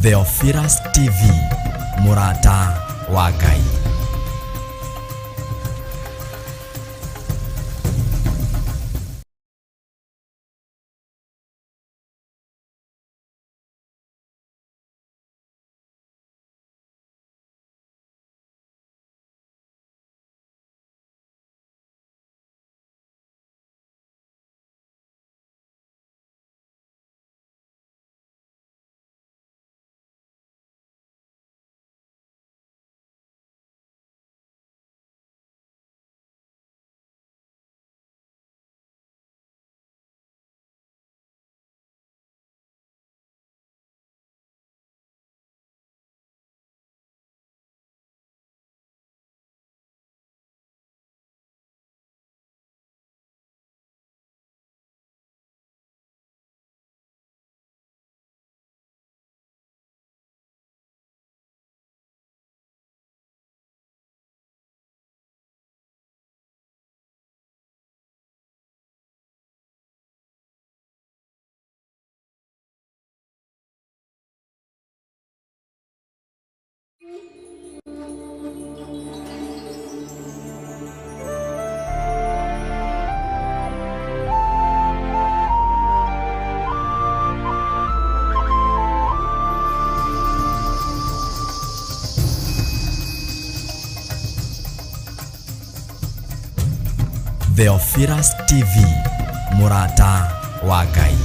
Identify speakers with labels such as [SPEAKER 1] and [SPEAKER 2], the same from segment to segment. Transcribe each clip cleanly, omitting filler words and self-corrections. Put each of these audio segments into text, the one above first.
[SPEAKER 1] Theophilus TV, mũrata wa Ngai. Theophilus TV, mũrata wa Ngai.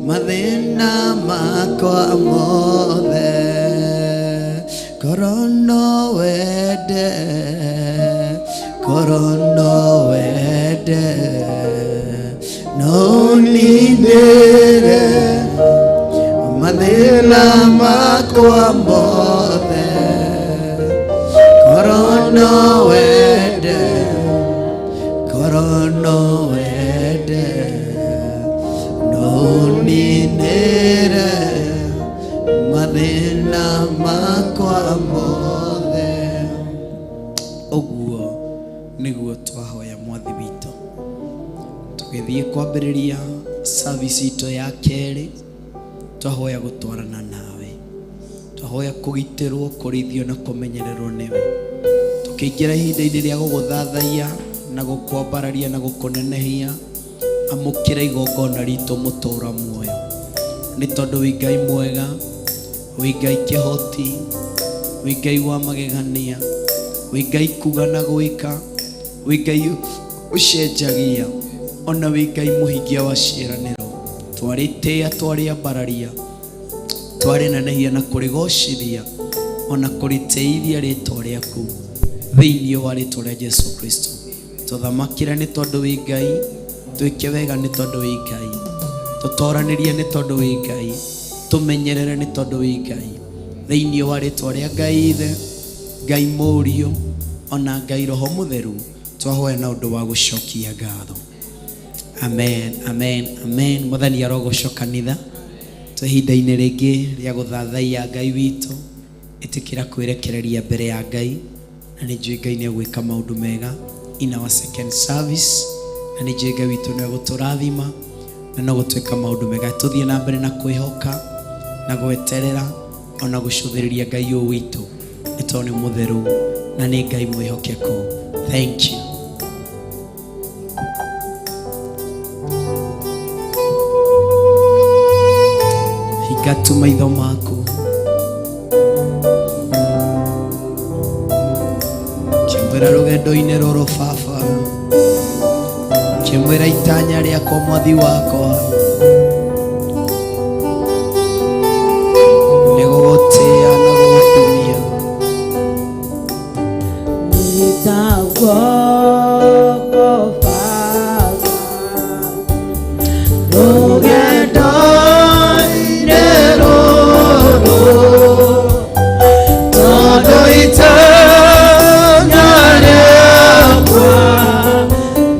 [SPEAKER 2] Mathĩna makwa mothe, korwo no wende, korwo no wende, no ũninĩre. Mathĩna makwa mothe, korwo no wende, korwo no wende, no ũninĩre mathĩna makwa mothe. Ũguo nĩguo twahoya Mwathi witũ. Tũgĩthiĩ kwambĩrĩria service itũ ya kerĩ, twahoya gũtwarana nawe, twahoya kũgitĩrwo, kũrĩithio na kũmenyererwo nĩwe. Tũkĩingĩra ihinda-inĩ rĩa gũgũthathaiya na gũkwambararia na gũkũnenehia, amũkĩra igongona ritũ mũtũra muoyo, nĩ tondũ wĩ Ngai mwega, wĩ Ngai kĩhoti, wĩ Ngai wa magegania, wĩ Ngai kuga na gwĩka, wĩ Ngai ũcenjagia, ona wĩ Ngai mũhingia wa ciĩranĩro. Twarĩtĩĩa, twarĩambararia, twarĩnenehia na kũrĩgocithia ona kũrĩtĩithia rĩtwa rĩaku thĩinĩ wa rĩtwa rĩa Jesu Kristo. Tũthamakĩre nĩ tondũ wĩ Ngai, twĩke wega nĩ tondũ wĩ Ngai, tũtoranĩrie nĩ tondũ wĩ Ngai, tũmenyerere nĩ tondũ wĩ Ngai, thĩinĩ wa rĩtwa rĩa Ngai Ithe, Ngai Mũriũ ona Ngai Roho Mũtheru, twahoya na ũndũ wa gũcokia ngatho. Amen, amen, amen. Mwathani arogocwo kanitha. Twĩ ihinda-inĩ rĩngĩ rĩa gũthathaiya Ngai witũ. Ĩtĩkĩra kwĩrekereria mbere ya Ngai, na nĩ njũĩ Ngai nĩ egwĩka maũndũ mega in our second service, na nĩ njũĩ Ngai witũ nĩ egũtũrathima na no gũtuĩka maũndũ mega. Tũthiĩ na mbere na kwĩhoka na gweterera ona gũcũthĩrĩria Ngai ũyũ witũ, nĩ tondũ nĩ mũtheru na nĩ Ngai mwĩhokeku. Thank you. Hinga tu maitho maku. Kĩmwĩra rũgendo-inĩ rũrũ baba, kĩmwĩra itanya rĩakwa mwathi wakwa nĩ gũgũtĩĩa na gũgũkumia. Rũgendo-inĩ rũrũ, tondũ itanya rĩakwa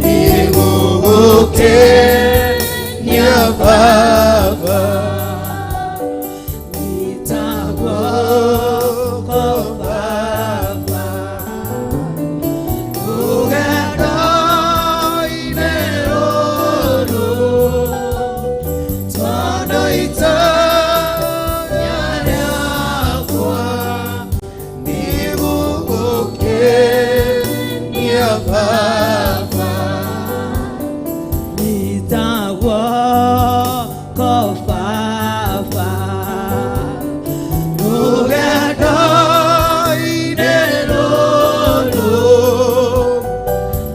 [SPEAKER 2] nĩ gũgũkenia Baba. Rũgendo-inĩ rũrũ, tondũ itanya rĩakwa nĩ gũgũkenia Baba. Rũgendo-inĩ rũrũ,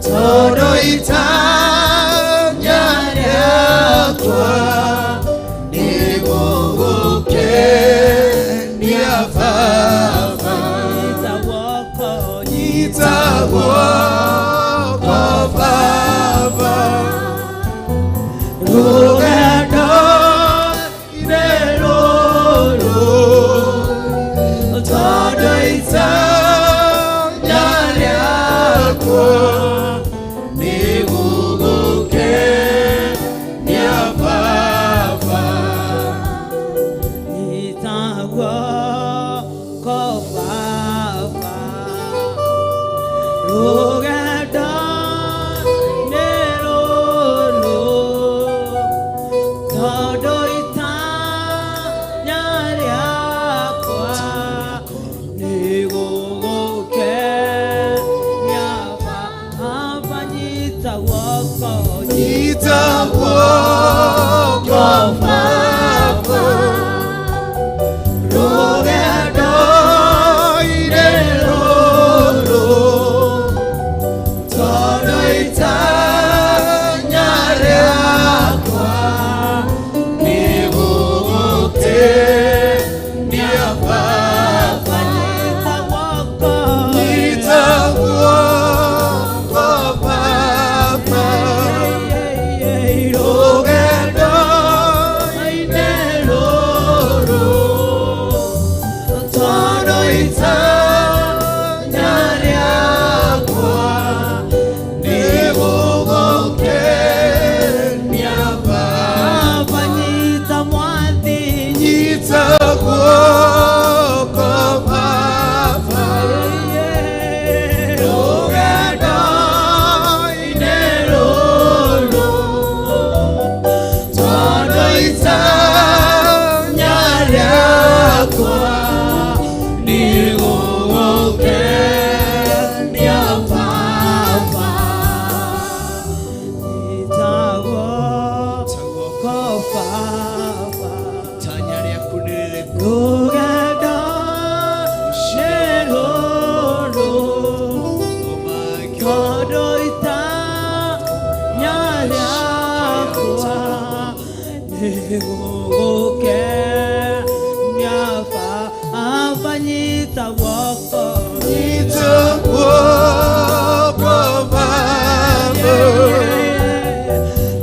[SPEAKER 2] tondũ itanya rĩakwa nĩ gũgũkenia Baba. Nyita guoko Baba, rũgendo-inĩ rũrũ, tondũ itanya rĩakwa nĩ gũgũkenia Baba.
[SPEAKER 3] Nyita guoko Baba, rũgendo-inĩ rũrũ, tondũ itanya rĩakwa nĩ gũgũkenia Baba. Nyita guoko,
[SPEAKER 2] Nyita guoko Baba, rũgendo-inĩ rũrũ, tondũ itanya rĩakwa nĩ gũgũkenia Baba.
[SPEAKER 3] Nyita guoko,
[SPEAKER 2] Nyita guoko Baba, rũgendo-inĩ
[SPEAKER 3] Nĩgũgũkenia Baba, nyita guoko.
[SPEAKER 4] Nyita guoko Baba,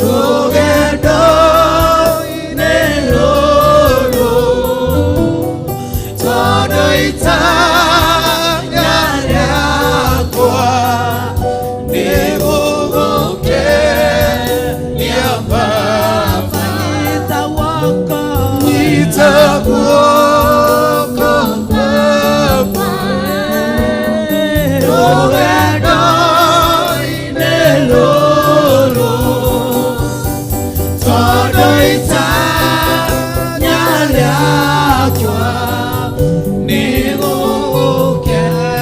[SPEAKER 4] rũgendo-inĩ rũrũ, tondũ itanya rĩakwa nĩ gũgũkenia Baba.
[SPEAKER 3] Nyita guoko.
[SPEAKER 4] Nyita guoko Baba, rũgendo-inĩ rũrũ, tondũ itanya rĩakwa nĩ gũgũkenia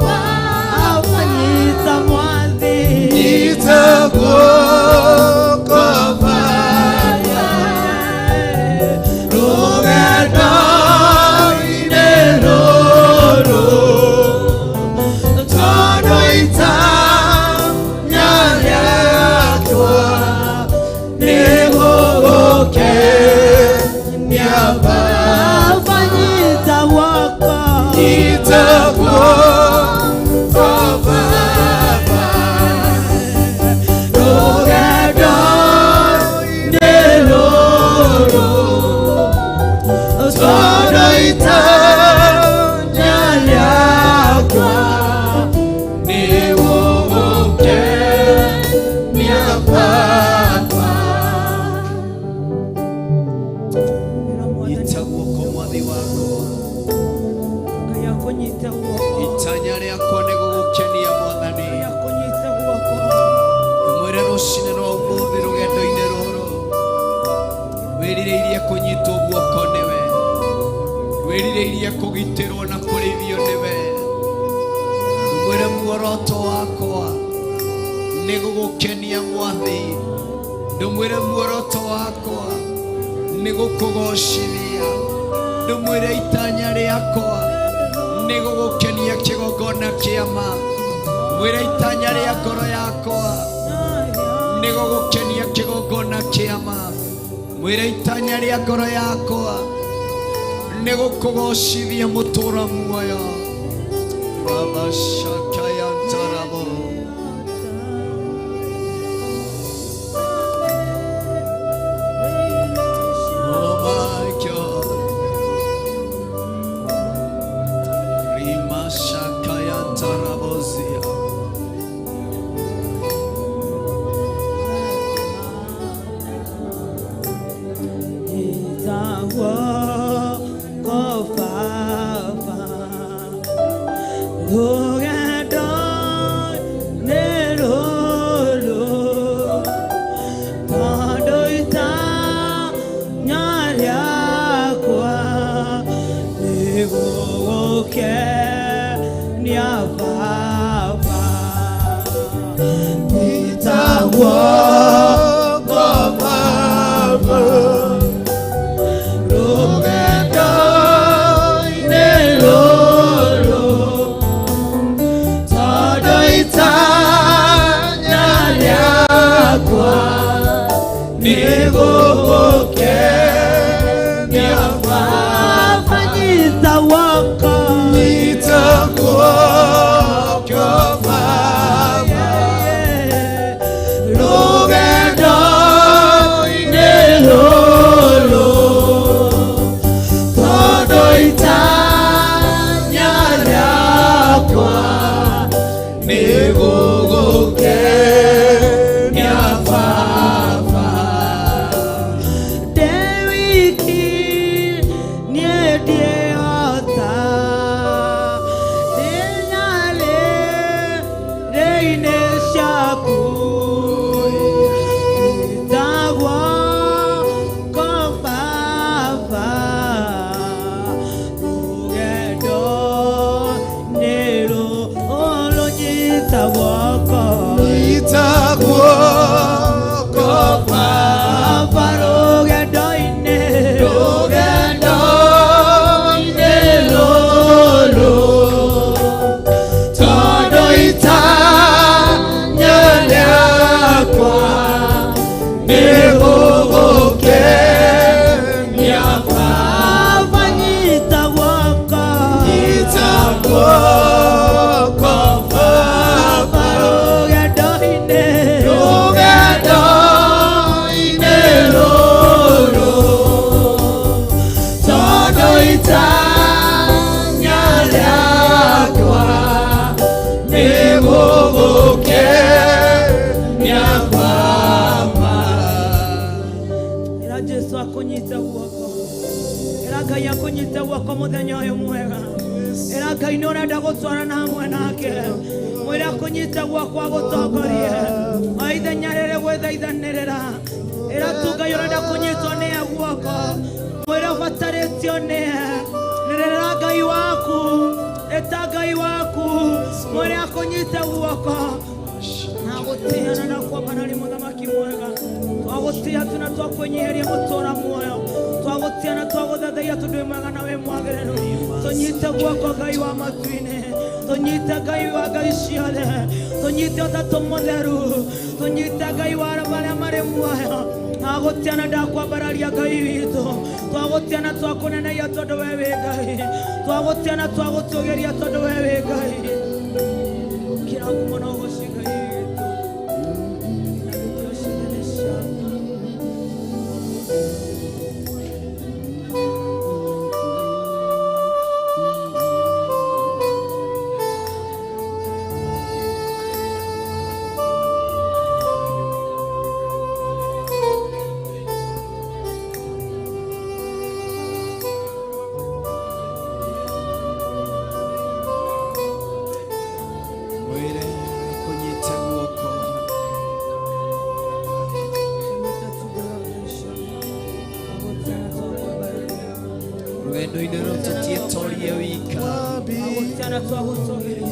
[SPEAKER 3] Baba, nyita Mwathi.
[SPEAKER 4] Nyita guoko Baba, rũgendo-inĩ rũrũ, tondũ itanya rĩakwa nĩ gũgũkenia Baba.
[SPEAKER 3] Baba, nyita guoko.
[SPEAKER 4] Nyita guoko Baba, rũgendo-inĩ rũrũ, tondũ itanya rĩakwa nĩ gũgũkenia Baba.
[SPEAKER 2] Nyita guoko Mwathi wakwa.
[SPEAKER 3] Ngai akũnyite guoko.
[SPEAKER 2] Itanya rĩakwa nĩ gũgũkenia Mwathani.
[SPEAKER 3] Ngai akũnyite guoko.
[SPEAKER 2] Ndĩmwĩre rũcinĩ rwa ũmũthĩ rũgendo-inĩ rũrũ, wĩrirĩirie kũnyitwo guoko nĩwe, wĩrirĩirie kũgitĩrwo na kũrĩithio nĩwe. Ndĩmwĩre muoroto wakwa nĩ gũgũkenia Mwathi. Ndĩmwĩre muoroto wakwa nĩ gũkũgocithia. Ndĩmwĩre itanya rĩakwa nĩ gũgũkenia kĩgongona kĩa ma. Mwĩre itanya rĩa ngoro yakwa nĩ gũgũkenia kĩgongona kĩa ma. Mwĩre itanya rĩa ngoro yakwa nĩ gũkũgocithia mũtũra muoyo. Rabashakayantarabo. Oh my God. Rimashakayantarabozia.
[SPEAKER 3] Nyita guoko Baba, rũgendo-inĩ rũrũ, tondũ itanya rĩakwa nĩ gũgũkenia Baba.
[SPEAKER 4] Nyita guoko Baba, rũgendo-inĩ rũrũ, tondũ itanya rĩakwa nĩ gũgũkenia Baba.
[SPEAKER 3] Baba, nyita guoko.
[SPEAKER 4] Nyita guoko Baba, rũgendo-inĩ rũrũ, tondũ itanya rĩakwa nĩ gũgũkenia Baba.
[SPEAKER 3] Ndĩ wiki niĩ ndĩhota, ndĩ nyarĩrĩ-inĩ ciaku, nyita guoko Baba, rũgendo-inĩ rũrũ, nyita guoko.
[SPEAKER 4] Nyita guoko Baba,
[SPEAKER 3] Baba, rũgendo-inĩ.
[SPEAKER 4] Rũgendo-inĩ rũrũ, tondũ itanya rĩakwa nĩ gũgũkenia. Baba.
[SPEAKER 3] Ĩra Jesu akũnyite guoko. Ĩra Ngai akũnyite guoko mũthenya ũyũ mwega. Ĩra Ngai nĩ ũrenda gũtwarana hamwe nake. Mwĩre akũnyite guoko agũtongorie. O ithenya rĩrĩ gwĩthaithanĩrĩra. Ĩra tu Ngai ũrenda kũnyitwo nĩye guoko. Mwĩre ũbatarĩtio nĩye. Nĩrĩra Ngai waku. Ĩta Ngai waku. Mwĩre akũnyite guoko. Nagũtĩana na kwambararia mũthamaki mwega. Twagũtĩa tu na twakwĩnyiheria mũtũra muoyo. Twagũtĩa na twagũthathaiya tondũ wĩ mwega na wĩ mwagĩrĩru. Tũnyite guoko Ngai wa matu-inĩ. Tũnyite Ngai wa Ngai ciothe. Tũnyite ũtatũ mũtheru. Tũnyite Ngai wa arĩa marĩ muoyo. Twagũtĩa na ndakwambararia Ngai witũ. Twagũtĩa na twakũneneia tondũ we wĩ Ngai. Twagũtĩa na twagũtũgĩria tondũ we wĩ Ngai. Kĩra ngumo na ũgoci Ngai witũ. Na gĩtĩo ciothe nĩ ciaku.
[SPEAKER 2] Mwĩre akũnyite guoko. Rũgendo-inĩ rũrũ tũtietorie wika,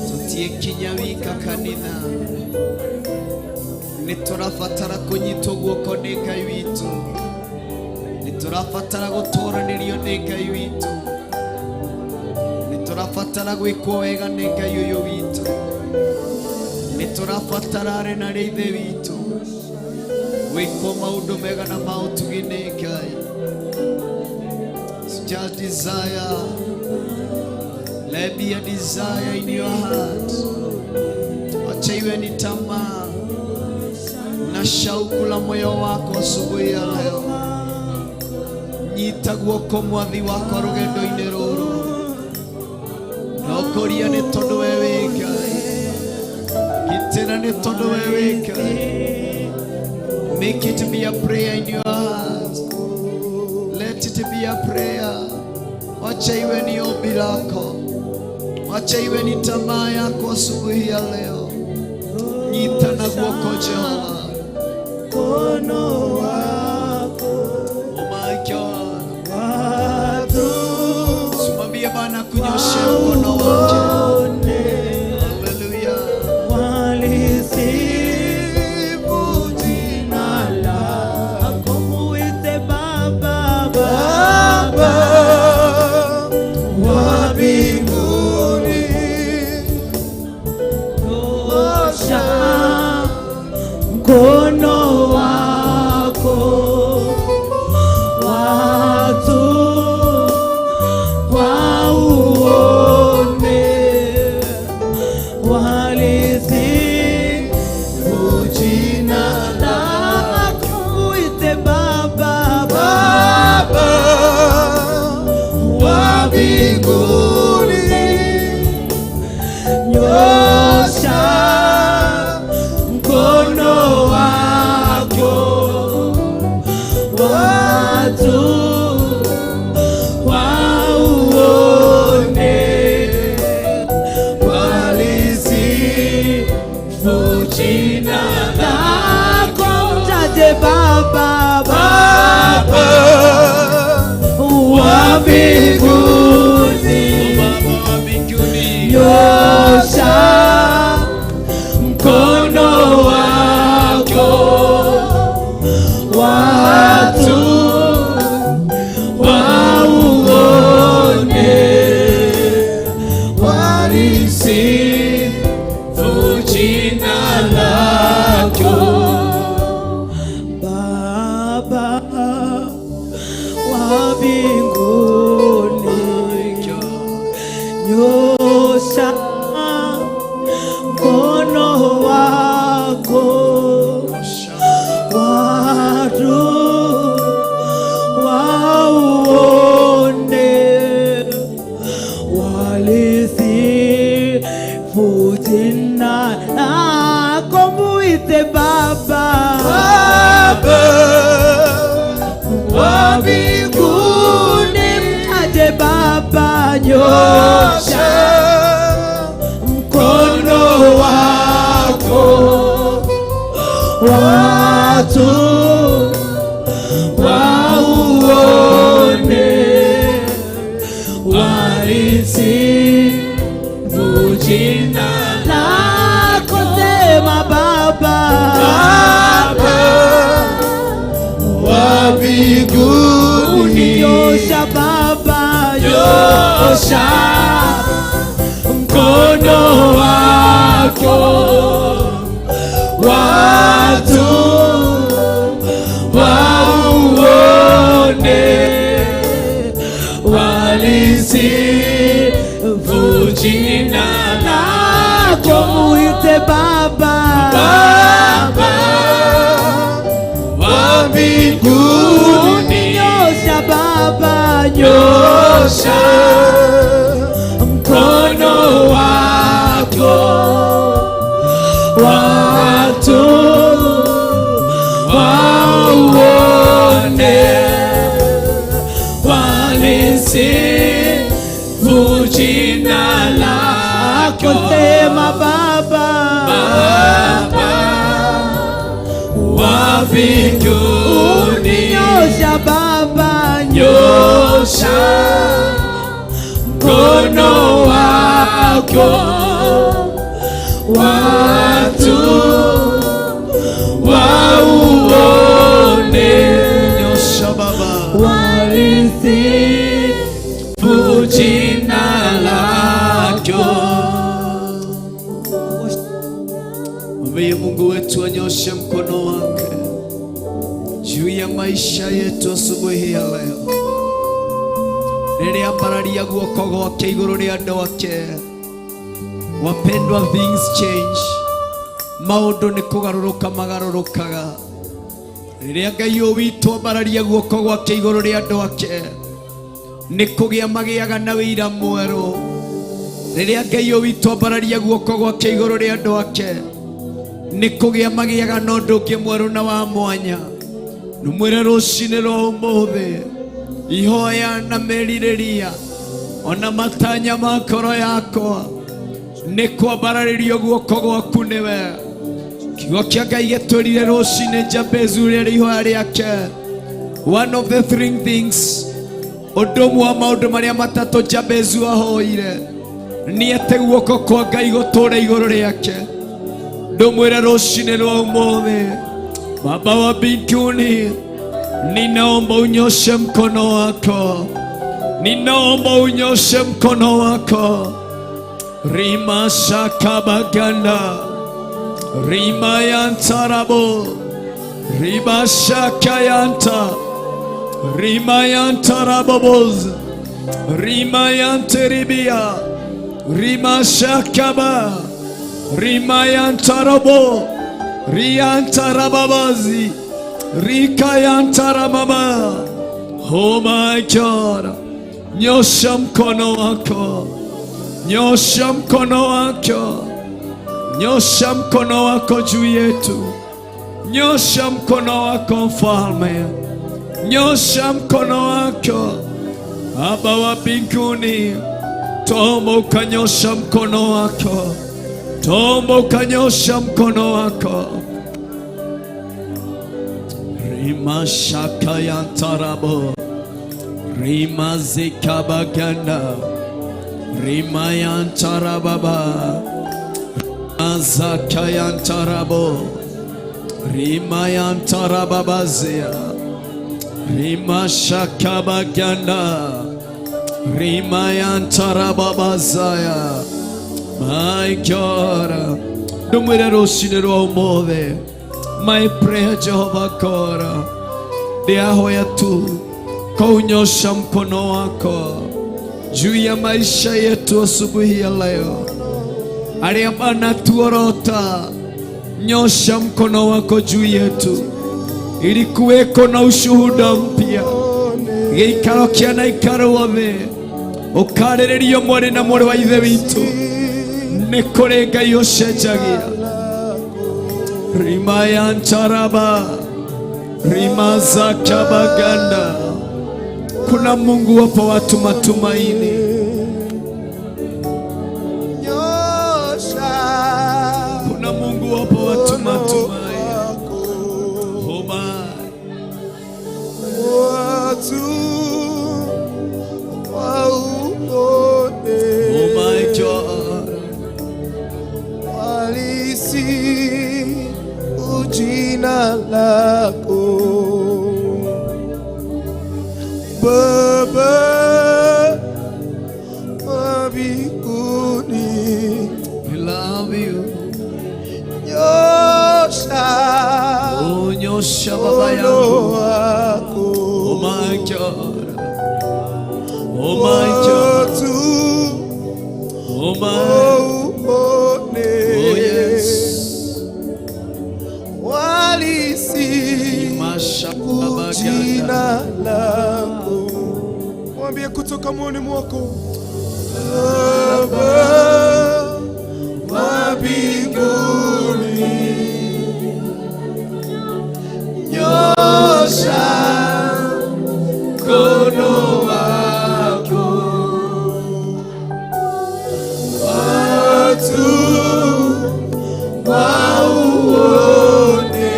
[SPEAKER 2] tũtiekinya wika kanitha. Nĩ tũrabatara kũnyitwo guoko nĩ Ngai witũ. Nĩ tũrabatara gũtũranĩrio nĩ Ngai witũ. Nĩ tũrabatara gwĩkwo wega nĩ Ngai ũyũ witũ. Nĩ tũrabatara arĩ na rĩ ithe witũ gwĩkwo maũndũ mega na ma ũtugi nĩ Ngai. Just desire. Let be a desire in your heart. Wacha iwe ni tamaa na shauku la moyo wako asubuhi ya leo. Nyita guoko mwathi wakwa rũgendo-inĩ rũrũ. Nokoria nĩ tondũ we wĩ Ngai. Gitĩra nĩ tondũ we wĩ Ngai. Make it be a prayer in your heart. Let it be a prayer. Wacha iwe ni ombi lako. Wacha iwe ni tamaa yako asubuhi ya leo. Nyita na guoko Jehova.
[SPEAKER 3] Mkono wako.
[SPEAKER 2] Oh my God.
[SPEAKER 3] Watu
[SPEAKER 2] Simwambie Bwana kunyoshe mkono wake.
[SPEAKER 3] waone.
[SPEAKER 2] Hallelujah.
[SPEAKER 3] Walisifu jina lako, muite Baba, Baba wa mbinguni. Nyosha mkono wako, watu wauone. Walisifu jina lako, muite Baba, Baba wa mbinguni. Nyosha mkono wako, watu wauone. Walisifu jina lako, mtaje Baba, Baba wa mbinguni.
[SPEAKER 2] Baba wa mbinguni.
[SPEAKER 3] Nyosha mkono wako, watu wauone. Walisifu jina lako. Baba wa mbinguni.
[SPEAKER 4] Nyosha mkono wako, watu wauone, walisifu jina
[SPEAKER 3] lako. Sema Baba,
[SPEAKER 4] Baba wa mbinguni.
[SPEAKER 3] Nyosha Baba,
[SPEAKER 4] Nyosha mkono wako, watu wauone, walisifu jina
[SPEAKER 3] lako.
[SPEAKER 4] lako.
[SPEAKER 3] Muite Baba,
[SPEAKER 4] Baba wa mbinguni.
[SPEAKER 3] Nyosha Baba,
[SPEAKER 4] Nyosha mkono wako, watu wauone, walisifu jina lako.
[SPEAKER 3] Sema Baba,
[SPEAKER 4] Baba wa mbinguni.
[SPEAKER 3] Nyosha Baba,
[SPEAKER 4] Nyosha mkono wako, watu wauone. Nyosha Baba, walisifu jina lako.
[SPEAKER 2] Mwambie Mungu wetu anyoshe mkono wake juu ya maisha yetu asubuhi ya leo. Rĩrĩa ambararia guoko gwake igũrũ rĩa andũ ake, wapendwa, things change. Maũndũ nĩ kũgarũrũka magarũrũkaga. Rĩrĩa Ngai ũyũ witũ ambararia guoko gwake igũrũ rĩa andũ ake, nĩ kũgĩa magĩaga na wĩira mwerũ. Rĩrĩa Ngai ũyũ witũ ambararia guoko gwake igũrũ rĩa andũ ake, nĩ kũgĩa magĩaga na ũndũ ũngĩ mwerũ na wa mwanya. Nĩmwĩre rũcinĩ rwa ũmũthĩ, ihoya na merirĩria ona matanya ma ngoro yakwa nĩ kwambararĩrio guoko gwaku nĩwe. Kiugo kĩa Ngai gĩtwĩrire rũcinĩ Jabezu rĩrĩa ihoya rĩake, one of the three things, ũndũ ũmwe wa maũndũ marĩa matatũ Jabezu ahoire nĩ atĩ guoko kwa Ngai gũtũũre igũrũ rĩake. Ndũmwĩre rũcinĩ rwa ũmũthĩ, Baba wa mbinguni, ninaomba unyoshe mkono wako, ninaomba unyoshe mkono wako. Rima shakabaganda, rima yantarabo, riba shakayanta, rima yantarabobos, rima yanteribia, rima shakaba, rima yantarabo, riantarababazi, rikayantaramama. Oh my God, nyosha mkono wako, nyosha mkono wako, nyosha mkono wako juu yetu, nyosha mkono wako Mfalme, nyosha mkono wako Baba wa mbinguni, twaomba ukanyosha mkono wako, twaomba ukanyosha mkono wako. Rima shaka yantarabo, rima zikabaganda, rima yantarababa, azaka yantarabo, rima yantarababazia, rima shakabaganda, rima yantarababazaya. My God, ndumwire rũcinĩ rwa ũmũthĩ. My prayer, Jehovah God, ndiahoya tu kwa unyosha mkono wako juu ya maisha yetu asubuhi ya leo. Arĩa manatuorota, nyosha mkono wako juu yetu ili kuweko na ushuhuda mpya. Gĩikaro kĩa naikarwo thĩ ũkarĩrĩrio mwarĩ na mwarĩ wa ithe witũ, nĩ kũrĩ Ngai ũcenjagia. Rima ya ncharaba, rima za kabaganda. Kuna Mungu wapa watu matumaini.
[SPEAKER 5] Lako Baba wa mbinguni,
[SPEAKER 4] We love you.
[SPEAKER 5] nyosha
[SPEAKER 4] Oh, nyosha baba
[SPEAKER 5] mkono
[SPEAKER 4] yangu.
[SPEAKER 5] wako
[SPEAKER 4] Oh my God. Oh my God.
[SPEAKER 5] watu
[SPEAKER 4] Oh my.
[SPEAKER 5] wauone.
[SPEAKER 4] Oh yes.
[SPEAKER 5] Walisifu
[SPEAKER 4] Masha baba
[SPEAKER 5] jina lako. Mwambie kutoka moyoni mwako, Baba wa mbinguni, nyosha mkono wako, watu wauone,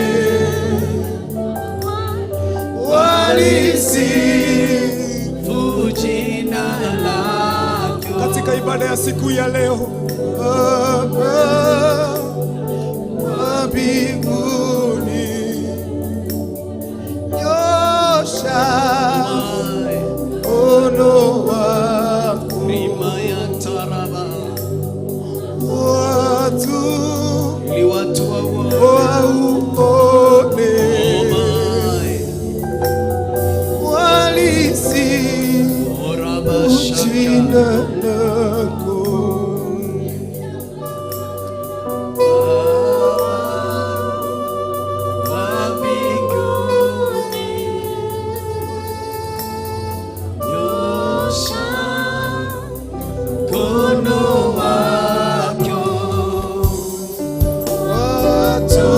[SPEAKER 5] walisifu
[SPEAKER 4] Jina lako.
[SPEAKER 5] Katika ibada ya siku ya leo, Baba wa mbinguni, nyosha mkono wako,
[SPEAKER 4] Rima ya taraba.
[SPEAKER 5] Watu
[SPEAKER 4] Ili watu wauone.
[SPEAKER 5] Wauone,
[SPEAKER 4] Oh my.
[SPEAKER 5] Walisifu
[SPEAKER 4] Oh rabashaka.
[SPEAKER 5] Jina lako.
[SPEAKER 4] Wa mbinguni, nyosha mkono wako.
[SPEAKER 5] Watu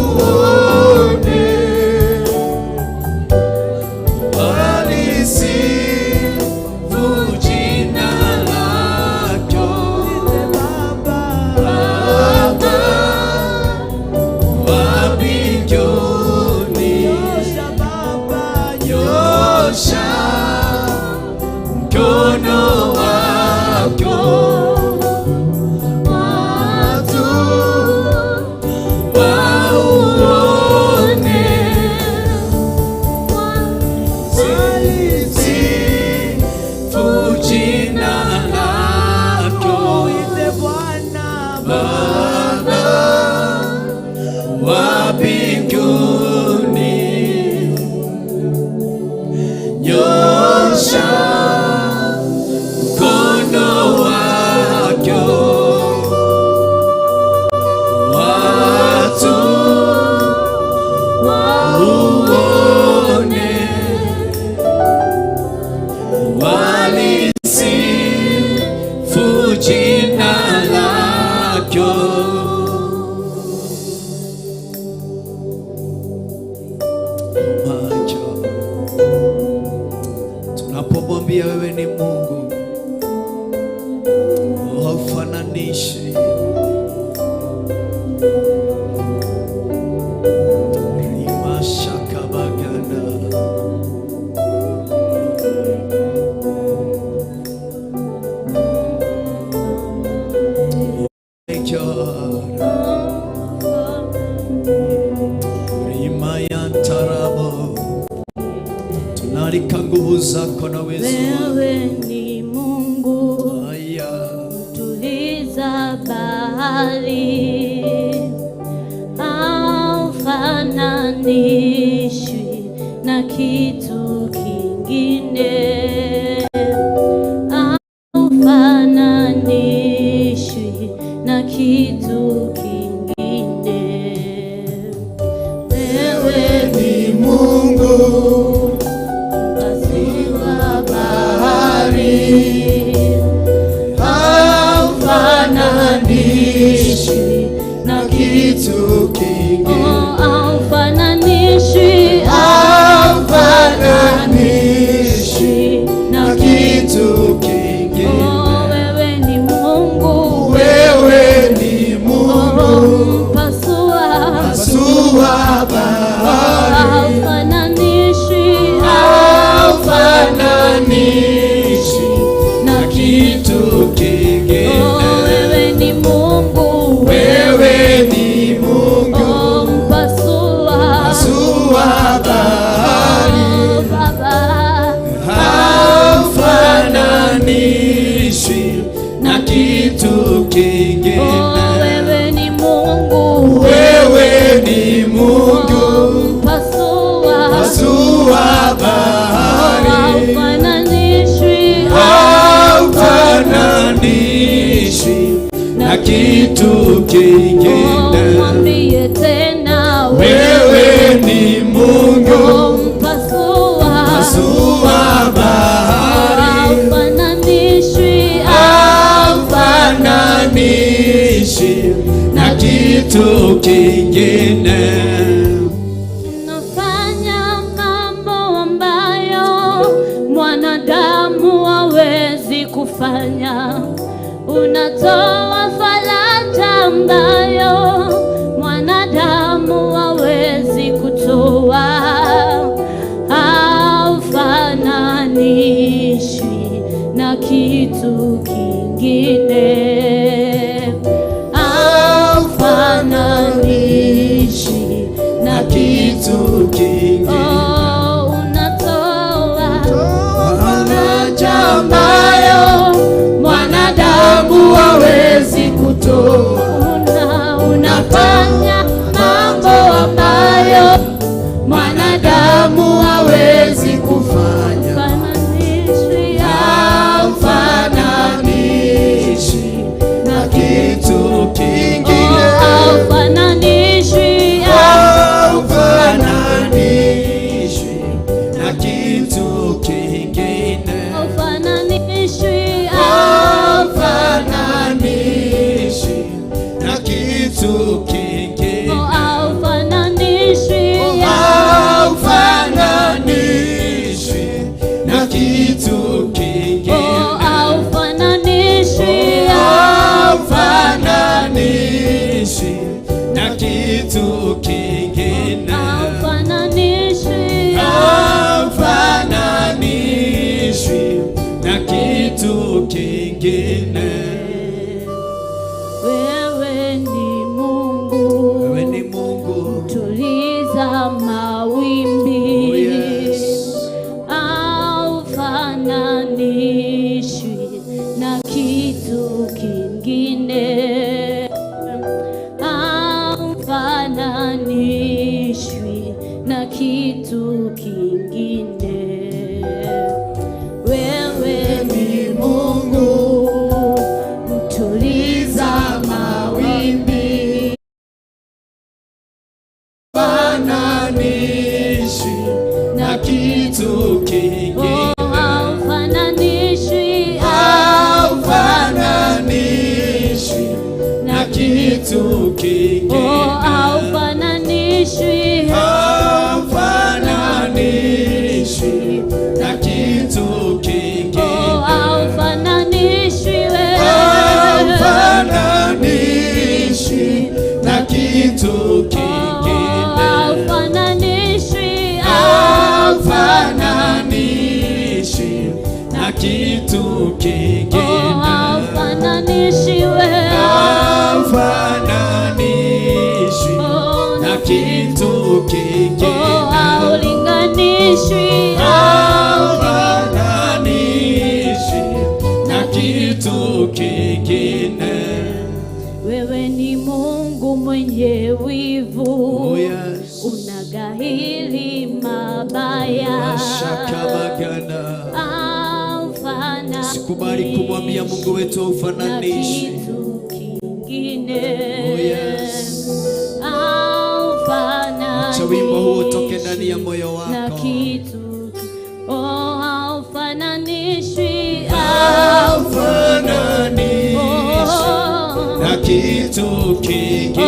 [SPEAKER 5] wauone,
[SPEAKER 4] Walisifu jina lako.
[SPEAKER 3] Baba,
[SPEAKER 4] Baba wa mbinguni,
[SPEAKER 3] nyosha Baba,
[SPEAKER 4] nyosha mkono wako.
[SPEAKER 5] Watu
[SPEAKER 4] Wauone, sifu jina lako.
[SPEAKER 3] Uite Bwana,
[SPEAKER 4] Baba wa mbinguni, nyosha mkono wako, watu wauone, walisifu jina lako. Macho tunapomwambia wewe ni Mungu, haufananishi. Rimashakabagana. Thank you. Rimayantarabo. Tunaalika nguvu zako na uwezo wako.
[SPEAKER 6] Wewe ni Mungu
[SPEAKER 4] Haya.
[SPEAKER 6] Tuliza bahari, haufananishwi na kitu kingine, haufananishwi na kitu kingine. Wewe
[SPEAKER 5] ni Mungu
[SPEAKER 6] pasua bahari,
[SPEAKER 5] haufananishwi
[SPEAKER 6] na
[SPEAKER 5] kitu kingine,
[SPEAKER 6] Oh, haufananishwi,
[SPEAKER 5] haufananishwi
[SPEAKER 6] na
[SPEAKER 5] na kitu kingine.
[SPEAKER 6] Oh, wewe ni Mungu,
[SPEAKER 5] Wewe ni Mungu,
[SPEAKER 6] oh, pasua,
[SPEAKER 5] pasua bahari,
[SPEAKER 6] haufananishwi
[SPEAKER 5] na kitu kingine.
[SPEAKER 6] Mwambie tena,
[SPEAKER 5] Wewe ni Mungu,
[SPEAKER 6] mpasua
[SPEAKER 5] pasua bahari,
[SPEAKER 6] haufananishwi,
[SPEAKER 5] haufananishi na kitu kingine.
[SPEAKER 6] Unafanya mambo ambayo mwanadamu hawezi kufanya. Unatoa faraja ambayo mwanadamu hawezi kutoa. Haufananishwi na kitu kingine. Haufananishwi na
[SPEAKER 5] kitu kingine.
[SPEAKER 6] Oh, unatoa
[SPEAKER 5] Faraja
[SPEAKER 6] ambayo mwanadamu
[SPEAKER 5] hawezi kutoa.
[SPEAKER 6] Unafanya mambo ambayo mwanadamu
[SPEAKER 5] hawezi kufanya.
[SPEAKER 6] Fananishwi,
[SPEAKER 5] Haufananishi na kitu kingine.
[SPEAKER 6] Haufananishwi,
[SPEAKER 5] Haufananishwi na kitu kingine.
[SPEAKER 6] Haufananishwi,
[SPEAKER 5] Haufananishwi na kitu kingine.
[SPEAKER 6] Haufananishwi,
[SPEAKER 5] Haufananishwi na kitu kingine.
[SPEAKER 6] Haufananishwi,
[SPEAKER 5] Haufananishwi na kitu kingine.
[SPEAKER 6] Haufananishwi,
[SPEAKER 5] Haufananishwi na kitu kingine.
[SPEAKER 6] Wewe ni Mungu,
[SPEAKER 4] Wewe ni Mungu.
[SPEAKER 6] Tuliza mawimbi.
[SPEAKER 4] Oh, yes.
[SPEAKER 6] Haufananishwi na kitu kingine. Haufananishwi na kitu kingine. Wewe ni Mungu, mtuliza mawimbi.
[SPEAKER 5] Haufananishwi na kitu kingine.
[SPEAKER 6] Oh, haufananishwi,
[SPEAKER 5] Haufananishwi na kitu kingine.
[SPEAKER 6] Oh, haufananishwi,
[SPEAKER 5] Haufananishwi na kitu kingine.
[SPEAKER 6] Oh, haufananishwi wewe.
[SPEAKER 5] Haufananishwi na kitu
[SPEAKER 6] Oh,
[SPEAKER 5] kingine.
[SPEAKER 6] haufananishwi,
[SPEAKER 5] Haufananishwi na kitu
[SPEAKER 6] Oh,
[SPEAKER 5] kingine.
[SPEAKER 6] haufananishwi wewe.
[SPEAKER 5] Haufananishwi
[SPEAKER 6] Oh,
[SPEAKER 5] na kitu
[SPEAKER 6] oh,
[SPEAKER 5] kingine.
[SPEAKER 6] haulinganishwi,
[SPEAKER 5] Haufananishwi na kitu kingine.
[SPEAKER 6] Wewe ni Mungu mwenye wivu,
[SPEAKER 4] Oh, yes.
[SPEAKER 6] unaghairi mabaya.
[SPEAKER 4] Shakabagana.
[SPEAKER 6] Haufananishwi
[SPEAKER 4] Sikubali kumwambia Mungu wetu
[SPEAKER 6] na
[SPEAKER 4] haufananishwi.
[SPEAKER 6] kitu kingine.
[SPEAKER 4] Oh, yes.
[SPEAKER 6] Haufananishwi
[SPEAKER 4] Acha wimbo huo utoke ndani ya moyo
[SPEAKER 6] na
[SPEAKER 4] wako.
[SPEAKER 6] kitu, oh, haufananishwi,
[SPEAKER 5] Haufananishwi
[SPEAKER 6] oh,
[SPEAKER 5] na kitu
[SPEAKER 6] oh,
[SPEAKER 5] kingine.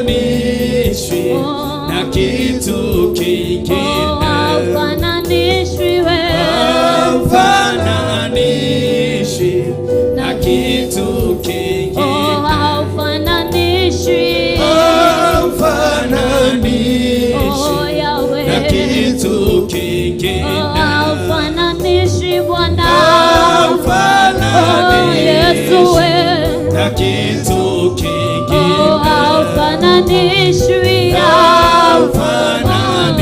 [SPEAKER 5] Haufananishwi na kitu
[SPEAKER 6] oh,
[SPEAKER 5] kingine.
[SPEAKER 6] haufananishwi wewe.
[SPEAKER 5] Haufananishwi na kitu
[SPEAKER 6] Oh,
[SPEAKER 5] kingine.
[SPEAKER 6] haufananishwi.
[SPEAKER 5] Haufananishwi
[SPEAKER 6] Oh, Yahweh.
[SPEAKER 5] na kitu kingine.
[SPEAKER 6] Oh, haufananishwi Bwana. Oh, Yesu
[SPEAKER 5] Haufananishwi
[SPEAKER 6] we.
[SPEAKER 5] na kitu
[SPEAKER 6] Oh,
[SPEAKER 5] kingine.
[SPEAKER 6] haufananishwi.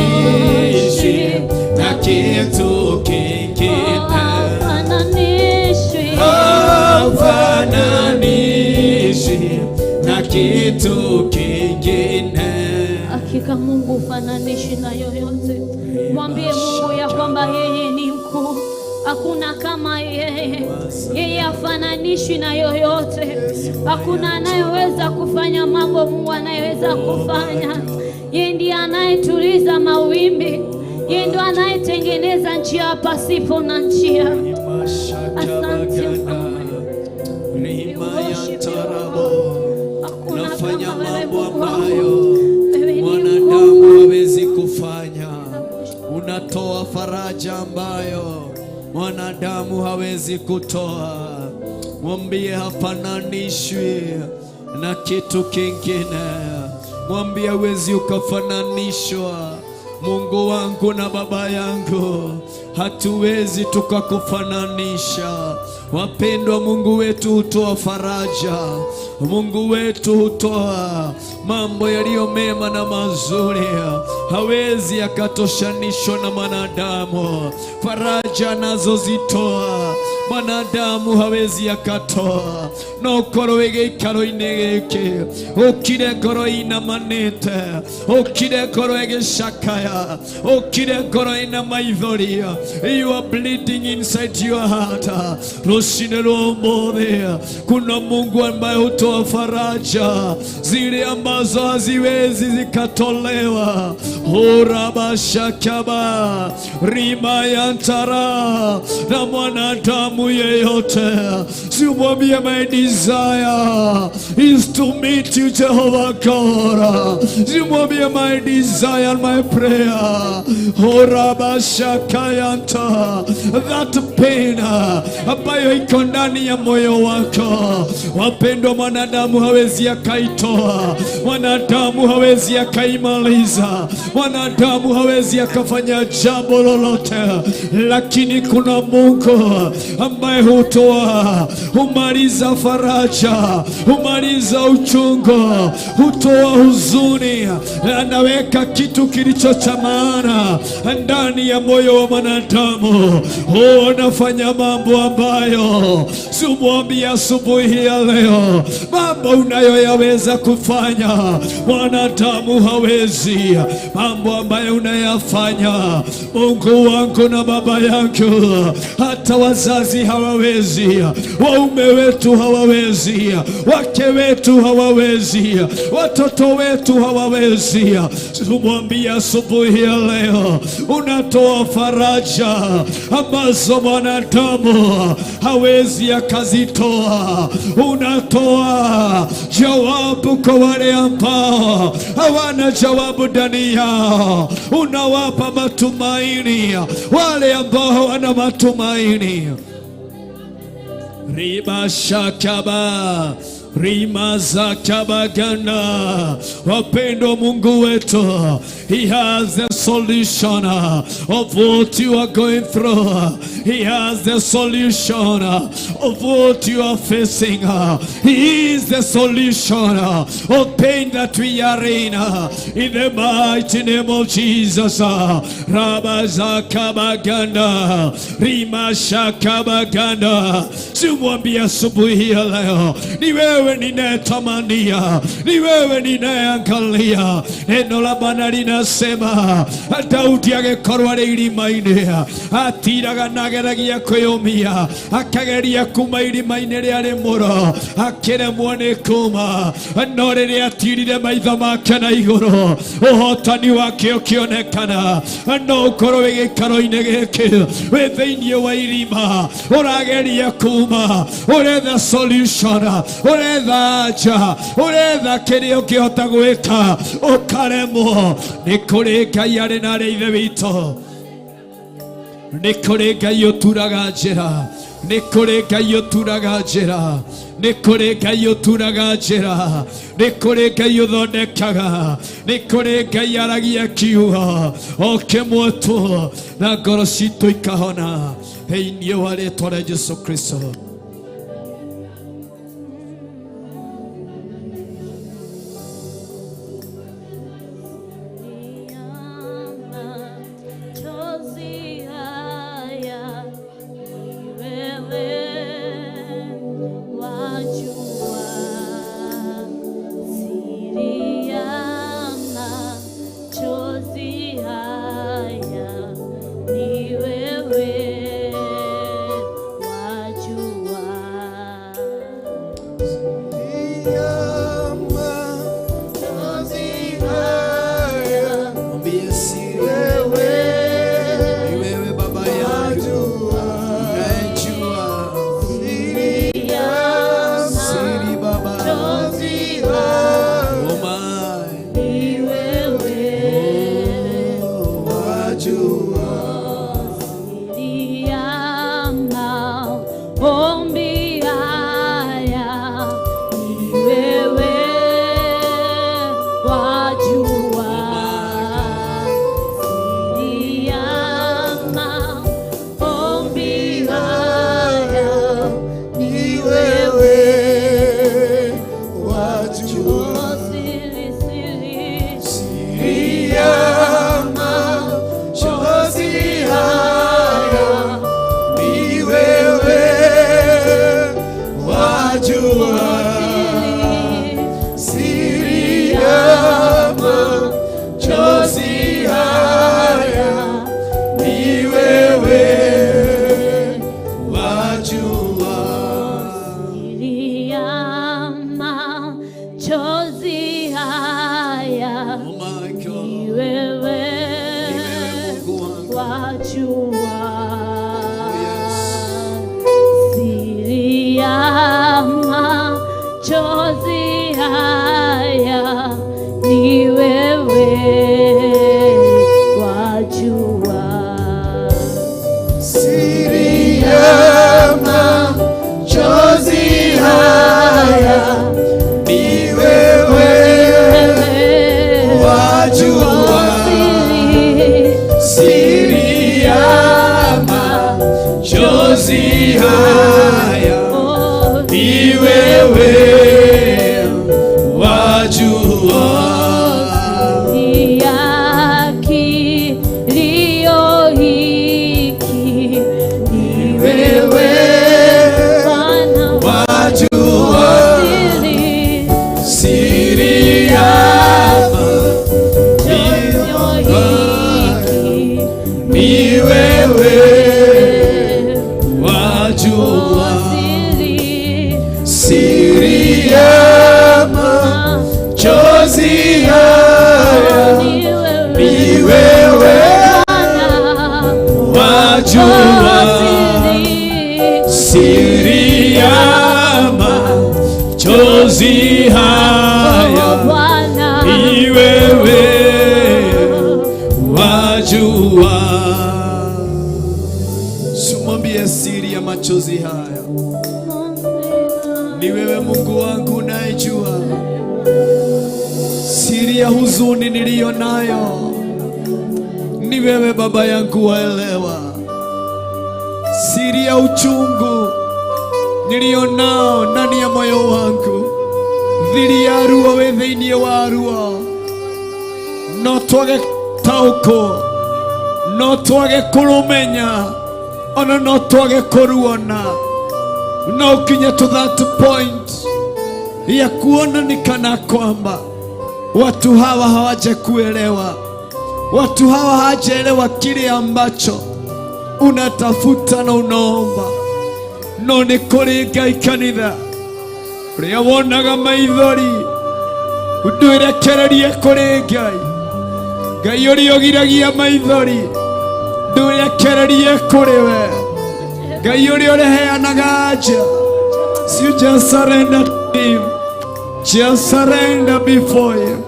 [SPEAKER 5] Haufananishwi na kitu
[SPEAKER 6] Oh,
[SPEAKER 5] kingine.
[SPEAKER 6] haufananishwi.
[SPEAKER 5] Haufananishwi na kitu kingine.
[SPEAKER 6] Hakika Mungu hufananishwi na yoyote. Mwambie Mungu ya kwamba yeye ni mkuu. Hakuna kama yeye. Yeye hafananishwi na yoyote. Hakuna anayeweza kufanya mambo Mungu anayeweza kufanya. Yeye ndiye anayetuliza mawimbi. Yeye ndiye anayetengeneza njia pasipo na njia. Asante Mfalme. Hakuna
[SPEAKER 4] Unafanya
[SPEAKER 6] kama wewe
[SPEAKER 4] mambo
[SPEAKER 6] Mungu wangu.
[SPEAKER 4] ambayo
[SPEAKER 6] Wewe ni
[SPEAKER 4] mwanadamu
[SPEAKER 6] mkuu.
[SPEAKER 4] hawezi kufanya. Unatoa faraja ambayo mwanadamu hawezi kutoa. Mwambie hafananishwi na kitu kingine. Mwambie hawezi ukafananishwa. Mungu wangu na Baba yangu, hatuwezi tukakufananisha. Wapendwa, Mungu wetu hutoa faraja, Mungu wetu hutoa mambo yaliyo mema na mazuri, hawezi akatoshanishwa na mwanadamu. Faraja anazozitoa mwanadamu hawezi akatoa. No ũkorwo wĩ gĩikaro-inĩ gĩkĩ ũkire ngoro inamanĩte, ũkire ngoro ĩgĩcakaya, ũkire ngoro ĩna maithori. You are bleeding inside your heart. Rũcinĩ rwa ũmũthĩ kuna Mungu ambaye hutoa faraja zile ambazo haziwezi zikatolewa. Horabashakaba rimayantara na mwanadamu yeyote, simwambie my desire is to meet you Jehovah God. Simwambie my desire and my prayer. Horabashakayanta, that pain ambayo iko ndani ya moyo wako, wapendwa, mwanadamu hawezi akaitoa, mwanadamu hawezi akaimaliza, mwanadamu hawezi akafanya jambo lolote, lakini kuna Mungu ambaye hutoa, humaliza faraja, humaliza uchungu, hutoa huzuni, anaweka kitu kilicho cha maana ndani ya moyo wa mwanadamu. Oh, anafanya mambo ambayo simwambia asubuhi ya leo, mambo unayoyaweza kufanya mwanadamu hawezi, mambo ambayo unayafanya Mungu wangu na Baba yangu, hata wazazi hawawezi, waume wetu hawawezi, wake wetu hawawezi, watoto wetu hawawezi. Tumwambie asubuhi ya leo, unatoa faraja ambazo mwanadamu hawezi akazitoa. Unatoa jawabu kwa wale ambao hawana jawabu ndani yao, unawapa matumaini wale ambao hawana matumaini. Riba shakaba rima zakabagana. Wapendwa, Mungu wetu, He has the solution of what you are going through. He has the solution of what you are facing. He is the solution of pain that we are in. In the mighty name of Jesus. Rabazakabaganda rima shakabaganda. Simwambie asubuhi ya leo, ni wewe ninayetamania, ni wewe ninayeangalia. Neno la Bwana linasema Daudi agĩkorwo arĩ irima-inĩ, atiraga na ageragia kwĩyũmia, akageria kuma irima-inĩ rĩarĩ mũro, akĩremwo nĩ kuma, no rĩrĩa atirire maitho make na igũrũ, ũhotani wake ũkĩonekana. No ũkorwo wĩ gĩikaro-inĩ gĩkĩ, wĩ thĩinĩ wa irima, ũrageria kuma, ũretha solution, ũretha anja, ũretha kĩrĩa ũngĩhota gwĩka, ũkaremwo. Nĩ kũrĩ Ngai arĩ na arĩ ithe witũ, nĩ kũrĩ Ngai ũturaga njĩra, nĩ kũrĩ Ngai ũturaga njĩra, nĩ kũrĩ Ngai ũturaga njĩra, nĩ kũrĩ Ngai ũthondekaga, nĩ kũrĩ Ngai aragia kiugo o kĩmwe tu na ngoro citũ ikahona thĩinĩ wa rĩtwa rĩa Jesu Kristo.
[SPEAKER 6] Machozi haya ni wewe wajua, siri ya machozi haya ni wewe.
[SPEAKER 2] Mwambie siri. Ni wewe Baba yangu unayejua siri Baba. Oh my. Oh, wajua.
[SPEAKER 6] Ombi haya ni wewe wajua, siri ya maombi haya
[SPEAKER 7] Ni wewe wajua
[SPEAKER 6] siri, siri,
[SPEAKER 7] siri ya machozi haya, ni wewe wajua
[SPEAKER 6] siri
[SPEAKER 7] siri ya machozi haya, ni wewe wajua.
[SPEAKER 6] Siri ya machozi haya
[SPEAKER 2] Oh my God.
[SPEAKER 6] ni wewe
[SPEAKER 2] Mungu wangu.
[SPEAKER 6] wajua.
[SPEAKER 2] Yes.
[SPEAKER 6] Siri ya machozi haya ni wewe wajua.
[SPEAKER 7] Siri ya machozi haya ni wewe wajua.
[SPEAKER 6] Siri
[SPEAKER 7] Siri ya machozi haya
[SPEAKER 6] oh,
[SPEAKER 7] ni wewe wajua.
[SPEAKER 6] ya kilio hiki ni
[SPEAKER 7] Wewe
[SPEAKER 6] Bwana
[SPEAKER 7] wajua
[SPEAKER 6] siri
[SPEAKER 7] siri ya
[SPEAKER 6] kilio hiki
[SPEAKER 7] ni wewe wajua
[SPEAKER 6] siri
[SPEAKER 7] siri ya machozi haya
[SPEAKER 6] ni wewe
[SPEAKER 7] ni wewe
[SPEAKER 6] Bwana
[SPEAKER 7] wajua
[SPEAKER 6] siri
[SPEAKER 7] siri ya machozi haya
[SPEAKER 6] Bwana
[SPEAKER 7] ni wewe wajua.
[SPEAKER 2] Simwambie siri ya machozi haya. Ni wewe Mungu wangu unayejua siri ya huzuni niliyo nayo. Ni wewe Baba yangu waelewa siri ya uchungu niliyo nao ndani ya moyo wangu, thiri ya ruo wĩ thĩinĩ wa ruo, no twage taũkwo, no twage kũrũmenya, ona no twage kũruona, no ukinye to that point ya kuona ni kana kwamba watu hawa hawajakuelewa, watu hawa hawajaelewa kile ambacho unatafuta na unaomba. No nĩ kũrĩ Ngai kanitha ũrĩa wonaga maithori, ndwĩrekererie kũrĩ Ngai. Ngai ũrĩa ũgiragia maithori, ndwĩrekererie kũrĩ we. Ngai ũrĩa ũreheanaga anja. So you just surrender to him. Just surrender before him.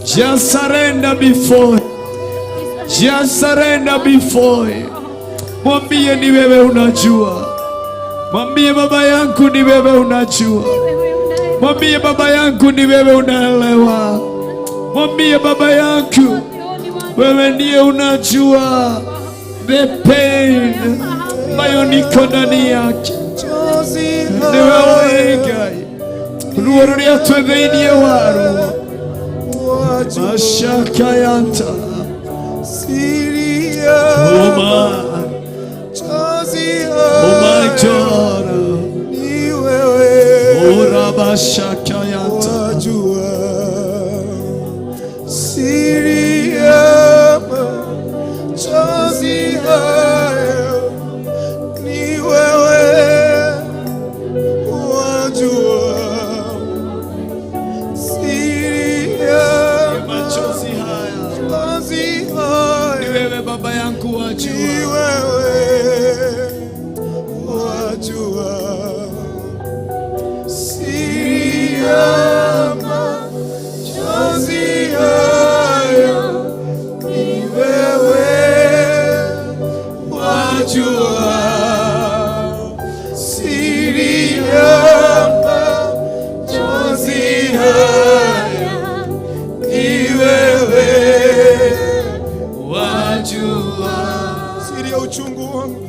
[SPEAKER 2] Just surrender before him. Just surrender before him. Mwambie ni wewe unajua. Mwambie baba yangu ni wewe unajua. Mwambie baba yangu ni wewe unaelewa. Mwambie baba yangu wewe ndiye unajua the pain ambayo niko ndani yake. Ni wewe Ngai, ruo rũrĩa twĩ thĩinĩ waruo, mashaka yanta Oh my, oh my God, oh rabashaka yanta.
[SPEAKER 7] Siri ya machozi haya ni wewe wajua.
[SPEAKER 5] haya ni wewe wajua.
[SPEAKER 8] Siri ya uchungu wangu.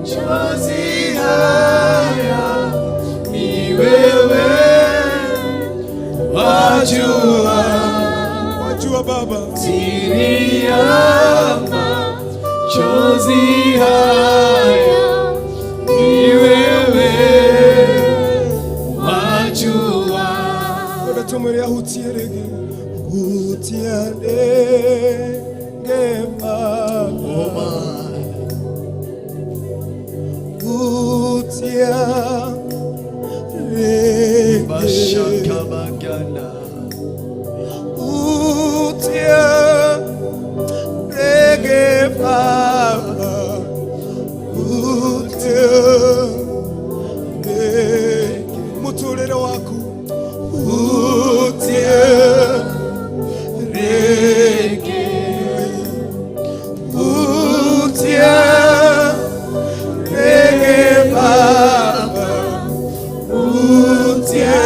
[SPEAKER 5] Machozi haya ni wewe wajua.
[SPEAKER 8] Wajua Baba.
[SPEAKER 5] Siri ya machozi haya ni wewe wajua.
[SPEAKER 8] Reka tumwire ahutie rĩngĩ. Hutia rĩngĩ Baba. Hutia rĩngĩ.
[SPEAKER 4] Bashakabagana.
[SPEAKER 8] Hutia rĩngĩ Baba. Hutia rĩngĩ. Mũtũrĩre waku. Hutia rĩngĩ. Hutia rĩngĩ Baba. Hutia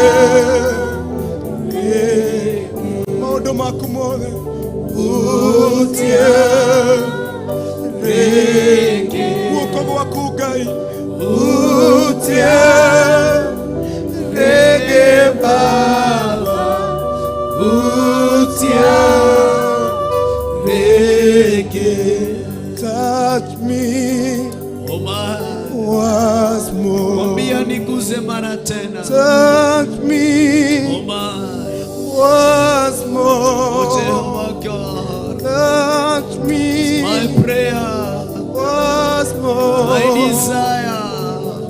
[SPEAKER 8] rĩngĩ. Maũndũ maku mothe. Hutia rĩngĩ. Guoko gwaku Ngai. Hutia rĩngĩ Baba. Hutia rĩngĩ. Touch me
[SPEAKER 4] Oh my.
[SPEAKER 8] once more.
[SPEAKER 4] Mwambia niguze mara tena.
[SPEAKER 8] Touch me
[SPEAKER 4] Oh my.
[SPEAKER 8] once
[SPEAKER 4] Oh
[SPEAKER 8] more.
[SPEAKER 4] Jehovah God.
[SPEAKER 8] Touch me
[SPEAKER 4] My prayer.
[SPEAKER 8] once
[SPEAKER 4] My
[SPEAKER 8] more.
[SPEAKER 4] desire.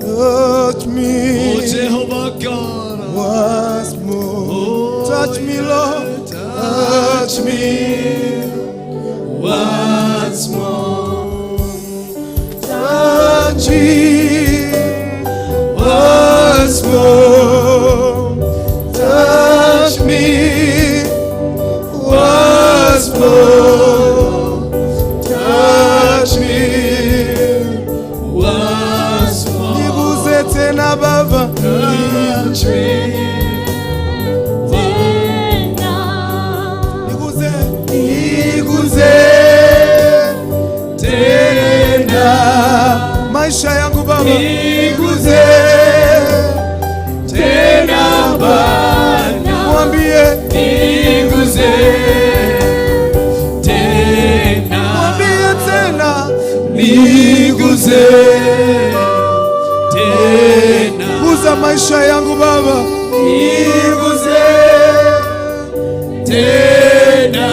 [SPEAKER 8] Touch me
[SPEAKER 4] Oh Jehovah God.
[SPEAKER 8] once more.
[SPEAKER 4] Oh,
[SPEAKER 8] Touch me, Lord.
[SPEAKER 4] Touch me once more.
[SPEAKER 8] Touch me once more. Touch me once more. Touch me
[SPEAKER 4] Once more.
[SPEAKER 8] Niguze tena Baba.
[SPEAKER 4] Touch me.
[SPEAKER 6] Tena.
[SPEAKER 8] Niguze, niguze
[SPEAKER 4] Tena.
[SPEAKER 8] maisha yangu Baba.
[SPEAKER 4] Niguze tena Bwana.
[SPEAKER 8] Mwambie,
[SPEAKER 4] Niguze tena.
[SPEAKER 8] mwambie tena.
[SPEAKER 4] Niguze tena.
[SPEAKER 8] Guza maisha yangu Baba.
[SPEAKER 4] Niguze tena.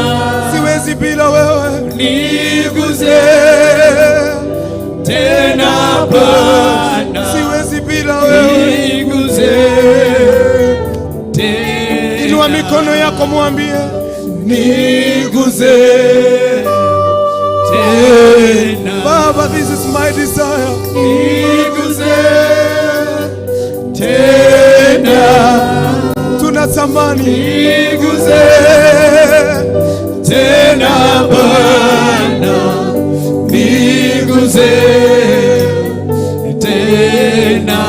[SPEAKER 8] Siwezi bila wewe.
[SPEAKER 4] Niguze tena Bwana.
[SPEAKER 8] Siwezi bila wewe.
[SPEAKER 4] Niguze tena.
[SPEAKER 8] Inua mikono yako mwambie,
[SPEAKER 4] Niguze tena.
[SPEAKER 8] Baba, this is my desire.
[SPEAKER 4] Niguze tena.
[SPEAKER 8] Tunatamani
[SPEAKER 4] Niguze tena Bwana. Niguze tena.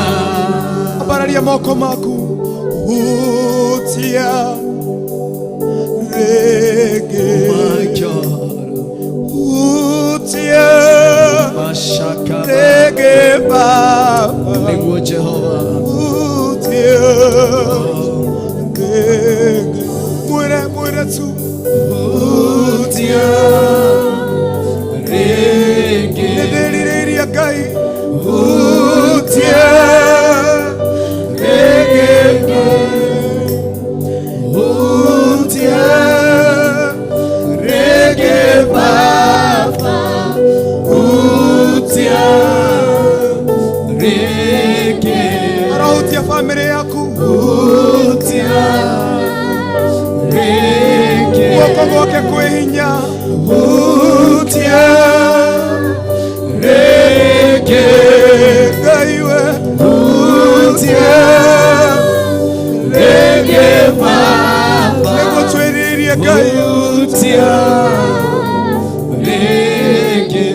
[SPEAKER 8] Ambararia moko maku. Hutia rĩngĩ.
[SPEAKER 4] My God.
[SPEAKER 8] Hutia
[SPEAKER 4] Mashaka.
[SPEAKER 8] rĩngĩ Baba.
[SPEAKER 4] Niguo Jehova.
[SPEAKER 8] Hutia rĩngĩ. Mwĩre, mwĩre tu.
[SPEAKER 4] Hutia rĩngĩ.
[SPEAKER 8] Nĩndĩrirĩirie Ngai. Hutia rĩngĩ. Hutia rĩngĩ Baba.
[SPEAKER 4] Hutia rĩngĩ.
[SPEAKER 8] Arahutia famĩlĩ yaku.
[SPEAKER 4] Hutia rĩngĩ.
[SPEAKER 8] Guoko gwake kwĩ hinya.
[SPEAKER 4] Hutia rĩngĩ.
[SPEAKER 8] Ngai we.
[SPEAKER 4] Hutia rĩngĩ Baba.
[SPEAKER 8] Nĩguo twĩrirĩrie Ngai.
[SPEAKER 4] Hutia rĩngĩ.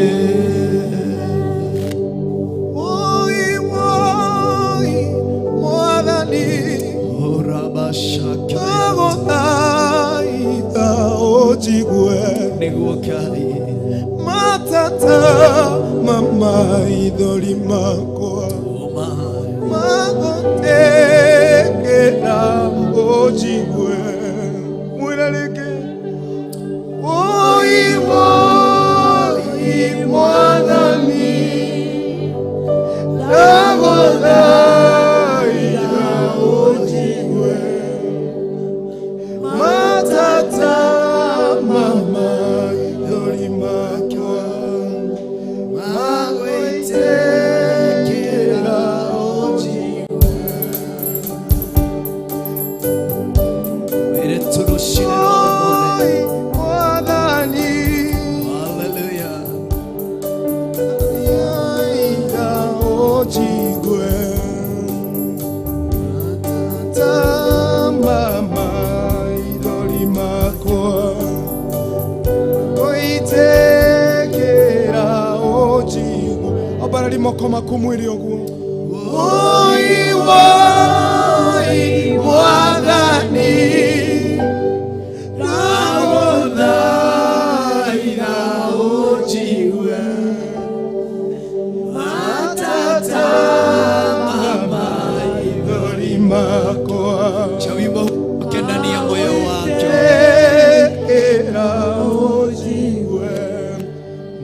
[SPEAKER 8] Woi, woi, Mwathani.
[SPEAKER 2] Rabashaka
[SPEAKER 8] Ndagũthaitha ũnjigue
[SPEAKER 2] nĩguo Ngai
[SPEAKER 8] matata ma maithori makwa
[SPEAKER 2] ũma
[SPEAKER 8] magũtĩkĩra ũnjigue mwĩre rĩngĩ Oi, woi, Mwathani, ndagũthaitha ũnjigue matata ma maithori makwa magũitĩkĩra ũnjigue
[SPEAKER 2] wĩre tũrũcine rwa ũmũthĩ.
[SPEAKER 8] Oi, Mwathani,
[SPEAKER 2] Hallelujah.
[SPEAKER 8] ndagũthaitha ũnjigue matata ma maithori makwa gũitĩkĩra ũnjigue ambarari moko maku mwĩrĩ ũguo Oi, woi, Mwathani, ndagũthaitha ũnjigue matata ma maithori makwa
[SPEAKER 2] Cha wimbo uke ndani ya moyo wake.
[SPEAKER 8] Ĩra ũnjigue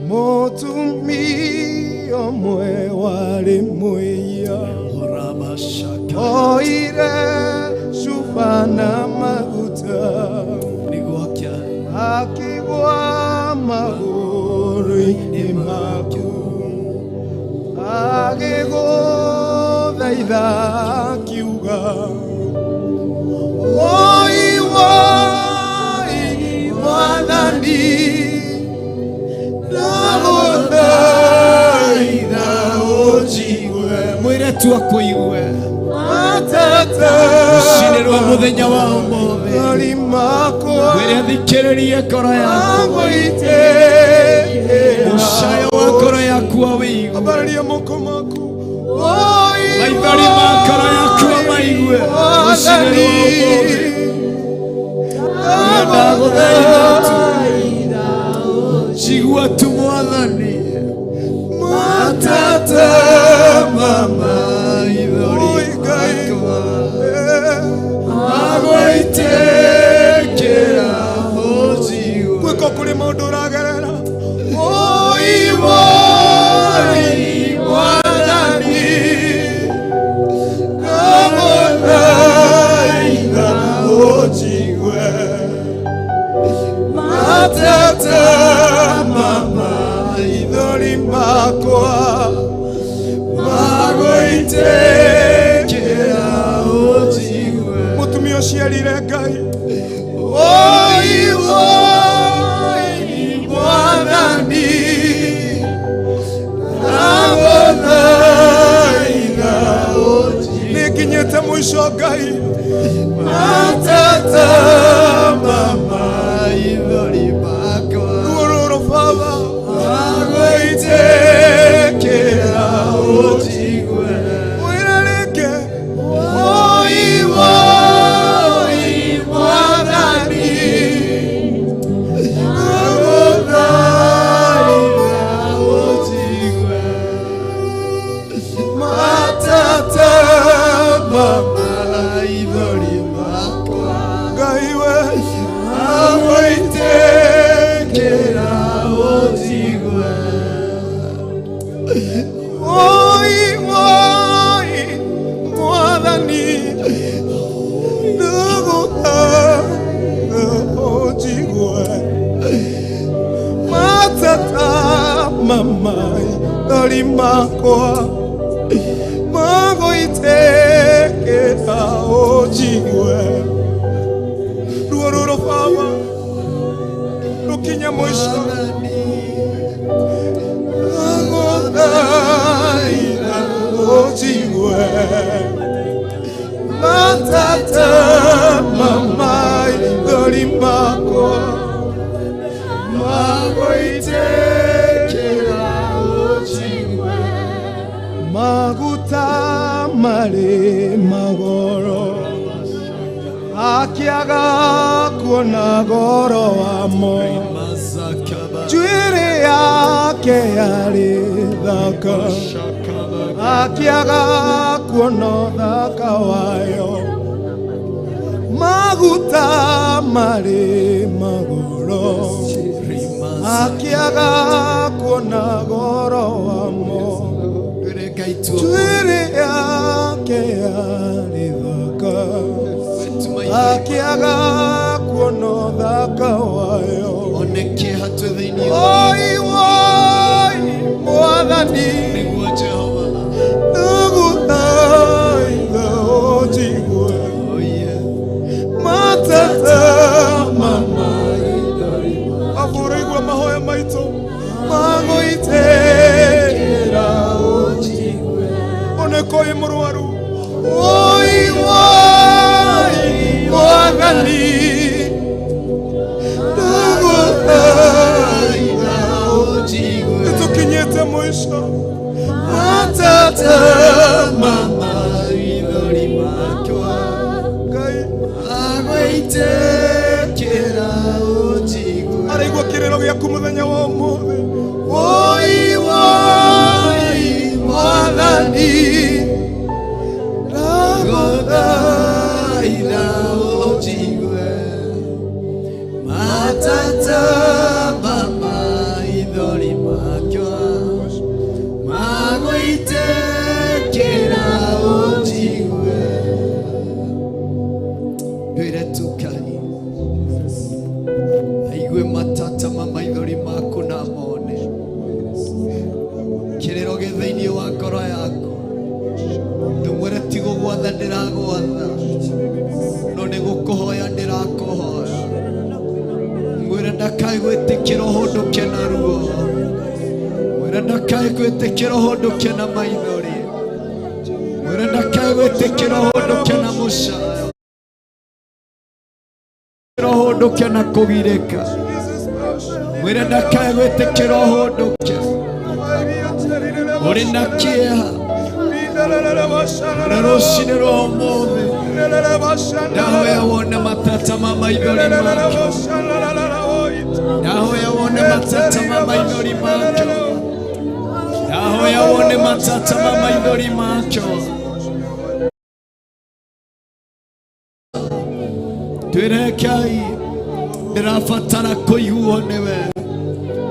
[SPEAKER 8] mũtumia ũmwe warĩ mũiya
[SPEAKER 2] Rabashaka
[SPEAKER 8] oire cuba na maguta
[SPEAKER 2] nĩguo Ngai
[SPEAKER 8] akĩgwa magũrũ-inĩ maku agĩgũthaitha akiuga Oi, woi, Mwathani, ndagũthaitha ũnjigue
[SPEAKER 2] mwĩre tu akũigue
[SPEAKER 8] matata
[SPEAKER 2] rũcine rwa mũthenya wa ũmũthĩ
[SPEAKER 8] maithori makwa
[SPEAKER 2] mwĩre athikĩrĩrie ngoro yaku
[SPEAKER 8] magũitĩkĩra
[SPEAKER 2] mũcayo wa ngoro yaku awĩigue
[SPEAKER 8] ambararia moko maku Oi,
[SPEAKER 2] maithori ma ngoro yaku amaigue rũcine rwa ũmũthĩ ndagũthaitha tu njigua tu Mwathani
[SPEAKER 8] matata
[SPEAKER 2] ma maithori
[SPEAKER 8] Oi, Ngai.
[SPEAKER 2] makwa magũitĩkĩra ũnjigue
[SPEAKER 8] gwĩko kũrĩ maũndũ ũragerera Oi, woi, Mwathani, ndagũthaitha ũnjigue matata ma maithori makwa
[SPEAKER 2] magũitĩkĩra ũnjigue
[SPEAKER 8] mũtumia ũciarire Ngai Oi, woi, Mwathani, ndagũthaitha ũnjigue nĩnginyĩte mũico Ngai matata ma
[SPEAKER 2] maithori makwa
[SPEAKER 8] ruo rũrũ Baba magũitĩkĩra
[SPEAKER 2] ũnjigue
[SPEAKER 8] mwĩre rĩngĩ Oi, woi, Mwathani, ndagũthaitha
[SPEAKER 2] ũnjigue
[SPEAKER 8] matata ma
[SPEAKER 2] maithori makwa
[SPEAKER 8] Ngai we
[SPEAKER 2] magũitĩkĩra ũnjigue
[SPEAKER 8] Oi, woi, Mwathani, ndagũthaitha ũnjigue matata ma maithori makwa magũitĩkĩra ũnjigue ruo rũrũ Baba rũkinye mũico ndagũthaitha ũnjigue matata ma maithori makwa
[SPEAKER 2] magũitĩkĩra ũnjigue
[SPEAKER 8] maguta marĩ magoro Akĩaga kuona goro wamo. Njuĩrĩ yake yarĩ thaka, akĩaga kuona ũthaka wayo. Maguta marĩ magũrũ, akĩaga kuona goro wamo. Njuĩrĩ yake yarĩ thaka, akĩaga kuona ũthaka wayo.
[SPEAKER 4] One kĩeha twĩ thĩinĩ
[SPEAKER 8] Oi, woi, Mwathani,
[SPEAKER 4] nĩguo Jehova.
[SPEAKER 8] Ndagũthaitha ũnjigue. Matata mamaithori. Abũrũigua mahoya maitũ magũitĩkĩra ũnjigue. Oneko wĩ mũrwaru. Oi, woi, Mwathani, ndagũthaitha ũnjigue. Nĩtũkinyĩte mũico. Matata
[SPEAKER 4] mamaithori makwa
[SPEAKER 8] Ngai
[SPEAKER 4] agũitĩkĩra ũnjigue.
[SPEAKER 8] Araigua kĩrĩro gĩaku mũthenya wa ũmũthĩ.
[SPEAKER 4] Woi, woi, Mwathani, ndagũthaitha ũnjigue. Matata mamaithori makwa magũitĩkĩra ũnjigue. Ndwĩre tu Ngai aigue matata ma maithori maku na mone kĩrĩro gĩ thĩinĩ wa ngoro yaku. Ndũmwĩre ti gũgwatha ndĩragwatha, no nĩ gũkũhoya ndĩrakũhoya. Mwĩre ndakae gwĩtĩkĩra ũhũndũke na ruo. Mwĩre ndakae gwĩtĩkĩra ũhũndũke na maithori. Mwĩre ndakae gwĩtĩkĩra ũhũndũke na mũcayo, ũhũndũke na kũgirĩka. Mwĩre ndakae gwĩtĩkĩra ũhũndũke ũrĩ na kĩeha. Na rũcinĩ rwa ũmũthĩ ndahoya wone matata ma maithori makwa. Ndahoya wone matata ma maithori makwa. Ndahoya wone matata ma maithori makwa. Twĩre Ngai ndĩrabatara kũiguo nĩwe.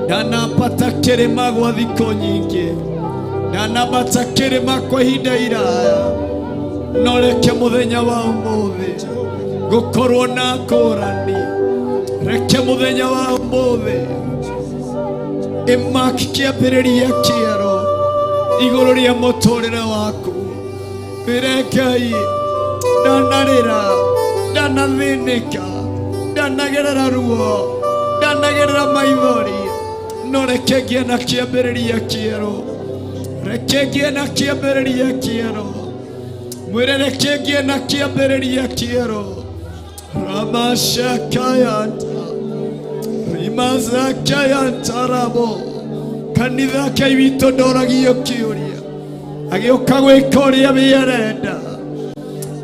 [SPEAKER 4] Ndanambata kĩrĩma gwa thikũ nyingĩ, ndanambata kĩrĩma kwa ihinda iraya, no reke mũthenya wa ũmũthĩ gũkorwo na ngũrani. Reke mũthenya wa ũmũthĩ ĩmaki kĩambĩrĩria kĩerũ igũrũ rĩa mũtũrĩre waku. Wĩre Ngai ndanarĩra, ndanathĩnĩka, ndanagerera ruo, ndanagerera maithori, no reke ngĩe na kĩambĩrĩria kĩerũ. Reke ngĩe na kĩambĩrĩria kĩerũ. Mwĩre reke ngĩe na kĩambĩrĩria kĩerũ. Ramashakayanta rimazakayantarabo. Kanitha Ngai witũ ndoragio kĩũria, agĩũka gwĩka ũrĩa we arenda.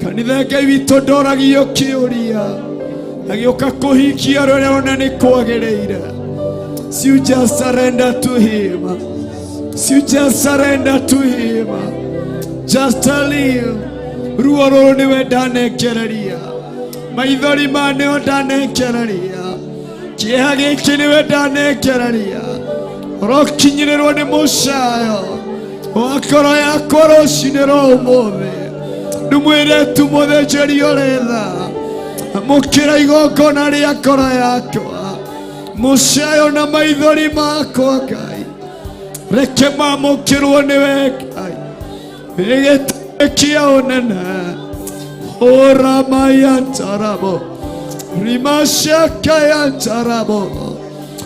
[SPEAKER 4] Kanitha Ngai witũ ndoragio kĩũria, agĩũka kũhingia ũrĩa arona nĩ kwagĩrĩire. You just surrender to him. You just surrender to him. Just tell him, ruo rũrũ nĩwe ndanengereria, maithori ma nĩo ndanengereria, kĩeha gĩkĩ nĩwe ndanengereria. Ũrokinyĩrĩrwo nĩ mũcayo wa ngoro yakwa rũcinĩ rwa ũmũthĩ. Ndũmwĩre tu mũthĩnjĩri ũrĩ tha, amũkĩra igongona rĩa ngoro yakwa, mũcayo na maithori makwa. Ngai, reke mamũkĩrwo nĩwe. Ngai gĩtĩ kĩa ũnene oramayantarabo rimashakayantarabo.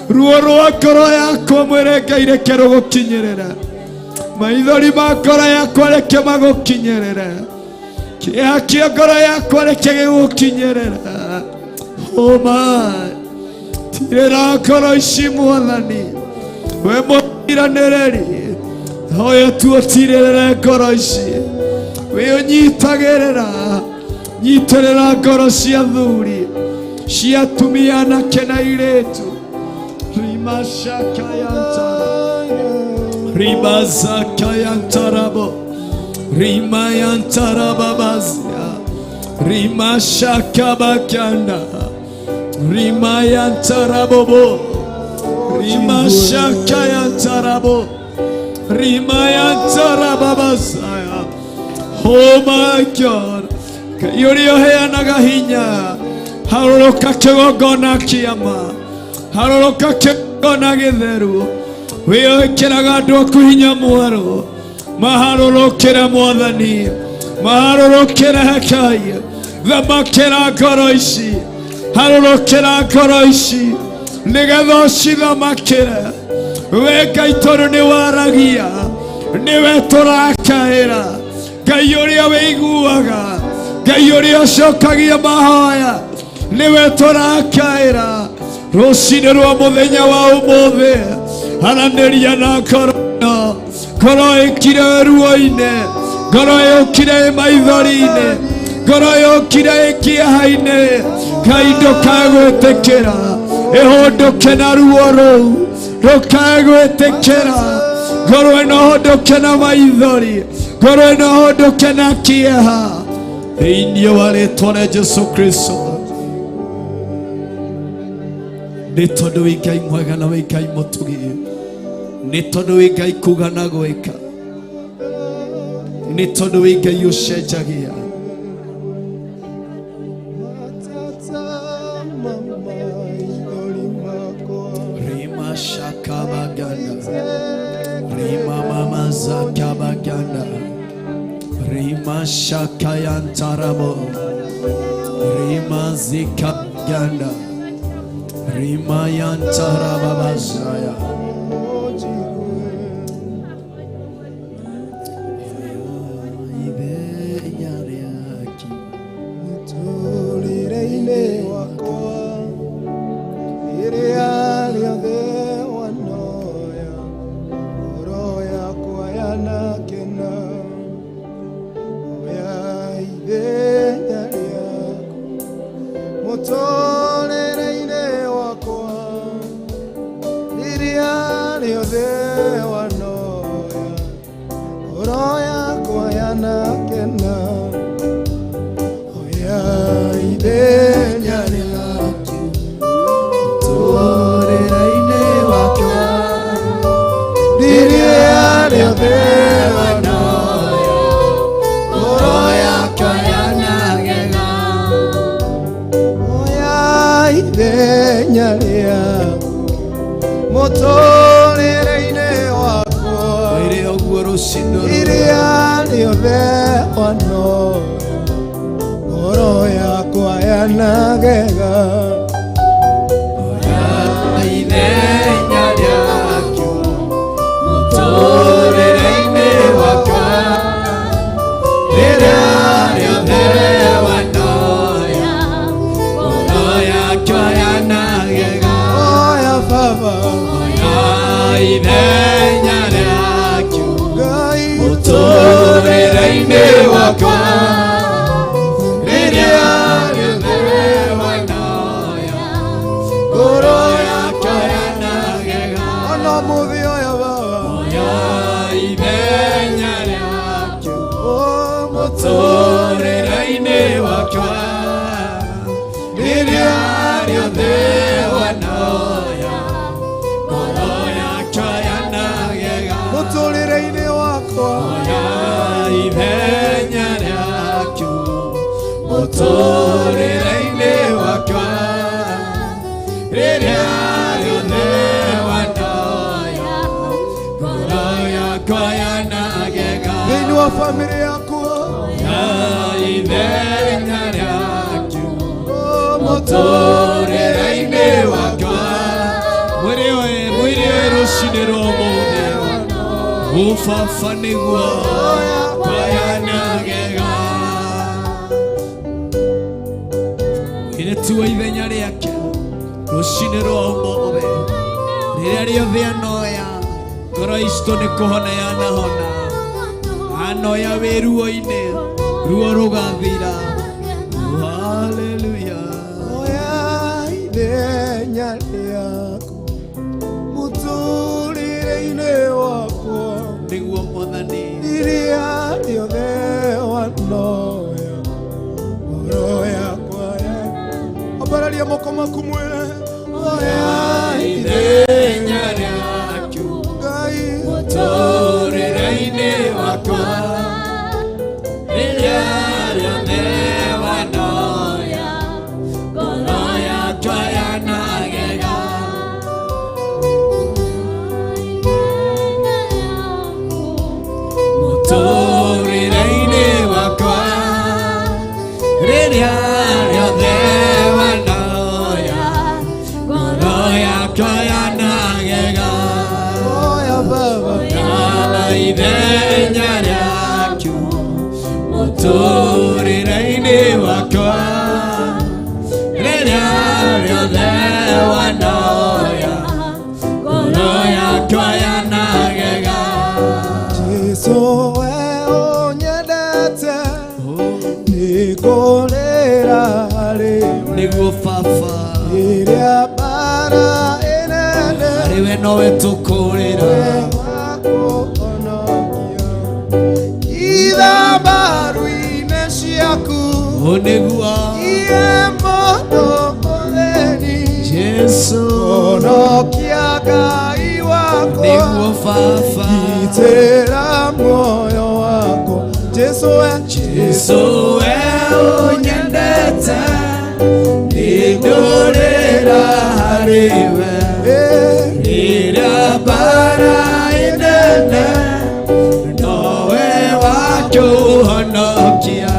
[SPEAKER 4] Ruo rwa ngoro yakwa mwĩre Ngai reke rũgũkinyĩrĩra. Maithori ma ngoro yakwa reke magũkinyĩrĩre. Kĩeha kĩa ngoro yakwa reke gĩgũkinyĩrĩra. Ũma tirĩra ngoro ici Mwathani, we mũtiranĩrĩri. Hoya tu ũtirĩrĩre ngoro ici, wĩ ũnyitagĩrĩra. Nyitĩrĩra ngoro cia thuri, cia atumia, anake na airĩtu. Rimashakayantara rimazakayantarabo rimayantarababazia rimashakabakanda rimayantarabobo rimashakayantarabo rimayantarababazaya. Oh my God, Ngai ũrĩa ũheanaga hinya, harũrũka kĩgongona kĩama, harũrũka kĩgongona gĩtheru, wĩĩkĩraga andũ aku hinya mwerũ, maharũrũkĩre Mwathani, maharũrũkĩre Ngai, thamakĩra ngoro ici, harũrũkĩra ngoro ici nĩgetha ũcithamakĩre we Ngai, tondũ nĩ waragia, nĩwe tũrakaĩra, Ngai ũrĩa wĩiguaga, Ngai ũrĩa ũcokagia mahoya, nĩwe tũrakaĩra rũcinĩ rwa mũthenya wa ũmũthĩ. Aranĩria na ngoro ĩno, ngoro ĩkire ruo-inĩ, ngoro yũkire ĩ maithori-inĩ, ngoro yũkire ĩ kĩeha-inĩ. Ngai, ndũkae gwĩtĩkĩra ĩhũndũke na ruo rũu, ndũkae gwĩtĩkĩra ngoro ĩno hũndũke na maithori, ngoro ĩno hũndũke na kĩeha, thĩinĩ wa rĩtwa rĩa Jesu Kristo. Nĩ tondũ wĩ Ngai mwega na wĩ Ngai mũtugi, nĩ tondũ wĩ Ngai kuga na gwĩka, nĩ tondũ wĩ Ngai ũcenjagia. Rima shakabaganda rima mama zakabaganda rima shakayantarabo rima zikaganda rima yantarababazaya. Ithenya rĩake.
[SPEAKER 8] Mũtũũrĩre-inĩ wakwa, rĩrĩa rĩothe wanoya, ngoro yakwa yanakena. Oya ithenya rĩaku mũtũũrĩre-inĩ wakwa, rĩrĩa rĩothe wanoya, ngoro yakwa yanakena. Oya ithenya rĩaku
[SPEAKER 4] Mũtũũrĩre-inĩ wakwa,
[SPEAKER 8] rĩrĩa rĩothe wanoya, ngoro yakwa yanagega. Oya ithenya rĩaku mũtũũrĩre-inĩ wakwa,
[SPEAKER 4] Mwĩre ũguo rũcinĩ rũrũ.
[SPEAKER 8] Rĩrĩa rĩothe wanoya, ngoro yakwa yanagega.
[SPEAKER 4] Ithenya rĩaku mũtũũrĩre-inĩ wakwa, rĩrĩa rĩothe wanoya, ngoro yakwa yanagega.
[SPEAKER 8] Oya Baba.
[SPEAKER 4] Oya ithenya rĩaku
[SPEAKER 8] Ngai.
[SPEAKER 4] Mũtũũrĩre-inĩ wakwa, rĩrĩa rĩothe wanoya, ngoro yakwa yanagega.
[SPEAKER 8] Ona mũthĩ oya Baba.
[SPEAKER 4] Oya ithenya rĩaku
[SPEAKER 8] O
[SPEAKER 4] mũtũũrĩre-inĩ wakwa, rĩrĩa rĩothe wanoya, ngoro yakwa yanagega.
[SPEAKER 8] Mũtũũrĩre-inĩ wakwa.
[SPEAKER 4] Oya ithenya rĩaku mũtũũrĩre-inĩ wakwa, rĩrĩa rĩothe wanoya, ngoro yakwa yanagega.
[SPEAKER 8] Thĩinĩ wa bamĩrĩ yakwa.
[SPEAKER 4] Oya ithenya rĩaku
[SPEAKER 8] O
[SPEAKER 4] mũtũũrĩre-inĩ wakwa. Mwĩrĩ ũyũ, mwĩrĩ ũyũ, rũcinĩ rwa ũmũthĩ ũbaba nĩguo kwayanagega. Ĩrĩtua ithenya rĩake rũcinĩ rwa ũmũthĩ, rĩrĩa rĩothe anoya, ngoro icitũ nĩ kũhona yanahona. Anoya wĩ ruo-inĩ, ruo rũgathira.
[SPEAKER 8] Tambũrũkia moko maku mwĩre
[SPEAKER 5] Oya ithenya rĩaku
[SPEAKER 8] Ngai
[SPEAKER 5] mũtũũrĩre-inĩ wakwa rĩrĩa rĩothe wanoya ngoro yakwa yanagega mũtũũrĩre-inĩ wakwa rĩrĩa rĩothe wanoya ngoro yakwa yanagega
[SPEAKER 8] oya Baba
[SPEAKER 5] Kala ithenya rĩaku mũtũũrĩre-inĩ wakwa rĩrĩa rĩothe wanoya ngoro yakwa yanagega
[SPEAKER 8] Jesu we ũnyendete nĩngũrĩra harĩ we
[SPEAKER 2] nĩguo baba
[SPEAKER 8] rĩrĩa mbara ĩnene
[SPEAKER 2] harĩ we nowe tũkũrĩra
[SPEAKER 8] wakũhonokia ithambaru-inĩ ciaku
[SPEAKER 2] ũ nĩguo
[SPEAKER 8] iye mũndũ mũthĩni
[SPEAKER 2] Jesu
[SPEAKER 8] honokia Ngai wakwa
[SPEAKER 2] nĩguo baba
[SPEAKER 8] gitĩra muoyo wakwa Jesu we
[SPEAKER 5] Jesu we ũnyendete nĩngũrĩra harĩ we
[SPEAKER 8] Eh,
[SPEAKER 5] rĩrĩa mbara ĩnene nowe wakũhonokia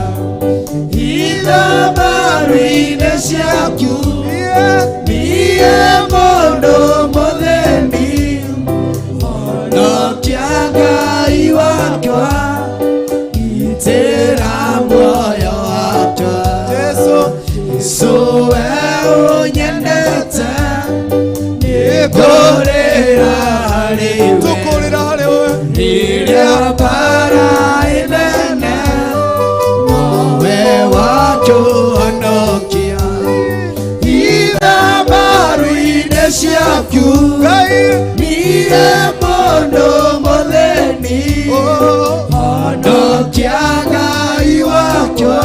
[SPEAKER 5] ithambaru-inĩ ciaku
[SPEAKER 8] yeah.
[SPEAKER 5] niĩ mũndũ mũthĩni honokia Ngai wakwa gitĩra muoyo wakwa
[SPEAKER 8] Jesu
[SPEAKER 5] Jesu we ũnyendete nĩngũrĩra harĩ we
[SPEAKER 8] tũkũrĩra harĩ we
[SPEAKER 5] rĩrĩa mbara ĩnene nowe wakũhonokia ithambaru-inĩ ciaku
[SPEAKER 8] Ngai
[SPEAKER 5] niĩ mũndũ mũthĩni
[SPEAKER 8] oh.
[SPEAKER 5] honokia Ngai wakwa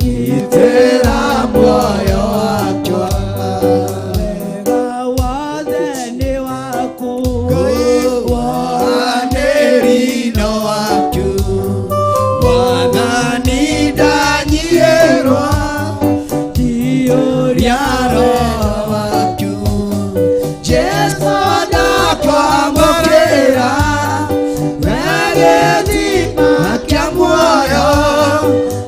[SPEAKER 5] gitĩra muoyo wakwa
[SPEAKER 3] Wega wothe nĩ waku
[SPEAKER 5] Wohanĩri-no waku Mwathani ndanyiĩrwo
[SPEAKER 3] Ndiyũria
[SPEAKER 5] Roho waku Jesũ ndakwamũkĩra Wee gĩthima kĩa muoyo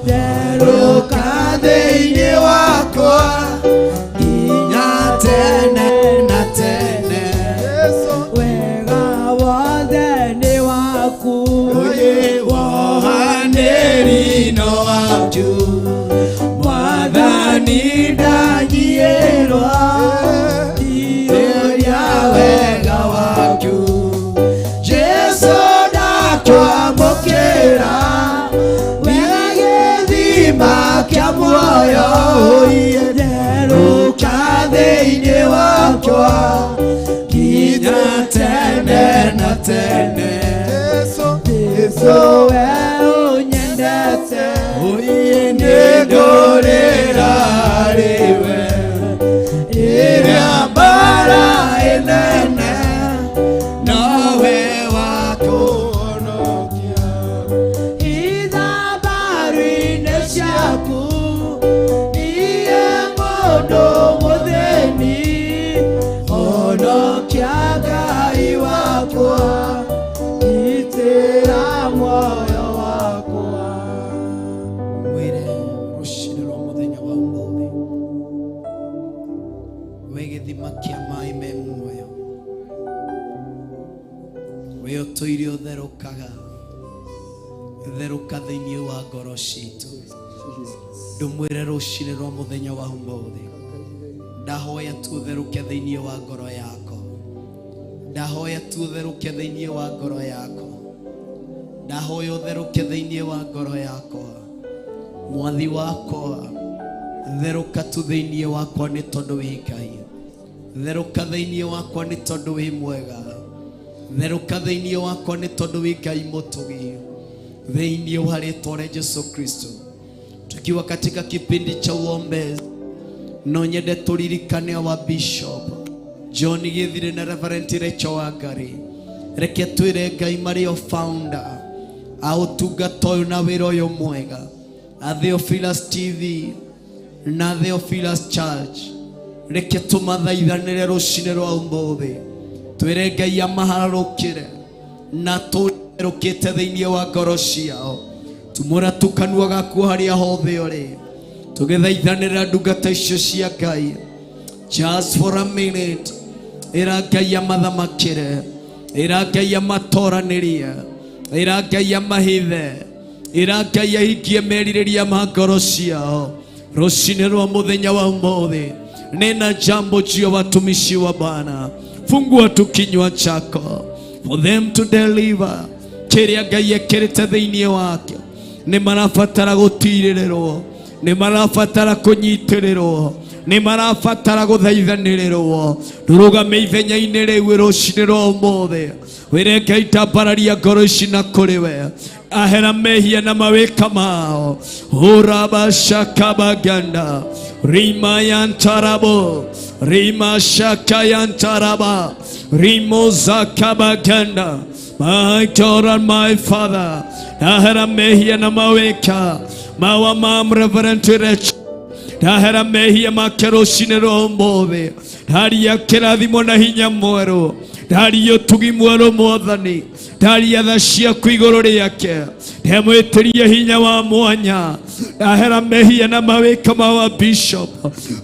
[SPEAKER 5] Therũka thĩinĩ wakwa nginya tene na tene
[SPEAKER 8] Jesu
[SPEAKER 3] Wega wothe nĩ waku
[SPEAKER 5] Oye wohanĩri-no waku Mwathani ndanyiĩrwo Ndiyũria wega waku Jesũ ndakwamũkĩra Wee gĩthima kĩa muoyo Therũka thĩinĩ wakwa nginya tene na tene
[SPEAKER 8] Jesu
[SPEAKER 3] Jesu we ũnyendete
[SPEAKER 5] Oye nĩngũrĩra harĩ we rĩrĩa mbara ĩnene nowe wakũhonokia
[SPEAKER 3] Ithambaru-inĩ ciaku niĩ mũndũ mũthĩni honokia Ngai wakwa gitĩra muoyo wakwa
[SPEAKER 2] mwĩre rũcinĩ rwa mũthenya wa ũmũthĩ we gĩthima kĩa maĩ me muoyo we ũtũire ũtherũkaga therũka thĩinĩ wa ngoro citũ ndũmwĩre rũcinĩ rwa mũthenya wa ũmũthĩ ndahoya tu ũtherũke thĩinĩ wa ngoro yakwa ndahoya tu ũtherũke thĩinĩ wa ngoro yakwa ndahoya ũtherũke thĩinĩ wa ngoro yakwa mwathi wakwa therũka tu thĩinĩ wakwa nĩ tondũ wĩ Ngai therũka thĩinĩ wakwa nĩ tondũ wĩ mwega therũka thĩinĩ wakwa nĩ tondũ wĩ Ngai mũtugi thĩinĩ wa rĩtwa rĩa Jesu Kristo tukiwa katika kipindi cha uombezi. No nyende tũririkane our bishop John Githire na Reverend Rachel Wangari. Reke twĩre Ngai marĩ o founder a ũtungata ũyũ na wĩra ũyũ mwega a Theophilus TV na Theophilus Church. Reke tũmathaithanĩre rũcinĩ rwa ũmũthĩ, twĩre Ngai amaharũkĩre na tũrũkĩte thĩinĩ wa ngoro ciao. Tumũra tu kanua gaku harĩa hothe ũrĩ, tũgĩthaithanĩra ndungata icio cia Ngai. Just for a minute, ĩra Ngai amathamakĩre, ĩra Ngai amatoranĩrie, ĩra Ngai amahithe, ĩra Ngai ahingie merirĩria ma ngoro ciao rũcinĩ rwa mũthenya wa ũmũthĩ. Nena jambo juu ya watumishi wa Bwana, fungua tu kinywa chako for them to deliver kĩrĩa Ngai ekĩrĩte thĩinĩ wake. Nĩ marabatara gũtirĩrĩrwo, nĩ marabatara kũnyitĩrĩrwo, nĩ marabatara gũthaithanĩrĩrwo. Ndũrũgame ithenya-inĩ rĩu rũcinĩ rwa ũmũthĩ, wĩre Ngai tambararia ngoro ici na kũrĩ we, ahera mehia na mawĩka mao. Urabashakabaganda rimayantarabo rimashakayantaraba rimozakabaganda. My God and my Father, ahera mehia na mawĩka mawa mam Reverend Rachel, ndahera mehia make rũcinĩ rwa ũmũthĩ, ndaria kĩrathimo na hinya mwerũ, ndaria ũtugi mwerũ Mwathani, ndaria tha ciaku igũrũ rĩake, ndemwĩtĩrie hinya wa mwanya, ndahera mehia na mawĩka ma wa bishop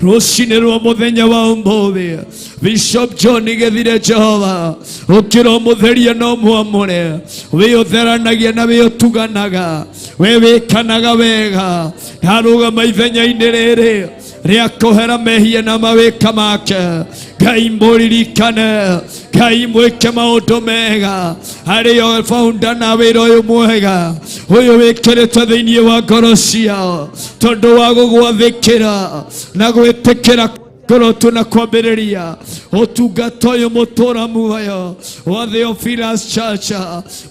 [SPEAKER 2] rũcinĩ rwa mũthenya wa ũmũthĩ. Bishop John Githire, Jehova ũkĩra ũmũtherie na ũmwamũre, wĩ ũtheranagia na wĩ ũtuganaga, we wĩkanaga wega. Ndarũgama ithenya-inĩ rĩrĩ rĩa kũhera mehia na mawĩka make. Ngai mũririkane, Ngai mwĩke maũndũ mega harĩ o founder na wĩra ũyũ mwega ũyũ wĩkĩrĩte thĩinĩ wa ngoro ciao, tondũ wa gũgwathĩkĩra na gwĩtĩkĩra ngoro tu na kwambĩrĩria ũtungata ũyũ mũtũra muoyo wa Theophilus Church,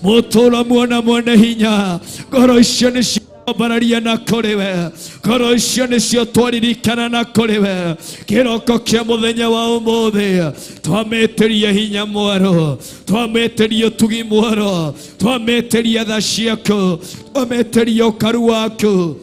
[SPEAKER 2] mũtũra muona mwene hinya. Ngoro icio nĩcio ambararia na kũrĩ we, ngoro icio nĩcio twaririkana na kũrĩ we kĩroko kĩa mũthenya wa ũmũthĩ. Twamĩtĩria hinya mwerũ, twamĩtĩria ũtugi mwerũ, twamĩtĩria tha ciaku, twamĩtĩria ũkaru waku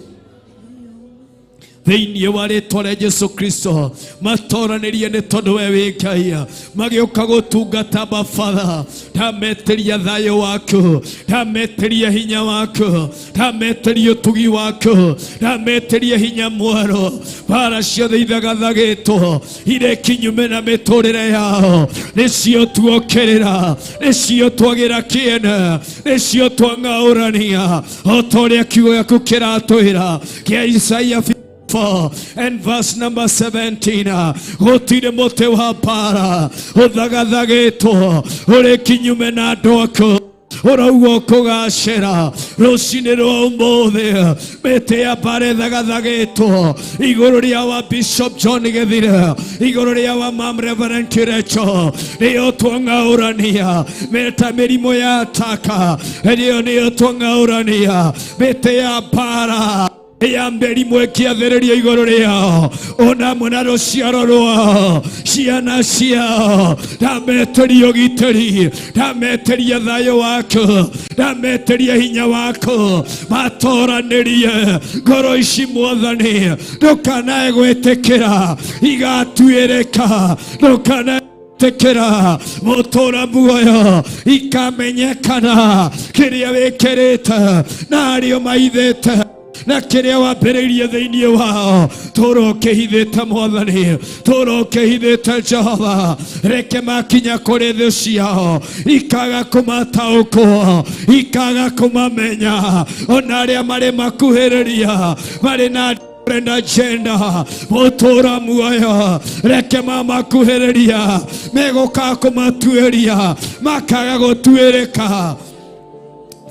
[SPEAKER 2] thĩinĩ wa rĩtwa rĩa Jesu Kristo. Matoranĩrie nĩ tondũ we wĩ Ngai, magĩũka gũtungata mabatha. Ndametĩria thayũ waku, ndametĩria hinya waku, ndametĩria ũtugi waku, ndametĩria hinya mwerũ. Bara ciothe ithagathagĩtwo irĩ kinyume na mĩtũrĩre yao nĩcio tuokĩrĩra, nĩcio twagĩra kĩene, nĩcio twang'aũrania o ta ũrĩa kiugo gĩaku kĩratwĩra kĩa Isaia 4 and verse number 17. Gũtirĩ mũtĩ wa mbara ũthagathagĩtwo ũrĩ kinyume na andũ aku ũrauga ũkũgacĩra. Rũcinĩ rwa ũmũthĩ, mĩtĩ ya mbara ĩthagathagĩtwo igũrũ rĩa wa Bishop John Githire, igũrũ rĩa wa Mam Reverend Rachel, nĩyo twang'aũrania. Meta mĩrimũ ya taka ĩrĩo nĩyo twang'aũrania. Mĩtĩ ya mbara ya mĩrimũ ĩkĩathĩrĩrio igũrũ rĩao ona mwe na rũciaro rwao, ciana ciao, ndametĩria ũgitĩri, ndametĩria thayũ waku, ndametĩria hinya waku. Matoranĩrie ngoro ici Mwathani, ndũkanae gwĩtĩkĩra igatuĩrĩka, ndũkanae tikira mũtũra muoyo ikamenyekana kĩrĩa wĩkĩrĩte na arĩo maithĩte na kĩrĩa wambĩrĩirie thĩinĩ wao tũra ũkĩhithĩte. Mwathani, tũra ũkĩhithĩte. Jehova, reke makinya kũrĩ thũ ciao ikaga kũmataũkwo, ikaga kũmamenya, ona arĩa marĩ makuhĩrĩria marĩ na different agenda. Mũtũra muoyo, reke mamakuhĩrĩria megũka kũmatuĩria makaga gũtuĩrĩka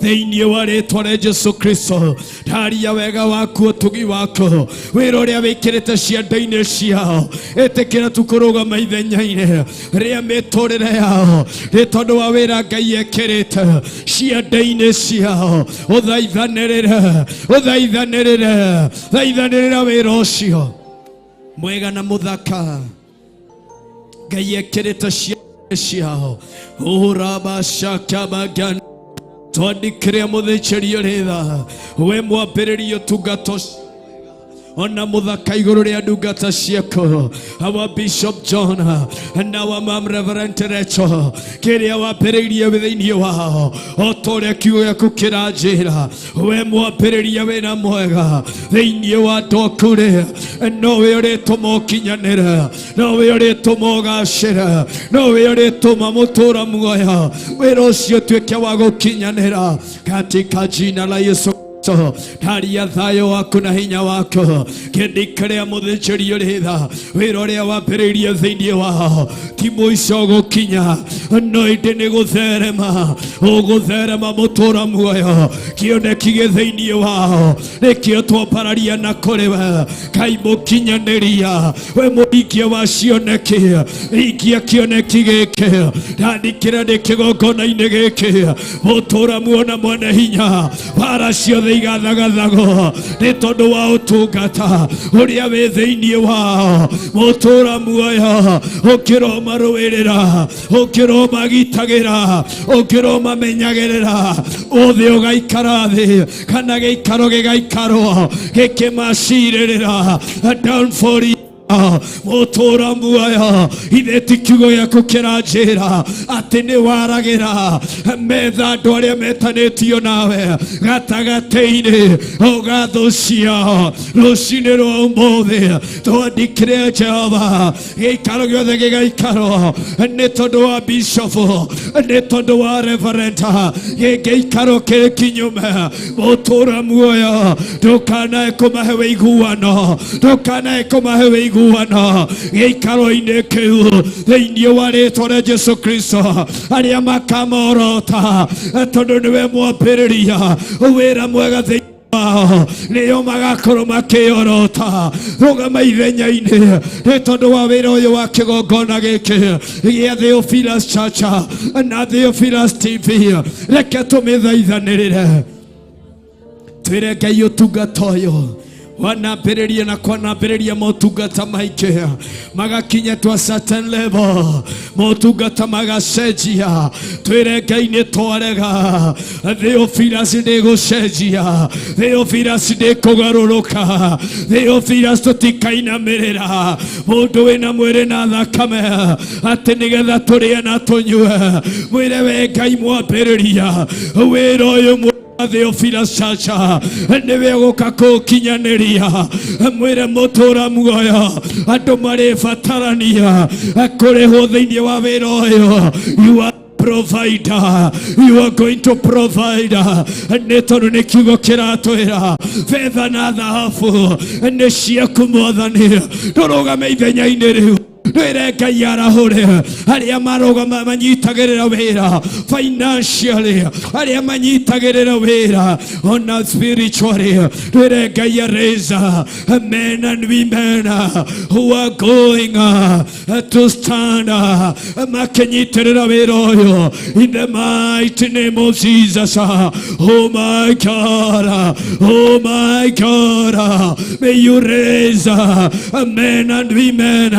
[SPEAKER 2] thĩinĩ wa rĩtwa rĩa Jesu Kristo. Ndaria wega waku, ũtugi waku, wĩra ũrĩa wĩkĩrĩte cianda-inĩ ciao. Ĩtĩkĩra tu kũrũgama ithenya-inĩ rĩa mĩtũrĩre yao nĩ tondũ wa wĩra Ngai ekĩrĩte cianda-inĩ ciao. Ũthaithanĩrĩre, ũthaithanĩrĩre, thaithanĩrĩra wĩra ũcio.
[SPEAKER 4] Mwega na mũthaka Ngai ekĩrĩte ciana ciao ũrabacakabagana twandĩkĩre mũthĩnjĩri ũrĩ tha we mwambĩrĩria ũtungata ũcio ona mũthaka igũrũ rĩa ndungata ciaku, our Bishop John na our Mam Reverend Rachel, kĩrĩa wambĩrĩirie wĩ thĩinĩ wao o ta ũrĩa kiugo gĩaku kĩranjĩra, we mwambĩrĩria wĩna mwega thĩinĩ wa andũ aku-rĩ, nowe ũrĩtũma ũkinyanĩre, nowe ũrĩtũma ũgacĩre, nowe ũrĩtũma mũtũra muoyo wĩra ũcio ũtuĩke wa gũkinyanĩra katika jina la Yesu Kristo. Ndaria thayũ waku na hinya waku kĩndikĩrĩa mũthĩnjĩri ũrĩ tha wĩra ũrĩa wambĩrĩirie thĩinĩ wao ti mũico gũkinya no ĩndĩ nĩ gũtherema ũgũtherema mũtũra muoyo kĩoneki gĩ thĩinĩ wao nĩkĩo twambararia na kũrĩ we Ngai mũkinyanĩria we mũhingia wa cioneki hingia kĩoneki gĩkĩ ndandĩkĩra ndĩ kĩgongona-inĩ gĩkĩ mũtũra muona mwene hinya bara ciothe igathagathagwo nĩ tondũ wa ũtungata ũrĩa wĩ thĩinĩ wao mũtũra muoyo ũkĩromarũĩrĩra ũkĩromagitagĩra ũkĩromamenyagĩrĩra ũthĩ ũgaikara thĩ kana gĩikaro gĩgaikarwo gĩkĩmacirĩrĩra downfall mũtũra muoyo ithe ti kiugo gĩaku kĩranjĩra atĩ nĩ waragĩra metha andũ arĩa metanĩtio nawe gatagatĩ-inĩ ũgathũ ciao rũcinĩ rwa ũmũthĩ twandĩkĩre Jehova gĩikaro gĩothe gĩgaikarwo nĩ tondũ wa bishop nĩ tondũ wa reverend gĩngĩikarwo kĩ kinyume mũtũra muoyo ndũkanae kũmahe wĩiguano ndũkanae kũmahe wĩiguano gĩikaro-inĩ kĩu thĩinĩ wa rĩtwa rĩa Jesu Kristo arĩa makamorota tondũ nĩwe mwambĩrĩria wĩra mwega thĩinĩ wao nĩo magakorwo makĩorota rũgama ithenya-inĩ nĩ tondũ wa wĩra ũyũ wa kĩgongona gĩkĩ gĩa Theophilus Church na Theophilus TV reke tũmĩthaithanĩrĩre twĩre Ngai ũtungata ũyũ wanambĩrĩria na kwanambĩrĩria motungata maingĩ magakinya to a certain level motungata magacenjia twĩre Ngai nĩ twarega Theophilus ndĩgũcenjia Theophilus ndĩkũgarũrũka Theophilus tũtikainamĩrĩra mũndũ wĩna mwĩrĩ na thakame atĩ nĩgetha tũrĩe na tũnyue mwĩre we Ngai mwambĩrĩria wĩra ũyũ Theophilus Church nĩwe gũka kũkinyanĩria mwĩre mũtũra muoyo andũ marĩbatarania kũrĩhwo thĩinĩ wa wĩra ũyũ. You are provider, you are going to provide nĩ tondũ nĩ kiugo kĩratwĩra betha na thahabu nĩ ciaku mwathani ndũrũgame ithenya-inĩ rĩu twĩre Ngai arahũre arĩa marũgama manyitagĩrĩra wĩra financially arĩa manyitagĩrĩra wĩra ona spiritually twĩre Ngai araise men and women who are going to stand makĩnyitĩrĩra wĩra ũyũ in the mighty name of Jesus. Oh my God, oh my God, may you raise men and women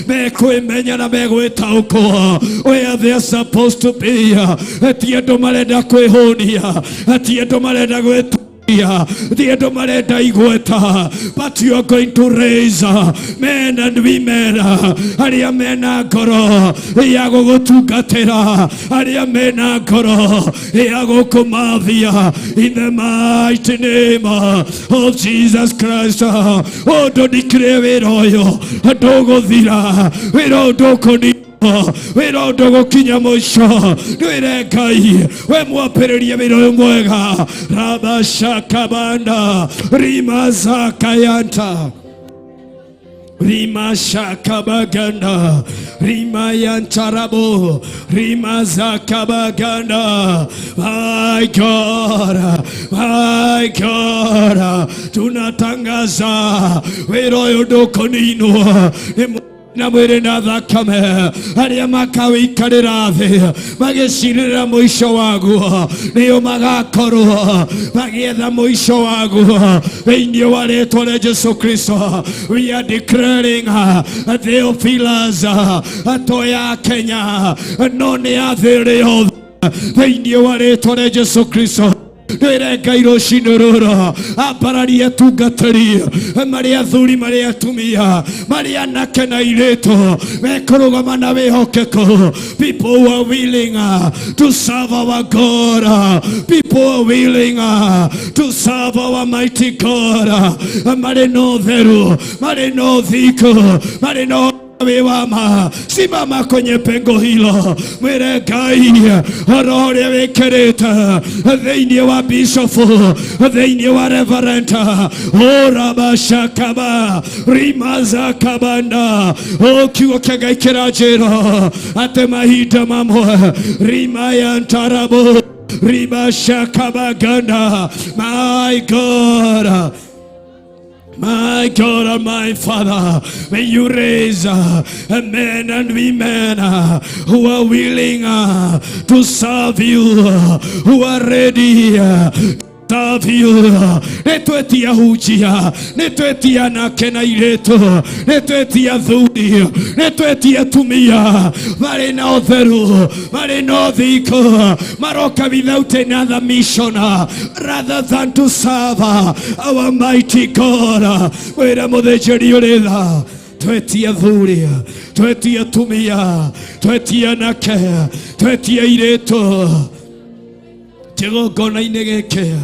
[SPEAKER 4] mekwĩmenya na megwĩtaũkwo where they are supposed to be ti andũ marenda kwĩhũnia ti andũ marenda gwĩtũria ti andũ marenda igweta, but you are going to raise men and women arĩa mena ngoro ya gũgũtungatĩra arĩa mena ngoro ya gũkũmathia in the mighty name of Jesus Christ. Ũndũ ndikire wĩra ũyũ ndũgũthira wĩra ũyũ ndũkũni wĩra ũyũ ndũgũkinya mũico ndwĩre Ngai we mwambĩrĩria wĩra ũyũ mwega rabashakabanda rimazakayanta rimashakabaganda rimayantarabo rimazakabaganda. My God, my God, tunatangaza wĩra ũyũ ndũkũninwo nĩ Na mwĩrĩ na thakame arĩa makawĩikarĩra thĩ magĩcirĩra mũico waguo nĩo magakorwo magĩetha mũico waguo thĩinĩ wa rĩtwa rĩa Jesu Kristo. We are declaring Theophilus to ya Kenya no nĩ ya thĩ ĩrĩ yothe thĩinĩ wa rĩtwa rĩa Jesu Kristo. Twĩre Ngai rũcinĩ rũrũ ambararie atungatĩri marĩ athuri marĩ atumia marĩ anake na airĩtu mekũrũgama na wĩhokeku. People who are willing to serve our God, people who are willing to serve our mighty God, marĩ na ũtheru, marĩ na ũthingu, marĩ na wĩwama. Simama kwenye pengo hilo, mwĩre Ngai roho ũrĩa wĩkĩrĩte thĩinĩ wa bishop, thĩinĩ wa reverend orabashakaba rimazakabanda o kiugo kĩa Ngai kĩranjĩra atĩ mahinda mamwe rimayantarabo ribashakabaganda. My God, my God and my Father, may you raise men and women who are willing to serve you, who are ready to serve you. Nĩ twetia hunjia, nĩ twetia anake na airĩtu, nĩ twetia athuri, nĩ twetia atumia marĩ na ũtheru, marĩ na ũthingu, maroka without another mission rather than to serve our mighty God. Wĩra mũthĩnjĩri ũrĩ tha, twetia athuri, twetia atumia, twetia anake, twetia airĩtu kĩgongona-inĩ gĩkĩ,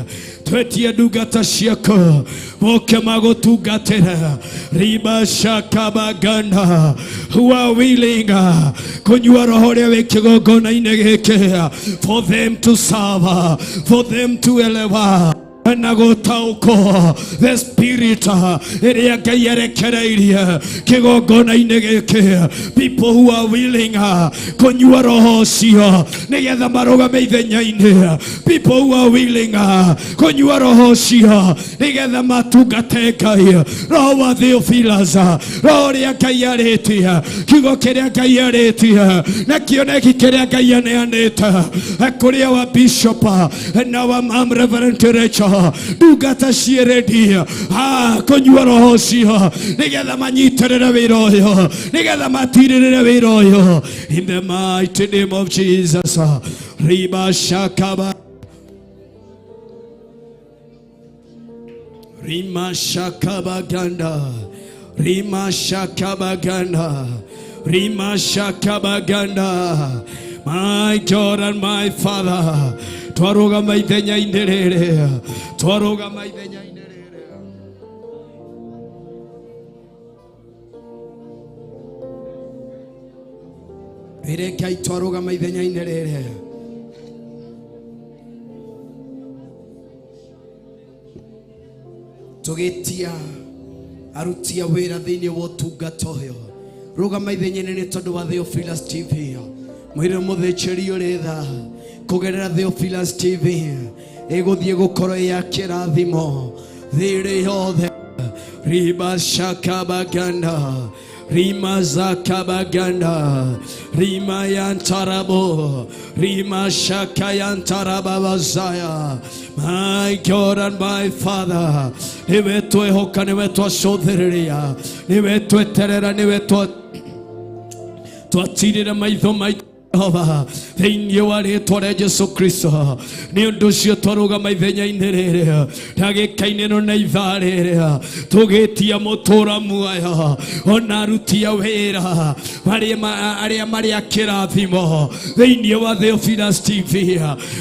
[SPEAKER 4] twetie ndungata ciaku moke magũtungatĩra riba shakabaganda who are willing kũnyua roho ũrĩa wĩ kĩgongona-inĩ gĩkĩ for them to serve, for them to elewa na gũtaũkwo the spirit ĩrĩa Ngai arekereirie kĩgongona-inĩ gĩkĩ. People who are willing kũnyua roho ũcio nĩgetha marũgame ithenya-inĩ. People who are willing kũnyua roho ũcio nĩgetha matungate Ngai. Roho wa Theophilus, roho ũrĩa Ngai arĩtie, kiugo kĩrĩa Ngai arĩtie na kĩoneki kĩrĩa Ngai aneanĩte kũrĩa wa bishop na wa mam Reverend Rachel, ndungata ciĩrendi kũnyua roho ũcio nĩgetha manyitĩrĩre wĩra ũyũ, nĩgetha matirĩrĩre wĩra ũyũ in the mighty name of Jesus. Riba shakaba Rima shakabaganda, Rima shakabaganda, Rima shakabaganda. My God and my Father, twarũgama ithenya-inĩ rĩrĩ, twarũgama ithenya-inĩ rĩrĩ. Rĩrĩ Ngai, twarũgama ithenya-inĩ rĩrĩ tũgĩtia aruti a wĩra thĩinĩ wa ũtungata ũyũ. Rũgama ithenya-inĩ nĩ tondũ wa Theophilus TV. Mwĩre mũthĩnjĩri ũrĩ tha kũgerera Theophilus TV ĩgũthiĩ gũkorwo ya kĩrathimo thĩ ĩrĩ yothe. Riba shakabaganda, rima zakabaganda, rima yantarabo, rima shakayantarababazaya. My God and my Father, nĩwe twehoka, nĩwe twacũthĩrĩria, nĩwe tweterera, nĩwe twatirĩra maitho maitũ Jehova thĩinĩ wa rĩtwa rĩa Jesu Kristo. Nĩ ũndũ ũcio twarũgama ithenya-inĩ rĩrĩ ndagĩka-inĩ ĩno na ithaa rĩrĩ tũgĩtia mũtũra muoyo ona aruti a wĩra arĩa marĩ a kĩrathimo thĩinĩ wa Theophilus TV,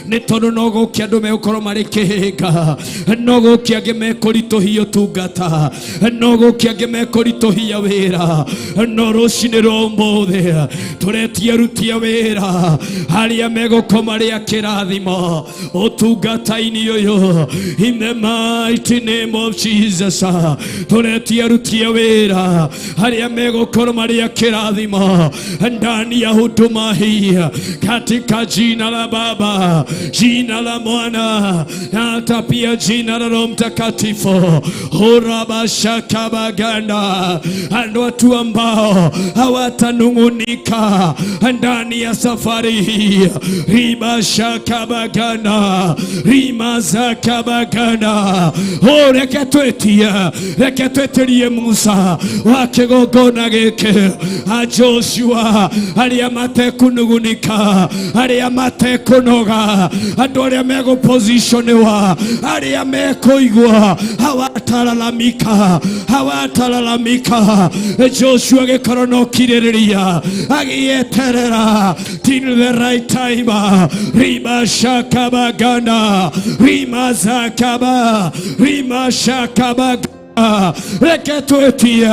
[SPEAKER 4] nĩ tondũ no gũkĩ andũ megũkorwo marĩ kĩhĩnga, no gũkĩ angĩ mekũritũhia ũtungata, no gũkĩ angĩ mekũritũhia wĩra, no rũcinĩ rwa ũmũthĩ tũretia aruti a wĩra. wĩra arĩa megũkorwo marĩ a kĩrathimo ũtungata-inĩ ũyũ in the mighty name of Jesus. Tũretia aruti a wĩra arĩa megũkorwo marĩ a kĩrathimo ndani ya huduma hii katika jina la Baba, jina la Mwana na hata pia jina la Roho Mtakatifu. Horabashakabaganda, and watu ambao hawatanung'unika ndani ya safari hii. Ribashakabaganda, rimazakabaganda. Oh, reke twetie, reke twetirie Musa wa kĩgongona gĩkĩ, a Joshua arĩa matekunugunika, arĩa matekũnoga, andũ arĩa megũpositioniwa, arĩa mekũigua hawatalalamika, hawatalalamika. Joshua agĩkorwo na ũkirĩrĩria, agĩeterera till the right time. Ribashakabaganda, rimazakaba, rimashakabaga. Reke twetie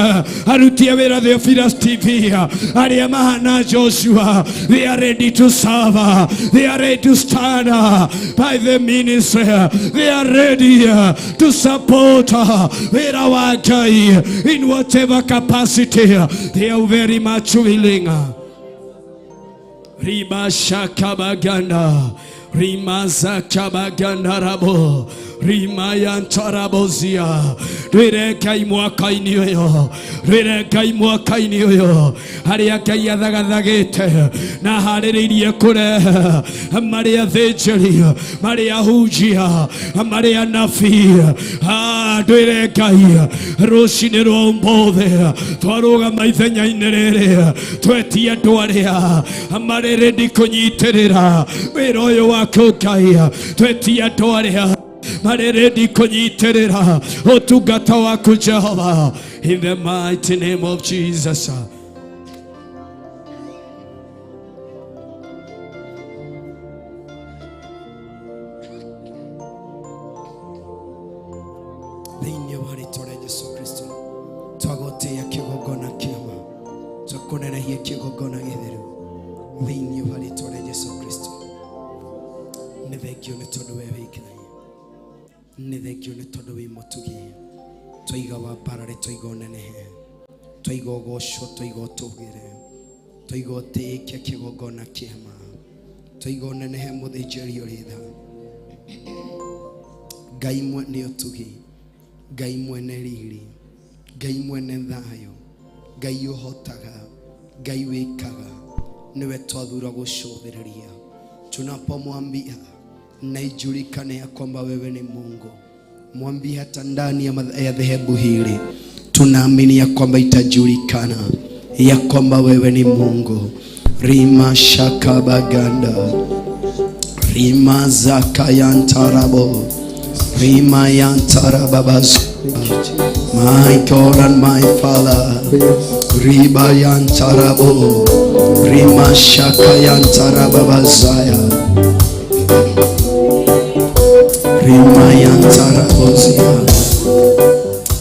[SPEAKER 4] aruti a wĩra Theophilus TV arĩa mahana Joshua, they are ready to serve, they are ready to stand by the ministry, they are ready to support wĩra wa Ngai in whatever capacity. They are very much willing. Ribashakabaganda, rimazakabaganda rabo, rimayantarabozia. Rwĩre Ngai mwaka-inĩ ũyũ, rwĩre Ngai mwaka-inĩ ũyũ harĩa Ngai athagathagĩte na harĩrĩirie kũrehe marĩ athĩnjĩri, marĩ ahunjia, marĩ anabii. Ndwĩre Ngai rũcinĩ rwa ũmũthĩ twarũgama ithenya-inĩ rĩrĩ twetie andũ arĩa marĩ ready kũnyitĩrĩra wĩra ũyũ waku Ngai, twetie andũ arĩa marĩ ready kũnyitĩrĩra ũtungata waku Jehova, in the mighty name of Jesus.
[SPEAKER 2] Thĩinĩ wa rĩtwa rĩa Jesu Kristo twagũtĩĩa kĩgongona kĩama, twakũnenehia kĩgongona gĩtheru thĩinĩ wa rĩtwa rĩa Jesu Kristo. Nĩ thengio nĩ tondũ we wĩ Ngai, nĩ thengio nĩ tondũ wĩ mũtugi. Twaiga wambarare, twaiga ũnenehe, twaiga ũgocwo, twaiga ũtũgĩre, twaiga ũtĩĩke kĩgongona kĩama, twaiga ũnenehe mũthĩnjĩri ũrĩ tha. Ngai mwene ũtugi, Ngai mwene riri, Ngai mwene thayũ, Ngai ũhotaga, Ngai wĩkaga, nĩwe twathura gũcũthĩrĩria. Tunapomwambia na ijulikane ya kwamba wewe ni Mungu, mwambie hata ndani ya dhehebu hili tunaamini ya kwamba itajulikana ya kwamba wewe ni Mungu. Rima shakabaganda, rima zakayantarabo, rima yantarababaz. My God and my Father, riba yantarabo, rima shakayantarababazaya, rima yantarabozia.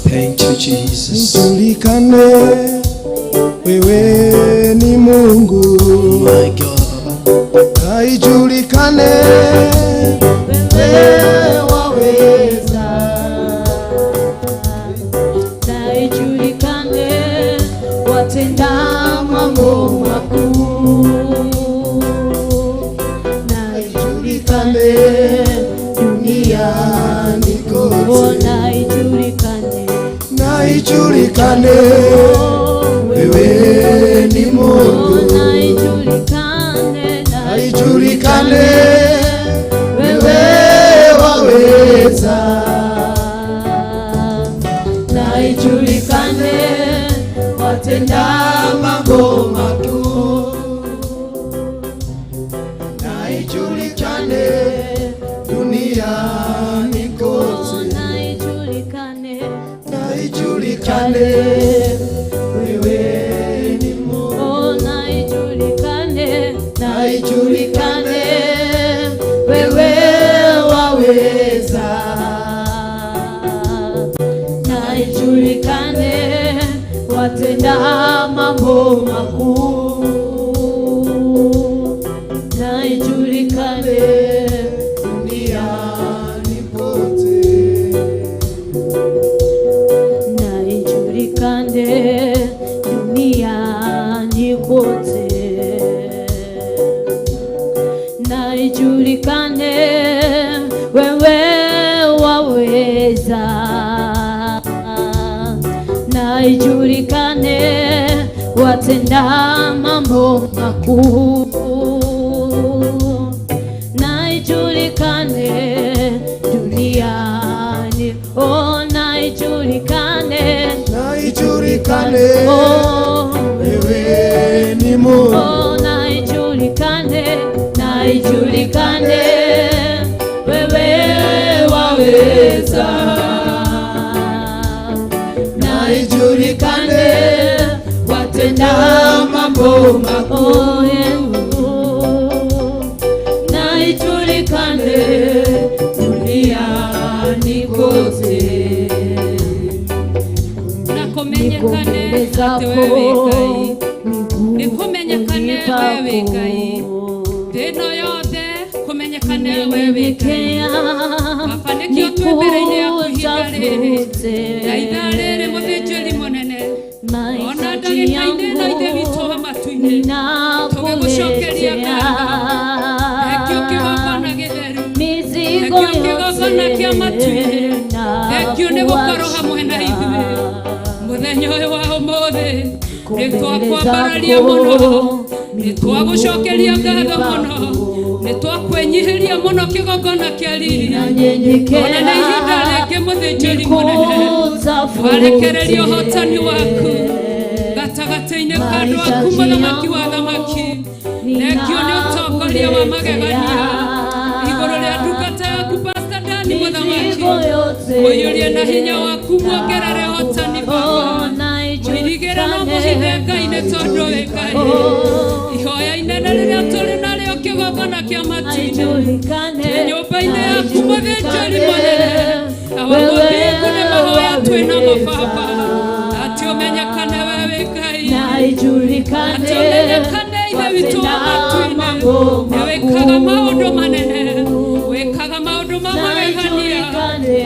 [SPEAKER 2] Thank you, Jesus.
[SPEAKER 8] Ijulikane wewe ni Mungu.
[SPEAKER 2] My God.
[SPEAKER 8] Ijulikane wewe waweza.
[SPEAKER 6] Na ijulikane watenda mambo makuu. Na ijulikane
[SPEAKER 8] duniani kote.
[SPEAKER 6] Na ijulikane,
[SPEAKER 8] Na ijulikane wewe ni Mungu.
[SPEAKER 6] Na ijulikane,
[SPEAKER 8] Na ijulikane wewe waweza.
[SPEAKER 6] Na ijulikane watenda
[SPEAKER 8] mambo makuu. Na ijulikane duniani kote.
[SPEAKER 6] Na ijulikane,
[SPEAKER 8] Na ijulikane wewe ni Mungu.
[SPEAKER 6] Na ijulikane,
[SPEAKER 8] Na ijulikane
[SPEAKER 6] wewe
[SPEAKER 8] waweza.
[SPEAKER 6] Na ijulikane watenda mambo makuu. Na ijulikane watenda mambo makuu. Na ijulikane duniani, oh, na ijulikane,
[SPEAKER 5] na ijulikane,
[SPEAKER 6] oh,
[SPEAKER 5] wewe ni Mungu.
[SPEAKER 6] Oh, na ijulikane, na ijulikane, wewe waweza. Na ijulikane watenda
[SPEAKER 5] mambo makuu.
[SPEAKER 6] Oh, yeah. Na ijulikane duniani kote.
[SPEAKER 9] Na kũmenyekane atĩ we wĩ Ngai, nĩ kũmenyekane we wĩ Ngai thĩ ĩno yothe, kũmenyekane we wĩ Ngai. Baba, nĩkĩo twĩ mbere-inĩ yaku ihinda rĩrĩ na ithaa rĩrĩ, mũthĩnjĩri mũnene, ona ndagĩka-inĩ ĩno, Ithe witũ wa matu-inĩ, tũgĩgũcokeria ngatho. Thengio kĩgongona gĩtheru,
[SPEAKER 6] Mizigo
[SPEAKER 9] thengio kĩgongona kĩa matu-inĩ, thengio nĩ gũkorwo hamwe na ithuĩ mũthenya ũyũ wa ũmũthĩ. Nĩ twakwambararia mũno, nĩ twagũcokeria ngatho mũno, nĩ twakwĩnyihĩria mũno kĩgongona kĩa riri. Ona nĩ ihinda rĩngĩ, mũthĩnjĩri mũnene, warekereria ũhotani waku gatagatĩ-inĩ ka andũ aku, mũthamaki wa thamaki. Thengio nĩ ũtongoria wa magegania igũrũ rĩa ndungata yaku Pastor Dani. Mũthamaki, mũiyũrie na hinya waku, muongerere ũhotani. Baba, mũirigĩre no mũhithe, Ngai, nĩ tondũ wĩ Ngai. Ihoya inene rĩrĩa tũrĩ narĩo kĩgongona kĩa matu-inĩ twĩ nyũmba-inĩ yaku, mũthĩnjĩri mũnene, awa mũthingu, nĩ mahoya twĩ namo, Baba, atĩ ũmenyekane we wĩ Ngai, atĩ ũmenyekane, Ithe witũ wa matu-inĩ, nĩ wĩkaga maũndũ manene, wĩkaga maũndũ ma magegania,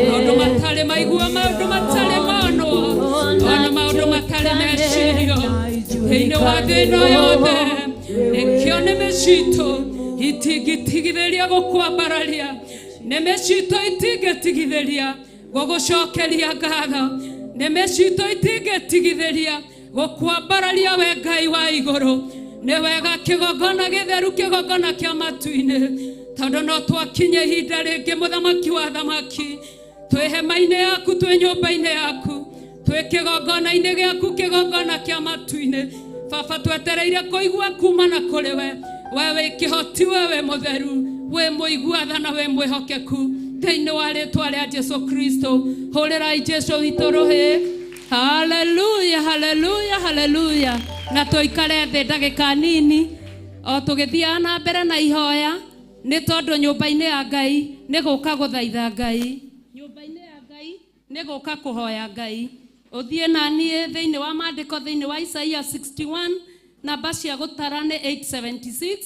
[SPEAKER 9] maũndũ matarĩ maigua, maũndũ matarĩ monwo, ona maũndũ matarĩ mecirio thĩinĩ wa thĩ ĩno yothe. Nĩkĩo nĩmĩ citũ itingĩtigithĩria gũkwambararia, nĩmĩ citũ itingĩtigithĩria gũgũcokeria ngatho, nĩmĩ citũ itingĩtigithĩria gũkwambararia we Ngai wa igũrũ. Nĩ wega kĩgongona gĩtheru, kĩgongona kĩa matu-inĩ, tondũ no twakinye ihinda rĩngĩ, mũthamaki wa thamaki, twĩ hema-inĩ yaku, twĩ nyũmba-inĩ yaku, twĩ kĩgongona-inĩ gĩaku, kĩgongona kĩa matu-inĩ. Baba, twetereire kũigua kuma na kũrĩ we. We wĩ kĩhoti, we wĩ mũtheru, wĩ mũigua tha na wĩ mwĩhokeku. Thĩinĩ wa rĩtwa rĩa Jesu Kristo, hũrĩrai Jesu witũ rũhĩ. Haleluya, haleluya, haleluya! Na tũikare thĩ ndagĩka nini o tũgĩthiaga na mbere na ihoya, nĩ tondũ nyũmba-inĩ ya Ngai nĩ gũka gũthaitha Ngai, nyũmba-inĩ ya Ngai nĩ gũka kũhoya Ngai. Ũthiĩ na niĩ thĩinĩ wa maandĩko, thĩinĩ wa Isaia 61, namba cia gũtara nĩ 876.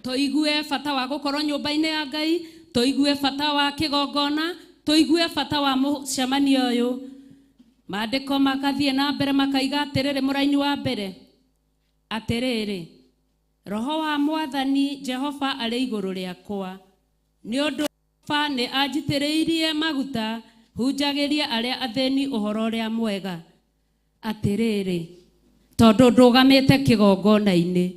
[SPEAKER 9] Tũigue bata wa gũkorwo nyũmba-inĩ ya Ngai, tũigue bata wa kĩgongona, tũigue bata wa mũcemanio ũyũ. Maandĩko makathiĩ na mbere makaiga atĩrĩrĩ, mũraini wa mbere, atĩrĩrĩ, "Roho wa Mwathani Jehova arĩ igũrũ rĩakwa, nĩ ũndũ Jehova nĩ anjitĩrĩirie maguta hunjagĩrie arĩa athĩni ũhoro ũrĩa mwega." Atĩrĩrĩ, tondũ ndũgamĩte kĩgongona-inĩ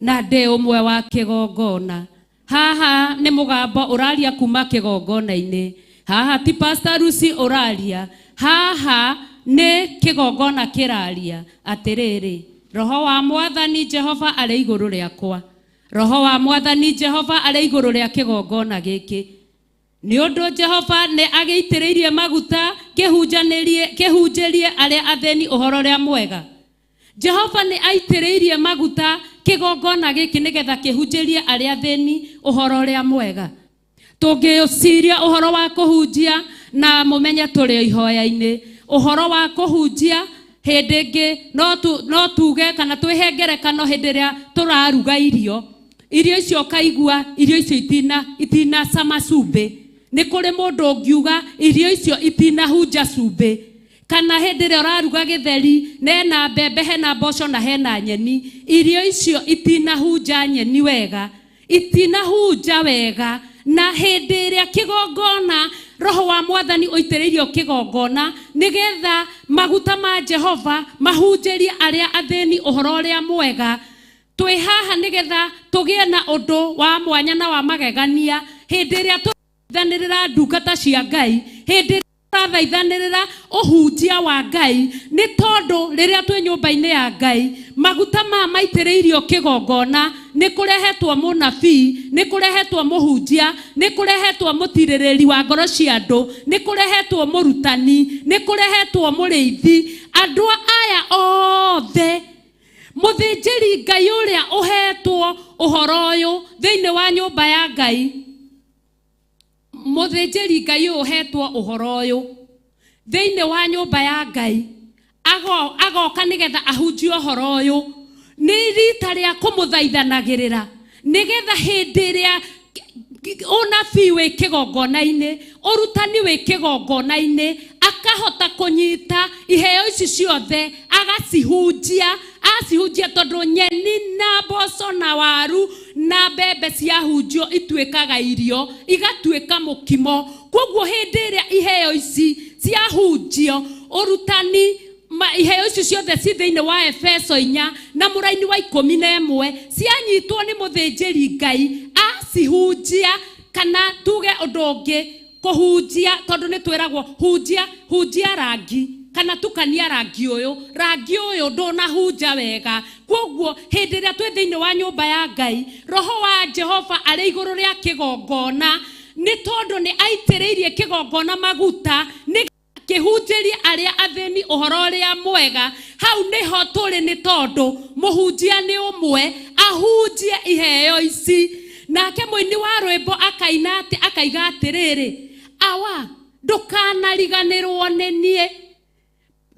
[SPEAKER 9] na ndĩ ũmwe wa kĩgongona haha, nĩ mũgambo ũraria kuma kĩgongona-inĩ haha, ti Pastor Lucy ũraria haha, nĩ kĩgongona kĩraria. Atĩrĩrĩ, "Roho wa Mwathani Jehova arĩ igũrũ rĩakwa." Roho wa Mwathani Jehova arĩ igũrũ rĩa kĩgongona gĩkĩ, nĩ ũndũ Jehova nĩ agĩitĩrĩirie maguta kĩhunjanĩrie, kĩhunjĩrie arĩa athĩni ũhoro ũrĩa mwega. Jehova nĩ aitĩrĩirie maguta kĩgongona gĩkĩ nĩgetha kĩhunjĩrie arĩa athĩni ũhoro ũrĩa mwega. Tũngĩciria ũhoro wa kũhunjia, na mũmenye tũrĩ ihoya-inĩ, ũhoro wa kũhunjia hĩndĩ ĩngĩ no tuge kana twĩhe ngerekano hĩndĩ ĩrĩa tũraruga irio, irio icio ũkaigua irio icio itinacama cumbĩ. Nĩ kũrĩ mũndũ ũngiuga irio icio itinahunja cumbĩ? Kana hĩndĩ ĩrĩa ũraruga gĩtheri, nena mbembe, hena mboco na hena nyeni, irio icio itinahunja nyeni wega, itinahunja wega. Na hĩndĩ ĩrĩa kĩgongona Roho wa Mwathani ũitĩrĩirio kĩgongona nĩgetha maguta ma Jehova mahunjĩrie arĩa athĩni ũhoro ũrĩa mwega. Twĩ haha nĩgetha tũgĩe na ũndũ wa mwanya na wa magegania hĩndĩ ĩrĩa tũrathaithanĩrĩra ndungata cia Ngai, hĩndĩ ĩrĩa tũrathaithanĩrĩra ũhunjia wa Ngai, nĩ tondũ rĩrĩa twĩ nyũmba-inĩ ya Ngai maguta maya maitĩrĩirio kĩgongona, nĩ kũrehetwo mũnabii, nĩ kũrehetwo mũhunjia, nĩ kũrehetwo mũtirĩrĩri wa ngoro cia andũ, nĩ kũrehetwo mũrutani, nĩ kũrehetwo mũrĩithi. Andũ aya othe mũthĩnjĩri Ngai ũrĩa ũhetwo ũhoro ũyũ thĩinĩ wa nyũmba ya Ngai, mũthĩnjĩri Ngai ũyũ ũhetwo ũhoro ũyũ thĩinĩ wa nyũmba ya Ngai agoka nĩgetha ahunjie ũhoro ũyũ, nĩ rita rĩa kũmũthaithanagĩrĩra nĩgetha hĩndĩ ĩrĩa ũnabii wĩ kĩgongona-inĩ, ũrutani wĩ kĩgongona-inĩ, akahota kũnyita iheo ici ciothe agacihunjia, acihunjia tondũ nyeni na mboco na waru na mbembe ciahunjio ituĩkaga irio, igatuĩka mũkimo. Koguo hĩndĩ ĩrĩa iheo ici ciahunjio, ũrutani iheo ici ciothe ci thĩinĩ wa Efeso 4 na mũraini wa 11 cianyitwo nĩ mũthĩnjĩri Ngai acihunjia, kana tuge ũndũ ũngĩ kũhunjia, tondũ nĩ twĩragwo hunjia, hunjia rangi kana tukania rangi ũyũ, rangi ũyũ ndũnahunja wega. Koguo hĩndĩ ĩrĩa twĩ thĩinĩ wa nyũmba ya Ngai, Roho wa Jehova arĩ igũrũ rĩa kĩgongona, nĩ tondũ nĩ aitĩrĩirie kĩgongona maguta nĩ kĩhunjĩrie arĩa athĩni ũhoro ũrĩa mwega. Hau nĩho tũrĩ, nĩ tondũ mũhunjia nĩ ũmwe ahunjie iheo ici. Nake mũini wa rwĩmbo akaina atĩ, akaiga atĩrĩrĩ, awa ndũkanariganĩrwo nĩ niĩ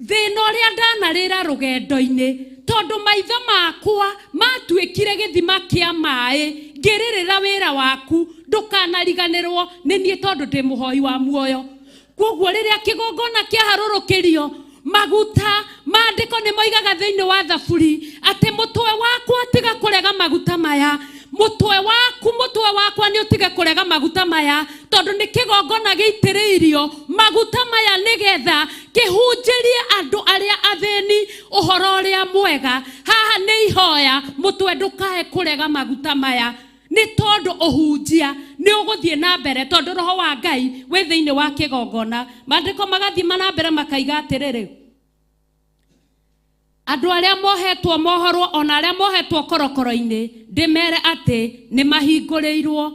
[SPEAKER 9] thĩna ũrĩa ndanarĩra rũgendo-inĩ, tondũ maitho makwa matuĩkire gĩthima kĩa maĩ ngĩrĩrĩra wĩra waku, ndũkanariganĩrwo nĩ niĩ tondũ ndĩ mũhoi wa muoyo. Koguo rĩrĩa kĩgongona kĩaharũrũkĩrio maguta, maandĩko nĩ moigaga thĩinĩ wa Thaburi atĩ mũtwe wakwa tiga kũrega maguta maya, mũtwe waku, mũtwe wakwa nĩ ũtige kũrega maguta maya, tondũ nĩ kĩgongona gĩitĩrĩirio maguta maya nĩgetha kĩhunjĩrie andũ arĩa athĩni ũhoro ũrĩa mwega. Haha nĩ ihoya, mũtwe ndũkae kũrega maguta maya, nĩ tondũ ũhunjia nĩ ũgũthiĩ na mbere, tondũ Roho wa Ngai wĩ thĩinĩ wa kĩgongona. Maandĩko magathiĩ na mbere makaiga atĩrĩrĩ, andũ arĩa mohetwo mohorwo ona arĩa mohetwo korokoro-inĩ ndĩmere atĩ nĩ mahingũrĩirwo.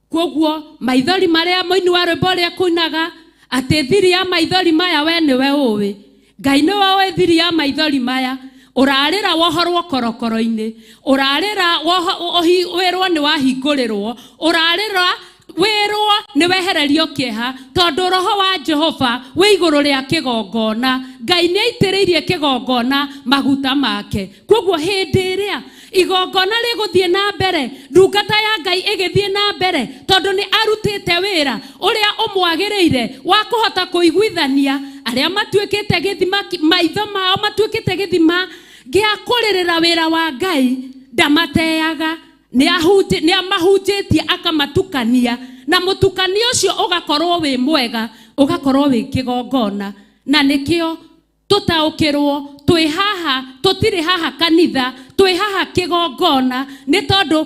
[SPEAKER 9] Koguo maithori marĩa mũini wa rwĩmbo ũrĩa kuinaga atĩ thiri ya maithori maya we nĩwe ũĩ, Ngai nĩwe ũĩ thiri ya maithori maya. Ũrarĩra wohorwo korokoro-inĩ, ũrarĩra wĩrwo nĩ wahingũrĩrwo, ũrarĩra wĩrwo nĩ wehererio kĩeha, tondũ Roho wa Jehova wĩ igũrũ rĩa kĩgongona. Ngai nĩ aitĩrĩirie kĩgongona maguta make. Koguo hĩndĩ ĩrĩa igongona rĩgũthiĩ na mbere, ndungata ya Ngai ĩgĩthiĩ na mbere, tondũ nĩ arutĩte wĩra ũrĩa ũmwagĩrĩire wa kũhota kũiguithania arĩa matuĩkĩte gĩthima, maitho mao matuĩkĩte gĩthima gĩa kũrĩrĩra wĩra wa Ngai, ndamateaga, nĩ amahunjĩtie akamatukania, na mũtukanio ũcio ũgakorwo wĩ mwega, ũgakorwo wĩ kĩgongona. Na nĩkĩo tũtaũkĩrwo twĩ haha, tũtirĩ haha kanitha, twĩ haha kĩgongona, nĩ tondũ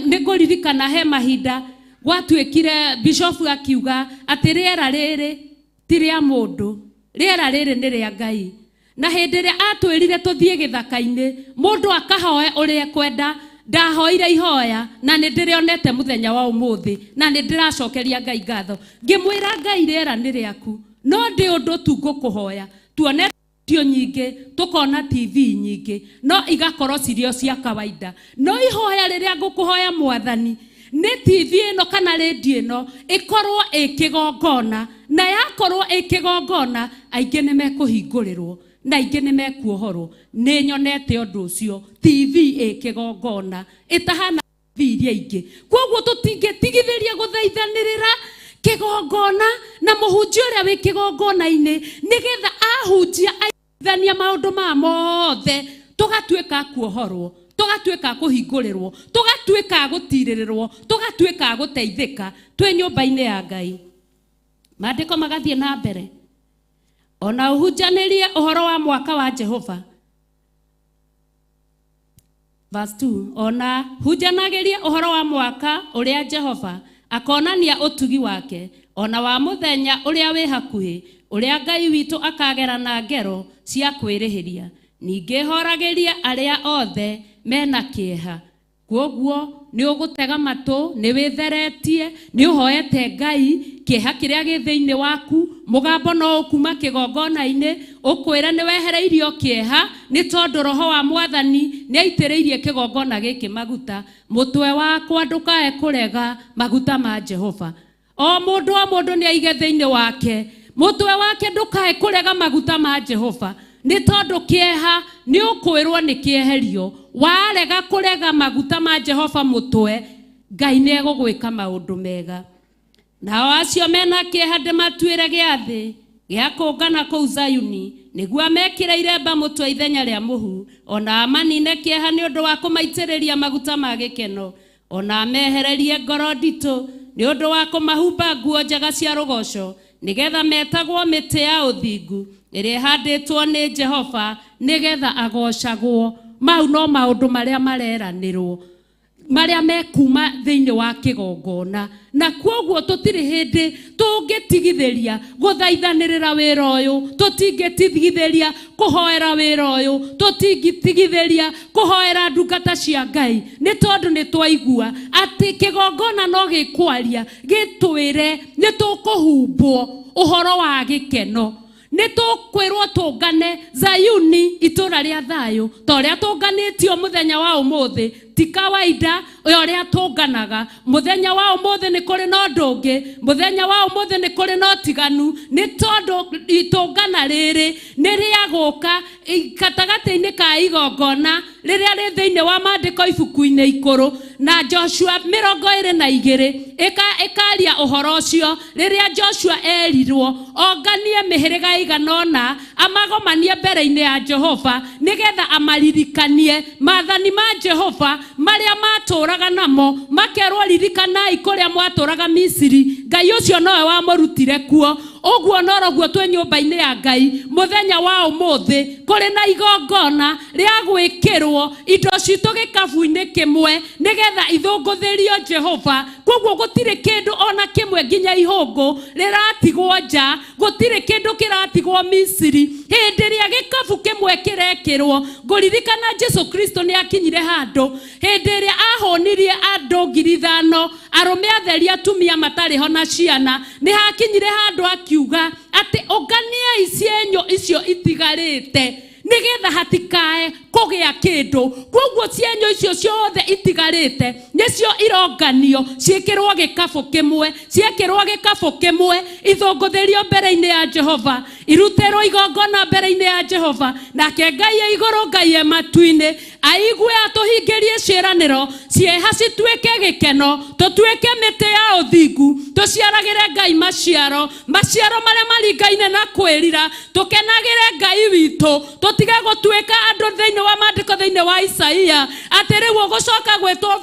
[SPEAKER 9] nĩ ngũririkana he mahinda gwatuĩkire bishofu akiuga atĩ rĩera rĩrĩ ti rĩa mũndũ, rĩera rĩrĩ nĩ rĩa Ngai. Na hĩndĩ ĩrĩa atwĩrire tũthiĩ gĩthaka-inĩ, mũndũ akahoe ũrĩa ekwenda, ndahoire ihoya na nĩ ndĩrĩonete mũthenya wa ũmũthĩ, na nĩ ndĩracokeria Ngai ngatho. Ngĩmwĩra Ngai rĩera nĩ rĩaku, no ndĩ ũndũ tu ngũkũhoya, tuone radio nyingĩ, tũkona TV nyingĩ, no igakorwo cirĩ o cia kawaida. No ihoya rĩrĩa ngũkũhoya Mwathani, nĩ TV ĩno kana radio ĩno ĩkorwo ĩ kĩgongona, na yakorwo ĩ kĩgongona aingĩ nĩ mekũhingũrĩrwo na aingĩ nĩ mekuohorwo. Nĩ nyonete ũndũ ũcio, TV ĩ kĩgongona ĩtahana TV iria ingĩ. Koguo tũtingĩtigithĩria gũthaithanĩrĩra kĩgongona na mũhunjia ũrĩa wĩ kĩgongona-inĩ, nĩgetha ahunjia aiguithania maũndũ maya mothe, tũgatuĩka kuohorwo, tũgatuĩka kũhingũrĩrwo, tũgatuĩka gũtirĩrĩrwo, tũgatuĩka gũteithĩka twĩ nyũmba-inĩ ya Ngai. Maandĩko magathiĩ na mbere, ona ũhunjanĩrie ũhoro wa mwaka wa Jehova. Verse 2, ona hunjanagĩrie ũhoro wa mwaka ũrĩa Jehova akonania ũtugi wake, ona wa mũthenya ũrĩa wĩ hakuhĩ, ũrĩa Ngai witũ akagera na ngero cia kwĩrĩhĩria. Ningĩ horagĩrie arĩa othe mena kĩeha. Kwoguo nĩ ũgũtega matũ, nĩ wĩtheretie, nĩ ũhoete Ngai kĩeha kĩrĩa gĩ thĩinĩ waku, mũgambo no ũkuma kĩgongona-inĩ ũkwĩre nĩ wehereirio kĩeha, nĩ tondũ roho wa mwathani nĩ aitĩrĩirie kĩgongona gĩkĩ maguta. Mũtwe wakwa ndũkae kũrega maguta ma Jehova. O mũndũ o mũndũ nĩ aige thĩinĩ wake, mũtwe wake ndũkae kũrega maguta ma Jehova, nĩ tondũ kĩeha nĩ ũkwĩrwo nĩ kĩeherio. Warega kũrega maguta ma Jehova mũtwe, Ngai nĩ egũgwĩka maũndũ mega. Nao acio mena kĩeha ndĩmatuĩre gĩathĩ gĩa kũngana kũu Zayuni, nĩguo amekĩre iremba mũtwe ithenya rĩa mũhu, ona amanine kĩeha nĩ ũndũ wa kũmaitĩrĩria maguta ma gĩkeno, ona amehererie ngoro nditũ nĩ ũndũ wa kũmahumba nguo njega cia rũgoco, nĩgetha metagwo mĩtĩ ya ũthingu ĩrĩa ĩhandĩtwo nĩ Jehova, nĩgetha agocagwo. Mau no maũndũ marĩa mareranĩrwo, marĩa mekuma thĩinĩ wa kĩgongona. Na kwoguo tũtirĩ hĩndĩ tũngĩtigithĩria gũthaithanĩrĩra wĩra ũyũ, tũtingĩtigithĩria kũhoera wĩra ũyũ, tũtingĩtigithĩria kũhoera ndungata cia Ngai, nĩ tondũ nĩ twaigua atĩ kĩgongona no gĩkwaria gĩtwĩre nĩ tũkũhumbwo ũhoro wa gĩkeno, nĩ tũkwĩrwo tũngane Zayuni itũra rĩa thayũ, ta ũrĩa tũnganĩtio mũthenya wa ũmũthĩ. Ti kawaida ũrĩa tũnganaga mũthenya wa ũmũthĩ, nĩ kũrĩ na ũndũ ũngĩ. Mũthenya wa ũmũthĩ nĩ kũrĩ na ũtiganu, nĩ tondũ itũngana rĩrĩ nĩ rĩa gũka gatagatĩ-inĩ ka igongona rĩrĩa rĩ thĩinĩ wa maandĩko ibuku-inĩ ikũrũ na Joshua 22 ĩkaria ũhoro ũcio, rĩrĩa Joshua erirwo onganie mĩhĩrĩga ĩigana ũna amagomanie mbere-inĩ ya Jehova, nĩgetha amaririkanie maathani ma Jehova marĩa matũraga namo, makerwo ririkanai kũrĩa mwatũraga Misiri, Ngai ũcio nowe wamũrutire kuo. Ũguo noroguo twĩ nyũmba-inĩ ya Ngai mũthenya wa ũmũthĩ, kũrĩ na igongona rĩa gwĩkĩrwo indo citũ gĩkabu-inĩ kĩmwe, nĩgetha ithũngũthĩrio Jehova. Koguo gũtirĩ kĩndũ ona kĩmwe nginya ihũngũ rĩratigwo nja, gũtirĩ kĩndũ kĩratigwo Misiri. Hĩndĩ ĩrĩa gĩkabu kĩmwe kĩrekĩrwo, ngũririkana Jesu Kristo nĩ akinyire handũ hĩndĩ ĩrĩa ahũnirie andũ 5,000, arũme atheri, atumia matarĩ ho na ciana. Nĩ hakinyire handũ akiuga atĩ ũnganiai cienyũ icio itigarĩte, nĩgetha hatikae kũgĩa kĩndũ. Koguo cienyũ icio ciothe itigarĩte nĩcio ironganio ciĩkĩrwo gĩkabũ kĩmwe, ciekĩrwo gĩkabũ kĩmwe ithũngũthĩrio mbere-inĩ ya Jehova, irutĩrwo igongona mbere-inĩ ya Jehova, nake Ngai e igũrũ, Ngai e matu-inĩ aigue atũhingĩrie ciĩranĩro, cieha cituĩke gĩkeno, tũtuĩke mĩtĩ ya ũthingu, tũciaragĩre Ngai maciaro, maciaro marĩa maringaine na kwĩrira, tũkenagĩre Ngai witũ, tũtige gũtuĩka andũ thĩinĩ wa maandĩko thĩinĩ wa Isaia atĩ rĩu ũgũcoka gwĩtwo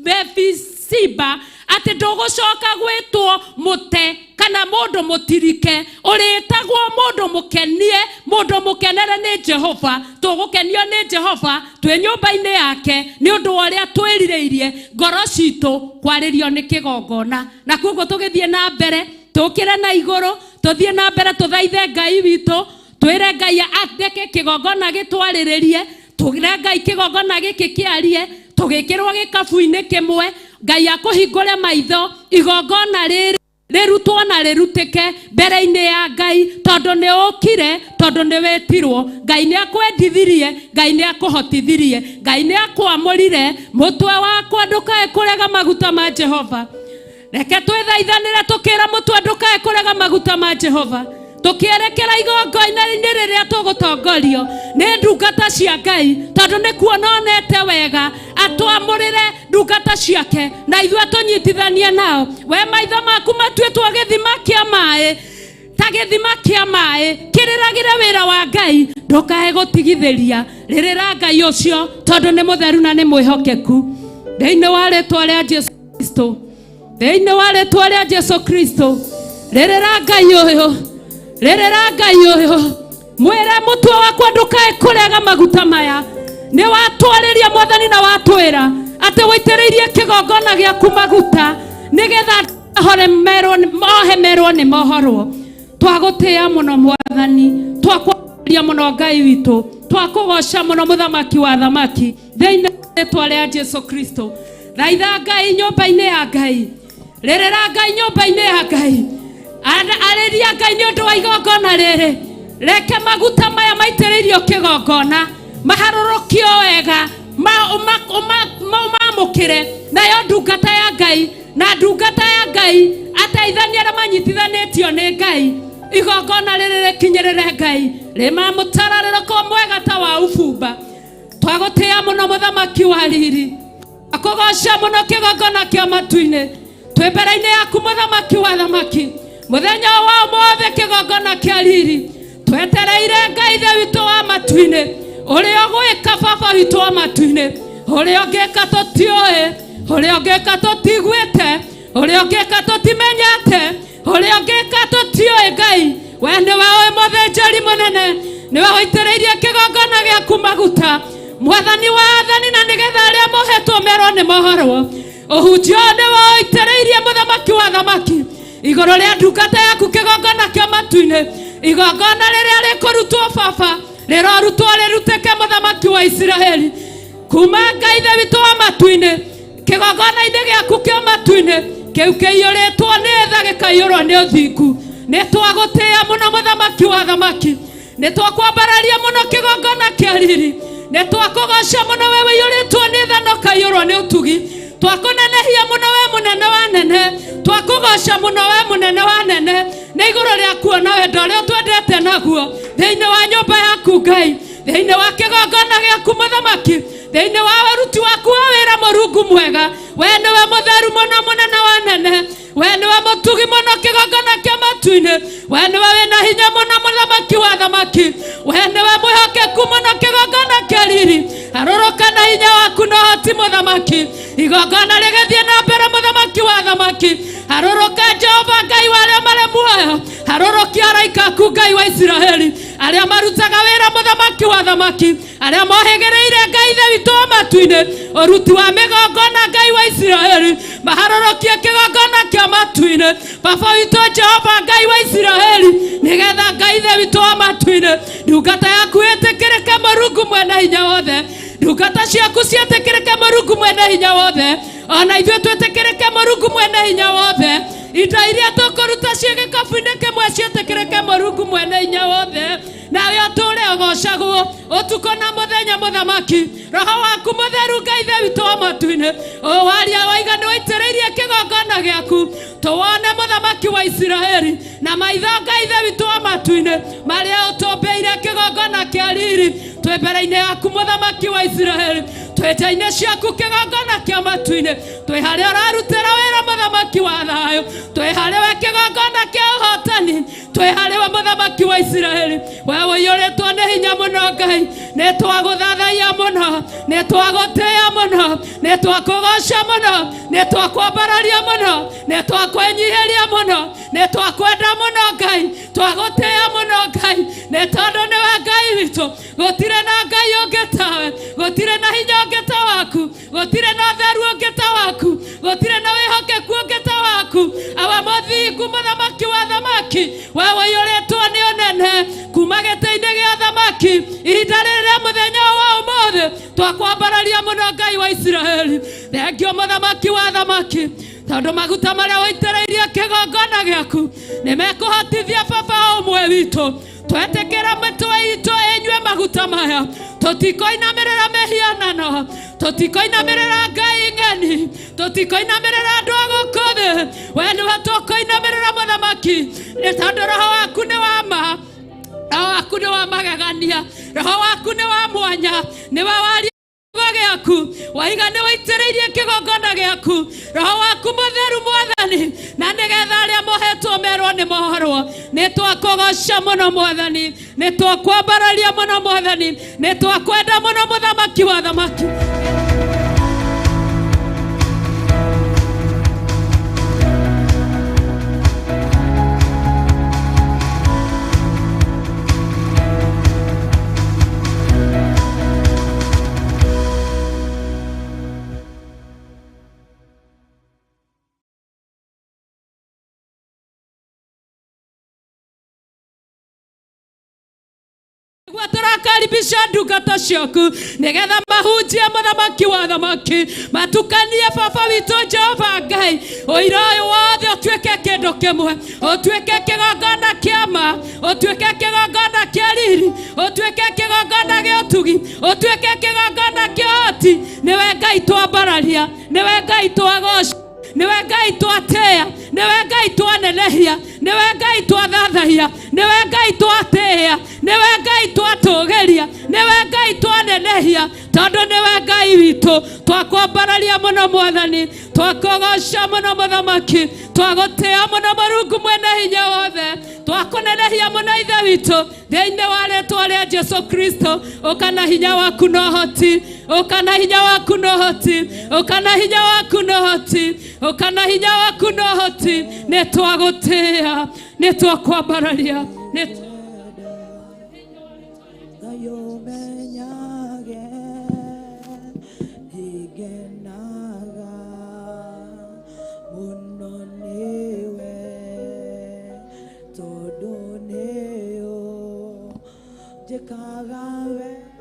[SPEAKER 9] Mefisiba, atĩ ndũgũcoka gwĩtwo mũte kana mũndũ mũtirike, ũrĩtagwo mũndũ mũkenie, mũndũ mũkenere nĩ Jehova. Tũgũkenio nĩ Jehova twĩ nyũmba-inĩ yake nĩ ũndũ wa ũrĩa twĩrirĩirie ngoro citũ kwarĩrio nĩ kĩgongona. Na koguo tũgĩthiĩ na mbere, tũkĩre na igũrũ, tũthiĩ na mbere tũthaithe Ngai witũ, twĩre Ngai andeke kĩgongona gĩtwarĩrĩrie, twĩre Ngai kĩgongona gĩkĩ kĩarie, tũgĩkĩrwo gĩkabu-inĩ kĩmwe, Ngai akũhingũre maitho, igongona rĩrĩ rĩrutwo na rĩrutĩke mbere-inĩ ya Ngai, tondũ nĩ ũkire, tondũ nĩ wĩtirwo. Ngai nĩ akwendithirie, Ngai nĩ akũhotithirie, Ngai nĩ akwamũrire. Mũtwe wakwa ndũkae kũrega maguta ma Jehova. Reke twĩthaithanĩre tũkĩra mũtwe ndũkae kũrega maguta ma Jehova, tũkĩerekera igongona-inĩ rĩrĩa tũgũtongorio nĩ ndungata cia Ngai, tondũ nĩ kuona onete wega atwamũrĩre ndungata ciake na ithuĩ tũnyitithanie nao. We maitho maku matuĩtwo gĩthima kĩa maĩ, ta gĩthima kĩa maĩ kĩrĩragĩre wĩra wa Ngai, ndũkae gũtigithĩria. Rĩrĩra Ngai ũcio, tondũ nĩ mũtheru na nĩ mwĩhokeku. Thĩinĩ wa rĩtwa rĩa Jesu Kristo, thĩinĩ wa rĩtwa rĩa Jesu Kristo, Rĩrĩra Ngai ũyũ, rĩrĩra Ngai ũyũ, mwĩre mũtwe wakwa ndũkae kũrega maguta maya. Nĩ watwarĩria Mwathani na watwĩra atĩ wĩitĩrĩirie kĩgongona gĩaku maguta nĩgetha hore merwo mohe merwo nĩ mohorwo. Twagũtĩĩa mũno Mwathani, twakwaria mũno Ngai witũ, twakũgoca mũno Mũthamaki wa thamaki, thĩinĩ wa rĩtwa rĩa Jesu Kristo. Thaitha Ngai nyũmba-inĩ ya Ngai, rĩrĩra Ngai nyũmba-inĩ ya Ngai, arĩria Ngai nĩ ũndũ wa igongona rĩrĩ. Reke maguta maya maitĩrĩirio kĩgongona maharũrũkio wega, ũmamũkĩre nayo ndungata ya Ngai na ndungata ya Ngai ateithania arĩa manyitithanĩtio nĩ Ngai. Igongona rĩrĩ rĩkinyĩrĩre Ngai rĩma mũtararĩrĩko mwega ta wa ubumba. Twagũtĩĩa mũno Mũthamaki wa riri, akũgoca mũno kĩgongona kĩa matu-inĩ. Twĩ mbere-inĩ yaku Mũthamaki wa thamaki, mũthenya wa ũmũthĩ kĩgongona kĩa riri. Twetereire Ngai ithe witũ wa matu-inĩ, ũrĩa ũgwĩka baba witũ wa matu-inĩ, ũrĩa ũngĩka tũtiũĩ, ũrĩa ũngĩka tũtiguĩte, ũrĩa ũngĩka tũtimenyete, ũrĩa ũngĩka tũtiũĩ. Ngai we nĩwe ũĩ, mũthĩnjĩri mũnene, nĩwe ũitĩrĩirie kĩgongona gĩaku maguta, Mwathani wa athani, na nĩgetha arĩa mohetwo merwo nĩ mohorwo. Ũhunjio nĩwe ũitĩrĩirie Mũthamaki wa thamaki igũrũ rĩa ndungata yaku kĩgongona kĩa matu-inĩ. Igongona rĩrĩa rĩkũrutwo baba rĩrorutwo rĩrutĩke Mũthamaki wa Isiraeli kuma Ngai ithe witũ wa matu-inĩ, kĩgongona-inĩ gĩaku kĩa matu-inĩ kĩu kĩiyũrĩtwo nĩ tha gĩkaiyũrwo nĩ ũthingu. Nĩ twagũtĩĩa mũno Mũthamaki wa thamaki, nĩ twakwambararia mũno kĩgongona kĩa riri, nĩ twakũgoca mũno we wĩiyũrĩtwo nĩ tha na ũkaiyũrwo nĩ ũtugi. Twakũnenehia mũno we mũnene wa nene, twakũgoca mũno we mũnene wa nene, nĩ igũrũ rĩa kuona wendo ũrĩa ũtwendete naguo thĩinĩ wa nyũmba yaku Ngai, thĩinĩ wa kĩgongona gĩaku Mũthamaki, thĩinĩ wa ũruti waku wa wĩra. Mũrungu mwega, we nĩwe mũtheru mũno mũnene wa nene, we nĩwe mũtugi mũno kĩgongona kĩa matu-inĩ, we nĩwe wĩna hinya mũno Mũthamaki wa thamaki, we nĩwe mwĩhokeku mũno kĩgongona kĩa riri. Harũrũka na hinya waku na ũhoti Mũthamaki, igongona rĩgĩthiĩ na mbere. Mũthamaki wa thamaki, harũrũka. Jehova Ngai wa arĩa marĩ muoyo, harũrũkia araika aku Ngai wa Isiraeli, arĩa marutaga wĩra Mũthamaki wa thamaki, arĩa mohĩgĩrĩire Ngai ithe witũ wa matu-inĩ ũruti wa mĩgongona. Ngai wa Isiraeli, maharũrũkie kĩgongona kĩa matu-inĩ, baba witũ Jehova Ngai wa Isiraeli, nĩgetha Ngai ithe witũ wa matu-inĩ ndungata yaku ĩtĩkĩrĩke. Mũrungu mwene hinya wothe, ndungata ciaku ciĩtĩkĩrĩke. Mũrungu mwene hinya wothe, ona ithuĩ twĩtĩkĩrĩke. Mũrungu mwene hinya wothe, indo iria tũkũruta ciĩ gĩkabu-inĩ kĩmwe ciĩtĩkĩrĩke. Mũrungu mwene hinya wothe, nawe ũtũũre ũgocagwo ũtukũ na mũthenya. Mũthamaki, roho waku mũtheru Ngai ithe witũ wa matu-inĩ ũwaria waiga nĩ waitĩrĩirie kĩgongona gĩaku, tũwone Mũthamaki wa Isiraeli na maitho Ngai ithe witũ wa matu-inĩ marĩa ũtũmbĩire kĩgongona kĩa riri. Twĩ mbere-inĩ yaku Mũthamaki wa Isiraeli, twĩ nja-inĩ ciaku kĩgongona kĩa matu-inĩ, twĩ harĩa ũrarutĩra wĩra Mũthamaki wa thayũ, twĩ harĩ we kĩgongona kĩa ũhotani, twĩ harĩ we Mũthamaki wa Isiraeli, we ũiyũrĩtwo nĩ hinya mũno. Ngai, nĩ twagũthathaiya mũno, nĩ twagũtĩĩa mũno, nĩ twakũgoca mũno, nĩ twakwambararia mũno, nĩ twakwĩnyihĩria mũno, nĩ twakwenda mũno. Ngai, twagũtĩĩa mũno. Ngai, nĩ tondũ nĩwe Ngai witũ, gũtirĩ na Ngai ũngĩ tawe, gũtirĩ na hinya ũngĩ ta waku, gũtirĩ na ũtheru ũngĩ ta waku, gũtirĩ na wĩhokeku ũngĩ ta waku. Awa mũthingu, Mũthamaki wa thamaki, we ũiyũrĩtwo nĩ ũnene kuma gĩtĩ-inĩ gĩa thamaki, ihinda rĩrĩ rĩa mũthenya wa ũmũthĩ twakwambararia mũno Ngai wa Isiraeli. Thengio Mũthamaki wa thamaki, tondũ maguta marĩa waitĩrĩirie kĩgongona gĩaku nĩ mekũhotithia baba ũmwe witũ. Twetĩkĩra mĩtwe itũ ĩnyue maguta maya, tũtikoinamĩrĩra mĩhianano, tũtikoinamĩrĩra ngai ng'eni, tũtikoinamĩrĩra andũ a gũkũ thĩ. We nĩwe tũkũinamĩrĩra Mũthamaki, nĩ tondũ roho waku nĩ wa ma, roho waku nĩ wa magegania, roho waku nĩ wa mwanya. Nĩwe waria kiugo gĩaku waiga nĩ waitĩrĩirie kĩgongona gĩaku roho waku mũtheru Mwathani, na nĩgetha arĩa mohetwo merwo nĩ mohorwo. Nĩ twakũgoca mũno Mwathani, nĩ twakwambararia mũno Mwathani, nĩ twakwenda mũno Mũthamaki wa thamaki. Tũrakaribisha ndungata ciaku nĩgetha mahunjie mũthamaki wa thamaki, matukanie baba witũ Jehova Ngai, ũira ũyũ wothe ũtuĩke kĩndũ kĩmwe, ũtuĩke kĩgongona kĩa ma, ũtuĩke kĩgongona kĩa riri, ũtuĩke kĩgongona gĩa ũtugi, ũtuĩke kĩgongona kĩa ũhoti. Nĩwe Ngai twambararia, nĩwe Ngai twagoca, nĩwe Ngai twatĩĩa, nĩwe Ngai twanenehia, nĩwe Ngai twathathahia, nĩwe Ngai twatĩĩa, nĩwe Ngai twatũgĩria, nĩwe Ngai twanenehia, tondũ nĩwe Ngai witũ. Twakwambararia mũno Mwathani, twakũgoca mũno Mũthamaki, twagũtĩĩa mũno Mũrungu mwene hinya wothe, twakũnenehia mũno Ithe witũ, thĩinĩ wa rĩtwa rĩa Jesu Kristo. Ũka na hinya waku na ũhoti, ũka na hinya waku na ũhoti, ũka na hinya waku na ũhoti, ũka na hinya waku na ũhoti. Nĩ twagũtĩĩa, nĩ twakwambararia, nĩ
[SPEAKER 3] Ngai ũmenyage nĩngenaga mũno nĩwe, tondũ nĩũ njĩkaga wega.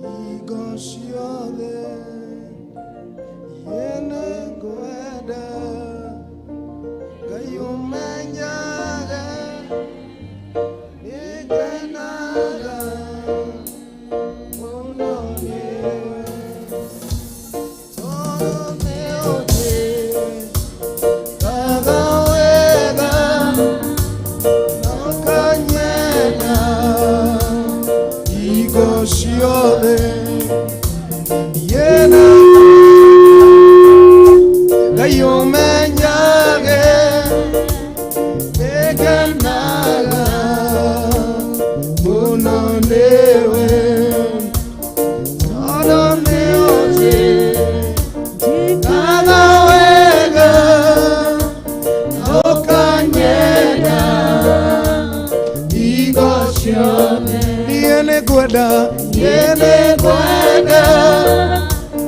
[SPEAKER 7] Hingo ciothe yene ngwenda, Ngai ũmenyage nĩngenaga mũno nĩwe, tondũ nĩũnjĩkaga wega na ũkanyenda hingo ciothe. Yene Ngai ũmenyage nĩngenaga mũno nĩwe, tondũ nĩũnjĩkaga wega na ũkanyenda hingo ciothe. Niĩ nĩngwenda, niĩ nĩngwenda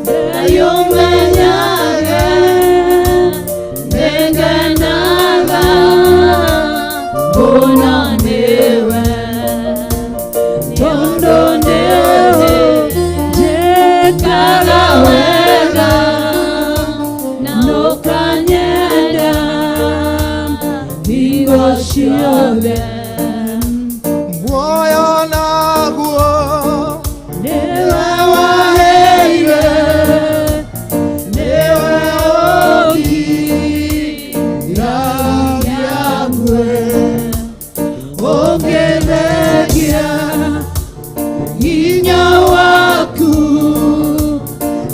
[SPEAKER 6] Ngai ũmenyage nĩngenaga mũno nĩwe, tondũ nĩwe njĩkaga wega na ũkanyenda hingo ciothe.
[SPEAKER 7] Muoyo naguo
[SPEAKER 6] Nĩwe waheire, nĩwe ũngiragia ngwe, ũngĩthengia hinya waku,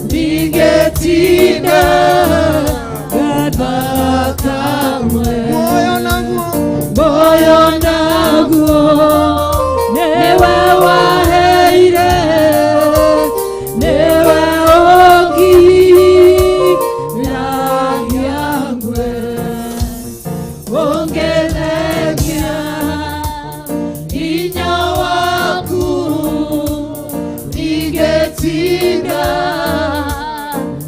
[SPEAKER 6] ndingĩtinda gathakamwe.
[SPEAKER 7] Muoyo naguo,
[SPEAKER 6] Moyo naguo nĩwe waheire, nĩwe ũngiragia ngwe, ũngĩthengia hinya waku, ndingĩtinda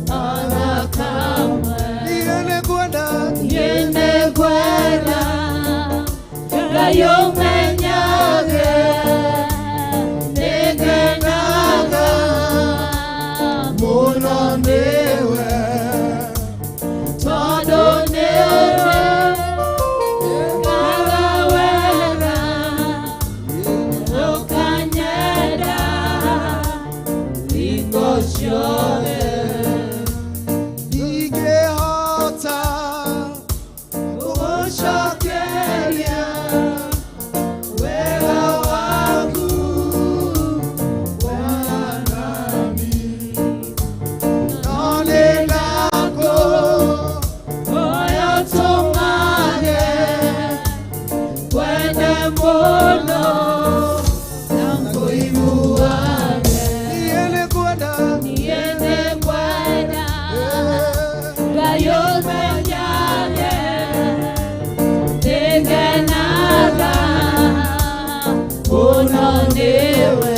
[SPEAKER 6] ona kamwe.
[SPEAKER 7] Niĩ nĩngwenda,
[SPEAKER 6] Niĩ nĩngwenda Ngai ũmenyage nĩngenaga
[SPEAKER 7] mũno nĩwe,
[SPEAKER 6] tondũ nĩwe njĩkaga wega ũkanyenda hingo ciothe.
[SPEAKER 7] Ndingĩhota gũgũcokeria wega waku Mwathani, no nĩndakũhoya ũtũmage
[SPEAKER 6] Kwende mũno na ngũiguage.
[SPEAKER 7] Niĩ nĩngwenda,
[SPEAKER 6] Niĩ nĩngwenda Ngai ũmenyage nĩngenaga mũno nĩwe,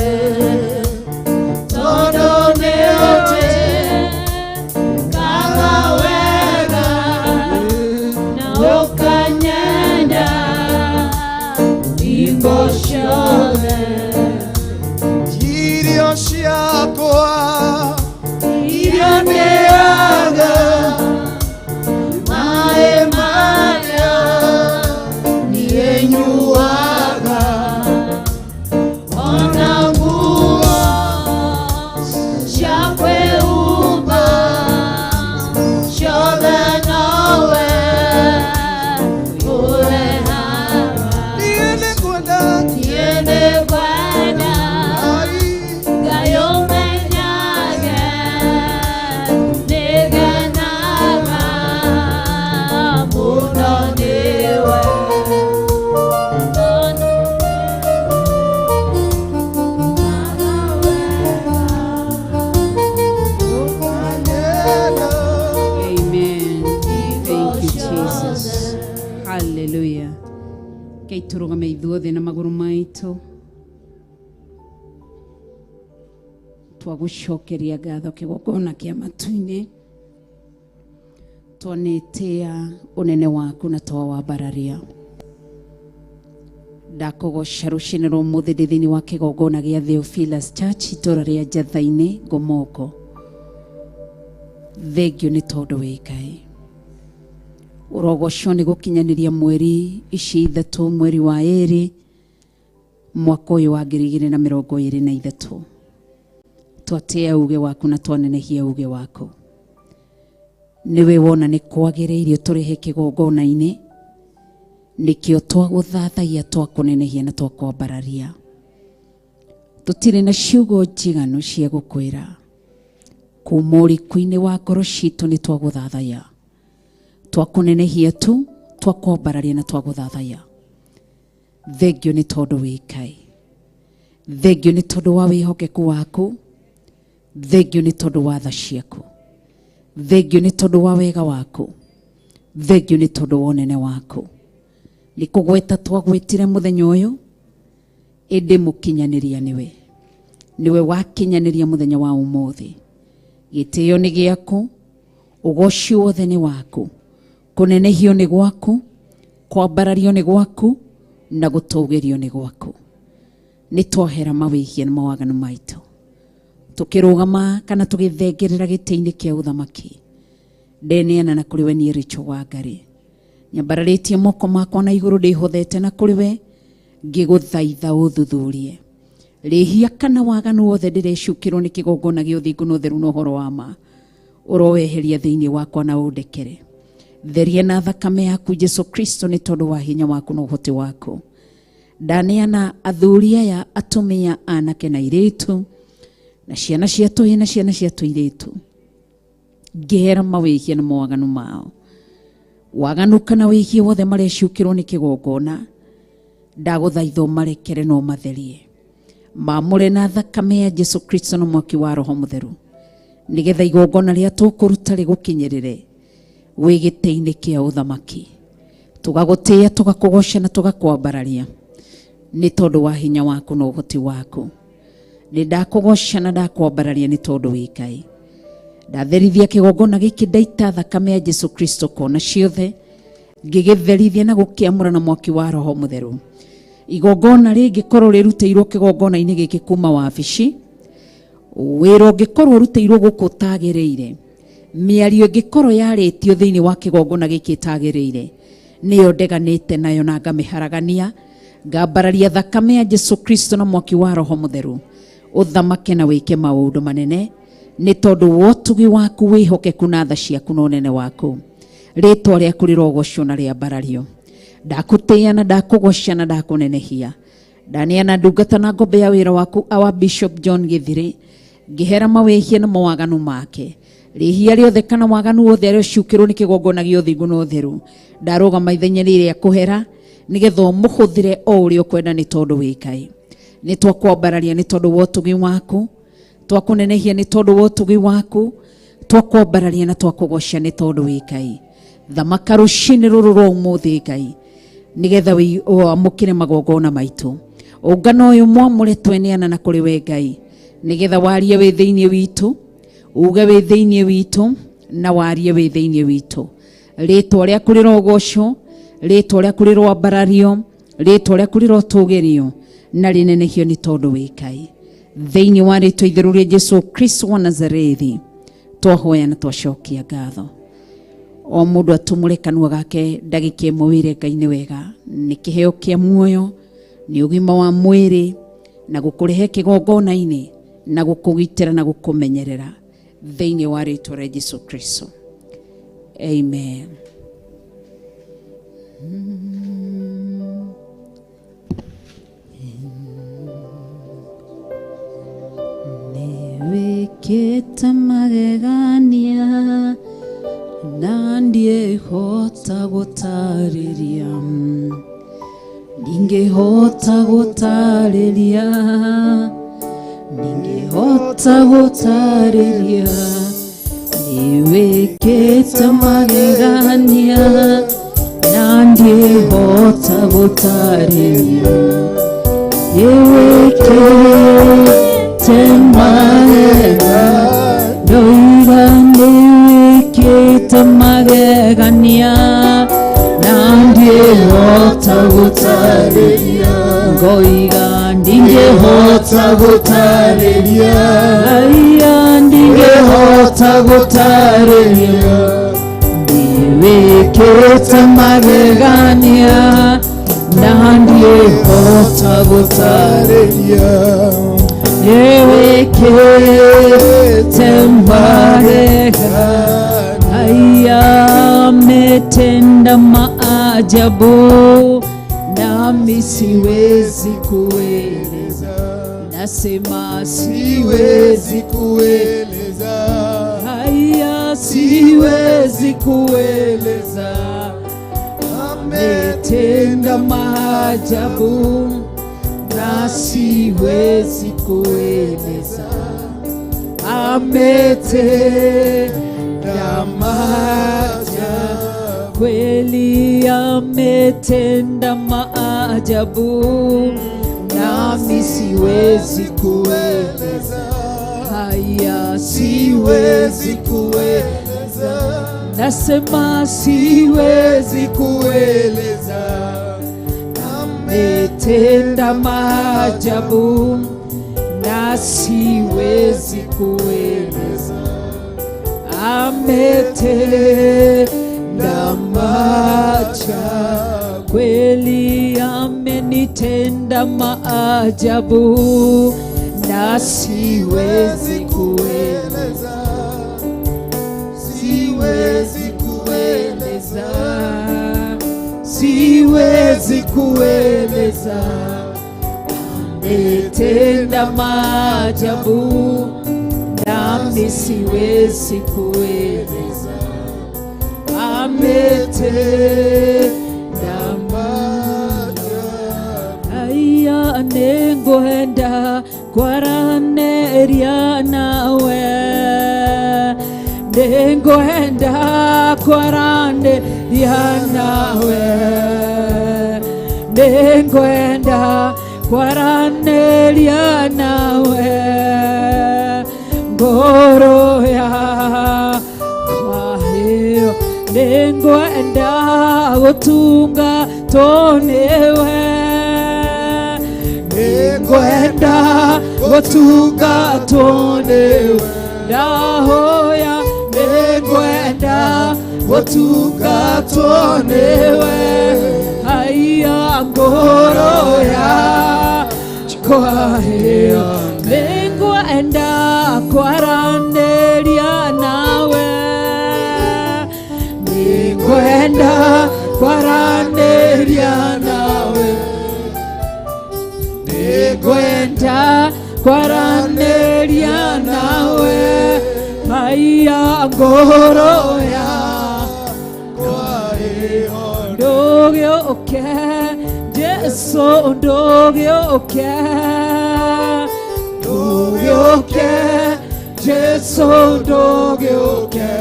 [SPEAKER 6] tondũ nĩũnjĩkaga wega na ũkanyenda.
[SPEAKER 10] Rekei tũrũgame ithuothe na magũrũ maitũ. Twagũcokeria ngatho kĩgongona kĩa matu-inĩ. Twanĩtĩa ũnene waku na twawambararia. Ndakũgoca rũcinĩ rwa ũmũthĩ ndĩ thĩinĩ wa kĩgongona gĩa Theophilus Church itũra rĩa Njatha-inĩ Ngomoko. Thengio nĩ tondũ wĩ Ngai. Ũrogocwo nĩ gũkinyanĩria mweri ici ithatũ, mweri wa ĩrĩ mwaka ũyũ wa 2023. Twatĩa uge waku na twanenehia uge waku. Nĩwe wona nĩ kwagĩrĩire tũrehe kĩgongona-inĩ, nĩkĩo twagũthathaia, twakũnenehia na twakwambararia. Tũtirĩ na ciugo njiganu cia gũkwĩra. Kuma ũriku-inĩ wa ngoro citũ nĩ twagũthathaia, twakũnenehia tu, twakwambararia na twagũthathaia. Thengio nĩ tondũ wĩ Ngai. Thengio nĩ tondũ wa wĩhokeku waku. Thengio nĩ tondũ wa tha ciaku. Thengio nĩ tondũ wa wega waku. Thengio nĩ tondũ wa ũnene waku. Nĩ kũgweta twagwetire mũthenya ũyũ, ĩndĩ mũkinyanĩria nĩwe. Nĩwe wakinyanĩria mũthenya wa ũmũthĩ. Gĩtĩo nĩ gĩaku, ũgoci wothe nĩ waku, kũnenehio nĩ gwaku, kwambarario nĩ gwaku, na gũtũgĩrio nĩ gwaku. Nĩ twahera mawĩhia na mawaganu maitũ. Tũkĩrũgama kana tũgĩthengerera gĩtĩ-inĩ kĩa ũthamaki, ndeneana na kũrĩ we niĩ Rachel Wangari. Nyambararĩtie moko makwa na igũrũ ndĩhothete na kũrĩ we, ngĩgũthaitha ũthuthurie. Rĩhia kana waganu wothe ndĩrecukĩrwo nĩ kĩgongona gĩa ũthingu na ũtheru na ũhoro wa ma, ũroweheria thĩinĩ wakwa na ũndekere. Theria na thakame yaku Jesu Kristo nĩ tondũ wa hinya waku na ũhoti waku. Ndaneana athuri aya, atumia, anake na airĩtu, na ciana cia tũhĩĩ na ciana cia tũirĩtu, ngĩhera mawĩhia na mawaganu mao. Waganu kana wĩhia wothe marecukĩrwo nĩ kĩgongona, ndagũthaitha ũmarekere na ũmatherie. Maamũre na thakame ya Jesu Kristo na mwaki wa Roho Mũtheru, nĩgetha igongona rĩa tũkũruta rĩgũkinyĩrĩre wĩ gĩtĩ-inĩ kĩa ũthamaki. Tũgagũtĩĩa, tũgakũgoca na tũgakwambararia nĩ tondũ wa hinya waku na ũhoti waku. Nĩ ndakũgoca na ndakwambararia nĩ tondũ wĩ Ngai. Ndatherithia kĩgongona gĩkĩ, ndaita thakame ya Jesu Kristo kona ciothe, ngĩgĩtherithia na gũkĩamũra na mwaki wa Roho Mũtheru. Igongona rĩngĩkorwo rĩrutĩirwo kĩgongona-inĩ gĩkĩ kuma wabici, wĩra ũngĩkorwo ũrutĩirwo gũkũ ũtagĩrĩire, mĩario ĩngĩkorwo yarĩtio thĩinĩ wa kĩgongona gĩkĩ ĩtagĩrĩire, nĩyo ndeganĩte nayo na ngamĩharagania, ngambararia thakame ya Jesu Kristo na mwaki wa Roho Mũtheru, ũthamake na wĩke maũndũ manene nĩ tondũ wa ũtugi waku, wĩhokeku na tha ciaku na ũnene waku. Rĩtwa rĩaku rĩrogocwo na rĩambarario. Ndakũtĩĩa na ndakũgoca na ndakũnenehia. Ndaneana ndungata na ngombe ya wĩra waku our Bishop John Githiri, ngĩhera mawĩhia na mawaganu make. Rĩhia rĩothe kana waganu wothe arĩa ũcukĩrwo nĩ kĩgongona gĩa ũthingu na ũtheru, ndarũgama ithenya rĩrĩa kũhera nĩgetha ũmũhũthĩre o ũrĩa ũkwenda nĩ tondũ wĩ Ngai. Nĩ twakwambararia nĩ tondũ wa ũtugi waku, twakũnenehia nĩ tondũ wa ũtugi waku, twakwambararia na twakũgoca nĩ tondũ wĩ Ngai. Thamaka rũcinĩ rũrũ rwa ũmũthĩ Ngai, nĩgetha wamũkĩre magongona maitũ. Ũngano ũyũ mwamũre tweneana na kũrĩ we Ngai, nĩgetha warie wĩ thĩinĩ witũ, uge wĩ thĩinĩ witũ, na warie wĩ thĩinĩ witũ. Rĩtwa rĩaku rĩrogocwo, rĩtwa rĩaku rĩroambarario, rĩtwa rĩaku rĩrotũgĩrio na rĩnenehio nĩ tondũ wĩ Ngai. Thĩinĩ wa rĩtwa itheru rĩa Jesu Kristo wa Nazarethi twahoya na twacokia ngatho. O mũndũ atumũre kanua gake ndagĩka ĩmwe wĩre Ngai nĩ wega, nĩ kĩheo kĩa muoyo, nĩ ũgima wa mwĩrĩ, na gũkũrehe kĩgongona-inĩ, na gũkũgitĩra na gũkũmenyerera thĩinĩ wa rĩtwa rĩa Jesu Kristo. Amen. Nĩwĩkĩte magegania na ndiĩhota gũtarĩria, ndingĩhota gũtarĩria, ndingĩhota gũtarĩria. Nĩwĩkĩte magegania na Ndingĩhota gũtarĩria nĩwĩkĩte magega ndoiga nĩwĩkĩte magegania na ndingĩhota gũtarĩria ngoiga ndingĩhota gũtarĩria aya ndingĩhota gũtarĩria nĩwĩkĩte magegania na ndingĩhota gũtarĩria nĩwĩkĩte magegania haya ametenda maajabu nami siwezi kueleza nasema siwezi kueleza haya siwezi kueleza ametenda maajabu na siwezi kueleza ametenda maajabu kweli ametenda maajabu nami siwezi kueleza haya siwezi kueleza nasema siwezi kueleza ametenda maajabu na siwezi kueleza ametenda maajabu kweli amenitenda maajabu na siwezi kueleza siwezi kueleza siwezi kueleza ametenda maajabu nami siwezi kueleza ametenda maajabu aya nĩngwenda kwaranĩria nawe nĩngwenda kwaranĩria nawe nĩngwenda kwaranĩria nawe ngoro yakwa ĩyo nĩngwenda gũtungatwo nĩwe nĩngwenda gũtungatwo nĩwe ndahoya nĩngwenda gũtungatwo nĩwe haiya ngoro yakwa ĩyo nĩngwenda kwaranĩria nawe nĩngwenda kwaranĩria nawe nĩngwenda kwaranĩria nawe haiya ngoro yakwa ĩyo ndũgĩũke Jesu ndũgĩũke ndũgĩũke Jesu ndũgĩũke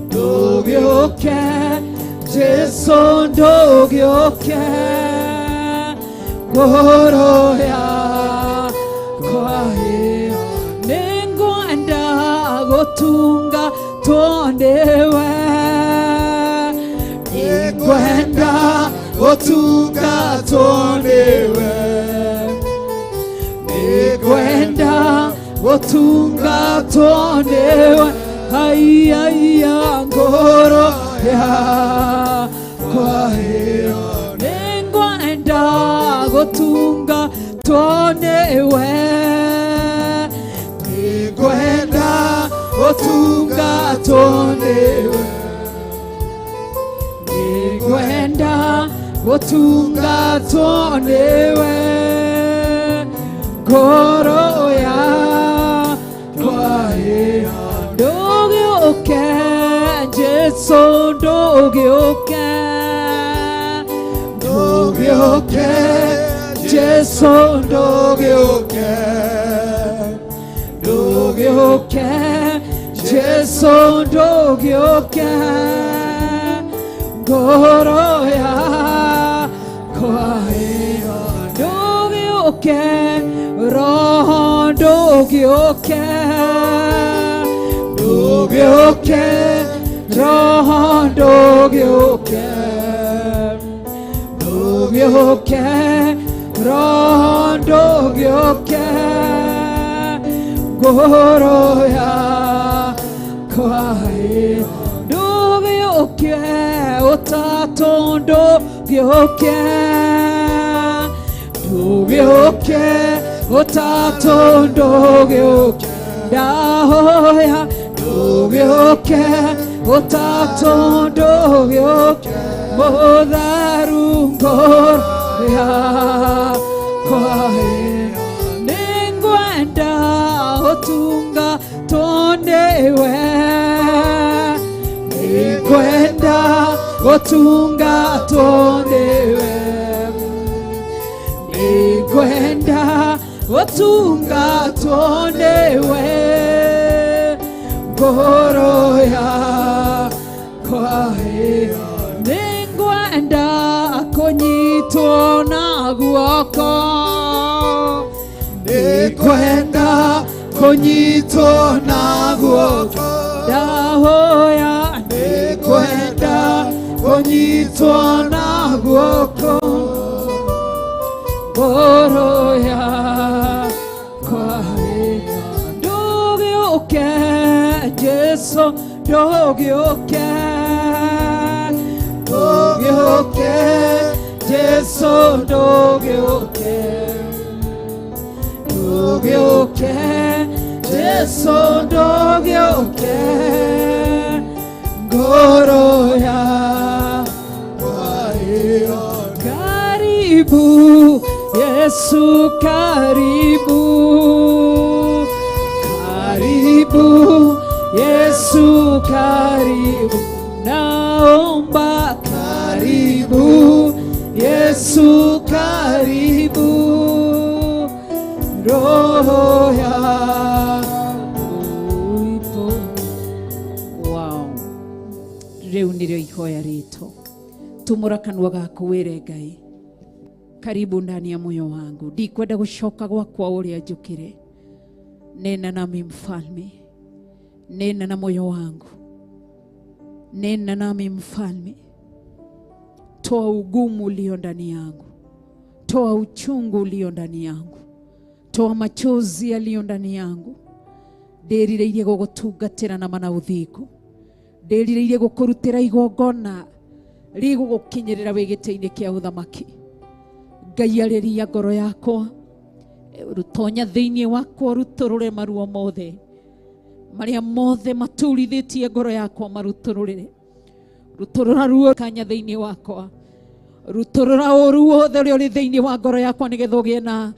[SPEAKER 10] ndũgĩũke Jesu ndũgĩũke ngoro yakwa ĩyo nĩngwenda gũtungatwo nĩwe nĩngwenda gũtungatwo nĩwe nĩngwenda gũtungatwo nĩwe haiya ngoro yakwa ĩyo nĩngwenda gũtungatwo nĩwe nĩngwenda gũtungatwo nĩwe nĩngwenda gũtungatwo nĩwe ngoro yakwa ĩyo ndũgĩũke Jesu ndũgĩũke ndũgĩũke Jesu ndũgĩũke ndũgĩũke Jesu ndũgĩũke
[SPEAKER 8] Ngoro yakwa ĩyo ndũgĩũke roho ndũgĩũke ndũgĩũke roho ndũgĩũke ndũgĩũke roho ndũgĩũke ngoro yakwa ĩyo ndũgĩũke ũtatũ ndũgĩũke ndũgĩũke ũtatũ ndũgĩũke ndahoya ndũgĩũke ũtatũ ndũgĩũke mũtheru ngoro yakwa ĩyo nĩngwenda ũtungatwo nĩwe nĩngwenda gũtungatwo nĩwe nĩngwenda gũtungatwo nĩwe ngoro yakwa ĩyo nĩngwenda kũnyitwo na guoko nĩngwenda kũnyitwo na guoko ndahoya nĩngwenda kũnyitwo na guoko ngoro yakwa ĩyo ndũgĩũke Jesu ndũgĩũke ndũgĩũke Jesu ndũgĩũke ndũgĩũke Jesu ndũgĩũke ngoro yakwa ĩyo karibu Yesu karibu karibu Yesu karibu naomba karibu Yesu karibu roho yako ipo.
[SPEAKER 10] Wow. Rĩu nĩrĩo ihoya rĩtũ tumũra kanua gaku wĩre Ngai karibu ndani ya moyo wangu ndikwenda gũcoka gwakwa ũrĩa njũkĩre nena nami mfalme nena na moyo wangu nena nami mfalme toa ugumu ulio ndani yangu toa uchungu ulio ndani yangu toa machozi yaliyo ndani yangu ndĩrirĩirie gũgũtungatĩra na mana ũthingu ndĩrirĩirie gũkũrutĩra igongona rĩgũgũkinyĩrĩra wĩ gĩtĩ-inĩ kĩa ũthamaki Ngai arĩria ngoro yakwa rutonya thĩinĩ wakwa rutũrũre maruo mothe marĩa mothe maturithĩtie ngoro yakwa marutũrũrĩre rutũrũra ruo kanya thĩinĩ wakwa rutũrũra ũru wothe ũrĩa ũrĩ thĩinĩ wa ngoro yakwa nĩgetha ũgĩe na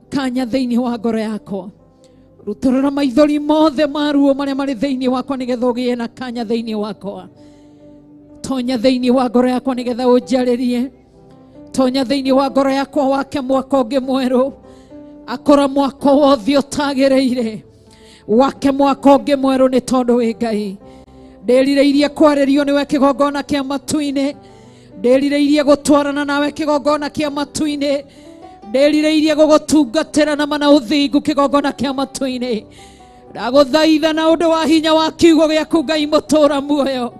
[SPEAKER 10] kanya thĩinĩ wa ngoro yakwa rutũrũra maithori mothe ma ruo marĩa marĩ thĩinĩ wakwa nĩgetha ũgĩe na kanya thĩinĩ wakwa tonya thĩinĩ wa ngoro yakwa nĩgetha ũnjarĩrie tonya thĩinĩ wa ngoro yakwa wake mwaka ũngĩ mwerũ akora mwaka wothe ũtagĩrĩire wake mwaka ũngĩ mwerũ nĩ tondũ wĩ Ngai ndĩrirĩirie kwarĩrio nĩwe kĩgongona kĩa matu-inĩ ndĩrirĩirie gũtwarana nawe kĩgongona kĩa matu-inĩ ndĩrirĩirie gũgũtungatĩra na mana ũthingu kĩgongona kĩa matu-inĩ ndagũthaitha na ũndũ wa hinya wa kiugo gĩaku Ngai mũtũra muoyo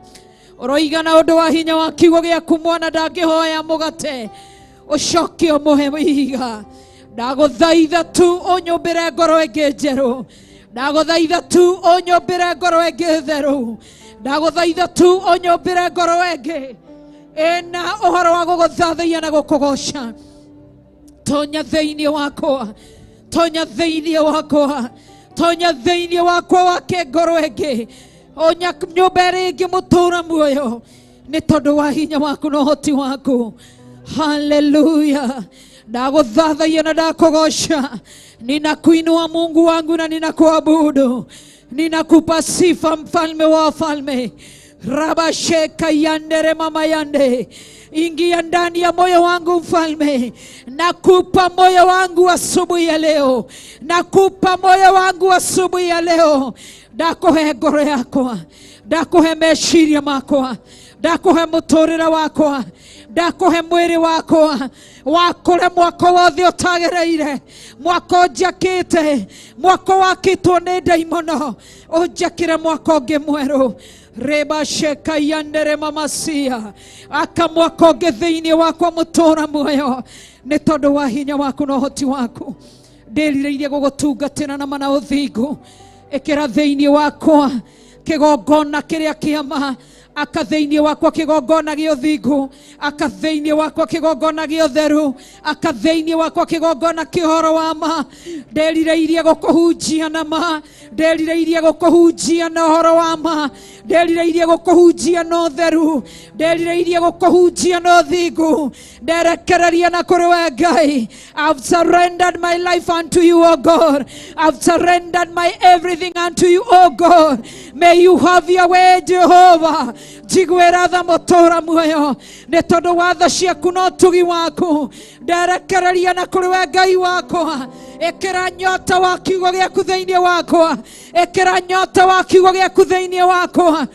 [SPEAKER 10] ũroiga na ũndũ wa hinya wa kiugo gĩaku mwana ndangĩhoya mũgate ũcoke ũmũhe ihiga ndagũthaitha tu ũnyũmbĩre ngoro ĩngĩ njerũ ndagũthaitha tu ũnyũmbĩre ngoro ĩngĩ theru ndagũthaitha tu ũnyũmbĩre ngoro ĩngĩ ĩna ũhoro wa gũgũthathaiya na gũkũgoca tonya thĩinĩ wakwa tonya thĩinĩ wakwa tonya thĩinĩ wakwa wake ngoro ĩngĩ onya nyũmba ĩrĩa ĩngĩ mũtũra muoyo nĩ tondũ wa hinya waku na ũhoti waku haleluya ndagũthathaiya na ndakũgoca ninakuinua Mungu wangu na ninakuabudu ninakupa sifa mfalme wa wafalme rabasheka yandere mama yande ingia ndani ya moyo wangu mfalme nakupa moyo wangu asubuhi ya leo nakupa moyo wangu asubuhi ya leo ndakuhe ngoro yakwa ndakuhe meciria makwa
[SPEAKER 8] Ndakũhe mũtũrĩre wakwa, ndakũhe mwĩrĩ wakwa, wakũre mwako wothe ũtagĩrĩire, mwako njakĩte, mwako wakĩtwo nĩ ndaimono, ũnjakĩre mwako ũngĩ mwerũ. Reba sheka yandere mamasia aka mwako ũngĩ thĩinĩ wakwa mũtũra muoyo, nĩ tondũ wa hinya waku na ũhoti waku. Ndĩrirĩirie gũgũtungatĩra na mana ũthingu. Ĩkĩra thĩinĩ wakwa kĩgongona kĩrĩa kĩa ma, aka thĩinĩ wakwa kĩgongona gĩa ũthingu, aka thĩinĩ wakwa kĩgongona gĩa ũtheru, aka thĩinĩ wakwa kĩgongona kĩa ũhoro wa ma. Ndĩrirĩirie gũkũhunjia na ma, ndĩrirĩirie gũkũhunjia na ũhoro wa ma, ndĩrirĩirie gũkũhunjia na ũtheru, ndĩrirĩirie gũkũhunjia na ũthingu. Nderekereria na kũrĩ we Ngai. I've surrendered my life unto you, O God. I've surrendered my everything unto you, O God. May you have your way, Jehovah. Njiguĩra tha mũtũra muoyo, nĩ tondũ wa tha ciaku na ũtugi waku. Nderekereria na kũrĩ we Ngai wakwa. Ĩkĩra nyota wa kiugo gĩaku thĩinĩ wakwa, ĩkĩra nyota wa kiugo gĩaku thĩinĩ wakwa.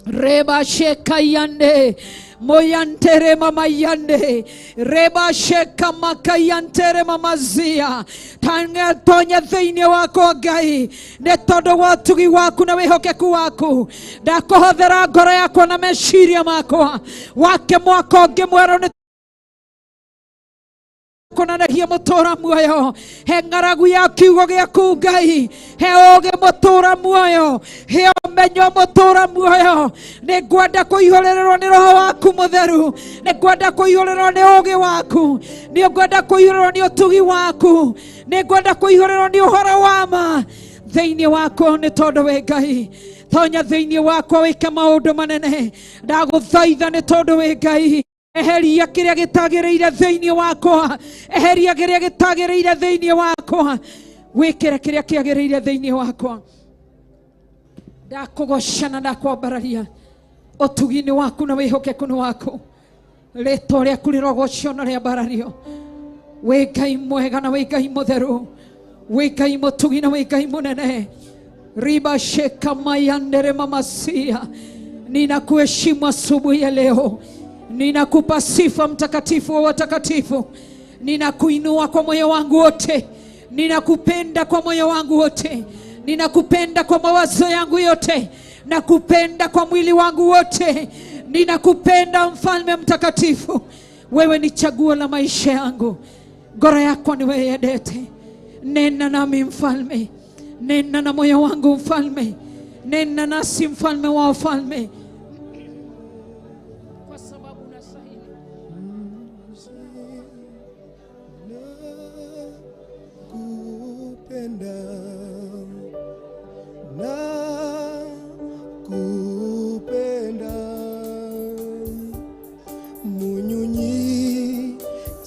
[SPEAKER 8] Reba sheka yande moyantere mama yande reba sheka makayantere mamazia tanga tonya thĩinĩ wakwa Ngai, nĩ tondũ wa ũtugi waku na wĩhokeku waku. Ndakũhothera ngoro yakwa na meciria makwa, wake mwaka ũngĩ mwerũ nĩ kũnanahia mũtũra muoyo. He ng'aragu ya kiugo gĩaku Ngai, he ũũgĩ mũtũra muoyo, he ũmenyo mũtũra muoyo. Nĩ ngwenda kũihũrĩrĩrwo nĩ roho waku mũtheru, nĩ ngwenda kũihũrĩrĩrwo nĩ ũũgĩ waku, nĩ ngwenda kũihũrĩrwo nĩ ũtugi waku, nĩ ngwenda kũihũrĩrwo nĩ ũhoro wa ma thĩinĩ wakwa, nĩ tondũ wĩ Ngai. Tonya thĩinĩ wakwa wĩke maũndũ manene. Ndagũthaitha nĩ tondũ wĩ Ngai. Eheria kĩrĩa gĩtagĩrĩire thĩinĩ wakwa, eheria kĩrĩa gĩtagĩrĩire thĩinĩ wakwa, wĩkĩre kĩrĩa kĩagĩrĩire thĩinĩ wakwa. Ndakũgoca na ndakwambararia ũtugi-inĩ waku na wĩhokeku-inĩ waku. Rĩtwa rĩaku rĩrogocwo na rĩambarario. Wĩ Ngai mwega na wĩ Ngai mũtheru, wĩ Ngai mũtugi na wĩ Ngai mũnene. Riba sheka mayandere mamasia, ninakuheshimu asubuhi ya leo, ninakupa sifa mtakatifu wa watakatifu, ninakuinua kwa moyo wangu wote, ninakupenda kwa moyo wangu wote, ninakupenda kwa mawazo yangu yote, nakupenda kwa mwili wangu wote, ninakupenda mfalme mtakatifu. Wewe ni chaguo la maisha yangu, ngoro yakwa ni wewe yendete. Nena nami mfalme, nena na moyo wangu mfalme, nena nasi mfalme wa wafalme, kwa sababu unastahili.
[SPEAKER 7] Kupenda, nakupenda,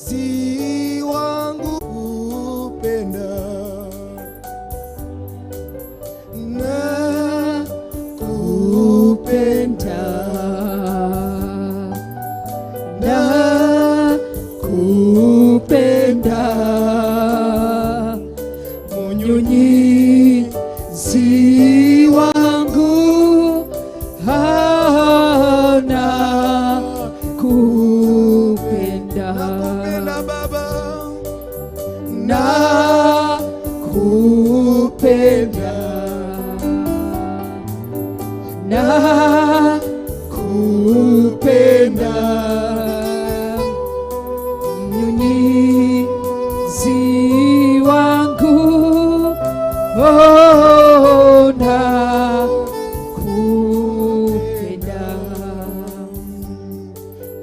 [SPEAKER 7] munyunyizi wangu, kupenda, nakupenda, nakupenda, munyunyizi wangu, nakupenda,
[SPEAKER 5] Nakupenda Baba,
[SPEAKER 7] nakupenda, nakupenda,
[SPEAKER 8] mnyunyizi wangu, oh, nakupenda.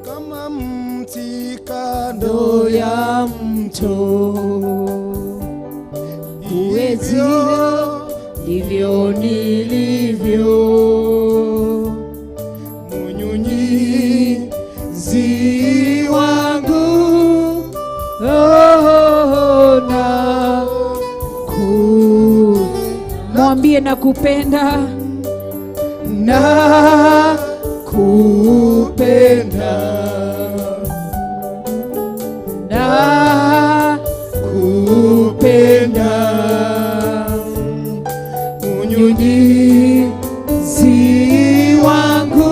[SPEAKER 5] Kama mti kando
[SPEAKER 8] Kando ya mto,
[SPEAKER 5] huwezi
[SPEAKER 8] ndivyo nilivyo,
[SPEAKER 7] munyunyizi wangu,
[SPEAKER 8] oh, mwambie nakupenda,
[SPEAKER 7] nakupenda, nakupenda, munyunyizi wangu,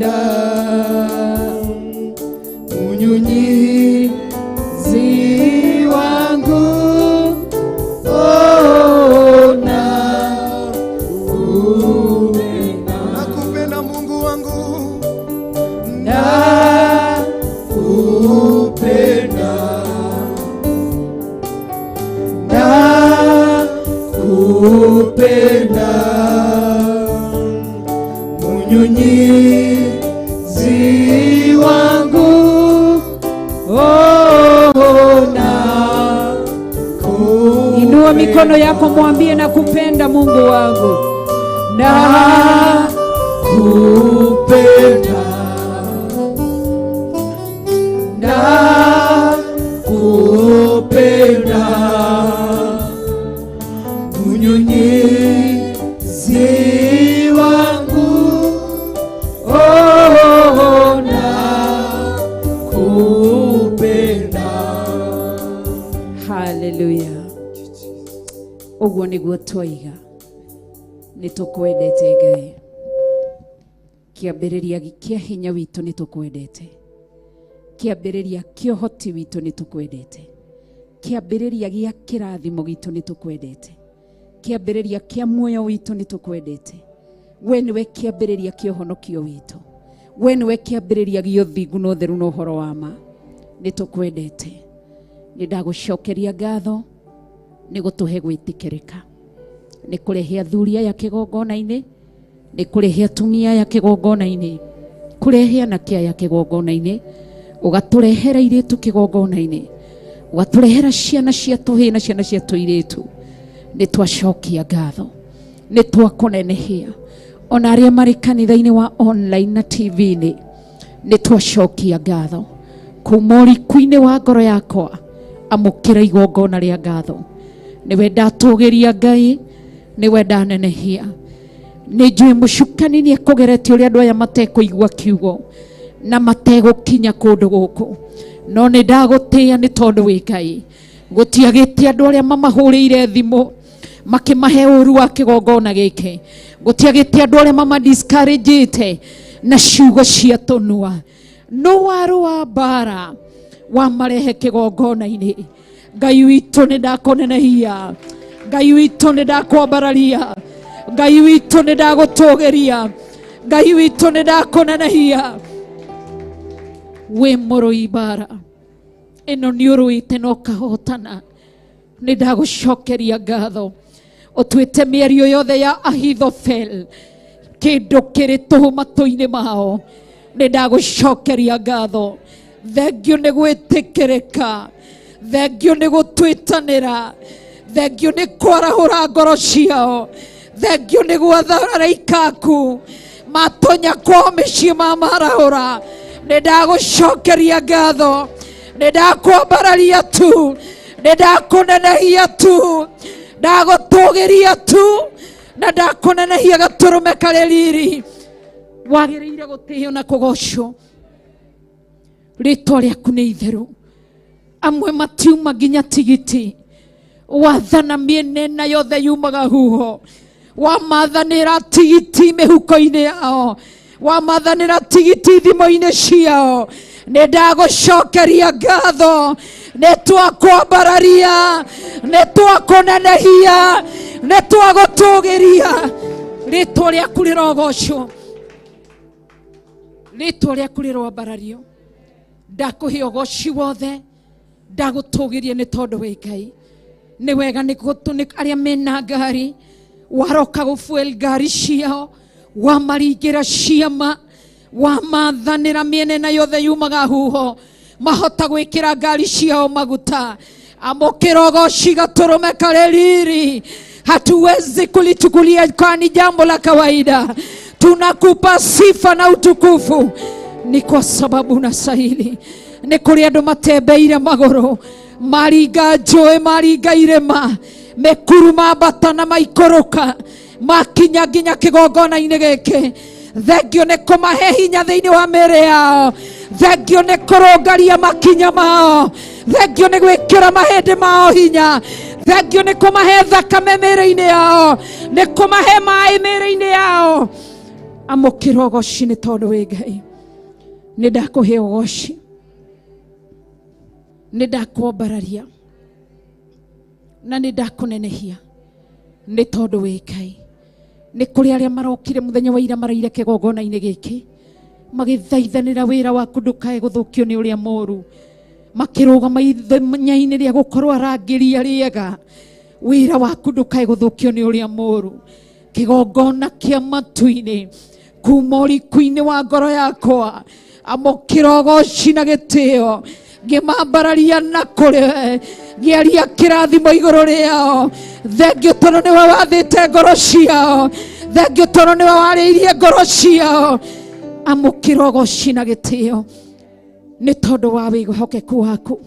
[SPEAKER 7] Nakupenda mnyunyizi wangu, oh, nakupenda.
[SPEAKER 5] Nakupenda Mungu wangu,
[SPEAKER 7] Nakupenda, nakupenda mnyunyizi wangu, oh, nakupenda.
[SPEAKER 8] Inua mikono yako mwambie nakupenda Mungu wangu.
[SPEAKER 7] Nakupenda, nakupenda mnyunyizi wangu, oh, nakupenda.
[SPEAKER 10] Haleluya. Ũguo nĩguo twaiga nĩ tũkwendete Ngai. Kĩambĩrĩria kĩa hinya witũ nĩ tũkwendete. Kĩambĩrĩria kĩa ũhoti witũ nĩ tũkwendete. Kĩambĩrĩria gĩa kĩrathimo gitũ nĩ tũkwendete. Kĩambĩrĩria kĩa muoyo witũ nĩ tũkwendete. We nĩwe kĩambĩrĩria kĩa ũhonokio witũ. We nĩwe kĩambĩrĩria gĩa ũthingu na ũtheru na ũhoro wa ma. Nĩ tũkwendete. Nĩ ndagũcokeria ngatho nĩ gũtũhe gwĩtĩkĩrĩka, nĩ kũrehe athuri aya kĩgongona-inĩ, nĩ kũrehe atumia aya kĩgongona-inĩ, kũrehe anake aya kĩgongona-inĩ, ũgatũrehera airĩtu kĩgongona-inĩ, ũgatũrehera ciana cia tũhĩĩ na ciana cia tũirĩtu. Nĩ twacokia ngatho, nĩ twakũnenehia. Ona arĩa marĩ kanitha-inĩ wa online na TV-inĩ, nĩ twacokia ngatho kuma ũriku-inĩ wa ngoro yakwa. Amũkĩra igongona rĩa ngatho. Nĩwe ndatũgĩria Ngai, nĩwe ndanenehia. Nĩ njũĩ mũcukani nĩ ekũgeretie ũrĩa andũ aya matekũigua kiugo na mategũkinya kũndũ gũkũ, no nĩ ndagũtĩĩa nĩ tondũ wĩ Ngai. Gũtiagĩte andũ arĩa mamahũrĩire thimũ makĩmahe ũru wa kĩgongona gĩkĩ, gũtiagĩte andũ arĩa mamadiscouragĩte na ciugo cia tũnua. No warũa mbara wamarehe kĩgongona-inĩ. Ngai witũ nĩ ndakũnenehia, Ngai witũ nĩ ndakwambararia, Ngai witũ nĩ ndagũtũgĩria, Ngai witũ nĩ ndakũnenehia. Wĩ mũrũi mbara ĩno nĩ ũrũĩte na ũkahotana. Nĩ ndagũcokeria ngatho. Ũtuĩte mĩario yothe ya Ahithofel kĩndũ kĩrĩ tũhũ matũ-inĩ mao. Nĩ ndagũcokeria ngatho. Thengio nĩ gwĩtĩkĩrĩka, thengio nĩ gũtwĩtanĩra, thengio nĩ kwarahũra ngoro ciao, thengio nĩ gwatha araika aku matonya kwao mĩciĩ mamarahũra. Nĩ ndagũcokeria ngatho, nĩ ndakwambararia tu, nĩ ndakũnenehia tu, ndagũtũgĩria tu, na ndakũnenehia gatũrũme karĩ riri. Wagĩrĩire gũtĩo na kũgocwo. Rĩtwa rĩaku nĩ itheru. Amwe matiuma nginya tigiti. Wathana mĩena yothe yumaga huho. Wamathanĩra tigiti mĩhuko-inĩ yao, wamathanĩra tigiti thimũ-inĩ ciao. Nĩ ndagũcokeria ngatho, nĩ twakwambararia, nĩ twakũnenehia, nĩ twagũtũgĩria. Rĩtwa rĩaku rĩrogocwo, rĩtwa rĩaku rĩroambarario. Ndakũhe ũgoci wothe, ndagũtũgĩria nĩ tondũ wĩ Ngai. Nĩ wega nĩ arĩa mena ngari, waroka gũfuel ngari ciao, wamaringĩra ciama, wamathanĩra mĩena yothe yumaga huho, mahota gwĩkĩra ngari ciao maguta. Amũkĩra ũgoci gatũrũme karĩ riri. Hatuwezi kulichukulia kwani jambo la kawaida. Tunakupa sifa na utukufu ni kwa sababu unastahili. Nĩ kũrĩ andũ matembeire magũrũ, maringa njũĩ, maringa irĩma, mĩkuru mambata na maikũrũka, makinya nginya kĩgongona-inĩ gĩkĩ. Thengio nĩ kũmahe hinya thĩinĩ wa mĩĩrĩ yao, thengio nĩ kũrũngaria makinya mao, thengio nĩ gwĩkĩra mahĩndĩ mao hinya, thengio nĩ kũmahe thakame mĩĩrĩ-inĩ yao, nĩ kũmahe maĩ mĩĩrĩ-inĩ yao.
[SPEAKER 8] Amũkĩra ũgoci nĩ tondũ wĩ Ngai. Nĩ ndakũhe ũgoci, nĩ ndakwambararia na nĩ ndakũnenehia nĩ tondũ wĩ Ngai. Nĩ kũrĩ arĩa marokire mũthenya wa ira maraire kĩgongona-inĩ gĩkĩ magĩthaithanĩra wĩra waku ndũkae gũthũkio nĩ ũrĩa mũru, makĩrũgama ithenya-inĩ rĩa gũkorwo arangĩri arĩega, wĩra waku ndũkae gũthũkio nĩ ũrĩa mũru. Kĩgongona kĩa matu-inĩ kuma ũriku-inĩ wa ngoro yakwa, amũkĩra ũgoci na gĩtĩo, ngĩmambararia na kũrĩ we, ngĩaria kĩrathimo igũrũ rĩao. Thengio tondũ nĩwe wathĩte ngoro ciao, thengio tondũ nĩwe warĩirie ngoro ciao. Amũkĩra ũgoci na gĩtĩo nĩ tondũ wa wĩhokeku waku.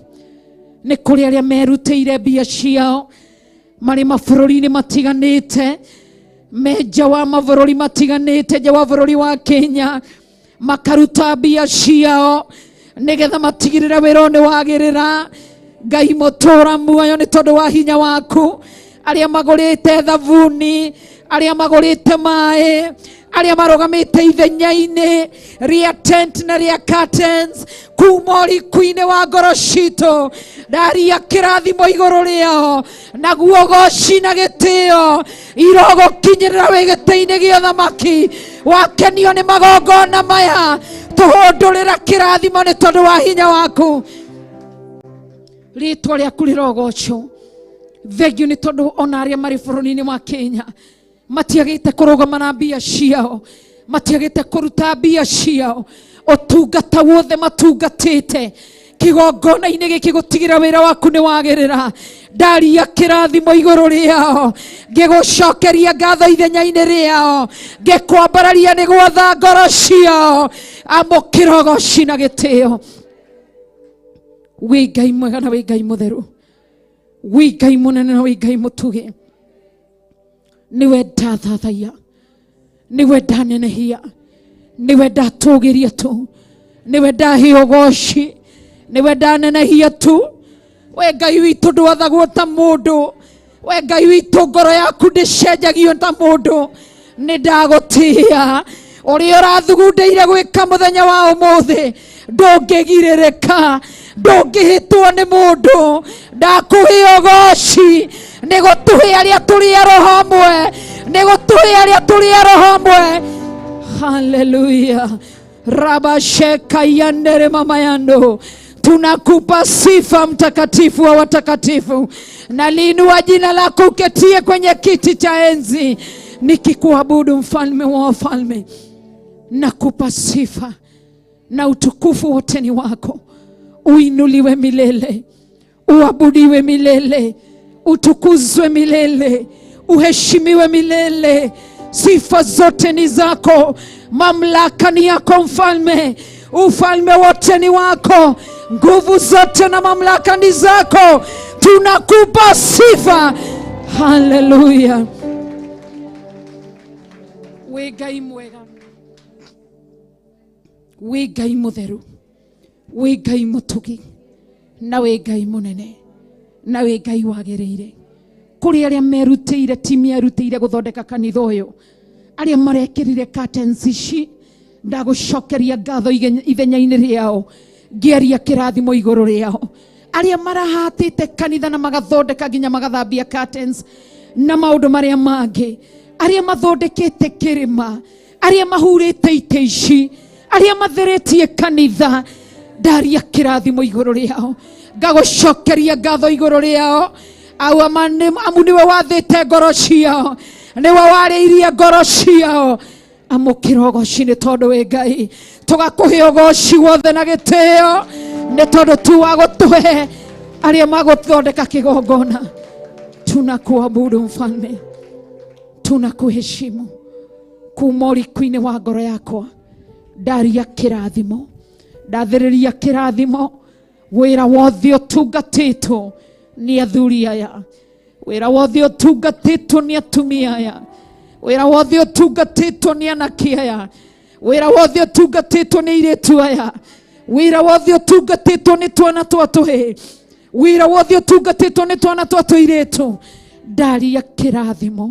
[SPEAKER 8] Nĩ kũrĩ arĩa merutĩire mbia ciao marĩ mabũrũri-inĩ matiganĩte, me nja wa mabũrũri matiganĩte, nja wa bũrũri wa Kenya, makaruta mbia ciao nĩgetha matigĩrĩre wĩra ũyũ nĩ wagĩrĩra. Ngai mũtũra muoyo, nĩ tondũ wa hinya waku, arĩa magũrĩte thabuni, arĩa magũrĩte maĩ, arĩa marũgamĩte ithenya-inĩ rĩa tent na rĩa curtains, kuma ũriku-inĩ wa ngoro citũ ndaria kĩrathimo igũrũ rĩao, naguo goci na gĩtĩo irogũkinyĩrĩra wĩ gĩtĩ-inĩ gĩa ũthamaki. Wakenio nĩ magongona maya, tũhũndũrĩra kĩrathimo nĩ tondũ wa hinya waku. Rĩtwa rĩaku rĩrogocwo. Thengio nĩ tondũ ona arĩa marĩ bũrũri-inĩ wa Kenya matiagĩte kũrũgama na mbia ciao, matiagĩte kũruta mbia ciao, ũtungata wothe matungatĩte kĩgongona-inĩ gĩkĩ gũtigĩra wĩra waku nĩ wagĩrĩra. Ndaria kĩrathimo igũrũ rĩao, ngĩgũcokeria ngatho ithenya-inĩ rĩao, ngĩkwambararia nĩ gwatha ngoro ciao. Amũkĩra ũgoci na gĩtĩo. Wĩ Ngai mwega na wĩ Ngai mũtheru, wĩ Ngai mũnene na wĩ Ngai mũtugi. Nĩwe ndathathaiya, nĩwe ndanenehia, nĩwe ndatũgĩria tu, nĩwe ndahe ũgoci, nĩwe ndanenehia tu. We Ngai witũ ndwathagwo ta mũndũ, we Ngai witũ ngoro yaku ndĩcenjagio ta mũndũ. Nĩ ndagũtĩa ũrĩa ũrathugundĩire gwĩka mũthenya wa ũmũthĩ, ndũngĩgirĩrĩka, ndũngĩhĩtwo nĩ mũndũ. Ndakũhe ũgoci nĩ gũtũhe arĩa tũrĩ a roho ũmwe, nĩ gũtũhe arĩa tũrĩ a roho ũmwe. Haleluya. Rabashekayandere mama yando, tunakupa sifa mtakatifu wa watakatifu, na liinua jina lako uketie kwenye kiti cha enzi, nikikuabudu mfalme wa wafalme. Nakupa sifa na utukufu wote ni wako. Uinuliwe milele, uabudiwe milele, utukuzwe milele, uheshimiwe milele. Sifa zote ni zako, mamlaka ni yako mfalme, ufalme wote ni wako, nguvu zote na mamlaka ni zako. Tunakupa sifa. Haleluya. Wĩ Ngai mwega, wĩ Ngai mũtheru, wĩ Ngai mũtugi, na wĩ Ngai mũnene, na wĩ Ngai wagĩrĩire. Kũrĩ arĩa merutĩire, timu yerutĩire gũthondeka kanitha ũyũ, arĩa marekĩrire curtains ici, ndagũcokeria ngatho ithenya-inĩ rĩao, ngĩaria kĩrathimo igũrũ rĩao. Arĩa marahatĩte kanitha na magathondeka nginya magathambia curtains na maũndũ marĩa mangĩ, arĩa mathondekete kĩrĩma, arĩa mahurĩte itĩ ici, arĩa matheretie kanitha, ndaria kĩrathimo igũrũ rĩao, ngagũcokeria ngatho igũrũ rĩao. Au amu nĩwe wathĩte ngoro ciao, nĩwe warĩirie ngoro ciao. Amũkĩra ũgoci nĩ tondũ wĩ Ngai. Tũgakũhe ũgoci wothe na gĩtĩo nĩ tondũ tu wa gũtũhe arĩa magũthondeka kĩgongona. Tunakuabudu mfalme, tunakuheshimu. Kuma ũriku-inĩ wa ngoro yakwa ndaria kĩrathimo, ndathĩrĩria kĩrathimo. Wĩra wothe ũtungatĩtwo nĩ athuri aya, wĩra wothe ũtungatĩtwo nĩ atumia aya, wĩra wothe ũtungatĩtwo nĩ anake aya, wĩra wothe ũtungatĩtwo nĩ airĩtu aya, wĩra wothe ũtungatĩtwo nĩ twana twa tũhĩĩ, wĩra wothe ũtungatĩtwo nĩ twana twa tũirĩtu, ndaria kĩrathimo,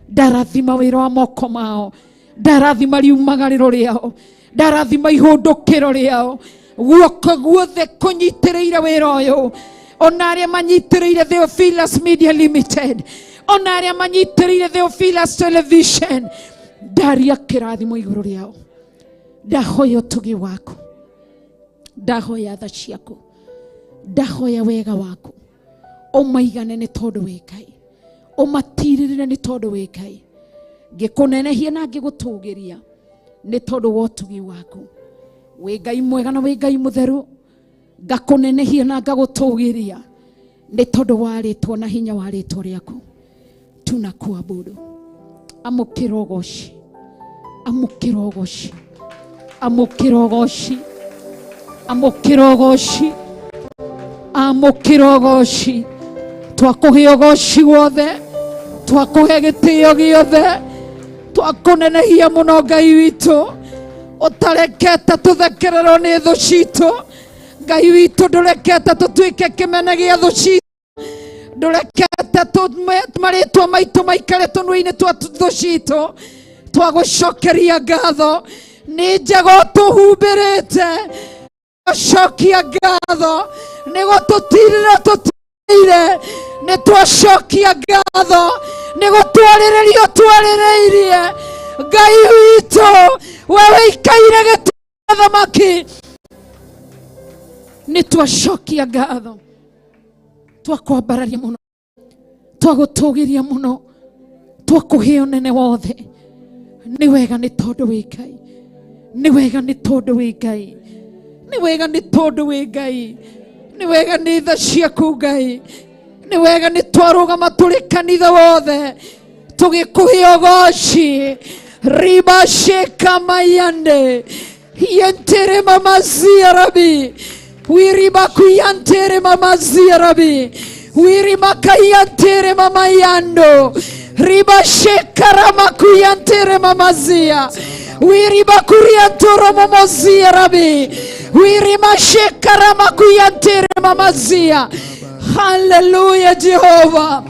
[SPEAKER 8] ndarathima wĩra wa moko mao. Ndarathima riumagarĩro rĩao, ndarathima ihũndũkĩro rĩao, guoko guothe kũnyitĩrĩire wĩra ũyũ, ona arĩa manyitĩrĩire Theophilus Media Limited, ona arĩa manyitĩrĩire Theophilus Television, ndaria kĩrathimo igũrũ rĩao. Ndahoya ũtugi waku, ndahoya tha ciaku, ndahoya wega waku ũmaigane nĩ tondũ wĩ Ngai, ũmatirĩrĩre nĩ tondũ wĩ Ngai. Ngĩkũnenehia na ngĩgũtũgĩria nĩ tondũ wa ũtugi waku. Wĩ Ngai mwega na wĩ Ngai mũtheru, ngakũnenehia na ngagũtũgĩria nĩ tondũ wa rĩtwa na hinya wa rĩtwa rĩaku. Tunakuabudu. Amũkĩra ũgoci, amũkĩra ũgoci, amũkĩra ũgoci, amũkĩra ũgoci, amũkĩra ũgoci. Twakũhe ũgoci wothe, twakũhe gĩtĩo gĩothe, twakũnenehia mũno Ngai witũ, ũtarekete tũthekererwo nĩ thũ citũ. Ngai witũ, ndũrekete tũtuĩke kĩmene gĩa thũ citũ, ndũrekete marĩtwa maitũ maikare tũnua-inĩ twa thũ citũ. Twagũcokeria ngatho nĩ njega ũtũhumbĩrĩte, twacokia ngatho nĩ gũtũtirĩra tũtirĩire, nĩ twacokia ngatho nĩ gũtwarĩrĩria ũtwarĩrĩirie. Ngai witũ, we wĩikaire gĩtĩ gĩa thamaki, nĩ twacokia ngatho, twakwambararia mũno, twagũtũgĩria mũno, twakũhe ũnene wothe. Nĩ wega nĩ tondũ wĩ Ngai, nĩ wega nĩ tondũ wĩ Ngai, nĩ wega nĩ tondũ wĩ Ngai, nĩ wega nĩ tha ciaku Ngai, nĩ wega nĩ twarũgama tũrĩ kanitha wothe tũgĩkũhe ũgoci. Ribashekamayande yentere mamazia rabi wiribakuyantere mamazia rabi wirimakayantere mamayando ribashekaramakuyantere mamazia wiribakuriantoro momozia rabi wirimashekaramakuyantere mamazia. Hallelujah, Jehovah.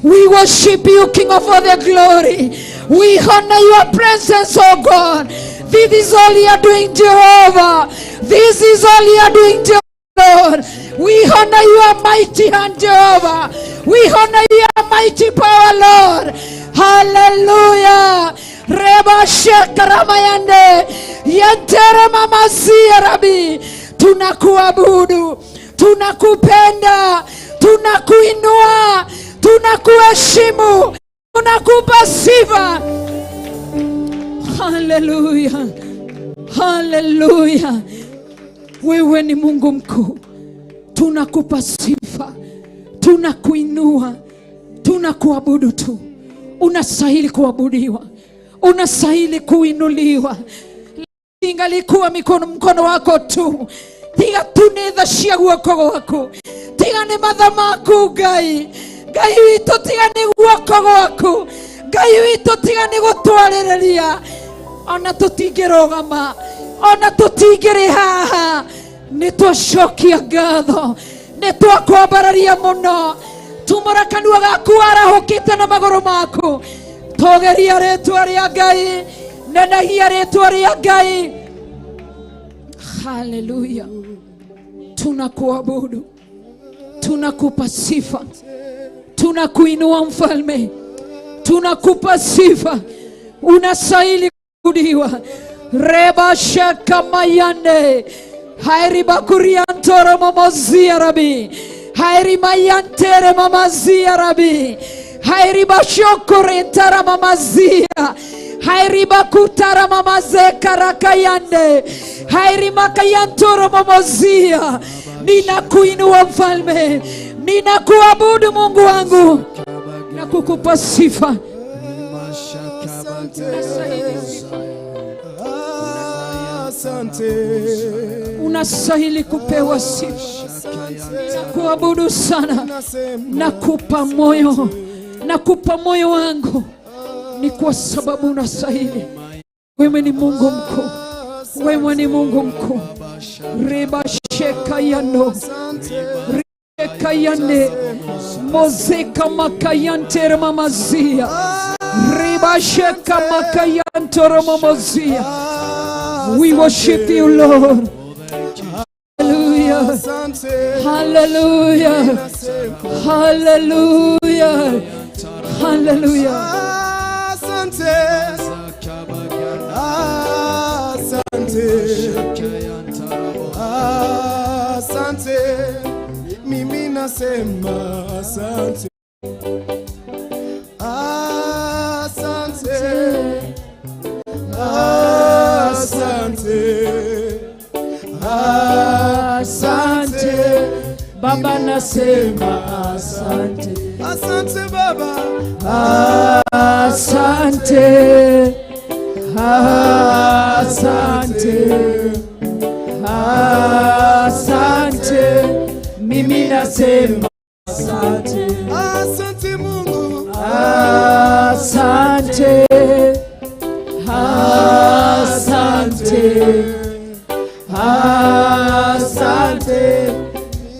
[SPEAKER 8] We worship you, King of all the glory. We honor your presence, oh God. This is all you are doing, Jehovah. This is all you are doing, Jehovah. Lord. We honor your mighty hand, Jehovah. We honor your mighty power, Lord. Hallelujah. Reba shekaramayande yentere mamazia rabi. Tunakuabudu, tunakupenda, tunakuinua, tunakuheshimu, tunakupa sifa. Hallelujah. Hallelujah. Wewe ni Mungu mkuu, tunakupa sifa, tunakuinua, tunakuabudu tu. Unastahili kuabudiwa, unastahili kuinuliwa. Ingalikuwa mikono mkono wako tu, tiga tu nĩ tha cia guoko gwaku, tiga nĩ matha maku Ngai. Ngai witũ, tiga nĩ guoko gwaku Ngai witũ, tiga nĩ gũtwarĩrĩria, ona tũtingĩrũgama, ona tũtingĩrĩ haha. Nĩ twacokia ngatho, nĩ twakwambararia mũno. Tumũra kanua gaku warahũkĩte na magũrũ maku, tũgeria rĩtwa rĩa Ngai, nenehia rĩtwa rĩa Ngai. Haleluya, tunakuabudu, tunakupa sifa, tunakuinua mfalme, tunakupa sifa, unastahili kuabudiwa. Reba shaka mayande hairi bakuriantoro mamazia rabi hairi mayantere mamazia rabi hairi bashokorentara mamazia hairi bakutara mamazeka rakayande hairi makayantoro mamazia. Ninakuinua mfalme, ninakuabudu Mungu wangu na kukupa sifa.
[SPEAKER 5] Asante.
[SPEAKER 8] Unastahili kupewa sifa. Nakuabudu sana, nakupa moyo, nakupa moyo wangu, ni kwa sababu unastahili. Wewe ni Mungu mkuu, wewe ni Mungu mkuu. Reba shekayano rekayane mozeka makayantere mamazia Ribasheka makayantoromomozia. We worship you, Lord. Hallelujah. Hallelujah. Hallelujah. Hallelujah.
[SPEAKER 5] Asante. Asante. Asante. Mimi nasema asante. Asante. Asante.
[SPEAKER 8] Asante. Baba nasema asante.
[SPEAKER 5] Asante Baba.
[SPEAKER 8] Asante. Asante. Asante. Mimi nasema asante.
[SPEAKER 5] Asante Mungu.
[SPEAKER 8] Asante. Asante. Asante.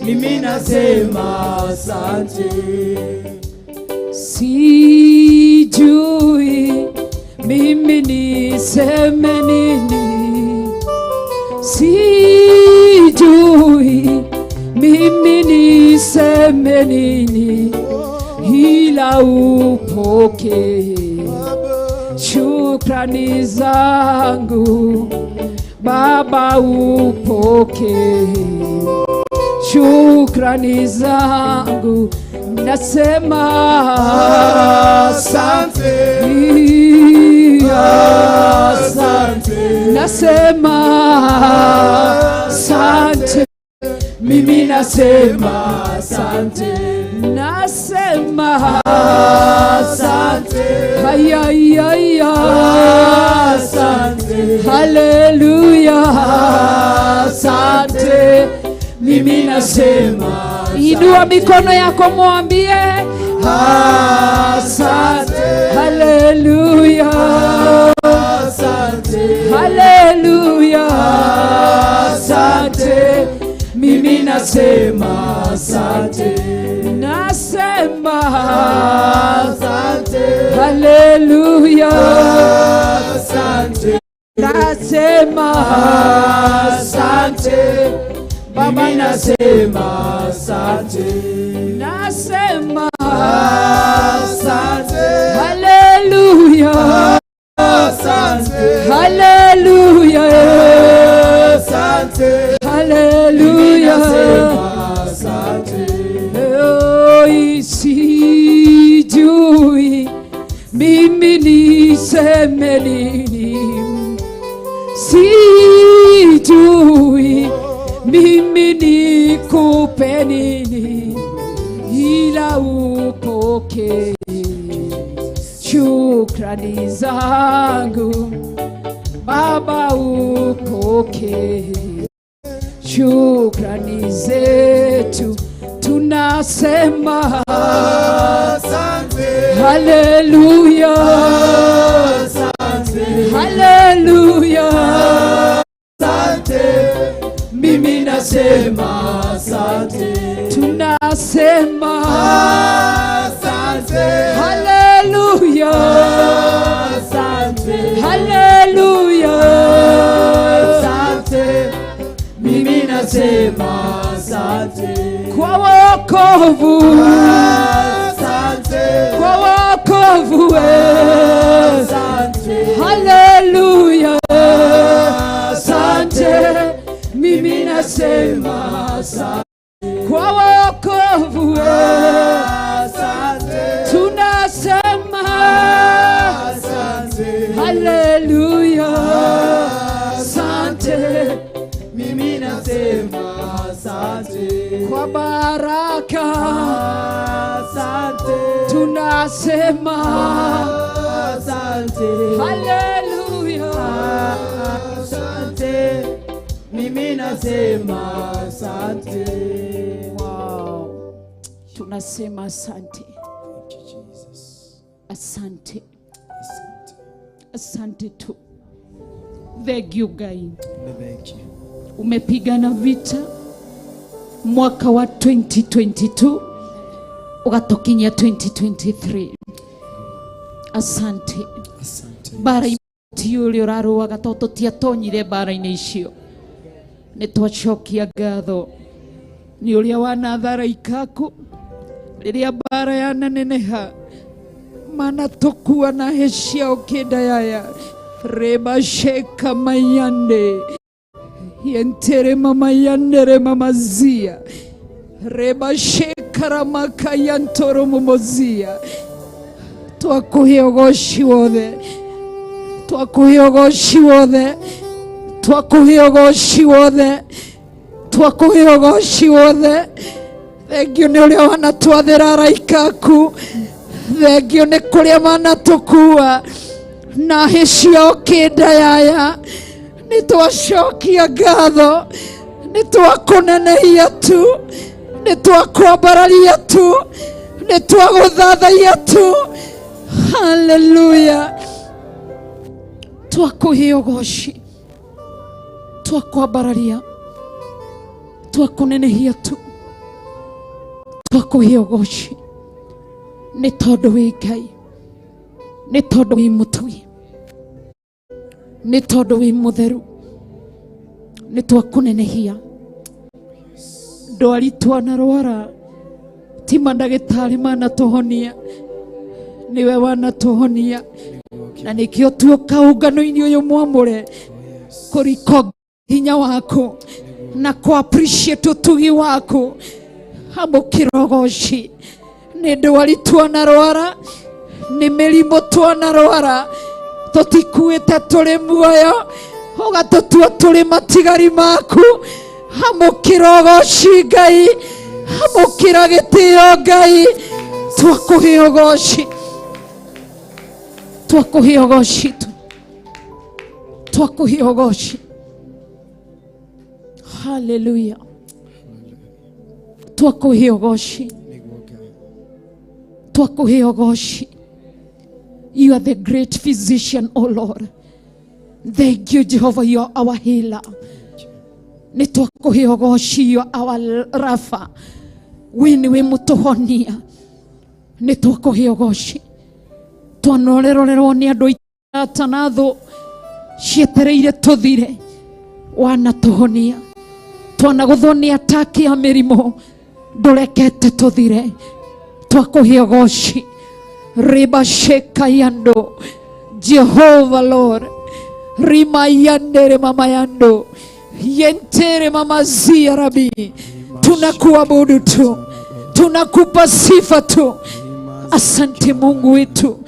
[SPEAKER 7] Mimi nasema asante.
[SPEAKER 8] Sijui mimi niseme nini, sijui mimi niseme nini, ila upokee shukrani zangu Baba, upokee shukrani zangu, nasema
[SPEAKER 5] Asante.
[SPEAKER 8] Asante, nasema asante, mimi nasema asante, nasema asante, hayayaya,
[SPEAKER 7] Asante.
[SPEAKER 8] Haleluya, asante, mimi nasema. Inua mikono yako mwambie asante, haleluya,
[SPEAKER 7] Asante.
[SPEAKER 8] Haleluya, asante, mimi nasema asante, nasema
[SPEAKER 7] Asante.
[SPEAKER 8] Haleluya,
[SPEAKER 7] Asante.
[SPEAKER 8] Nasema asante, Baba
[SPEAKER 7] Mimi nasema asante.
[SPEAKER 8] Nasema
[SPEAKER 7] Asante.
[SPEAKER 8] Haleluya,
[SPEAKER 5] Asante.
[SPEAKER 8] Haleluya,
[SPEAKER 5] Asante.
[SPEAKER 8] Haleluya.
[SPEAKER 7] Nasema asante.
[SPEAKER 8] Oi, sijui mimi niseme nini, sijui mimi nikupe nini, ila upokee shukrani zangu Baba, upokee shukrani zetu, tunasema
[SPEAKER 5] Asante.
[SPEAKER 8] Haleluya,
[SPEAKER 7] Asante.
[SPEAKER 8] Haleluya,
[SPEAKER 7] Asante. Mimi nasema asante.
[SPEAKER 8] Tunasema
[SPEAKER 5] Asante.
[SPEAKER 8] Haleluya,
[SPEAKER 7] Asante.
[SPEAKER 8] Haleluya,
[SPEAKER 7] Asante. Mimi nasema asante.
[SPEAKER 8] Kwa wokovu,
[SPEAKER 5] Asante.
[SPEAKER 8] Kwa wokovu,
[SPEAKER 7] Asante.
[SPEAKER 8] Haleluya, asante, mimi nasema asante kwa wokovu,
[SPEAKER 5] Asante.
[SPEAKER 8] Tunasema
[SPEAKER 5] Asante.
[SPEAKER 8] Haleluya, asante,
[SPEAKER 7] Mimi nasema asante.
[SPEAKER 8] Kwa baraka
[SPEAKER 7] Asante.
[SPEAKER 8] Tunasema
[SPEAKER 7] Asante.
[SPEAKER 8] Haleluya,
[SPEAKER 7] Asante. Mimi nasema asante.
[SPEAKER 10] Wow. Tunasema asante.
[SPEAKER 2] Thank you, Jesus.
[SPEAKER 10] Asante.
[SPEAKER 2] Asante.
[SPEAKER 10] Asante tu. Thank you Ngai.
[SPEAKER 2] Thank you.
[SPEAKER 10] Umepigana vita mwaka wa 2022 ugatukinyia 2023.
[SPEAKER 8] Asante. Mbara ti ũrĩa ũrarũaga tondũ tũtiatonyire mbara-inĩ icio. Nĩ twacokia ngatho nĩ ũrĩa wanatharaika aku rĩrĩa mbara yananeneha manatũkua na hĩ ciao kĩndayaya rebasheka mayande yentere mamayandere mamazia rebashekaramaka mumozia. Twakuhe ũgoci wothe, twakuhe ũgoci wothe, twakuhe ũgoci wothe, twakuhe ũgoci wothe. Thengio nĩ ũrĩa wanatwathĩra araika aku, thengio nĩ kũrĩa manatũkua na hĩ ciao kĩndayaya. Nĩ twacokia ngatho, nĩ twakũnenehia tu, nĩ twakwambararia tu, nĩ twagũthathaia tu. Haleluya. Twakuhe ũgoci, twakwambararia, twakũnenehia tu, twakuhe ũgoci nĩ tondũ wĩ Ngai, nĩ tondũ wĩ mũtugi, nĩ tondũ wĩ mũtheru, nĩ twakũnenehia. Ndwari twanarwara ti mandagĩtarĩ manatũhonia, nĩwe wanatũhonia, na nĩkĩo tuoka ũngano-inĩ ũyũ mwamũre kũriko hinya waku na kũ appreciate ũtugi waku. Amũkĩra ũgoci nĩ ndwari twanarwara, nĩ mĩrimũ twanarwara, tũtikuĩte tũrĩ muoyo, ũgatũtua tũrĩ matigari maku. Amũkĩra ũgoci Ngai, amũkĩra gĩtĩo Ngai, twakũhe ũgoci, twakũhe ũgoci tu, twakũhe ũgoci. Haleluya. Twakũhe ũgoci, twakũhe ũgoci. You are the great physician, O Lord. Thank you, Jehovah, you are our healer. Nĩ twakũhe ũgoci, you are our Rapha. We nĩwe mũtũhonia. Nĩ twakũhe ũgoci. Twanorerorerwo nĩ andũ aitũ na thũ cietereire tũthire, wanatũhonia. Twanagũthwo nĩ ataki a mĩrimũ, ndũrekete tũthire. Twakũhe ũgoci. Ribasheka yando Jehovah Lord, rimayandere mamayando yentere mamazia rabi. Tunakuabudu tu, tunakupa sifa tu. Asante Mungu wetu,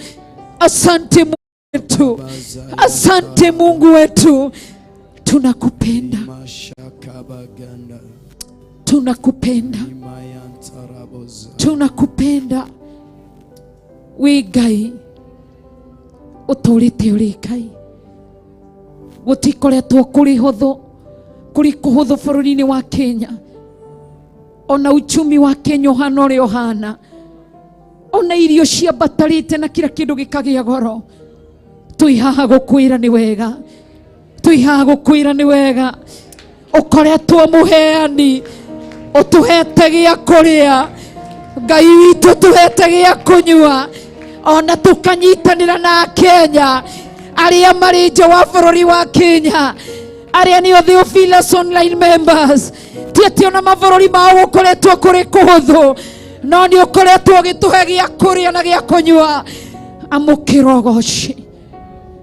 [SPEAKER 8] asante Mungu wetu, asante Mungu wetu. Tunakupenda, tunakupenda, tunakupenda. Wĩ Ngai ũtũũrĩte ũrĩ Ngai, gũtikoretwo kũrĩ hũthũ, kũrĩ kũhũthũ bũrũri-inĩ wa Kenya. Ona uchumi wa Kenya ũhana ũrĩa ũhana, ona irio ciambatarĩte na kila kĩndũ gĩkagĩa goro. Twĩ haha gũkwĩra nĩ wega, twĩ haha gũkwĩra nĩ wega. Ũkoretwo mũheani, ũtũhete gĩa kũrĩa, Ngai witũ ũtũhete gĩa kũnyua, ona tũkanyitanĩra na Kenya arĩa marĩ nja wa bũrũri wa Kenya, arĩa nĩo Theophilus online members. Ti atĩ ona mabũrũri mao gũkoretwo kũrĩ kũhũthũ, no nĩ ũkoretwo ũgĩtũhe gĩa kũrĩa na gĩa kũnyua. Amũkĩra ũgoci.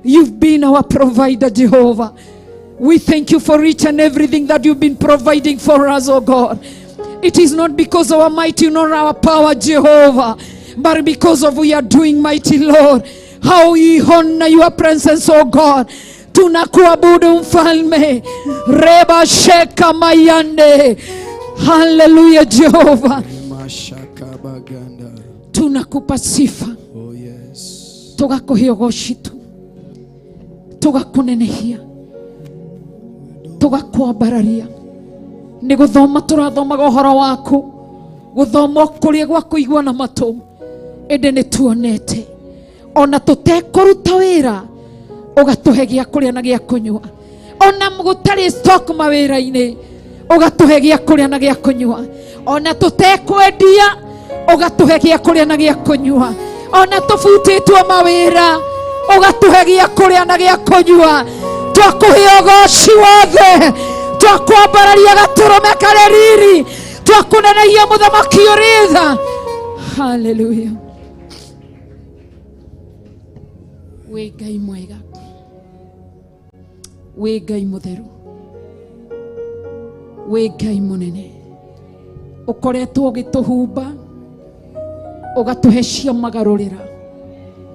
[SPEAKER 8] You've been our provider, Jehovah. We thank you for each and everything that you've been providing for us, oh God. It is not because of our might nor our power, Jehovah, but because of we are doing, mighty Lord. How we honor your presence, oh God. Tunakuabudu mfalme. Reba sheka mayande. Hallelujah, Jehovah. Tunakupa sifa.
[SPEAKER 4] Oh yes.
[SPEAKER 8] Tugakuhe ũgoci tu, tugakunenehia, tugakwambararia. Nĩ gũthoma tũrathomaga ũhoro waku, gũthoma kũrĩa gwa kũigua na matũ, ĩndĩ nĩ tuonete ona tũtekũruta wĩra ũgatũhe gĩa kũrĩa na gĩa kũnyua, ona gũtarĩ stock mawĩra-inĩ ũgatũhe gĩa kũrĩa na gĩa kũnyua, ona tũtekwendia ũgatũhe gĩa kũrĩa na gĩa kũnyua. Ona tũbutĩtwo mawĩra, ũgatũhe gĩa kũrĩa na gĩa kũnyua. Twakũhe ũgoci wothe, twakwambararia gatũrũme karĩ riri, twakũnenehia mũthamaki ũrĩ tha. Haleluya. Wĩ Ngai mwega, wĩ Ngai mũtheru, wĩ Ngai mũnene, ũkoretwo ũgĩtũhumba, ũgatũhe ciamagarũrĩra.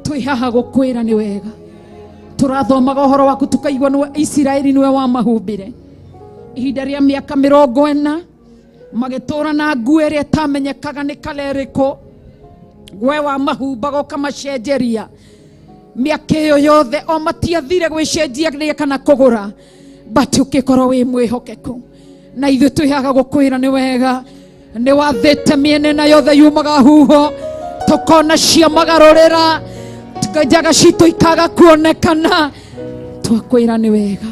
[SPEAKER 8] Twĩ haha gũkwĩra nĩ wega. Tũrathomaga ũhoro waku tũkaigua nĩwe Isiraeli nĩwe wamahumbire ihinda rĩa mĩaka 40, magĩtũra na nguo ĩrĩa ĩtamenyekaga nĩ kala ĩrĩkũ. We wamahumbaga ũkamacenjeria mĩaka ĩyo yothe, o matiathire gwĩcenjia kana kũgũra, but ũkĩkorwo wĩ mwĩhokeku. Na ithuĩ twĩ haha gũkwĩra nĩ wega. Nĩ wathĩte mĩena ĩna yothe yumaga huho, tũkona ciamagarũrĩra, njaga citũ ikaga kuonekana. Twakwĩra nĩ wega,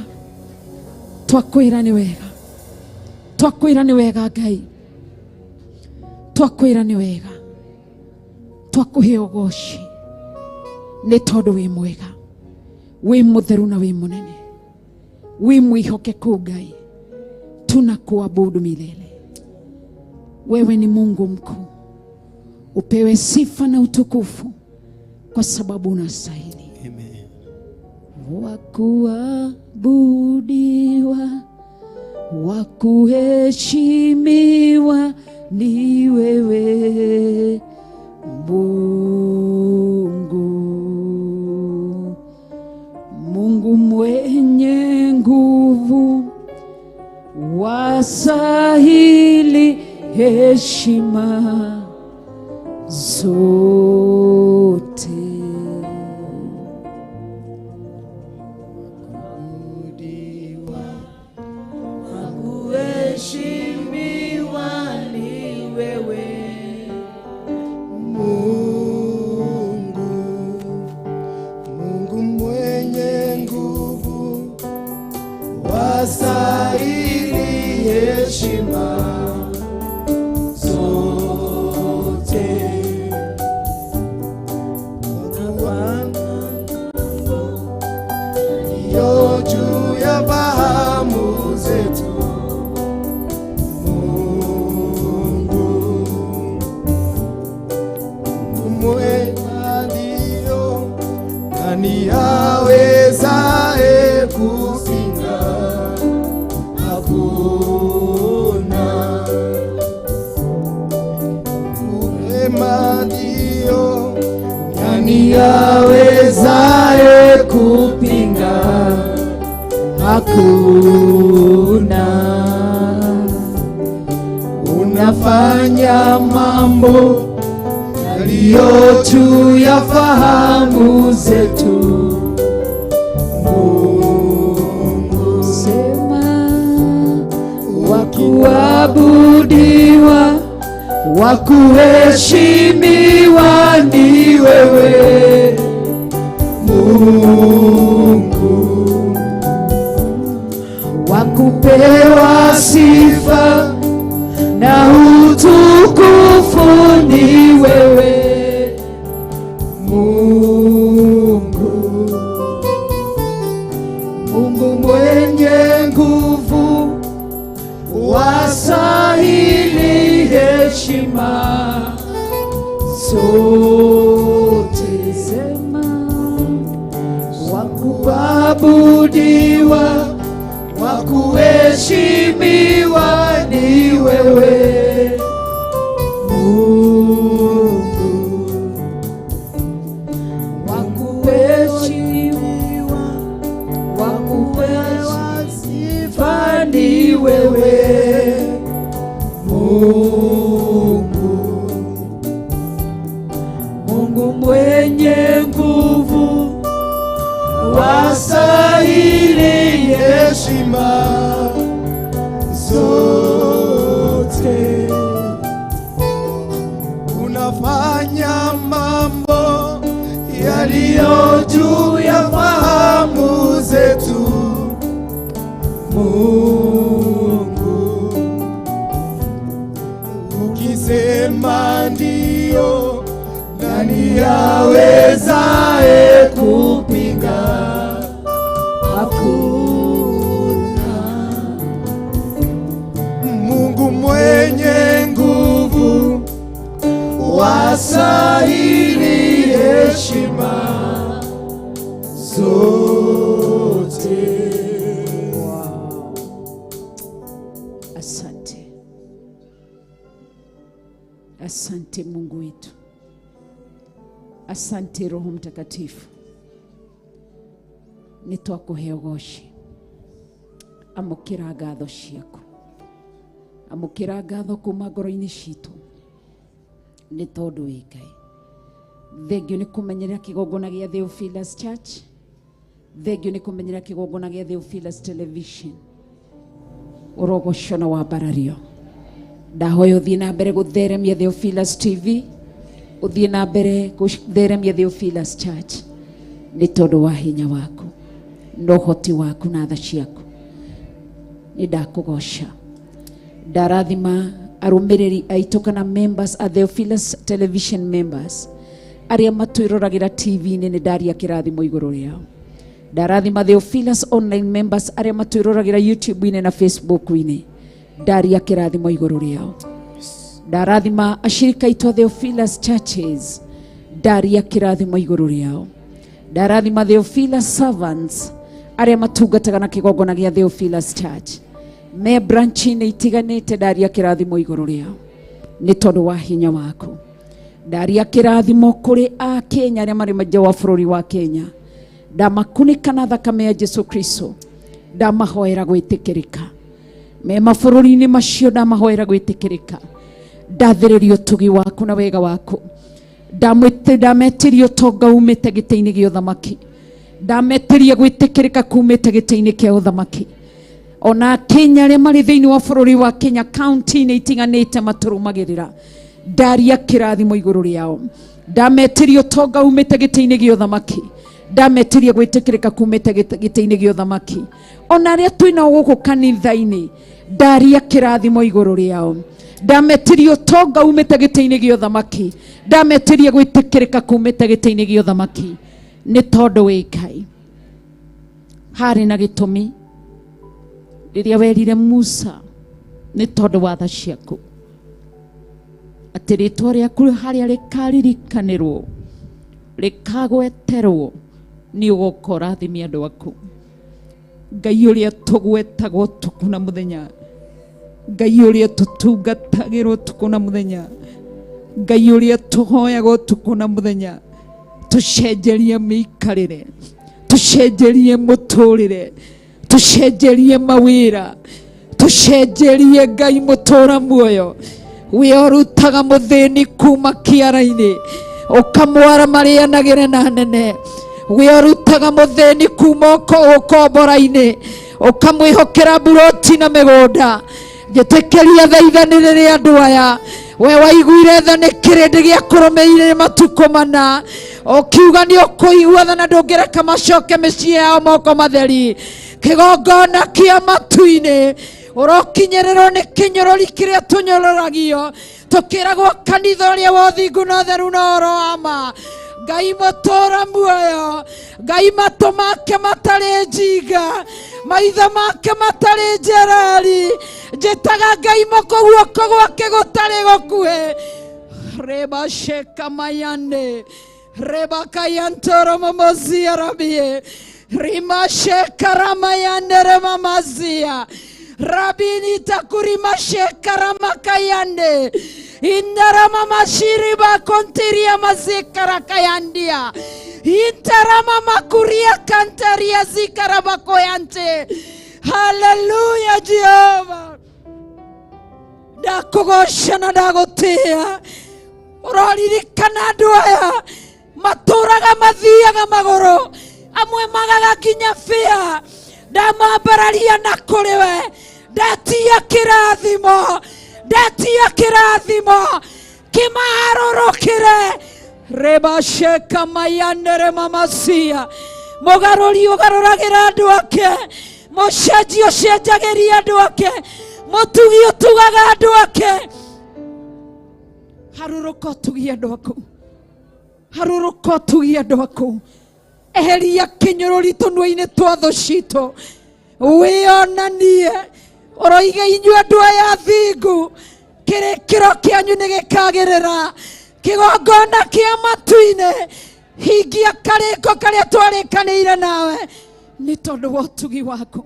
[SPEAKER 8] twakwĩra nĩ wega, twakwĩra nĩ wega Ngai, twakwĩra nĩ wega, twakũhe ũgoci nĩ tondũ wĩ mwega, wĩ mũtheru na wĩ mũnene, wĩ mwĩhokeku Ngai. Tunakuabudu milele. Wewe ni Mungu mkuu, upewe sifa na utukufu kwa sababu unastahili.
[SPEAKER 2] Amen.
[SPEAKER 8] Wakuabudiwa, wakuheshimiwa ni wewe Mungu, Mungu mwenye nguvu, wastahili heshima zote.
[SPEAKER 7] Kuheshimiwa ni wewe
[SPEAKER 5] Mungu, Mungu mwenye nguvu, wastahili heshima zote. Yo juu ya fahamu zetu, Mungu mwema ndio, nani awezaye kupinga? Hakuna. Mwema ndio, nani awezaye kupinga? Hakuna. Unafanya mambo yaliyo juu ya fahamu zetu, Mungu.
[SPEAKER 8] Sema, wakuabudiwa, wakuheshimiwa ni wewe Mungu, wakupewa sifa na utukufu ni wewe Mungu, Mungu mwenye nguvu, wastahili heshima zote. Sema, wakuabudiwa, wakuheshimiwa ni wewe Mungu, wakuheshimiwa, wakupewa sifa ni wewe Mungu, Mungu mwenye nguvu,
[SPEAKER 5] wastahili heshima zote. Unafanya mambo yaliyo juu ya fahamu zetu, Mungu. awezaye kupinga? Hakuna. Mungu mwenye nguvu, wastahili heshima zote.
[SPEAKER 10] Asante, asante Mungu wetu, asante Roho Mtakatifu, nĩ twakũhe ũgoci. Amũkĩra ngatho ciaku, amũkĩra ngatho kuma ngoro-inĩ citũ, nĩ tondũ wĩ Ngai. Thengio nĩ kũmenyerera kĩgongona gĩa Theophilus Church, thengio nĩ kũmenyerera kĩgongona gĩa Theophilus Television. Ũrogocwo na wambarario. Ndahoya ũthiĩ na mbere gũtheremia Theophilus TV, ũthiĩ na mbere gũtheremia Theophilus Church, nĩ tondũ wa hinya waku na ũhoti waku na tha ciaku. Nĩ ndakũgoca. Ndarathima arũmĩrĩri aitũ kana members a Theophilus Television members arĩa matwĩroragĩra TV-inĩ, nĩ ndaria kĩrathimo igũrũ rĩao. Ndarathima Theophilus online members arĩa matwĩroragĩra YouTube-inĩ na Facebook-inĩ, ndaria kĩrathimo igũrũ rĩao. Ndarathima ashirika aitũ a Theophilus Churches, ndaria kĩrathimo igũrũ rĩao. Ndarathima Theophilus servants arĩa matungataga na kĩgongona gĩa Theophilus Church me branch-inĩ itiganĩte, ndaria kĩrathimo igũrũ rĩao nĩ tondũ wa hinya waku. Ndaria kĩrathimo kũrĩ a Kenya arĩa marĩ nja wa bũrũri wa Kenya, ndamakunĩka na thakame ya Jesu Kristo, ndamahoera gwĩtĩkĩrĩka me mabũrũri-inĩ macio, ndamahoera gwĩtĩkĩrĩka. Ndathĩrĩria ũtugi waku na wega waku, ndametĩria ũtonga umĩte gĩtĩ-inĩ gĩa ũthamaki, ndametĩria gwĩtĩkĩrĩka kumĩte gĩtĩ-inĩ kĩa ũthamaki. Ona Kenya arĩa marĩ thĩinĩ wa bũrũri wa Kenya kaunti-inĩ itiganĩte matũrũmagĩrĩra, ndaria kĩrathimo igũrũ rĩao. Ndametĩria ũtonga umĩte gĩtĩ-inĩ gĩa ũthamaki, ndametĩria gwĩtĩkĩrĩka kumĩte gĩtĩ-inĩ gĩa ũthamaki. Ona arĩa twĩnao gũkũ kanitha-inĩ, ndaria kĩrathimo igũrũ rĩao. Ndametĩria ũtonga umĩte gĩtĩ-inĩ gĩa ũthamaki, ndametĩria gwĩtĩkĩrĩka kumĩte gĩtĩ-inĩ gĩa ũthamaki, nĩ tondũ wĩ Ngai. Harĩ na gĩtũmi rĩrĩa werire Musa, nĩ tondũ wa tha ciaku, atĩ rĩtwa rĩaku harĩa rĩkaririkanĩrwo rĩkagweterwo, nĩ ũgoka ũrathime andũ aku. Ngai ũrĩa tũgwetagwo ũtukũ na mũthenya, Ngai ũrĩa tũtungatagĩrwo ũtukũ na mũthenya, Ngai ũrĩa tũhoyaga ũtukũ na mũthenya, tũcenjerie mĩikarĩre, tũcenjerie mũtũrĩre, tũcenjerie mawĩra, tũcenjerie Ngai mũtũra muoyo. We ũrutaga mũthĩni kuma kĩara-inĩ ũkamwara marĩanagĩre na nene, we ũrutaga mũthĩni kuma ũkombora-inĩ ũkamwĩhokera mburoti na mĩgũnda. Njĩtĩkĩria thaithanĩrĩ rĩa andũ aya. We waiguire tha nĩ kĩrĩndĩ gĩa kũrũmĩrĩire matukũ mana, ũkiuga nĩ ũkũigua tha na ndũngĩreka macoke mĩciĩ yao moko matheri. Kĩgongona kĩa matu-inĩ ũrokinyĩrĩrwo nĩ kĩnyũrũri kĩrĩa tũnyũrũragio, tũkĩragwo kanitha ũrĩa wa ũthingu na ũtheru na ũhoro wa ma. Ngai mũtũra muoyo, Ngai matũ make matarĩ njinga, maitho make matarĩ njereri, njĩtaga Ngai moko guoko gwake gũtarĩ gũkuhĩ. Rebasheka mayane rebakayantoro momozia rabie rimasheka ramayane remamazia rabini takurimasheka ramakayande indaramamashiriba kontiria mazikarakaya intaramamakuria kantaria zikarabakoyante. Haleluya Jehova, ndakũgoca na ndagũtĩĩa. Ũroririkana andũ aya matũraga mathiaga magũrũ, amwe magaga nginya bĩa. Ndamambararia na kũrĩ we, ndatia kĩrathimo, ndatia kĩrathimo kĩmaharũrũkĩre. Rebasheka mayanere mamasia, mũgarũri ũgarũragĩra andũ ake, mũcenji ũcenjagĩria andũ ake, mũtugi ũtugaga andũ ake. Harũrũka ũtugie andũ aku.
[SPEAKER 8] Harũrũka ũtugie andũ aku. Eheria kĩnyũrũri tũnua-inĩ twa thũ citũ. Wĩonanie ũroige inyuĩ andũ aya athingu, kĩrĩkĩro kĩanyu nĩ gĩkagĩrĩra. Kĩgongona kĩa matu-inĩ, hingia karĩko karĩa twarĩkanĩire nawe, nĩ tondũ wa ũtugi waku,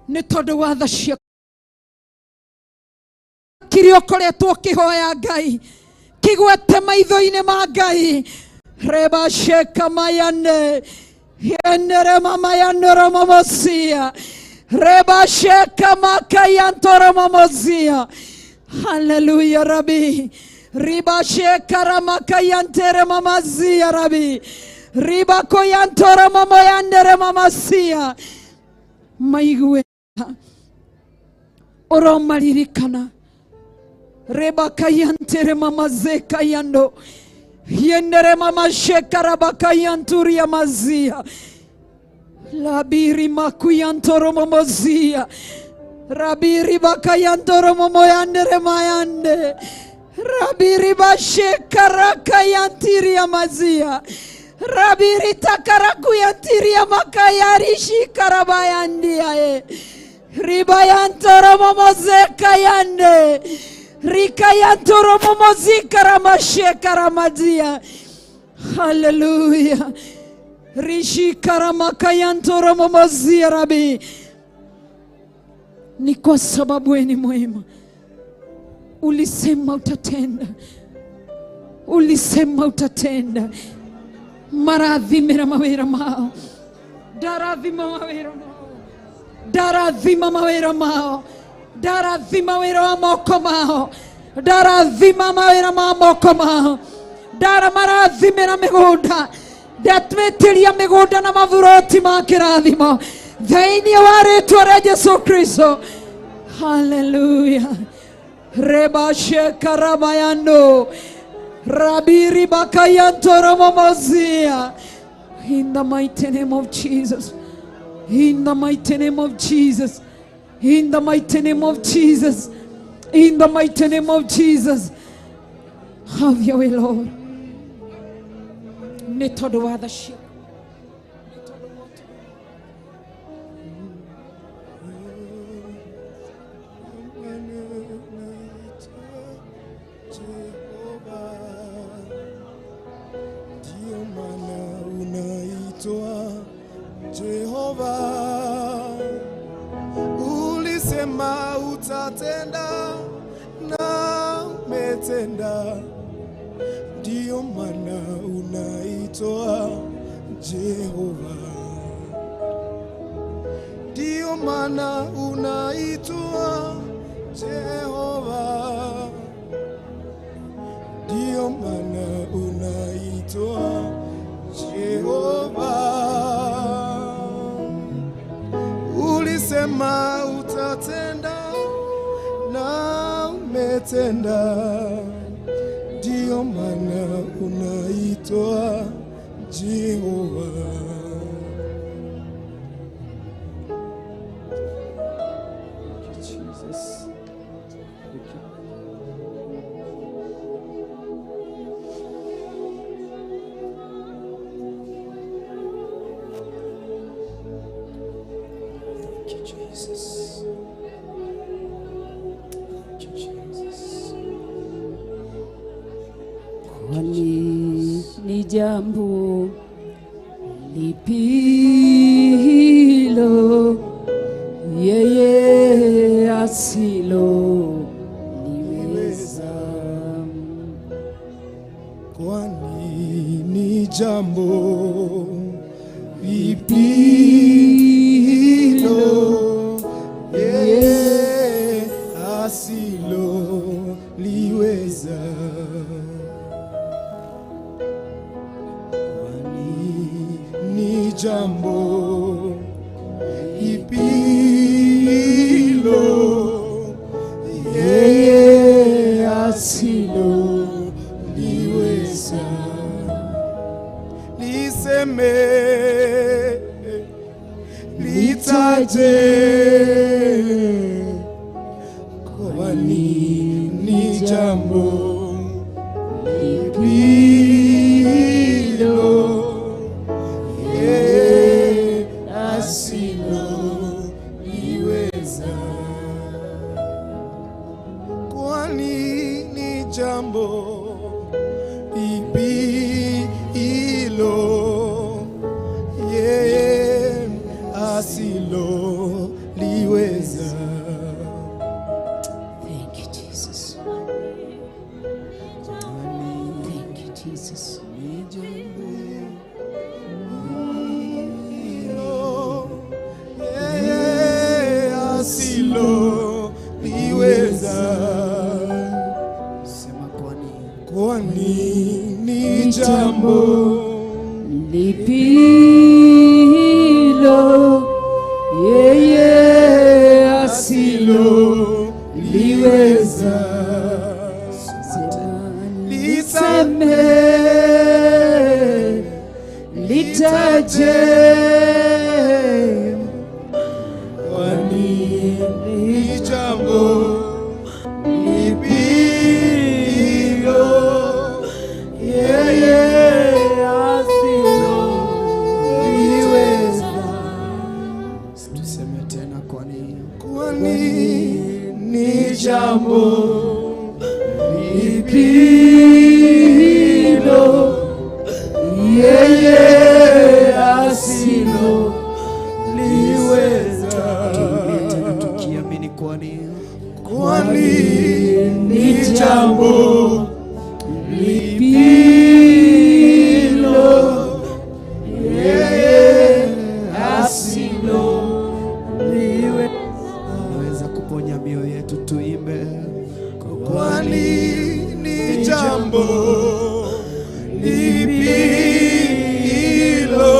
[SPEAKER 8] nĩ tondũ wa tha ciaku. Kĩrĩa ũkoretwo ũkĩhoya Ngai kĩgwete maitho-inĩ ma Ngai. Rebasheka mayane yenere mama yanoro mamosia rebasheka makayantoro mamozia. Haleluya Rabi. Ribasheka ramakayantere mamazia Rabi. Ribakoyantoro mamoyandere mamasia. Maigue oromaririkana. Rebakayantere mamazeka yando. Yendere mama shekarabakayanturia mazia. Labiri makuyantoro mamazia. Rabiri bakayantoro mamoyandere mayande. Rabiri bashekarakantiria mazia. Rabiri takarakuyantiria makayari shikarabayandia e. Ribayantoro mamazeka yande. Rikayantoro momozikaramashekaramazia. Hallelujah. Rishikaramakayantoro momozia Rabi. Ni kwa sababu wewe ni mwema. Ulisema utatenda. Ulisema utatenda. Marathimira mawira mao. Darathima mawira mao. Darathima mawira mao. Darathima wĩra wa moko mao. Darathima mawĩra ma moko mao. Ndaramarathimĩra mĩgũnda. Ndatwĩtĩria mĩgũnda na maburoti ma kĩrathimo thĩinĩ wa rĩtwa rĩa Jesu Kristo. Haleluya. Rebashekarabayano rabiri bakayantoro. In the mighty name of Jesus. In the mighty name of Jesus. In the mighty name of Jesus. In the mighty name of Jesus. Have your way, Lord. Nĩ tondũ wa tha ciaku.
[SPEAKER 5] Ndio maana unaitwa Jehova. Ulisema utatenda na umetenda. Ndio maana unaitwa Jehova. Ndio maana unaitwa Jehova. Ndio maana unaitwa Jehova. Ulisema utatenda na umetenda. Ndio maana unaitwa Jehova.
[SPEAKER 2] Thank you, Jesus. Thank you. Thank you, Jesus. Thank you, Jesus.
[SPEAKER 9] Kwani ni jambo lipi hilo yeye asilo liweza?
[SPEAKER 5] Kwani ni jambo lipi hilo yeye asilo liweza? Kwani ni jambo lipi hilo yeye asilo liweza? Liseme, litaje, kwani ni jambo lipi jambo lipi hilo yeye asiloliweza.
[SPEAKER 10] Thank you, Jesus. Thank you, Jesus.
[SPEAKER 5] Yeye asiloliweza.
[SPEAKER 2] Sema kwani,
[SPEAKER 5] Kwani ni jambo
[SPEAKER 10] lipi hilo yeye asiloliweza? Liseme, litaje,
[SPEAKER 5] kwani ni jambo lipi hilo yeye asiloliweza?
[SPEAKER 2] Tuseme tena kwani,
[SPEAKER 5] Kwani ni jambo lipi hilo yeye asiloliweza?
[SPEAKER 2] Turudie tena tukiamini kwani,
[SPEAKER 5] Kwani ni jambo lipi hilo yeye asiloliweza?
[SPEAKER 2] Anaweza kuponya mioyo yetu, tuimbe.
[SPEAKER 5] Kwani ni jambo lipi hilo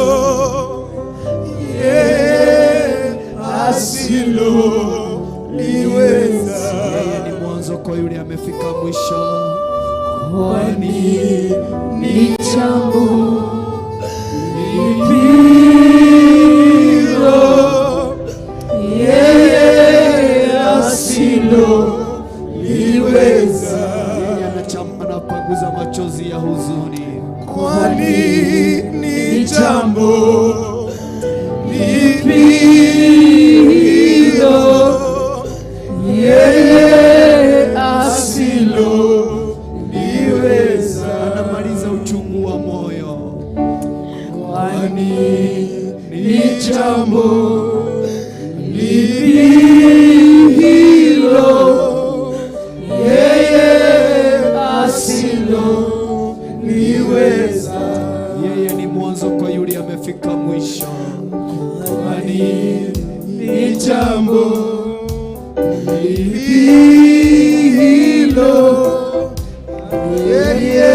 [SPEAKER 5] yeye asiloliweza?
[SPEAKER 2] Yeye ni mwanzo kwa yule amefika mwisho.
[SPEAKER 5] Kwani ni jambo lipi hilo yeye asiloliweza?
[SPEAKER 2] Yeye anapanguza machozi ya huzuni.
[SPEAKER 5] Kwani ni jambo lipi hilo yeye asiloliweza?
[SPEAKER 2] Anamaliza uchungu wa moyo.
[SPEAKER 5] Kwani ni jambo lipi hilo yeye asiloliweza?
[SPEAKER 2] Yeye ni mwanzo kwa yule amefika mwisho.
[SPEAKER 5] Kwani ni jambo lipi hilo yeye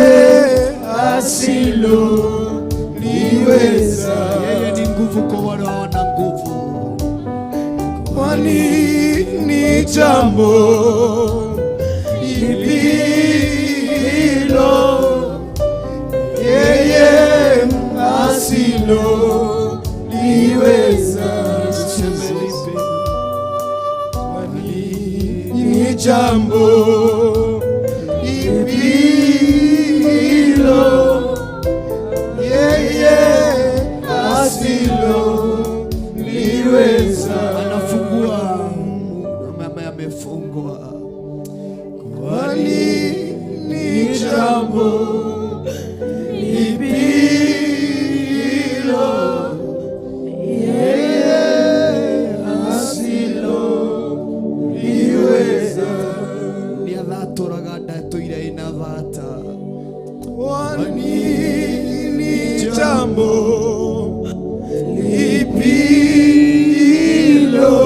[SPEAKER 5] asiloliweza?
[SPEAKER 2] Yeye ni nguvu kwa wale hawana nguvu.
[SPEAKER 5] Kwani ni jambo lipi hilo yeye asiloliweza?
[SPEAKER 2] Tuseme lipi?
[SPEAKER 5] Kwani ni jambo lipi hilo yeye asiloliweza?
[SPEAKER 2] Anafungua mama amefungwa.
[SPEAKER 5] Kwani ni jambo lipi hilo yeye asiloliweza?
[SPEAKER 2] Ni athatũraga nda ĩtũire ĩna thata.
[SPEAKER 5] Kwani ni jambo lipi hilo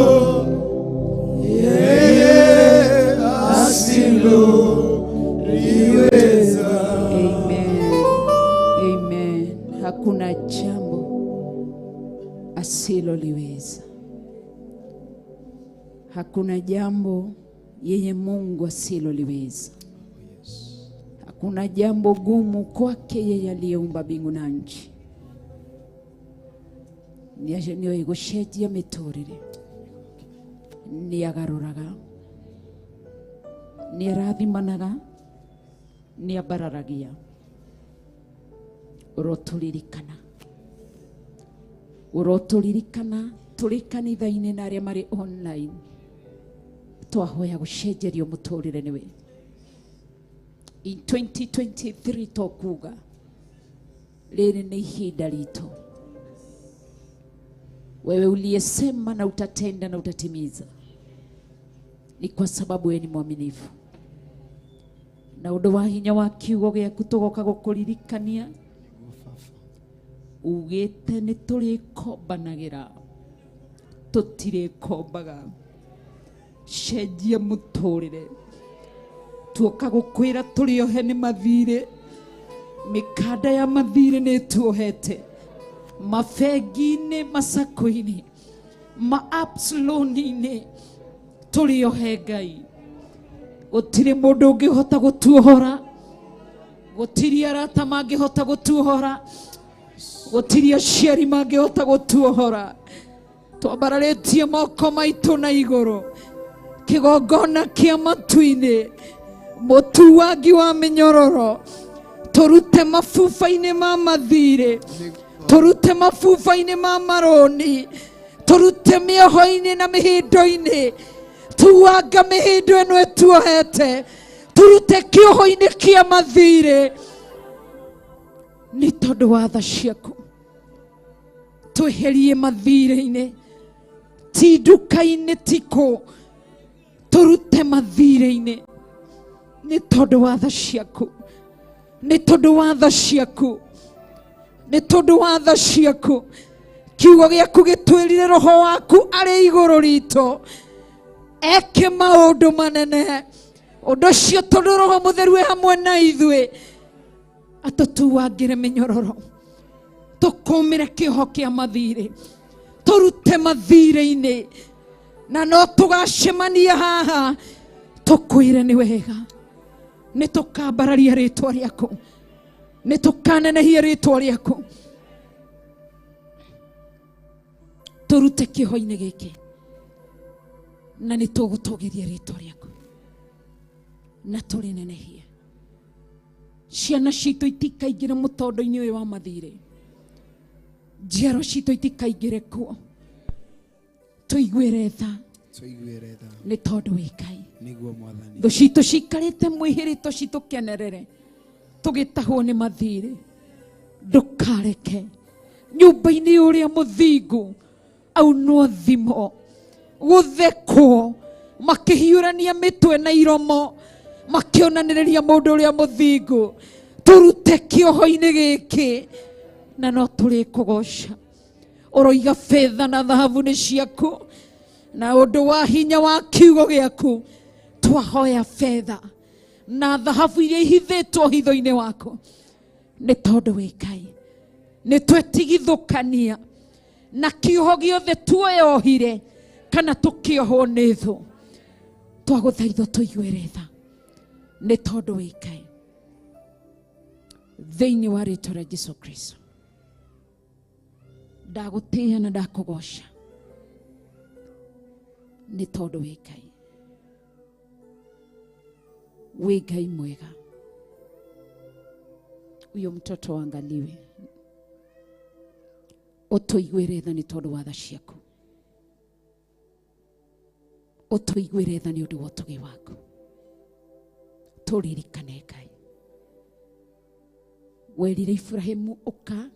[SPEAKER 5] yeye asiloliweza?
[SPEAKER 10] Amen. Amen. Hakuna jambo asiloliweza. Hakuna jambo yeye Mungu asiloliweza. Hakuna jambo gumu kwake yeye aliyeumba mbingu na nchi. Nĩoĩ gũcenjia mĩtũrĩre, nĩagarũraga, nĩarathimanaga, nĩambararagia. Ũrotũririkana, ũrotũririkana tũrĩ kanitha-inĩ na arĩa marĩ online, twahoya gũcenjerio mũtũrĩre nĩwe. In 2023 tokuga rĩrĩ nĩ ihinda ritũ. Wewe uliyesema na utatenda na utatimiza, ni kwa sababu wewe ni mwaminifu. Na ũndũ wa hinya wa kiugo gĩaku tũgoka gũkũririkania ugĩte nĩ tũrĩkombanagĩra, tũtirĩkombaga. Cenjia mũtũrĩre, tuoka gũkwĩra tũrĩ ohe nĩ mathirĩ, mĩkanda ya mathirĩ nĩ tuohete, mabengi-inĩ, macako-inĩ, ma-apps loan-inĩ, tũrĩ ohe Ngai. Gũtirĩ mũndũ ũngĩhota gũtuohora, gũtirĩ arata mangĩhota gũtuohora, gũtirĩ aciari mangĩhota gũtuohora. Twambararĩtie moko maitũ na igũrũ, kĩgongona kĩa matu-inĩ, mũtuangi wa mĩnyororo, tũrute mabuba-inĩ ma mathirĩ, tũrute mabuba-inĩ ma marũni, tũrute mĩoho-inĩ na mĩhĩndo-inĩ, tuanga mĩhĩndo ĩno ĩtuohete, tũrute kĩoho-inĩ kĩa mathirĩ, nĩ tondũ wa tha ciaku. Tweherie mathirĩ-inĩ, ti nduka-inĩ, ti kũ, tũrute mathirĩ-inĩ, nĩ tondũ wa tha ciaku, nĩ tondũ wa tha ciaku, nĩ tondũ wa tha ciaku. Kiugo gĩaku gĩtwĩrire roho waku arĩ igũrũ ritũ eke maũndũ manene. Ũndũ ũcio tondũ roho mũtheru e hamwe na ithuĩ, atũtuangĩre mĩnyororo, tũkũmĩre kĩoho kĩa mathirĩ, tũrute mathirĩ-inĩ, na no tũgacemania haha tũkwĩre nĩ wega, nĩ tũkambararia rĩtwa rĩaku, nĩ tũkanenehia rĩtwa rĩaku. Tũrute kĩoho-inĩ gĩkĩ, na nĩ tũgũtũgĩria rĩtwa rĩaku na tũrĩnenehie. Ciana citũ itikaingĩre mũtondo-inĩ ũyũ wa mathirĩ, njiaro citũ itikaingĩre kuo. Tũiguĩre tha,
[SPEAKER 5] tũiguĩre tha,
[SPEAKER 10] nĩ tondũ wĩ Ngai.
[SPEAKER 5] Nĩguo Mwathani.
[SPEAKER 10] Thũ citũ cikarĩte mwĩhĩrĩto citũkenerere, tũgĩtahwo nĩ mathirĩ. Ndũkareke nyũmba-inĩ ũrĩa mũthingu aunwo thimo, gũthekwo, makĩhiũrania mĩtwe na iromo, makĩonanĩrĩria mũndũ ũrĩa mũthingu. Tũrute kĩoho-inĩ gĩkĩ, na no tũrĩkũgoca. Ũroiga betha na thahabu nĩ ciaku, na ũndũ wa hinya wa kiugo gĩaku twahoya betha na thahabu iria ihithĩtwo hitho-inĩ waku, nĩ tondũ wĩ Ngai. Nĩ twetigithũkania na kĩoho gĩothe tuoyohire kana tũkĩohwo nĩ thũ, twagũthaitha tũiguĩre tha, nĩ tondũ wĩ Ngai. Thĩinĩ wa rĩtwa rĩa Jesu Kristo ndagũtĩĩa na ndakũgoca, nĩ tondũ wĩ Ngai. Wĩ Ngai mwega. Huyo mtoto angaliwe, ũtũiguĩre tha nĩ tondũ wa tha ciaku, ũtũiguĩre tha nĩ ũndũ wa ũtugi waku. Tũririkane Ngai, werire Ibrahimu ũka,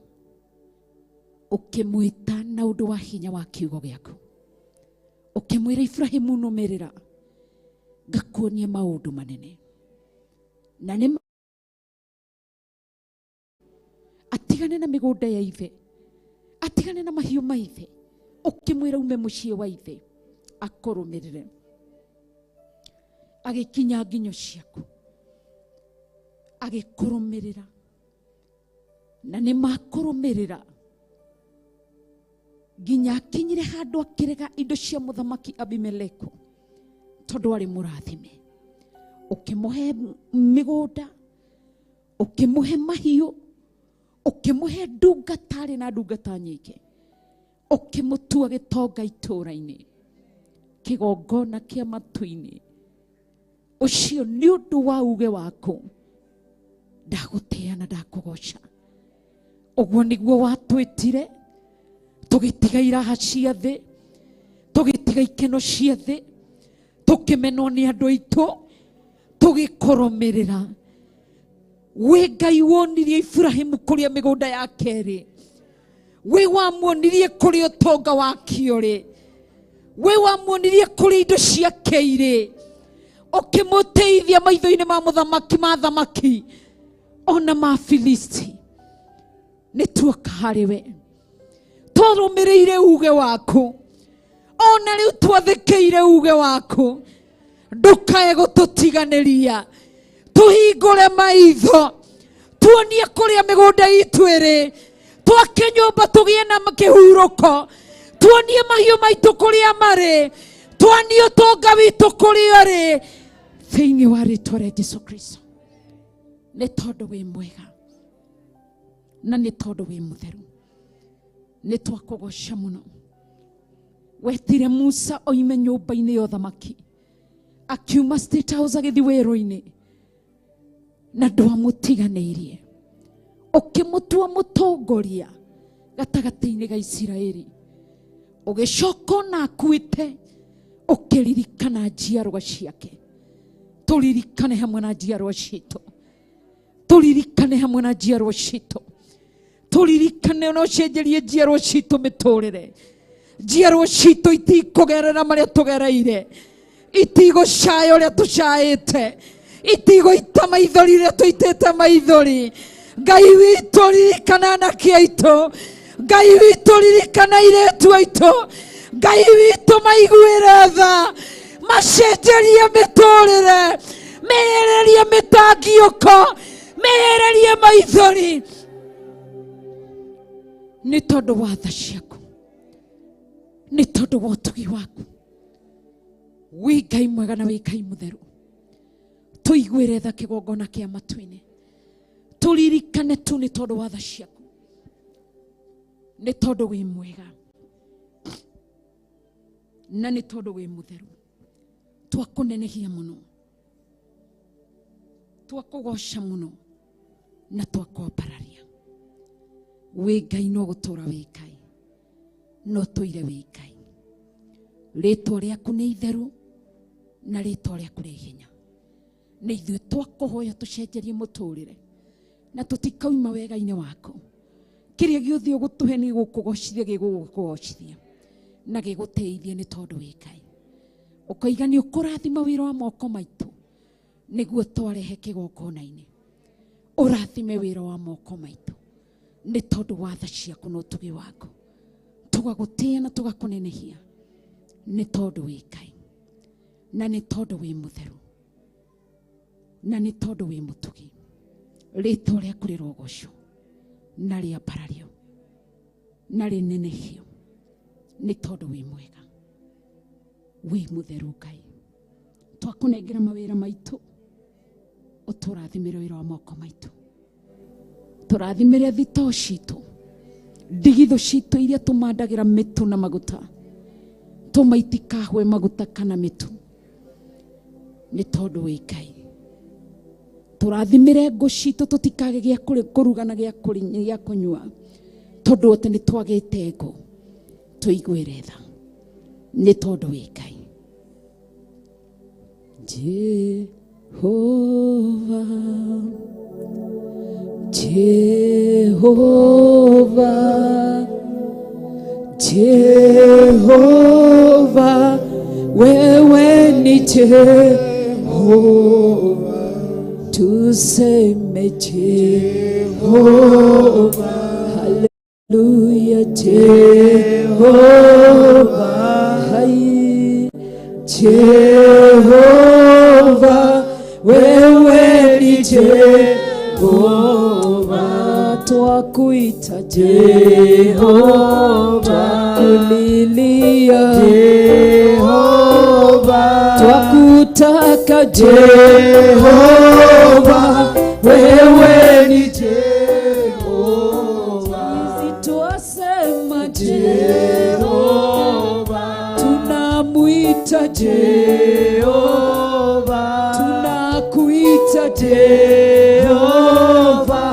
[SPEAKER 10] ũkĩmwĩta na ũndũ wa hinya wa kiugo gĩaku, ũkĩmwĩra Ibrahimu nũmĩrĩra, ngakuonie maũndũ manene. Na nĩ atigane na mĩgũnda ya ithe, atigane na mahiũ ma ithe, ũkĩmwĩra ume mũciĩ wa ithe akũrũmĩrĩre, agĩkinya nginyo ciaku, agĩkũrũmĩrĩra, na nĩ makũrũmĩrĩra nginya akinyire handũ akĩrega indo cia mũthamaki Abimeleku, tondũ arĩ mũrathime. Ũkĩmũhe mĩgũnda, ũkĩmũhe mahiũ, ũkĩmũhe ndungata, arĩ na ndungata nyingĩ, ũkĩmũtua gĩtonga itũũra-inĩ, kĩgongona kĩa matu-inĩ. Ũcio nĩ ũndũ wa uge waku, ndagũtĩĩa na ndakũgoca. Ũguo nĩguo watwĩtire, tũgĩtiga iraha cia thĩ, tũgĩtiga ikeno cia thĩ, tũkĩmenwo nĩ andũ aitũ, tũgĩkũrũmĩrĩra.
[SPEAKER 8] Wĩ Ngai wonirie Iburahĩmu kũrĩa mĩgũnda yake ĩrĩ, wĩ wamuonirie kũrĩa ũtonga wake ũrĩ, wĩ wamuonirie kũrĩa indo ciake irĩ, ũkĩmũteithia maitho-inĩ ma mũthamaki ma thamaki ona ma Filisti. Nĩ tuoka harĩ we, twarũmĩrĩire uge waku, ona rĩu twathĩkĩire uge waku, ndũkae gũtũtiganĩria, tũhingũre maitho, tuonie kũrĩa mĩgũnda itũ ĩrĩ, twake nyũmba tũgĩe na kĩhurũko, tuonie mahiũ maitũ kũrĩa marĩ, tuonie ũtonga witũ kũrĩa ũrĩ, thĩinĩ wa rĩtwa rĩa Jesu Kristo. Nĩ tondũ wĩ mwega na nĩ tondũ wĩ mũtheru, nĩ twakũgoca mũno. Wetire Musa oime nyũmba-inĩ ya ũthamaki, akiuma State House agĩthiĩ werũ-inĩ, na ndwamũtiganĩirie, ũkĩmũtua mũtongoria gatagatĩ-inĩ ga Isiraeli, ũgĩcoka ona akuĩte ũkĩririkana njiarwa ciake. Tũririkane hamwe na njiarwa citũ, tũririkane hamwe na njiarwa citũ, tũririkane ona ũcenjerie njiarwa citũ mĩtũrĩre. Njiarwa citũ itikũgerera marĩa tũgereire, itigũcaya ũrĩa tũcaĩte, itigũita maithori ũrĩa tũitĩte maithori. Ngai witũ ririkana anake aitũ, Ngai witũ ririkana airĩtu aitũ, Ngai witũ maiguĩre tha, macenjerie mĩtũrĩre, mehererie mĩtangiũko, mehererie maithori, nĩ tondũ wa tha ciaku, nĩ tondũ wa ũtugi waku. Wĩ Ngai mwega na wĩ Ngai mũtheru, tũiguĩre tha kĩgongona kĩa matu-inĩ, tũririkane tu nĩ tondũ wa tha ciaku, nĩ tondũ wĩ mwega na nĩ tondũ wĩ mũtheru. Twakũnenehia mũno, twakũgoca mũno na twakwambararia. Wĩ Ngai no gũtũra wĩ Ngai, no tũire wĩ Ngai. Rĩtwa rĩaku nĩ itheru na rĩtwa rĩaku rĩ hinya. Nĩ ithuĩ twakũhoya tũcenjerie mũtũrĩre na tũtikauma wega-inĩ waku. Kĩrĩa gĩothe ũgũtũhe nĩ gũkũgocithia, gĩgũkũgocithia na gĩgũteithie, nĩ tondũ wĩ Ngai. Ũkoiga nĩ ũkũrathima wĩra wa moko maitũ nĩguo twarehe kĩgongona-inĩ. Ũrathime wĩra wa moko maitũ nĩ tondũ wa tha ciaku na ũtugi waku. Tũgagũtĩĩa na tũgakũnenehia nĩ tondũ wĩ Ngai na nĩ tondũ wĩ mũtheru na nĩ tondũ wĩ mũtugi. Rĩtwa rĩaku rĩrogocwo na rĩambarario na rĩnenehio nĩ tondũ wĩ mwega, wĩ mũtheru Ngai. Twakũnengera mawĩra maitũ, ũtũrathimĩre wĩra wa moko maitũ, tũrathimĩre thitoo citũ, ndigithũ citũ iria tũmandagĩra mĩtũ na maguta, tũma itikahwe maguta kana mĩtũ, nĩ tondũ wĩ Ngai. Tũrathimĩre ngũ citũ tũtikage gĩa kũruga na gĩa kũnyua, tondũ atĩ nĩ twagĩte ngũ. Tũiguĩre tha nĩ tondũ wĩ Ngai. Jehova, Jehova, Jehova, wewe ni Jehova, tuseme Jehova, haleluya, Jehova, hai, Jehova, wewe ni Jehova, twakuita Jehova, twakulilia Jehova, twakutaka Jehova, wewe ni Jehova, twasema Jehova, tunamuita Jehova, tunakuita Jehova,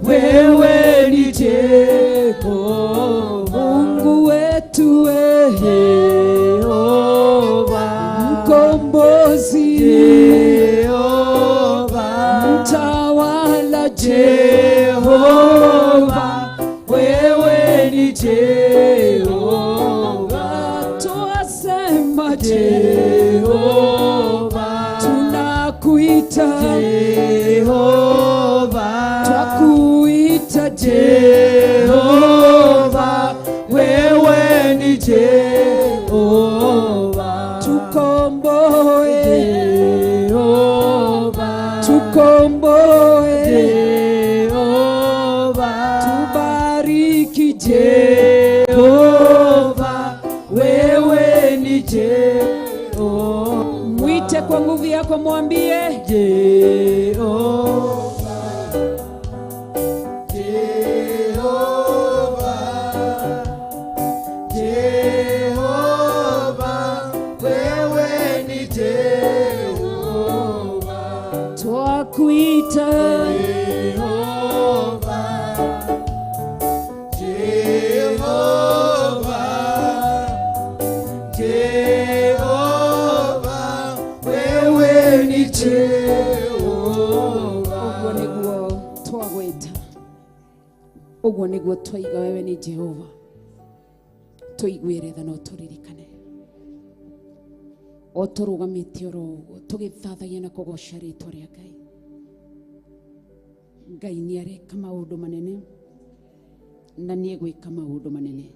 [SPEAKER 8] wewe ni Jehova, Mungu wetu we Jehova, mkombozi Jehova, mtawala
[SPEAKER 7] Jehova, wewe ni Jehova.
[SPEAKER 8] Twasema
[SPEAKER 7] Jehova,
[SPEAKER 8] tunakuita
[SPEAKER 7] Jehova,
[SPEAKER 8] twakuita
[SPEAKER 7] Jehova, wewe ni Jehova.
[SPEAKER 8] Tukomboe,
[SPEAKER 7] Jehova,
[SPEAKER 8] tukomboe,
[SPEAKER 7] Jehova,
[SPEAKER 8] tubariki
[SPEAKER 7] Jehova, wewe ni Jehova.
[SPEAKER 8] Mwite kwa nguvu yako, mwambie
[SPEAKER 7] Jehova, Jehova, Jehova, wewe ni Jehova.
[SPEAKER 8] Twakuita
[SPEAKER 7] Jehova, Jehova, Jehova, wewe ni Jehova.
[SPEAKER 10] Ũguo nĩguo twagwĩta, ũguo nĩguo twaiga wewe nĩ Jehova. Tũiguĩre tha na ũtũririkane o tũrũgamĩte oro ũguo tũgĩthathagia na kũgoca rĩtwa rĩa Ngai. Ngai nĩ areka maũndũ manene na nĩ egwĩka maũndũ manene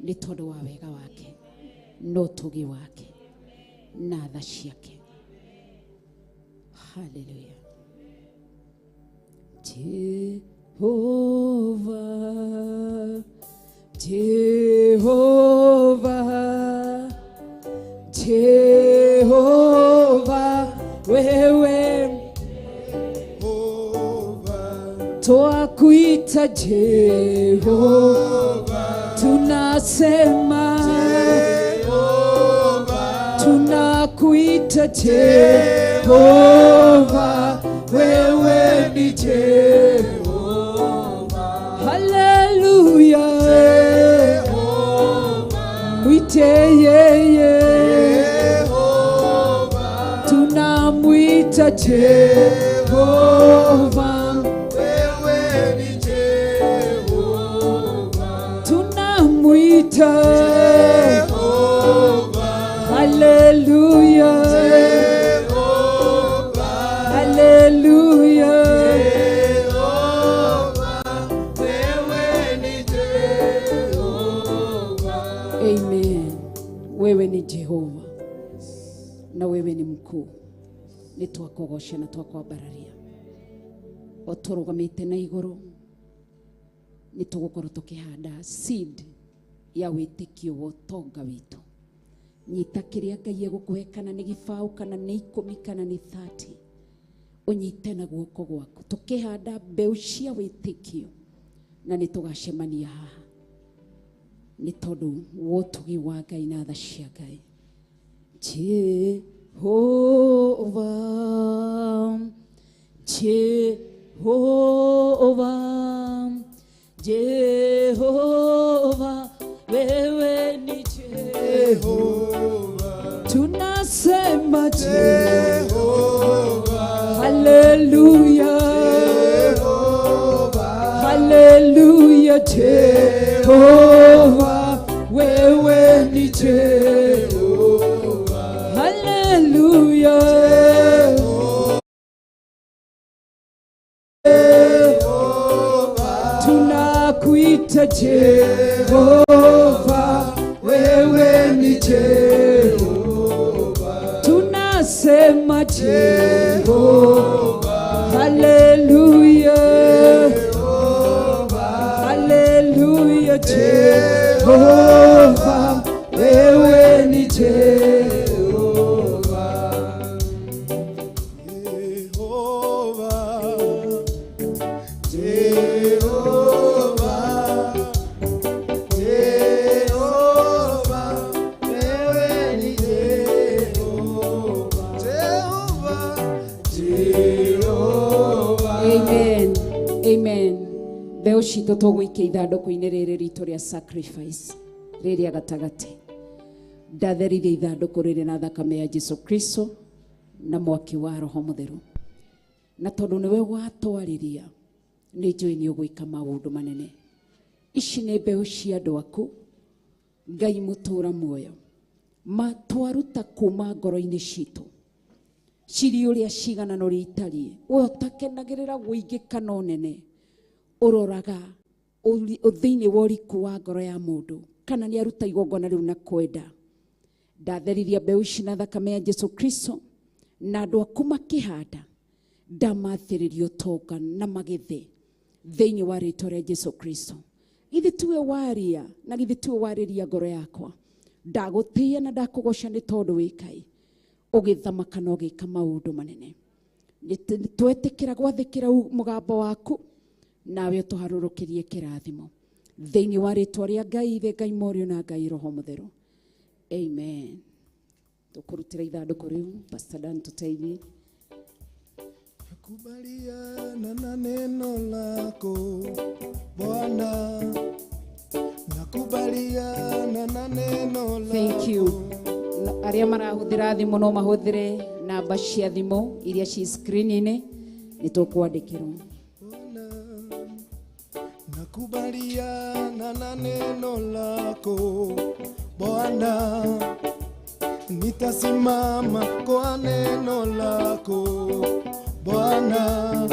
[SPEAKER 10] nĩ tondũ wa wega wake na ũtugi wake na tha ciake. Hallelujah. Jehova, Jehova,
[SPEAKER 8] Jehova, wewe twakuita Jehova, tunasema tunakuita Jehova, wewe ni Jehova. Haleluya, mwite yeye, tunamwita Jehova,
[SPEAKER 7] Wewe ni Jehova,
[SPEAKER 8] tunamwita
[SPEAKER 7] Jehova,
[SPEAKER 8] Haleluya,
[SPEAKER 7] Jehova,
[SPEAKER 8] haleluya.
[SPEAKER 7] Jehova, wewe ni Jehova.
[SPEAKER 10] Amen. Wewe ni Jehova na wewe ni mkuu. Nĩ twakũgoca na twakwambararia o tũrũgamĩte na igũrũ nĩ tũgũkorwo tũkĩhanda seed ya wĩtĩkio wa ũtonga witũ. Nyita kĩrĩa Ngai egũkũhe, kana nĩ gĩbaũ, kana nĩ 10, kana nĩ 30, ũnyite na guoko gwaku tũkĩhanda mbeũ cia wĩtĩkio, na nĩ tũgacemania haha nĩ tondũ wa ũtugi wa Ngai na tha cia Ngai. Jehova, Jehova, Jehova, wewe ni Jehova.
[SPEAKER 8] Tunasema Jehova, haleluya, haleluya. Jehova, wewe ni Jehova, haleluya. Tunakuita Jehova, wewe ni Jehova. Tunasema Jehova, haleluya, haleluya. Jehova, wewe ni Jehova.
[SPEAKER 7] Jehova, Jehova, Jehova, wewe ni Jehova. Jehova, Jehova.
[SPEAKER 10] Amen. Amen. Mbeũ citũ tũgũikia ithandũkũ-inĩ rĩrĩ ritũ rĩa sacrifice rĩrĩa gatagatĩ. Ndatherithia ithandũkũ rĩrĩ na thakame ya Jesu Kristo na mwaki wa Roho Mũtheru. Na tondũ nĩwe watwarĩria, nĩ njũĩ nĩ ũgwĩka maũndũ manene. Ici nĩ mbeũ cia andũ aku, Ngai mũtũra muoyo, matwaruta kuma ngoro-inĩ citũ, cirĩ ũrĩa cigana na ũrĩa itariĩ. We ũtakenagĩrĩra wũingĩ kana ũnene, ũroraga thĩinĩ wa ũriku wa ngoro ya mũndũ, kana nĩ aruta igongona rĩu na kwenda. Ndatheriria mbeũ ici na thakame ya Jesu Kristo, na andũ aku makĩhanda, ndamathĩrĩria ũtonga na magethe thĩinĩ wa rĩtwa rĩa Jesu Kristo. Githĩ tiwe waria na githĩ tiwe warĩria ngoro yakwa? Ndagũtĩĩa na ndakũgoca nĩ tondũ wĩ Ngai, ũgĩthamaka na ũgĩka maũndũ manene. Twetĩkĩra gwathĩkĩra mũgambo waku, nawe ũtũharũrũkĩrie kĩrathimo thĩinĩ wa rĩtwa rĩa Ngai Ithe, Ngai Mũriũ na Ngai Roho Mũtheru. Amen. Tũkũrutĩra ithandũkũ rĩu. Pastor Dan, tũteithie.
[SPEAKER 7] Nakubaliana na neno lako Bwana, nakubaliana na neno lako.
[SPEAKER 10] Thank you. Arĩa marahũthĩra thimũ no mahũthĩre namba cia thimũ iria ci screen-inĩ, nĩ tũkwandĩkĩrwo.
[SPEAKER 7] Nakubaliana na neno lako Bwana, nitasimama kwa neno lako Bwana,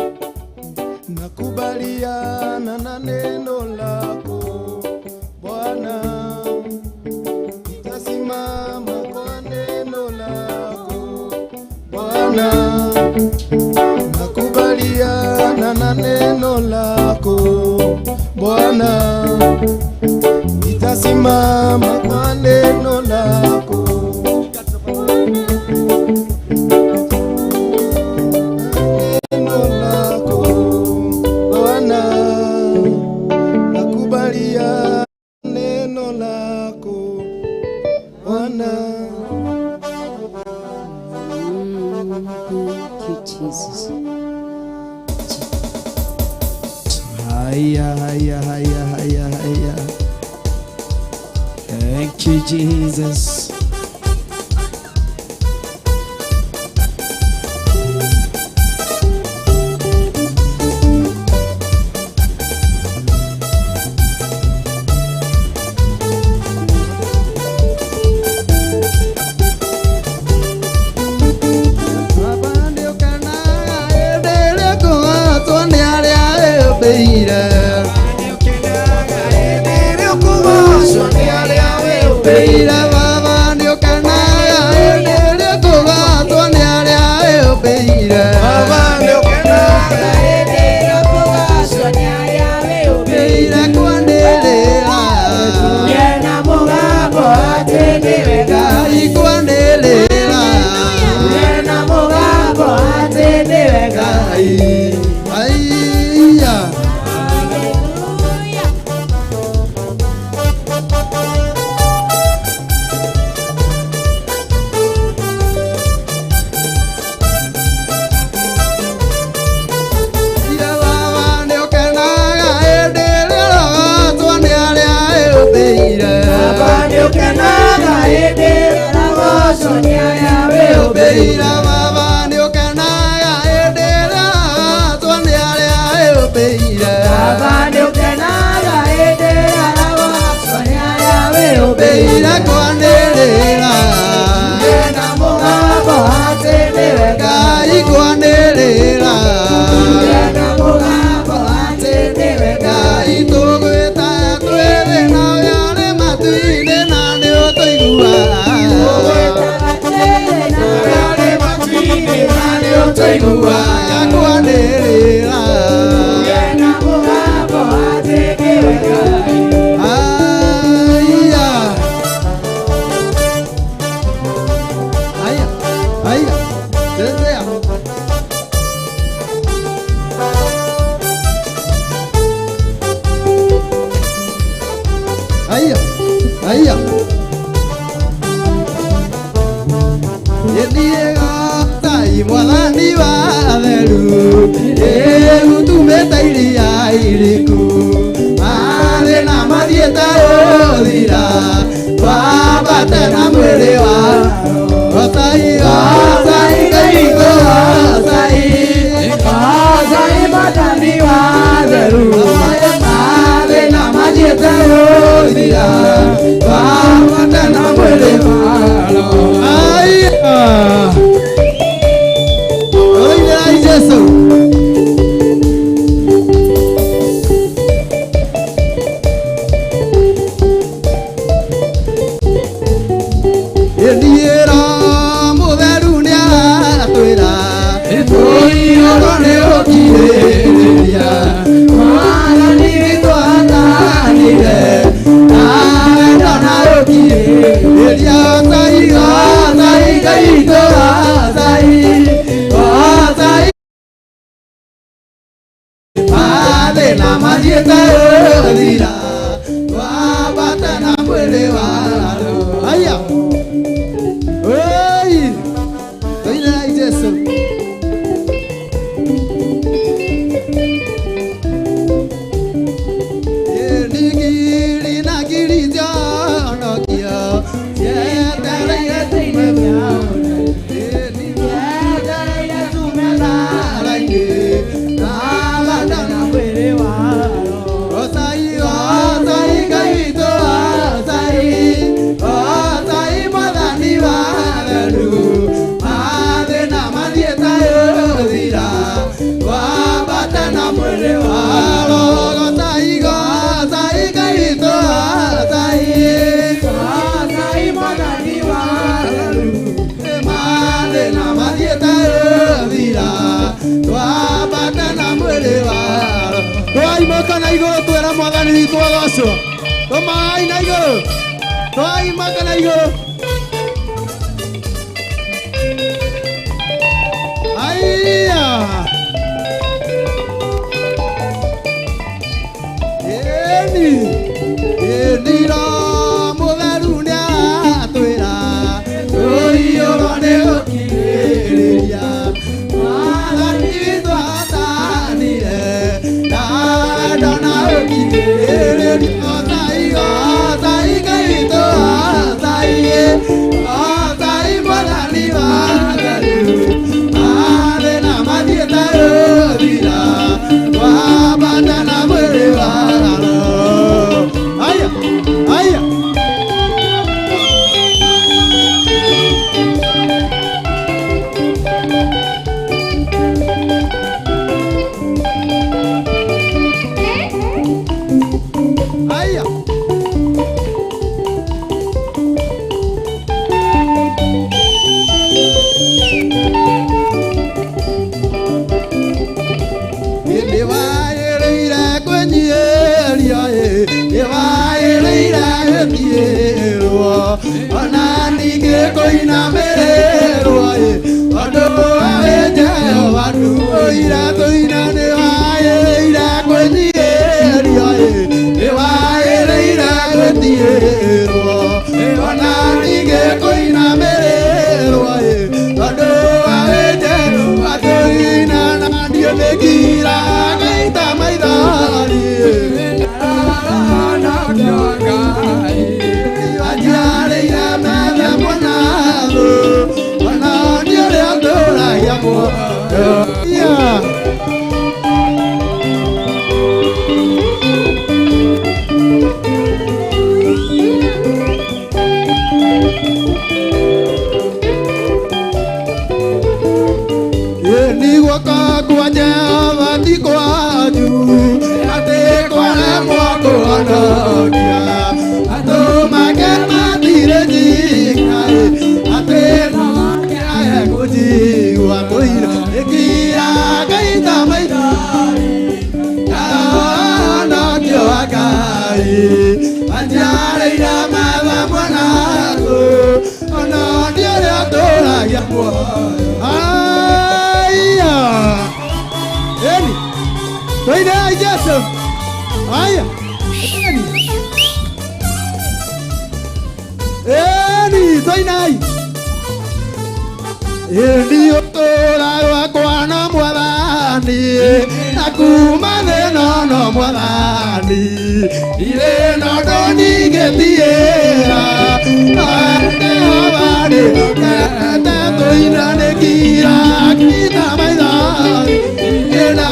[SPEAKER 7] nakubaliana na neno lako Bwana, nitasimama kwa neno lako Bwana, nakubaliana na neno lako Bwana, nitasimama kwa neno lako. Neno lako Bwana, nakubalia neno lako Bwana.
[SPEAKER 10] Thank you, Jesus.
[SPEAKER 5] Haya, haya, haya, haya, haya. Thank you, Jesus.
[SPEAKER 7] Baba nĩũkenaga hĩndĩ ĩrĩa ũkũgatwo nĩ arĩa wĩyũmbĩire. Hĩndĩ ĩrĩa ũkũgocwo nĩ arĩa wĩyũmbĩire. Baba nĩũkenaga hĩndĩ ĩrĩa ũkũgatwo nĩ arĩa wĩyũmbĩire. Baba nĩũkenaga hĩndĩ ĩrĩa ũkũgocwo nĩ arĩa wĩyũmbĩire. Kwanĩrĩra na mũgambo atĩ nĩwe Ngai, kwanĩrĩra na mũgambo atĩ nĩwe Ngai. Aiya. Ira baba nĩũkenaga hĩndĩ ĩrĩa ũrogotwo nĩ arĩa wĩyũmbĩire. Baba nĩũkenaga hĩndĩ ĩrĩa ũrogocwo nĩ arĩa wĩyũmbĩire. Baba nĩũkenaga hĩndĩ ĩrĩa ũrogotwo nĩ arĩa wĩyũmbĩire. Baba nĩũkenaga hĩndĩ ĩrĩa ũrogocwo nĩ arĩa wĩyũmbĩire. Kwanĩrĩra na mũgambo atĩ nĩwe Ngai, kwanĩrĩra na mũgambo atĩ nĩwe Ngai. Tũgwĩta twĩ thĩna ũrĩa ũrĩ matu-inĩ na nĩũtũiguaga. Tũgwĩta twĩ thĩna ũrĩa ũrĩ matu-inĩ na nĩũtũiguaga. Kwanĩrĩra na mũgambo atĩ nĩwe Ngai. Aya. Aya. Aya. Chezea. Aya. Aya. Ĩthiĩga tai mwathani wa atheru, ĩgutumĩte iria iriku, mathĩna mathiĩte gũthira, twambate na mwĩrĩ wa Gotai, gotai, Ngai witũ, gotai, Jesu. Ĩniĩra mũtheru nĩaratwĩra tũiyũrwo nĩ ũkirĩrĩria Mwathani witũ atanire na wendo na ũkirĩrĩria tai tai Ngai witũ tai tai mathĩna mathiĩte gũthira twambata na mwĩrĩ wa roho. Haya. Oi! Tũinĩrai Jesu. Ngiri na ngiri cionokio cietereire tume cietereire tume thara-inĩ twambata na mwĩrĩ wa roho. Otai, otai, Ngai witũ, otai, otai, Mwathani wa theru, mathĩna mathiĩte gũthira, twambata na mwĩrĩ wa roho. Otai, otai, Ngai witũ, otai, otai, Mwathani wa theru, mathĩna mathiĩte gũthira, twambata na mwĩrĩ wa roho. Twai moko na igũrũ twĩra Mwathani witũ agocwo. Tũmai na igũrũ. Twai moko na igũrũ. Aya. Ĩni. Ĩni Roho mũtheru nĩaratwĩra tũiyũrwo nĩ ũkirĩrĩria. Mwathani witũ atanire na wendo na ũkirĩrĩria. Otai, otai, Ngai witũ, otai, otai, Mwathani wa theru, mathĩna mathiĩte gũthira, twambata na mwĩrĩ wa roho. Aya, aya. Aya. Nĩwagĩrĩire kwĩnyihĩria ĩ, nĩwagĩrĩire gũthiĩrwo, ona ningĩ kũinamĩrĩrwo ĩ, tondũ we Jehova ndũire tũina. Nĩwagĩrĩire kwĩnyihĩria ĩ, nĩwagĩrĩire gwĩthiĩrwo, ona ningĩ kũinamĩrĩrwo ĩ, tondũ we Jehova tũina. Na niĩ nĩngira ngaita maithori anjiarĩire methe mũnathũ ona niĩ ũrĩa ndũragia muoyo. Yeah. Ni guoko kwa Jehova ti kwanyu atĩ kwaremwo kũhonokia andũ make matirĩ njika ĩ, atĩ no makĩae kũnjigua tũira ĩkira ngaita maithori ndahonokio Ngai anjiarĩire metha mwanaku ona niĩ ũrĩa ndũragia muoyo. Aya. Eni. Tũinĩrai Jesu. Aya. Eni. Eni, tũinai. Eni ũtũũra gwakwa no Mwathani, na kuma thĩna no Mwathani, ndirĩ na ũndũ nyingĩtigĩra, Jehova nĩokete tũina nĩkira kita maithori ĩna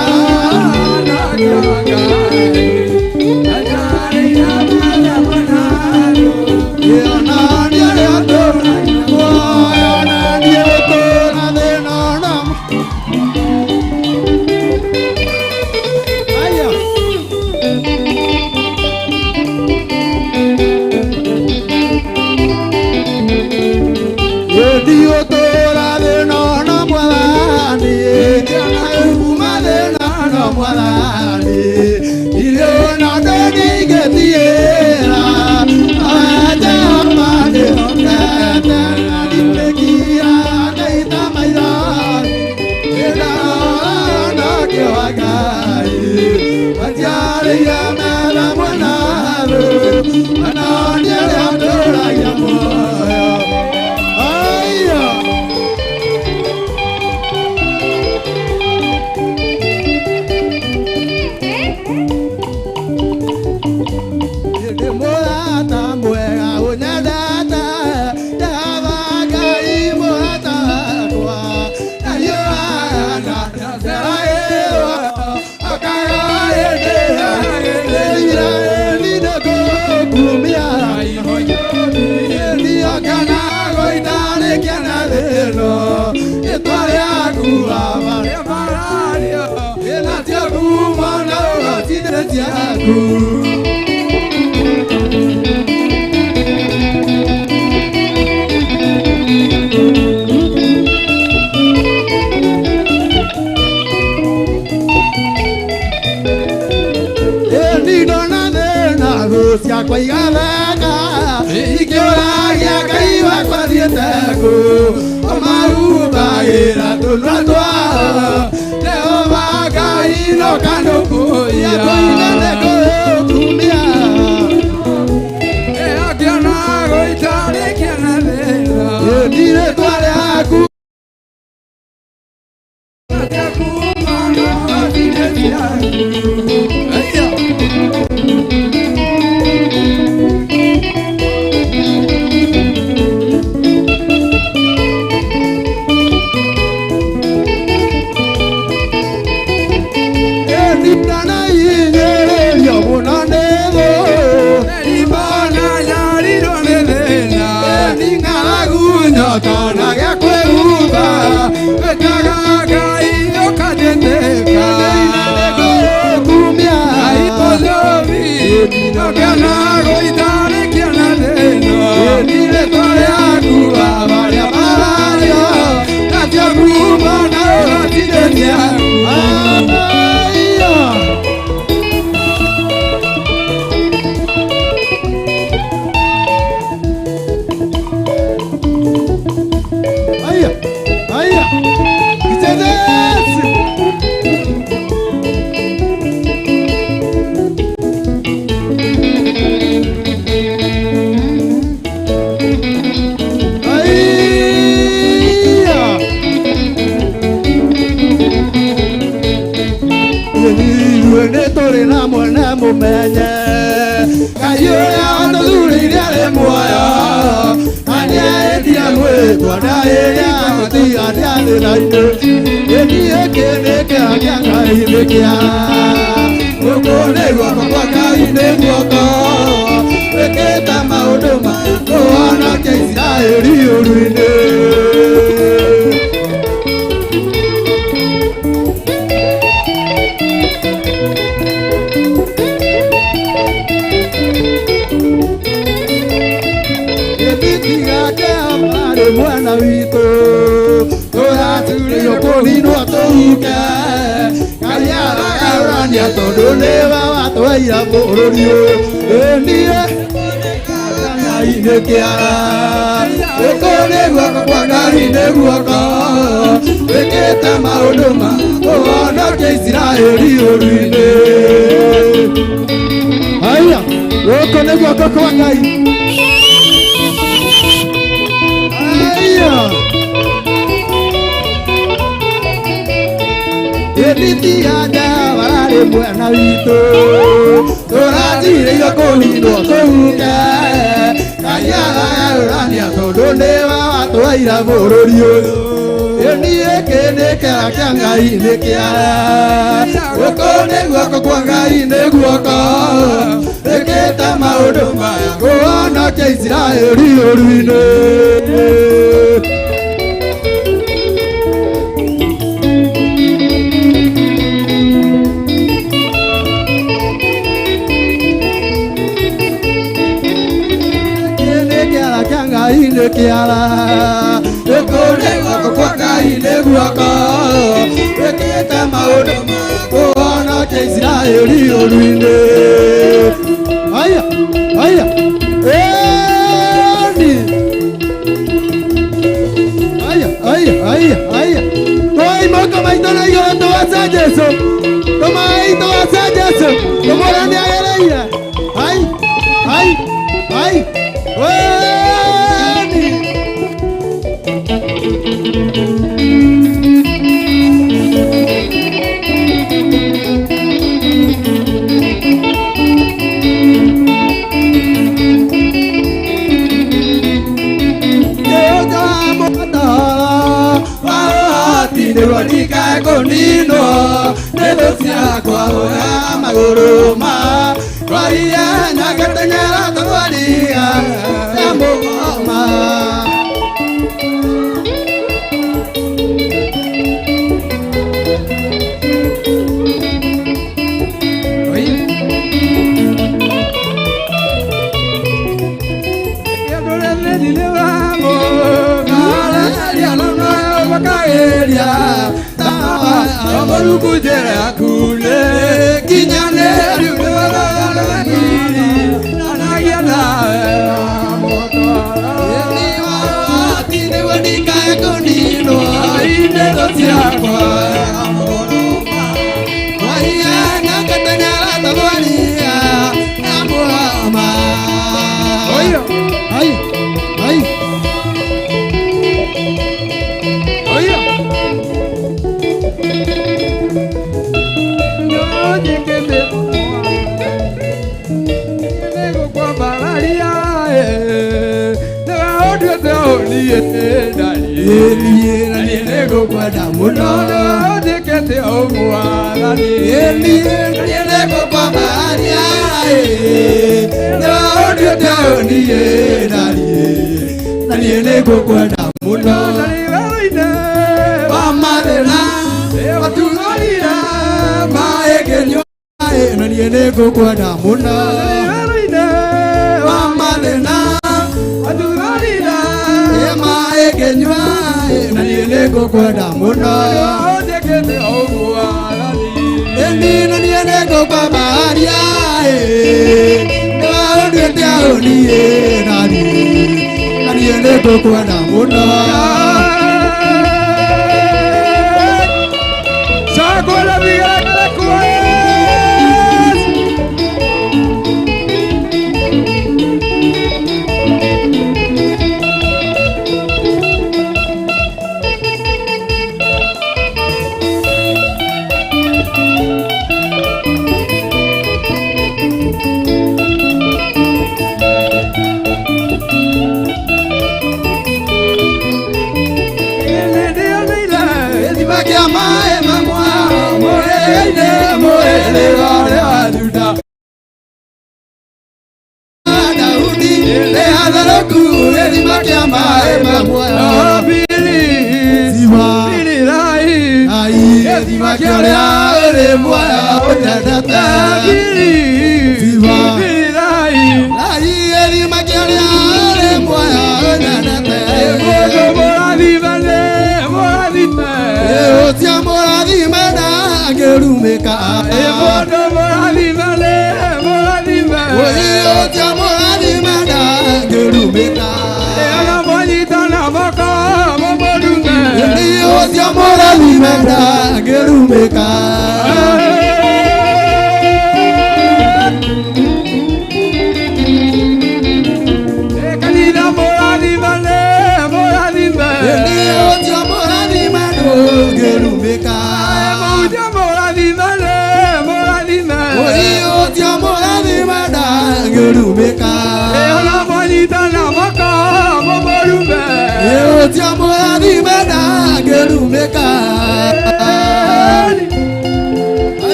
[SPEAKER 7] Maũndũ kũhonokia Isiraeli ũru-inĩ. Haya, haya, ĩni. Haya, haya, haya, haya. Toi moko maitũ na igũrũ tũgoce Jesũ. Tũmai tũgoce Jesũ. Tũmwĩre nĩagĩrĩire. Hai, hai, hai. Ĩni. Nĩguo ndikae kũninwo nĩ thũ ciakwa oya magũrũ ma twaria nyagateng'era twaria ya mũgoma. Ay, ay. Nĩngũkwenda mũno njĩkĩte ũmwathani niĩ nĩngũkwambararia nĩwaũnduĩte ũniĩ na niĩ nĩngũkwenda mũno wa mathĩna watuthũrire maĩ ngĩnyua na niĩ nĩngũkwenda mũno wa mathĩna watuthũrire maĩ ngĩnyua na niĩ nĩngũkwenda mũno ĩni na niĩ nĩngũkwambararia nĩwaũnduĩte ũniĩ na niĩ nĩngũkwenda mũno.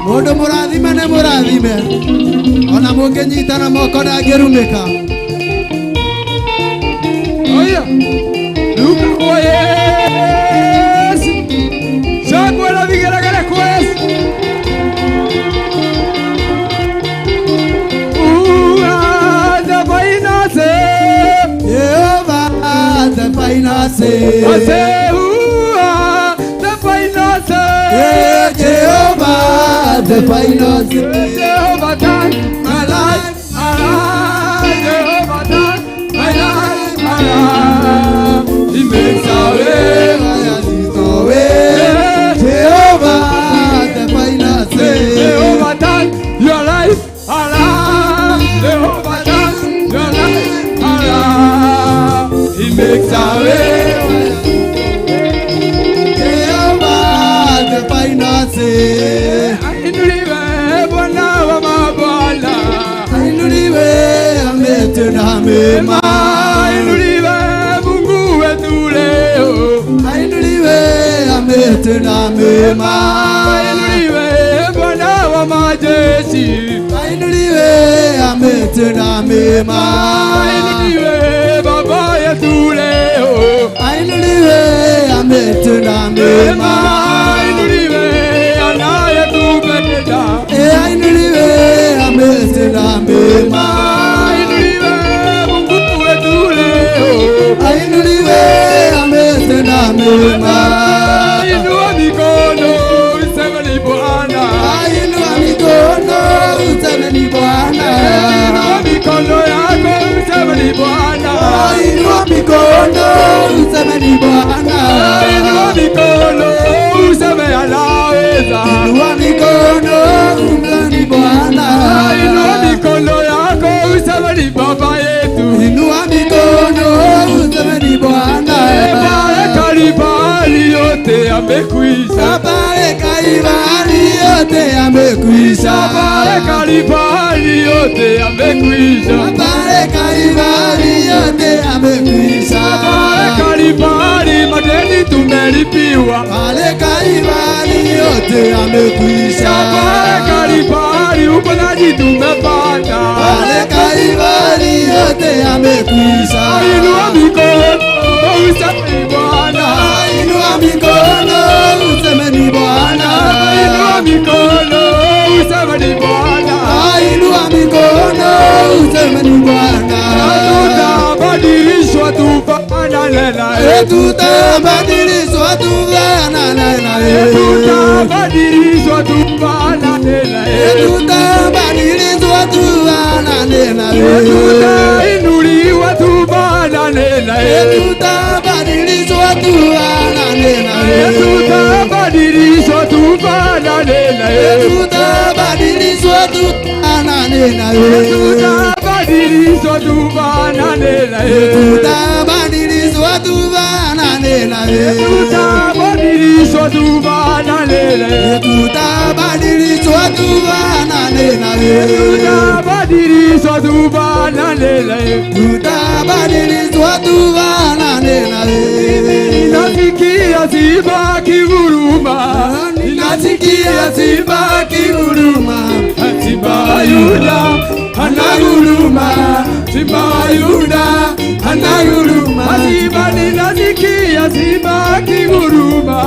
[SPEAKER 7] Mundu murathime nĩ mũrathime ona mũngĩnyitana moko ndangĩrumĩka.
[SPEAKER 4] Oya Luka kwa Yesu shangwe na vigelegele kwa Yesu. Uwa the finance
[SPEAKER 7] Yehova the finance
[SPEAKER 4] Ase uwa the finance
[SPEAKER 7] Jehovah, the final say.
[SPEAKER 11] Jehovah turn my life around. Jehovah turn my life around. He makes a way.
[SPEAKER 7] Where there is no way. Jehovah, the final say.
[SPEAKER 11] Jehovah turn your life around. Jehovah turn your life around. He makes a way.
[SPEAKER 7] Jehovah, the final say.
[SPEAKER 11] Ainuliwe Bwana wa mabwana.
[SPEAKER 7] Ainuliwe ametenda mema.
[SPEAKER 11] Ainuliwe Mungu wetu leo.
[SPEAKER 7] Ainuliwe ametenda mema.
[SPEAKER 11] Ainuliwe Bwana wa majeshi.
[SPEAKER 7] Ainuliwe ametenda mema.
[SPEAKER 11] Ainuliwe Baba yetu leo.
[SPEAKER 7] Ainuliwe ametenda mema.
[SPEAKER 11] Ainuliwe anayetupenda.
[SPEAKER 7] Ainuliwe ametenda mema.
[SPEAKER 11] Ainuliwe Mungu wetu leo.
[SPEAKER 7] Ainuliwe ametenda mema.
[SPEAKER 11] Inua mikono useme ni Bwana.
[SPEAKER 7] Inua mikono useme ni Bwana.
[SPEAKER 11] Inua mikono yako useme ni Bwana.
[SPEAKER 7] Inua mikono useme ni Bwana.
[SPEAKER 11] Inua mikono useme anaweza.
[SPEAKER 7] Inua mikono useme ni Bwana.
[SPEAKER 11] Inua mikono yako useme ni Baba yetu.
[SPEAKER 7] Inua mikono useme ni Bwana.
[SPEAKER 11] Pale Kalvari yote yamekwisha.
[SPEAKER 7] Pale Kalvari yote yamekwisha.
[SPEAKER 11] Pale Kalvari yote yamekwisha.
[SPEAKER 7] Pale Kalvari yote yamekwisha.
[SPEAKER 11] Pale Kalvari madeni tumelipiwa.
[SPEAKER 7] Pale Kalvari yote yamekwisha.
[SPEAKER 11] Pale Kalvari uponyaji tumepata.
[SPEAKER 7] Pale Kalvari yote yamekwisha.
[SPEAKER 11] Inua mikono useme ni Bwana.
[SPEAKER 7] Inua mikono useme ni Bwana.
[SPEAKER 11] Inua mikono useme ni Bwana.
[SPEAKER 7] Inua mikono useme ni Bwana.
[SPEAKER 11] Tutabadilishwa tufanane naye.
[SPEAKER 7] Tutabadilishwa tufanane naye.
[SPEAKER 11] Tutabadilishwa tufanane naye.
[SPEAKER 7] Tutabadilishwa tufanane naye.
[SPEAKER 11] Tutainuliwa tufanane naye.
[SPEAKER 7] Tutabadilishwa tufanane naye.
[SPEAKER 11] Tutabadilishwa tufanane naye.
[SPEAKER 7] Tutabadilishwa tufanane naye.
[SPEAKER 11] Tutabadilishwa tufanane naye.
[SPEAKER 7] Tutabadilishwa tufanane naye.
[SPEAKER 11] Tutabadilishwa tufanane naye.
[SPEAKER 7] Tutabadilishwa tufanane naye.
[SPEAKER 11] Tutabadilishwa tufanane naye.
[SPEAKER 7] Tutabadilishwa tufanane naye.
[SPEAKER 11] Ninasikia simba akinguruma. Ninasikia simba akinguruma. Simba wa Yuda ananguruma. Simba wa Yuda ananguruma. Simba, ninasikia simba akinguruma.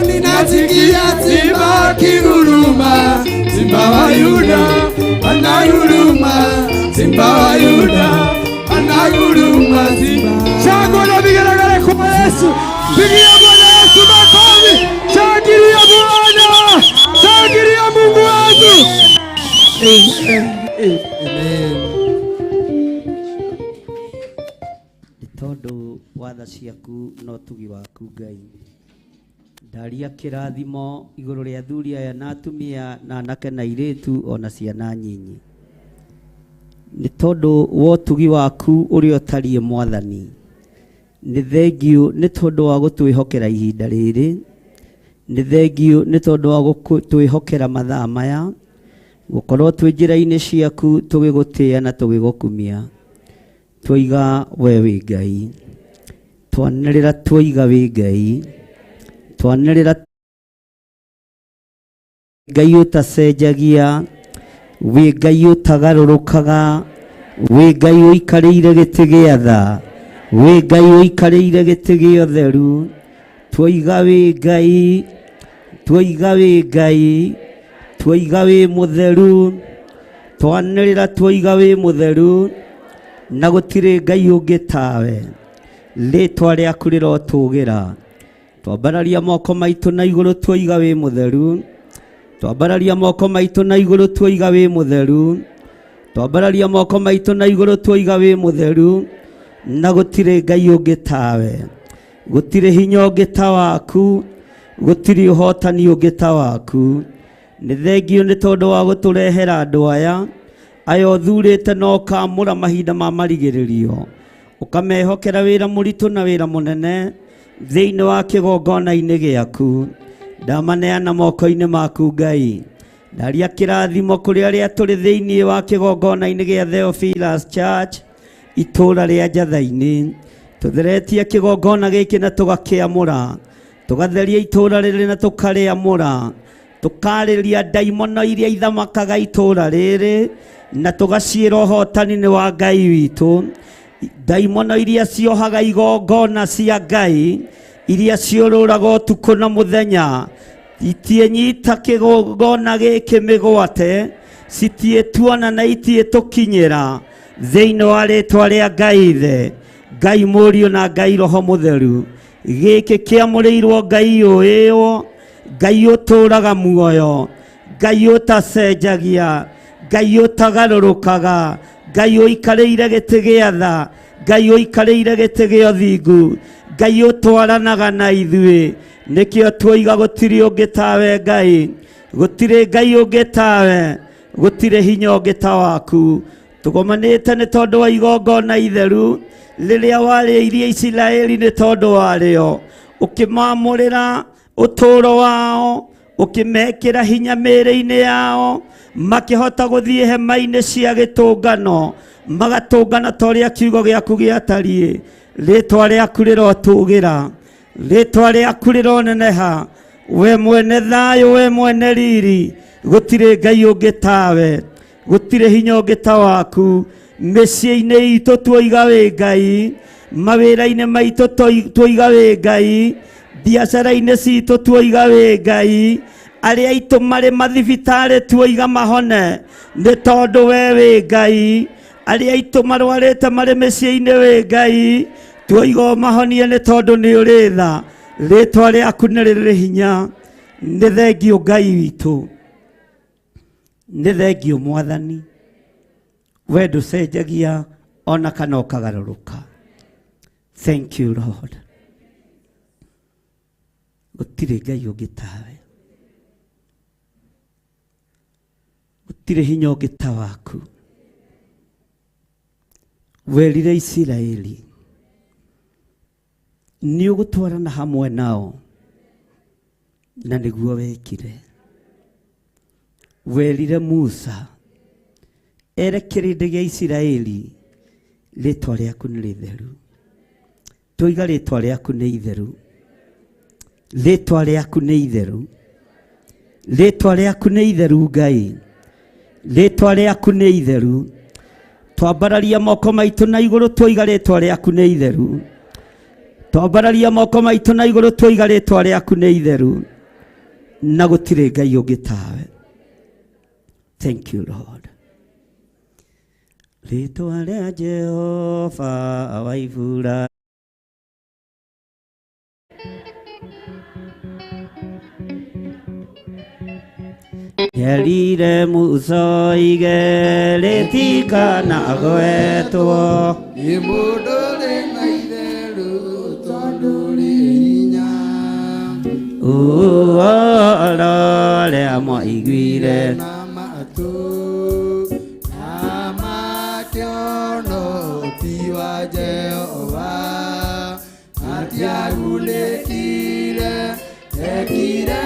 [SPEAKER 11] Ninasikia simba akinguruma. Simba wa Yuda ananguruma. Simba wa Yuda ananguruma. Simba. Shangwe na vigelegele kwa Yesu. Pigia Bwana Yesu makofi. Shangilia Bwana. Shangilia Mungu wetu.
[SPEAKER 7] Amen.
[SPEAKER 12] Nĩ tondũ wa tha ciaku na ũtugi waku Ngai, ndaria kĩrathimo igũrũ rĩa athuri aya na atumia na anake na airĩtu ona ciana nyinyi. Nĩ tondũ wa ũtugi waku ũrĩa ũtariĩ Mwathani, nĩ thengiũ nĩ tondũ wa gũtwĩhokera ihinda rĩrĩ, nĩ thengiũ nĩ tondũ wa gũtwĩhokera mathaa maya, gũkorwo twĩ njĩra-inĩ ciaku tũgĩgũtĩĩa na tũgĩgũkumia. Twaiga we wĩ Ngai, twanĩrĩra twaiga wĩ Ngai, twanĩrĩra Ngai ũtacenjagia, wĩ Ngai ũtagarũrũkaga, wĩ Ngai ũikarĩire gĩtĩ gĩa tha, wĩ Ngai ũikarĩire gĩtĩ gĩa ũtheru. Twaiga wĩ Ngai, twaiga wĩ Ngai, twaiga wĩ mũtheru, twanĩrĩra twaiga wĩ mũtheru, na gũtirĩ Ngai ũngĩ tawe. Rĩtwa rĩaku rĩrotũgĩra. Twambararia moko maitũ na igũrũ twaiga wĩ mũtheru. Twambararia moko maitũ na igũrũ tuoiga wĩ mũtheru. Twambararia moko maitũ na igũrũ tuoiga wĩ mũtheru. Na gũtirĩ Ngai ũngĩ tawe. Gũtirĩ hinya ũngĩ ta waku. Gũtirĩ ũhotani ũngĩ ta waku. Nĩ thengio nĩ tondũ wa gũtũrehera andũ aya. Aya ũthurĩte na ũkaamũra mahinda ma marigĩrĩrio. Ũkamehokera wĩra mũritũ na wĩra mũnene thĩinĩ wa kĩgongona-inĩ gĩaku. Ndamaneana moko-inĩ maku Ngai. Ndaria kĩrathimo kũrĩ arĩa tũrĩ thĩinĩ wa kĩgongona-inĩ gĩa Theophilus Church itũũra rĩa Njatha-inĩ. Tũtheretie kĩgongona gĩkĩ na tũgakĩamũra. Tũgatheria itũũra rĩrĩ na tũkarĩamũra. Tũkarĩria ndaimono iria ithamakaga itũũra rĩrĩ na tũgaciĩra ũhotani nĩ wa Ngai witũ. Ndaimono iria ciohaga igongona cia Ngai iria ciũrũraga ũtukũ na mũthenya itiĩnyita kĩgongona gĩkĩ mĩgwate citiĩtuona na itiĩtũkinyĩra thĩinĩ wa rĩtwa rĩa Ngai Ithe, Ngai Mũriũ na Ngai Roho Mũtheru. Gĩkĩ kĩamũrĩirwo Ngai ũĩwo, Ngai ũtũũraga muoyo, Ngai ũtacenjagia, Ngai ũtagarũrũkaga, Ngai ũikarĩire gĩtĩ gĩa tha, Ngai ũikarĩire gĩtĩ gĩa ũthingu, Ngai ũtwaranaga na ithuĩ. Nĩkĩo tuoiga gũtirĩ ũngĩ tawe Ngai, gũtirĩ Ngai ũngĩ tawe, gũtirĩ hinya ũngĩ ta waku. Tũgomanĩte nĩ tondũ wa igongona itheru rĩrĩa warĩirie Isiraeli nĩ tondũ warĩo, ũkĩmaamũrĩra ũtũũro wao, ũkĩmekĩra hinya mĩĩrĩ-inĩ yao, makĩhota gũthiĩ hema-inĩ cia gĩtũngano, magatũngana ta ũrĩa kiugo gĩaku gĩatariĩ. Rĩtwa rĩaku rĩrotũgĩra, rĩtwa rĩaku rĩroneneha. We mwene thayũ, we mwene riri, gũtirĩ Ngai ũngĩ tawe, gũtirĩ hinya ũngĩ ta waku. Mĩciĩ-inĩ itũ tuoiga wĩ Ngai, mawĩra-inĩ maitũ tuoiga wĩ Ngai, biacara-inĩ citũ tuoiga wĩ Ngai, arĩa aitũ marĩ mathibitarĩ tuoiga mahone nĩ tondũ we wĩ Ngai, arĩa aitũ marwarĩte marĩ mĩciĩ-inĩ wĩ Ngai, tuoiga ũmahonie nĩ tondũ nĩ ũrĩ tha. Rĩtwa rĩaku nĩ rĩrĩ hinya. Nĩ thengio Ngai witũ, nĩ thengio Mwathani, we ndũcenjagia ona kana ũkagarũrũka. Thank you Lord. Gũtirĩ Ngai ũngĩ tawe, gũtirĩ hinya ũngĩ ta waku. Werire Isiraeli nĩ ũgũtwarana hamwe nao, na nĩguo wekire. Werire Musa ere kĩrĩndĩ gĩa Isiraeli rĩtwa rĩaku nĩ rĩtheru. Tuiga rĩtwa rĩaku nĩ itheru, rĩtwa rĩaku nĩ itheru, rĩtwa rĩaku nĩ itheru Ngai, rĩtwa rĩaku nĩ itheru. Twambararia moko maitũ na igũrũ tuiga rĩtwa rĩaku nĩ itheru. Twambararia moko maitũ na igũrũ tuiga rĩtwa rĩaku nĩ itheru, na gũtirĩ Ngai ũngĩ tawe. Thank you Lord. Rĩtwa rĩa Jehova wa Ibura. Erire Musa oige rĩtikanagwetwo.
[SPEAKER 11] Nĩ mũndũ ũrĩ na itherũ tondũ rĩ hinya.
[SPEAKER 12] Ũhoro ũrĩa mwaiguire
[SPEAKER 11] Na matũ na makĩona ũti wa Jehova. Matiagunĩkire, ekire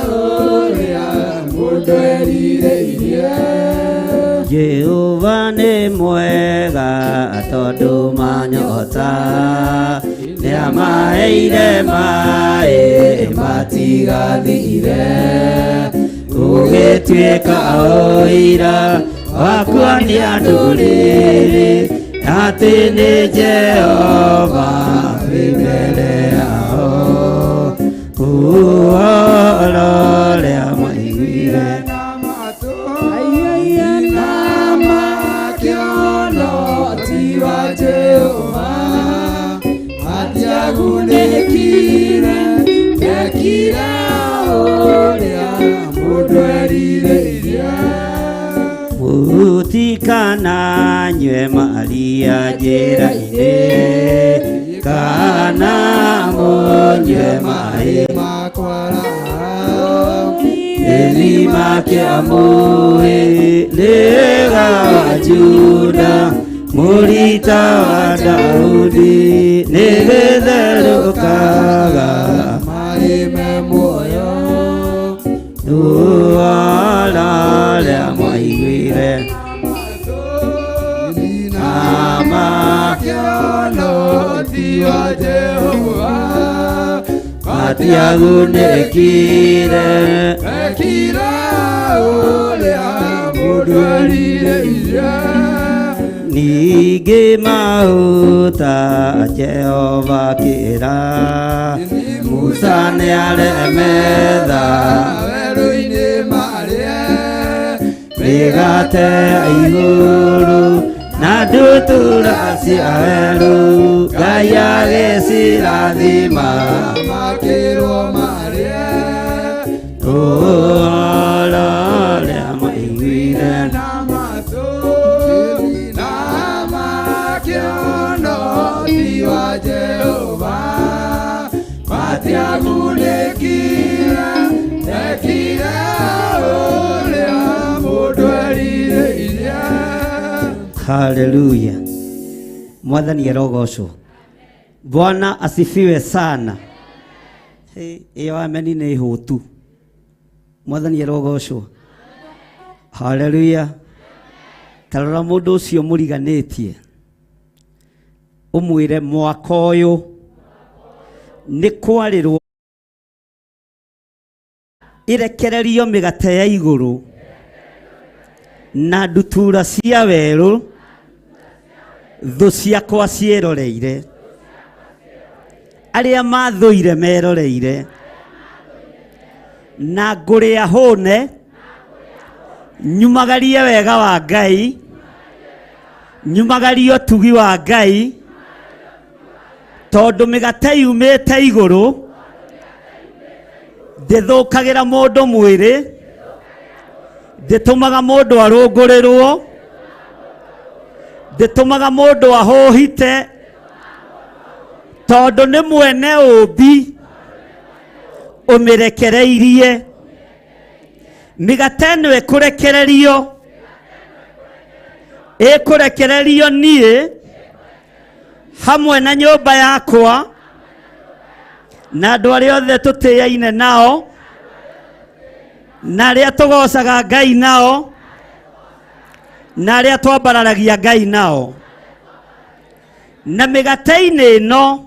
[SPEAKER 11] ũrĩa mũndũ erirĩirie.
[SPEAKER 12] Jehova nĩ mwega tondũ manyota nĩamaheire maĩ matigathire. Ũgĩtuĩka ũira wa kuonia ndũrĩrĩ atĩ nĩ Jehova wĩ mbere yao. Ũhoro ũrĩa mwaiguire
[SPEAKER 11] Na matũ na makĩona ũti wa Jehova. Matiagunĩkire, mekire ũrĩa mũndũ
[SPEAKER 12] Kana nyue maria njĩra-inĩ, kana mũnyue maĩ gĩthima kĩa mũĩ rĩga wa Juda, mũrita wa Daudi, nĩ gĩtherũkaga
[SPEAKER 11] maĩ me muoyo.
[SPEAKER 12] Rũara rĩa mwaiguire
[SPEAKER 11] na makĩona ũhoti wa Jehova,
[SPEAKER 12] matiagunĩkire.
[SPEAKER 11] Mekire ũrĩa mũndũ erirĩirie.
[SPEAKER 12] Ningĩ mahuta Jehova kĩra Musa nĩaremetha
[SPEAKER 11] werũ-inĩ marĩe
[SPEAKER 12] mĩgate ya igũrũ na ndutura cia werũ, Ngai agĩcirathima
[SPEAKER 11] makĩrwo marĩe.
[SPEAKER 12] Ũhoro ũrĩa maiguire
[SPEAKER 11] na matũ na makĩona ũhoti wa Jehova, matiagunĩkire. Mekire ũrĩa mũndũ erirĩirie.
[SPEAKER 12] Haleluya. Mwathani arogocwo. Bwana asifiwe sana. Ĩyo ameni nĩ hũtu. Mwathani arogocwo. Haleluya. Ta rora mũndũ ũcio mũriganĩtie, ũmwĩre mwaka ũyũ nĩ kwarĩrwo ĩrekererio mĩgate ya igũrũ na ndutura cia werũ, thũ ciakwa ciĩroreire, arĩa mathũire meroreire, na ngũrĩa hũne, nyumagarie wega wa Ngai, nyumagarie ũtugi wa Ngai, tondũ mĩgate yumĩte igũrũ ndĩthũkagĩra mũndũ mwĩrĩ, ndĩtũmaga mũndũ arũngũrĩrwo, ndĩtũmaga mũndũ ahũhite, tondũ nĩ mwene ũmbi ũmĩrekereirie. Mĩgate ĩno ĩkũrekererio, ĩkũrekererio niĩ hamwe na nyũmba yakwa na andũ arĩa othe tũtĩaine nao na arĩa tũgocaga Ngai nao na arĩa twambararagia Ngai nao. Na mĩgate-inĩ ĩno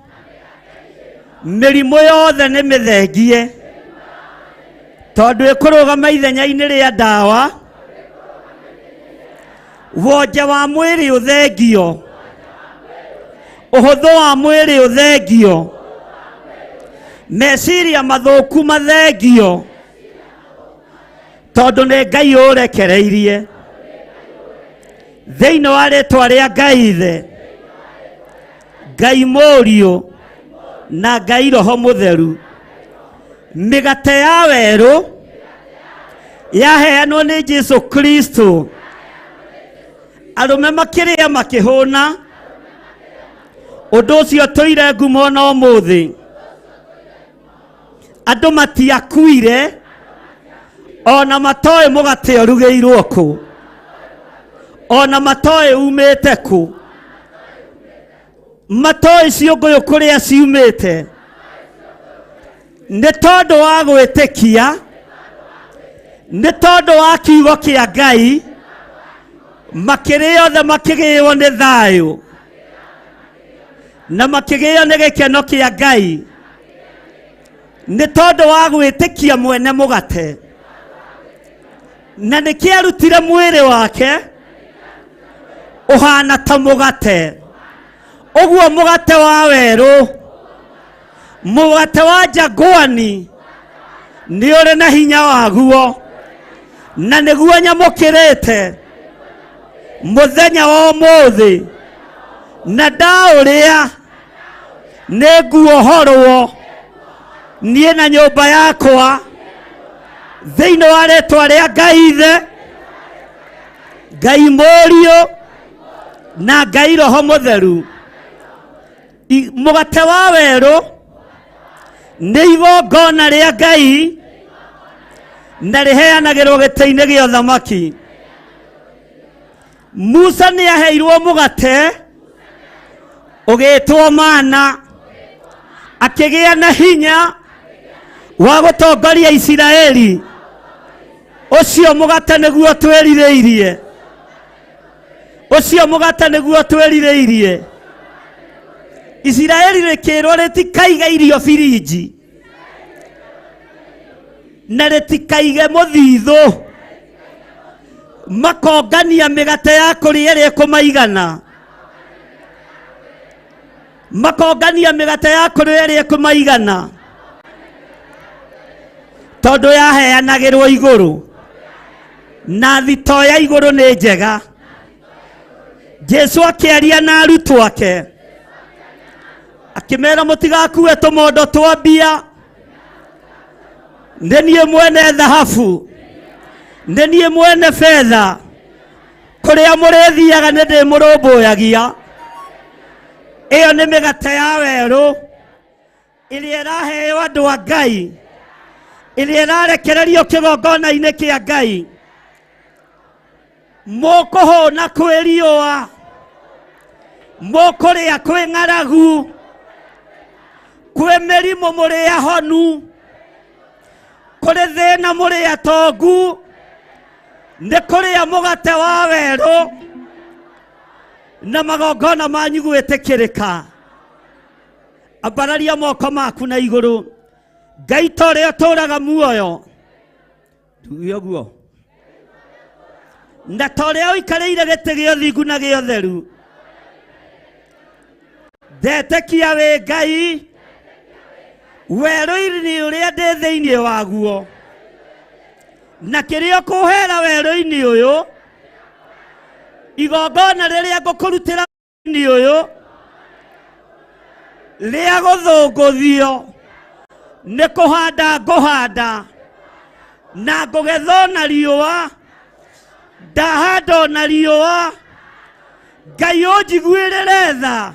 [SPEAKER 12] mĩrimũ yothe nĩ mĩthengie, tondũ ĩkũrũgama ithenya-inĩ rĩa ndawa. Wonje wa mwĩrĩ ũthengio, ũhũthũ wa mwĩrĩ ũthengio, meciria mathũku mathengio, tondũ nĩ Ngai ũrekereirie. Thĩinĩ wa rĩtwa rĩa Ngai Ithe, Ngai Mũriũ na Ngai Roho Mũtheru, mĩgate ya werũ yaheanwo nĩ Jesu Kristo, arũme makĩrĩa makĩhũna. Ũndũ ũcio tũire ngumo na ũmũthĩ, andũ matiakuire ona matoĩ mũgate ũrugĩirwo kũ, ona matoĩ umĩte kũ, matoĩ ciũngũyũ kũrĩa ciumĩte, nĩ tondũ wa gwĩtĩkia, nĩ tondũ wa kiugo kĩa Ngai, makĩrĩa othe makĩgĩo nĩ thayũ na makĩgĩo nĩ gĩkeno kĩa Ngai, nĩ tondũ wa gwĩtĩkia mwene mũgate. Na nĩkĩarutire mwĩrĩ wake ũhana ta mũgate. Ũguo mũgate wa werũ, mũgate wa njangwani nĩ ũrĩ na hinya waguo, na nĩguo nyamũkĩrĩte mũthenya wa ũmũthĩ, na ndaũrĩa nĩ nguohorwo niĩ na nyũmba yakwa, thĩinĩ wa rĩtwa rĩa Ngai Ithe, Ngai Mũriũ na Ngai Roho Mũtheru. Mũgate wa werũ nĩ igongona rĩa Ngai na rĩheanagĩrwo gĩtĩ-inĩ gĩa ũthamaki. Musa nĩ aheirwo mũgate ũgĩtwo mana, akĩgĩa na hinya wa gũtongoria Isiraeli. Ũcio mũgate nĩguo twĩrirĩirie, ũcio mũgate nĩguo twĩrirĩirie. Isiraeli rĩkĩrwo rĩtikaiga irio birinji na rĩtikaige mũthithũ, makongania mĩgate ya kũrĩa ĩrĩa ĩkũmaigana, makongania mĩgate ya kũrĩa ĩrĩa ĩkũmaigana, tondũ yaheanagĩrwo igũrũ na thito ya igũrũ nĩ njega. Jesu akĩaria na arutwo ake akĩmera, mũtigakue tũmondo twa mbia, nĩ niĩ mwene thahabu, nĩ niĩ mwene betha, kũrĩa mũrĩthiaga nĩ ndĩmũrũmbũyagia. Ĩyo nĩ mĩgate ya werũ ĩrĩa ĩraheo andũ a Ngai, ĩrĩa ĩrarekererio kĩgongona-inĩ kĩa Ngai. Mũkũhũna kwĩ riũa, mũkũrĩa kwĩ ng'aragu, kwĩ mĩrimũ mũrĩ ahonu, kũrĩ thĩna mũrĩ atongu, nĩ kũrĩa mũgate wa werũ na magongona manyu gwĩtĩkĩrĩka. Ambararia moko maku na igũrũ. Ngai ta ũrĩa ũtũũraga muoyo, tuge ũguo, na ta ũrĩa ũikarĩire gĩtĩ gĩa ũthingu na gĩa ũtheru, ndetĩkia wĩ Ngai werũ-inĩ ũrĩa ndĩ thĩinĩ waguo, na kĩrĩa ũkũhera werũ-inĩ ũyũ, igongona rĩrĩa ngũkũrutĩra werũ-inĩ ũyũ rĩa gũthũngũthio nĩ kũhanda ngũhanda na ngũgetha na riũa, ndahanda na riũa. Ngai ũnjiguĩrĩre tha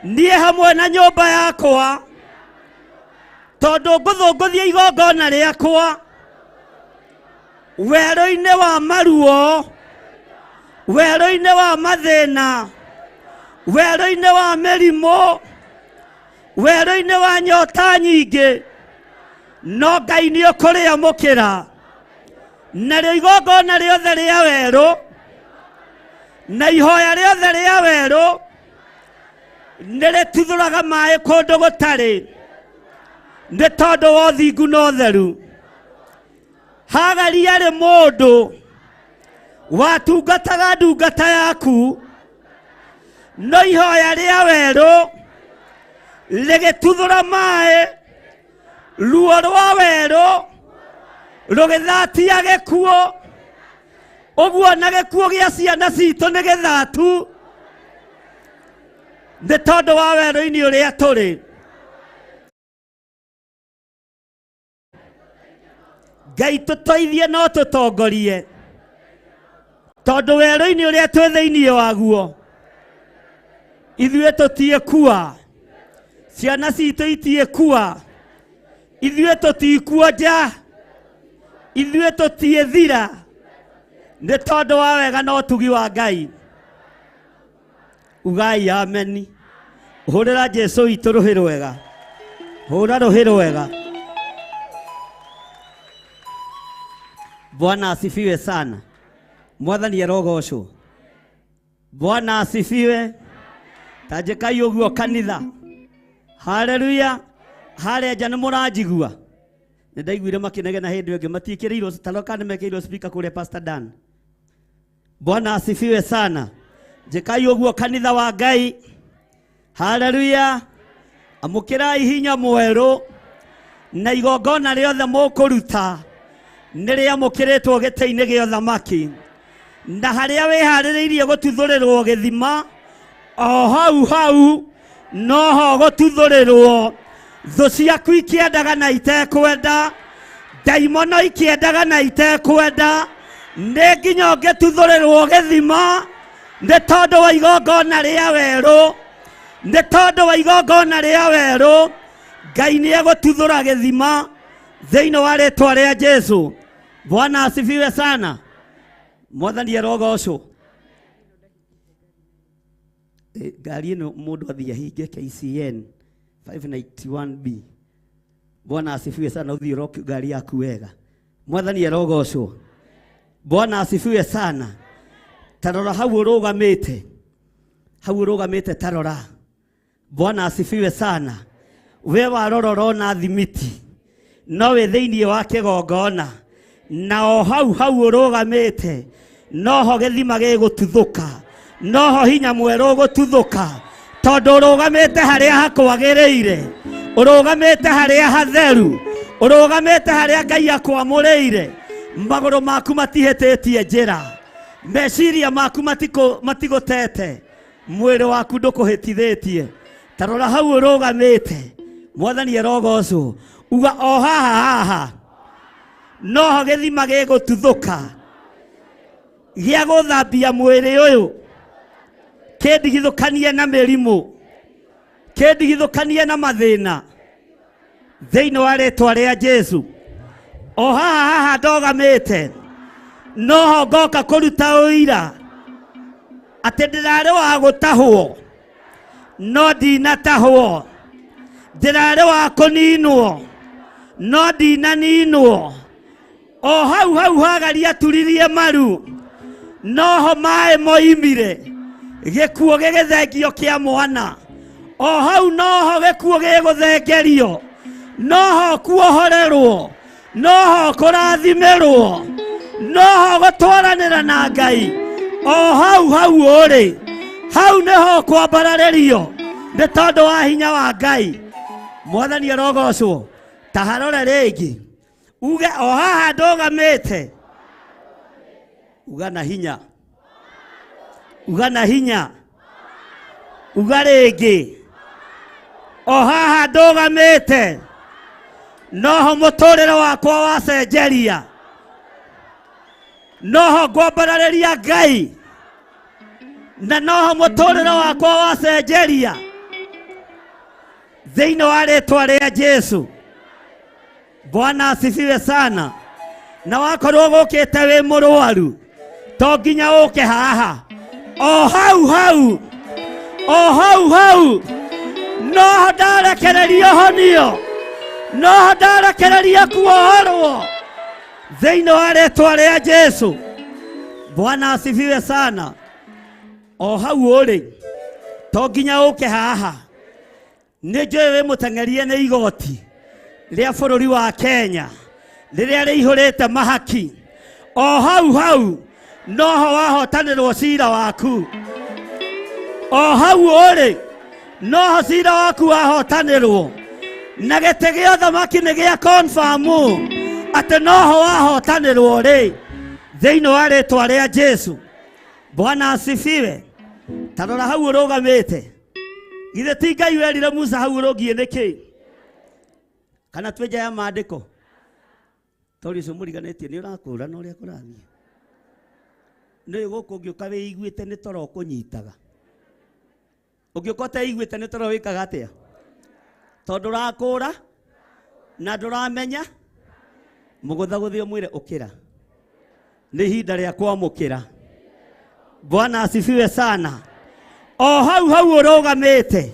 [SPEAKER 12] niĩ hamwe na nyũmba yakwa, tondũ ngũthũngũthia igongona rĩakwa werũ-inĩ wa maruo, werũ-inĩ wa mathĩna, werũ-inĩ wa mĩrimũ, werũ-inĩ wa nyota nyingĩ, no Ngai nĩ ũkũrĩamũkĩra. Narĩo igongona rĩothe rĩa werũ na ihoya rĩothe rĩa werũ nĩ rĩtuthũraga maĩ kũndũ gũtarĩ, nĩ tondũ wa ũthingu na ũtheru. Hagari arĩ mũndũ watungataga ndungata yaku, no ihoya rĩa werũ rĩgĩtuthũra maĩ, ruo rwa werũ rũgĩthatia gĩkuũ. Ũguo na gĩkuũ gĩa ciana citũ nĩ gĩthatu nĩ tondũ wa werũ-inĩ ũrĩa tũrĩ. Ngai tũteithie no tũtongorie, tondũ werũ-inĩ ũrĩa twĩ thĩinĩ waguo ithuĩ tũtiĩkua, ciana citũ itiĩkua, ithuĩ tũtikuonja, ithuĩ tũtiĩthira, nĩ tondũ wa wega na ũtugi wa Ngai. Ugai ameni. Hũrĩra Jesu witũ rũhĩ rwega, hũra rũhĩ rwega. Bwana asifiwe sana. Mwathani arogocwo. Bwana asifiwe. Tanjĩkai ũguo kanitha. Haleluya. Harĩa nja nĩ mũranjigua? Nĩ ndaiguire makĩnegena hĩndĩ ĩngĩ, matiĩkĩrĩirwo taro kana nĩ mekĩrĩirwo speaker kũrĩa Pastor Dan. Bwana asifiwe sana. Njĩkai ũguo kanitha wa Ngai. Haleluya. Amũkĩrai hinya mwerũ na igongona rĩothe mũkũruta nĩ rĩamũkĩrĩtwo gĩtĩ-inĩ gĩa ũthamaki, na harĩa wĩharĩrĩirie gũtuthũrĩrwo gĩthima o hau hau noho gũtuthũrĩrwo. Thũ ciaku ikĩendaga na itekwenda, ndaimono ikĩendaga na itekwenda, Nĩ nginya ũngĩtuthũrĩrwo gĩthima nĩ tondũ wa igongona rĩa werũ, nĩ tondũ wa igongona rĩa werũ, Ngai nĩ egũtuthũra gĩthima thĩinĩ wa rĩtwa rĩa Jesu. Bwana asifiwe sana. Mwathani arogocwo. Ngari ĩno mũndũ athiĩ ahinge KCN 591B. Bwana asifiwe sana. Ũthiĩ ũroke ngari yaku wega. Mwathani arogocwo. Bwana asifiwe sana. Tarora hau ũrũgamĩte, hau ũrũgamĩte, tarora. Bwana asifiwe sana. We warora ũrona thimiti no wĩ thĩinĩ wa kĩgongona, na o hau hau ũrũgamĩte noho gĩthima gĩgũtuthũka, noho hinya mwerũ ũgũtuthũka, tondũ ũrũgamĩte harĩa hakwagĩrĩire, ũrũgamĩte harĩa hatheru, ũrũgamĩte harĩa Ngai akwamũrĩire. Magũrũ maku matihĩtĩtie njĩra, meciria maku matigũtete, mwĩrĩ waku ndũkũhĩtithĩtie. Ta rora hau ũrũgamĩte. Mwathani arogocwo. Uga o haha haha noho gĩthima gĩgũtuthũka gĩa gũthambia mwĩrĩ ũyũ, kĩndigithũkanie na mĩrimũ, kĩndigithũkanie na mathĩna thĩinĩ wa rĩtwa rĩa Jesu. O haha haha ndogamĩte noho ngoka kũruta ũira atĩ ndĩrarĩ wa gũtahwo no ndinatahwo, ndĩrarĩ wa kũninwo no ndinaninwo. O hau hau Hagari aturirie maru noho maĩ moimire, gĩkuũ gĩgĩthengio kĩa mwana. O hau noho gĩkuũ gĩgũthengerio, noho kuohorerwo, noho kũrathimĩrwo, noho gũtwaranĩra na Ngai. O hau hau ũrĩ hau nĩho kwambararĩrio nĩ tondũ wa hinya wa Ngai. Mwathani arogocwo. Ta harore rĩngĩ, uge o haha ndũgamĩte, uga na hinya, uga na hinya, uga rĩngĩ, o haha ndũgamĩte noho mũtũrĩre wakwa wacenjeria, noho ngwambararĩria Ngai, na noho mũtũrĩre wakwa wacenjeria thĩinĩ wa rĩtwa rĩa Jesu. Bwana asifiwe sana. Na wakorwo gũkĩte wĩ mũrwaru, to nginya ũke haha, o hau hau, o hau hau noho ndarekereria honio, noho ndarekereria kuohorwo thĩinĩ wa rĩtwa rĩa Jesu. Bwana asifiwe sana. O hau ũrĩ, to nginya ũke haha. Nĩ njũĩ wĩ mũteng'erie nĩ igoti rĩa bũrũri wa Kenya rĩrĩa rĩihũrĩte mahaki. O hau hau noho wahotanĩrwo cira waku. O hau ũrĩ noho cira waku wahotanĩrwo, na gĩtĩ gĩa ũthamaki nĩ gĩa confirm atĩ noho wahotanĩrwo rĩ thĩinĩ wa rĩtwa rĩa Jesu. Bwana asifiwe. Ta rora hau ũrũgamĩte, githĩ ti Ngai werire Musa hau ũrũngiĩ nĩkĩ? Kana twĩ nja ya maandĩko? Tondũ ũcio mũriganĩtie nĩ ũrakũra na ũrĩa kũrathiĩ. Nĩ gũkũ ũngĩũka wĩiguĩte nĩ toro ũkũnyitaga. Ũngĩũka ũteiguĩte nĩ toro wĩkaga atĩa? Tondũ ũrakũra na ndũramenya, mũgũthagũthe ũmwĩre ũkĩra. Nĩ ihinda rĩa kwamũkĩra. Bwana asifiwe sana. O hau hau ũrũgamĩte,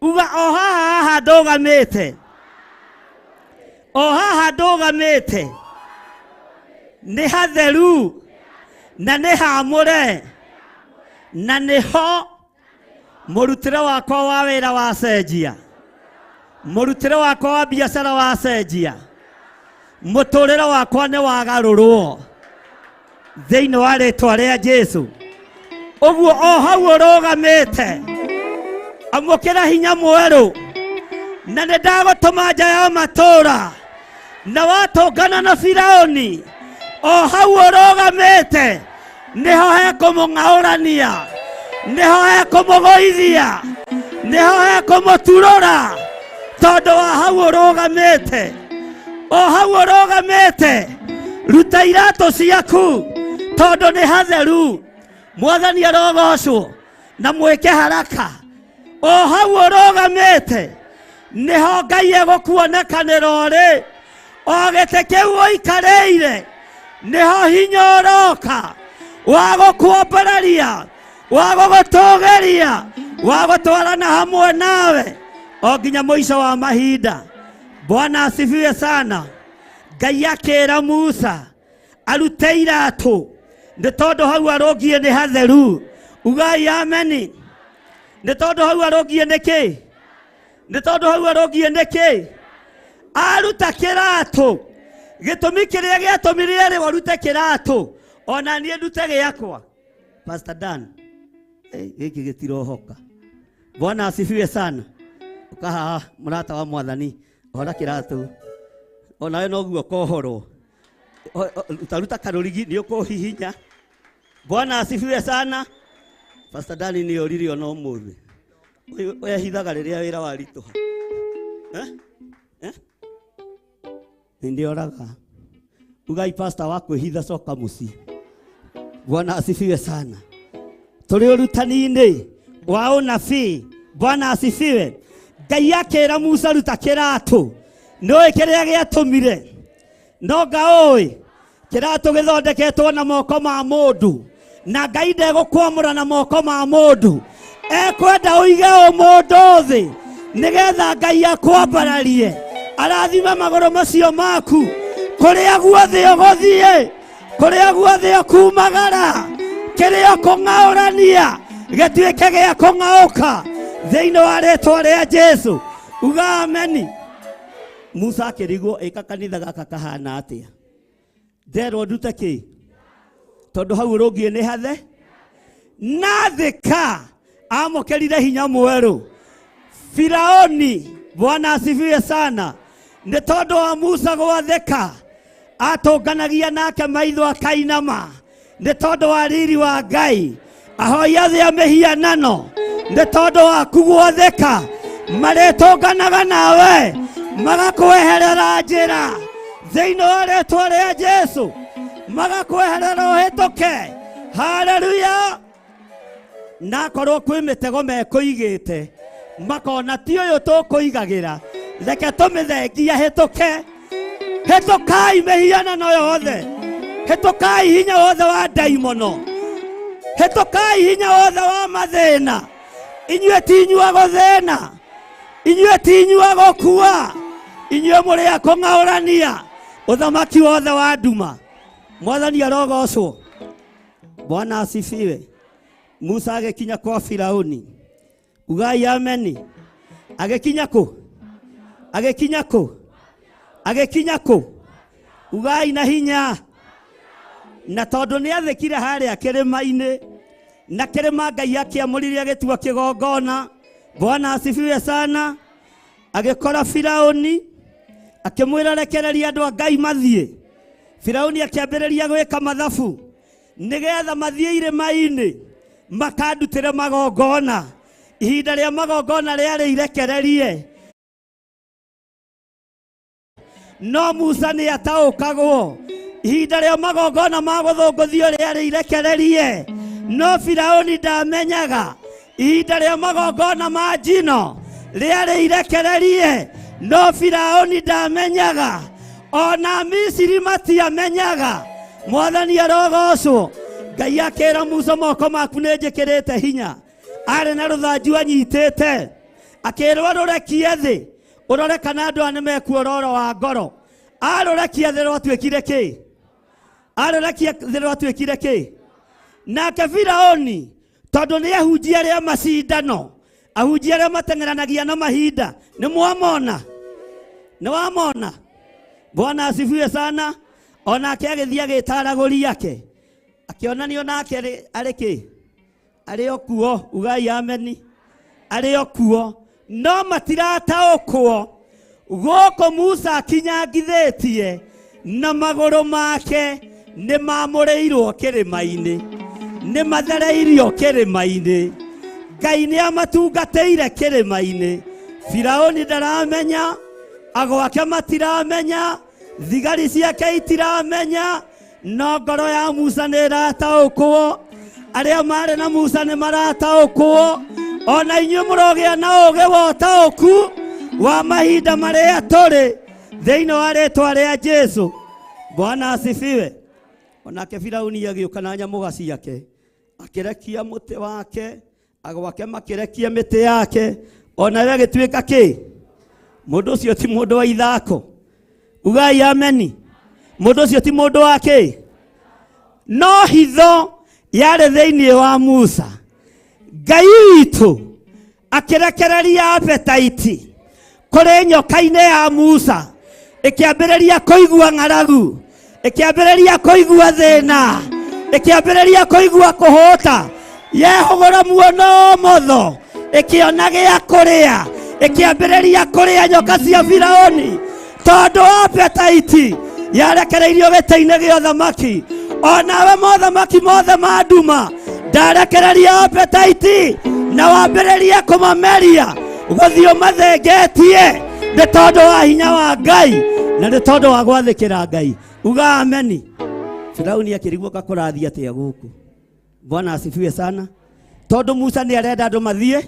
[SPEAKER 12] uga o haha haha ndũgamĩte, o haha ndũgamĩte nĩ hatheru na nĩ hamũre, na nĩho mũrutĩre wakwa wa wĩra wacenjia, mũrutĩre wakwa wa biacara wacenjia, mũtũrĩre wakwa nĩ wagarũrwo thĩinĩ wa rĩtwa rĩa Jesu. Ũguo o hau ũrũgamĩte, amũkĩra hinya mwerũ, na nĩ ndagũtũma nja ya matũũra, na watũngana na Firaũni. O hau ũrũgamĩte nĩho hekũmũng'aũrania, nĩho hekũmũgũithia, nĩho hekũmũturũra, tondũ wa hau ũrũgamĩte. O hau ũrũgamĩte Ruta iratũ ciaku tondũ nĩ hatheru. Mwathani arogocwo na mwĩke haraka. O hau ũrũgamĩte nĩho Ngai egũkuonekanĩra ũrĩ. O gĩtĩ kĩu ũikarĩire nĩho hinya ũroka wa gũkuombũreria, wa gũgũtũgĩria, wa gũtwarana hamwe nawe o nginya mũico wa mahinda. Bwana asifiwe sana. Ngai akĩra Musa arute iratũ nĩ tondũ hau arũngiĩ nĩ hatheru. Ugai ameni. Nĩ tondũ hau arũngiĩ nĩ kĩ? Nĩ tondũ hau arũngiĩ nĩ kĩ? Aruta kĩratũ. Gĩtũmi kĩrĩa gĩatũmire erĩwo arute kĩratũ, ona niĩ ndute gĩakwa. Pastor Dan, gĩkĩ gĩtirohoka. Bwana asifiwe sana. Ũkahaha mũrata wa mwathani, hora kĩratũ. Onawe noguo ũkohorwo. Utaruta karũrigi nĩ ũkũhihinya. Bwana asifiwe sana. Pastor Dan nĩ orire ona ũmũthĩ. Ũyũ ehithaga rĩrĩa wĩra waritũha. Nĩ ndĩoraga. Ugai pastor wa kwĩhitha coka mũciĩ. Bwana asifiwe sana. Tũrĩ ũrutani-inĩ wa ũnabii. Bwana asifiwe. Ngai akĩra Musa ruta kĩratũ. Nĩũĩ kĩrĩa gĩatũmire? No ngaũĩ kĩratũ gĩthondeketwo na moko ma mũndũ, na Ngai ndegũkwamũra na moko ma mũndũ. Ekwenda ũige ũmũndũ thĩ nĩgetha Ngai akwambararie, arathime magũrũ macio maku kũrĩa guothe ũgũthiĩ, kũrĩa guothe ũkumagara, kĩrĩa ũkũng'aũrania gĩtuĩke gĩa kũng'aũka thĩinĩ wa rĩtwa rĩa Jesũ. Uga ameni. Musa akĩrigwo ĩka kanitha gaka kahana atĩa, nderwo ndute kĩ tondũ hau ũrũngiĩ nĩ hathe. Nathĩka amũkĩrire hinya mwerũ. Firaoni, Bwana asifiwe sana, nĩ tondũ wa Musa gwathĩka atũnganagia nake maitho akainama nĩ tondũ wa riri wa Ngai. Ahoi othe a mĩhianano nĩ tondũ waku gwathĩka marĩtũnganaga nawe magakweherera njĩra thĩinĩ wa rĩtwa rĩa Jesũ, magakweherera ũhĩtũke. Haleluya. Na akorwo kwĩ mĩtego mekũigĩte makona ti ũyũ tũkũigagĩra, reke tũmĩthengie hĩtũke. Hĩtũkai mĩhianano yothe, hĩtũkai hinya wothe wa ndaimono, hĩtũkai hinya wothe wa mathĩna. Inyuĩ ti inyuĩ a gũthĩna, inyuĩ ti inyuĩ a gũkua, inyuĩ mũrĩ a kũng'aũrania ũthamaki wothe wa nduma. Mwathani arogocwo. Bwana asifiwe. Musa agĩkinya kwa Firauni. Ugai ameni. Agĩkinya kũ? Agĩkinya kũ? Agĩkinya kũ? Ugai na hinya. Na tondũ nĩ athĩkire harĩa kĩrĩma-inĩ, na kĩrĩma Ngai akĩamũrire agĩtua kĩgongona. Bwana asifiwe sana. Agĩkora Firauni akĩmwĩra rekereria andũ a Ngai mathiĩ. Firauni akĩambĩrĩria gwĩka mathabu nĩgetha mathiĩ irĩma-inĩ makandutĩre magongona. Ihinda rĩa magongona rĩarĩ irekererie, no Musa nĩ ataũkagwo. Ihinda rĩa magongona ma gũthũngũthio rĩarĩ irekererie, no Firauni ndamenyaga. Ihinda rĩa magongona ma njino rĩarĩ irekererie, no Firauni ndamenyaga. Ona Misiri matiamenyaga. Mwathani arogocwo. Ngai akĩra Musa moko maku nĩ njĩkĩrĩte hinya. Arĩ na rũthanju anyitĩte, akĩrwo rũrekie thĩ ũrore kana andũ aya nĩmekuororo wa ngoro. Arũrekia thĩ rwatuĩkire kĩ? Arũrekia thĩ rwatuĩkire kĩ? Nake Firauni tondũ nĩ ahunjia arĩa macindano, ahunjia arĩa mateng'eranagia na mahinda, nĩ mwamona? Nĩ wamona? Bwana asifiwe sana. Onake agĩthiĩ agĩtaragũria ake, akĩonanio nake arĩ kĩ? Arĩ o kuo. Ugai ameni. Arĩ o kuo, no matirataũkwo. Gũkũ Musa akinyangithĩtie na magũrũ make nĩ mamũrĩirwo kĩrĩma-inĩ, nĩ mathereirio kĩrĩma-inĩ. Ngai nĩ amatungatĩire kĩrĩma-inĩ. Firauni ndaramenya, agwake matiramenya,
[SPEAKER 3] Thigari ciake itiramenya, no ngoro ya Musa nĩ ĩrataũkwo. Arĩa marĩ na Musa nĩ marataũkwo. Ona inyuĩ mũrogĩa na ũũgĩ wa ũtaũku wa mahinda marĩa tũrĩ thĩinĩ wa rĩtwa rĩa Jesu. Bwana asifiwe. Onake Firauni agĩũka na nyamũga ciake, akĩrekia mũtĩ wake, agwake makĩrekia mĩtĩ yake, onawe agĩtuĩka kĩ? Mũndũ ũcio ti mũndũ wa ithako. Ugai ameni. Mũndũ ũcio ti mũndũ wa kĩ? No hitho yarĩ thĩinĩ wa Musa. Ngai witũ akĩrekereria appetite kũrĩ nyoka-inĩ ya Musa, ĩkĩambĩrĩria kũigua ng'aragu, ĩkĩambĩrĩria kũigua thĩna, ĩkĩambĩrĩria kũigua kũhũta, yehũgũra muono ũmotho, ĩkĩona gĩa kũrĩa, ĩkĩambĩrĩria kũrĩa nyoka cia Firaũni, tondũ appetite yarekereirio gĩtĩ-inĩ gĩa ũthamaki. Onawe mothamaki mothe ma nduma ndarekereria appetite na wambĩrĩrie kũmameria gũthiĩ ũmathengetie, nĩ tondũ wa hinya wa Ngai na nĩ tondũ wa gwathĩkĩra Ngai. Uga ameni. Firauni akĩrigwo gakũrathiĩ atĩa gũkũ. Bwana asifiwe sana. Tondũ Musa nĩ arenda andũ mathiĩ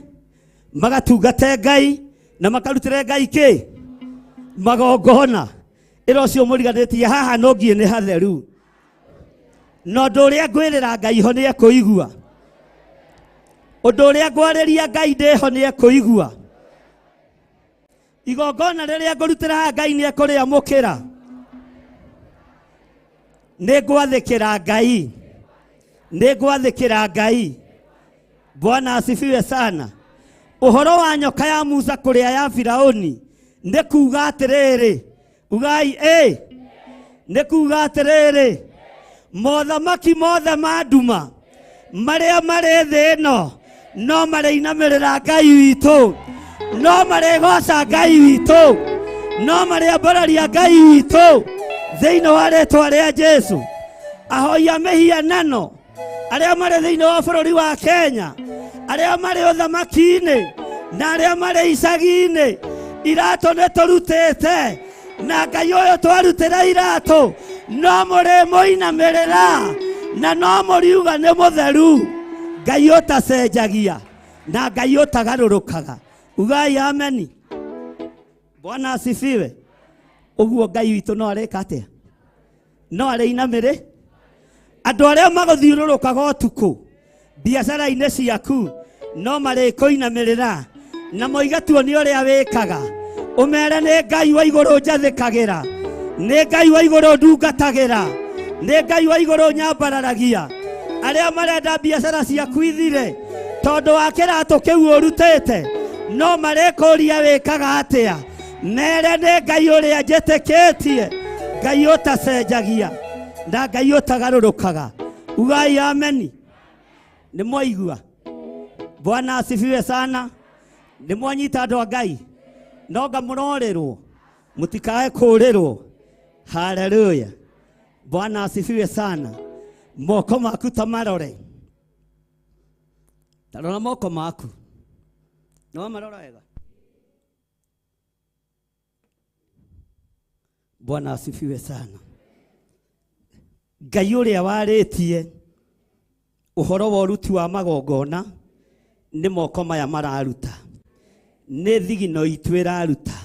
[SPEAKER 3] magatungate Ngai na makarutĩre Ngai kĩ? Magongona. Ĩra ũcio mũriganĩtie haha no ngiĩ nĩ hatheru. Na ũndũ ũrĩa ngwĩrĩra Ngai ho nĩ ekũigua. Ũndũ ũrĩa ngwarĩria Ngai ndĩho nĩ ekũigua. Igongona rĩrĩa ngũrutĩra haha Ngai nĩ ekũrĩamũkĩra. Nĩ ngwathĩkĩra Ngai. Nĩ ngwathĩkĩra Ngai. Bwana asifiwe sana. Ũhoro wa nyoka ya Musa kũrĩa ya Firauni nĩ kuga atĩrĩrĩ, ugai ĩ, nĩ kuga atĩrĩrĩ, mothamaki mothe ma nduma marĩa marĩ thĩ ĩno no marĩinamĩrĩra Ngai witũ, no marĩgoca Ngai witũ, no marĩambararia Ngai witũ thĩinĩ wa rĩtwa rĩa Jesu. Ahoi a mĩhianano arĩa marĩ thĩinĩ wa bũrũri wa Kenya, arĩa marĩ ũthamaki-inĩ na arĩa marĩ icagi-inĩ, iratũ nĩ tũrutĩte na Ngai ũyũ twarutĩra iratũ no mũrĩmũinamĩrĩra na no mũriuga nĩ mũtheru. Ngai ũtacenjagia na Ngai ũtagarũrũkaga. Ugai ameni. Bwana asifiwe. Ũguo Ngai witũ no arĩka atĩa? No arĩinamĩrĩ? Andũ arĩa magũthiũrũrũkaga ũtukũ biacara-inĩ ciaku no marĩkũinamĩrĩra na moiga tuonie ũrĩa wĩkaga. Ũmere nĩ Ngai wa igũrũ njathĩkagĩra, nĩ Ngai wa igũrũ ndungatagĩra, nĩ Ngai wa igũrũ nyambararagia. Arĩa marenda biacara ciaku ithire tondũ wa kĩratũ kĩu ũrutĩte no marĩkũria wĩkaga atĩa. Mere nĩ Ngai ũrĩa njĩtĩkĩtie, Ngai ũtacenjagia na Ngai ũtagarũrũkaga. Ugai ameni. Nĩ mwaigua? Bwana asifiwe sana. Nĩ mwanyita andũ a Ngai? No nga mũrorĩrwo, mũtikae kũũrĩrwo. Haleluya. Bwana asifiwe sana. Moko maku ta marore. Ta rora moko maku. Nĩ wamarora wega? Bwana asifiwe sana. Ngai ũrĩa warĩtie ũhoro wa ũruti wa magongona nĩ moko maya mararuta, nĩ thigino itũ ĩraruta.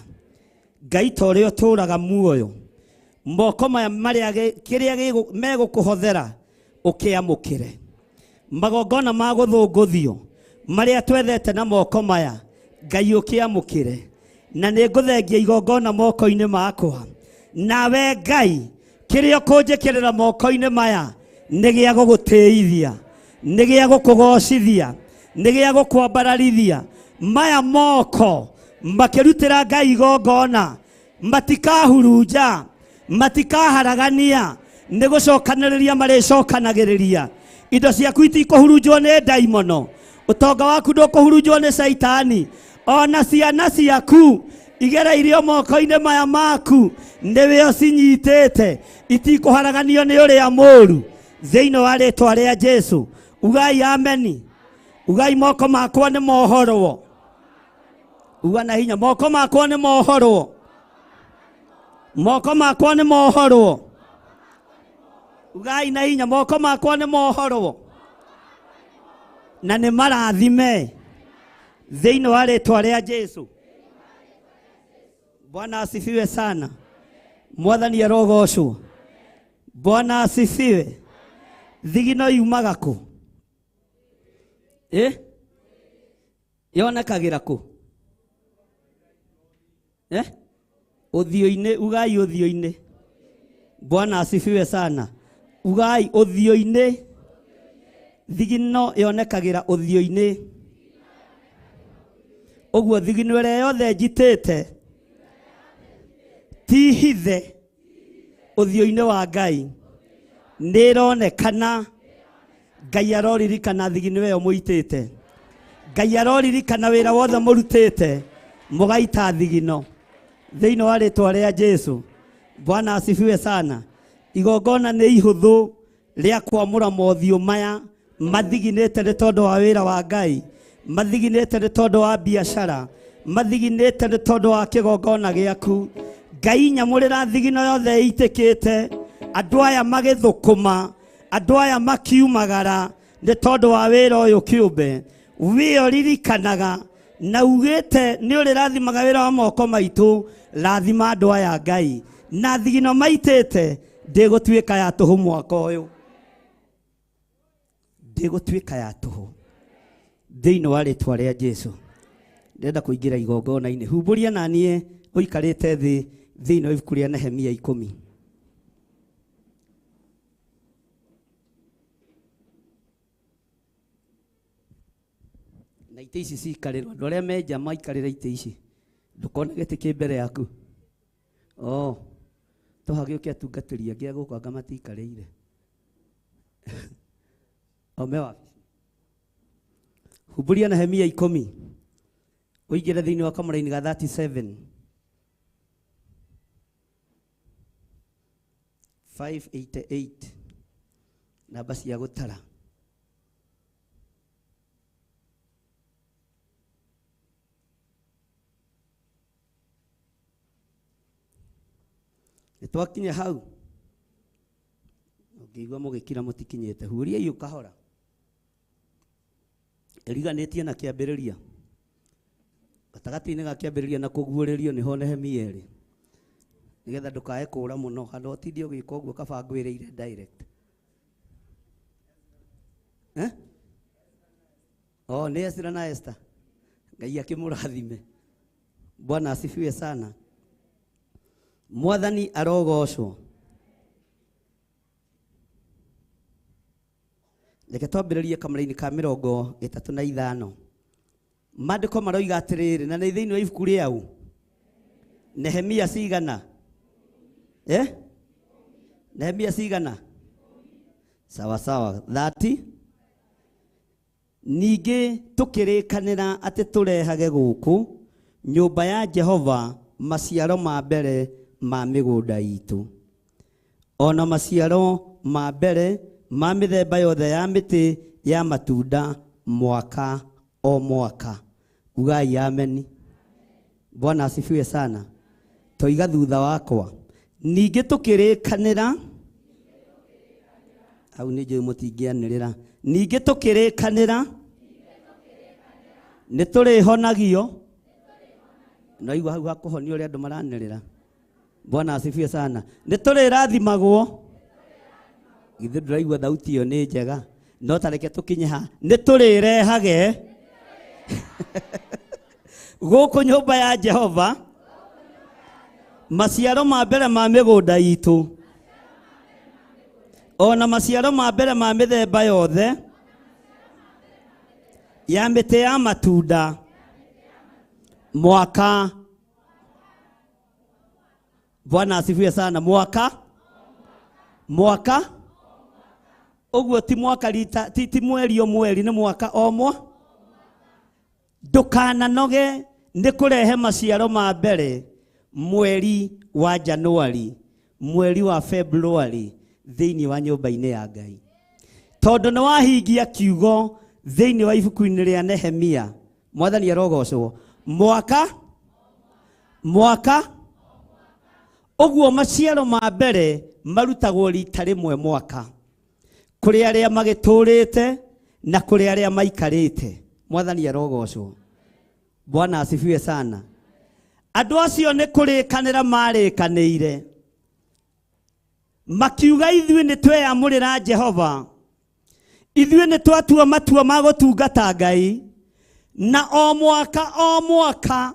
[SPEAKER 3] Ngai ta ũrĩa ũtũũraga muoyo, moko maya marĩa kĩrĩa megũkũhothera ũkĩamũkĩre. Magongona ma gũthũngũthio marĩa twethete na moko maya, Ngai ũkĩamũkĩre. Na nĩ ngũthengia igongona moko-inĩ makwa. Nawe Ngai, kĩrĩa ũkũnjĩkĩrĩra moko-inĩ maya nĩ gĩa gũgũtĩithia, nĩ gĩa gũkũgocithia, nĩ gĩa gũkwambararithia. Maya moko makĩrutĩra Ngai igongona matikahurunja, matikaharagania, nĩ gũcokanĩrĩria marĩcokanagĩrĩria. Indo ciaku itikũhurunjwo nĩ ndaimono, ũtonga waku ndũkũhurunjwo nĩ caitani, ona ciana ciaku igereirio moko-inĩ maya maku nĩwe ũcinyitĩte, itikũharaganio nĩ ũrĩa mũũru. Thĩinĩ wa rĩtwa rĩa Jesu. Ugai ameni. Ugai moko makwa nĩ mohorwo. Uga na hinya, moko makwa nĩ mohorwo.
[SPEAKER 12] Moko makwa nĩ mohorwo. Ugai na hinya, moko makwa nĩ mohorwo na nĩ marathime thĩinĩ wa rĩtwa rĩa Jesu. Bwana asifiwe sana. Mwathani arogocwo. Bwana asifiwe. Thigino yumaga kũ? Eh? Yonekagĩra kũ? Eh? Ũthiũ-inĩ, ugai ũthiũ-inĩ. Bwana asifiwe sana. Ugai ũthiũ-inĩ. Thigino yonekagĩra ũthiũ-inĩ. Ũguo thigino ĩrĩa yothe njitĩte ti hithe ũthiũ-inĩ wa Ngai nĩ ĩronekana. Ngai aroririkana thigino ĩyo mũitĩte. Ngai aroririkana wĩra wothe mũrutĩte mũgaita thigino thĩinĩ wa rĩtwa rĩa Jesu. Bwana asifiwe sana. Igongona nĩ ihũthũ rĩa kwamũra mothiũ maya mathiginĩte nĩ tondũ wa wĩra wa Ngai, mathiginĩte nĩ tondũ wa biacara, mathiginĩte nĩ tondũ wa kĩgongona gĩaku. Ngai nyamũrĩra thigino yothe ĩitĩkĩte, andũ aya magĩthũkũma, andũ aya makiumagara nĩ tondũ wa wĩra ũyũ kĩũmbe. We ũririkanaga na ugĩte nĩ ũrĩrathimaga wĩra wa moko maitũ, rathima andũ aya Ngai. Na thigino maitĩte ndĩgũtuĩka ya tũhũ mwaka ũyũ, ndĩgũtuĩka ya tũhũ thĩinĩ wa rĩtwa rĩa Jesu. Ndĩrenda kũingĩra igongona-inĩ. Humbũria na niĩ ũikarĩte thĩ thĩinĩ wa ibuku rĩa Nehemia 10. Na itĩ ici cikarĩrwo, andũ arĩa me nja maikarĩre itĩ ici, ndũkone gĩtĩ kĩ mbere yaku. Oh, tũhagĩũke atungatĩri angĩ a gũkũ anga matiikarĩire. O me wabici. Humbũria Nehemia 10 ũingĩre thĩinĩ wa kamũraini ga 37 588 namba cia gũtara. Nĩ twakinya hau, ũngĩigua mũgĩkira mũtikinyĩte, huria ũkahora. Ĩriganĩtie na kĩambĩrĩria. Gatagatĩ-inĩ ga kĩambĩrĩria na kũguũrĩrio nĩho Nehemia ĩrĩ. Nĩgetha ndũkae kũũra mũno, handũ ũtinde ũgĩka ũguo kaba ngwĩrĩire direct. Eh? Oh, nĩ Ezra na Esther. Ngai akĩmũrathime. Bwana asifiwe sana. Mwathani arogocwo. Reke twambĩrĩrie kamũraini ka 35. Maandĩko maroiga atĩrĩrĩ, na nĩ thĩinĩ wa ibuku rĩau Nehemia cigana? Eh? Nehemia cigana? Sawa sawa, 30. Ningĩ tũkĩrĩkanĩra atĩ tũrehage gũkũ nyũmba ya Jehova maciaro ma mbere ma mĩgũnda itũ, ona maciaro ma mbere ma mĩthemba yothe ya mĩtĩ ya matunda mwaka o mwaka. Ugai ameni. Bwana asifiwe sana. Toiga thutha wakwa. Ningĩ tũkĩrĩkanĩra, hau nĩ njũĩ mũtingĩanĩrĩra. Ningĩ tũkĩrĩkanĩra nĩ tũrĩhonagio. No igua hau hakũhonio ũrĩa andũ maranĩrĩra. Bwana asifiwe sana. Nĩ tũrĩrathimagwo. Githĩ ndũraigua thauti ĩyo nĩ njega? No ta reke tũkinye ha. Nĩ tũrĩrehage gũkũ nyũmba ya Jehova maciaro ma mbere ma mĩgũnda itũ, ona maciaro ma mbere ma mĩthemba yothe ya mĩtĩ ya matunda mwaka. Bwana asifiwe sana. Mwaka mwaka ũguo ti mwaka rita, ti mweri o mweri, nĩ mwaka o mwa. Ndũkananoge nĩ kũrehe maciaro ma mbere mweri wa Januari, mweri wa Februari thĩinĩ wa nyũmba-inĩ ya Ngai, tondũ nĩ wahingia kiugo thĩinĩ wa ibuku-inĩ rĩa Nehemia. Mwathani arogocwo. Mwaka mwaka Ũguo maciaro ma mbere marutagwo rita rĩmwe mwaka kũrĩ arĩa magĩtũrĩte na kũrĩ arĩa maikarĩte. Mwathani arogocwo. Bwana asifiwe sana. Andũ acio nĩ kũrĩkanĩra marĩkanĩire, makiuga ithuĩ nĩ tweyamũrĩra Jehova, ithuĩ nĩ twatua matua ma gũtungata Ngai, na o mwaka o mwaka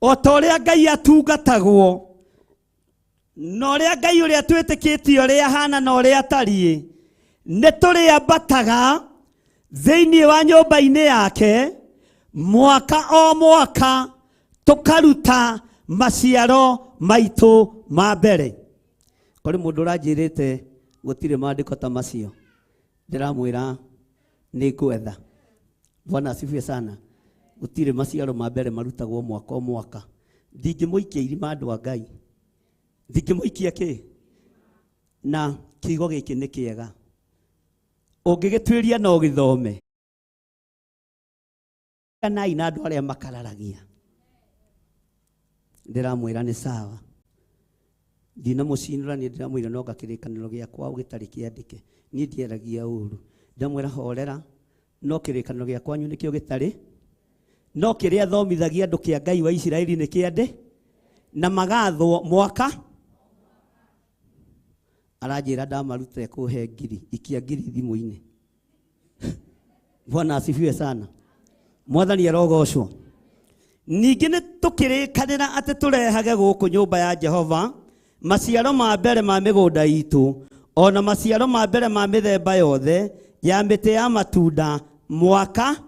[SPEAKER 12] o ta ũrĩa Ngai atungatagwo na ũrĩa Ngai ũrĩa twĩtĩkĩtie ũrĩa ahana na ũrĩa atariĩ, nĩ tũrĩambataga thĩinĩ wa nyũmba-inĩ yake mwaka o mwaka tũkaruta maciaro maitũ ma mbere. Kũrĩ mũndũ ũranjĩrĩte gũtirĩ maandĩko ta macio, ndĩramwĩra nĩ ngwetha. Bwana asifiwe sana. Gũtirĩ maciaro ma mbere marutagwo mwaka o mwaka. Ndingĩmũikia irima andũ a Ngai, ndingĩmũikia kĩ? Na kiugo gĩkĩ nĩ kĩega, ũngĩgĩtuĩria no ũgĩthome. Kanai na andũ arĩa makararagia, ndĩramwĩra nĩ sawa. Ndinamũcinũra niĩ, ndĩramwĩra no kĩrĩkanĩro gĩakwa gĩtarĩ kĩandĩke. Niĩ ndiaragia ũru, ndĩramwĩra horera, no kĩrĩkanĩro gĩa kwanyu nĩkĩo gĩtarĩ, no kĩrĩa thomithagia andũ kĩa Ngai wa Isiraeli nĩ kĩandĩ, na magathwo mwaka. Aranjĩra ndamarute kũhe ngiri, ikia ngiri thimũ-inĩ. Bwana asifiwe sana. Mwathani arogocwo. Ningĩ nĩ tũkĩrĩkanĩra atĩ tũrehage gũkũ nyũmba ya Jehova maciaro ma mbere ma mĩgũnda itũ, ona maciaro ma mbere ma mĩthemba yothe ya mĩtĩ ya matunda mwaka.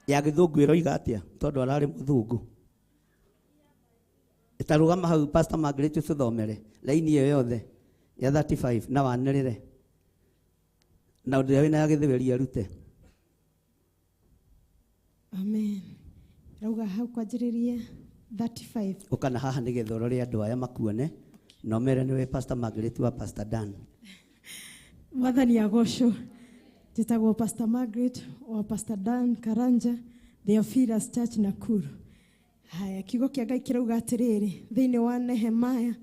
[SPEAKER 12] Ya gĩthũngũ ĩroiga atĩa? Tondũ ararĩ mũthũngũ. Ĩtarũgama hau Pastor Margaret ũtũthomere laini ĩyo yothe ya 35 na wanĩrĩre, na ũrĩa wĩna ya gĩthweri arute.
[SPEAKER 13] Amen. Rauga hau kwanjĩrĩria 35.
[SPEAKER 12] Ũkana haha nĩgetha ũrore andũ aya makuone na ũmere nĩwe Pastor Margaret wa Pastor Dan.
[SPEAKER 13] Mwathani agocwo. Njĩtagwo Pastor Margaret wa Pastor Dan Karanja, Theophilus Church Nakuru. Haya, kiugo kĩa Ngai kĩrauga atĩrĩrĩ thĩinĩ wa Nehemiah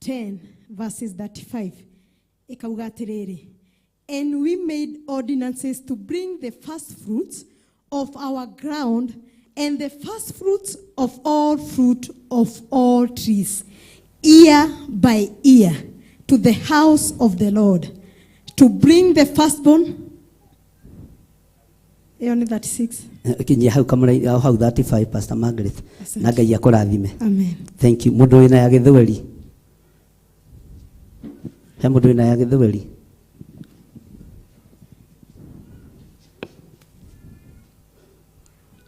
[SPEAKER 13] 10 verses 35, ĩkauga atĩrĩrĩ, and we made ordinances to bring the first fruits of our ground and the first fruits of all fruit of all trees year by year to the house of the Lord, to bring the firstborn. Ĩyo nĩ 36.
[SPEAKER 12] Kinyia hau kamũra hau 35 Pastor Margaret.
[SPEAKER 13] Asante.
[SPEAKER 12] Na Ngai akũrathime.
[SPEAKER 13] Amen.
[SPEAKER 12] Thank you. Mũndũ wĩna ya gĩthweri, he mũndũ wĩna ya gĩthweri?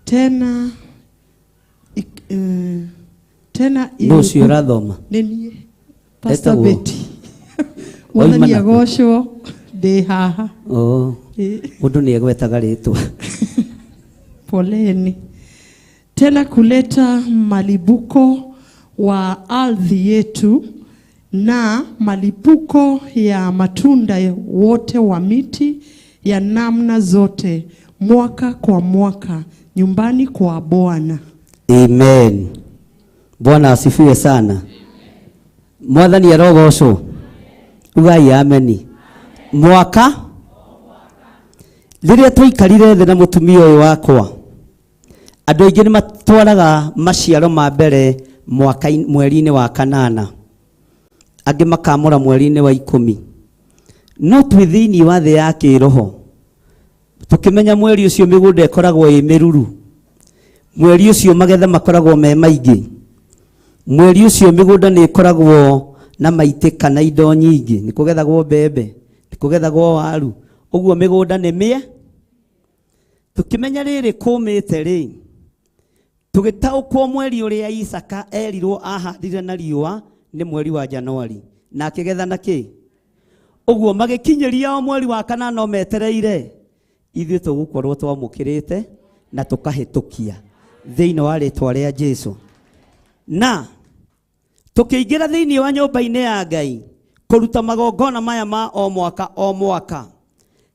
[SPEAKER 14] Tena tena
[SPEAKER 12] Nũ ũcio ũrathoma?
[SPEAKER 14] Nĩ niĩ Pastor
[SPEAKER 12] Etagwo?
[SPEAKER 14] Betty. Mwathani
[SPEAKER 12] Oima nakũ?
[SPEAKER 14] agocwo, ndĩ haha.
[SPEAKER 12] Oh. Mũndũ nĩ egwetaga rĩtwa.
[SPEAKER 14] Poleni. Tena kuleta malipuko wa ardhi yetu na malipuko ya matunda wote wa miti ya namna zote mwaka kwa mwaka nyumbani kwa Bwana.
[SPEAKER 12] Amen. Bwana asifiwe sana. Mwathani arogocwo. Ugai ameni. Mwaka rĩrĩa twaikarire thĩ na mũtumia ũyũ wakwa, andũ aingĩ nĩ matwaraga maciaro ma mbere mwaka mweri-inĩ wa kanana, angĩ makamũra mweri-inĩ wa 10. No twĩ thĩinĩ wa thĩ ya kĩroho, tũkĩmenya mweri ũcio mĩgũnda ĩkoragwo ĩ mĩruru, mweri ũcio magetha makoragwo me maingĩ, mweri ũcio mĩgũnda nĩ ĩkoragwo na maitĩka na indo nyingĩ, nĩ kũgethagwo mbembe, nĩ kũgethagwo waru, ũguo mĩgũnda nĩ mĩe. Tũkĩmenya rĩrĩ kũmĩte rĩ, tũgĩtaũkwo mweri ũrĩa Isaka erirwo ahandire na riũa nĩ mweri wa Januari, na akĩgetha na kĩ? Ũguo magĩkinyĩria o mweri wa kanana no metereire, ithuĩ tũgũkorwo twamũkĩrĩte na tũkahĩtũkia thĩinĩ wa rĩtwa rĩa Jesũ. Na tũkĩingĩra thĩinĩ wa nyũmba-inĩ ya Ngai kũruta magongona maya ma o mwaka o mwaka,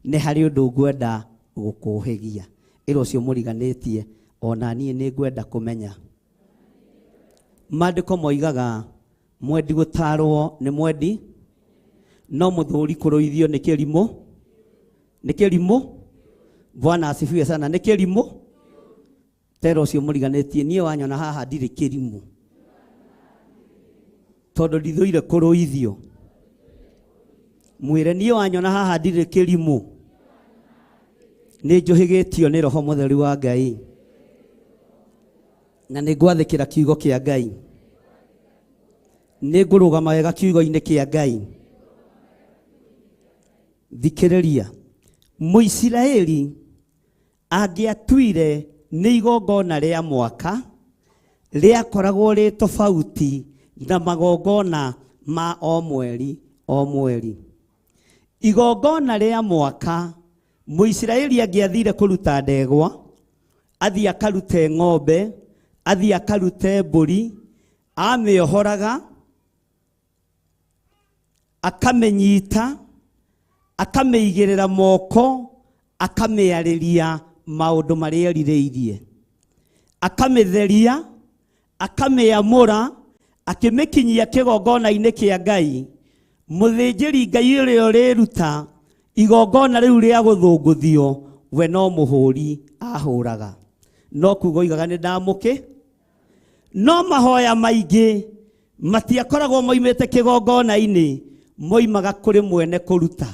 [SPEAKER 12] nĩ harĩ ũndũ ngwenda gũkũhĩgia. Ĩra ũcio mũriganĩtie, ona niĩ nĩ ngwenda kũmenya. Maandĩko moigaga Mwendi gũtarwo nĩ mwendi, no mũthũri kũrũithio nĩ kĩrimũ. Nĩ kĩrimũ. Bwana asifiwe sana. Nĩ kĩrimũ. Tera ũcio mũriganĩtie, niĩ wanyona haha ndirĩ kĩrimũ, tondũ ndithũire kũrũithio. Mwĩre niĩ wanyona haha ndirĩ kĩrimũ, nĩ njũhĩgĩtio nĩ Roho Mũtheru wa Ngai, na nĩ ngwathĩkĩra kiugo kĩa Ngai, nĩ ngũrũgama wega kiugo-inĩ kĩa Ngai. Thikĩrĩria, Mũisiraeli angĩatuire nĩ igongona rĩa mwaka rĩakoragwo rĩ tofauti na magongona ma o mweri o mweri. Igongona rĩa mwaka Mũisiraeli angĩathire kũruta ndegwa, athiĩ akarute ng'ombe, athiĩ akarute mbũri, amĩohoraga, akamĩnyita, akamĩigĩrĩra moko, akamĩarĩria maũndũ marĩa erirĩirie, akamĩtheria, akamĩamũra, akĩmĩkinyia kĩgongona-inĩ kĩa Ngai. Mũthĩnjĩri Ngai ũrĩa ũrĩruta igongona rĩu rĩa gũthũngũthio, we no mũhũri ahũraga, no kuga oigaga nĩ ndamũkĩ. No mahoya maingĩ matiakoragwo moimĩte kĩgongona-inĩ, moimaga kũrĩ mwene kũruta,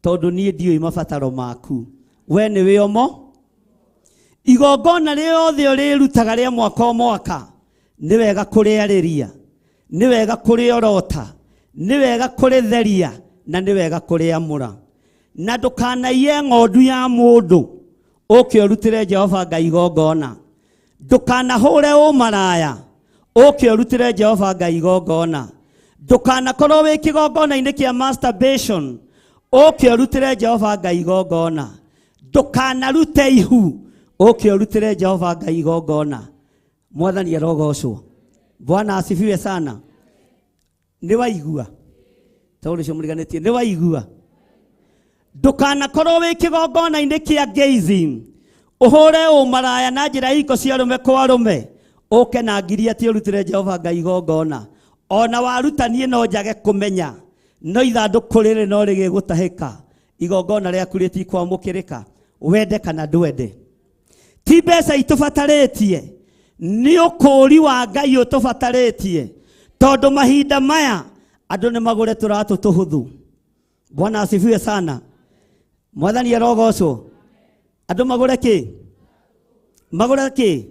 [SPEAKER 12] tondũ niĩ ndiũĩ mabataro maku, we nĩwe omo. Igongona rĩothe ũrĩrutaga rĩa mwaka o mwaka, nĩ wega kũrĩarĩria, nĩ wega kũrĩorota, nĩ wega kũrĩtheria, na nĩ wega kũrĩamũra. Na ndũkanaiye ng'ondu ya mũndũ ũke ũrutĩre Jehova Ngai igongona. Ndũkanahũre ũmaraya ũke ũrutĩre Jehova Ngai igongona. Ndũkanakorwo wĩ kĩgongona-inĩ kĩa masturbation ũke ũrutĩre Jehova Ngai igongona. Ndũkanarute ihu ũke ũrutĩre Jehova Ngai igongona. Mwathani arogocwo. Bwana asifiwe sana. Nĩ waigua? Tondũ ũcio mũriganĩtie, nĩ waigua? Ndũkanakorwo wĩ kĩgongona-inĩ kĩa gayism, ũhũre ũmaraya na njĩra ya iko cia arũme kwa arũme, ũke na ngiri atĩ ũrutĩre Jehova Ngai igongona. Ona waruta niĩ no njage kũmenya, no ithandũkũ rĩrĩ no rĩgĩgũtahĩka, igongona rĩaku rĩtikwamũkĩrĩka, wende kana ndwende. Ti mbeca itũbatarĩtie, nĩ ũkũũri wa Ngai ũtũbatarĩtie, tondũ mahinda maya andũ nĩ magũre tũratũ tũhũthũ. Bwana asifiwe sana. Mwathani arogocwo. Andũ magũre kĩ? Magũre kĩ?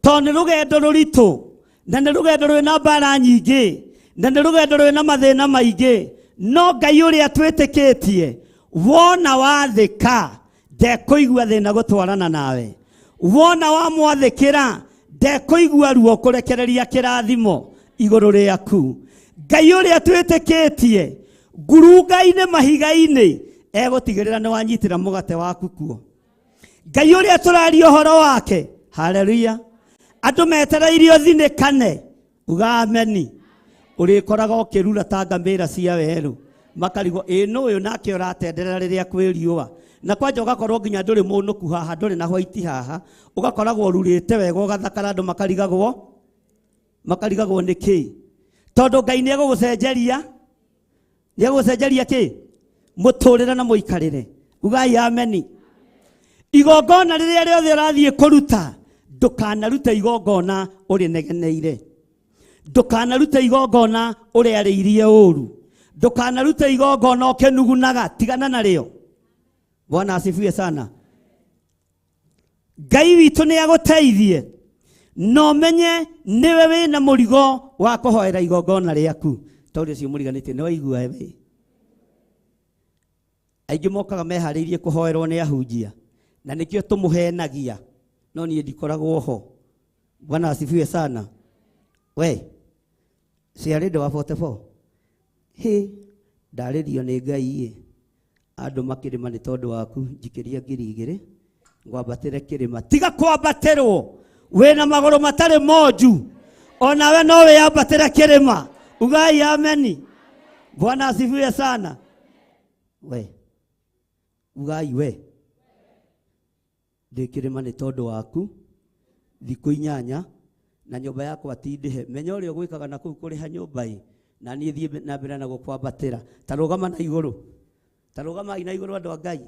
[SPEAKER 12] Tondũ nĩ rũgendo rũritũ, na nĩ rũgendo rwĩna mbara nyingĩ, na nĩ rũgendo rwĩna mathĩna maingĩ. No Ngai ũrĩa twĩtĩkĩtie, wona wathĩka ndekũigua thĩna gũtwarana nawe, wona wamwathĩkĩra ndekũigua ruo kũrekereria kĩrathimo igũrũ rĩaku. Ngai ũrĩa twĩtĩkĩtie ngurunga-inĩ mahiga-inĩ egũtigĩrĩra nĩ wanyitĩra mũgate waku kuo. Ngai ũrĩa tũraria ũhoro wake, haleluya, andũ metereirie ũthinĩkane, uga ameni, ũrĩkoraga ũkĩrura ta ngamĩra cia werũ, makarigwo ĩ nũ ũyũ nake ũratenderera rĩrĩa kwĩ riũa. Na kwanja ũgakorwo nginya ndũrĩ mũnũku haha, ndũrĩ na white haha, ũgakoragwo ũrurĩte wega ũgathakara, andũ makarigagwo nĩ kĩ? Tondũ Ngai nĩ egũgũcenjeria, nĩ egũgũcenjeria kĩ? Mũtũrĩre na mũikarĩre. Ugai ameni. Igongona rĩrĩa rĩothe ũrathiĩ kũruta, ndũkanarute igongona ũrĩnegeneire, ndũkanarute igongona ũrĩarĩirie ũru, ndũkanarute igongona ũkĩnugunaga, tigana narĩo. Bwana asifiwe sana. Ngai witũ nĩ agũteithie, na ũmenye nĩwe wĩna mũrigo wa kũhoera igongona rĩaku. Tondũ ũcio mũriganĩtie nĩ waigua we. Aingĩ mokaga meharĩirie kũhoerwo nĩ ahunjia, na nĩkĩo tũmũhenagia, no niĩ ndikoragwo ho. Bwana asifiwe sana. We ciarĩ ndũ wa 44 hĩ ndarĩrio nĩ Ngai ĩ, andũ makĩrĩma nĩ tondũ waku, njikĩria 2000 ngwambatĩre kĩrĩma. Tiga kwambatĩrwo wĩna magũrũ matarĩ monju, onawe no wĩyambatĩre kĩrĩma. Ugai ameni. Bwana asifiwe sana. We ugai we ndĩ kĩrĩma nĩ tondũ waku, thikũ 8 Na nyũmba yakwa ti ndĩhe. Menya ũrĩa ũgwĩkaga na kũu kũrĩha nyũmba ĩ, na niĩ thiĩ na mbere na gũkwambatĩra. Ta rũgama na igũrũ. Ta rũgamai na igũrũ andũ a Ngai.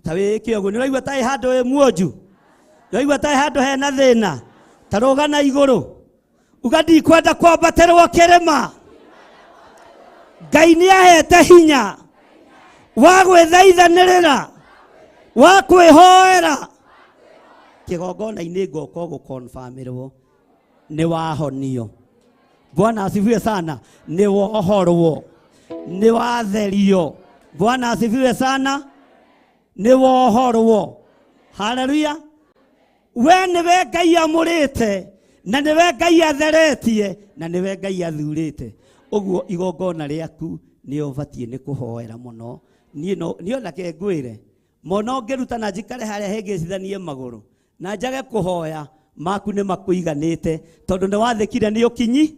[SPEAKER 12] Ta wĩke ũguo. Nĩ ũraigua ta ĩ handũ ĩ muonju? Nĩ ũraigua ta ĩ handũ hena thĩna? Ta rũga na igũrũ. Uga ndikwenda kwambatĩrwo kĩrĩma. Ngai nĩ ahete hinya wa gwĩthaithanĩrĩra, wa kwĩhoera. Kĩgongona-inĩ ngoka gũkonfirmĩrwo nĩ wahonio. Bwana asifiwe sana. Nĩ wohorwo, nĩ watherio. Bwana asifiwe sana. Nĩ wohorwo. Haleluya. We nĩwe Ngai amũrĩte, na nĩwe Ngai atheretie, na nĩwe Ngai athurĩte. Ũguo igongona rĩaku nĩ ũbatiĩ nĩ kũhoera mũno. Niĩ no, niĩ ona ke ngwĩre, mona ũngĩruta na njikare harĩa hĩngĩcithanie magũrũ, na njage kũhoya, maku nĩ makũiganĩte, tondũ nĩ wathĩkire nĩ ũkinyi,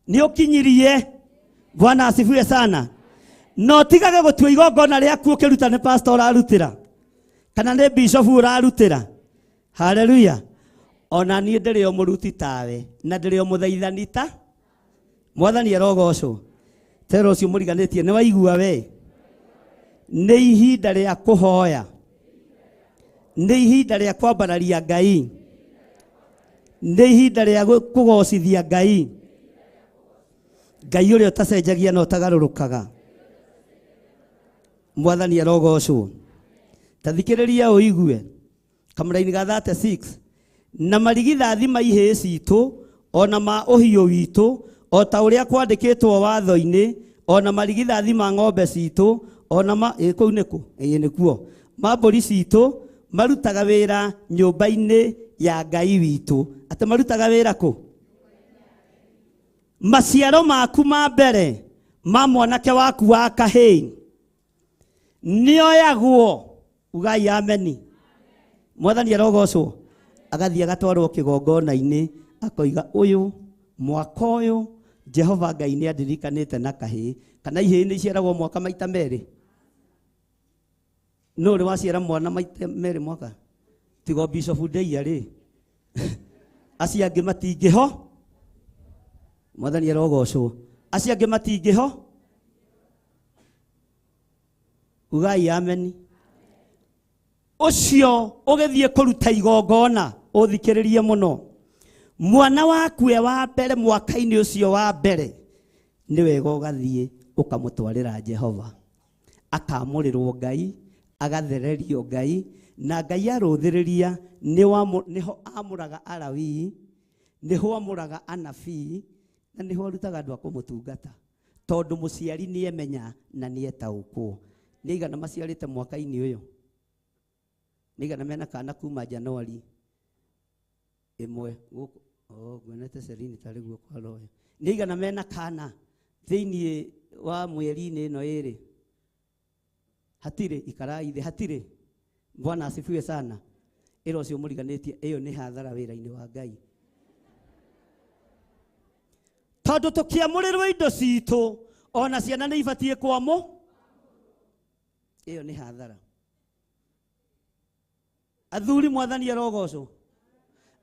[SPEAKER 12] nĩ ũkinyirie. Bwana asifiwe sana. No tigage gũtua igongona rĩaku ũkĩruta nĩ pastor ũrarutĩra, kana nĩ bishop ũrarutĩra. Haleluya. Ona niĩ ndĩrĩ o mũruti tawe, na ndĩrĩ o mũthaithani ta Mwathani arogocwo. Tera ũcio mũriganĩtie nĩ waigua we. Nĩ ihinda rĩa kũhoya, nĩ ihinda rĩa kwambararia Ngai, nĩ ihinda rĩa kũgocithia Ngai. Ngai ũrĩa ũtacenjagia na ũtagarũrũkaga. Mwathani arogocwo. Ta thikĩrĩria ũigue kamũraini ga 36. Na marigithathi ma ihĩĩ citũ ona ma ũhiũ witũ o ta ũrĩa kwandĩkĩtwo watho-inĩ, ona marigithathi ma ng'ombe citũ ona ma, kũu nĩkũ? Nĩkuo. Ma mbũri citũ marutaga wĩra nyũmba-inĩ ya Ngai witũ. Atĩ marutaga wĩra kũ? Maciaro maku ma mbere ma mwanake waku wa kahĩĩ nĩoyagwo. Ugai ameni. Mwathani arogocwo. Agathiĩ agatwarwo kĩgongona-inĩ, akoiga ũyũ mwaka ũyũ Jehova Ngai nĩ andirikanĩte na kahĩĩ. Kana ihĩĩ nĩ iciaragwo mwaka maita merĩ? Nũ ũrĩ waciara mwana maita merĩ mwaka? Tigo Bishop Ndeia rĩ. Acio angĩ matingĩho. Mwathani arogocwo. Acio angĩ matingĩho. Ugai ameni. Ũcio ũgĩthiĩ kũruta igongona, ũthikĩrĩrie mũno. Mwana waku e wa mbere mwaka-inĩ ũcio wa mbere, nĩ wega ũgathiĩ ũkamũtwarĩra Jehova. Akamũrĩrwo Ngai, agathererio Ngai, na Ngai arũthĩrĩria nĩho amũraga Alawii, nĩho amũraga anabii, na nĩho arutaga andũ a kũmũtungata. Tondũ mũciari nĩemenya na nĩetaũkwo. Nĩ aigana maciarĩte mwaka-inĩ ũyũ? Nĩ aigana mena kana kuma Januari ĩmwe gũkũ? Oh, nguonete Celine tarĩ guo kwa roho. Nĩ aigana mena kana thĩiniĩ wa mweri-inĩ ĩno ĩrĩ? Hatirĩ, ikarai thĩ, hatirĩ. Bwana asifiwe sana. Ĩra ũcio mũriganĩtie, ĩyo nĩ hathara wĩra-inĩ wa Ngai. Tondũ tũkĩamũrĩrwo indo citũ, ona ciana nĩ ibatiĩ kwamũ. Ĩyo nĩ hathara. Athuri Mwathani arogocwo.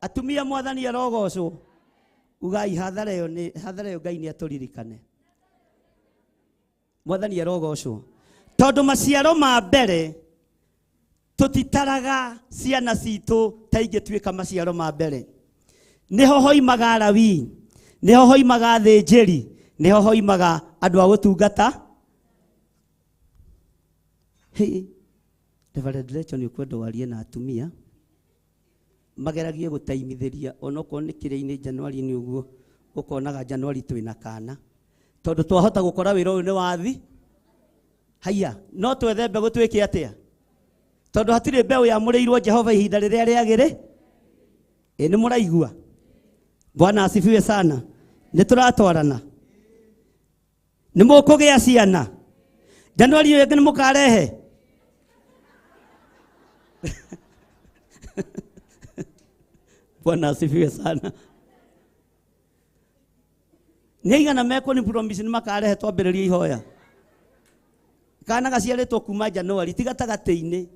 [SPEAKER 12] Atumia Mwathani arogocwo. Ugai hathara ĩyo nĩ hathara ĩyo Ngai nĩ atũririkane. Mwathani arogocwo. Tondũ maciaro ma mbere tũtitaraga ciana citũ ta ingĩtuĩka maciaro ma mbere. Nĩho hoimaga Alawii, nĩho hoimaga athĩnjĩri, nĩho hoimaga andũ a gũtungata. Hey, Reverend Rachel nĩ ũkwenda warie na atumia mageragie gũtaimithĩria onokorwo nĩ kĩrĩa-inĩ Januari-inĩ ũguo ũkonaga Januari twĩna kana, tondũ twahota gũkora wĩra ũyũ nĩ wathi. Haiya, no twethe mbegũ twĩke atĩa? Tondũ hatirĩ mbeũ yamũrĩirwo Jehova ihinda rĩrĩa rĩagĩrĩ. Ĩ nĩ mũraigua? Bwana asifiwe sana. Nĩ tũratwarana. Nĩ mũkũgĩa ciana. Januari ĩyo ĩngĩ nĩ mũkarehe. Bwana asifiwe sana. Nĩ aigana mekwo nĩ promise nĩ makarehe twambĩrĩrie ihoya. Kana gaciarĩtwo kuma Januari ti gatagatĩ-inĩ.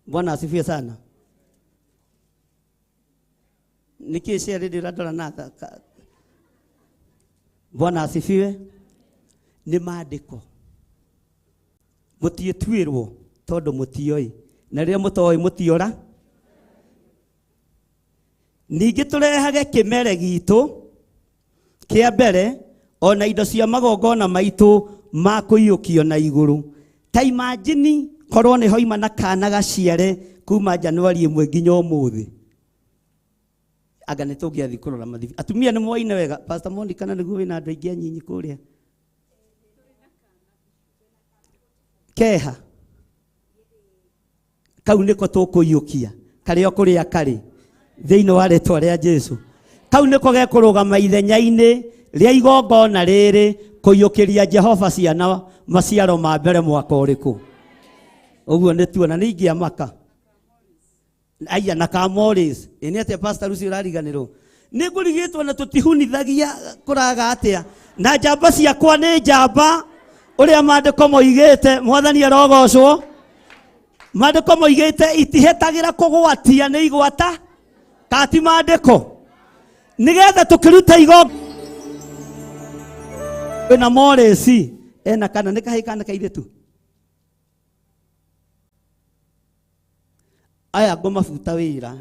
[SPEAKER 12] Bwana asifiwe sana. Nĩkĩĩ cia rĩrĩ ũrandora na tha? Bwana asifiwe. Nĩ maandĩko. Mũtiĩtuĩrwo tondũ mũtioĩ. Na rĩrĩa mũtoĩ mũtiora. Ningĩ tũrehage kĩmere gitũ kĩa mbere ona indo cia magongona maitũ ma kũiyũkio na igũrũ. Ta imagine korwo nĩ hoima na kana gaciare kuma Januari 1 nginya ũmũthĩ. Anga nĩ tũngĩathiĩ kũrora mathibi. Atumia nĩ moine wega. Pastor Monica na nĩguo wĩna andũ aingĩ anyinyi kũrĩa. Keha. Kau nĩko tũkũiyũkia. Karĩa o kũrĩa karĩ. Thĩinĩ wa rĩtwa rĩa Jesu. Kau nĩko gekũrũgama ithenya-inĩ rĩa igongona rĩrĩ kũiyũkĩria Jehova ciana maciaro ma mbere mwaka ũrĩkũ. Ũguo nĩ tuona nĩ ingĩamaka. Aya na ka Morris. Ĩ nĩ atĩa Pastor Lucy ũrariganĩrwo? Nĩ ngũrigĩtwo na tũtihunithagia kũraga atĩa. Na njamba ciakwa nĩ njamba ũrĩa maandĩko moigĩte, Mwathani arogocwo. Maandĩko moigĩte itihetagĩra kũgwatia nĩ igwata. Kati maandĩko. Nĩgetha tũkĩruta igongona na Morris ena kana nĩ kahĩĩ kana kairĩtu. Aya ngũmabuta wĩra.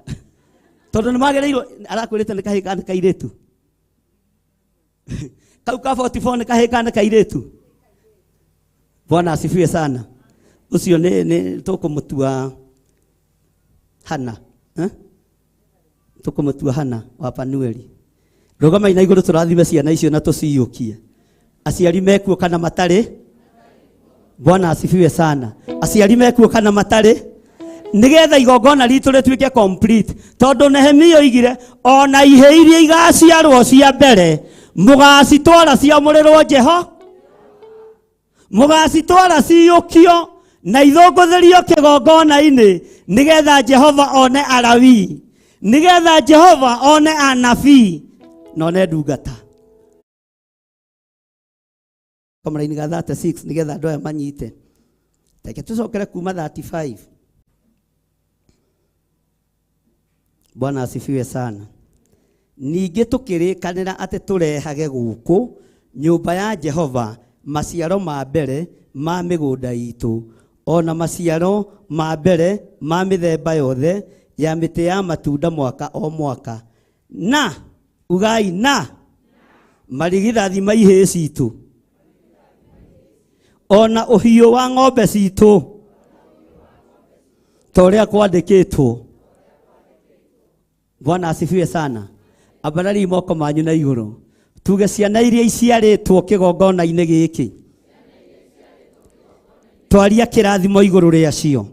[SPEAKER 12] Tondũ nĩ magĩrĩirwo arakwĩrĩte nĩ kahĩĩ kana kairĩtu. Kau ka 44 nĩ kahĩĩ kana kairĩtu. Bwana asifiwe sana. Ũcio nĩ tũkũmũtua Hana. Tũkũmũtua Hana wa Panueli. Rũgamai na igũrũ tũrathime ciana icio na tũciyũkie. Aciari mekuo kana matarĩ? Bwana asifiwe sana. Aciari mekuo kana matarĩ? Nĩgetha igongona ritũ rĩtuĩke complete. Tondũ Nehemia oigire ona ihĩ iria igaciarwo cia mbere mũgacitwara ciamũrĩrwo Jeho, mũgacitwara ciyũkio na ithũngũthĩrio kĩgongona-inĩ nĩgetha Jehova one Alawii, nĩgetha Jehova one anabii na one ndungata. Kamũraini ga 36 nĩgetha andũ aya manyite. Reke tũcokere kuma 35. Bwana asifiwe sana. Ningĩ tũkĩrĩkanĩra atĩ tũrehage gũkũ nyũmba ya Jehova maciaro ma mbere ma mĩgũnda itũ, ona maciaro ma mbere ma mĩthemba yothe ya mĩtĩ ya matunda mwaka o mwaka. Na ugai na marigithathi ma ihĩĩ citũ, ona ũhiũ wa ng'ombe citũ, ta ũrĩa kwandĩkĩtwo. Bwana asifiwe sana. Ambarari moko manyu na igũrũ. Tuge ciana iria iciarĩtwo kĩgongona-inĩ gĩkĩ, twaria kĩrathimo igũrũ rĩacio,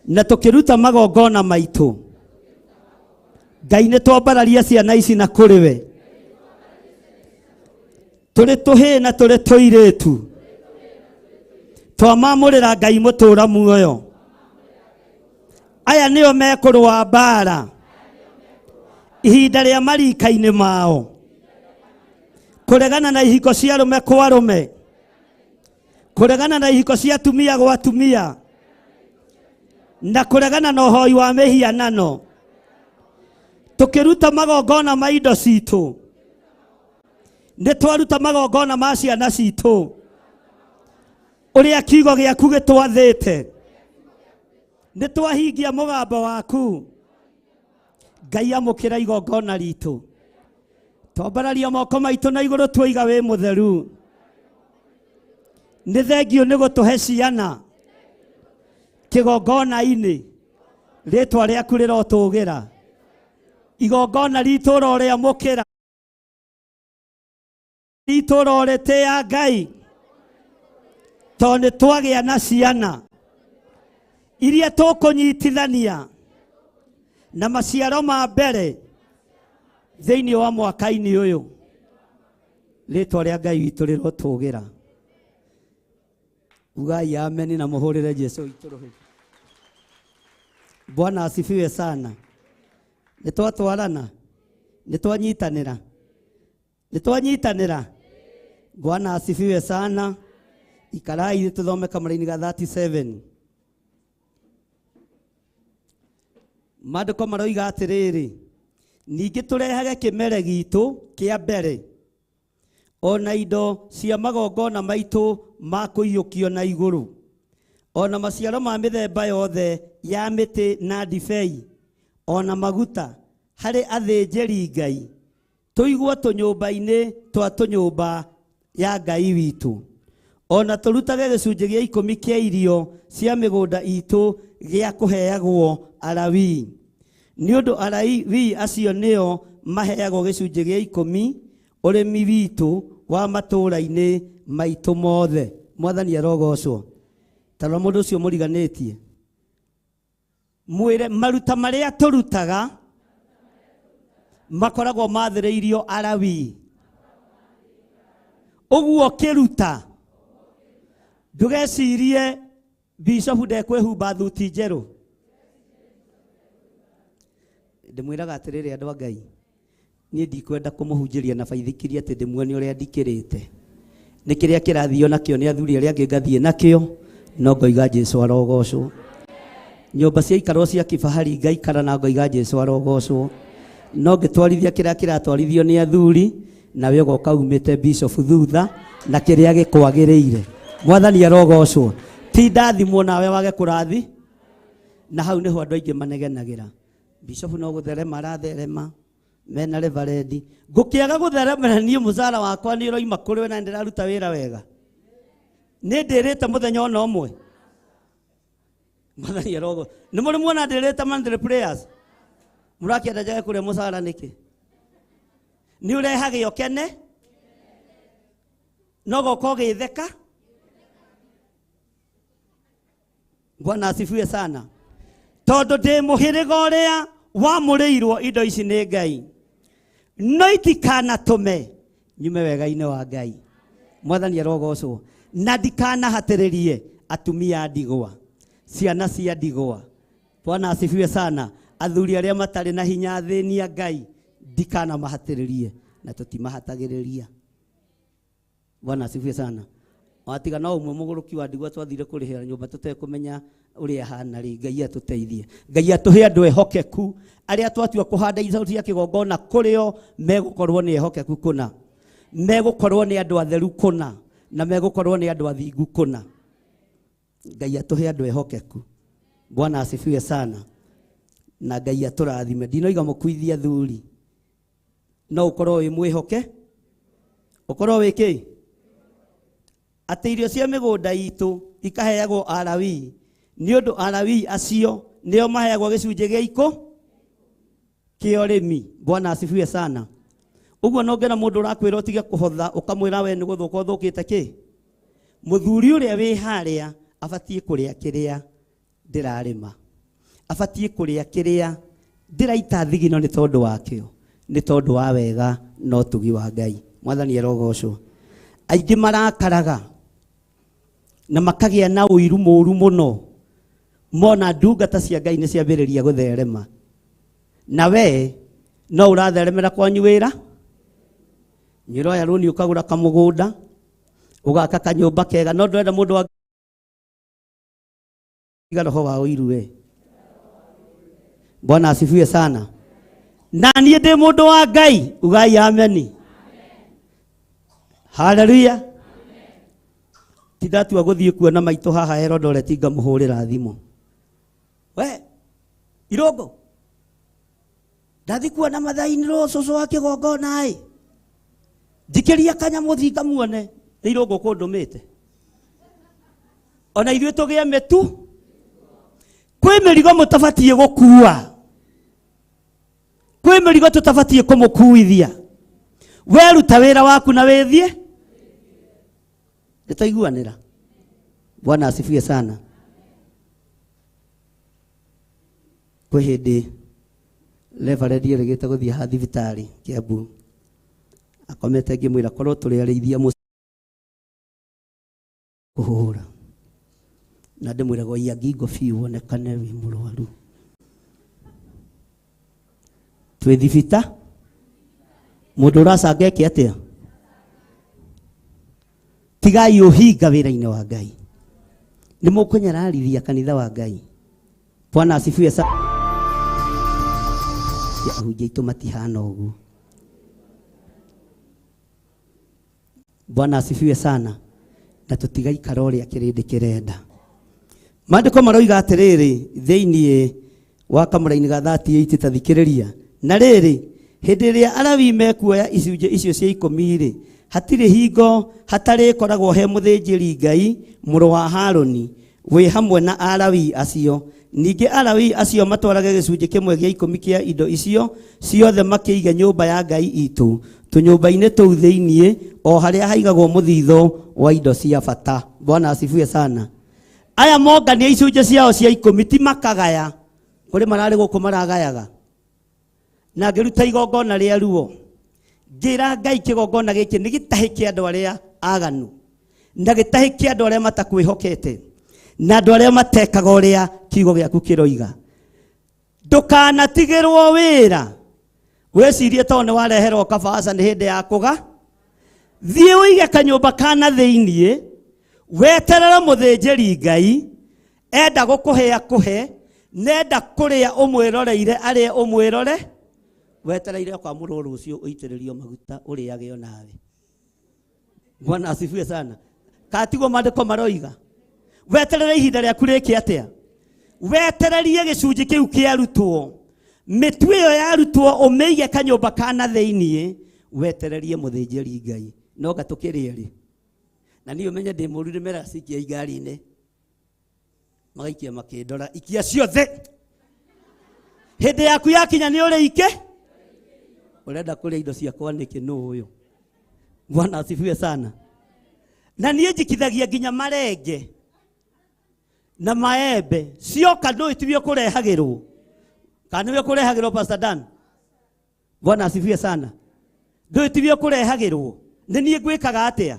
[SPEAKER 12] na tũkĩruta magongona maitũ. Ngai nĩ twambararia ciana ici na kũrĩ we, tũrĩ tũhĩĩ na tũrĩ tũirĩtu, twamamũrĩra Ngai mũtũũra muoyo. Aya nĩo mekũrũa mbara ihinda rĩa marika-inĩ mao, kũregana na ihiko cia arũme kwa arũme, kũregana na ihiko cia atumia gwa atumia, na kũregana na ũhoi wa mĩhianano. Tũkĩruta magongona ma indo citũ, nĩ twaruta magongona ma ciana citũ, ũrĩa kiugo gĩaku gĩtwathĩte. Nĩ twahingia mũgambo waku. Ngai amũkĩra igongona ritũ. Twambararia moko maitũ na igũrũ tuoiga wĩ mũtheru. Nĩ thengio nĩ gũtũhe ciana kĩgongona-inĩ. Rĩtwa rĩaku rĩrotũgĩra. Igongona ritũ ũrorĩamũkĩra. Ritũ ũrorĩtĩĩa Ngai. Tondũ nĩ twagĩa na ciana iria tũkũnyitithania na maciaro ma mbere thĩinĩ wa mwaka-inĩ ũyũ. Rĩtwa rĩa Ngai witũ rĩrotũgĩra. Ugai ameni na mũhũrĩre Jesu witũ rũhĩ. Bwana asifiwe sana. Nĩ twatwarana, nĩ twanyitanĩra, nĩ twanyitanĩra. Bwana asifiwe sana. Ikarai tũthome kamũraini ga 37. Maandĩko maroiga atĩrĩrĩ, Ningĩ tũrehage kĩmere gitũ kĩa mbere ona indo cia magongona maitũ ma kũiyũkio na igũrũ, ona maciaro ma mĩthemba yothe ya mĩtĩ na ndibei, ona maguta harĩ athĩnjĩri Ngai, tũigwo tũnyũmba-inĩ twa tũnyũmba ya Ngai witũ, ona tũrutage gĩcunjĩ gĩa 10 kĩa irio cia mĩgũnda itũ gĩa kũheagwo Alawii, nĩ ũndũ Alawii acio nĩo maheagwo gĩcunjĩ gĩa 10 ũrĩmi witũ wa matũũra-inĩ maitũ mothe. Mwathani arogocwo. Tarora mũndũ ũcio mũriganĩtie, mwĩre maruta marĩa tũrutaga makoragwo mathĩrĩirio Alawii. Ũguo kĩruta ndũgecirie bishofu ndekwĩhumba thuti njerũ. Ndĩmwĩraga atĩrĩrĩ andũ a Ngai, niĩ ndikwenda kũmũhunjĩria na baithikiri atĩ ndĩmuonie ũrĩa ndikĩrĩte. Nĩ kĩrĩa kĩrathio nakĩo nĩ athuri arĩa angĩ ngathiĩ nakĩo, no ngoiga Jesũ arogocwo. Nyũmba ciaikarwo cia kifahari ngaikara na ngoiga Jesũ arogocwo. No ngĩtwarithia kĩrĩa kĩratwarithio nĩ athuri, nawe ũgoka umĩte bishop thutha na kĩrĩa gĩkwagĩrĩire. Mwathani arogocwo. Ti ndathimwo nawe wage kũrathi, na hau nĩho andũ aingĩ manegenagĩra. Bishop no gũtherema aratherema mena reverendi, ngũkĩaga gũtheremera niĩ mũcara wakwa nĩ ũroima kũrĩ we na ndĩraruta wĩra wega. Nĩ ndĩrĩte mũthenya ona ũmwe. Mwathani arogo. Nĩ mũrĩ muona ndĩrĩte monthly prayers? Mũrakĩenda njage kũrĩa mũcara nĩkĩ? Nĩ ũrehage ũkene, no goka ũgĩtheka. Bwana asifiwe sana. Tondũ ndĩ mũhĩrĩga ũrĩa wamũrĩirwo indo ici nĩ Ngai, no itikanatũme nyume wega-inĩ wa Ngai. Mwathani arogocwo. Na ndikanahatĩrĩrie atumia a ndigwa, ciana cia ndigwa. Bwana asifiwe sana. Athuri arĩa matarĩ na hinya athĩni a Ngai ndikanamahatĩrĩrie, na tũtimahatagĩrĩria. Bwana asifiwe sana. Watiga no ũmwe mũgũrũki wa ndigwa twathire kũrĩhĩra nyũmba tũtekũmenya ũrĩa ahana rĩ, Ngai atũteithie. Ngai atũhe andũ ehokeku arĩa twatua kũhanda indo cia kĩgongona kũrĩo megũkorwo nĩ ehokeku kũna, megũkorwo nĩ andũ atheru kũna, na megũkorwo nĩ andũ athingu kũna. Ngai atũhe andũ ehokeku. Bwana asifiwe sana. Na Ngai atũrathime. Ndinoiga mũkuithie athuri, no ũkorwo wĩ mwĩhoke, ũkorwo wĩ kĩ? Atĩ irio cia mĩgũnda itũ ikaheagwo Alawii, nĩ ũndũ Alawii acio nĩo maheagwo gĩcunjĩ gĩa kĩa ũrĩmi. Bwana asifiwe sana. Ũguo no ngena mũndũ ũrakwĩra ũtige kũhotha, ũkamwĩra we nĩ gũthũka ũthũkĩte kĩ? Mũthuri ũrĩa wĩ harĩa abatiĩ kũrĩa kĩrĩa ndĩrarĩma, abatiĩ kũrĩa kĩrĩa ndĩraita thigino nĩ tondũ wakĩo, nĩ tondũ wa wega na ũtugi wa Ngai. Mwathani arogocwo. Aingĩ marakaraga na makagĩa na ũiru mũru mũno mona ndungata cia Ngai nĩ ciambĩrĩria gũtherema. Na we no ũratheremera kwanyu wĩra, nĩ ũroya rũni ũkagũra kamũgũnda, ũgaka kanyũmba kega, no ndũrenda mũndũ wa tiga roho wa ũiru we. Bwana asifiwe sana. Na niĩ ndĩ mũndũ wa Ngai, ugai ameni. Haleluya. Ti ndatua gũthiĩ kuona maitũ haha Eldoret ngamũhũrĩra thimũ. We Irũngũ, ndathi kuona Mathai-inĩ rũ cũcũ wa kĩgongona ĩ, njikĩria kanyamũ thiĩ ngamuone. Nĩ Irũngũ kũndũmĩte. Ona ithuĩ tũgĩe mĩtu. Kwĩ mĩrigo mũtabatiĩ gũkua, kwĩ mĩrigo tũtabatiĩ kũmũkuithia. Weruta wĩra waku na wĩthiĩ. Nĩtwaiguanĩra. Bwana asifiwe sana. Kwĩ hĩndĩ Reverend erĩgĩte gũthiĩ ha thibitarĩ Kiambu, akomete ngĩmwĩra korwo tũrĩ arĩithia kũhũra, na ndĩmwĩra goia ngingo biũ wonekane wĩ mũrwaru. Twĩ thibita, mũndũ ũracanga eke atĩa? Tigai ũhinga wĩra-inĩ wa Ngai, nĩ mũkũnyararithia kanitha wa Ngai. Bwana asifiwe sana. Ndĩretĩkia ahunjia aitũ matihana ũguo. Bwana asifiwe sana. Na tũtigaikara ũrĩa kĩrĩndĩ kĩrenda. Maandĩko maroiga atĩrĩrĩ thĩinĩ wa kamũra-inĩ ga 38 ta thikĩrĩria. Na rĩrĩ, hĩndĩ ĩrĩa Alawii mekuoya icunjĩ icio cia ikũmi-rĩ, hatirĩ hingo hatarĩkoragwo he mũthĩnjĩri Ngai mũrũ wa Harũni wĩ hamwe na Alawii acio. Ningĩ Alawii acio matwarage gĩcunjĩ kĩmwe gĩa ikũmi kĩa indo icio ciothe makĩige nyũmba ya Ngai itũ, tũnyũmba-inĩ tũu thĩinĩ, o harĩa haigagwo mũthithũ wa indo cia bata. Bwana asifiwe sana. Aya mongania icunjĩ ciao cia ikũmi ti makagaya, kũrĩ mararĩ gũkũ maragayaga. Na ngĩruta igongona rĩa ruo, ngĩra Ngai kĩgongona gĩkĩ nĩ gĩtahĩ kĩa andũ arĩa aganu, na gĩtahĩ kĩa andũ arĩa matakwĩhokete, na andũ arĩa matekaga ũrĩa kiugo gĩaku kĩroiga. Ndũkanatigĩrwo wĩra wĩcirie tondũ nĩ wareherwo kabaca nĩ hĩndĩ ya kũga. Thiĩ ũige kanyũmba kana thĩiniĩ, weterere mũthĩnjĩri Ngai enda gũkũhe akũhe, nenda kũrĩa ũmwĩroreire arĩe ũmwĩrore, wetereire kwamũrwo rũciũ ũitĩrĩrio maguta ũrĩage onawe. Bwana asifiwe sana. Katiguo maandĩko maroiga weterere ihinda rĩaku rĩke atĩa? Wetererie gĩcunjĩ kĩu kĩarutwo, mĩtu ĩyo yarutwo ũmĩige kanyũmba kana thĩiniĩ, wetererie mũthĩnjĩri Ngai no gatũkĩrĩe rĩ. Na niĩ ũmenye ndĩ mũru nĩmeraga cikia igari-inĩ, magaikia makĩndora ikia ciothe. Hĩndĩ yaku yakinya nĩ ũrĩike, ũrenda kũrĩa indo ciakwa nĩkĩ? Nũ ũyũ? Bwana asifiwe sana. Na niĩ njikithagia nginya marenge na maembe cioka ndũĩ tiwe ũkũrehagĩrwo, kana nĩwe ũkũrehagĩrwo Pastor Dan? Bwana asifiwe sana. Ndũĩ tiwe ũkũrehagĩrwo, nĩ niĩ ngwĩkaga atĩa?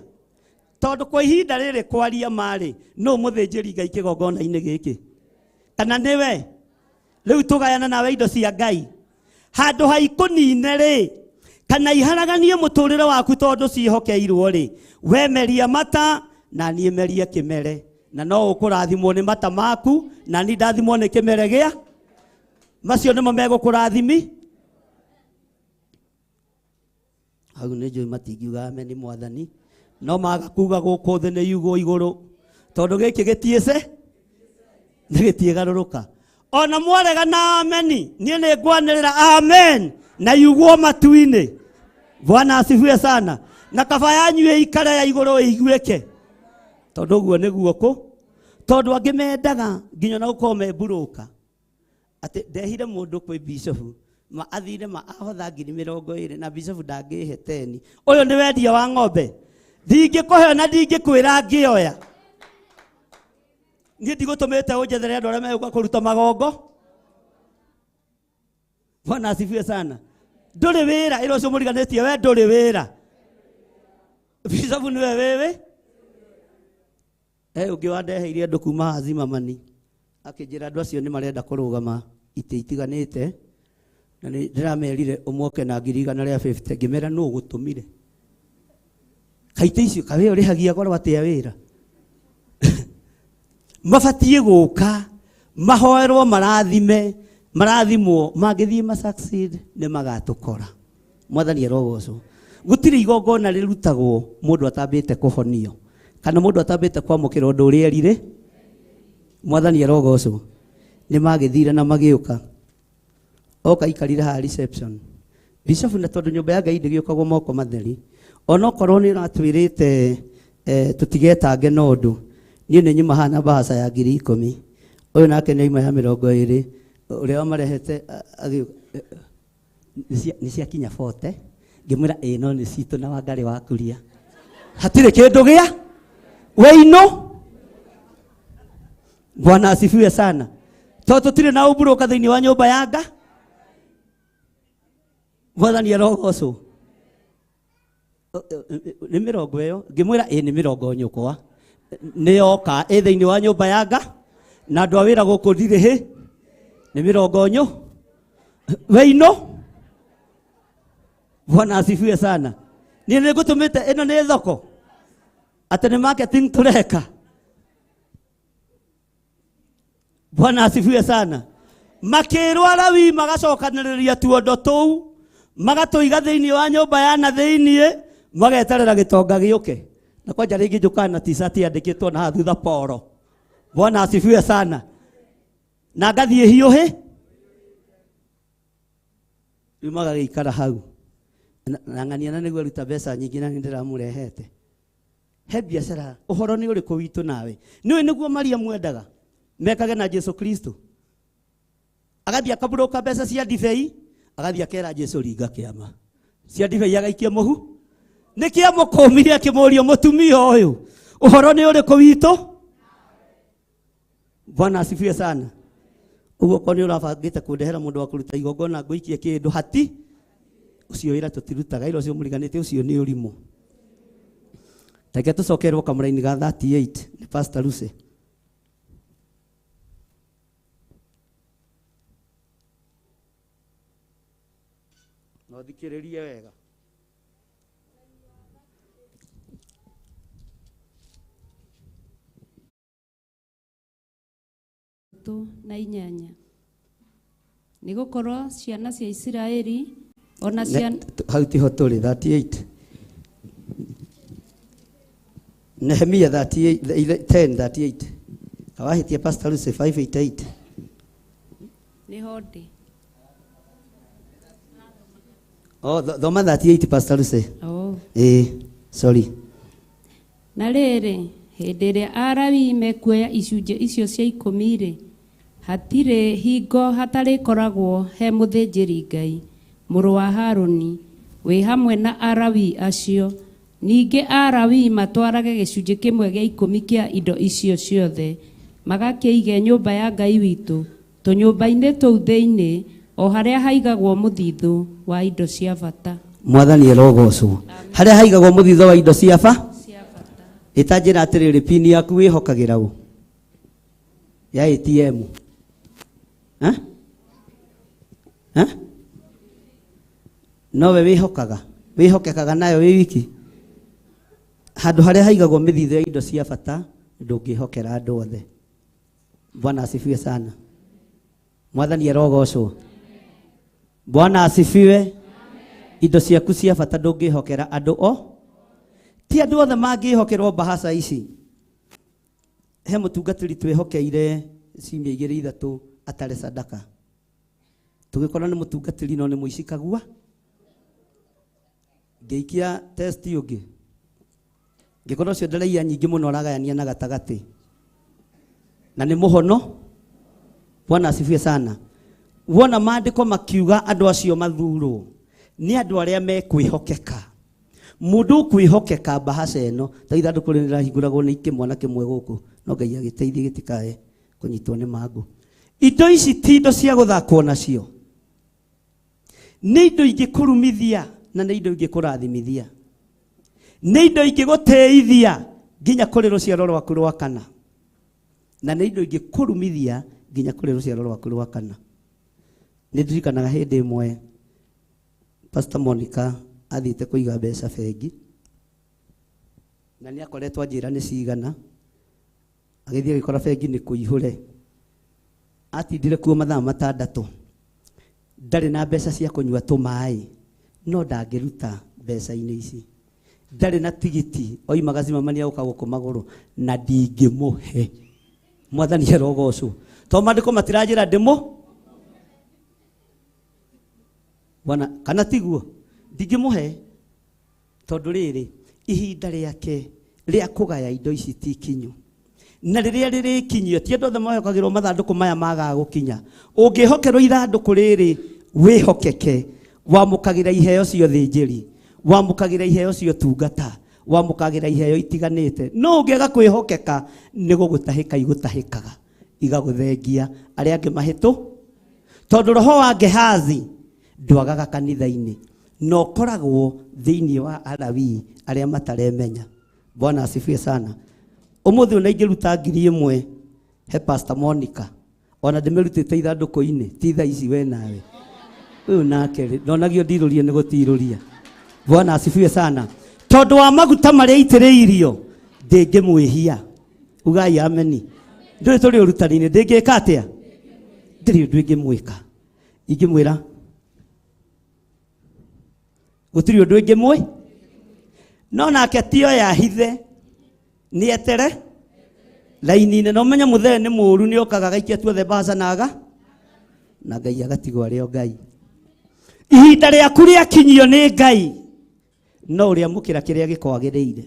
[SPEAKER 12] Tondũ kwa ihinda rĩrĩ kwaria marĩ, nũ mũthĩnjĩri Ngai kĩgongona-inĩ gĩkĩ? Kana nĩwe? Rĩu tũgayana nawe indo cia Ngai. Handũ ha ikũnine rĩ, kana iharaganie mũtũrĩre waku tondũ ciĩhokeirwo rĩ, we meria mata na niĩ merie kĩmere, na no ũkũrathimwo nĩ mata maku na niĩ ndathimwo nĩ kĩmere gĩa macio nĩmo megũkũrathimi. Hau nĩ njũĩ matingiuga ameni mwathani, no maga kuga gũkũ thĩ nĩ yugwo igũrũ, tondũ gĩkĩ gĩtiĩce nĩ gĩtiĩgarũrũka. Ona mwarega na ameni, niĩ nĩ ngwanĩrĩra amen na yugwo matu-inĩ. Bwana asifiwe sana. Na kaba yanyu ĩikare ya igũrũ ĩiguĩke, tondũ ũguo nĩguo kũ, tondũ angĩ mendaga nginya na gũkorwo me mburũka. Atĩ ndehire mũndũ kwĩ bishofu ma athire ma ahotha ngiri mĩrongo ĩrĩ na bishofu ndangĩhe teni. Ũyũ nĩ wendia wa ng'ombe, ndingĩkũhe na ndingĩkwĩra ngĩoya. Niĩ ndigũtũmĩte ũnjethere andũ arĩa megũka kũruta magongo. Bwana asifiwe sana. Ndũrĩ wĩra, ĩra ũcio mũriganĩtie we ndũrĩ wĩra. Bishofu nĩwe wewe. Ũngĩ wandeheire andũ kuma haha Zimmerman akĩnjĩra andũ acio nĩ marenda kũrũgama itĩ itiganĩte, na nĩ ndĩramerire ũmoke na ngiri igana rĩa 50, ngĩmera nũ ũgũtũmire. Kaitĩ icio kawe ũrĩhagia goro atĩa wĩra? Mabatiĩ gũka mahoerwo marathime, marathimwo, mangĩthiĩ ma succeed nĩ magatũkora. Mwathani arogocwo. Gũtirĩ igongona rĩrutagwo mũndũ atambĩte kũhonio kana mũndũ atambĩte kwamũkĩra ũndũ ũrĩa erire. Mwathani arogocwo. Nĩ magĩthire na magĩũka. Oka ikarire haha reception. Bishop, na tondũ nyũmba ya Ngai ndĩgĩũkagwo moko matheri, onokorwo nĩ ũratwĩrĩte tũtigetange na ũndũ, niĩ nĩ nyuma haha na mbahaca ya ngiri ikũmi, ũyũ nake nĩ auma ya mĩrongo ĩrĩ, ũrĩa wamarehete nĩ ciakinya 40, ngĩmwĩra ĩĩ no nĩ citũ na Wangarĩ wa Kuria. Hatirĩ kĩndũ gĩa wĩinũ. Bwana asifiwe sana. Tondũ tũtirĩ na ũmburũka thĩinĩ wa nyũmba ya Ngai. Mwathani arogocwo. Nĩ mĩrongo ĩyo, ngĩmwĩra ĩĩ nĩ mĩrongo nyũkwa, nĩ yoka ĩ thĩinĩ wa nyũmba ya Ngai, na andũ a wĩra gũkũ ndirĩ hĩ, nĩ mĩrongo nyũ wĩinũ. Bwana asifiwe sana. Niĩ nĩ ngũtũmĩte ĩno nĩ thoko, atĩ nĩ marketing tũreka. Bwana asifiwe sana. Makĩrwo Alawii magacokanĩrĩria tuondo tũu magatũiga thĩinĩ wa nyũmba ya na thĩinĩ mageterera gĩtonga gĩũke. Na kwanja rĩngĩ njũkaga na t-shirt yandĩkĩtwo na haha thutha poro. Bwana asifiwe sana. Na ngathiĩ hiũhĩ rĩu magagĩikara hau na ng'ania na nĩguo aruta mbeca nyingĩ na nĩ ndĩramũrehete. He biacara ũhoro nĩ ũrĩkũ witũ nawe? Nĩũĩ nĩguo Maria mwendaga mekage na Jesu Kristo. Agathiĩ akaburũka mbeca cia ndibei, agathiĩ akera Jesu ringa kĩama. Cia ndibei agaikia mũhu. Nĩkĩ amũkũmire akĩmũria mũtumia ũyũ ũhoro nĩ ũrĩkũ witũ? Bwana asifiwe sana. Ũguo korwo nĩ ũrabangĩte kũndehera mũndũ wa kũruta igongona ngũikie kĩndũ hati ũcio wĩra tũtirutaga ira ũcio mũriganĩte ũcio nĩ ũrimũ. Reke tũcokerwo kamũraini ga 38 nĩ Pastor Lucy. No thikĩrĩrie wega.
[SPEAKER 9] Na inyanya. Nĩ gũkorwo ciana cia Isiraeli ona ciana
[SPEAKER 12] hau tiho tũrĩ 38. Nehemia 38 10:38. Kawahĩtia Pastor Lucy 588.
[SPEAKER 9] Nĩho ndĩ.
[SPEAKER 12] Oh, thoma 38 Pastor Lucy.
[SPEAKER 9] Oh.
[SPEAKER 12] Sorry.
[SPEAKER 9] Na rĩrĩ, hĩndĩ ĩrĩa Alawii mekuoya icunjĩ icio cia ikũmi-rĩ, hatirĩ hingo hatarĩkoragwo he mũthĩnjĩri-Ngai mũrũ wa Harũni wĩ hamwe na Alawii acio. Ningĩ Alawii matwarage gĩcunjĩ kĩmwe gĩa ikũmi kĩa indo icio ciothe magakĩige nyũmba ya Ngai witũ tũnyũmba-inĩ tũu thĩinĩ o harĩa haigagwo mũthithũ wa indo cia bata.
[SPEAKER 12] Mwathani arogocwo. Harĩa haigagwo mũthithũ wa indo cia bata? Ĩtanjĩra atĩrĩrĩ, pini yaku wĩhokagĩra ũ? Ya ATM. Ha? Ha? Nowe wĩhokaga, wĩhokekaga nayo wĩ wiki. Handũ harĩa haigagwo mĩthithũ ya indo cia bata ndũngĩhokera andũ othe. Bwana asifiwe sana. Mwathani arogocwo. Bwana asifiwe. Indo ciaku cia bata ndũngĩhokera andũ o. Ti andũ othe mangĩhokerwo mbahaca ici. He mũtungatĩri twĩhokeire ciumia igĩrĩ ithatũ atarĩ sadaka. Tũgĩkora nĩ mũtungatĩri no nĩ mũici kagua. Ngĩikia test ũngĩ. Ngĩkora ũcio ndaraiya nyingĩ mũno aragayania na gatagatĩ. Na nĩ mũhono. Bwana asifiwe sana. Wona maandĩko makiuga andũ acio mathurwo nĩ andũ arĩa mekwĩhokeka. Mũndũ ũkwĩhokeka mbahaca ĩno ta ithandũkũ rĩrĩ rĩrahingũragwo nĩ kĩmwana kĩmwe gũkũ no Ngai agĩteithie gĩtikae kũnyitwo nĩ mangũ. Indo ici ti indo cia gũthakwo nacio. Nĩ indo ingĩkũrumithia na nĩ indo ingĩkũrathimithia. Nĩ indo ingĩgũtĩithia nginya kũrĩ rũciaro rwaku rwa kana. Na nĩ indo ingĩkũrumithia nginya kũrĩ rũciaro rwaku rwa kana. Nĩ ndirikanaga hĩndĩ ĩmwe Pastor Monica athiĩte kũiga mbeca bengi na nĩ akoretwo anjĩra nĩ cigana, agĩthiĩ agĩkora bengi nĩ kũihũre. Atindire kuo mathaa matandatũ, ndarĩ na mbeca cia kũnyua tũmaĩ, no ndangĩruta mbeca-inĩ ici. Ndarĩ na tigiti, oimaga Zimmerman agoka gũkũ magũrũ na ndingĩmũhe. Mwathani arogocwo. To maandĩko matiranjĩra ndĩmũ Bwana kana tiguo ndingĩmũhe tondũ rĩrĩ ihinda rĩake rĩa kũgaya indo ici ti kinyu. Na rĩrĩa rĩrĩkinyio ti andũ othe mehokagĩrwo mathandũkũ maya magaga gũkinya. Ũngĩhokerwo ithandũkũ rĩrĩ wĩhokeke, wamũkagĩra iheo cia ũthĩnjĩri, wamũkagĩra iheo cia ũtungata, wamũkagĩra iheo itiganĩte. No ũngĩaga kwĩhokeka nĩ gũgũtahĩka igũtahĩkaga igagũthengia arĩa angĩ mahĩtũ. Tondũ roho wa Gehazi ndwagaga kanitha-inĩ na ũkoragwo thĩinĩ wa Alawii arĩa mataremenya. Bwana asifiwe sana. Ũmũthĩ ona ingĩruta 1000 he Pastor Monica, ona ndĩmĩrutĩte ithandũkũ-inĩ, ti thaa ici we nawe. Ũyũ nake rĩ, ndonagio ndirũrie nĩ gũtirũria. Bwana asifiwe sana. Tondũ wa maguta marĩa aitĩrĩirio ndĩngĩmwĩhia. Ugai ameni. Ndũĩ tũrĩ ũrutani-inĩ, ndĩngĩka atĩa? Ndirĩ ũndũ ingĩmwĩka. Ingĩmwĩra gũtirĩ ũndũ ingĩmwĩ. No nake ti oya hithe nĩ etere raini-inĩ. Na ũmenye mũthee nĩ mũũru, nĩ okaga agaikia tuothe mbaca na aga na Ngai agatigwo arĩ o Ngai. Ihinda rĩaku rĩakinyio nĩ Ngai no ũrĩamũkĩra kĩrĩa gĩkwagĩrĩire.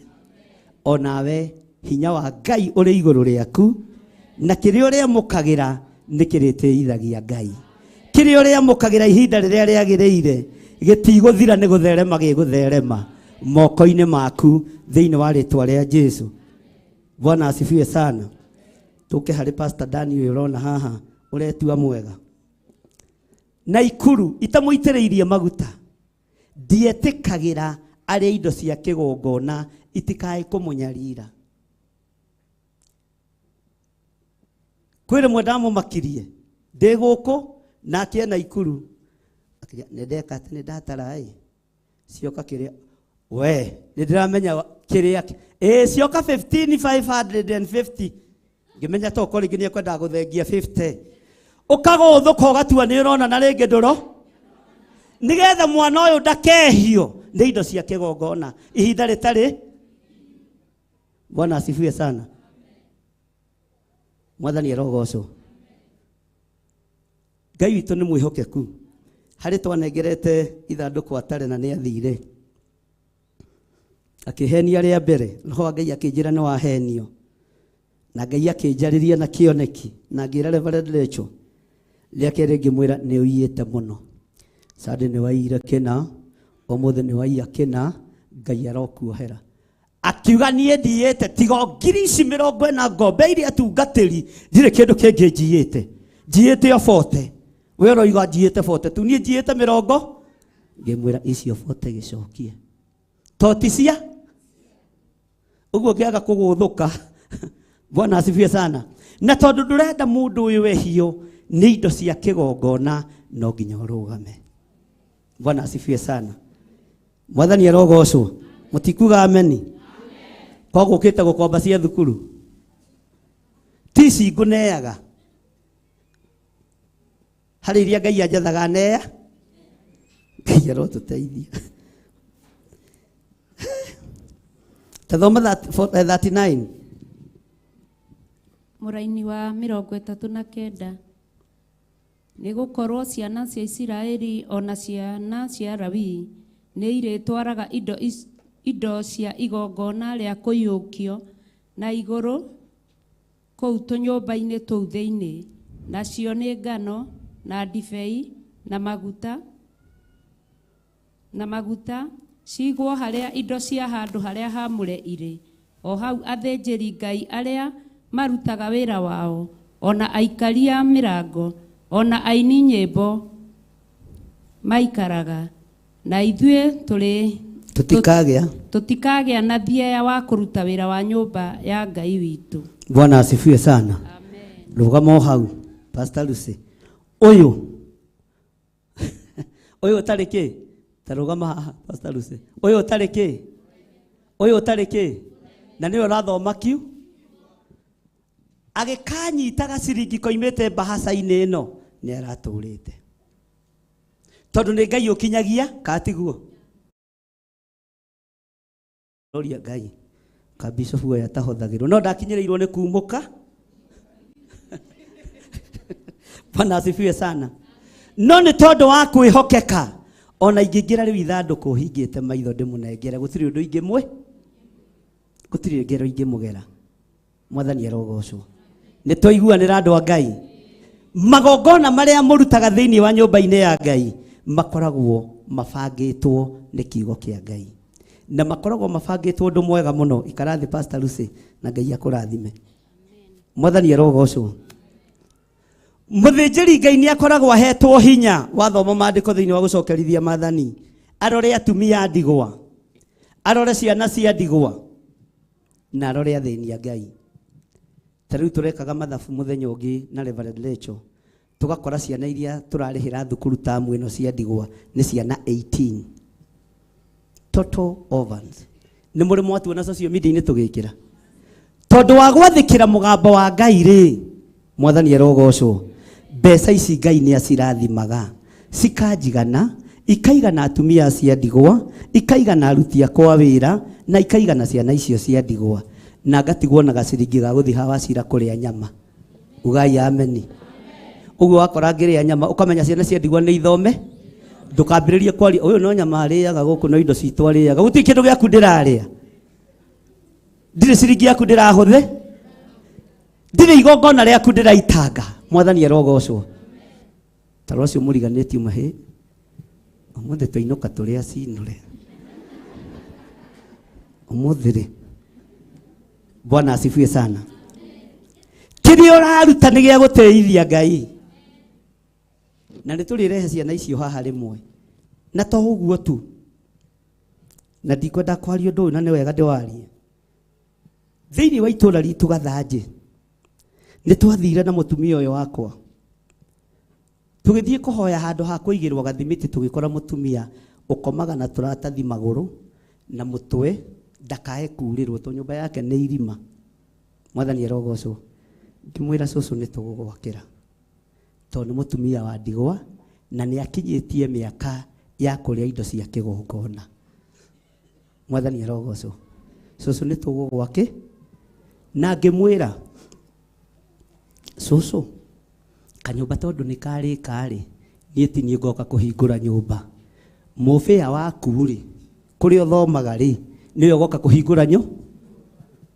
[SPEAKER 12] Onawe hinya wa Ngai ũrĩ igũrũ rĩaku, na kĩrĩa ũrĩamũkagĩra nĩ kĩrĩtĩithagia Ngai. Kĩrĩa ũrĩamũkagĩra ihinda rĩrĩa rĩagĩrĩire gĩtigũthira, nĩ gũtherema gĩgũtherema moko-inĩ maku thĩinĩ wa rĩtwa rĩa Jesu. Bwana asifiwe sana. Tũke harĩ Pastor Dani ũyũ ũrona haha ũretua mwega. Na ikuru itamũitĩrĩirie maguta ndietĩkagĩra arĩa indo cia kĩgongona itikae kũmũnyarira. Kwĩ rĩmwe ndamũmakirie ndĩ gũkũ nake ena ikuru, akĩnjĩra, nĩ ndeka atĩ nĩ ndatara ĩ cioka kĩrĩa we nĩ ndĩramenya kĩrĩa ĩ cioka 15550 ngĩmenya tokorwo rĩngĩ nĩ ekwendaga gũthengia 50 ũkagũthũka ũgatua nĩ ũrona na rĩngĩ ndũro, nĩgetha mwana ũyũ ndakehio nĩ indo cia kĩgongona ihinda rĩtarĩ. Bwana asifiwe sana. Mwathani arogocwo. Ngai witũ nĩ mwĩhokeku. Harĩ twanengerete ithandũkũ atarĩ na nĩ athire akĩhenia rĩa mbere, roho wa Ngai akĩnjĩra nĩ wahenio, na Ngai akĩnjarĩria na kĩoneki na ngĩra Reverend Rachel rĩa kerĩ ngĩmwĩra nĩ ũiyĩte mũno, Sunday nĩ waiyire kĩna, ũmũthĩ nĩ waiya kĩna, Ngai arokuohera. Akiuga niĩ ndiyĩte tiga o ngiri ici mĩrongo ĩna ngombeire atungatĩri, ndirĩ kĩndũ kĩngĩ njiyĩte, njiyĩte o 40. We ũroiga njiyĩte 40 tu, niĩ njiyĩte mĩrongo. Ngĩmwĩra icio 40 gĩcokie to ti cia ũguo ngĩaga kũgũthũka. Bwana asifiwe sana. Na tondũ ndũrenda mũndũ ũyũ ehio nĩ indo cia kĩgongona, no nginya ũrũgame. Bwana asifiwe sana. Mwathani arogocwo. Mũtikuga ameni? Koguo ũkĩte gũkomba cia thukuru ti ici ngũneaga, harĩ iria Ngai anjathaga nea. Ngai arotũteithia. Tathoma 39.
[SPEAKER 15] Mũraini wa 39. Nĩ gũkorwo ciana cia Isiraeli ona ciana cia Lawi nĩ irĩtwaraga indo cia igongona rĩa kũiyũkio na igũrũ kũu tũnyũmba-inĩ tũu thĩinĩ, nacio nĩ ngano na ndibei na maguta na maguta cigwo harĩa indo cia handũ harĩa haamũre irĩ, o hau athĩnjĩri Ngai arĩa marutaga wĩra wao, ona aikaria mĩrango, ona aini nyĩmbo maikaraga. Na ithuĩ tũrĩ
[SPEAKER 12] Tũtikagĩa.
[SPEAKER 15] Tũtikagĩa na thieya wa kũruta wĩra wa nyũmba ya Ngai witũ.
[SPEAKER 12] Bwana asifiwe sana. Rũgama o hau Pastor Lucy. Ũyũ ũyũ ũtarĩ kĩ? Ta rũgama haha Pastor Lucy. Ũyũ ũtarĩ kĩ? Ũyũ ũtarĩ kĩ? Na nĩwe ũrathoma kiu? Agĩkanyita gaciringi koimĩte mbahaca-inĩ ĩno nĩ aratũrĩte. Tondũ nĩ Ngai ũkinyagia katiguo. Roria Ngai kabishofu ũyũ atahothagĩrwo no ndakinyĩrĩirwo nĩ kumũka. Bwana asifiwe sana. No nĩ tondũ wa kwĩhokeka ona ingĩingĩra rĩu ithandũkũ hingĩte maitho ndĩmũnengere, gũtirĩ ũndũ ingĩmwĩ, gũtirĩ ngero ingĩmũgera. Mwathani arogocwo. Nĩ twaiguanĩra andũ a Ngai. Magongona marĩa mũrutaga thĩinĩ wa nyũmba-inĩ ya Ngai makoragwo mabangĩtwo nĩ kiugo kĩa Ngai, na makoragwo mabangĩtwo ũndũ mwega mũno. Ikara thĩ Pastor Lucy na Ngai akũrathime. Mwathani arogocwo. Mũthĩnjĩri Ngai nĩ akoragwo ahetwo hinya wathoma maandĩko thĩinĩ wa gũcokerithia maathani, arore atumia a ndigwa, arore ciana cia ndigwa, na arore athĩni a Ngai. Ta rĩu tũrekaga mathabu mũthenya ũngĩ na Reverend Rachel, tũgakora ciana iria tũrarĩhĩra thukuru tamu ĩno cia ndigwa nĩ ciana 18 total orphans. Nĩ mũrĩ mwatuona social media-inĩ tũgĩkĩra. Tondũ wa gwathĩkĩra mũgambo wa Ngai rĩ, Mwathani arogocwo. Mbeca ici Ngai nĩ acirathimaga cikanjigana, ikaigana atumia cia ndigwa, ikaigana aruti akwa wĩra, na ikaigana ciana icio cia ndigwa, na ngatigwo na gaciringi ga gũthiĩ hawa cira kũrĩa nyama. Ugai ameni. Ũguo wakora ngĩrĩa nyama ũkamenya ciana cia ndigwa nĩ ithome, ndũkambĩrĩrie kwaria ũyũ no nyama arĩaga gũkũ no indo citũ arĩaga, gũtirĩ kĩndũ gĩaku ndĩrarĩa, ndirĩ ciringi yaku ndĩrahũthĩ, ndirĩ igongona rĩaku ndĩraitanga. Mwathani arogocwo. Taro ũcio mũriganĩtie mahe ũmũthĩ twainũka tũrĩ acinũre ũmũthĩ rĩ. Bwana asifiwe sana. Kĩrĩa ũraruta nĩ gĩa gũteithia Ngai, na nĩ tũrĩrehe ciana icio haha rĩmwe, na to ũguo tu, na ndikwenda kwaria ũndũ ũyũ na nĩ wega ndĩwarie. Thĩinĩ wa itũũra ritũ Gathanjĩ nĩ twathire na mũtumia ũyũ wakwa, tũgĩthiĩ kũhoya handũ ha kũigĩrwo gathimiti, tũgĩkora mũtumia ũkomaga na tũratathi magũrũ na mũtwe ndakae kurĩrwo to nyũmba yake nĩ irima. Mwathani arogocwo. Ngĩmwĩra cũcũ nĩ tũgũgwakĩra tondũ nĩ mũtumia wa ndigwa na nĩ akinyĩtie mĩaka ya kũrĩa indo cia kĩgongona. Mwathani arogocwo. Cũcũ nĩ tũgũgwakĩ. Na ngĩmwĩra cũcũ kanyũmba tondũ nĩ karĩka rĩ, niĩ ti niĩ ngoka kũhingũra nyũmba, mũbĩa waku rĩ kũrĩa ũthomaga rĩ nĩwe ũgoka kũhingũra nyũ.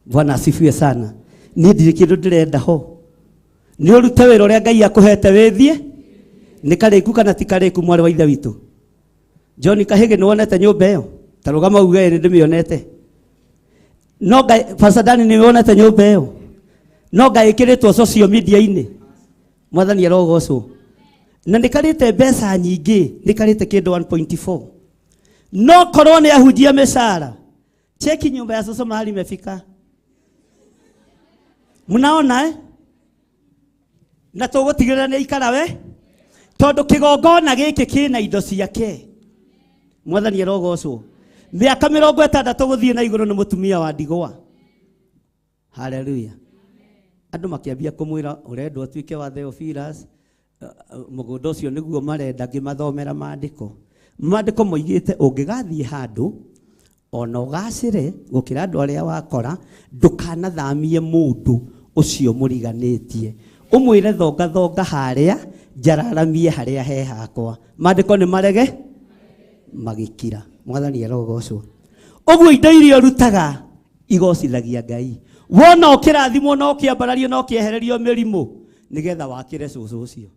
[SPEAKER 12] Bwana asifiwe sana. Niĩ ndirĩ kĩndũ ndĩrenda ho, nĩ ũrute wĩra ũrĩa Ngai akũhete wĩthiĩ. Nĩ karĩku kana ti karĩku mwarĩ wa ithe witũ John Kahĩgĩ? Nĩ wonete nyũmba ĩyo? Ta rũgama uge nĩ ndĩmĩonete. No Ngai, Pastor Dani, nĩ wonete nyũmba ĩyo? No Ngai ĩkĩrĩtwo social media-inĩ. Mwathani arogocwo. Na nĩ karĩte mbeca nyingĩ, nĩ karĩte kĩndũ 1.4. No korwo nĩ ahunjia mĩcara, cheki nyumba ya Soso mahali imefika. Mnaona eh? Na tũgũtigĩrĩra nĩ aikara we, tondũ kĩgongona gĩkĩ kĩna indo ciake. Mwathani arogocwo. Mĩaka 60 gũthiĩ na igũrũ nĩ mũtumia wa ndigwa. Haleluya. Andũ makĩambia kũmwĩra ũrendwo atuĩke wa Theophilus, mũgũnda ũcio nĩguo marenda. Ngĩmathomera maandĩko. Maandĩko moigĩte ũngĩgathiĩ handũ ona ũgacĩre gũkĩra andũ arĩa wakora, ndũkanathamie mũndũ ũcio mũriganĩtie, ũmwĩre thonga thonga harĩa njararamie harĩa he hakwa. Maandĩko nĩ marege magĩkira. Mwathani arogocwo. Ũguo indo iria ũrutaga igocithagia Ngai. Wona ũkĩrathimwo na ũkĩambarario na ũkĩehererio mĩrimũ nĩgetha wakĩre cũcũ ũcio.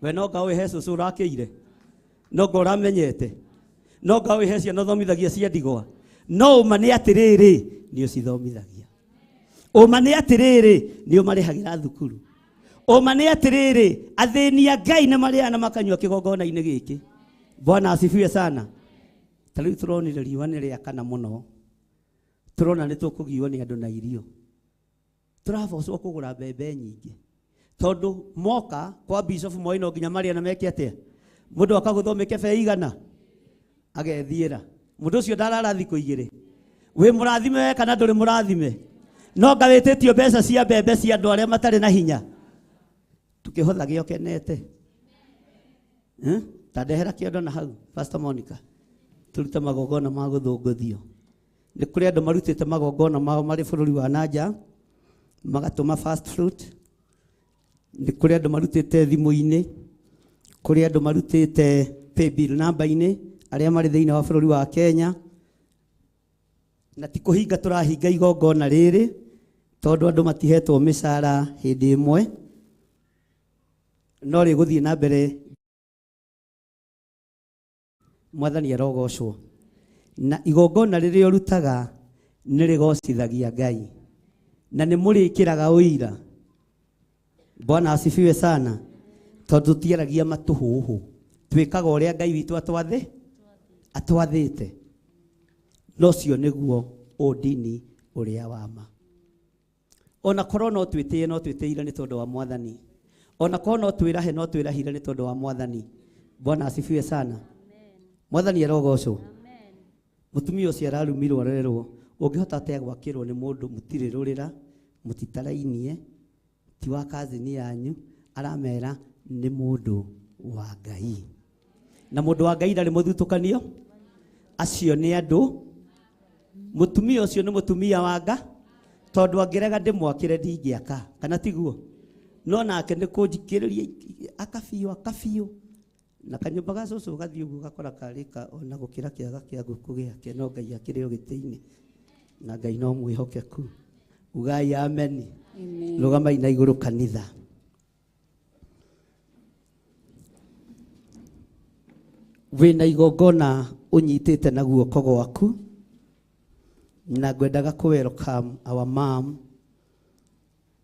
[SPEAKER 12] We no nga ũhe cũcũ ũrakĩire, no nga ũramenyete, no nga ũhe ciana ũthomithagia cia ndigwa. No ũma nĩ atĩrĩrĩ, nĩ ũcithomithagia. Ũma nĩ atĩrĩrĩ, nĩ ũmarĩhagĩra thukuru. Ũma nĩ atĩrĩrĩ, athĩni a Ngai nĩ marĩaga na makanyua kĩgongona-inĩ gĩkĩ. Bwana asifiwe sana. Ta rĩu tũronire riũa nĩ rĩakana mũno, tũrona nĩ tũkũgio nĩ andũ na irio, tũrabocwo kũgũra mbembe nyingĩ tondũ moka kwa bishop moi no nginya marĩe na meke atĩa. Mũndũ akagũthwo mĩkebe igana agethiĩra. Mũndũ ũcio ndarara thikũ igĩrĩ. Wĩ mũrathime we kana ndũrĩ mũrathime? No nga wĩtĩtio mbeca cia mbembe cia andũ arĩa matarĩ na hinya, tukĩhũthagĩa ũkenete. Ta ndehera kĩondo na hau Pastor Monica, tũrute magongona ma gũthũngũthio. Nĩ kũrĩ andũ marutĩte magongona mao marĩ bũrũri wa nanja, magatũma first fruit. Nĩ kũrĩ andũ marutĩte thimũ-inĩ, kũrĩ andũ marutĩte paybill namba-inĩ, arĩa marĩ thĩinĩ wa bũrũri wa Kenya. Na ti kũhinga tũrahinga igongona rĩrĩ tondũ andũ matihetwo mĩcara hĩndĩ ĩmwe, no rĩgũthiĩ na mbere. Mwathani arogocwo. Na igongona rĩrĩa ũrutaga nĩ rĩgocithagia Ngai na nĩ mũrĩkĩraga ũira. Bwana asifiwe sana. Tondũ tũtiaragia matũhũhũ, twĩkaga ũrĩa Ngai witũ atwathĩte. No cio nĩguo ũndini ũrĩa wa ma. Ona korwo no twĩtĩe, no twĩtĩire nĩ tondũ wa Mwathani. Ona korwo no twĩrahe, no twĩrahire nĩ tondũ wa Mwathani. Bwana asifiwe sana. Mwathani arogocwo. Mũtumia ũcio ararumirwo arerwo, ũngĩhota atĩa gwakĩrwo nĩ mũndũ mũtirĩ rũrĩra, mũtitarainie, ti wa kazini yanyu, aramera Nĩ mũndũ wa Ngai. Na mũndũ wa Ngai ndarĩ mũthutũkanio. Acio nĩ andũ. Mũtumia ũcio nĩ mũtumia wa Nga. Tondũ angĩrega ndĩmwakĩre ndingĩaka. Kana tiguo? No nake nĩ kũnjikĩrĩria akabiũ akabiũ. Na kanyũmba ga cũcũ gathiĩ ũguo gakora karĩka ona gũkĩra kĩaga kĩa ngũkũ gĩake no Ngai akĩrĩ o gĩtĩ-inĩ. Na Ngai no mwĩhokeku. Ugai ameni.
[SPEAKER 10] Amen.
[SPEAKER 12] Rũgamai na igũrũ kanitha. Wĩna igongona ũnyitĩte na guoko gwaku na ngwendaga kũ welcome our mom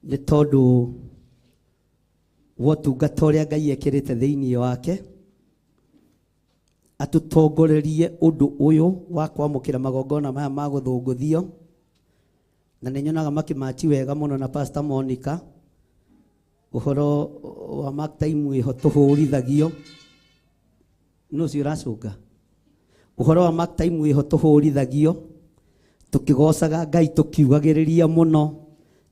[SPEAKER 12] nĩ tondũ wa ũtungata ũrĩa Ngai ekĩrĩte thĩinĩ wake atũtongorerie ũndũ ũyũ wa kwamũkĩra magongona maya ma gũthũngũthio na nĩ nyonaga makĩmachi wega mũno na Pastor Monica ũhoro wa mark time ĩho tũhũrithagio no ũcio ũracũnga ũhoro wa mark time ĩho tũhũrithagio tũkĩgocaga Ngai tũkiugagĩrĩria mũno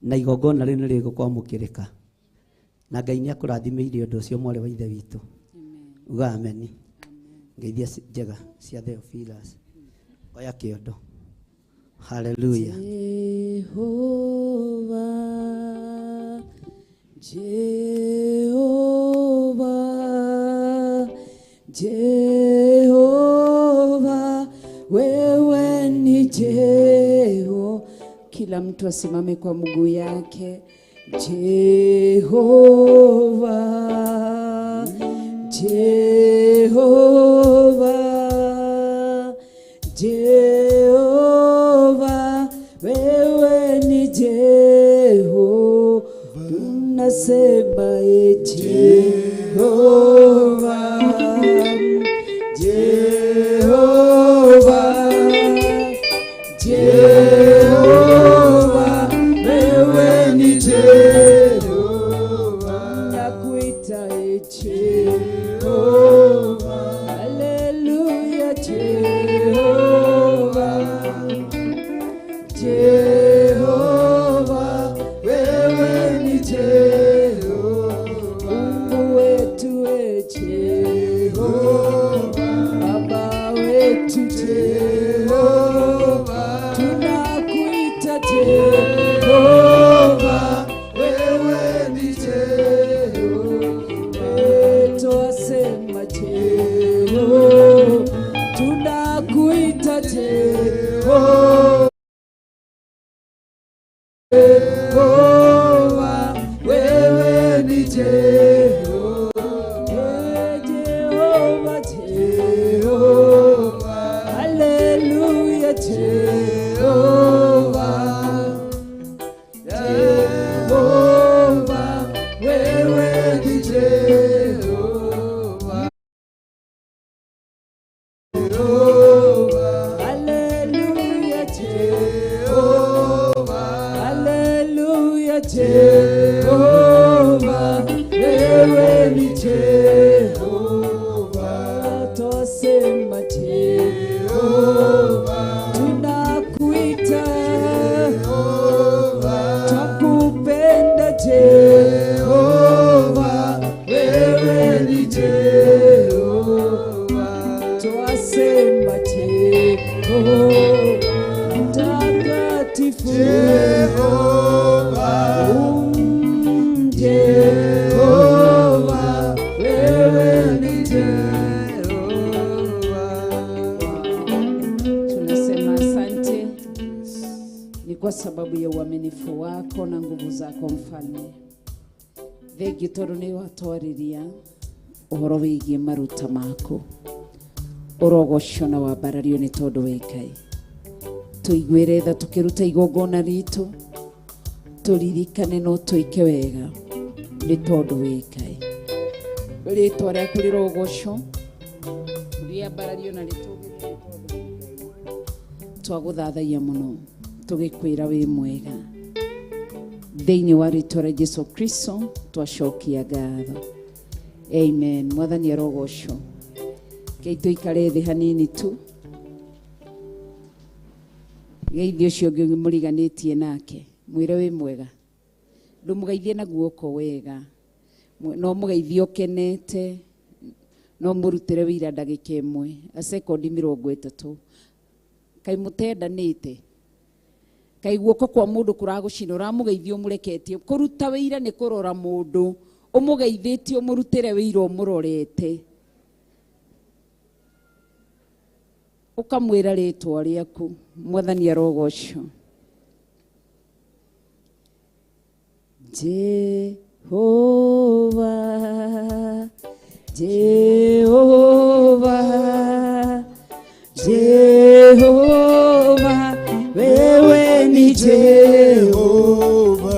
[SPEAKER 12] na igongona rĩu nĩ rĩgũkwamũkĩrĩka na Ngai nĩ akũrathimĩire ũndũ ũcio mwarĩ wa ithe witũ. Uga ameni. Ngeithia njega cia Theophilus. Oya kĩondo. Hallelujah.
[SPEAKER 16] Jehovah, Jehovah, Jehovah, wewe ni Jeho.
[SPEAKER 10] Kila mtu asimame kwa mguu yake. Jehovah, Jehovah, Jehovah, wewe ni Jeho. Tunasema e Jehovah, Jehovah, Jehovah, wewe ni Jehovah. Nakuita e Jehovah, haleluya Jehovah, Jehovah, wewe ni Jehovah. Mungu wetu e Jehovah, Baba wetu Jehovah, tunakuita Jehovah, wewe ni Jehovah. Twasema Jehovah, tunakuita Jehovah. Jehovah, wewe ni Jehovah. Jehovah, Jehovah, haleluya Jehovah, Jehovah, wewe ni Jehovah. Jehovah, haleluya Jehovah, haleluya Jehovah, wewe ni Jehovah. Twasema Jehovah, tunakuita Jehovah, twakupenda Jehovah, wewe ni Jehovah. Twasema Jehovah, mtakatifu Jehovah, Jehovah, wewe ni Tunasema asante ni kwa sababu ya uaminifu wako na nguvu zako mfalme. Thengiũ tondũ nĩ watwarĩria ũhoro wĩgiĩ maruta maku. Ũrogocwo na wambarario nĩ tondũ wĩ Ngai. Tũiguĩre tha tũkĩruta igongona ritũ, tũririkane no twĩke wega nĩ tondũ wĩ Ngai. Rĩtwa rĩaku rĩrogocwo, rĩambarario na rĩtũgĩrio nĩ tondũ wĩ Ngai. Twagũthathaia mũno tũgĩkwĩra wĩ mwega. Thĩinĩ wa rĩtwa rĩa Jesu Kristo twacokia ngatho. Amen. Mwathani arogocwo. Rekei tũikare thĩ hanini tu. Geithie ũcio ũngĩ mũriganĩtie nake, mwĩre wĩ mwega. Ndũmũgeithie na guoko wega. No mũgeithie ũkenete, no mũrutĩre wĩira ndagĩka ĩmwe, a sekondi 30. Kaĩ mũtendanĩte? Kaĩ guoko kwa mũndũ kũragũcina, ũramũgeithia ũmũreketie. Kũruta wĩira nĩ kũrora mũndũ, ũmũgeithĩtie ũmũrutĩre wĩira ũmũrorete. Ũkamwĩra rĩtwa rĩaku, Mwathani arogocwo. Jehova, Jehova, Jehova, wewe ni Jehova.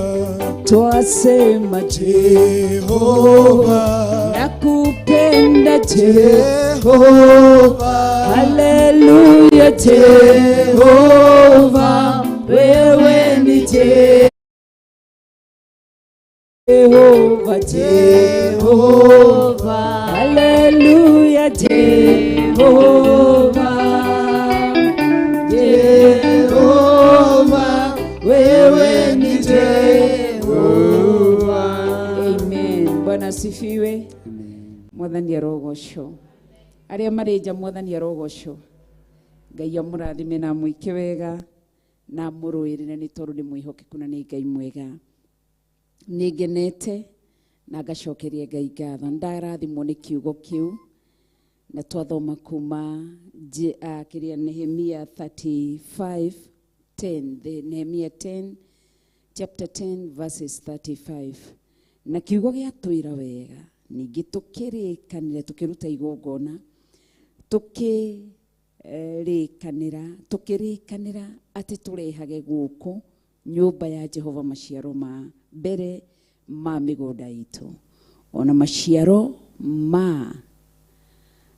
[SPEAKER 10] Twasema Jehova, nakupenda Jehova. Haleluya Jehova, wewe ni Jehova. Jehova, Haleluya Jehova, Jehova, wewe ni Jehova. Amen. Bwana asifiwe. Mwathani arogocwo. Arĩa marĩ nja Mwathani arogocwo. Ngai amũrathime na amwĩke wega na amũrũĩrĩre nĩ tondũ nĩ mwĩhokeku na nĩ Ngai mwega. Nĩ ngenete na ngacokeria Ngai ngatho. Ndarathimwo nĩ kiugo kĩu na twathoma kuma kĩrĩa Nehemia 35:10, the Nehemia 10 chapter 10 verses 35. Na kiugo gĩatwĩra wega, ningĩ tũkĩrĩkanĩra tũkĩruta igongona, tũkĩrĩkanĩra atĩ tũrehage gũkũ nyũmba ya Jehova maciaro ma mbere ma mĩgũnda itũ, ona maciaro ma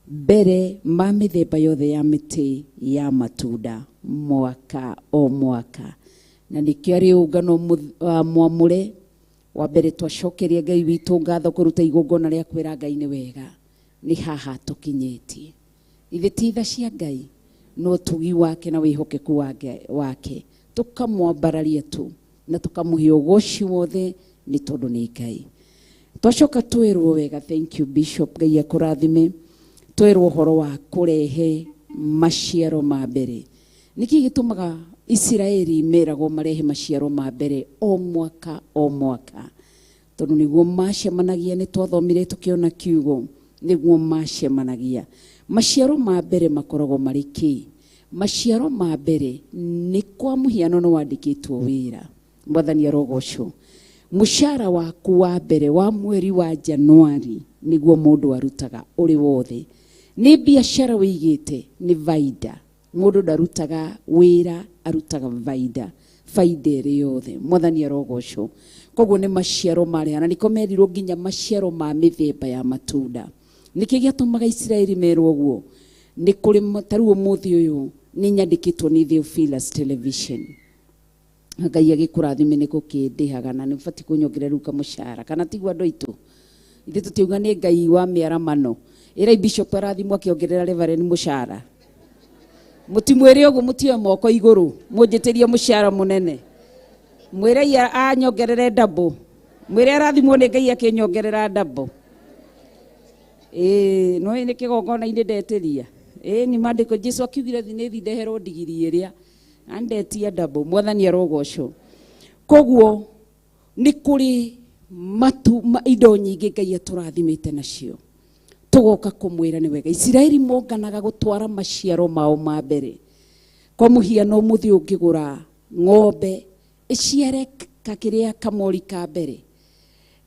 [SPEAKER 10] mbere ma mĩthemba yothe ya mĩtĩ ya matunda mwaka o mwaka. Na nĩkĩo arĩ ũngano mwamũre wa mbere twacokeria Ngai witũ ngatho kũruta igongona rĩa kwĩra Ngai nĩ wega, nĩ haha tũkinyĩtie. Ithe ti tha cia Ngai, no ũtugi wake na wĩhokeku wake tũkamwambararia tu na tũkamũhe ũgoci wothe nĩ tondũ nĩ Ngai. Twacoka twĩrwo wega, thank you Bishop, Ngai akũrathime. Twĩrwo ũhoro wa kũrehe maciaro ma mbere. Nĩkĩ gĩtũmaga Isiraeli meragwo marehe maciaro ma mbere o mwaka o mwaka? Tondũ nĩguo macemanagia, nĩ twathomire tũkĩona kiugo, nĩguo macemanagia. Maciaro ma mbere makoragwo marĩ kĩ? Maciaro ma mbere nĩ kwa mũhiano nĩ wandĩkĩtwo wĩra. Mwathani arogocwo. Mũcara waku wa mbere wa mweri wa Januari nĩguo mũndũ arutaga ũrĩ wothe. Nĩ biacara wĩigĩte, nĩ baida. Mũndũ ndarutaga wĩra, arutaga baida. Baida ĩrĩ yothe. Mwathani arogocwo. Koguo nĩ maciaro marĩa, na nĩko merirwo nginya maciaro ma mĩthemba ya matunda. Nĩkĩ gĩatũmaga Isiraeli merwo ũguo? Nĩ kũrĩ ta rĩu ũmũthĩ ũyũ nĩ nyandĩkĩtwo nĩ Theophilus Television. Ngai agĩkũrathime nĩ gũkĩndĩhaga na nĩ ũbatiĩ kũnyongerera rĩu kamũcara, kana tiguo andũ aitũ? Ithuĩ tũtiuga nĩ Ngai wa mĩaramano. Ĩrai Bishop arathimwo akĩongerera Reverend mũcara. Mũtimwĩre ũguo, mũtioe moko igũrũ, mũnjĩtĩrie mũcara mũnene. Mwĩrei anyongerere double. Mwĩre arathimwo nĩ Ngai akĩnyongerera double. Ĩĩ, no nĩ kĩgongona-inĩ ndetĩria. Ĩĩ, nĩ maandĩko Jesu akiugire thi nĩ thi ndeherwo ndigiri ĩrĩa. Na ndetia double, Mwathani arogocwo. Koguo nĩ kũrĩ indo nyingĩ Ngai atũrathimĩte nacio. Tũgoka kũmwĩra nĩ wega. Isiraeli monganaga gũtwara maciaro mao ma mbere. Kwa mũhiano ũmũthĩ ũngĩgũra ng'ombe ĩciare kakĩrĩa kamori ka mbere,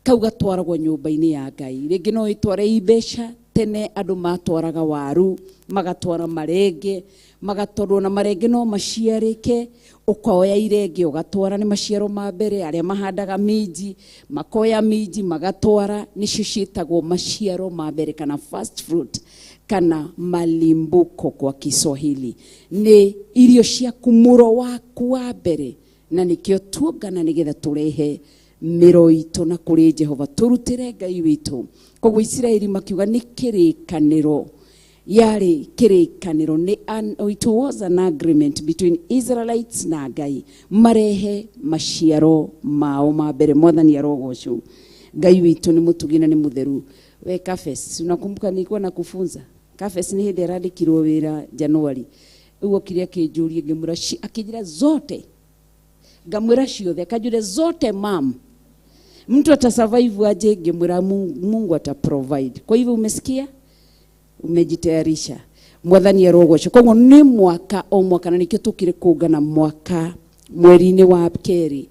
[SPEAKER 10] kau gatwaragwo nyũmba-inĩ ya Ngai. Rĩngĩ no ĩtware imbeca, tene andũ matwaraga waru, magatwara marenge, magatwarwo na marenge no maciarĩke, ũkoya irenge ũgatwara, nĩ maciaro ma mbere. Arĩa mahandaga minji makoya minji magatwara, nĩcio ciĩtagwo maciaro ma mbere kana first fruit kana malimbuko kwa Kiswahili. Nĩ irio ciaku, mũro waku wa mbere, na nĩkĩo tuongana nĩgetha tũrehe mĩro itũ na kũrĩ Jehova, tũrutĩre Ngai witũ. Koguo Isiraeli makiuga nĩ kĩrĩkanĩro, yarĩ kĩrĩkanĩro, nĩ an, it was an agreement between Israelites na Ngai, marehe maciaro mao ma mbere. Mwathani arogocwo. Ngai witũ nĩ mũtugi na nĩ mũtheru. We Kafes, unakumbuka nilikuwa nakufunza Kafes nĩ hĩndĩ arandĩkirwo wĩra Januari rĩu okire akĩnjũria ngĩmwĩra akĩnjĩra zote, ngamwĩra ciothe, akanjũria zote mam, mtu atasurvive aje? Ngĩmwĩra Mungu ata provide. Kwa hivyo umesikia, umejitayarisha, mwathani arogocwo. Koguo nĩ mwaka o mwaka, na nĩkĩo tũkire kũngana mwaka mweri-inĩ wa kerĩ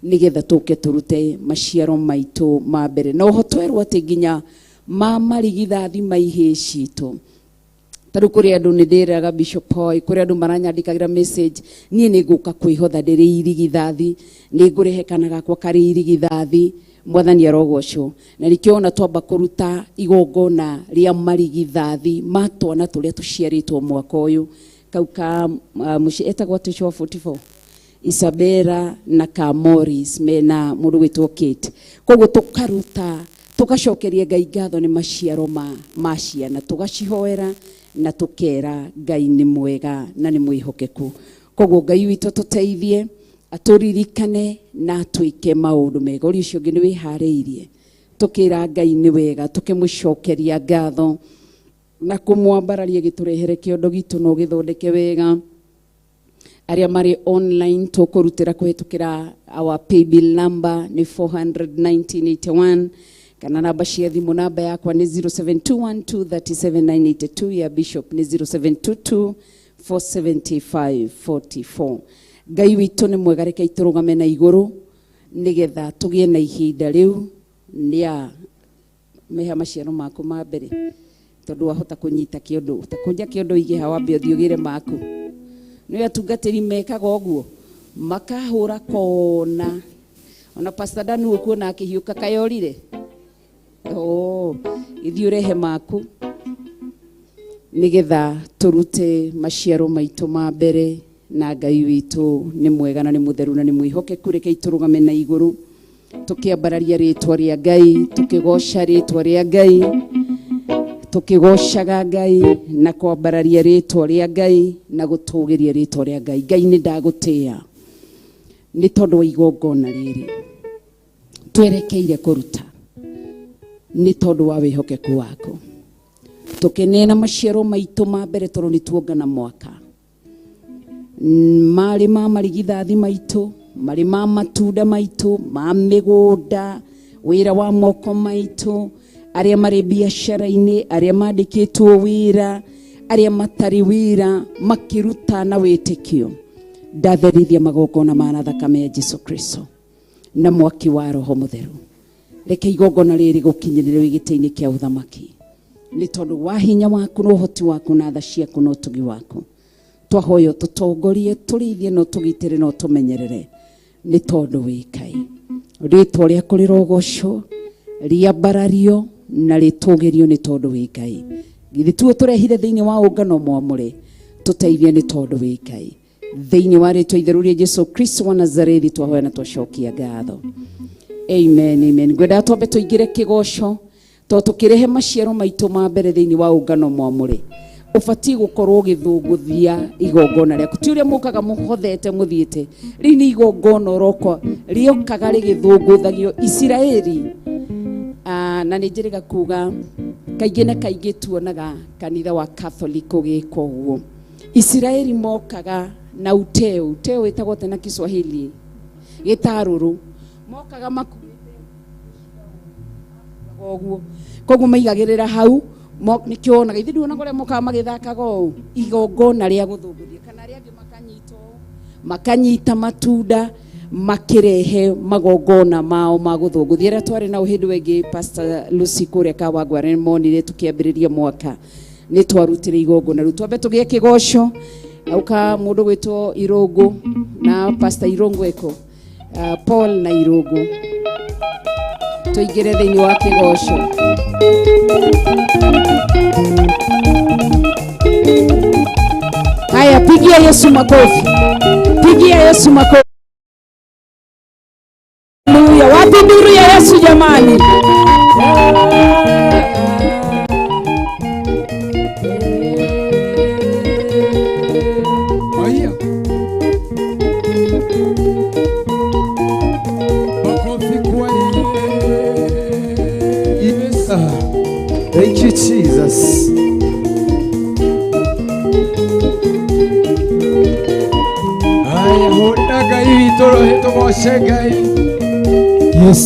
[SPEAKER 10] nĩgetha tũke tũrute maciaro maitũ ma mbere. Na oho twerwo atĩ nginya ma marigithathi ma ihĩĩ citũ, tarĩu kũrĩ andũ nĩ ndĩraga Bishop Hoy, kũrĩ andũ maranyandĩkagĩra message, niĩ nĩ ngũka kwĩhotha ndĩrĩ irigithathi, nĩ ngũrehe kana gakwa karĩ irigithathi. Mwathani arogocwo. Na nĩkĩo ona twamba kũruta igongona rĩa marigithathi ma twana tũrĩa tũciarĩtwo mwaka ũyũ, kau ka mũciĩ etagwo atĩ ũcio wa 44 Isabella na ka Morris mena mũndũ gwĩtwo Kate. Koguo tũkaruta tũgacokeria Ngai ngatho nĩ maciaro ma ciana, tũgacihoera na tũkera Ngai nĩ mwega na nĩ mwĩhokeku. Koguo Ngai witũ tũteithie, atũririkane na atwĩke maũndũ mega. Ũrĩa ũcio ũngĩ nĩ wĩharĩirie, tũkĩra Ngai nĩ wega, tũkĩmũcokeria ngatho na kũmwambararia gĩtũrehere kĩondo gitũ na ũgĩthondeke wega. Arĩa marĩ online tũkũrutĩra kũhĩtũkĩra our paybill number nĩ 41981, kana namba cia thimũ, namba yakwa nĩ 0721237982, ya Bishop nĩ 0722470544. Ngai witũ nĩ mwega, reke tũrũgame na igũrũ nĩgetha tũgĩe na ihinda rĩu rĩa meha maciaro maku ma mbere, tondũ wahota kũnyita kĩondo, ũtakũnja kĩondo ũige haha wambe ũthiĩ ũgĩre maku. Nĩ atungatĩri mekaga ũguo, makahũra kona. Ona Pastor Dan ũkuona akĩhiũka kayorire, oh, ithiĩ ũrehe maku nĩgetha tũrute maciaro maitũ ma mbere. Na Ngai witũ nĩ mwega na nĩ mũtheru na nĩ mwĩhokeku. Reke tũrũgame na igũrũ tũkĩambararia rĩtwa rĩa Ngai, tũkĩgoca rĩtwa rĩa Ngai, tũkĩgocaga Ngai na kwambararia rĩtwa rĩa Ngai na gũtũgĩria rĩtwa rĩa Ngai. Ngai nĩ ndagũtĩĩa nĩ tondũ wa igongona rĩrĩ twerekeire kũruta, nĩ tondũ wa wĩhokeku waku. Tũkĩneana maciaro maitũ ma mbere tondũ nĩ tuongana mwaka, marĩ ma marigithathi maitũ, marĩ ma matunda maitũ, ma mĩgũnda, wĩra wa moko maitũ, arĩa marĩ biacara-inĩ, arĩa mandĩkĩtwo wĩra, arĩa matarĩ wĩra, makĩruta na wĩtĩkio. Ndatherithia magongona ma na thakame ya Jesu Kristo na mwaki wa Roho Mũtheru. Reke igongona rĩrĩ gũkinyĩrĩre wĩ gĩtĩ-inĩ kĩa ũthamaki, nĩ tondũ wa hinya waku na ũhoti waku na tha ciaku na ũtugi waku. Twahoya tũtongorie, tũrĩithie na ũtũgitĩre na ũtũmenyerere, nĩ tondũ wĩ Ngai. Rĩtwa rĩaku rĩrogocwo, rĩambarario na rĩtũgĩrio nĩ tondũ wĩ Ngai. Githĩ tuo tũrehire thĩinĩ wa ũngano mwamũre, tũteithie nĩ tondũ wĩ Ngai. Thĩinĩ wa rĩtwa itheru rĩa Jesu Kristo wa Nazarethi twahoya na twacokia ngatho. Amen, amen. Ngwendaga twambe tũingĩre kĩgoco tondũ tũkĩrehe maciaro maitũ ma mbere thĩinĩ wa ũngano mwamũre. Ũbatiĩ gũkorwo ũgĩthũngũthia igongona rĩaku, ti ũrĩa mũkaga mũhothete mũthiĩte. Rĩu nĩ igongona ũroka rĩokaga rĩgĩthũngũthagio Isiraeli. Na nĩ njĩrĩga kuga kaingĩ na kaingĩ tuonaga kanitha wa Catholic ũgĩka ũguo. Isiraeli mokaga na uteo, uteo wĩtagwo atĩa na Kiswahili? Gĩtarũrũ. Mokaga makuĩte ũguo, koguo maigagĩrĩra hau, nĩkĩo wonaga ithuĩ nduonaga ũrĩa mokaga magĩthakaga ũũ, igongona rĩa gũthũngũthia, kana arĩa angĩ makanyita ũũ, makanyita matunda makĩrehe magongona mao ma gũthũngũthia. Arĩa twarĩ nao hĩndĩ ĩngĩ Pastor Lucy kũrĩa Kawangware nĩmonire tũkĩambĩrĩria mwaka nĩ twarutire igongona. Rĩu twambe tũgĩe kĩgoco auka mũndũ gwĩtwo Irũngũ na Pastor Irũngũ eko, Paul na Irũngũ, tũingĩre thĩinĩ wa kĩgoco. Haya, pigia Yesu makofi, pigia Yesu makofi. Haleluya! Wapi nduru ya Yesu jamani?
[SPEAKER 11] Haya. Makofi kwa Yesu. Hũrĩra Ngai witũ rũhĩ tũgoce Ngai.
[SPEAKER 7] Yes.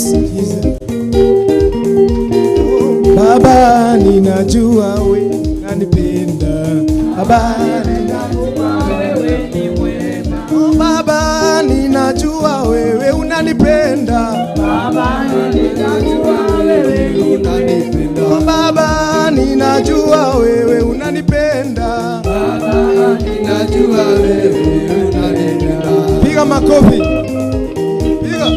[SPEAKER 7] Baba, ninajua we unanipenda. Baba, ninajua wewe ni mwema. Oh, Baba, ninajua wewe unanipenda. Baba, ninajua wewe unanipenda. Oh, Baba, ninajua wewe unanipenda. Baba, ninajua wewe unanipenda. Piga makofi. Piga.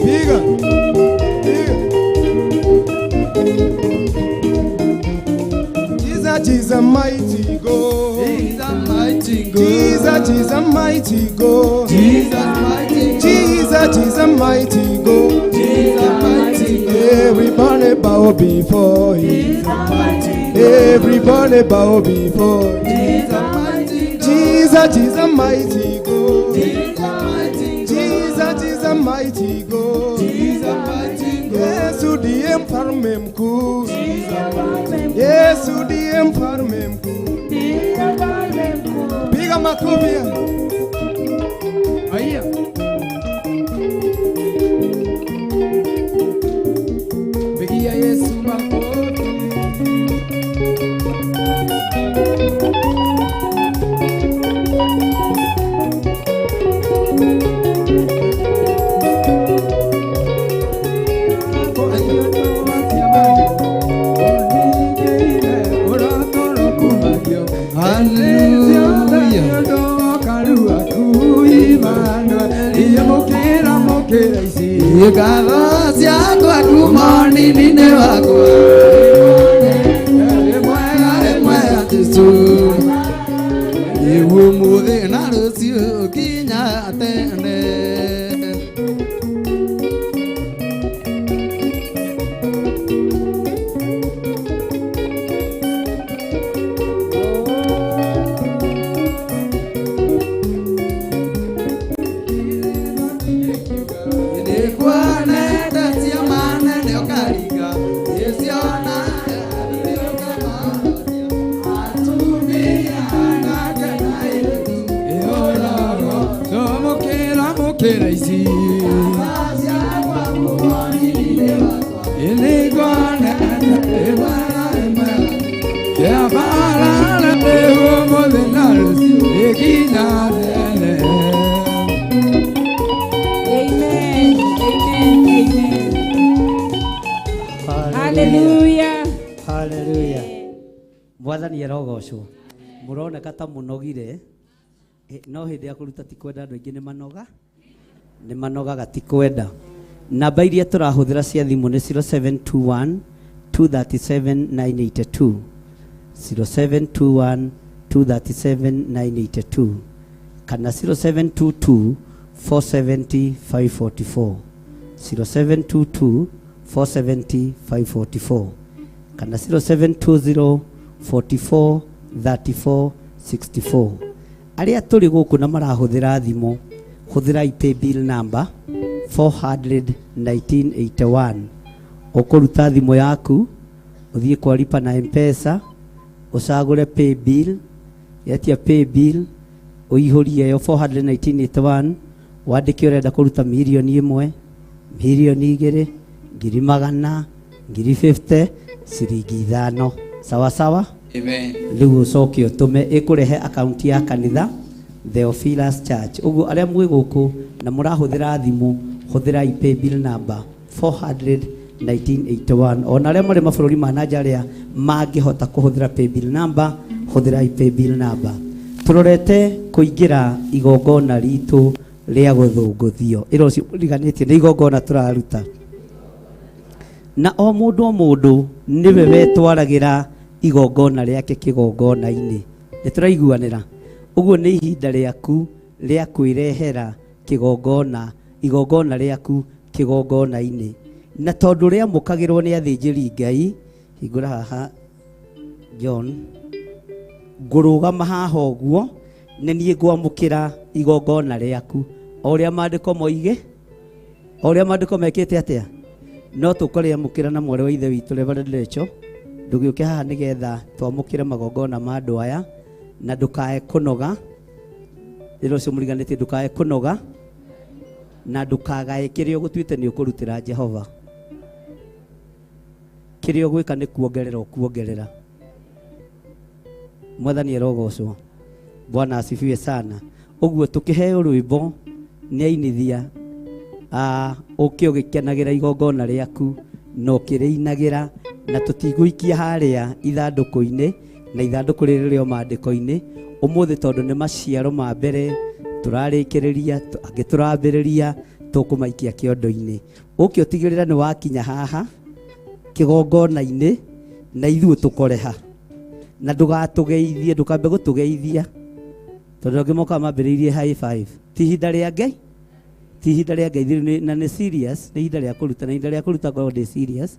[SPEAKER 7] Piga. Jesus is a mighty God.
[SPEAKER 11] He's a mighty God.
[SPEAKER 7] Jesus is a mighty God.
[SPEAKER 11] Jesus mighty God.
[SPEAKER 7] Jesus is a mighty God.
[SPEAKER 11] Jesus mighty God.
[SPEAKER 7] Everybody bow before him. Everybody bow before him.
[SPEAKER 11] Jesus mighty God.
[SPEAKER 7] Jesus is a mighty God.
[SPEAKER 11] Jesus mighty God.
[SPEAKER 7] Jesus is a mighty God.
[SPEAKER 11] Jesus mighty God.
[SPEAKER 7] Yesu ndiye mfalme mkuu. Yesu ndiye mfalme mkuu. Piga makofi.
[SPEAKER 11] Haya. Pigia Yesu makofi. Ngatho ciakwa kuma nini-inĩ wakwa Nĩ mwega nĩ mwega Jesũ Nĩguo ũmũthĩ na rũciũ nginya tene.
[SPEAKER 8] Amen. Amen. Amen. Hallelujah.
[SPEAKER 12] Hallelujah. Mwathani arogocwo. Mũroneka ta mũnogire, no hĩndĩ ya kũruta ti kwenda andũ aingĩ nĩ manoga. Nĩ manogaga ti kwenda. Namba iria tũrahũthĩra cia thimũ nĩ 0721 237 982. 0721 237 982 kana 0722 470 544. 0722 470 544 kana 0720 44 34 64. Arĩa tũrĩ gũkũ na marahũthĩra thimũ, hũthĩra pay bill number 41981. Ũkũruta thimũ yaku ũthiĩ kwa lipa na M-Pesa, ũcagũre pay bill, yetia pay bill, ũihũrie ĩyo 41981, wandĩke ũrenda kũruta mirioni 1, mirioni 2, ngiri 100, ngiri 50, ciringi 5. Sawa sawa?
[SPEAKER 11] Amen.
[SPEAKER 12] Rĩu ũcoke ũtũme ĩkũrehe akaunti ya kanitha Theophilus Church. Ũguo arĩa mwĩ gũkũ na mũrahũthĩra thimũ, hũthĩrai pay bill number 41981. Ona arĩa marĩ mabũrũri ma na nja arĩa mangĩhota kũhũthĩra pay bill number, hũthĩrai pay bill number. Tũrorete kũingĩra igongona ritũ rĩa gũthũngũthio. Ĩro ũcio ũriganĩtie nĩ igongona tũraruta. Na o mũndũ nĩwe wetwaragĩra igongona rĩake kĩgongona-inĩ. Nĩ tũraiguanĩra. Ũguo nĩ ihinda rĩaku rĩa kwĩrehera kĩgongona, igongona rĩaku kĩgongona-inĩ. Na tondũ rĩamũkagĩrwo nĩ athĩnjĩri Ngai, hingũra haha John, ngũrũgama haha ũguo, nĩ niĩ ngwamũkĩra igongona rĩaku. O ũrĩa maandĩko moige, o ũrĩa maandĩko mekĩte atĩa, no tũkũrĩamũkĩra na mwarĩ wa ithe witũ Reverend Rachel. Ndũgĩũke haha nĩgetha twamũkĩre magongona ma andũ aya, na ndũkae kũnoga, Wĩra ũcio mũriganĩtie ndũkae kũnoga na ndũkagae kĩrĩa ũgũtuĩte nĩ ũkũrutĩra Jehova. Kĩrĩa ũgwĩka nĩ kuongerera ũkuongerera. Mwathani arogocwo. Bwana asifiwe sana. Ũguo tũkĩheo rwĩmbo nĩ ainithia ũke ũgĩkenagĩra igongona rĩaku na ũkĩrĩinagĩra na tũtigũikia harĩa ithandũkũ-inĩ na ithandũkũ rĩrĩ rĩo maandĩko-inĩ ũmũthĩ tondũ nĩ maciaro ma mbere tũrarĩkĩrĩria angĩ tũrambĩrĩria tũkũmaikia kĩondo-inĩ. Ũke ũtigĩrĩra nĩ wakinya haha kĩgongona-inĩ na ithuĩ tũkoreha na ndũgatũgeithie, ndũkambe gũtũgeithia tondũ angĩ mokaga mambĩrĩirie high five. Ti ihinda rĩa Ngai, ti ihinda rĩa Ngai na nĩ serious, nĩ ihinda rĩa kũruta, na ihinda rĩa kũruta ngoragwo ndĩ serious.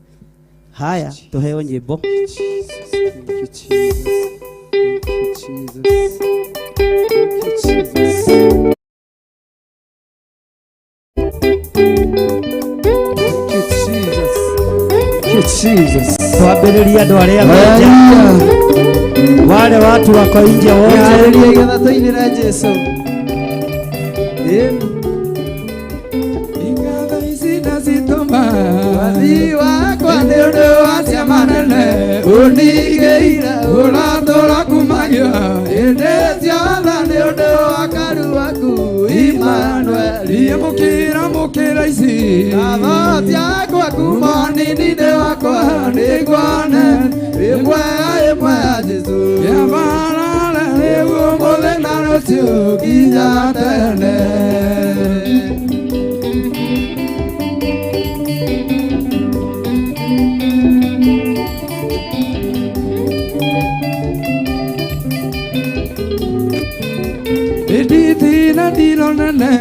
[SPEAKER 12] Haya, tũheo nyĩmbo.
[SPEAKER 11] Thank you, Jesus. Thank you, Jesus. Thank you, Jesus. Thank you, Jesus. Thank you, Jesus.
[SPEAKER 12] Twambĩrĩria andũ arĩa me nja. Wale watu wako nje wote.
[SPEAKER 7] Yarĩria igetha tũinĩre Jesũ. Ĩni.
[SPEAKER 11] Ingatho ici ndacitũma
[SPEAKER 7] Wathi wakwa nĩ ũndũ wa ciama nene ũndigĩire ũratũra kumagia hĩndĩ ciothe nĩ ũndũ wa karu waku Emmanuel.
[SPEAKER 11] Iye mũkĩra mũkĩra ici
[SPEAKER 7] Ngatho ciakwa kuma nini-inĩ wakwa nĩngwane ĩmwe ya ĩmwe ya Jesũ.
[SPEAKER 11] Kĩabarare rĩu ũmũthĩ na rũciũ nginya tene. Nditina ndiro nene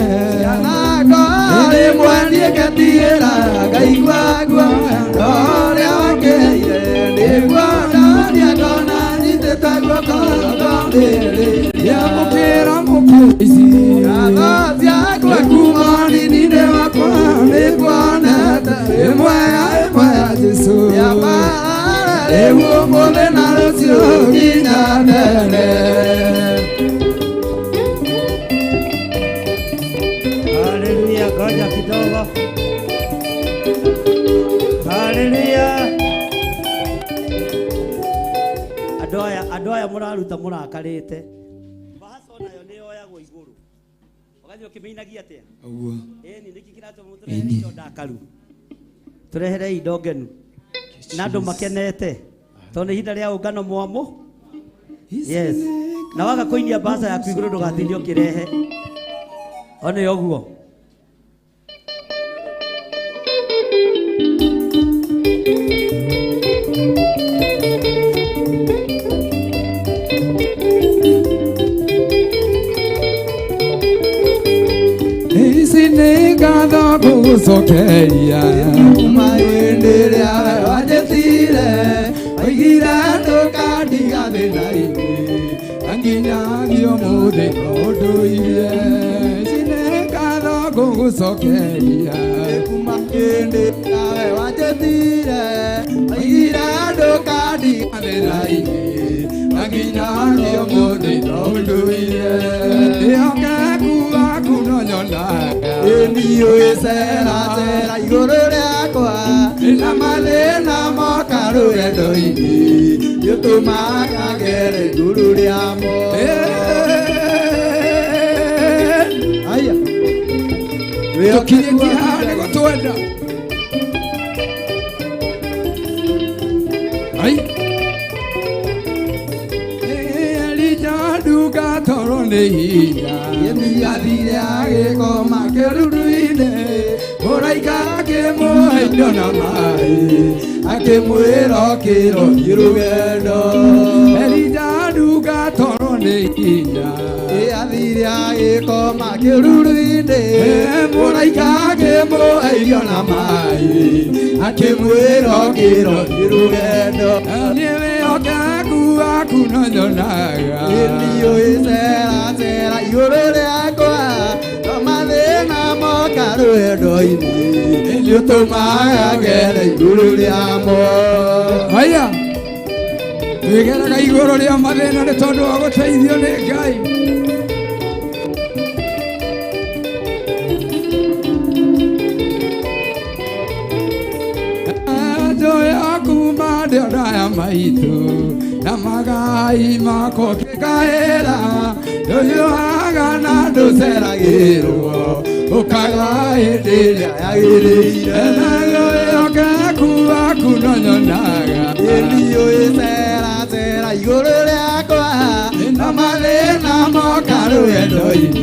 [SPEAKER 7] Rĩmwe niĩ ngetigĩra ngaigua guoya ũrĩa wangeire nĩguo ndaria ngona nyitĩte guoko ngorĩrĩ.
[SPEAKER 11] Mũkĩra mũkĩra ici
[SPEAKER 7] Ngatho ciakwa kuma nini-inĩ wakwa nĩnguonete ĩmwe ya ĩmwe ya Jesũ. Rĩu ũmũthĩ na rũciũ nginya tene.
[SPEAKER 12] Haleluya, ngoja kidogo. Haleluya. Andũ aya mũraruta mũrakarĩte. Bahasa onayo nĩ yoyagwo igũrũ. Ũgathiĩ ũkĩmĩinagia atĩa?
[SPEAKER 11] Ũguo.
[SPEAKER 12] Ĩni, nĩkĩ kĩratũma mũtũrehere indo ndakaru? Tũrehere indo ngenu. Na andũ makenete. Tondũ nĩ ihinda rĩa ũngano mwamũ. Yes. Na waga kũinia bahasa yaku igũrũ ndũgatinde ũkĩrehe. One ũguo.
[SPEAKER 11] Ici nĩ ngatho ngũgũcokeria.
[SPEAKER 7] Kuma hĩndĩ ĩrĩa we wanjĩtire oigire ndũkandiga thĩna-inĩ
[SPEAKER 11] na nginyagia ũmũthĩ no ũndũire. Ici nĩ ngatho ngũgũcokeria.
[SPEAKER 7] Kuma hĩndĩ ĩrĩa we wanjĩtire oigire ndũkandiga
[SPEAKER 11] thĩna-inĩ na nginyagia ũmũthĩ no ũndũire. Wĩhokeku waku no nyonaga.
[SPEAKER 7] Niĩ cera cera igũrũ rĩakwa na mathĩna moka rũgendo-inĩ nĩũtũmaga ngere igũrũ rĩamo. Aya.
[SPEAKER 11] Tũkinyĩtie haha nĩ gũtwenda. Ai. Elija nduga toro nĩ hinya.
[SPEAKER 7] Athire agĩkoma kĩruru-inĩ
[SPEAKER 11] mũraika akĩmũhe indo na maĩ
[SPEAKER 7] akĩmwĩra ũkĩra ũthiĩ rũgendo.
[SPEAKER 11] Elija nduga toro nĩ hinya.
[SPEAKER 7] Athire agĩkoma kĩruru-inĩ
[SPEAKER 11] mũraika akĩmũhe irio na maĩ
[SPEAKER 7] akĩmwĩra ũkĩra ũthiĩ rũgendo.
[SPEAKER 11] Niĩ wĩhokeku waku no nyonaga.
[SPEAKER 7] Niĩ cera cera igũrũ rĩakwa no mathĩna moka rũgendo-inĩ nĩũtũmaga ngere igũrũ rĩamo.
[SPEAKER 11] Haya, twĩgeraga igũrũ rĩa mathĩna nĩ tondũ wa gũteithio nĩ Ngai. Na magai mako kĩgaĩra ndũhiũhaga na ndũceragĩrwo ũkaga hĩndĩ ĩrĩa yagĩrĩire nayo ĩhokeku waku no nyonaga
[SPEAKER 7] Ĩniũ ĩceracera igũrũ rĩakwa
[SPEAKER 11] na mathĩna moka rũgendo-inĩ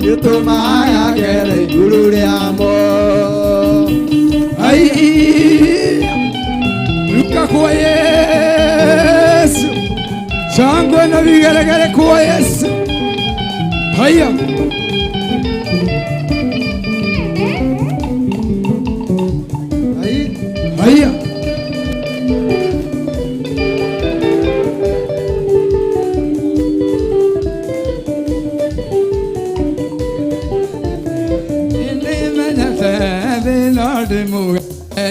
[SPEAKER 7] nĩũtũmaga ngere igũrũ rĩamo.
[SPEAKER 11] Ai, ruka kwa Yesu, shangwe na vigelegele kwa Yesu. Haya, haya.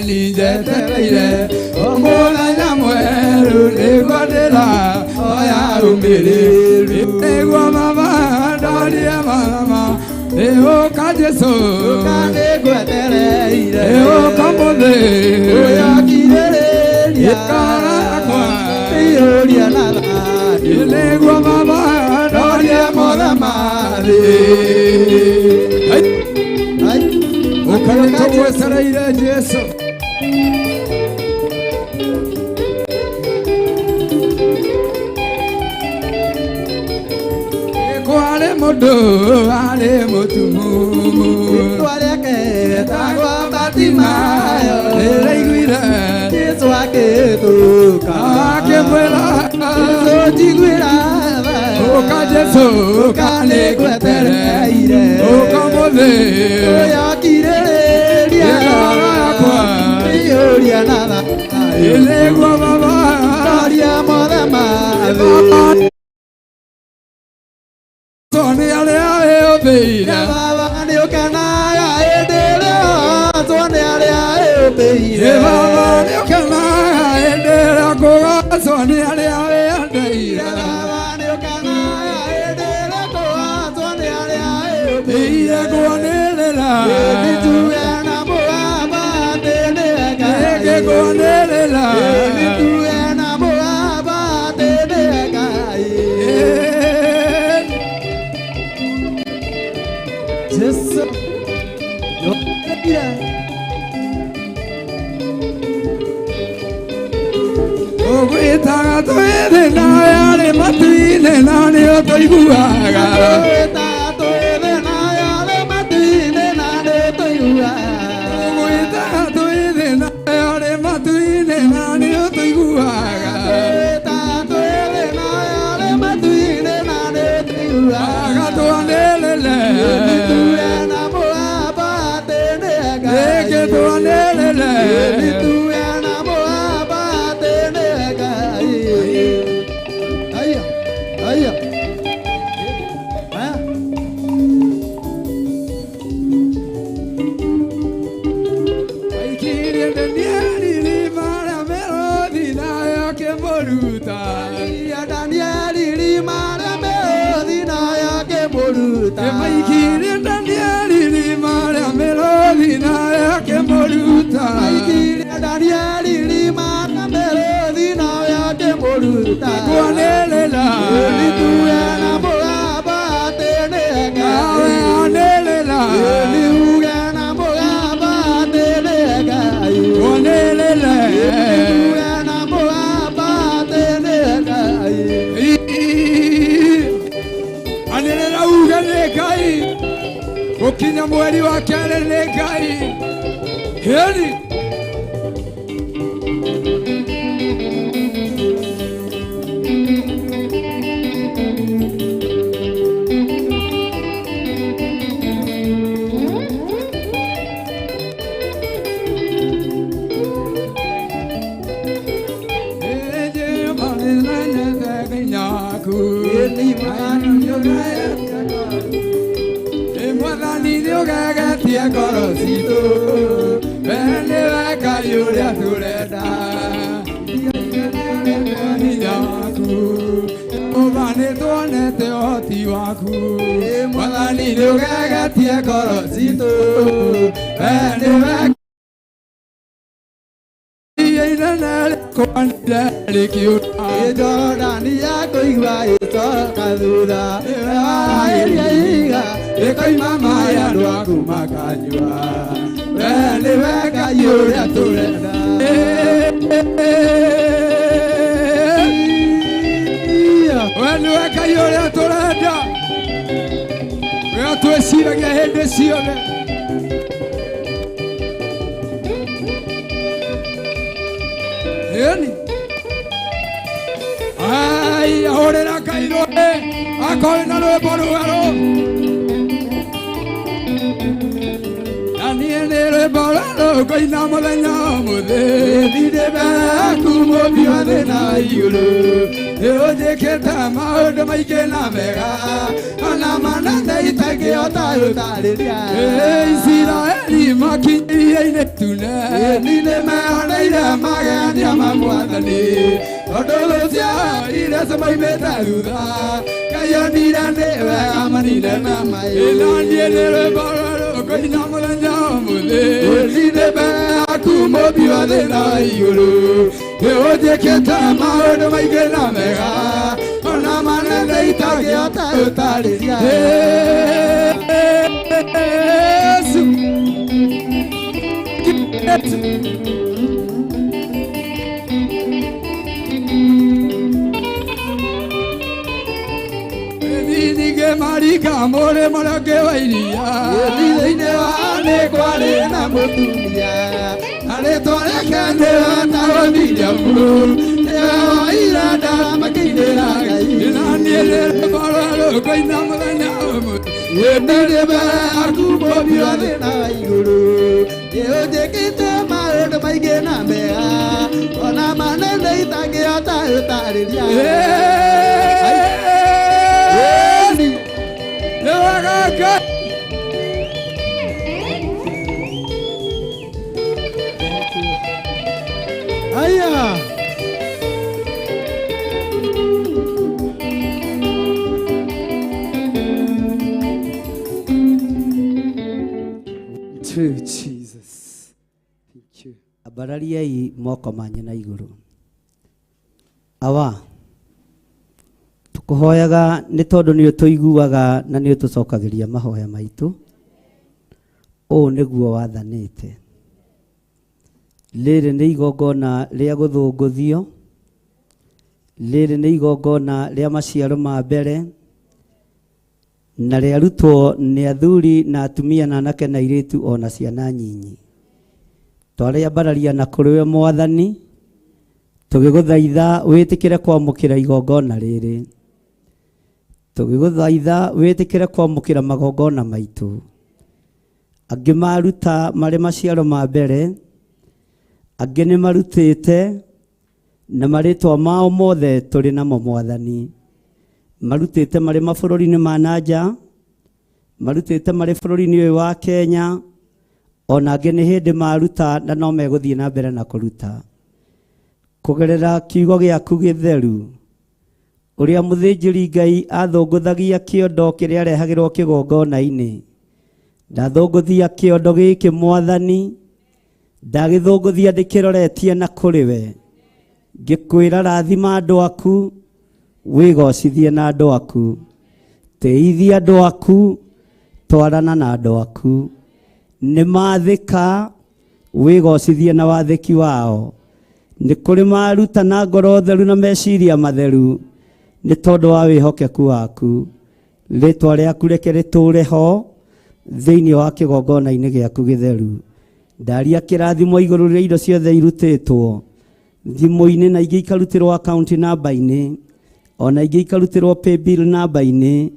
[SPEAKER 11] Njetereire omũthenya mwerũ nĩguo ndĩrahoya umĩrĩru nĩguo mama ndorie mama ĩũka Jesũ
[SPEAKER 7] Ũka nĩngwetereire
[SPEAKER 11] ĩũka mũthĩ
[SPEAKER 7] ũyakirĩrĩria
[SPEAKER 11] ĩkarakwa
[SPEAKER 7] iyũria na thayũ
[SPEAKER 11] nĩguo mama ndorie mothe ma thĩ. Ũka nĩtũgwecereire Jesũ. Kwarĩ mũndũ arĩ mũtumumu
[SPEAKER 7] Rĩtwa rĩake etagwo Bartimayo
[SPEAKER 11] nĩraiguire
[SPEAKER 7] Jesũ akĩhĩtũka
[SPEAKER 11] akĩmwĩra
[SPEAKER 7] Jesũ njiguĩra tha
[SPEAKER 11] ũka Jesũ
[SPEAKER 7] ũka nĩngwetereire
[SPEAKER 11] ũka mũthĩ
[SPEAKER 7] ũyakirĩrĩria
[SPEAKER 11] ĩngoro yakwa
[SPEAKER 7] iyũria na thayũ
[SPEAKER 11] nĩguo baba
[SPEAKER 7] ndorie mothe ma thĩ.
[SPEAKER 11] Nĩ arĩa wĩũmbĩire
[SPEAKER 7] Baba nĩũkenaga hĩndĩ ĩrĩa ũgocwo nĩ arĩa wĩũmbĩire.
[SPEAKER 11] Baba nĩũkenaga hĩndĩ ĩrĩa kũgocwo nĩ arĩa wĩendeire.
[SPEAKER 7] Baba nĩũkenaga hĩndĩ ĩrĩa kũgocwo nĩ arĩa wĩũmbĩire.
[SPEAKER 11] Ire kwanĩrĩra
[SPEAKER 7] Nĩtuge na mũgamba atĩ nĩwe Ngai.
[SPEAKER 11] Ĩngĩkwanĩrĩra
[SPEAKER 7] Nĩtuge na mũgamba atĩ nĩwe Ngai. Jesu
[SPEAKER 11] Ũgwĩtaga twĩ thĩ nawe arĩ matu-inĩ na nĩũtũiguaga.
[SPEAKER 7] Ũgwĩtaga twĩ thĩ nawe arĩ matu-inĩ na nĩũtũiguaga.
[SPEAKER 11] Ũgwĩtaga twĩ thĩ nawe arĩ matu-inĩ na nĩũtũiguaga.
[SPEAKER 7] Ũgwĩtaga twĩ thĩ nawe arĩ matu-inĩ na nĩũtũiguaga.
[SPEAKER 11] Agatwanĩrĩre
[SPEAKER 7] Nĩtuge na mũgamba atĩ nĩwe Ngai.
[SPEAKER 11] Ĩngĩtwanĩrĩre
[SPEAKER 7] Nĩtuge na mũgamba atĩ nĩwe Ngai. Aya, aya. Aya.
[SPEAKER 11] Aikirie Danieli irima rĩa mĩrũthi nayo akĩmũruta.
[SPEAKER 7] Aikirie Danieli irima rĩa mĩrũthi nayo akĩmũruta.
[SPEAKER 11] Maikirie Danieli irima rĩa mĩrũthi nayo akĩmũruta.
[SPEAKER 7] Aikirie Danieli irima rĩa mĩrũthi nayo akĩmũruta.
[SPEAKER 11] Kwanĩrĩra
[SPEAKER 7] Nĩtuge na mũgamba atĩ nĩwe Ngai.
[SPEAKER 11] Nawe anĩrĩra
[SPEAKER 7] Nĩuge na mũgamba atĩ nĩwe Ngai.
[SPEAKER 11] Kwanĩrĩra
[SPEAKER 7] Nĩtuge na mũgamba atĩ nĩwe Ngai.
[SPEAKER 11] Anĩrĩra uge nĩ Ngai gũkinya mweri wa kerĩ nĩ Ngai hĩni Mwathani nĩũgegetie ngoro citũ we nĩwe Ngai ũrĩa tũrenda hinya waku Jehova nĩtuonete ũhoti waku Mwathani nĩũgegetie ngoro citũ we nĩwe inene Kwanire rĩkĩũra.
[SPEAKER 7] Jordani yakũigua ĩcoka thutha. Ĩrĩa ihiga
[SPEAKER 11] Rĩkoima maĩ andũ aku makanyua. We nĩwe Ngai ũrĩa tũrenda. We nĩwe Ngai ũrĩa tũrenda. Ũrĩa twĩciragia hĩndĩ ciothe. Ĩni. Ai, ahũrĩra Ngai rũĩ, akorwo na rwĩmbo rwerũ. Na niĩ nĩ rwĩmbo rwerũ ngũina mũthenya ũmũthĩ. Ndirĩ mbere yaku mũmbi wa thĩ na igũrũ. Nĩũnjĩkĩte maũndũ maingĩ na mega, ona manene
[SPEAKER 7] itangĩhota gũtarĩria.
[SPEAKER 11] Isiraeli makinyĩire itune.
[SPEAKER 7] Nĩ meyoneire magegania ma Mwathani.
[SPEAKER 11] Tondũ thũ ciao iria cimaumĩte thutha, Ngai onire nĩ wega manine na maĩ. Na niĩ nĩ rwĩmbo rwerũ ngũina mũthenya ũmũthĩ. Ndirĩ mbere yaku mũmbi wa thĩ na igũrũ. Nĩũnjĩkĩte maũndũ maingĩ na mega, ona manene itangĩhota
[SPEAKER 7] gũtarĩria.
[SPEAKER 11] Yesu. Yesu. Ningĩ marika mũrĩ mũrangĩ wa iria.
[SPEAKER 7] Thĩinĩ wa nĩ kwarĩ na mũtumia, na rĩtwa rĩake nĩwetagwo Miriamu. Nĩwe woire ndarama makĩinĩra Ngai.
[SPEAKER 11] Na niĩ nĩ rwĩmbo rwerũ ngũina mũthenya ũmwe.
[SPEAKER 7] Ndirĩ mbere yaku mũmbi wa thĩ na wa igũrũ. Nĩũnjĩkĩte maũndũ maingĩ na mega, ona manene itangĩhota gũtarĩria.
[SPEAKER 11] Ĩni. Nĩ wega Ngai.
[SPEAKER 7] Aya.
[SPEAKER 5] To Jesus. Thank you.
[SPEAKER 12] Ambarariai moko manyu na igũrũ. Awa, tũkũhoyaga nĩ tondũ nĩ ũtũiguaga na nĩ ũtũcokagĩria mahoya maitũ. Ũũ nĩguo wathanĩte. Rĩrĩ nĩ igongona rĩa gũthũngũthio. Rĩrĩ nĩ igongona rĩa maciaro ma mbere na rĩarutwo nĩ athuri na atumia na anake na airĩtu ona ciana nyinyi. Twarĩambararia na kũrĩ we Mwathani, tũgĩgũthaitha wĩtĩkĩre kwamũkĩra igongona rĩrĩ. Tũgĩgũthaitha wĩtĩkĩre kwamũkĩra magongona maitũ. Angĩ maruta marĩ maciaro ma mbere, angĩ nĩ marutĩte na marĩtwa mao mothe tũrĩ namo Mwathani. Marutĩte marĩ mabũrũri-inĩ ma na nja, marutĩte marĩ bũrũri-inĩ ũyũ wa Kenya, ona angĩ nĩ hĩndĩ maruta na no megũthiĩ na mbere na kũruta. Kũgerera kiugo gĩaku gĩtheru, ũrĩa mũthĩnjĩri Ngai athũngũthagia kĩondo kĩrĩa arehagĩrwo kĩgongona-inĩ, ndathũngũthia kĩondo gĩkĩ Mwathani, ndagĩthũngũthia ndĩkĩroretie na kũrĩ we. Ngĩkwĩra rathima andũ aku, wĩgocithie na andũ aku, tĩithia andũ aku, twarana na andũ aku. Nĩ mathĩka, wĩgocithie na wathĩki wao. Nĩ kũrĩ maruta na ngoro theru na meciria matheru, nĩ tondũ wa wĩhokeku waku. Rĩtwa rĩaku reke rĩtũũre ho thĩinĩ wa kĩgongona-inĩ gĩaku gĩtheru. Ndaria kĩrathimo igũrũ rĩa indo ciothe irutĩtwo thimũ-inĩ na ingĩ ikarutĩrwo account number-inĩ, ona ingĩ ikarutĩrwo paybill number-inĩ,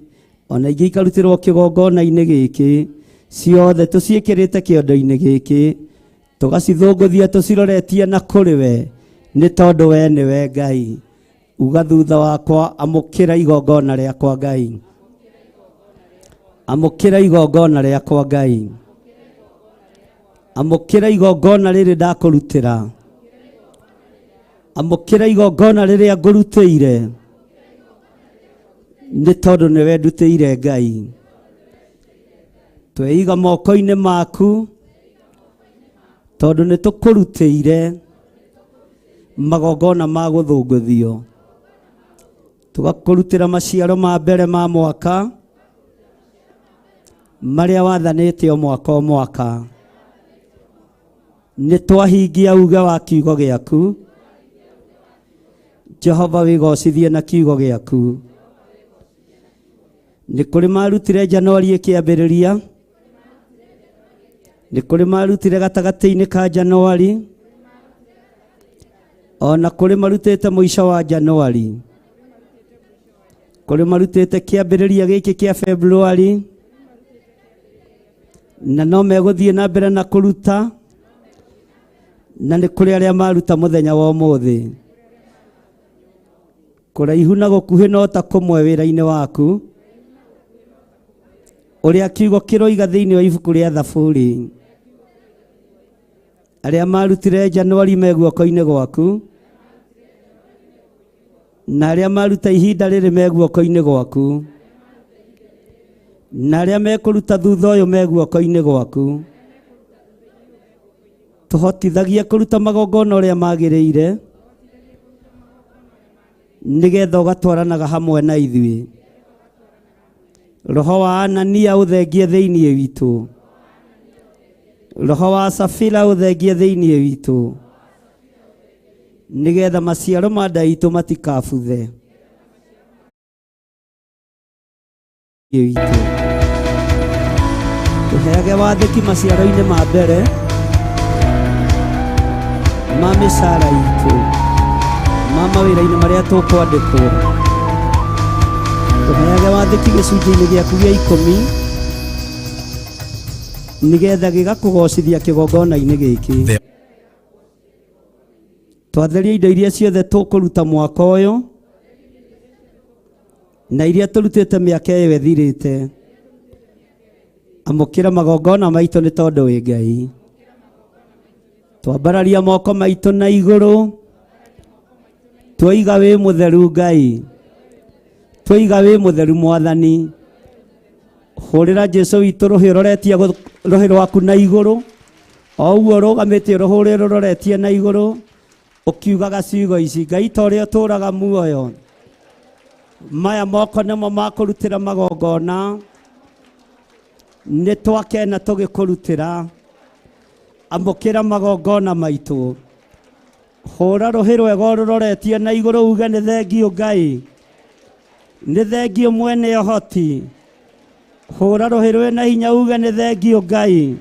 [SPEAKER 12] ona ingĩ ikarutĩrwo kĩgongona-inĩ gĩkĩ. Ciothe tũciĩkĩrĩte kĩondo-inĩ gĩkĩ, tũgacithũngũthia tũciroretie na kũrĩ we, nĩ tondũ we nĩwe Ngai. Uga thutha wakwa, amũkĩra igongona rĩakwa Ngai. Amũkĩra igongona rĩakwa Ngai. Amũkĩra igongona rĩrĩ ndakũrutĩra. Amũkĩra igongona rĩrĩa ngũrutĩire, nĩ tondũ nĩwe ndutĩire Ngai. Tweiga moko-inĩ maku, tondũ nĩ tũkũrutĩire. Magongona ma gũthũngũthio. Tũgakũrutĩra maciaro ma mbere ma mwaka marĩa wathanĩte o mwaka o mwaka. Nĩ twahingia uge wa kiugo gĩaku. Jehova wĩgocithie na kiugo gĩaku. Nĩ kũrĩ marutire Januari ĩkĩambĩrĩria, nĩ kũrĩ marutire gatagatĩ-inĩ ka Januari, ona kũrĩ marutĩte mũico wa Januari, kũrĩ marutĩte kĩambĩrĩria gĩkĩ kĩa Februari, na no megũthiĩ na mbere na kũruta, na nĩ kũrĩ arĩa maruta mũthenya wa ũmũthĩ. Kũraihu na gũkuhĩ no ta kũmwe wĩra-inĩ waku, ũrĩa kiugo kĩroiga thĩinĩ wa ibuku rĩa Thaburi. Arĩa marutire Januari me guoko-inĩ gwaku, na arĩa maruta ihinda rĩrĩ me guoko-inĩ gwaku, na arĩa mekũruta thutha ũyũ me guoko-inĩ gwaku. Tũhotithagie kũruta magongona ũrĩa magĩrĩire, nĩgetha ũgatwaranaga hamwe na ithuĩ. Roho wa Anania ũthengie thĩinĩ witũ, roho wa Safira ũthengie thĩinĩ witũ, nĩgetha maciaro ma nda itũ matikabuthe. Witũ tũheage wathĩki maciaro-inĩ ma mbere ma mĩcara itũ, ma mawĩra-inĩ marĩa tũkwandĩkwo. Tũheage wathĩki gĩcunjĩ-inĩ gĩaku gĩa ikũmi, nĩgetha gĩgakũgocithia kĩgongona-inĩ gĩkĩ. Twatheria indo iria ciothe tũkũruta mwaka ũyũ na iria tũrutĩte mĩaka ĩyo ĩthirĩte. Amũkĩra magongona maitũ nĩ tondũ wĩ Ngai. Twambararia moko maitũ na igũrũ, twoiga wĩ mũtheru Ngai, twoiga wĩ mũtheru Mwathani. Hũrĩra Jesu witũ rũhĩ ũroretie rũhĩ rwaku na igũrũ, o ũguo ũrũgamĩte ũrũhũre rũroretie na igũrũ, ũkiugaga ciugo ici: Ngai ta ũrĩa ũtũũraga muoyo, maya moko nĩmo ma kũrutĩra magongona, nĩ twakena tũgĩkũrutĩra. Amũkĩra magongona maitũ. Hũra rũhĩ rwega ũrũroretie na igũrũ, uge nĩ thengiũ Ngai, nĩ thengiũ mwene ũhoti. Hũra rũhĩ rwĩna hinya uge nĩ thengiũ Ngai,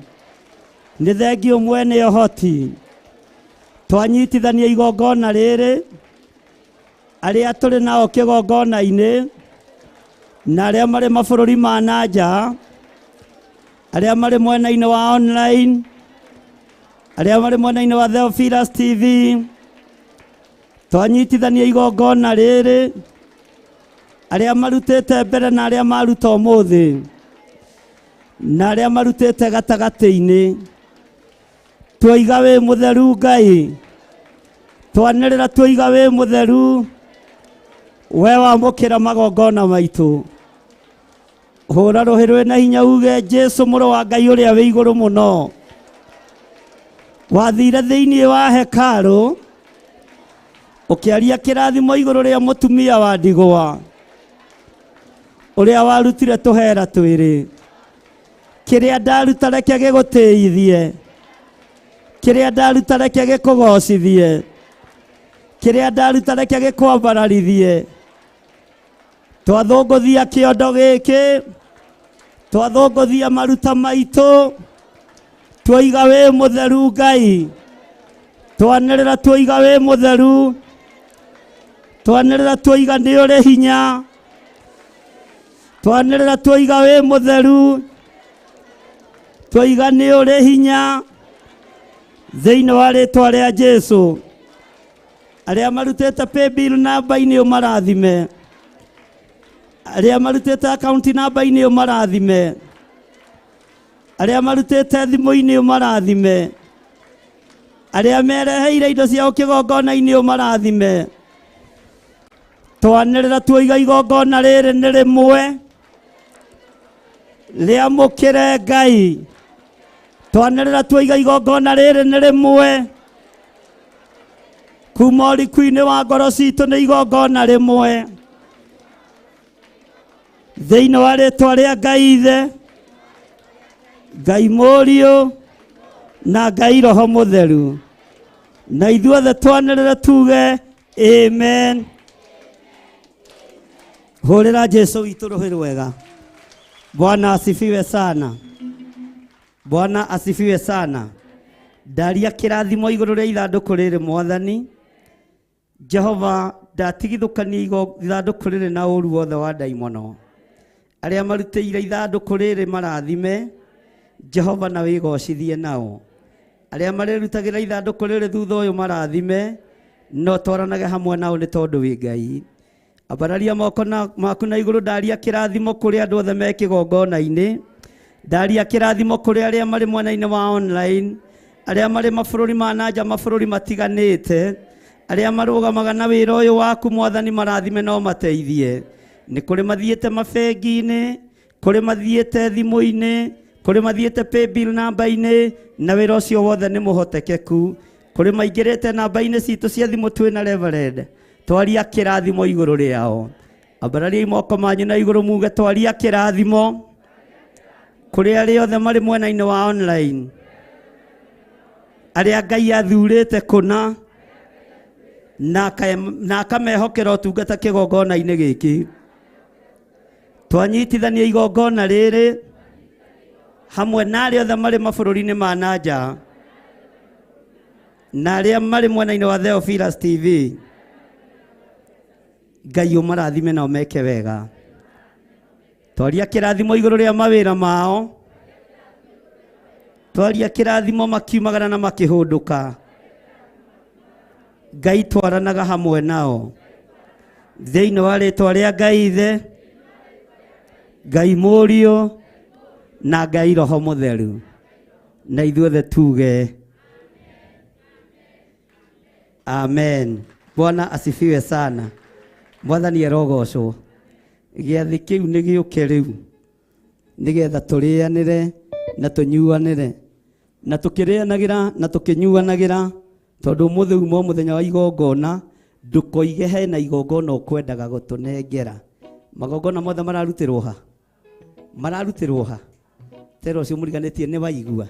[SPEAKER 12] nĩ thengiũ mwene ũhoti. Twanyitithania igongona rĩrĩ, arĩa tũrĩ nao kĩgongona-inĩ na arĩa marĩ mabũrũri ma na nja, arĩa marĩ mwena-inĩ wa online, arĩa marĩ mwena-inĩ wa Theophilus TV, twanyitithania igongona rĩrĩ, arĩa marutĩte mbere na arĩa maruta ũmũthĩ na arĩa marutĩte gatagatĩ-inĩ, twoiga wĩ mũtheru Ngai, twanĩrĩra twoiga wĩ mũtheru, we wamũkĩra magongona maitũ. Hũra rũhĩ rwĩna hinya uge Jesu mũrũ wa Ngai ũrĩa wĩ igũrũ mũno, wathire thĩinĩ wa hekarũ ũkĩaria kĩrathimo igũrũ rĩa mũtumia wa ndigwa ũrĩa warutire tũhera twĩrĩ. Kĩrĩa ndaruta reke gĩgũtĩithie, kĩrĩa ndaruta reke gĩkũgocithie, kĩrĩa ndaruta reke gĩkwambararithie. Twathũngũthia kĩondo gĩkĩ, twathũngũthia maruta maitũ, twoiga wĩ mũtheru Ngai, twanĩrĩra twoiga wĩ mũtheru, twanĩrĩra twoiga nĩ ũrĩ hinya, twanĩrĩra twoiga wĩ mũtheru, twoiga nĩ ũrĩ hinya, thĩinĩ wa rĩtwa rĩa Jesu. Arĩa marutĩte paybill namba-inĩ ũmarathime, arĩa marutĩte account namba-inĩ ũmarathime, arĩa marutĩte thimũ-inĩ ũmarathime, arĩa mereheire indo ciao kĩgongona-inĩ ũmarathime. Twanĩrĩra tuoiga igongona rĩrĩ nĩ rĩmwe, rĩamũkĩre Ngai. Twanĩrĩra tuoiga igongona rĩrĩ nĩ rĩmwe, Kuma ũriku-inĩ wa ngoro citũ nĩ igongona rĩmwe. Thĩinĩ wa rĩtwa rĩa Ngai Ithe, Ngai Mũriũ na Ngai Roho Mũtheru. Na ithuothe twanĩrĩre tuge amen. Hũrĩra Jesu witũ rũhĩ rwega. Bwana asifiwe sana. Bwana asifiwe sana. Ndaria kĩrathimo igũrũ rĩa ithandũkũ rĩrĩ mwathani. Jehova ndatigithũkania ithandũkũ rĩrĩ na ũru wothe wa ndaimono. Arĩa marutĩire ithandũkũ rĩrĩ marathime, Jehova na wĩgocithie nao. Arĩa marĩrutagĩra ithandũkũ rĩrĩ thutha ũyũ marathime, no twaranage hamwe nao nĩ tondũ wĩ Ngai. Ambararia moko maku na igũrũ, ndaria kĩrathimo kũrĩ andũ othe me kĩgongona-inĩ. Ndaria kĩrathimo kũrĩ arĩa marĩ mwena-inĩ wa online, arĩa marĩ mabũrũri ma na nja, mabũrũri matiganĩte, arĩa marũgamaga na wĩra ũyũ waku mwathani, marathime no mateithie. Nĩ kũrĩ mathiĩte mabengi-inĩ, kũrĩ mathiĩte thimũ-inĩ, kũrĩ mathiĩte paybill namba-inĩ, na wĩra ũcio wothe nĩ mũhotekeku. Kũrĩ maingĩrĩte namba-inĩ citũ cia thimũ twĩna Reverend, twaria kĩrathimo igũrũ rĩao. Ambarariai moko manyu na igũrũ muge twaria kĩrathimo kũrĩ arĩa othe marĩ mwena-inĩ wa online, arĩa Ngai athurĩte kũna na akamehokera ũtungata kĩgongona-inĩ gĩkĩ. Twanyitithania igongona rĩrĩ hamwe na arĩa othe marĩ mabũrũri-inĩ ma na nja na arĩa marĩ mwena-inĩ wa Theophilus TV. Ngai ũmarathime na ũmeke wega. Twaria kĩrathimo igũrũ rĩa mawĩra mao. Twaria kĩrathimo makiumagara na makĩhũndũka. Ngai twaranaga hamwe nao. Thĩinĩ wa rĩtwa rĩa Ngai Ithe, Ngai Mũriũ na Ngai Roho Mũtheru. Na ithuothe tuge amen. Bwana asifiwe sana. Mwathani arogocwo. Gĩathĩ kĩu nĩ gĩũke rĩu nĩgetha tũrĩanĩre na tũnyuanĩre na tũkĩrĩanagĩra na tũkĩnyuanagĩra, tondũ ũmũthĩ uma mũthenya wa igongona. Ndũkoige hena igongona ũkwendaga gũtũnengera. Magongona mothe mararutĩrwo ha? Mararutĩrwo ha? Tera ũcio mũriganĩtie nĩ waigua.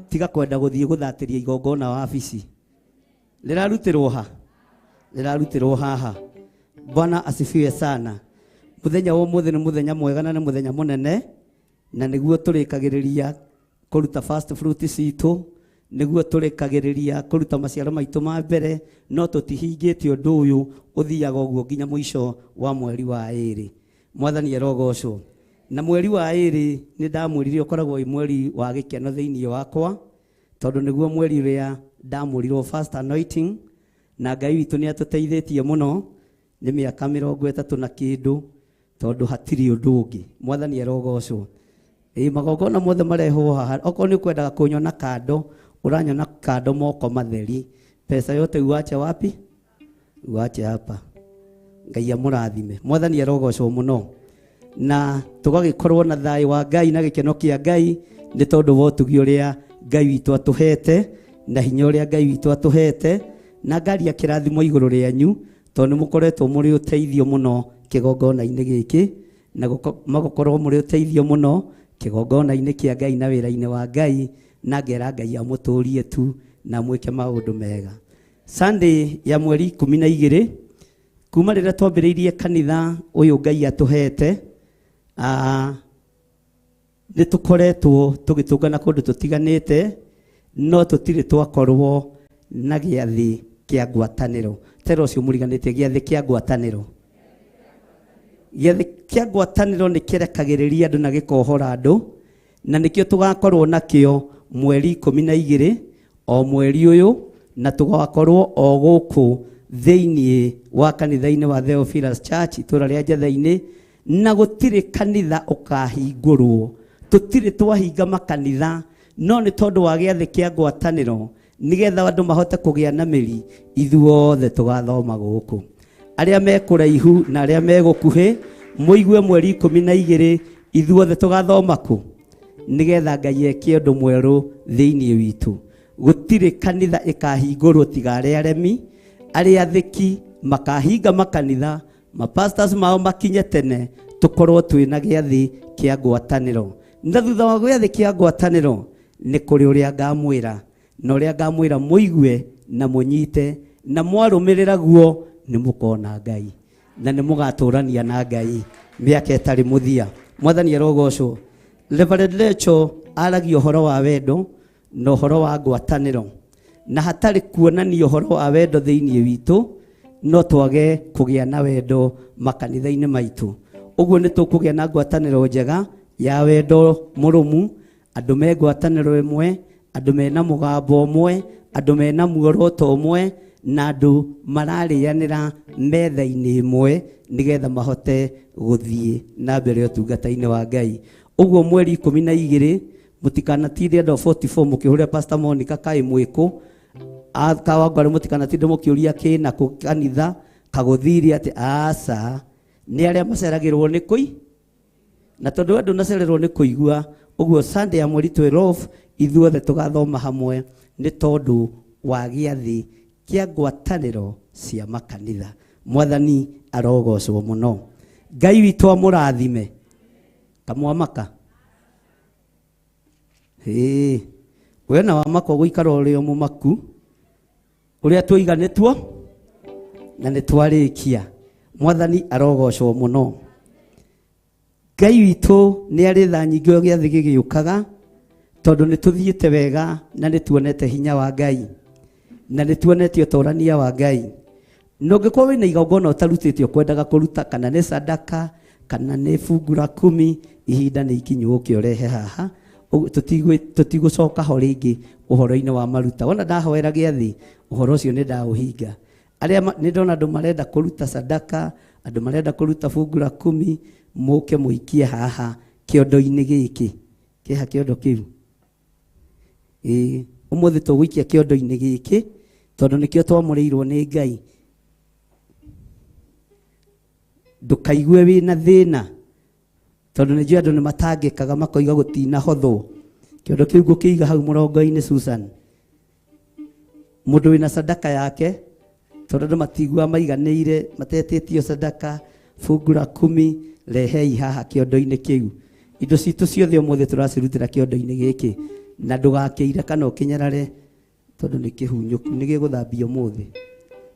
[SPEAKER 12] Tiga kwenda gũthiĩ gũthatĩria igongona wabici. Rĩrarutĩrwo ha? Rĩrarutĩrwo haha. Bwana asifiwe sana. Mũthenya wa ũmũthĩ nĩ mũthenya mwega na nĩ mũthenya mũnene, na nĩguo tũrĩkagĩrĩria kũruta first fruit citũ, nĩguo tũrĩkagĩrĩria kũruta maciaro maitũ ma mbere, no tũtihingĩtie ũndũ ũyũ ũthiaga ũguo nginya mũico wa mweri wa ĩrĩ. Mwathani arogocwo. Na mweri wa ĩrĩ nĩ ndamwĩrire ũkoragwo wĩ mweri wa gĩkeno thĩinĩ wakwa, tondũ nĩguo mweri ũrĩa ndamũrirwo first anointing, na Ngai witũ nĩ atũteithĩtie mũno nĩ mĩaka 30 na kĩndũ, tondũ hatirĩ ũndũ ũngĩ. Mwathani arogocwo. Ĩ magongona mothe marehwo haha, okorwo nĩ ũkwendaga kũnyona kando, ũranyona kando moko matheri. Pesa yote uache wapi? Uache hapa. Ngai amũrathime. Mwathani arogocwo mũno. Na tũgagĩkorwo na thayũ wa Ngai na gĩkeno kĩa Ngai nĩ tondũ wa ũtugi ũrĩa Ngai witũ atũhete na hinya ũrĩa Ngai witũ atũhete, na ngaria kĩrathimo igũrũ rĩanyu tondũ nĩ mũkoretwo mũrĩ ũteithio mũno kĩgongona-inĩ gĩkĩ, na magũkorwo mũrĩ ũteithio mũno kĩgongona-inĩ kĩa Ngai na wĩra-inĩ wa Ngai, na ngera Ngai amũtũrie tu na mwĩke maũndũ mega. Sunday ya mweri 12 kuma rĩrĩa twambĩrĩirie kanitha ũyũ Ngai atũhete, nĩ tũkoretwo tũgĩtũngana kũndũ tũtiganĩte, no tũtirĩ twakorwo na gĩathĩ kĩa ngwatanĩro. Tera ũcio mũriganĩtie gĩathĩ kĩa ngwatanĩro. Gĩathĩ kĩa ngwatanĩro nĩ kĩrekagĩrĩria andũ na gĩkohora andũ, na nĩkĩo tũgakorwo nakĩo mweri 12 o mweri ũyũ, na tũgakorwo o gũkũ thĩinĩ wa kanitha-inĩ wa Theophilus Church itũũra rĩa Njetha-inĩ, na gũtirĩ kanitha ũkahingũrwo. Tũtirĩ twahinga makanitha, no nĩ tondũ wa gĩathĩ kĩa ngwatanĩro nĩgetha andũ mahote kũgĩa na mĩri, ithuothe tũgathoma gũkũ. Arĩa me kũraihu na arĩa me gũkuhĩ, mũigue mweri 12 ithuothe tũgathoma kũ, nĩgetha Ngai eke ũndũ mwerũ thĩinĩ witũ. Gũtirĩ kanitha ĩkahingũrwo tiga arĩa aremi, Arĩa athĩki makahinga makanitha, mapastors mao makinye tene, tũkorwo twĩna gĩathĩ kĩa ngwatanĩro. Na thutha wa gĩathĩ kĩa ngwatanĩro nĩ kũrĩ ũrĩa ngamwĩra, na ũrĩa ngamwĩra mũigue na mũnyite, na mwarũmĩrĩra guo nĩ mũkona Ngai na nĩ mũgatũrania na Ngai mĩaka ĩtarĩ mũthia. Mwathani arogocwo. Reverend Rachel aragia ũhoro wa wendo na ũhoro wa ngwatanĩro, na hatarĩ kuonania ũhoro wa wendo thĩinĩ witũ no twage kũgĩa na wendo makanitha-inĩ maitũ. Ũguo nĩ tũkũgĩa na ngwatanĩro njega ya wendo mũrũmu, andũ me ngwatanĩro ĩmwe, andũ mena mũgambo ũmwe, andũ mena muoroto ũmwe, na andũ mararĩanĩra metha-inĩ ĩmwe nĩgetha mahote gũthiĩ na mbere ũtungata-inĩ wa Ngai. Ũguo mweri 12 mũtikanatinde andũ a 44 mũkĩhũrĩra Pastor Monica kaĩ mwĩkũ Kawangware, mũtikanatinde mũkĩũria kĩna kũ kanitha kagũthire atĩ aca nĩ arĩa maceragĩrwo nĩ kũi na tondũ andũ nacererwo nĩ kũigua. Ũguo Sunday ya mweri 12 ithuothe tũgathoma hamwe nĩ tondũ wa gĩathĩ kĩa ngwatanĩro cia makanitha. Mwathani arogocwo mũno. Ngai witũ amũrathime. Kamwamaka hĩ we na wamaka ũgũikara ũrĩ o mũmaku ũrĩa twoiga nĩtuo na nĩtwarĩkia. Mwathani arogocwo mũno. Ngai witũ nĩ arĩ tha nyingĩ o gĩathĩ gĩgĩũkaga, tondũ nĩ tũthiĩte wega na nĩ tuonete hinya wa Ngai na nĩ tuonete ũtorania wa Ngai. Na ũngĩkorwo wĩna igongona ũtarutĩte ũkwendaga kũruta, kana nĩ sadaka kana nĩ fungu la kumi, ihinda nĩ ikinyu ũke ũrehe haha. Tũtigũcoka ho rĩngĩ ũhoro-inĩ wa maruta. Wona ndahoera gĩathĩ ũhoro ũcio nĩ ndaũhinga. Arĩa nĩ ndona andũ marenda kũruta sadaka, andũ marenda kũruta fungu la kumi, mũke mũikie haha kĩondo-inĩ gĩkĩ. Kĩha kĩondo kĩu? Ĩĩ, ũmũthĩ tũgũikia kĩondo-inĩ gĩkĩ tondũ nĩkĩo twamũrĩirwo nĩ Ngai. Ndũkaigue wĩna thĩna tondũ nĩ njũĩ andũ nĩ matangĩkaga makoiga gũtinahothwo. Kĩondo kĩu ngũkĩiga hau mũrongo-inĩ Susan. Mũndũ wĩna sadaka yake, tondũ andũ matiguaga maiganĩire matetĩtio sadaka, fungu la kumi, rehei haha kĩondo-inĩ kĩu. Indo citũ ciothe ũmũthĩ tũracirutĩra kĩondo-inĩ gĩkĩ, na ndũgakĩire kana ũkĩnyarare tondũ nĩ kĩhunyũku, nĩ gĩgũthambio ũmũthĩ,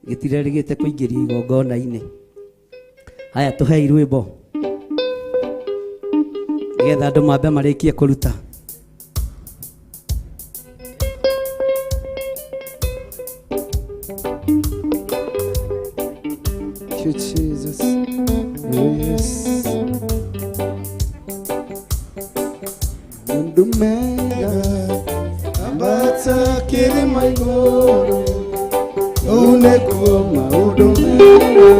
[SPEAKER 12] gĩtirerĩgĩte kũingĩrio igongona-inĩ. Haya, tũhei rwĩmbo nĩgetha andũ mambe marĩkie kũruta.
[SPEAKER 5] Thank you, Jesus. Yes. Maũndũ mega ambata kĩrĩma igũrũ, kũu nĩkuo maũndũ mega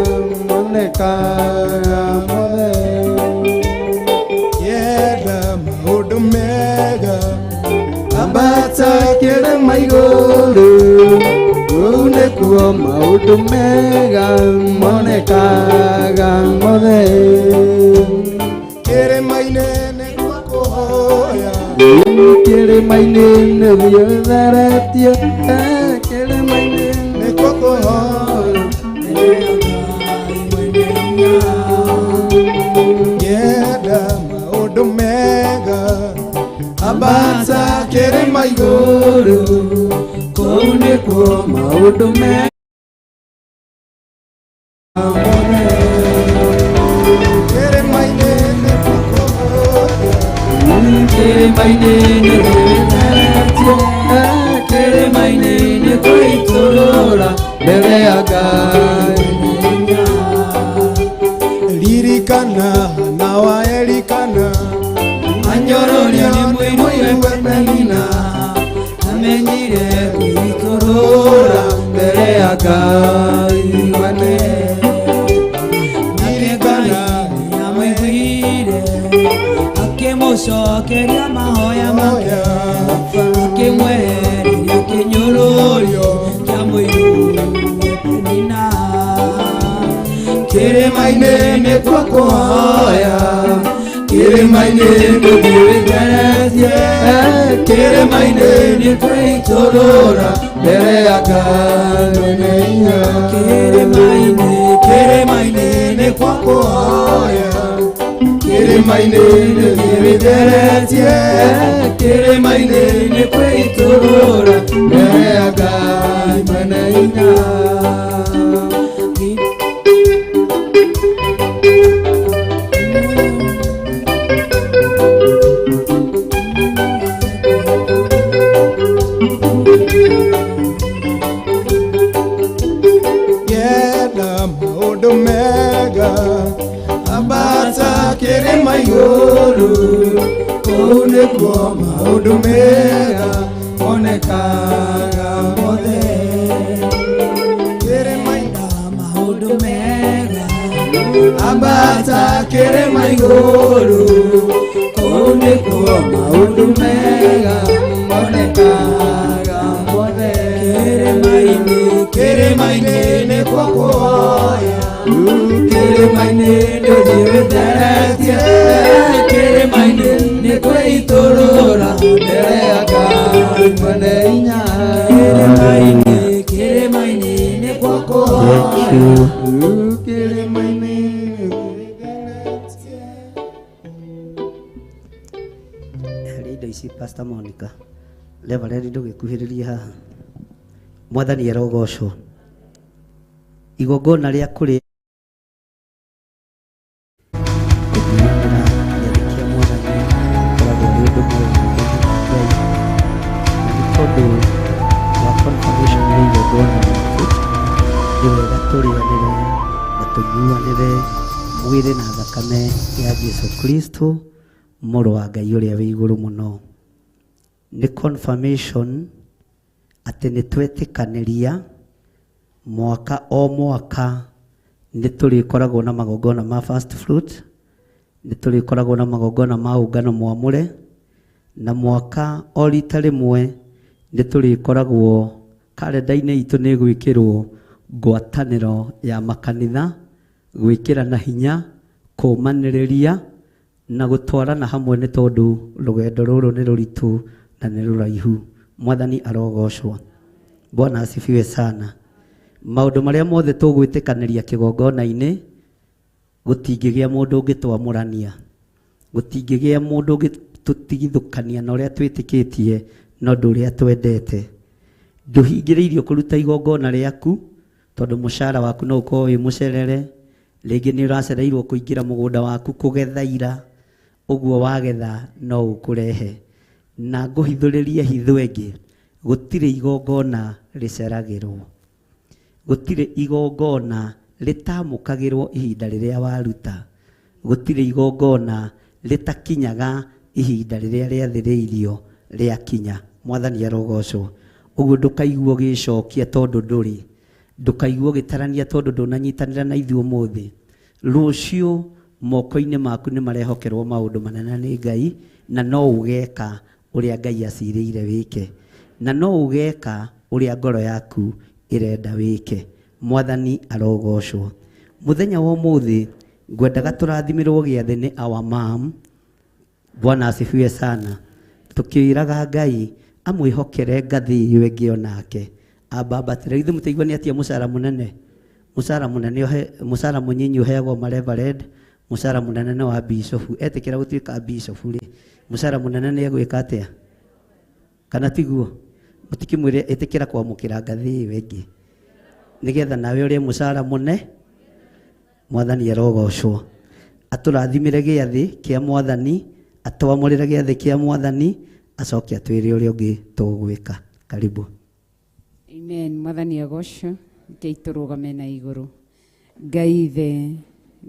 [SPEAKER 5] monekaga mothe.
[SPEAKER 11] Yenda maũndũ mega
[SPEAKER 5] ambata kĩrĩma igũrũ, kũu nĩkuo maũndũ mega monekaga mothe.
[SPEAKER 11] Kĩrĩma-inĩ nĩkuo kũhoya,
[SPEAKER 5] kĩrĩma-inĩ nĩthiĩ theretie, kĩrĩma-inĩ
[SPEAKER 11] nĩkuo kũhoya. Yenda maũndũ mega ambata kĩrĩma igũrũ,
[SPEAKER 5] kũu nĩkuo maũndũ mega
[SPEAKER 11] kĩrĩma-inĩ nĩkuo kũhoya,
[SPEAKER 5] kĩrĩma-inĩ nĩthiĩ theretie, kĩrĩma-inĩ nĩkwĩitũrũra mbere ya Ngai.
[SPEAKER 11] Ririkana na wa Elikana,
[SPEAKER 5] anyororio nĩ mũiruwe Penina, amenyire kwĩitũrũra mbere ya Ngai mwene.
[SPEAKER 11] Ririkana
[SPEAKER 3] amũiguire akĩmũcokeria mahoya make, akĩmwehereria kĩnyũrũrio kĩa mũiruwe Penina.
[SPEAKER 5] Kĩrĩma-inĩ nĩkuo kũhoya, kĩrĩma-inĩ nĩthiĩ wĩtheretie, wĩtheretie kĩrĩma-inĩ nĩ kwĩitũrũra mbere ya Ngai mwene hinya. Kĩrĩma-inĩ, kĩrĩma-inĩ nĩ kwa kũhoya, kĩrĩma-inĩ nĩ wĩtheretie kĩrĩma-inĩ nĩ kwĩitũrũra mbere ya Ngai mwene hinya.
[SPEAKER 11] Yenda maũndũ mega ambata kĩrĩma igũrũ, kũu nĩkuo maũndũ mega monekaga mothe. Kĩrĩma-inĩ
[SPEAKER 3] maũndũ mega
[SPEAKER 11] ambata kĩrĩma igũrũ,
[SPEAKER 5] kũu nĩkuo maũndũ mega monekaga mothe.
[SPEAKER 3] Kĩrĩma-inĩ,
[SPEAKER 11] kĩrĩma-inĩ nĩkuo kũhoya,
[SPEAKER 5] kĩrĩma-inĩ nĩũthiĩ wĩtheretie kĩrĩma-inĩ nĩ kwĩitũrũra mbere ya Ngai mwene hinya.
[SPEAKER 3] Kĩrĩma-inĩ, kĩrĩma-inĩ nĩkuo kũhoya,
[SPEAKER 11] kĩrĩma-inĩ.
[SPEAKER 12] Harĩ indo ici Pastor Monica Reverend ndũgĩkuhĩrĩrie haha. Mwathani arogocwo. Igongona rĩa kũrĩa kũnyuanĩra gĩathĩ kĩa Mwathani ũkoragwo ũrĩ ũndũ mwega mũno Ngai, na nĩ tondũ wa confirmation ya igongona rĩtũ, nĩ wega tũrĩanĩre na tũnyuanĩre mwĩrĩ na thakame ya Jesu Kristo mũrũ wa Ngai ũrĩa wĩ igũrũ mũno. Nĩ confirmation atĩ nĩ twetĩkanĩria mwaka o mwaka nĩ tũrĩkoragwo na magongona ma first fruit, nĩ tũrĩkoragwo na magongona ma ũngano mwamũre, na mwaka o rita rĩmwe nĩ tũrĩkoragwo karenda-inĩ itũ nĩ gwĩkĩrwo ngwatanĩro ya makanitha, gwĩkĩrana hinya, kũmanĩrĩria na gũtwarana hamwe, nĩ tondũ rũgendo rũrũ nĩ rũritũ na nĩ rũraihu. Mwathani arogocwo. Bwana asifiwe sana. Maũndũ marĩa mothe tũgwĩtĩkanĩria kĩgongona-inĩ, gũtingĩgĩa mũndũ ũngĩtwamũrania, gũtingĩgĩa mũndũ ũngĩtũtigithũkania na ũrĩa twĩtĩkĩtie na ũndũ ũrĩa twendete. Ndũhingĩrĩirio kũruta igongona rĩaku tondũ mũcara waku no ũkorwo wĩ mũcerere, rĩngĩ nĩ ũracereirwo kũingĩra mũgũnda waku kũgetha ira, ũguo wagetha no ũkũrehe. Na ngũhithũrĩrie hitho ĩngĩ, gũtirĩ igongona rĩceragĩrwo, gũtirĩ igongona rĩtamũkagĩrwo ihinda rĩrĩa waruta, gũtirĩ igongona rĩtakinyaga ihinda rĩrĩa rĩathĩrĩirio rĩakinya. Mwathani arogocwo. Ũguo ndũkaigua ũgĩcokia tondũ ndũrĩ, ndũkaigua ũgĩtarania tondũ ndũnanyitanĩra na ithuĩ ũmũthĩ. Rũciũ moko-inĩ maku nĩ marehokerwo maũndũ manene nĩ Ngai, na no ũgeka ũrĩa Ngai acirĩire wĩke, na no ũgeka ũrĩa ngoro yaku ĩrenda wĩke. Mwathani arogocwo. Mũthenya wa ũmũthĩ ngwendaga tũrathimĩrwo gĩathĩ nĩ our mom. Bwana asifiwe sana. Tũkĩraga Ngai amwĩhokere ngathĩ ĩyo ĩngĩ onake ambambatĩre. Ithuĩ mũtaigua nĩ atia mũcara mũnene, mũcara mũnene mũcara mũnyinyi ũheagwo mareverend, mũcara mũnene nĩ wa bishofu. Etĩkĩra gũtuĩka bishofu rĩ, mũcara mũnene nĩ egwĩka atĩa? Kana tiguo? Mũtikĩmwĩre ĩtĩkĩra kwamũkĩra ngathĩ ĩyo ĩngĩ nĩgetha nawe ũrĩe mũcara mũne. Mwathani arogocwo. Atũrathimĩre gĩathĩ kĩa Mwathani, atwamũrĩre gĩathĩ kĩa Mwathani, acoke atwĩre ũrĩa ũngĩ tũgwĩka. Karibu.
[SPEAKER 10] Amen. Mwathani agocwo. Ngai tũrũgame na igũrũ. Ngai Ithe,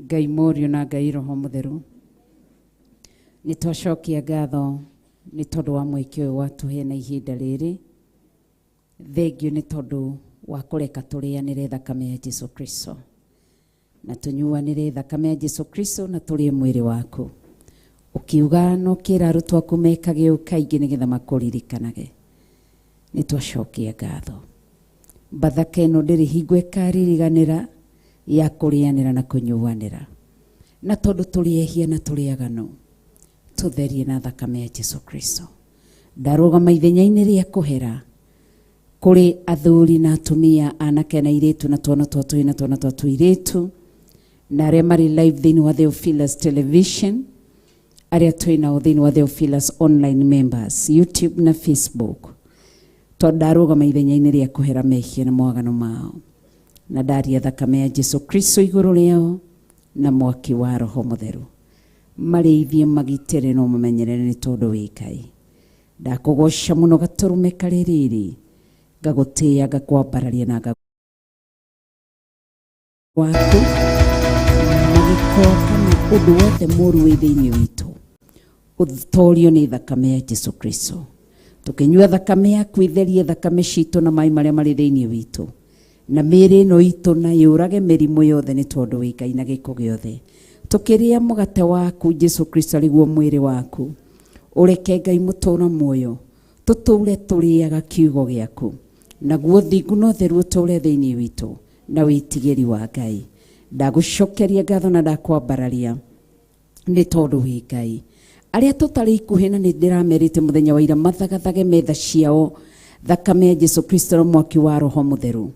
[SPEAKER 10] Ngai Mũriũ na Ngai Roho Mũtheru, nĩ twacokia ngatho nĩ tondũ wa mweke ũyũ watũhe na ihinda rĩrĩ. Thengiũ nĩ tondũ wa kũreka tũrĩanĩre thakame ya Jesu Kristo, na tũnyuanĩre thakame ya Jesu Kristo, na tũrĩe mwĩrĩ waku. Ũkiuga na ũkĩra arutwo aku mekage ũũ kaingĩ nĩgetha makũririkanage. Nĩ twacokia ngatho. Bathaka ĩno ndĩrĩ hingo ĩkaririganĩra ya kũrĩanĩra na kũnyuanĩra. Na tondũ tũrĩ ehia na tũrĩ aganu, Tũtherie na thakame ya Jesu Kristo. Ndarũgama ithenya-inĩ rĩa kũhera kũrĩ athuri na atumia, anake na airĩtu, na twana twa tũhĩĩ na twana twa tũirĩtu, na arĩa marĩ live thĩinĩ wa Theophilus Television, arĩa twĩ nao thĩinĩ wa Theophilus online members, YouTube na Facebook. Tondũ ndarũgama ithenya-inĩ rĩa kũhera mehia na mawaganu mao, na ndaria thakame ya Jesu Kristo igũrũ rĩao na mwaki wa Roho Mũtheru. Marĩithie, magitĩre no mamenyerere nĩ tondũ wĩ Ngai. Ndakũgoca mũno gatũrũme karĩ rĩrĩ, ngagũtĩĩa, ngakwambararia na waku magĩko kana ũndũ wothe mũũru wĩ thĩinĩ witũ ũtorio nĩ thakame ya Jesu Kristo. Tũkĩnyua thakame yaku, itherie thakame citũ na maĩ marĩa marĩ thĩinĩ witũ na mĩĩrĩ ĩno itũ, na yũrage mĩrimũ yothe nĩ tondũ wĩ Ngai na gĩko gĩothe. Tũkĩrĩa mũgate waku Jesu Kristo arĩguo mwĩrĩ waku, ũreke Ngai mũtũũra muoyo tũtũũre tũrĩaga kiugo gĩaku, naguo thingu na ũtheru ũtũũre thĩinĩ witũ na wĩtigĩri wa Ngai. Ndagũcokeria ngatho na ndakwambararia nĩ tondũ wĩ Ngai. Arĩa tũtarĩ ikuhĩ na nĩ ndĩramerĩte mũthenya wa ira mathagathage metha ciao thakame ya Jesu Kristo na mwaki wa Roho Mũtheru,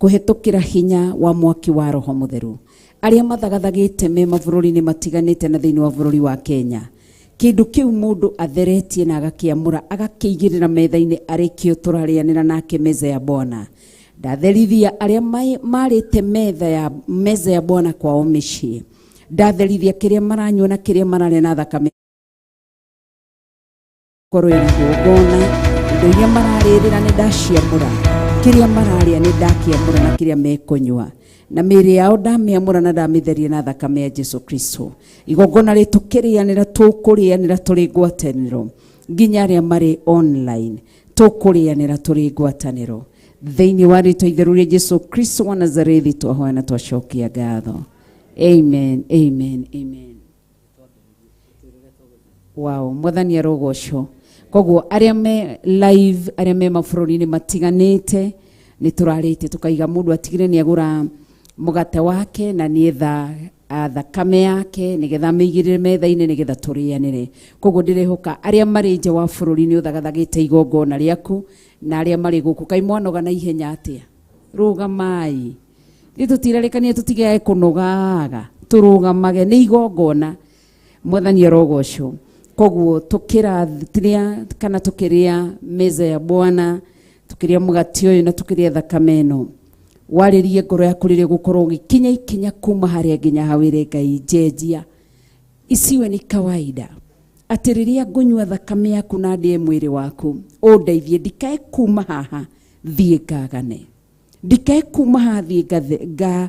[SPEAKER 10] kũhetũkĩra hinya wa mwaki wa Roho Mũtheru. Arĩa mathagathagĩte me mabũrũri-inĩ matiganĩte na thĩinĩ wa bũrũri wa Kenya, kĩndũ kĩu mũndũ atheretie na agakĩamũra agakĩigĩrĩra metha-inĩ arĩkĩo tũrarĩanĩra nake meza ya Bwana. Ndatherithia arĩa marĩte meza ya Bwana kwao mĩciĩ. Ndatherithia kĩrĩa maranyua na kĩrĩa mararĩa na thakame korwo ĩrĩ igongona. Indo iria mararĩrĩra nĩ ndaciamũra, kĩrĩa mararĩa nĩ ndakĩamũra na kĩrĩa mekũnyua, na mĩĩrĩ yao ndamĩamũra na ndamĩtheria na thakame ya Jesu Kristo. Igongona rĩtũ kĩrĩanĩra tũkũrĩanĩra tũrĩ ngwatanĩro, nginya arĩa marĩ online tũkũrĩanĩra tũrĩ ngwatanĩro thĩinĩ wa rĩtwa itheru rĩa Jesu Kristo wa Nazarethi. Twahoya na twacokia ngatho. Amen, amen, amen. Wow, mwathani arogocwo. Koguo arĩa me live, arĩa me mabũrũri-inĩ matiganĩte, nĩ tũrarĩte tũkaiga mũndũ atigire nĩ agũra mũgate wake na nĩetha thakame yake nĩgetha amĩigĩrĩre metha-inĩ nĩgetha tũrĩanĩre. Koguo ndĩrehoka arĩa marĩ nja wa bũrũri nĩ ũthagathagĩte igongona rĩaku, na arĩa marĩ gũkũ kaĩ mwanoga na ihenya atĩa? Rũgamai, ithuĩ tũtirarĩkania tũtigae kũnogaga, tũrũgamage nĩ igongona. Mwathani arogocwo. Koguo tũkĩrathia kana tũkĩrĩa meza ya Bwana, tũkĩrĩa mũgate ũyũ na tũkĩrĩa thakame ĩno, warĩrie ngoro yaku rĩrĩa ũgũkorwo ũgĩkinya ikinya kuma harĩa nginya hawĩre Ngai njenjia, isiwe ni kawaida atĩ rĩrĩa ngũnyua thakame yaku na ndĩe mwĩrĩ waku, ũndeithie ndikae kuma haha thiĩ ngagane, ndikae kuma haha thiĩ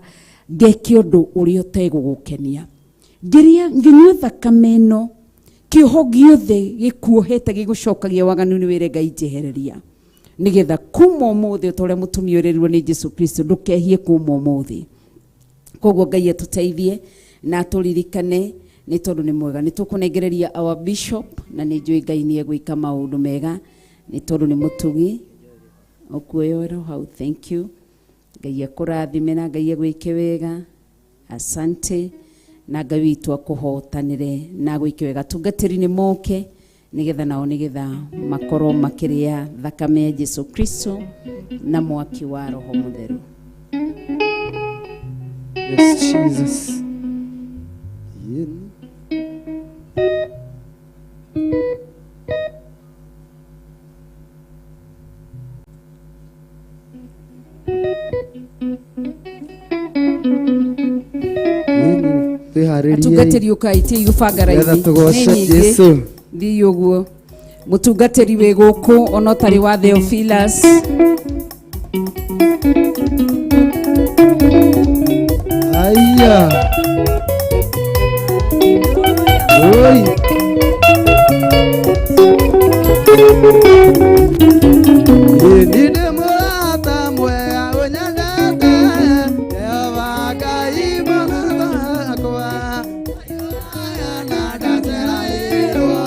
[SPEAKER 10] ngeke ũndũ ũrĩa ũtegũgũkenia. Ngĩnyua thakame ĩno, kĩoho gĩothe gĩkuohete gĩgũcokagia waganu nĩ wĩre Ngai njehereria, nĩgetha kuma ũmũthĩ ũta ũrĩa mũtumia ũrĩrirwo nĩ Jesu Kristo ndũkehie kuma ũmũthĩ. Koguo Ngai atũteithie na atũririkane nĩ tondũ nĩ mwega. Nĩ tũkũnengereria our bishop na nĩ njũĩ Ngai nĩ egwĩka maũndũ mega nĩ tondũ nĩ mũtugi. Ũkuoyerwo hau, thank you. Ngai akũrathime na Ngai agwĩke wega. Asante. Na Ngai witũ akũhotanĩre na agwĩke wega. Atungatĩri nĩ moke nĩgetha nao nĩgetha makorwo makĩrĩa thakame ya Jesu Kristo na mwaki wa Roho Mũtheru.
[SPEAKER 7] Yes, Jesus.
[SPEAKER 10] Atungatĩri ũkai tiai gũbanga raini.
[SPEAKER 7] Nĩgetha tũgoce
[SPEAKER 10] Nĩ nyingĩ.
[SPEAKER 7] Jesu.
[SPEAKER 10] Thiĩ ũguo. Mũtungatĩri wĩ gũkũ ona ũtarĩ wa Theophilus.
[SPEAKER 7] Aya. Oi. Nĩ mũrata mwega ũnyendete, Jehova Ngai mũrata wakwa. Na ndacereirwo,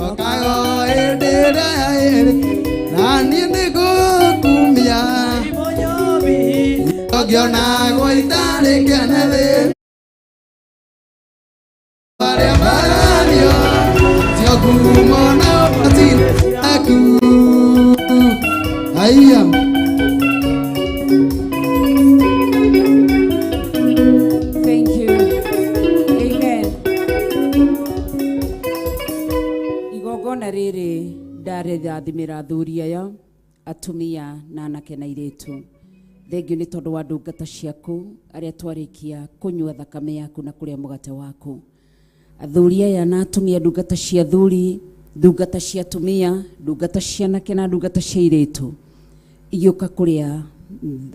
[SPEAKER 7] okaga hĩndĩ ĩrĩa ĩrĩ, na niĩ nĩngũkumia. Ũngĩonagwo itarĩ kene thĩ, arĩa maranio, ngumo na ũhoti aku. Haiya.
[SPEAKER 10] Thank you. Amen. Igongona rĩrĩ ndarĩrathimĩra athuri aya, atumia na anake na airĩtu. Thengiũ nĩ tondũ wa ndungata ciaku arĩa twarĩkia kũnyua thakame yaku na kũrĩa mũgate waku. Athuri aya na atumia, ndungata cia athuri, ndungata cia atumia, ndungata cia anake na ndungata cia airĩtu, igĩũka kũrĩa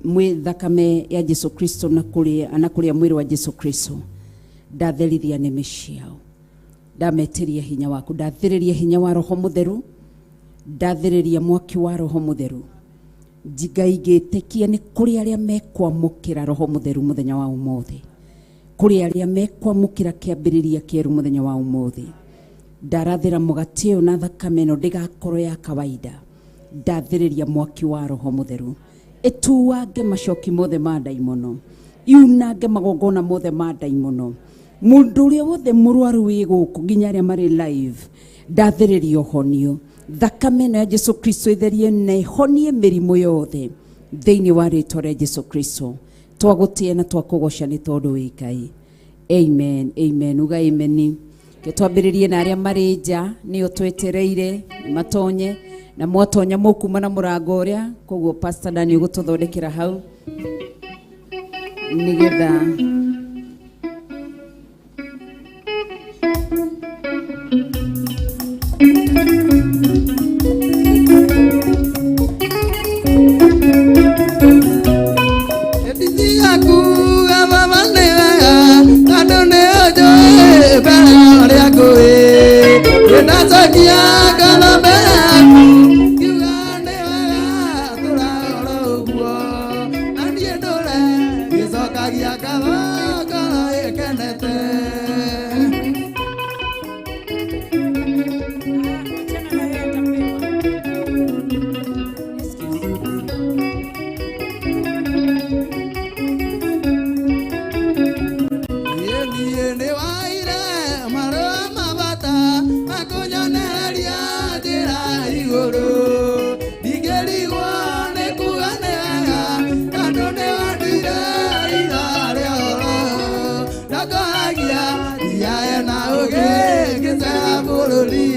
[SPEAKER 10] mwĩ thakame ya Jesu Kristo na kũrĩa mwĩrĩ wa Jesu Kristo. Ndatherithia nĩmĩ ciao, ndametĩria hinya waku, ndathĩrĩria hinya wa Roho Mũtheru, ndathĩrĩria mwaki wa Roho Mũtheru. Ngai ngĩtĩkia nĩ kũrĩ arĩa mekwamũkĩra Roho Mũtheru mũthenya wa ũmũthĩ, kũrĩ arĩa mekwamũkĩra kĩambĩrĩria kĩerũ mũthenya wa ũmũthĩ. Ndarathĩra mũgate ũyũ na thakame ĩno ndĩgakorwo ya kawaida. Ndathĩrĩria mwaki wa Roho Mũtheru ĩtuange macoki mothe ma ndaimono, yunange magongona mothe ma ndaimono. Mũndũ ũrĩa wothe mũrwaru wĩ gũkũ nginya arĩa marĩ live, ndathĩrĩria ũhonio. Thakame ĩno ya Jesu Kristo ĩtherie na ĩhonie mĩrimũ yothe thĩinĩ wa rĩtwa rĩa Jesu Kristo. Twagũtĩĩa na twakũgoca nĩ tondũ wĩ Ngai. Amen, amen. Uga amen. Ke twambĩrĩrie na arĩa marĩ nja nĩo twetereire matonye, na mwatonya mũkuma na mũrango ũrĩa, koguo Pastor Daniel ũgũtũthondekera hau nĩgetha
[SPEAKER 7] Ndiakuga baba nĩ wega tondũ nĩ ũnjũĩ mbere ya ũrĩa ngũĩ. Ndĩnacokia ngatho mbere yaku ngiuga nĩ wega tũra oro ũguo. Na niĩ ndũre ngĩcokagia ngatho ngoro ĩkenete. Niĩ nĩ waire marũa ma bata makũnyonereria njĩra igũrũ. Ndingĩrigwo nĩ kuga nĩ wega tondũ nĩ wanduire ira rĩa ũhoro. Ndongoragia ndiae na ũũgĩ ngĩcera bũrũri.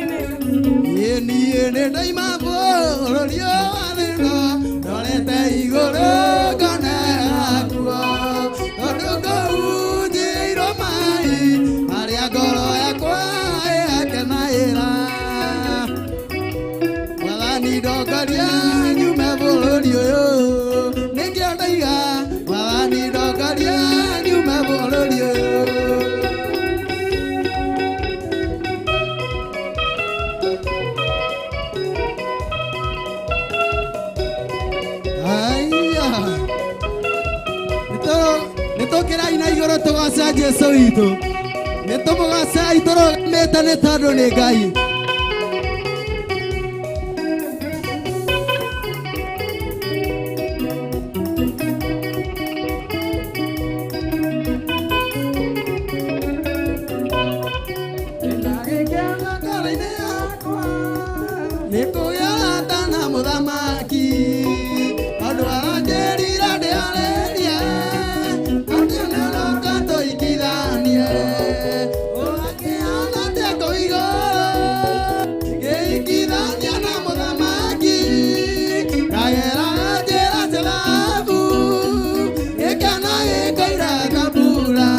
[SPEAKER 7] Niĩ nĩ ndaima bũrũri ũyũ wa thĩna ndorete igũrũ ngone hakuo. Tondũ kũu njiyũirwo maĩ marĩa ngoro yakwa ĩkenagĩra. Mwathani ndongoria nyume bũrũri ũyũ nĩkĩo ndaiga. Mwathani ndongoria nyume bũrũri ũyũ. Haiya. Nĩtũkĩrai na igũrũ tũgoce Jesũ witũ. Nĩtũmũgocei tũrũgamĩte nĩ tondũ nĩ Ngai. Ndagĩkena ngoro-inĩ yakwa nĩ kũgĩa ũrata na mũthamaki. Tondũ aranjĩrire ndĩarĩrie atĩ nĩũroka tũhikithanie. Ũgakĩhana atĩa kũu igũrũ ngĩhikithania na mũthamaki. Ngagera njĩra cia thahabu gĩkeno gĩkoira ta mbura.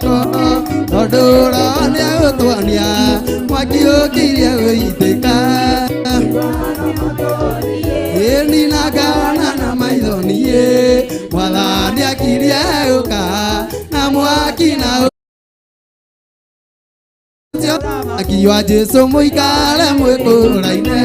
[SPEAKER 11] mwĩhoko tondũ roho nĩegũtuonia mwaki ũkirie gũitĩka ĩni na ngana na maitho niĩ mwathani akirie gũka na mwaki na ũcio akiwa Jesũ mũikare mwĩkũraine.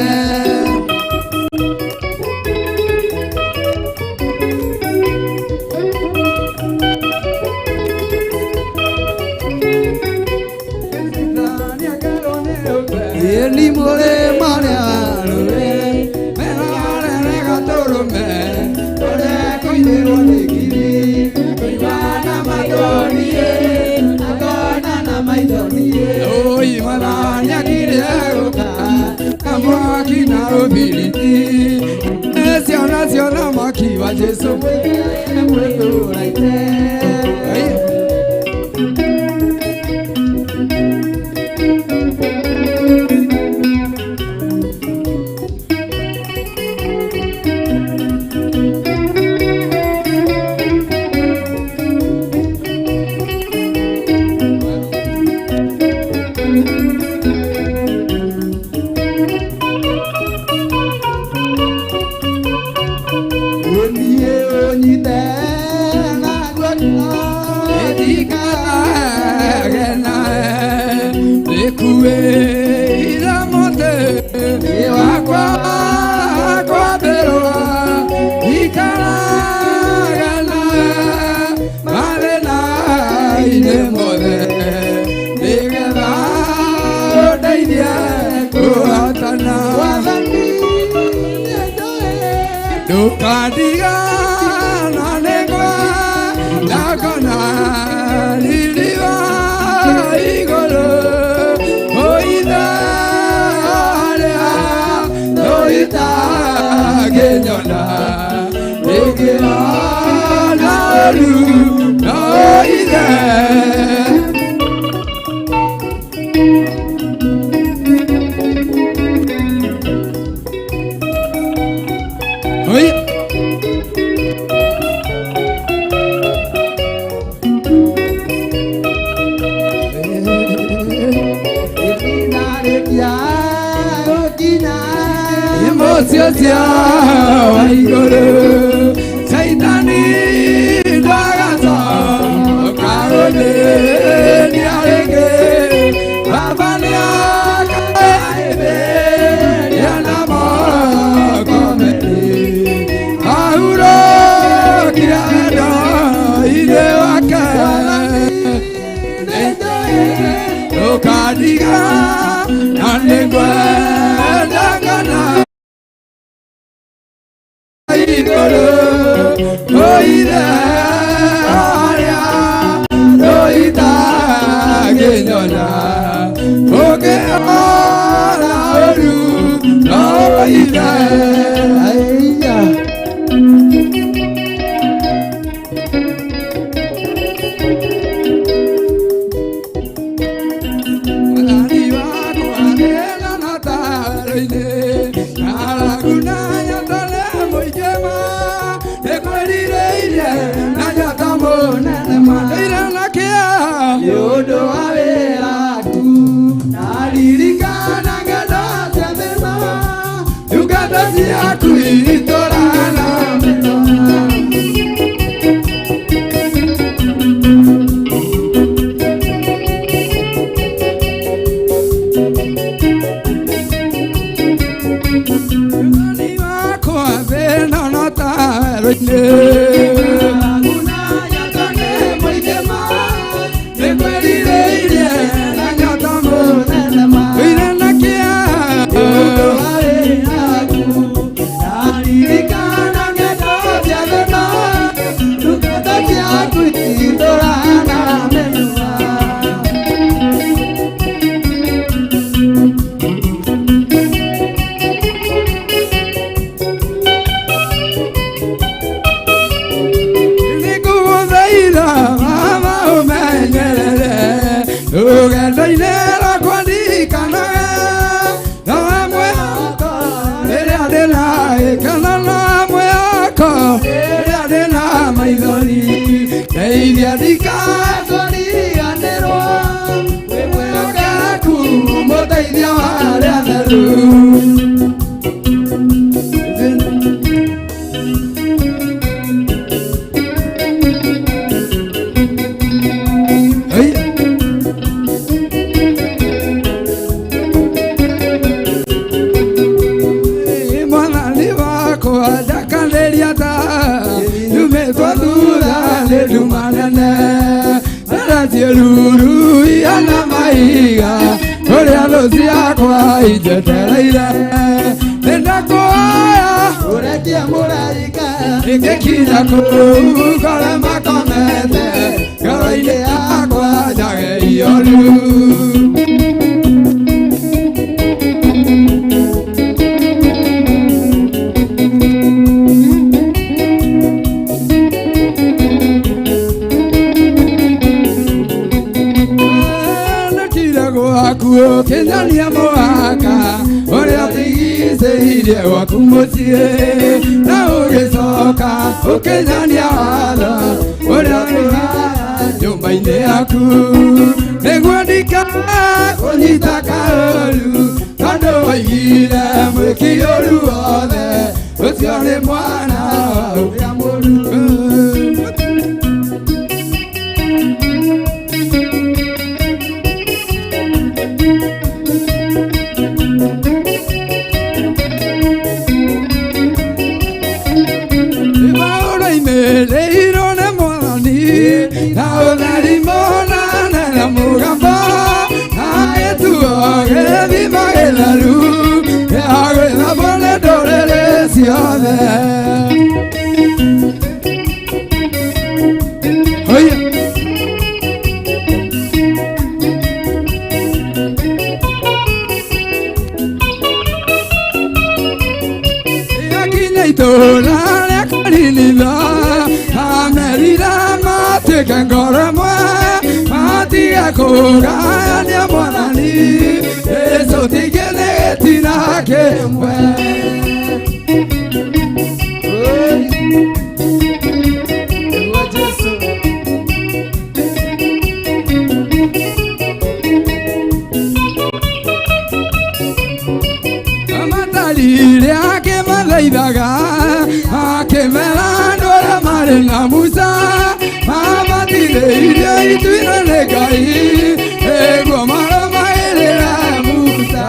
[SPEAKER 11] Ni mũrĩ marĩa rũĩ merarere gatũrũme tũrekũinĩrwo nĩ ngiri kũigua na mathoniĩ akona na maithoniĩ oi mwathani akirie gũka na mwaki na ũbiriti ciana ciona mwaki wa Jesũ mwĩkũraine. Ciĩruru ihana mahiga kũrĩa thũ ciakwa injetereire nĩndakũhoya ũrekie mũraika ingĩkinya kũu ngore makomete ngoro-inĩ yakwa njage ioru. Kĩnyania mũhaka ũrĩa ũtigicĩirie gwaku mũciĩ na ũgĩcoka ũkĩnyania watho ũrĩa ũtũraga nyũmba-inĩ yaku nĩguo ndikae kũnyita kaũru tondũ waigire mwĩki ũru wothe ũcio nĩ mwana wa ũrĩa mũru. Kũgayania mwathani Jesũ tigĩrĩ gĩtina kĩmwe. Amatarire akĩmathaithaga akĩmera andũ arĩa marĩ na Musa mamatithĩirie ituĩro nĩ Ngai nĩguo marũmagĩrĩra Musa.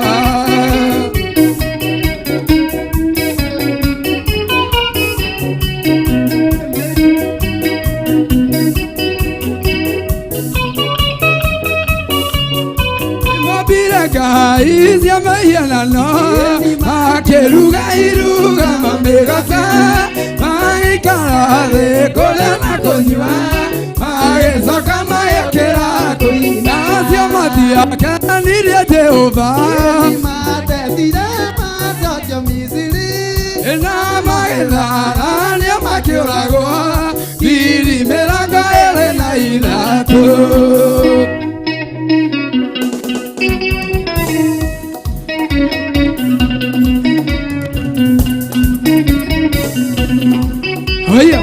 [SPEAKER 11] Mobire Ngai cia mĩhianano makĩruga iruga mamĩgoce magĩikara thĩ kũrĩa na kũnyua magĩcoka magĩũkĩra kũina acio matiakenirie Jehova na magĩtharanio makĩũragwo 23. Haya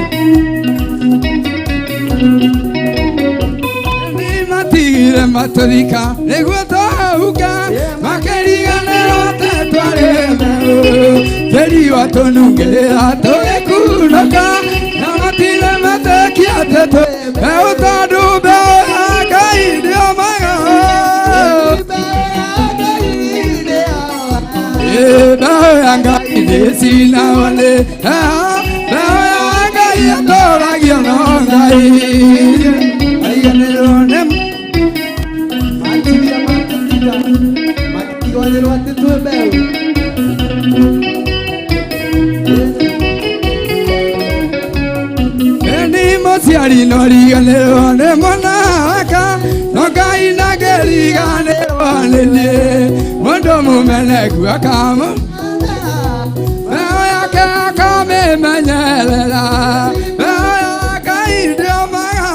[SPEAKER 11] Nimatigire maturika nĩguo twahuka makĩriganĩrwo atĩ twarĩ mbeũ tĩri watũnungĩrĩra tũgĩkunũka na matirĩ metĩkia atĩ twĩ mbeũ tondũ mbeũ ya Ngai ndĩomaga. Mbeũ ya Ngai ndĩcinagwo nĩ mbeũ ya Ngai ĩtũragio no Ngai ariganĩrwo nĩ
[SPEAKER 7] Matiganĩrwo atĩ twĩ mbeũ.
[SPEAKER 11] Ni mũciari no riganĩrwo nĩ mwana wake no Ngai ndangĩriganĩrwo nĩ niĩ mũndũ mũmeneku akamũ mbeũ yake akamĩmenyerera mbeũ ya Ngai ndĩomaga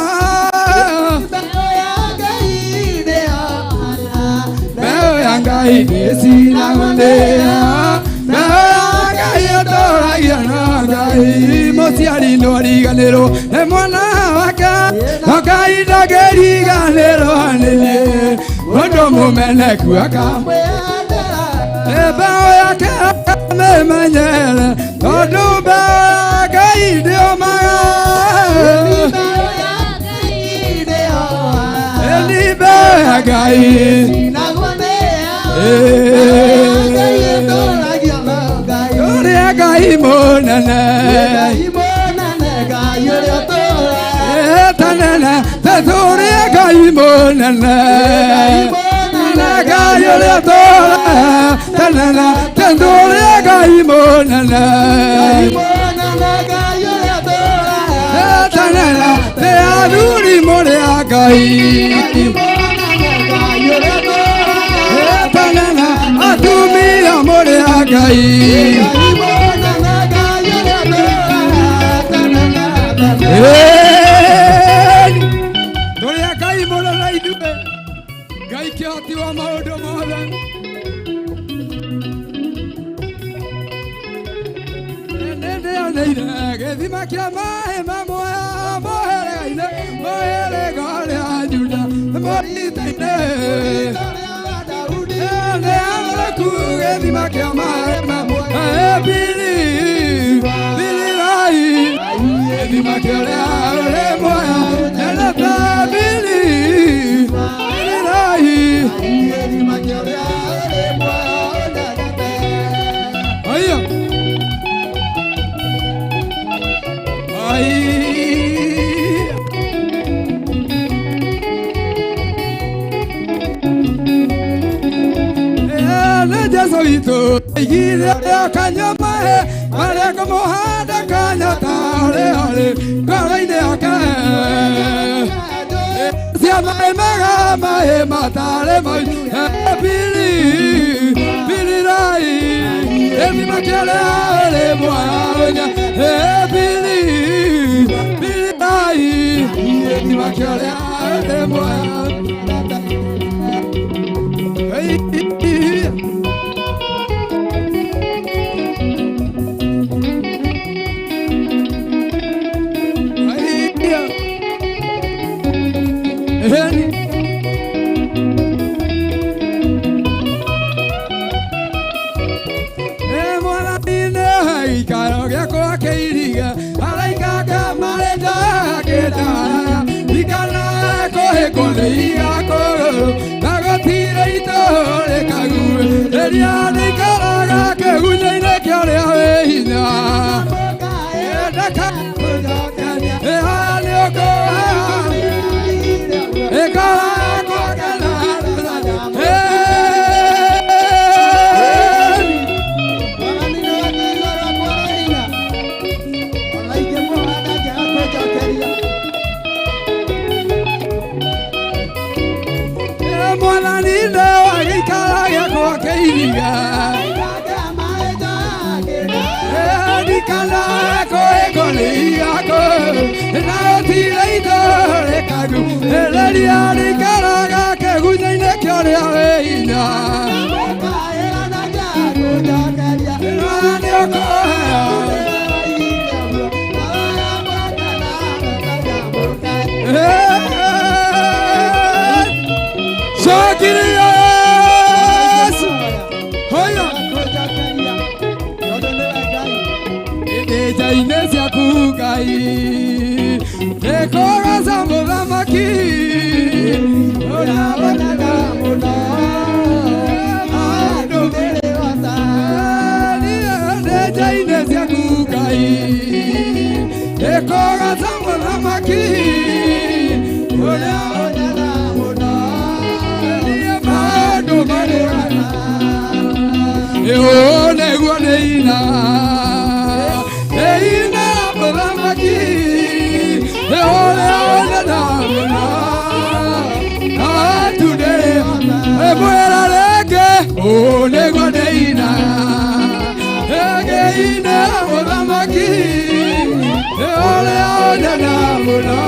[SPEAKER 11] mbeũ ya Ngai ndĩcinagwo nĩ mbeũ ya Ngai ĩtũragio no Ngai mũciari no ariganĩrwo nĩ mwana wake no Ngai ndangĩriganĩrwo nĩ niĩ mũndũ mũmeneku akamwĩhandĩra mbeũ yake akamĩmenyerera tondũ mbeũ ya Ngai ndĩomaga nĩ mbeũ ya Ngai ũrĩa Ngai mũnene tanene Tũrĩ Ngai mũnene Ngai ũrĩa tũraga tene na tene tũrĩ Ngai mũnene tene na tene athuri mũrĩ a Ngai tene na atumia mũrĩ a Ngai. Tũrĩ a Ngai mũnene ithuĩ Ngai kĩhoti wa maũndũ mothe. Nĩndĩoneire gĩthima kĩa maĩ ma muoyo mũhĩrĩga-inĩ mũhĩrĩga ũrĩa Juda mũrita-inĩ nĩathũku gĩthima kĩa maĩ ma muoyo bili bilirai gĩthima kĩa ũrĩa ũrĩ muoyo nyendete bili bilirai gĩthima kĩa ũrĩa ũrĩ muoyo nyendete. Aya. Ai. Nĩ Jesũ witũ aigire akanyua maĩ marĩa ngũmũhanda kanyota ũrĩa ũrĩ ngoro-inĩ yake cia maĩ mega maĩ matarĩ mau pili pilirai gĩthima kĩrĩa ũrĩ muoyo pili pilirai gĩthima kĩrĩa ũrĩ muoyo. Gĩikaro gĩakwa kĩiriga araikanga marĩ ndagĩtara ikana kũhĩkwo nĩ igakũrũ na gũtirĩ itũrĩkague rĩrĩa ndĩikaraga kĩgunyĩ-inĩ kĩa ũrĩa wĩ hinya ĩhaya nĩ ũkũhaya ĩkara kwakena. Mwathani nĩ wa gĩikaro gĩakwa kĩiriga ndikana kũhĩkwo nĩ igakũrũ na gũtirĩ itũrĩkagu rĩrĩa ndĩikaraga kĩgunyĩ-inĩ kĩa ũrĩa wĩ hinya nĩ ũkũheo. Shakiri Yesu. Hoya. Ndeja-inĩ ciaku Ngai nĩkũgoca mũthamaki ũrĩa wonaga mũno andũ ndeja-inĩ ciaku Ngai nĩkũgoca mũthamaki ũrĩa wonaga mũno andũ nĩguo nĩina ĩina mũthamaki ũrĩa wonaga mũno atundĩ mwĩra rĩngĩ nĩguo nĩina ĩngĩina mũthamaki ũrĩa wonaga mũno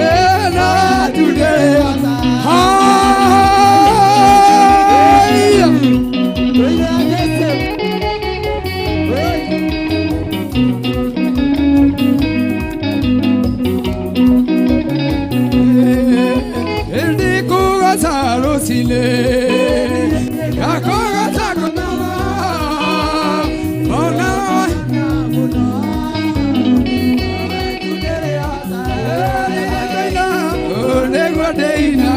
[SPEAKER 11] ĩna atundĩ. Haya. Ndikugoca rũcinĩ ngakũgoca kũnama ona nĩguo ndĩina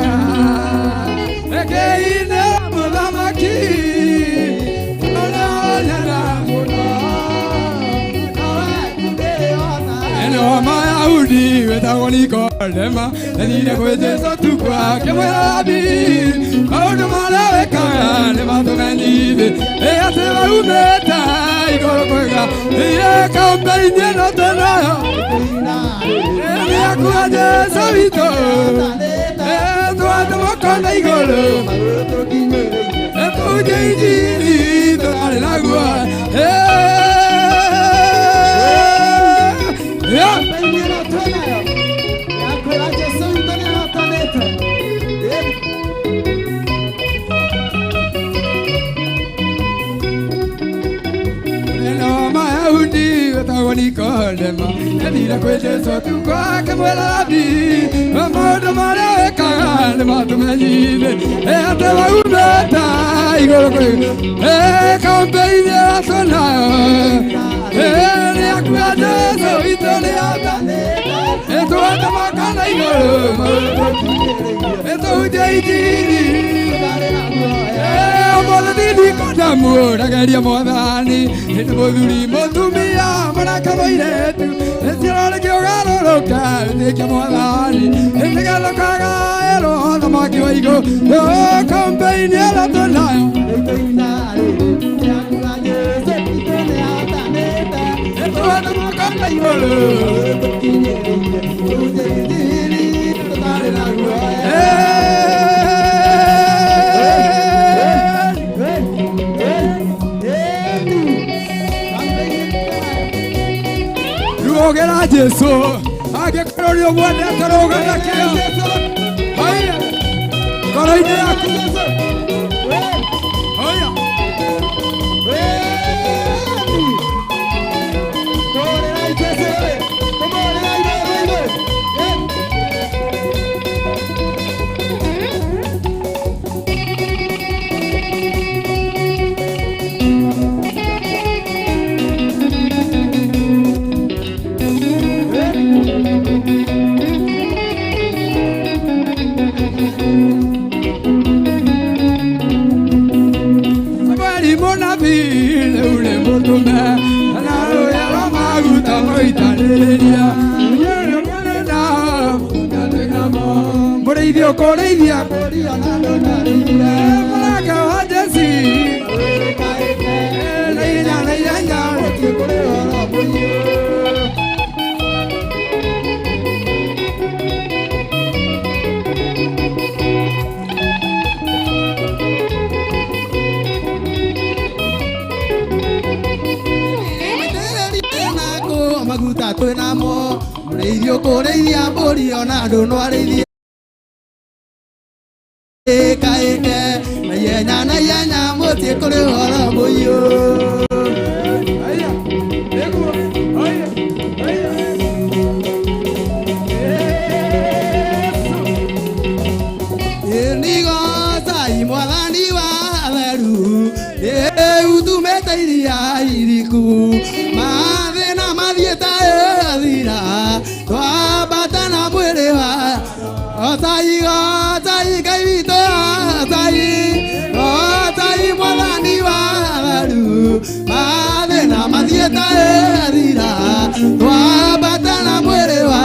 [SPEAKER 11] ĩkĩina mũthamaki ũrĩa wonaga mũno ĩno Mayahudi Wetagwo Nikodema Ethire kwĩ Jesũ tukũ akĩmwĩra Rabi maũndũ marĩa wĩkaga nĩ matũmenyithie ĩ atĩ waumĩte igũrũ kwĩga ĩĩ kambeini ĩno twĩnayo nĩ akua Jesũ witũ twatũmũkona igũrũ ĩtũnje injiri tũtarĩ naguo. Wetagwo Nikodema ethire kwĩ Jesũ tukũ akĩmwĩra Rabi maũndũ marĩa wĩkaga nĩ matũmenyithie ĩ atĩ waumĩte igũrũ kwĩ ĩ kambeini ĩrĩa twĩnayo ĩ nĩ akua Jesũ witũ nĩ athanĩte ĩtũatũmakana igũrũ ĩtũhunjie injiri ũmũthĩ ti Nikodemu ũrageria mwathani nĩ mũthuri mũtumia mũraka mũirĩtu ĩciaro rĩkĩũgarũrũka wĩtĩkie mwathani nĩgetha ũkagaĩrwo ũthamaki wa igũrũ kambeini ĩrĩa twĩnayo ĩtũatũmakana igũrũ Rugera Jesu angĩkorwo nĩ ũmwendete rũga na kĩo haya ngoro-inĩ yaku haya. Samueli mũnabii rĩu nĩ mũtũme na rũya rwa maguta mũitanĩrĩria mũrĩithi ũkũrĩithia mũraka wa Jesi na ihenya na ihenya.
[SPEAKER 7] Maguta twĩnamo mũrĩithi ũkũrĩithia mbũri ona andũ no arĩithie ĩkaĩke na ihenya na ihenya mũciĩ kũrĩ ũhoro mũiyũ. Nĩgocai mwathani wa theru ĩutumĩte iria iriku mathĩna mathiĩte ĩthira twambata na mwĩrĩ wa Otai gotai Ngai witũ otai otai mwathani wa theru mathĩna mathiĩte ĩthira twambata na mwĩrĩ wa.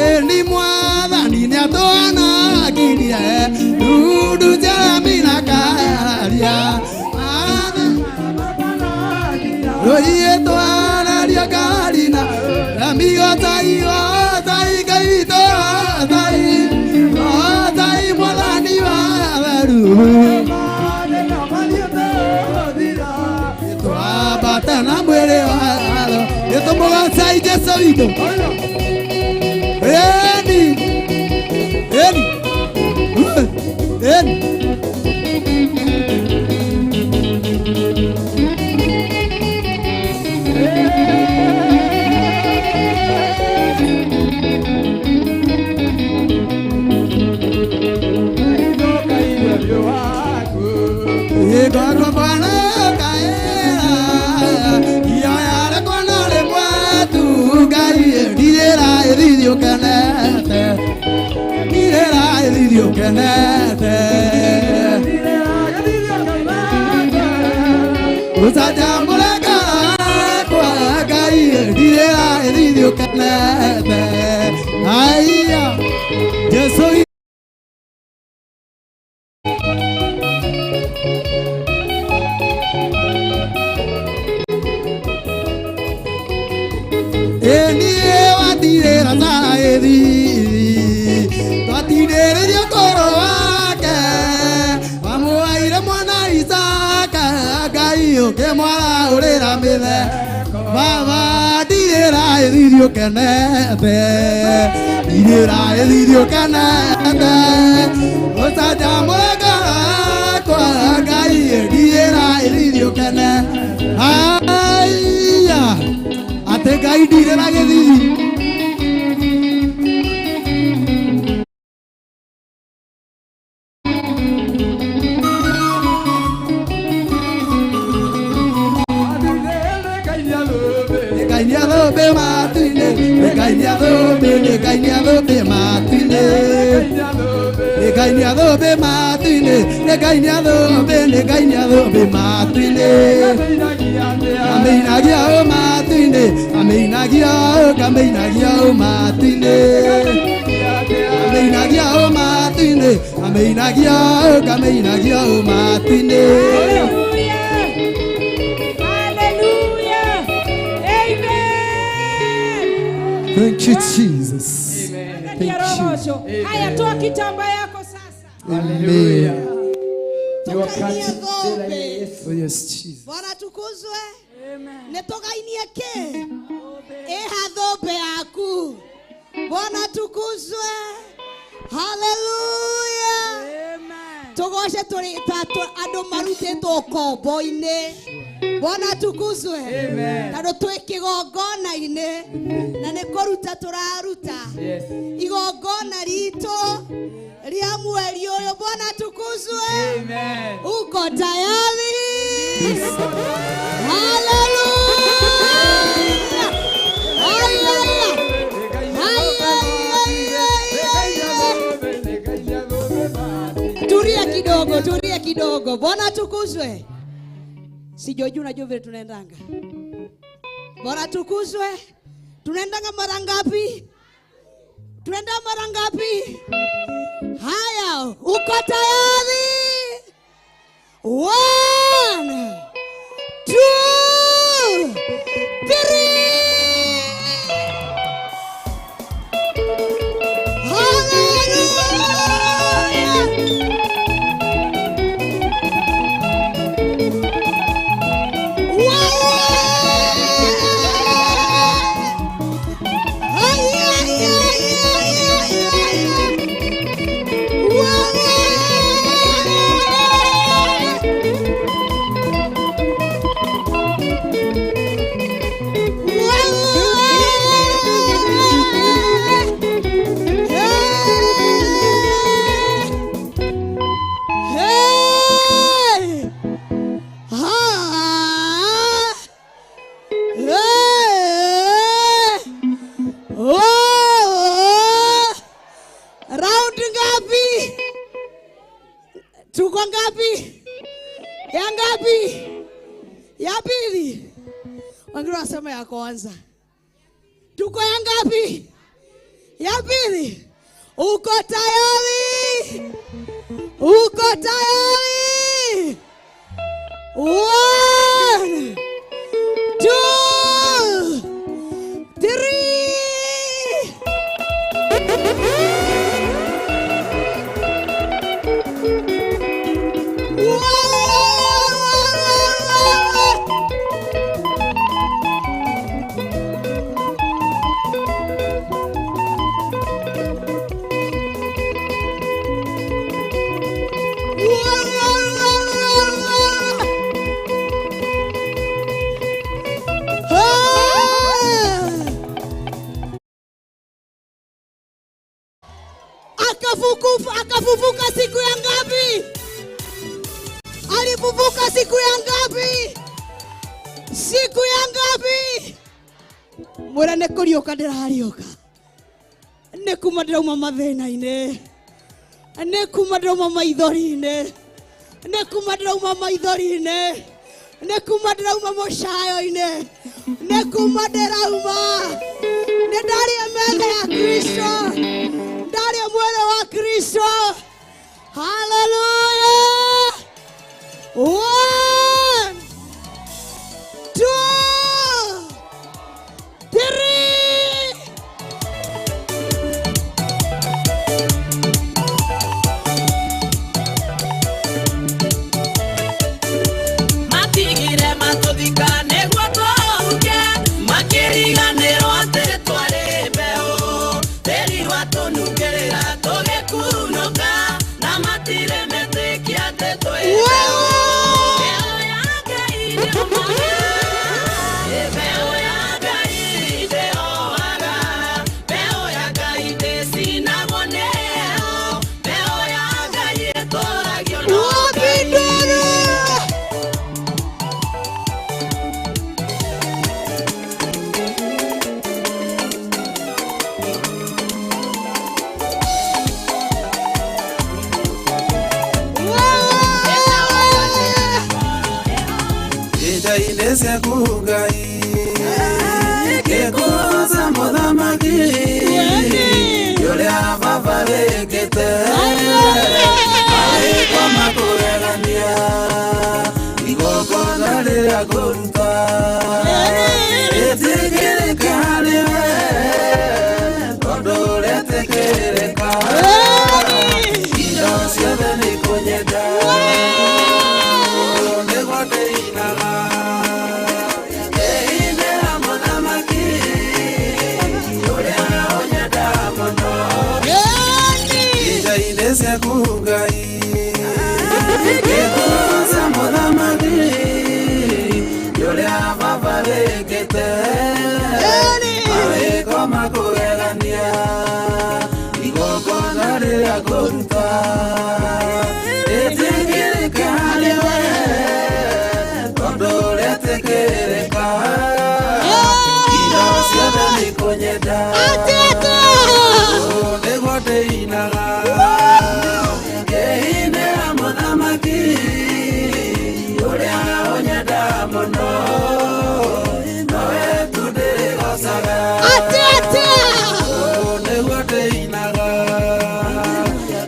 [SPEAKER 7] Eni mwathani nĩatũanakirie ndundu njeremi na kararia rũiĩ twararia karina rami otai otai Ngai witũ otai otai mwathani wa theru twambata na mwĩrĩ wa nĩtũmũgocai Jesũ witũ. Eni Eni Eni Ngai ndirĩra ĩthithi ũkenete.
[SPEAKER 11] gĩthithi ũkenete Gũcanjamũre kwa Ngai ndirĩra gĩthithi ũkenete Haiya Jesu Baba ndirĩra gĩthithi ũkenete ndirĩra gĩthithi ũkenete gũcanjamũre kwa Ngai ndirĩra gĩthithi ũkenete Haiya atĩ Ngai ndirĩra gĩthithi
[SPEAKER 8] Hallelujah. Amen.
[SPEAKER 7] Thank you, Jesus.
[SPEAKER 8] Amen.
[SPEAKER 7] Thank you.
[SPEAKER 8] Haya, toa kitambaa yako sasa.
[SPEAKER 7] Hallelujah.
[SPEAKER 17] Tukainie thũmbĩ.
[SPEAKER 7] Oh, yes, Jesus.
[SPEAKER 17] Bwana tukuzwe. Nĩ tũgainie kĩ? Ĩha thũmbĩ yaku. Bwana tukuzwe. Hallelujah. Tũgoce tũrĩ ta andũ marutĩtwo ũkombo-inĩ. Bwana tukuzwe. Tondũ twĩ kĩgongona-inĩ na nĩ kũruta tũraruta igongona ritũ rĩa mweri ũyũ. Bwana tukuzwe. Uko tayari? Hallelujah. Hallelujah. Tulia kidogo, tulia kidogo. Bwana tukuzwe. Sijui unajua vile tunaendanga. Bwana tukuzwe. Tunaendanga mara ngapi? Tunaenda mara ngapi? Haya, uko tayari? 1 2 3. Hallelujah. Round ngapi? Tuko ngapi? Ya ngapi? Ya pili. Wengine wanasema ya kwanza. Tuko ya ngapi? Ya pili. Uko tayari? Uko tayari? 1 2 3. Akafufuka siku ya ngapi? Alifufuka siku ya ngapi? Siku ya ngapi? Mwira nĩ kũriũka ndĩrariũka. Nĩ kuma ndĩrauma mathĩna-inĩ.
[SPEAKER 3] Nĩ kuma ndĩrauma maithori-inĩ. Nĩ kuma ndĩrauma maithori-inĩ. Nĩ kuma ndĩrauma mũcayo-inĩ. Nĩ kuma ndĩrauma. Nĩ ndarĩa metha ya Kristo. Ndarĩa mwĩrĩ wa Kristo. Hallelujah. 1, 2, 3.
[SPEAKER 18] Matigire matuthika nĩguo tũhuke makĩriganĩrwo atĩ twarĩ mbeũ tĩri watũnungĩrĩra tũgĩkunũka na matirĩ metĩkia atĩ twĩ mbeũ. Mbeũ ya Ngai ndĩomaga, mbeũ ya Ngai ndĩoaga, mbeũ ya Ngai ndĩcinagwo nĩyo, mbeũ ya Ngai ĩtũragio no Ngai.
[SPEAKER 19] Ica-inĩ ciaku Ngai ngĩkũgoca mũthamaki ũrĩa baba wĩkĩte marĩtwa makũgegania igongona rĩrĩa ngũruta rĩtĩkĩrĩke harĩ we tondũ rĩtĩkĩrĩka indo ciothe nĩ kũnyenda ũyũ nĩguo ndĩinaga ndĩinĩra mũthamaki ũrĩa ũnyendaga mũno ica-inĩ ciaku Ngai ngĩkũgoca mũthamaki ũrĩa baba wĩkĩte marĩko makũgegania igongona rĩrĩa ngũruta rĩtĩkĩrĩke harĩ we tondũ rĩtĩkĩrĩka indo ciothe nĩ kũnyenda ũũ nĩguo ndĩinaga ngĩinĩra mũthamaki ũrĩa ũnyendaga mũno nowe tu ndĩrĩgocaga ũũ nĩguo ndĩinaga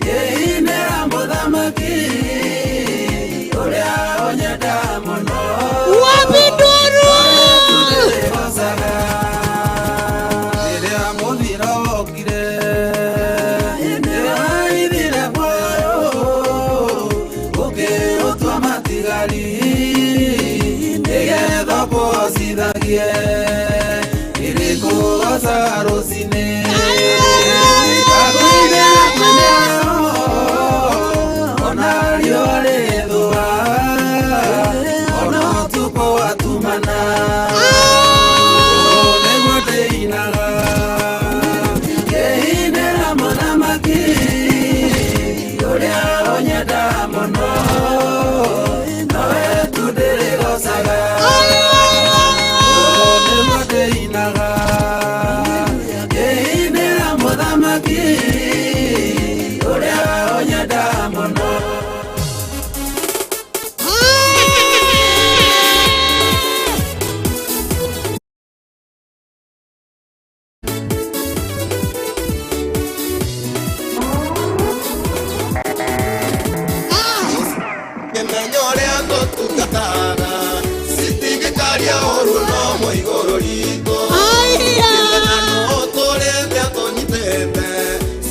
[SPEAKER 19] ngĩinĩra mũthamaki ũrĩa ũnyendaga mũno
[SPEAKER 3] Wapi nduru?
[SPEAKER 19] Ndĩrĩgocaga rĩrĩa mũthiro wokire nĩwaithire muoyo ũkĩũtua matigari nĩgetha ũkũhocithagie ĩrĩkũgocaga rũcinĩ ngakũinĩra tũneo ona riũa rĩthũa ona ũtukũ watumana ũũ nĩguo ndĩinaga ngĩinĩra mũthamaki ũrĩa ũnyendaga mũno nowe tu ndĩrĩgocaga ũũ nĩguo ndĩinaga ngĩinĩra mũthamaki ũrĩa ũnyendaga mũno.
[SPEAKER 20] Kĩmenya ũrĩa tũtungataga citingĩkaria ũru no mũigũrũ ritũ Kĩmenya no tũrĩte tũnyitĩte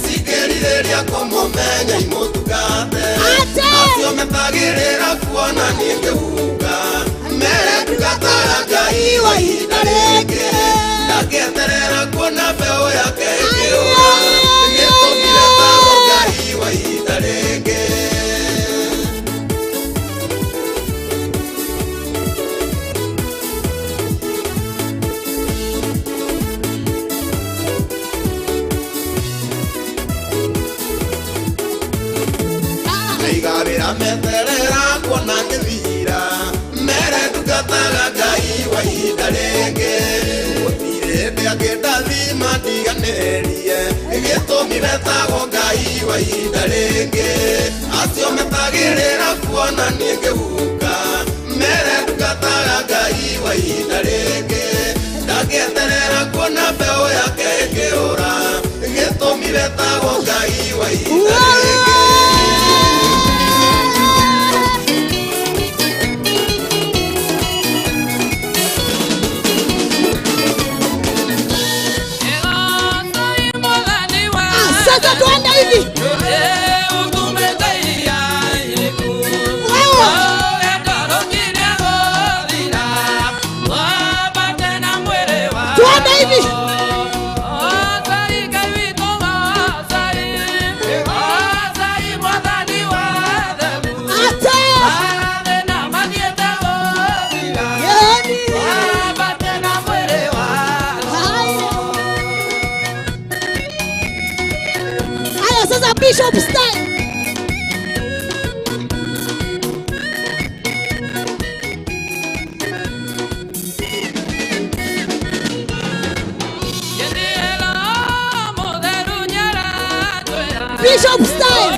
[SPEAKER 20] cikĩrirĩria kũmũmenya imũtungate acio metagĩrĩra kuona niĩ ngĩhuka mere ndungataga Ngai wa ihinda rĩngĩ ndangĩeterera kuona mbeũ yake ĩkĩũra gĩtũmire tagwo Ngai wa ihinda rĩngĩ. Igabĩra meterera kuona ngĩthira mere ndungataga Ngai wa ihinda rĩngĩ gũtirĩ hĩndĩ angĩndathima ndiganĩrie. Gĩtũmi betagwo Ngai wa ihinda rĩngĩ. Acio metagĩrĩra kuona niĩ ngĩhuka. Mere ndungataga Ngai wa ihinda rĩngĩ. Ndangĩeterera kuona mbeũ yake ĩkĩũra. Gĩtũmi betagwo Ngai wa ihinda rĩngĩ.
[SPEAKER 18] Sasa tuende hivi. Tuende hivi. Haya sasa Bishop style. Bishop style.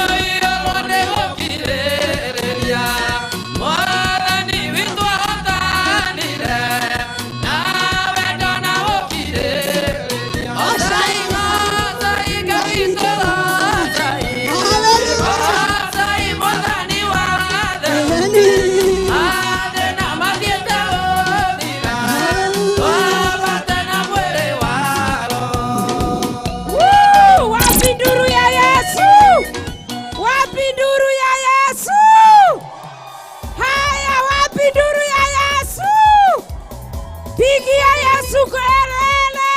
[SPEAKER 8] Woo! Wapi nduru ya Yesu? Wapi nduru ya Yesu? Haya, wapi nduru ya Yesu? Pigia Yesu kelele!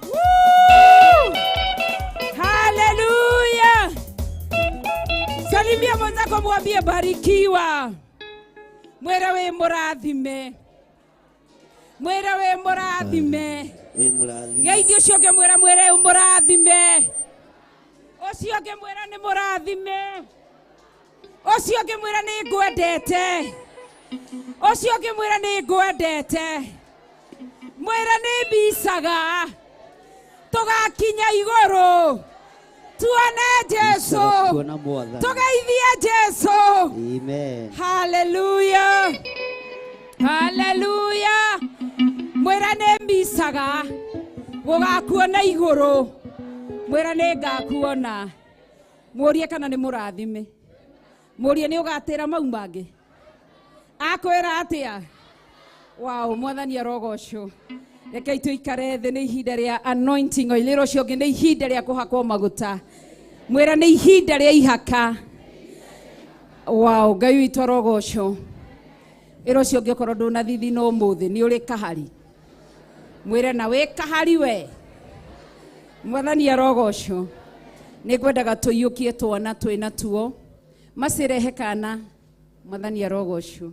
[SPEAKER 8] Woo! Haleluya! Salimia mwenzako mwambie barikiwa. Mwere we mũrathime. Mwere we mũrathime.
[SPEAKER 12] Wĩ mũrathime.
[SPEAKER 8] Geithio ũcio ũngĩ mwĩra mwĩre mũrathime. Ũcio ũngĩ mwĩra nĩ mũrathime. Ũcio ũngĩ mwĩra nĩ ngwendete. Ũcio ũngĩ mwĩra nĩ ngwendete. Mwĩra nĩ mbicaga. Tũgakinya igũrũ. Tuone Jesu.
[SPEAKER 12] Kuona Mwathani.
[SPEAKER 8] Tũgeithie Jesu.
[SPEAKER 12] Amen.
[SPEAKER 8] Hallelujah. Hallelujah. Mwĩra nĩ mbicaga gũgakuona igũrũ. Mwĩra nĩ ngakuona. Mũrie kana nĩ mũrathime. Mũrie nĩ ũgatĩra mau mangĩ. Akwĩra atĩa? Wow, Mwathani arogocwo. Reke tũikare thĩ nĩ ihinda rĩa anointing oil. Rĩrĩa ũcio ũngĩ nĩ ihinda rĩa kũhakwo maguta. Mwĩra nĩ ihinda rĩa ihaka. Wow, Ngai witũ arogocwo. Ĩra ũcio ũngĩ okorwo ndũnathithina ũmũthĩ nĩ ũrĩ kahari. Mwĩre na wĩ kahari we. Mwathani arogocwo. Nĩ ngwendaga tũiyũkie twana twĩna tuo. Macirehe kana. Mwathani arogocwo.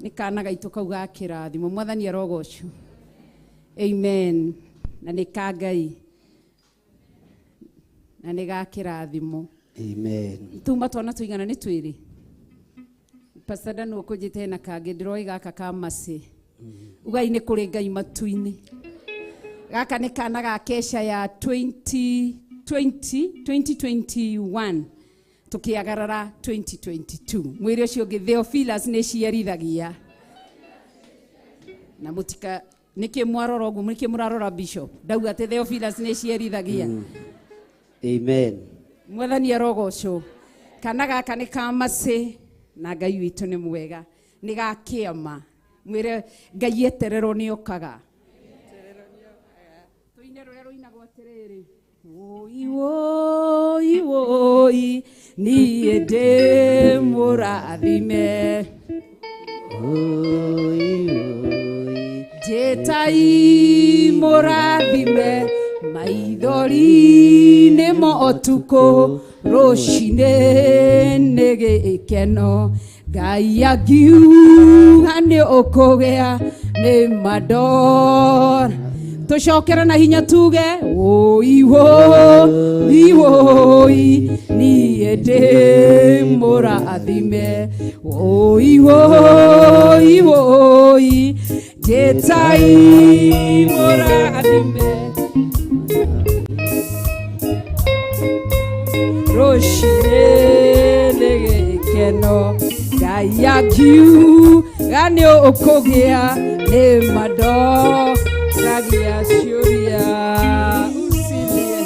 [SPEAKER 8] Nĩ kana gaitũ kau ga kĩrathimo. Mwathani arogocwo. Amen. Na nĩ ka Ngai. Na nĩ ga kĩrathimo.
[SPEAKER 12] Amen.
[SPEAKER 10] Tuma twana tũigana nĩ twĩrĩ. Pastor Dan ũkũnjĩte hena kangĩ ndĩroĩ gaka ka macĩ. Ugai nĩ kũrĩ Ngai matu-inĩ. Gaka nĩ kana ga kesha ya 2020 2021 tukiagarara 2022. Mwĩre ũcio ũngĩ Theophilus nĩ ciarithagia. Na mũtika nĩkĩ mwarora ũguo nĩkĩ mũrarora Bishop. Ndauga atĩ Theophilus nĩ ciarithagia.
[SPEAKER 12] Amen.
[SPEAKER 10] Mwathani arogocwo. Kana gaka nĩ ka macĩ na Ngai witũ nĩ mwega. Nĩ ga kĩama. Mwĩre Ngai etererwo nĩ okaga. Tũine rũrĩa rũinagwo atĩrĩrĩ. Woi woi woi niĩ ndĩ mũrathime.
[SPEAKER 12] Oi oi.
[SPEAKER 10] Njĩtai mũrathime maithori nĩmo ũtukũ rũcinĩ nĩ gĩkeno. Ngai angiuga nĩ ũkũgĩa nĩ mandora. Tũcokere na hinya tuge woi woi woi niĩ ndĩ mũrathime. Woi woi woi njĩtai mũrathime.
[SPEAKER 16] Ngai akiuga nĩ ũkũgĩa nĩ mandoragia ciũria usilie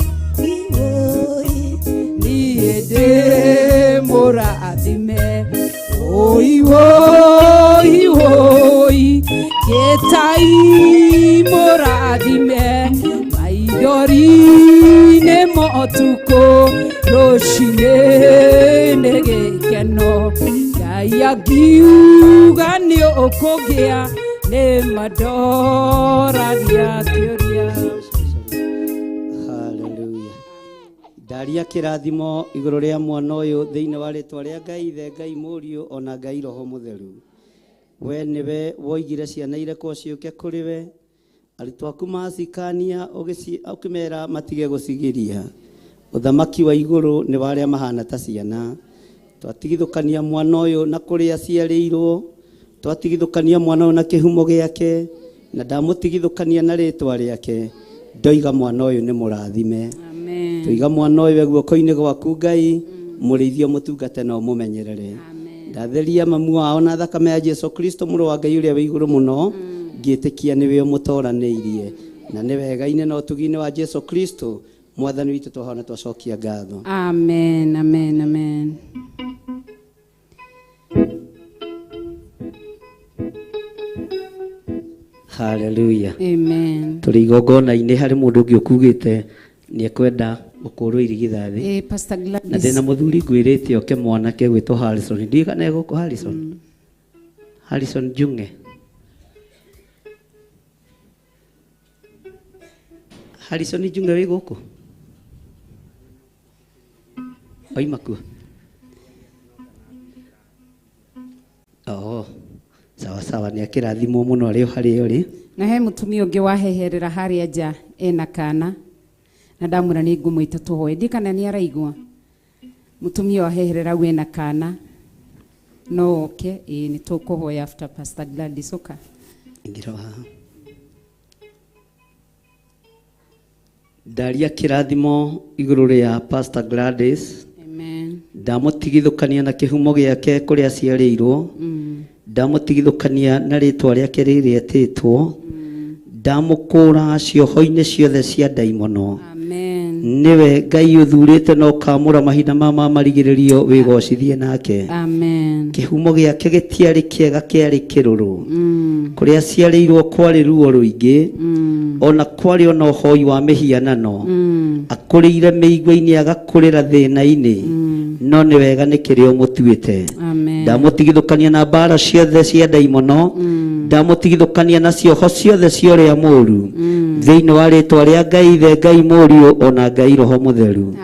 [SPEAKER 16] niĩ ndĩ mũrathime oi oi oi gĩtai mũrathime maithori nĩ motukũ rũcinĩ nĩ gĩkeno Ngai akiuga nĩ ũkũgĩa nĩ mandoragia kĩũria.
[SPEAKER 12] Hallelujah. Ndaria kĩrathimo igũrũ rĩa mwana ũyũ thĩinĩ wa rĩtwa rĩa Ngai Ithe, Ngai Mũriũ ona Ngai Roho Mũtheru. We nĩwe woigire ciana irekwo ciũke kũrĩ we, arutwo aku macikania ũkĩmera matige gũcigiria. Ũthamaki wa igũrũ nĩ wa arĩa mahana ta ciana. Twatigithũkania mwana ũyũ na kũrĩa aciarĩirwo, twatigithũkania mwana ũyũ na kĩhumo gĩake, na ndamũtigithũkania na rĩtwa rĩake. Ndoiga mwana ũyũ nĩ mũrathime. Tuiga mwana ũyũ guoko-inĩ gwaku Ngai, mũrĩithie mũtungate na ũmũmenyerere. Ndatheria mamu wao na thakame ya Jesu Kristo mũrũ wa Ngai ũrĩa wĩ igũrũ mũno, ngĩtĩkia nĩwe ũmũtoranĩirie. Na nĩ wega-inĩ na ũtugi-inĩ wa Jesu Kristo mwathani witũ twahona twacokia ngatho.
[SPEAKER 10] Amen, amen, amen.
[SPEAKER 12] Hallelujah.
[SPEAKER 10] Amen.
[SPEAKER 12] Tũrĩ igongona-inĩ harĩ mũndũ ũngĩ ũkugĩte nĩ ekwenda gũkũrwo irigithathi.
[SPEAKER 10] Pastor Gladys.
[SPEAKER 12] Na ndĩna mũthuri ngwĩrĩte oke mwanake gwĩtwo Harrison. Ndiũĩ kana e gũkũ Harrison. Harrison Junge. Harrison Junge wĩ gũkũ? Oima kuo? Oh, sawa sawa, nĩ akĩrathimwo mũno arĩ o harĩa ũrĩ.
[SPEAKER 10] Na he mũtumia ũngĩ waheherera harĩa nja ena kana na ndamwĩra nĩ ngũmwĩta tũhoe, ndiĩ kana nĩ araigua. Mũtumia waheherera au ena kana no oke, ĩĩ nĩ tũkũhoya after Pastor Gladys oka.
[SPEAKER 12] Ingĩra haha. Ndaria kĩrathimo igũrũ rĩa Pastor Gladys.
[SPEAKER 10] Amen.
[SPEAKER 12] Ndamũtigithũkania na kĩhumo gĩake kũrĩa aciarĩirwo. Ndamũtigithũkania na rĩtwa rĩake rĩrĩa etĩtwo. Ndamũkũra cioho-inĩ ciothe cia ndaimono.
[SPEAKER 10] Amen.
[SPEAKER 12] Nĩwe Ngai ũthurĩte na ũkamũra mahinda ma marigĩrĩrio wĩgocithie nake.
[SPEAKER 10] Amen.
[SPEAKER 12] Kĩhumo gĩake gĩtiarĩ kĩega, kĩarĩ kĩrũrũ. Kũrĩa aciarĩirwo kwarĩ ruo rũingĩ, ona kwarĩ ona ũhoi wa mĩhianano. Akũrĩire mĩigua-inĩ agakũrĩra thĩna-inĩ, no nĩ wega nĩ kĩrĩa ũmũtuĩte.
[SPEAKER 10] Amen.
[SPEAKER 12] Ndamũtigithũkania na mbara ciothe cia ndaimono, ndamũtigithũkania na cioho ciothe cia ũrĩa mũũru, thĩinĩ wa rĩtwa rĩa Ngai Ithe, Ngai Mũriũ ona Ngai Roho Mũtheru.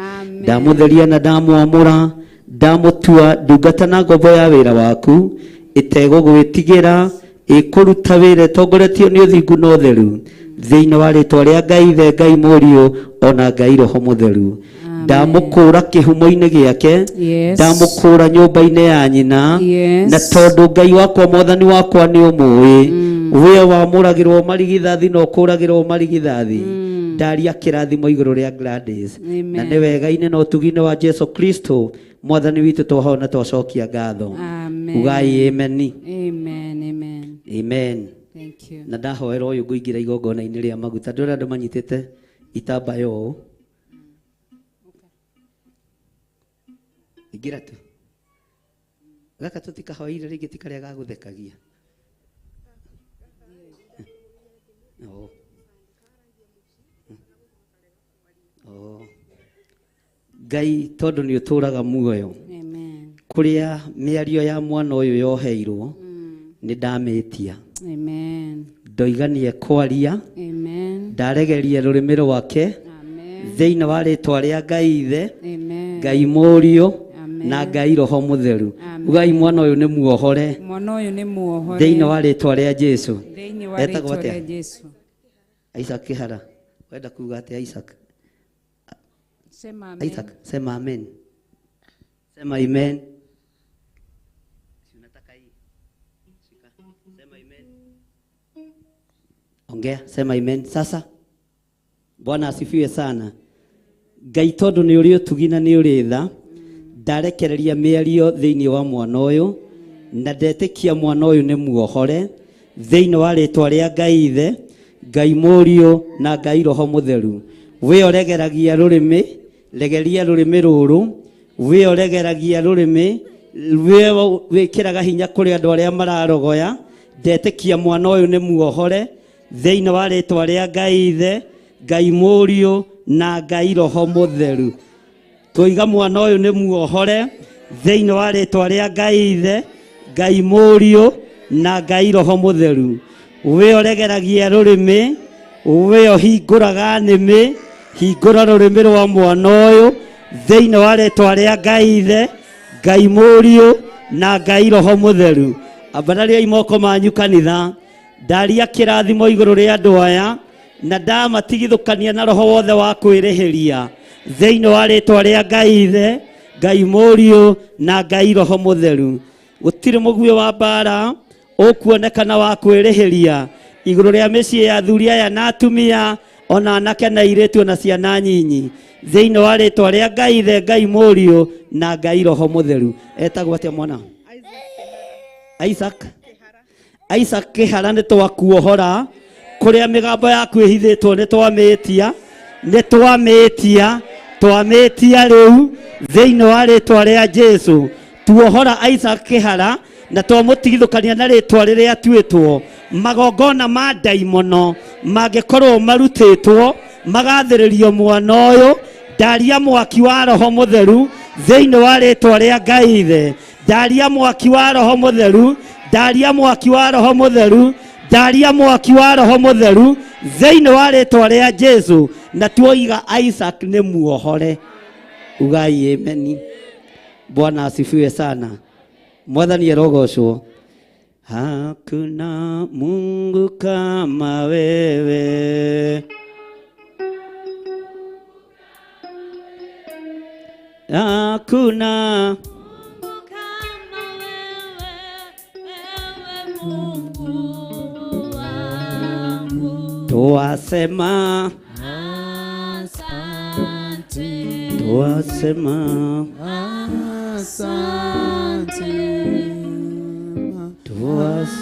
[SPEAKER 12] Ndamũtheria na ndamwamũra, ndamũtua ndungata na ngombo ya wĩra waku, ĩtegũgwĩtigĩra, ĩkũruta wĩra ĩtongoretio nĩ ũthingu na ũtheru, thĩinĩ wa rĩtwa rĩa Ngai Ithe, Ngai Mũriũ ona Ngai Roho Mũtheru. Ndamũkũra kĩhumo-inĩ gĩake, ndamũkũra nyũmba-inĩ ya nyina, na tondũ Ngai wakwa mwathani wakwa nĩ ũmũĩ, we wamũragĩrwo marigithathi na ũkũragĩrwo marigithathi. Ndaria kĩrathimo igũrũ rĩa Gladys. Na nĩ wega-inĩ na ũtugi-inĩ wa Jesu Kristo mwathani witũ twahona twacokia ngatho.
[SPEAKER 10] Amen.
[SPEAKER 12] Ugai amen.
[SPEAKER 10] Amen, amen.
[SPEAKER 12] Amen.
[SPEAKER 10] Thank you.
[SPEAKER 12] Na ndahoera ũyũ ngũingĩra igongona-inĩ rĩa maguta. Ndĩrona andũ manyitĩte itambaya ũũ. Ingĩra tu. Gaka tũtikahoire rĩngĩ ti karĩa gagũthekagia. Oh. Oh. Ngai tondũ nĩ ũtũraga muoyo.
[SPEAKER 10] Amen.
[SPEAKER 12] Kũrĩa mĩario ya mwana ũyũ yoheirwo, nĩ ndamĩtia.
[SPEAKER 10] Amen.
[SPEAKER 12] Ndoiga nĩ ekwaria.
[SPEAKER 10] Amen.
[SPEAKER 12] Ndaregeria rũrĩmĩ rwake. Thĩinĩ wa rĩtwa rĩa Ngai Ithe,
[SPEAKER 10] Amen.
[SPEAKER 12] Ngai Mũriũ na Ngai Roho Mũtheru. Ugai mwana ũyũ nĩ muohore.
[SPEAKER 10] Mwana ũyũ nĩ muohore.
[SPEAKER 12] Thĩinĩ wa rĩtwa rĩa Jesu.
[SPEAKER 10] Thĩinĩ wa
[SPEAKER 12] Etagwo
[SPEAKER 10] rĩtwa
[SPEAKER 12] atĩa?
[SPEAKER 10] rĩa Jesu.
[SPEAKER 12] Isaac Kĩhara. Wenda kuga atĩa Isaac?
[SPEAKER 10] Sema amen.
[SPEAKER 12] Isaac, sema amen. Sema amen. Si unataka hii? Shika. Sema amen. Ongea, sema amen. Sasa Bwana asifiwe sana. Ngai tondũ nĩ ũrĩ ũtugi na nĩ ũrĩ tha, ndarekereria mĩario thĩinĩ wa mwana ũyũ, Na ndetĩkia mwana ũyũ nĩ muohore thĩinĩ wa rĩtwa rĩa Ngai Ithe, Ngai Mũriũ na Ngai Roho Mũtheru. We ũregeragia rũrĩmĩ, regeria rũrĩmĩ rũrũ, we ũregeragia rũrĩmĩ, we wĩkĩraga hinya kũrĩ andũ arĩa mararogoya. Ndetĩkia mwana ũyũ nĩ muohore thĩinĩ wa rĩtwa rĩa Ngai Ithe, Ngai Mũriũ na Ngai Roho Mũtheru. Tũiga mwana ũyũ nĩ muohore thĩinĩ wa rĩtwa rĩa Ngai Ithe, Ngai Mũriũ na Ngai Roho Mũtheru. We ũregeragia rũrĩmĩ, we ũhingũraga nĩmĩ, hingũra rũrĩmĩ rwa mwana ũyũ thĩinĩ wa rĩtwa rĩa Ngai Ithe, Ngai Mũriũ na Ngai Roho Mũtheru. Ambarariai moko manyu kanitha, ndaria kĩrathimo igũrũ rĩa andũ aya na ndamatigithũkania na roho wothe wa kwĩrĩhĩria thĩinĩ wa rĩtwa rĩa Ngai Ithe, Ngai Mũriũ na Ngai Roho Mũtheru. Gũtirĩ mũguĩ wa mbara ũkuonekana wa kwĩrĩhĩria igũrũ rĩa mĩciĩ ya athuri aya na atumia ona anake na airĩtu ona ciana nyinyi thĩinĩ wa rĩtwa rĩa Ngai Ithe, Ngai Mũriũ na Ngai Roho Mũtheru. Etagwo atĩa mwana? Isaac. Isaac Kĩhara, nĩ twakuohora kũrĩa mĩgambo yaku ĩhithĩtwo, nĩ twamĩtia, nĩ twamĩtia, twamĩtia rĩu thĩinĩ wa rĩtwa rĩa Jesu. Tuohora Isaac Kĩhara na twamũtigithũkania na rĩtwa rĩrĩa atuĩtwo. Magongona ma ndaimono mangĩkorwo marutĩtwo magathĩrĩrio mwana ũyũ, ndaria mwaki wa Roho Mũtheru thĩinĩ wa rĩtwa rĩa Ngai Ithe, ndaria mwaki wa Roho Mũtheru, ndaria mwaki wa Roho Mũtheru, ndaria mwaki wa Roho Mũtheru thĩinĩ wa rĩtwa rĩa Jesu. Na tuoiga Isaac nĩ muohore. Ugai ameni. Bwana asifiwe sana. Mwathani arogocwo. Hakuna Mungu kama wewe, hakuna Tuwasema,
[SPEAKER 6] Asante.
[SPEAKER 12] Tuwasema,
[SPEAKER 6] Asante.
[SPEAKER 12] Tuwasante.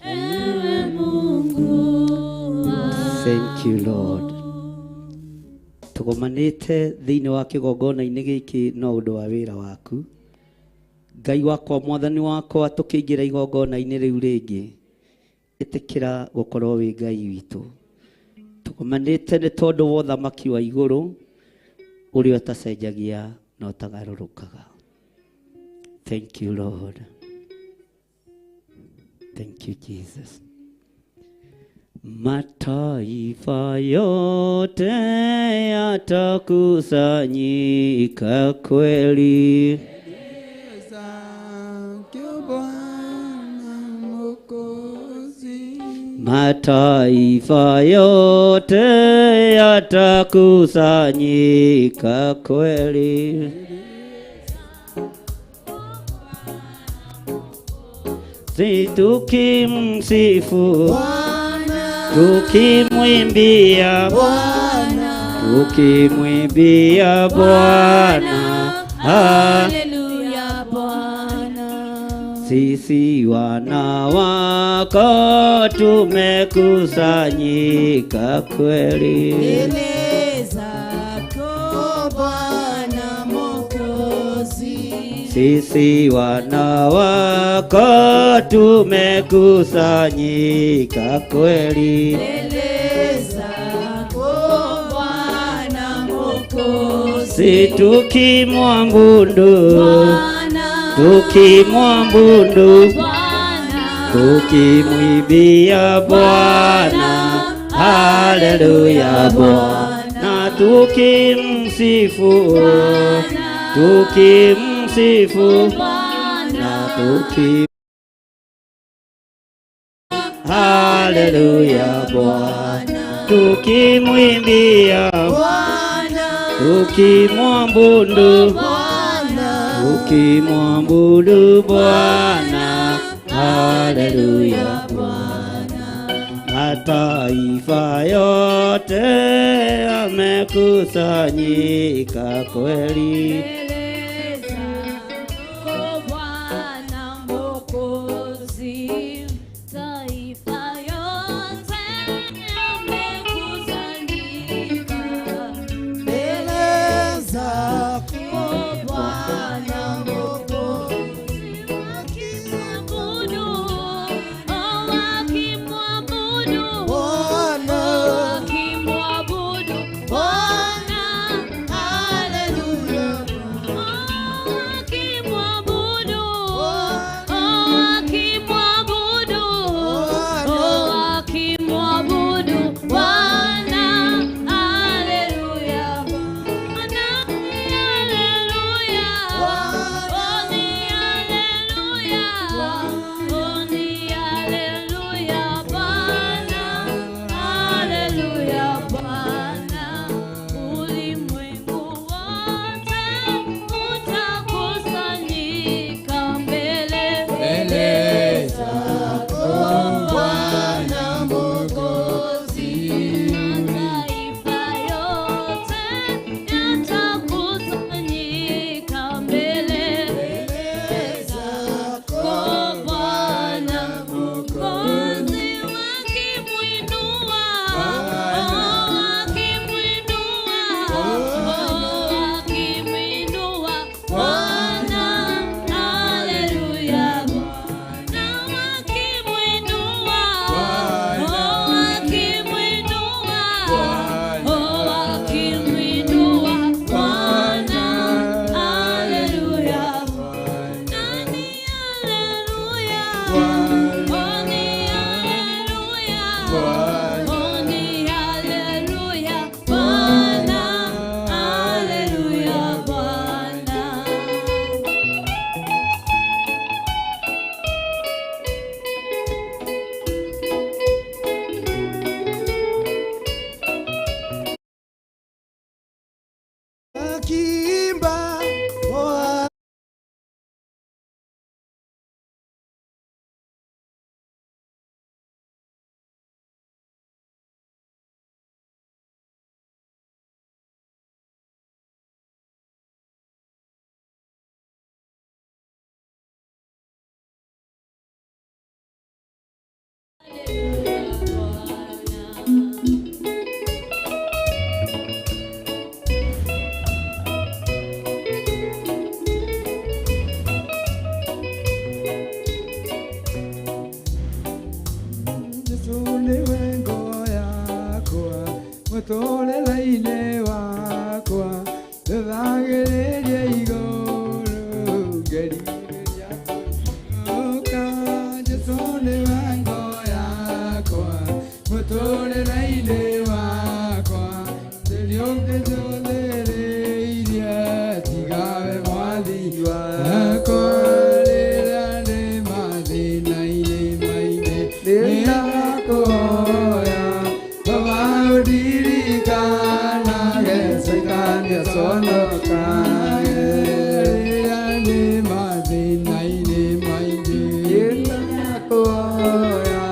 [SPEAKER 6] Ewe Mungu.
[SPEAKER 12] Thank you Lord. Tugomanĩte thĩinĩ wa kĩgongona-inĩ gĩkĩ no ũndũ wa wĩra waku. Ngai wakwa, mwathani wakwa, tũkĩingĩra igongona-inĩ rĩu rĩngĩ, ĩtĩkĩra gũkorwo wĩ Ngai witũ. Tugomanĩte nĩ tondũ wa ũthamaki wa igũrũ ũrĩa ũtacenjagia na ũtagarũrũkaga. Thank you Lord. Thank you Jesus. Mataifa yote yatakusanyika kweli, mataifa yote yatakusanyika kweli, si tukimsifu tukimwimbia
[SPEAKER 6] Bwana,
[SPEAKER 12] tukimwimbia Bwana,
[SPEAKER 6] Haleluya Bwana.
[SPEAKER 12] Sisi wana wako tumekusanyika kweli,
[SPEAKER 6] Mbele zako Bwana Mwokozi.
[SPEAKER 12] Sisi wana wako tumekusanyika kweli,
[SPEAKER 6] Mbele zako Bwana Mwokozi.
[SPEAKER 12] Si tukimwabudu,
[SPEAKER 6] Bwana,
[SPEAKER 12] tukimwabudu,
[SPEAKER 6] Bwana,
[SPEAKER 12] tukimwimbia Bwana, haleluya Bwana, tukimsifu, tukimsifu, na tuki haleluya Bwana, tukimwimbia
[SPEAKER 6] Bwana,
[SPEAKER 12] tukimwabudu,
[SPEAKER 6] Bwana,
[SPEAKER 12] tukimwabudu Bwana, haleluya Bwana. Mataifa yote yamekusanyika kweli,
[SPEAKER 11] Akwa rĩrĩa ndĩ mathĩna-inĩ maingĩ nĩndakũhoya Baba ũndirikanage Caitani aconokage rĩrĩa ndĩ mathĩna-inĩ maingĩ nĩndakũhoya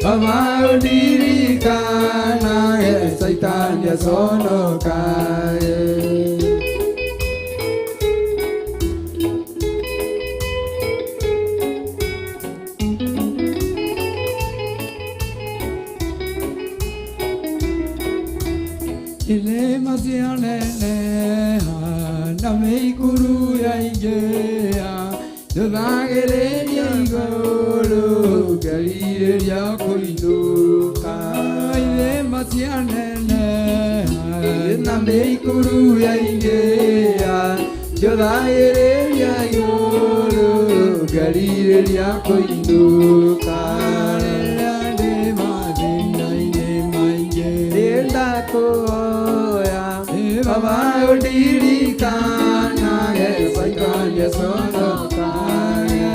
[SPEAKER 11] Baba ũndirikanage Caitani aconokage. Ilema cianeneha na mĩikuru yaingĩha ndũthagĩrĩria igũrũ ngerirĩria kũinũka. Ilema cianeneha na mĩikuru yaingĩha ndũthagĩrĩria igũrũ ngerirĩria kũinũka. Rĩrĩa ndĩ mathĩna-inĩ maingĩ nĩndakũhoya Baba ũndirikanage Caitani aconokage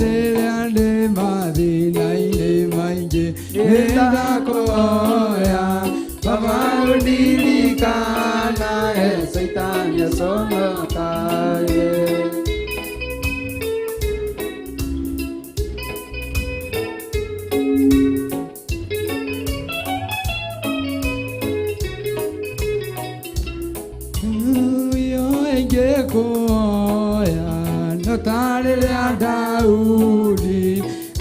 [SPEAKER 11] rĩrĩa ndĩ mathĩna-inĩ maingĩ nĩndakũhoya Baba ũndirikanage Caitani aconokage. Ingĩkũhoya no ta rĩrĩa Daudi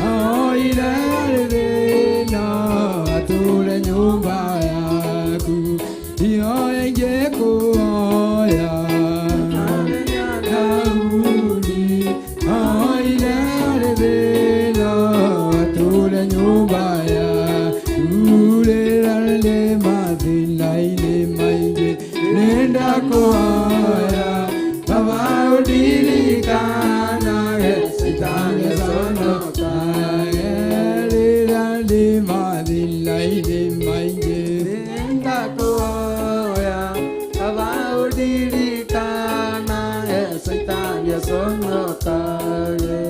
[SPEAKER 11] oire arĩ thĩna atũũre nyũmba yaku. Iyo ingĩkũhoya Daudi oire arĩ thĩna atũũre nyũmba yaku. Rĩrĩa ndĩ mathĩna-inĩ maingĩ nĩndakũhoya Baba ũndirikanage Caitani aconokage rĩrĩa ndĩ mathĩna-inĩ maingĩ nĩndakũhoya Baba ũndirikanage Caitani aconokage.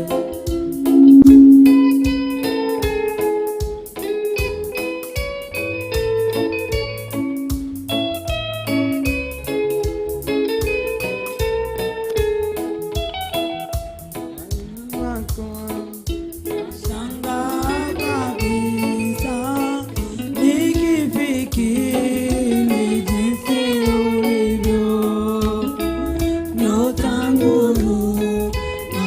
[SPEAKER 5] Shangaa kabisa nikifikiri jinsi ulivyo, nyota nguru na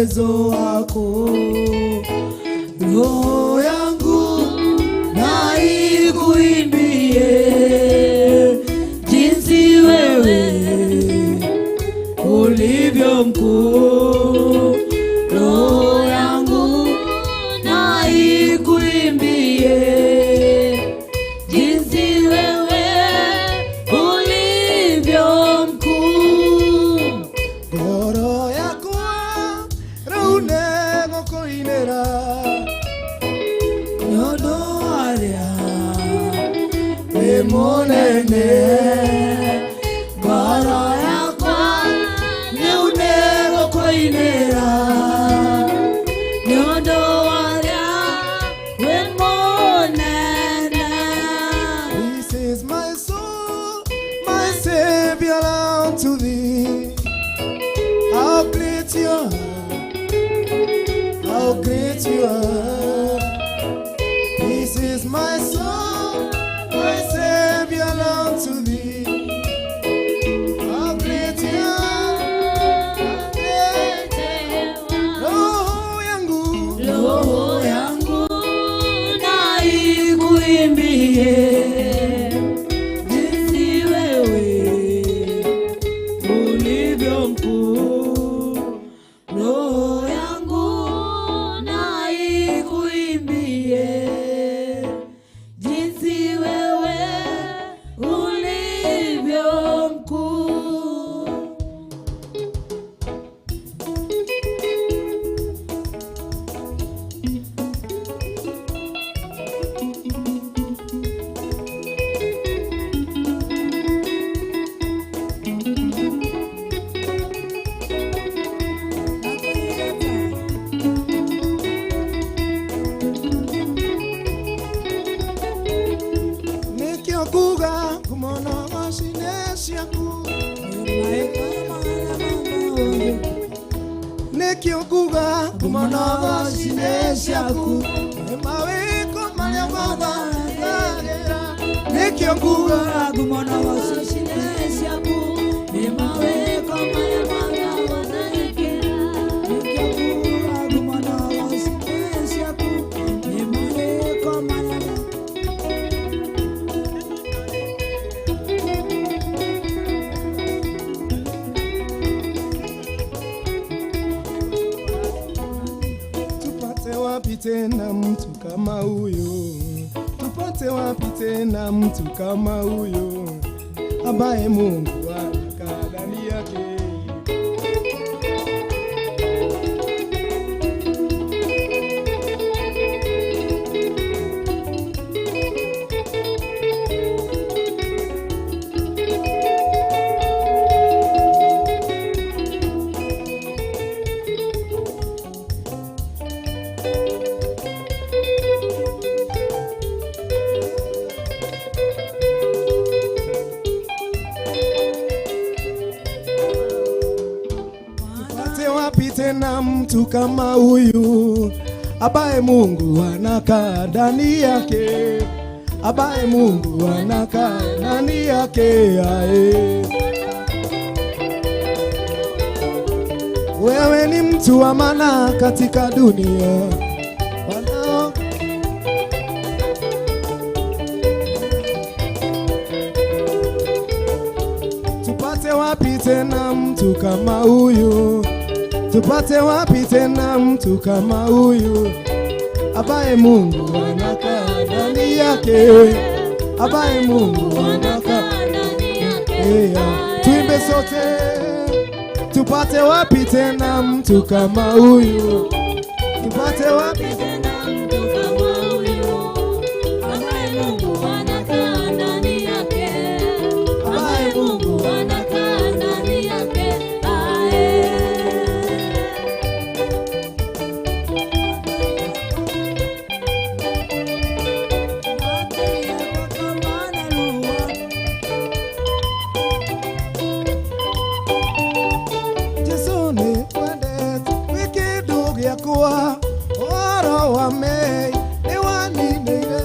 [SPEAKER 5] uwezo wako. Roho yangu na ikuimbie jinsi wewe ulivyo mkuu. Roho yangu na ikuimbie jinsi wewe ulivyo mkuu.
[SPEAKER 7] Ngoro yakwa rĩu nĩgũkũinĩra
[SPEAKER 5] nĩ ũndũ warĩa wĩ mũnene. Ngoro yakwa rĩu nĩgũkũinĩra nĩ ũndũ warĩa wĩ mũnene.
[SPEAKER 7] This is my soul, my Savior, unto thee. How great you are, how great you are. This is my soul, my Savior, unto thee. How great you are, how great. Roho yangu,
[SPEAKER 5] Roho yangu na ikuimbie jinsi wewe ulivyo mkuu. Roho yangu na ikuimbie jinsi wewe ulivyo mkuu.
[SPEAKER 7] Nĩkĩo nguga ngumo na ngocine ciaku. Nĩkĩo nguga ngumo na ngocine ciaku. Nĩ mawĩko marĩa mathakagĩra. Nĩkĩo nguga
[SPEAKER 5] ngumo na ngocine ciaku. Nĩ mawĩko marĩa mathakagĩra. Nĩkĩo nguga ngumo na ngocine ciaku. Nĩ mawĩko marĩa.
[SPEAKER 7] Tupate wapi tena mtu kama huyu? Tupate wapi tena mtu kama huyu ambaye Mungu anakaa ndani yake? Tupate wapi tena mtu kama huyu ambaye Mungu anakaa ndani yake, ambaye Mungu anakaa ndani yake ae. Wewe ni mtu wa maana katika dunia. Wanao Tupate wapi tena mtu kama huyu? Tupate wapi tena mtu kama huyu ambaye Mungu anakaa ndani yake, ambaye Mungu anakaa ndani yake. Yeah. Tuimbe sote, tupate wapi tena mtu kama huyu? Tupate wapi
[SPEAKER 6] tena mtu kama huyu ambaye Mungu anakaa ndani yake, ambaye Mungu anakaa ndani yake. Ae.
[SPEAKER 7] Jesu nĩ kwendete wĩ kĩndũ gĩakwa, ũhoro wa mei nĩ waninĩire.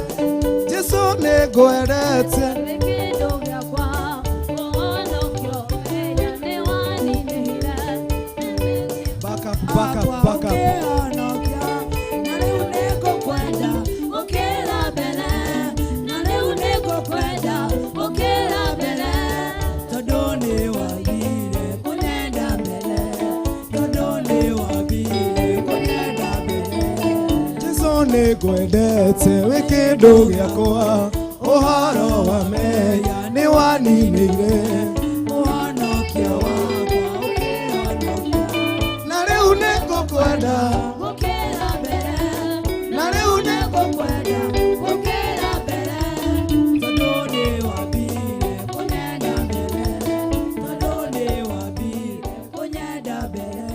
[SPEAKER 7] Jesu nĩ ngwendete.
[SPEAKER 6] Kĩndũ gĩakwa, ũhonokio wenya nĩ waninĩire.
[SPEAKER 7] Back up. back up, back up.
[SPEAKER 5] Ũkĩhonokia na rĩu nĩngũkwenda gũkĩra mbere na rĩu nĩngũkwenda gũkĩra mbere tondũ nĩwambire kũnyenda mbere tondũ nĩwambire kũnyenda mbere.
[SPEAKER 7] Jesu nĩngwendete wĩ kĩndũ gĩakwa ũhoro wa mehia nĩwaninĩire
[SPEAKER 5] Ũhonokio wakwa ũkĩhonokia
[SPEAKER 7] na rĩu nĩngũkwenda
[SPEAKER 5] gũkĩra mbere
[SPEAKER 7] na rĩu
[SPEAKER 5] nĩngũkwenda gũkĩra mbere tondũ nĩwambire kũnyenda mbere tondũ nĩwambire kũnyenda mbere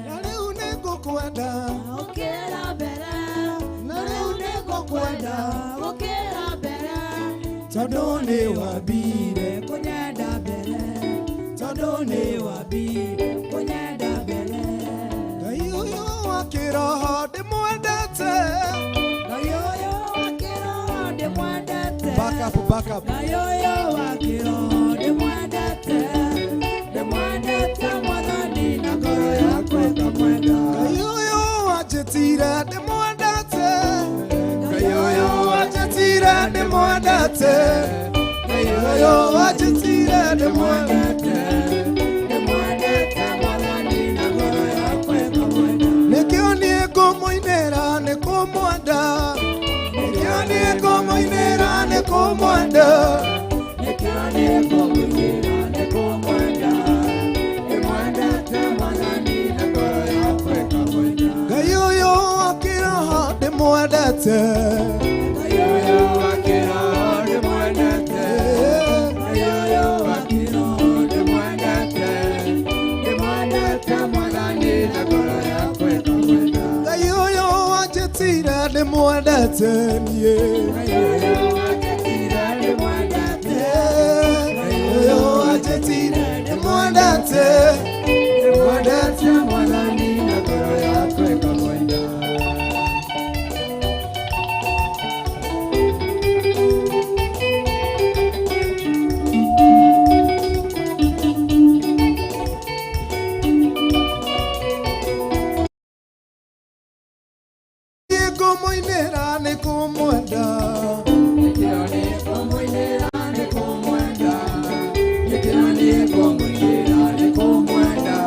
[SPEAKER 7] na rĩu nĩngũkwenda
[SPEAKER 5] gũkĩra mbere
[SPEAKER 7] na rĩu nĩngũkwenda
[SPEAKER 5] gũkĩra mbere
[SPEAKER 7] tondũ nĩwambire
[SPEAKER 5] kũnyenda mbere tondũ nĩwambire kũnyenda mbere.
[SPEAKER 7] Ngai ũyũ wa kĩroho ndĩmwendete.
[SPEAKER 5] Ngai ũyũ wa kĩroho ndĩmwendete.
[SPEAKER 7] Back up, back up.
[SPEAKER 5] Ngai ũyũ wa kĩroho ndĩmwendete ndĩmwendete Mwathani na ngoro yakwa ĩkamwenda.
[SPEAKER 7] Ngai ũyũ wanjĩtire ndĩmwendete. Ngai ũyũ wanjĩtire ndĩmwendete. Ngai ũyũ wanjĩtire ndĩmwendete.
[SPEAKER 5] Ndĩmwendete Mwathani na ngoro yakwa ĩkamwenda.
[SPEAKER 7] Nĩkĩo niĩ ngũmũinĩra nĩ kũmwenda. Nĩkĩo niĩ ngũmũinĩra nĩ kũmwenda.
[SPEAKER 5] Nĩkĩo niĩ ngũmũinĩra nĩ kũmwenda. Ndĩmwendete Mwathani na ngoro yakwa ĩkamwenda.
[SPEAKER 7] Ngai ũyũ wa kĩroho ndĩmwendete.
[SPEAKER 5] Ngai ũyũ wa kĩroho ndĩmwendete. Ngai ũyũ wa kĩroho ndĩmwendete. Ndĩmwendete Mwathani na ngoro yakwa ĩkamwenda.
[SPEAKER 7] Ngai ũyũ wanjĩtire ndĩmwendete niĩ.
[SPEAKER 5] Ngai ũyũ wanjĩtire ndĩmwendete.
[SPEAKER 7] Ngai ũyũ wanjĩtire ndĩmwendete.
[SPEAKER 11] Ndĩmwendete Mwathani na ngoro yakwa ĩkamwenda.
[SPEAKER 7] Niĩ ngũmũinĩra nĩ kũmwenda.
[SPEAKER 11] Nĩkĩo niĩ ngũmũinĩra nĩ kũmwenda. Nĩkĩo niĩ ngũmũinĩra nĩ kũmwenda.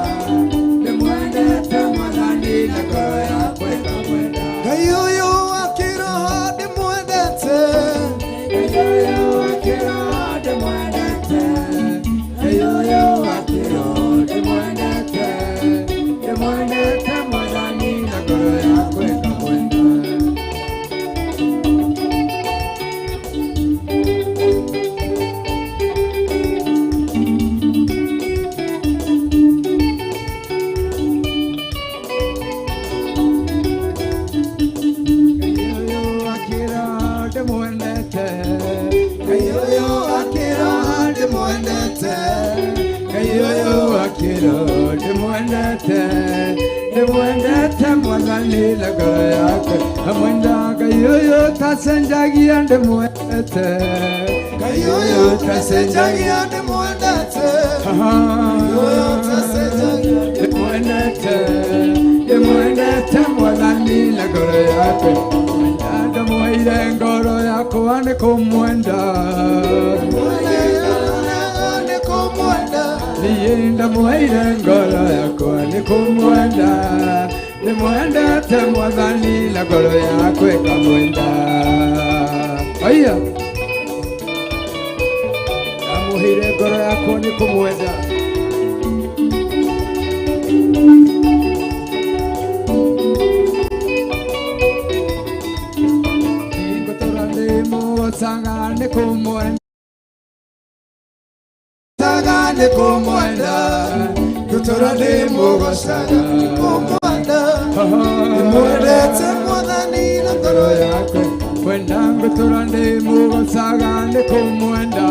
[SPEAKER 11] Ndĩmwendete Mwathani na ngoro yakwa ĩkamwenda.
[SPEAKER 7] Ngai ũyũ wa kĩroho ndĩmwendete.
[SPEAKER 11] Ngai ũyũ wa kĩroho ndĩmwendete. Ngai ũyũ wa kĩroho ndĩmwendete. Ndĩmwendete Mwathani na ngoro yakwa ĩkamwenda. Ngai ũyũ wa kĩroho ndĩmwendete.
[SPEAKER 7] Ngai ũyũ wa kĩroho ndĩmwendete.
[SPEAKER 11] Ngai ũyũ wa kĩroho ndĩmwendete. Ndĩmwendete Mwathani na ngoro yakwa amwenda. Ngai ũyũ ũtacenjagia ndĩmwendete.
[SPEAKER 7] Ngai ũyũ ũtacenjagia ndĩmwendete. Ngai ũyũ ũtacenjagia
[SPEAKER 11] ndĩmwendete. Ndĩmwendete Mwathani na ngoro yakwa ndamũheire ngoro yakwa nĩ kũmwenda.
[SPEAKER 7] Nĩ kũmwenda.
[SPEAKER 11] Niĩ ndamũheire ngoro yakwa nĩ kũmwenda. Ndĩmwendete Mwathani na ngoro yakwa ĩkamwenda. Aya ndamũheire ngoro yakwa nĩ kũmwenda. Ngũtũra ndĩmũgocaga nĩ kũmwenda.
[SPEAKER 7] Saga nĩ kũmwenda. Ngũtũra ndĩmũgocaga nĩ kũmwenda. Ndĩmwendete Mwathani na ngoro
[SPEAKER 11] ngoro yakwa kwenda ngũtũra ndĩmũgocaga nĩ kũmwenda.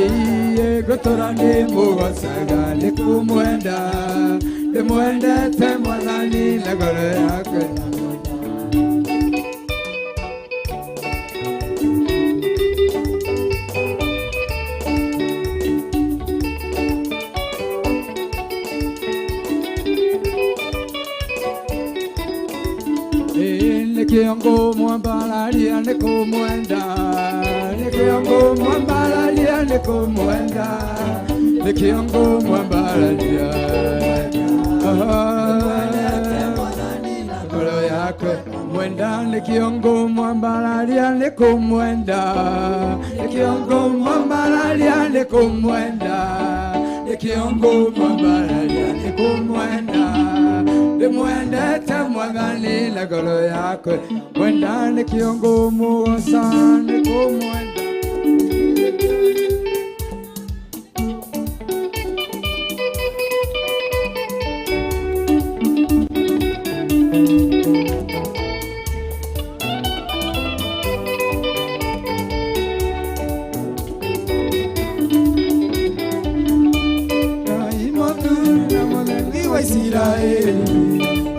[SPEAKER 11] Iye ngũtũra ndĩmũgocaga nĩ kũmwenda. Ndĩmwendete Mwathani na ngoro yakwa. Nĩkĩo ngũmwambararia nĩ kũmwenda Nĩkĩo ngũmwambararia nĩ kũmwenda Nĩkĩo ngũmwambararia Ngoro yakwe mwenda nĩkĩo ngũmwambararia nĩ kũmwenda Nĩkĩo ngũmwambararia nĩ kũmwenda Nĩkĩo ngũmwambararia nĩ kũmwenda Ndĩmwendete Mwathani na ngoro yakwe mwenda nĩkĩo ngũmũgoca nĩ kũmwenda Ngai mũthuuri na mũtheri wa Isiraeli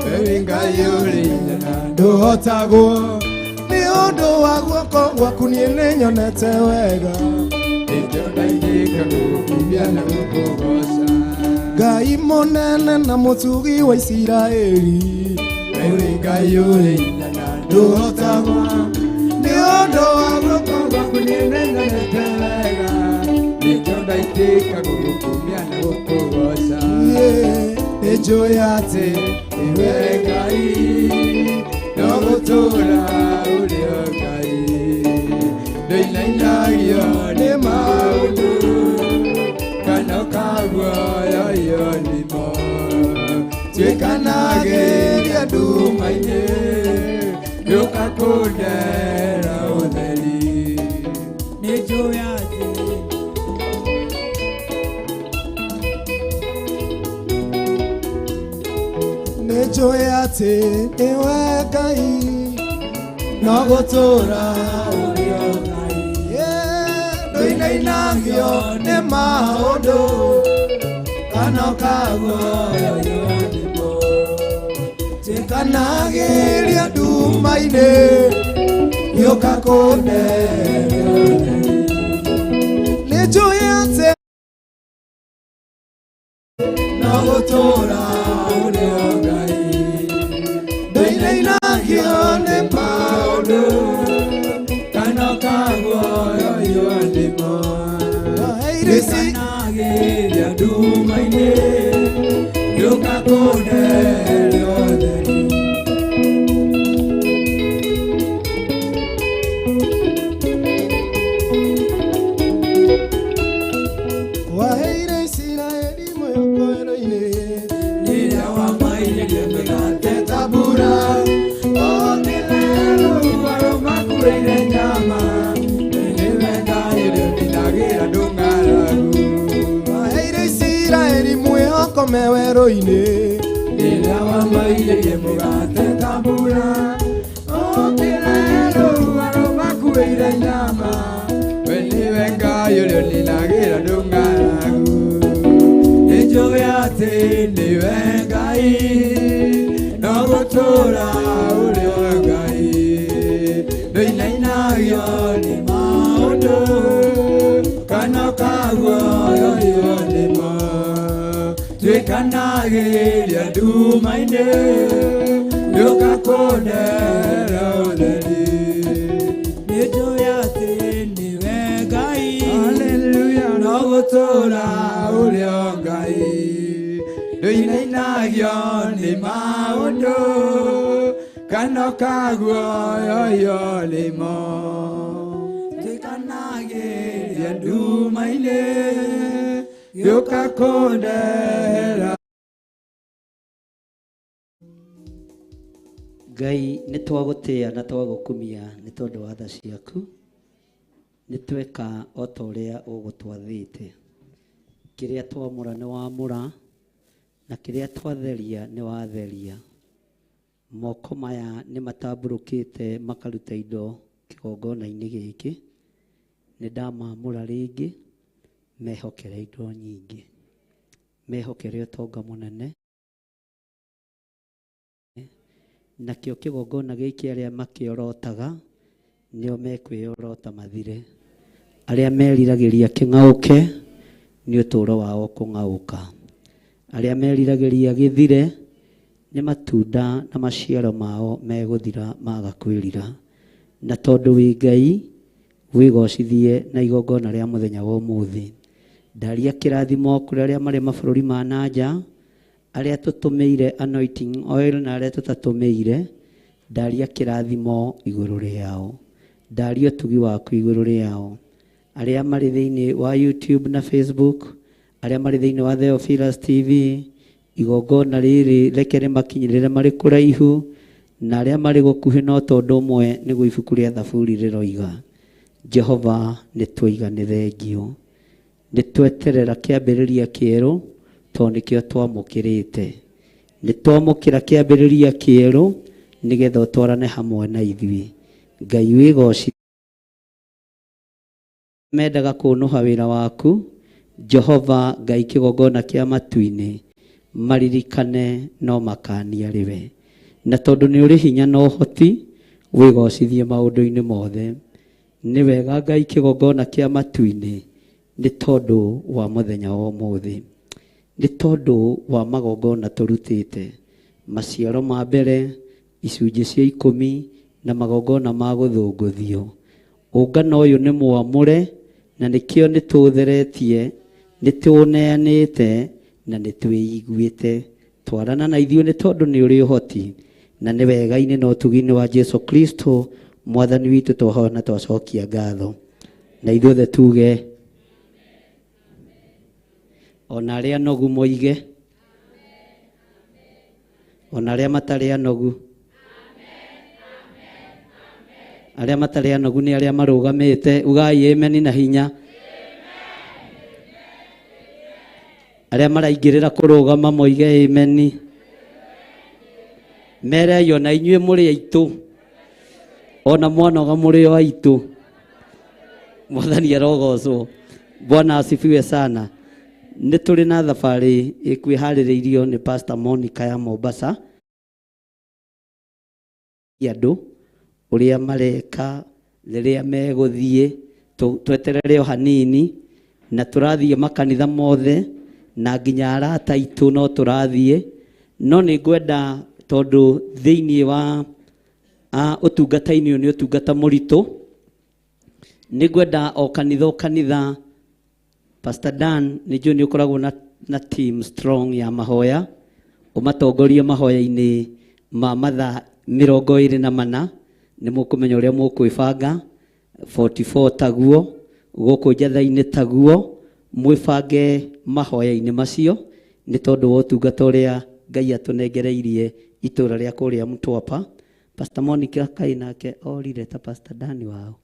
[SPEAKER 11] wewe Ngai ũrĩ hinya na ndũhotagwo
[SPEAKER 7] nĩ ũndũ wa guoko gwaku niĩ nĩnyonete wega
[SPEAKER 11] nĩkĩo ndainĩka gũkũkumia na gũkũgoca
[SPEAKER 7] Ngai mũnene na mũtugi wa Isiraeli
[SPEAKER 11] wewe Ngai ũrĩ hinya na ndũhotagwo nĩ ũndũ wa guoko gwaku niĩ nĩnyonete wega nĩkĩo ndaitĩka gũgũkumia na gũkũgoca nĩnjũĩ atĩ nĩwe Ngai no gũtũũra ũrĩ o Ngai ndũinainagio nĩ maũndũ kana ũkaguoyoyio nĩmo tuĩkanagĩria nduma-inĩ gĩũka kũndehera ũtheri
[SPEAKER 3] Nĩnjũĩ atĩ
[SPEAKER 7] nĩnjũĩ atĩ nĩwe Ngai no gũtũũra ũrĩ o Ngai ndũinainagio nĩ maũndũ kana ũkaguoyoyio nĩmo tuĩkanagĩria nduma-inĩ gĩũka kũndehera ũtheri nĩnjũĩ atĩ
[SPEAKER 11] no gũtũũra ũrĩ o Ngai ndũinainagio nĩ maũndũ kana ũkaguoyoyio nĩmo tuĩkanagĩria nduma-inĩ gĩũka kũndehera ũtheri
[SPEAKER 7] waheire Isiraeli mwĩhoko werũ-inĩ
[SPEAKER 11] rĩrĩa wamairĩrie mĩgate ta mbura ũkĩrerwo makurĩire nyama nĩwe Ngai ũrĩa ũninagĩra ndũng'aragu
[SPEAKER 7] waheire Isiraeli mwĩhoko me werũ-inĩ
[SPEAKER 11] rĩrĩa wamairĩrie mũgate ta mbura ũkĩrerwo makurĩire nyama we nĩwe Ngai ũrĩa ũninagĩra ndũng'aragu nĩnjũĩ atĩ nĩwe Ngai no gũtũũra ũrĩ o Ngai ndũinainagio nĩ maũndũ kana ũkaguoyoyio nĩmo tuĩkanagĩria nduma-inĩ gĩũka kũndehera ũtheri
[SPEAKER 3] Nĩnjũĩ atĩ nĩwe Ngai
[SPEAKER 11] Haleluya no gũtũũra ũrĩ o Ngai ndũinainagio nĩ maũndũ kana ũkaguoyoyio nĩmo tuĩkanagĩria nduma-inĩ gĩũka kũndehera
[SPEAKER 12] Ngai nĩ twagũtĩa na twagũkumia nĩ tondũ wa tha ciaku nĩ tweka o ta ũrĩa ũgũtwathĩte kĩrĩa twamũra nĩ wamũra na kĩrĩa twatheria nĩ watheria moko maya nĩ matambũrũkĩte makaruta indo kĩgongona-inĩ gĩkĩ nĩ ndamamũra rĩngĩ mehokere indo nyingĩ mehokere ũtonga mũnene nakĩo kĩgongona gĩkĩ arĩa makĩorotaga nĩo mekwĩyorota mathire arĩa meriragĩria kĩng'aũke nĩ ũtũũro wao kũng'aũka arĩa meriragĩria gĩthire Nĩ matunda na maciaro mao megũthira maga kwĩrira. Na tondũ wĩ Ngai, wĩgocithie na igongona rĩa mũthenya wa ũmũthĩ. Ndaria kĩrathimo kũrĩ arĩa marĩ mabũrũri ma na nja, arĩa tũtũmĩire anointing oil na arĩa tũtatũmĩire, ndaria kĩrathimo igũrũ rĩao. Ndaria ũtugi waku igũrũ rĩao. Arĩa marĩ thĩinĩ wa YouTube na Facebook, arĩa marĩ thĩinĩ wa Theophilus TV, igongona rĩrĩ reke rĩmakinyĩrĩre marĩ kũraihu, na arĩa marĩ gũkuhĩ no tondũ ũmwe nĩguo ibuku rĩa Thaburi rĩroiga. Jehova nĩ twoiga nĩ thengio. Nĩ tweterera kĩambĩrĩria kĩerũ tondũ nĩkĩo twamũkĩrĩte. Nĩ twamũkĩra kĩambĩrĩria kĩerũ nĩgetha ũtwarane hamwe na ithuĩ. Ngai wĩgoci mendaga kũnũha wĩra waku, Jehova Ngai kĩgongona kĩa matu-inĩ, maririkane no makania rĩwe. Na tondũ nĩ ũrĩ hinya na ũhoti, wĩgocithie maũndũ-inĩ mothe. Nĩ wega Ngai kĩgongona kĩa matu-inĩ, nĩ tondũ wa mũthenya wa ũmũthĩ. Nĩ tondũ wa magongona tũrutĩte, maciaro ma mbere, icunjĩ cia ikũmi, na magongona ma gũthũngũthio. Ũngano ũyũ nĩ mwamũre, na nĩkĩo nĩ tũũtheretie, nĩ tũũneanĩte, na nĩ twĩiguĩte. Twarana na ithuĩ nĩ tondũ nĩ ũrĩ ũhoti, na nĩ wega-inĩ na ũtugi-inĩ wa Jesu Kristo, Mwathani witũ twahoya na twacokia ngatho. Na ithuothe tuge, ona arĩa anogu moige, ona arĩa matarĩ anogu, arĩa matarĩ anogu nĩ arĩa marũgamĩte, ugai amen na hinya. Arĩa maraingĩrĩra kũrũgama moige amen. Merei ona inyuĩ mũrĩ aitũ, ona mwanoga mũrĩ o aitũ. Mwathani arogocwo. Bwana asifiwe sana. Nĩ tũrĩ na thabarĩ ĩkwĩharĩrĩirio nĩ Pastor Monica ya Mombasa. Andũ ũrĩa mareka rĩrĩa megũthiĩ, tweterere o hanini, na tũrathiĩ makanitha mothe na nginya arata aitũ no tũrathiĩ. No nĩ ngwenda tondũ thĩinĩ wa ũtungata-inĩ ũyũ nĩ ũtungata mũritũ, nĩ ngwenda o kanitha o kanitha. Pastor Dan nĩ njũĩ nĩ ũkoragwo na team strong ya mahoya, ũmatongorie mahoya-inĩ ma mathaa mĩrongo ĩrĩ na mana, nĩ mũkũmenya ũrĩa mũkwĩbanga, 44 taguo, gũkũ njatha-inĩ taguo, mwĩbange mahoya-inĩ macio, nĩ tondũ wa ũtungata ũrĩa Ngai atũnengereirie itũũra rĩa kũrĩa Mtwapa. Pastor Monica kaĩ nake orire ta Pastor Dan wao.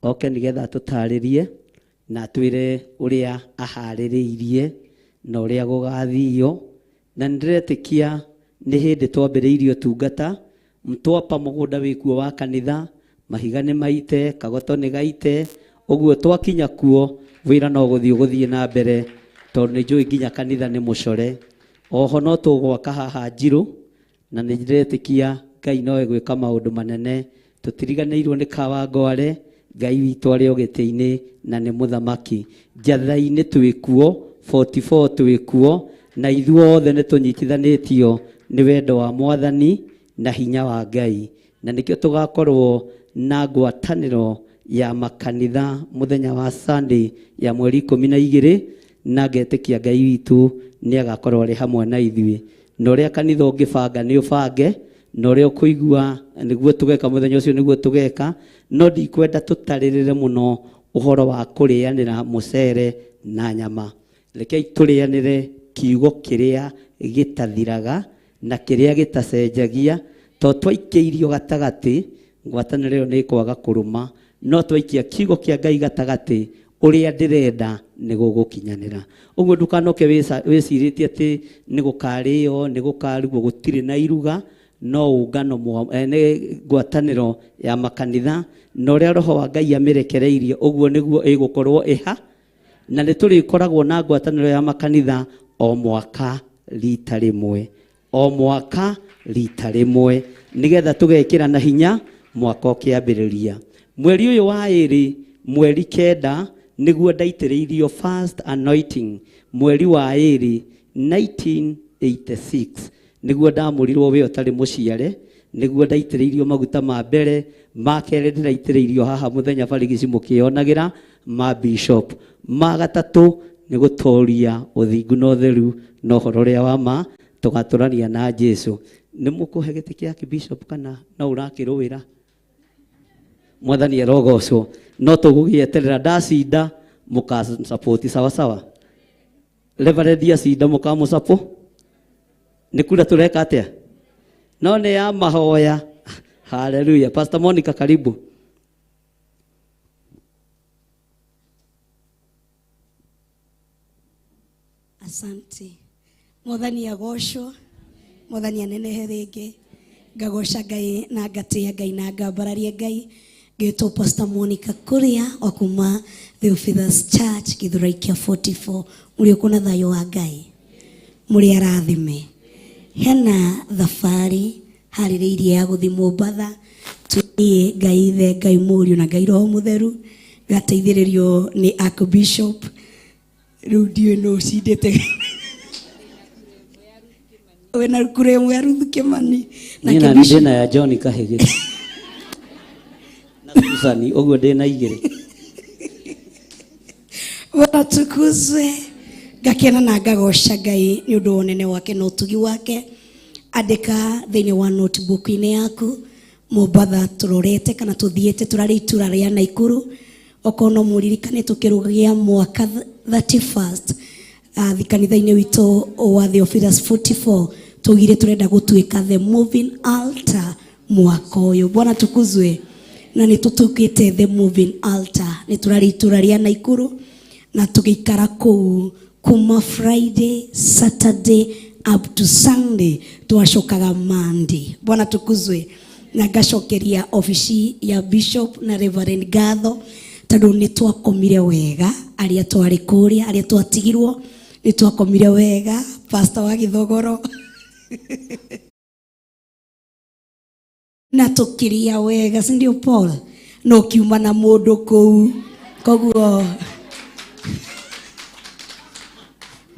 [SPEAKER 12] Oke nĩgetha atũtarĩrie na atwĩre ũrĩa aharĩrĩirie na ũrĩa gũgathio. Na nĩndĩretĩkia nĩ hĩndĩ twambĩrĩirie ũtungata Mtwapa, mũgũnda wĩkuo wa kanitha, mahiga nĩ maite, kagoto nĩ gaite, ũguo twakinya kuo wĩra no gũthiĩ ũgũthiĩ na mbere, tondũ nĩ njũĩ nginya kanitha nĩ mũcore. Oho no tũgwaka haha Njirũ, na nĩ ndĩretĩkia Ngai no egwĩka maũndũ manene. Tũtiriganĩirwo nĩ Kawangware, Ngai witũ arĩ o gĩtĩ-inĩ na nĩ mũthamaki. Njatha-inĩ twĩkuo, 44 twĩkuo, na ithuothe nĩ tũnyitithanĩtio nĩ wendo wa Mwathani na hinya wa Ngai. Na nĩkĩo tũgakorwo na ngwatanĩro ya makanitha mũthenya wa Sunday ya mweri ikũmi na igĩrĩ, na ngetĩkia Ngai witũ nĩ agakorwo arĩ hamwe na ithuĩ. Na ũrĩa kanitha ũngĩbanga nĩ ũbange, na ũrĩa ũkũigua nĩguo tũgeka mũthenya ũcio nĩguo tũgeka, no ndikwenda tũtarĩrĩre mũno ũhoro wa kũrĩanĩra mũcere na nyama. Rekei tũrĩanĩre kiugo kĩrĩa gĩtathiraga na kĩrĩa gĩtacenjagia, to twaikia irio gatagatĩ, ngwatanĩro ĩyo nĩ ĩkwaga kũrũma, no twaikia kiugo kĩa Ngai gatagatĩ, ũrĩa ndĩrenda nĩ gũgũkinyanĩra. Ũguo ndũkanoke wĩcirĩtie atĩ nĩ gũkarĩo, nĩ gũkarugwo, gũtirĩ na iruga, no ũngano nĩ ngwatanĩro ya makanitha, na ũrĩa Roho wa Ngai amĩrekereirie, ũguo nĩguo ĩgũkorwo ĩha. Na nĩ tũrĩkoragwo na ngwatanĩro ya makanitha o mwaka rita rĩmwe, o mwaka rita rĩmwe, nĩgetha tũgekĩra na hinya mwaka ũkĩambĩrĩria. Mweri ũyũ wa ĩrĩ, mweri 9, nĩguo ndaitĩrĩirio first anointing, mweri wa ĩrĩ 1989. 1986 nĩguo ndamũrirwo wĩ ũtarĩ mũciare, nĩguo ndaitĩrĩirio maguta ma mbere, ma kerĩ ndĩraitĩrĩirio haha mũthenya barigici mũkĩonagĩra ma bishop, ma gatatũ nĩ gũtoria ũthingu na ũtheru na ũhoro ũrĩa wa ma tũgatũrania na Jesu. Nĩ mũkũhe gĩtĩ kĩa bishop kana no ũrakĩrũĩra? Mwathani arogocwo. No tũgũgĩeterera ndacinda mũkasupport sawa sawa. Reverend acinda mũkamũsupport. Nĩ kura tũreka atĩa? No nĩ ya mahoya. Hallelujah. Pastor Monica, karibu.
[SPEAKER 18] Asante. Mwathani agocwo, Mwathani anenehe rĩngĩ. Ngagoca Ngai na ngatĩa Ngai na ngambararia Ngai. Ngĩtwo Pastor Monica Kuria wa kuma Theophilus Church Githurai kĩa 44. Mũrĩ ũkũ na thayũ wa Ngai, mũrĩ arathime. Hena thabarĩ harĩrĩirie ya gũthiĩ Mombatha, tũthiĩ Ngai Ithe, Ngai Mũriũ na Ngai Roho Mũtheru, ngateithĩrĩrio nĩ Archbishop. Rĩu ndiũĩ nũ ũcindĩte. Wĩna kura ĩmwe ya Ruth Kĩmani.
[SPEAKER 12] Na Niĩ nani ndĩna ya John Kahĩgĩ na Susan, ũguo ndĩna igĩrĩ.
[SPEAKER 18] Bwana tukuzwe. Ngakena na ngagoca Ngai nĩ ũndũ wa ũnene wake na ũtugi wake. Andĩka thĩinĩ wa notebook-inĩ yaku Mombatha tũrorete kana tũthiĩte, tũrarĩ itura rĩa Naikuru. Okorwo no mũririkane tũkĩrũgia mwaka 31st kanitha-inĩ witũ wa Theophilus 44, tugire tũrenda gũtuĩka the moving altar mwaka ũyũ. Bwana tukuzwe. Na nĩ tũtuĩkĩte the moving altar. Nĩ tũrarĩ itura rĩa Naikuru na tũgĩikara kũu kuma Friday, Saturday up to Sunday, twacokaga Monday. Bwana tukuzwe. Na ngacokeria obici ya Bishop na Reverend ngatho tondũ nĩ twakomire wega, arĩa twarĩ kũrĩa, arĩa twatigirwo nĩ twakomire wega. Pastor wa Githogoro na tũkĩrĩa wega, si ndio Paul? No kiuma na mũndũ kũu, koguo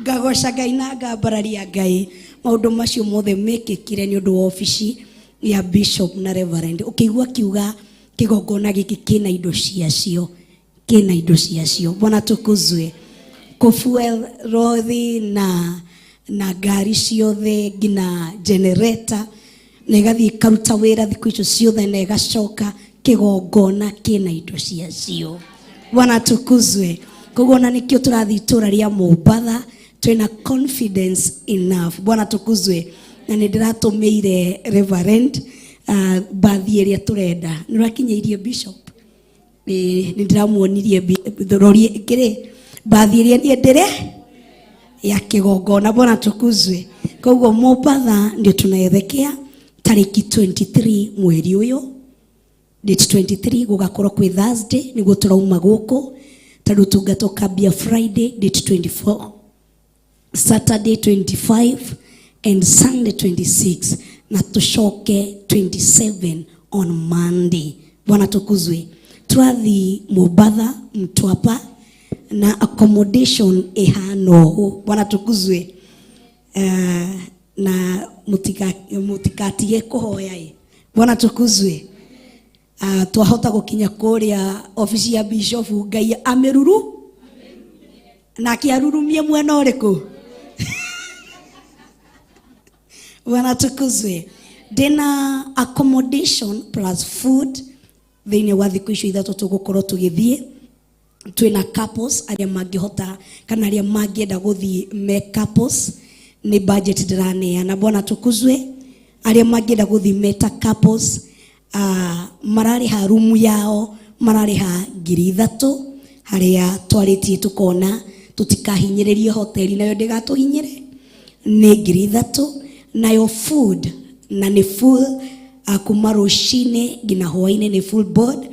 [SPEAKER 18] ngagoca Ngai na ngambararia Ngai. Maũndũ macio mothe mekĩkire nĩ ũndũ wa obici ya Bishop na Reverend. Ũkĩigua kiuga kĩgongona gĩkĩ kĩna indo ciacio, kĩna indo ciacio. Bwana tukuzwe. Kũfuel rothi na ngari ciothe nginya generator na ĩgathiĩ ĩkaruta wĩra thikũ icio ciothe na ĩgacoka. Kĩgongona kĩna indo ciacio. Bwana tukuzwe. Koguo ona nĩkĩo tũrathiĩ itũra rĩa Mombatha twĩna confidence enough. Bwana tukuzwe. Na nĩ ndĩratũmĩire Reverend bathi ĩrĩa tũrenda. Nĩ ũrakinyĩirie Bishop? Nĩ ndĩramuonirie rori kĩrĩ bathi ĩrĩa niĩ ndĩre ya kĩgongona. Bwana tukuzwe. Koguo Mombatha ndio tunaelekea tarĩki 23 mweri ũyũ, date 23 gũgakorwo kwĩ Thursday, nĩguo tũrauma gũkũ tondũ tungata ũkambia Friday date 24, Saturday 25 and Sunday 26, na tucoke 27 on Monday. Bwana tukuzwe. Tũrathiĩ Mombatha Mtwapa na accommodation ĩhana ũũ. Bwana tukuzwe. Na mũtikatige kũhoya ĩ. Bwana tukuzwe. Twahota gũkinya kũrĩa obici ya Bishop Ngai amĩruru nake arurumie mwena ũrĩkũ? Bwana tukuzwe. Ndĩna accommodation plus food thĩinĩ wa thikũ icio ithatũ tũgũkorwo tũgĩthiĩ. Twĩna couples arĩa mangĩhota kana arĩa mangĩenda gũthiĩ me couples, nĩ budget ndĩraneana. Bwana tukuzwe. Arĩa mangĩenda gũthiĩ me ta couples, mararĩha rumu yao mararĩha 3,000, harĩa twarĩtie tũkona tũtikahinyĩrĩrie hoteli nayo ndĩgatũhinyĩre, nĩ 3,000. Nayo food na nĩ full kuma rũcinĩ nginya hwainĩ nĩ full board,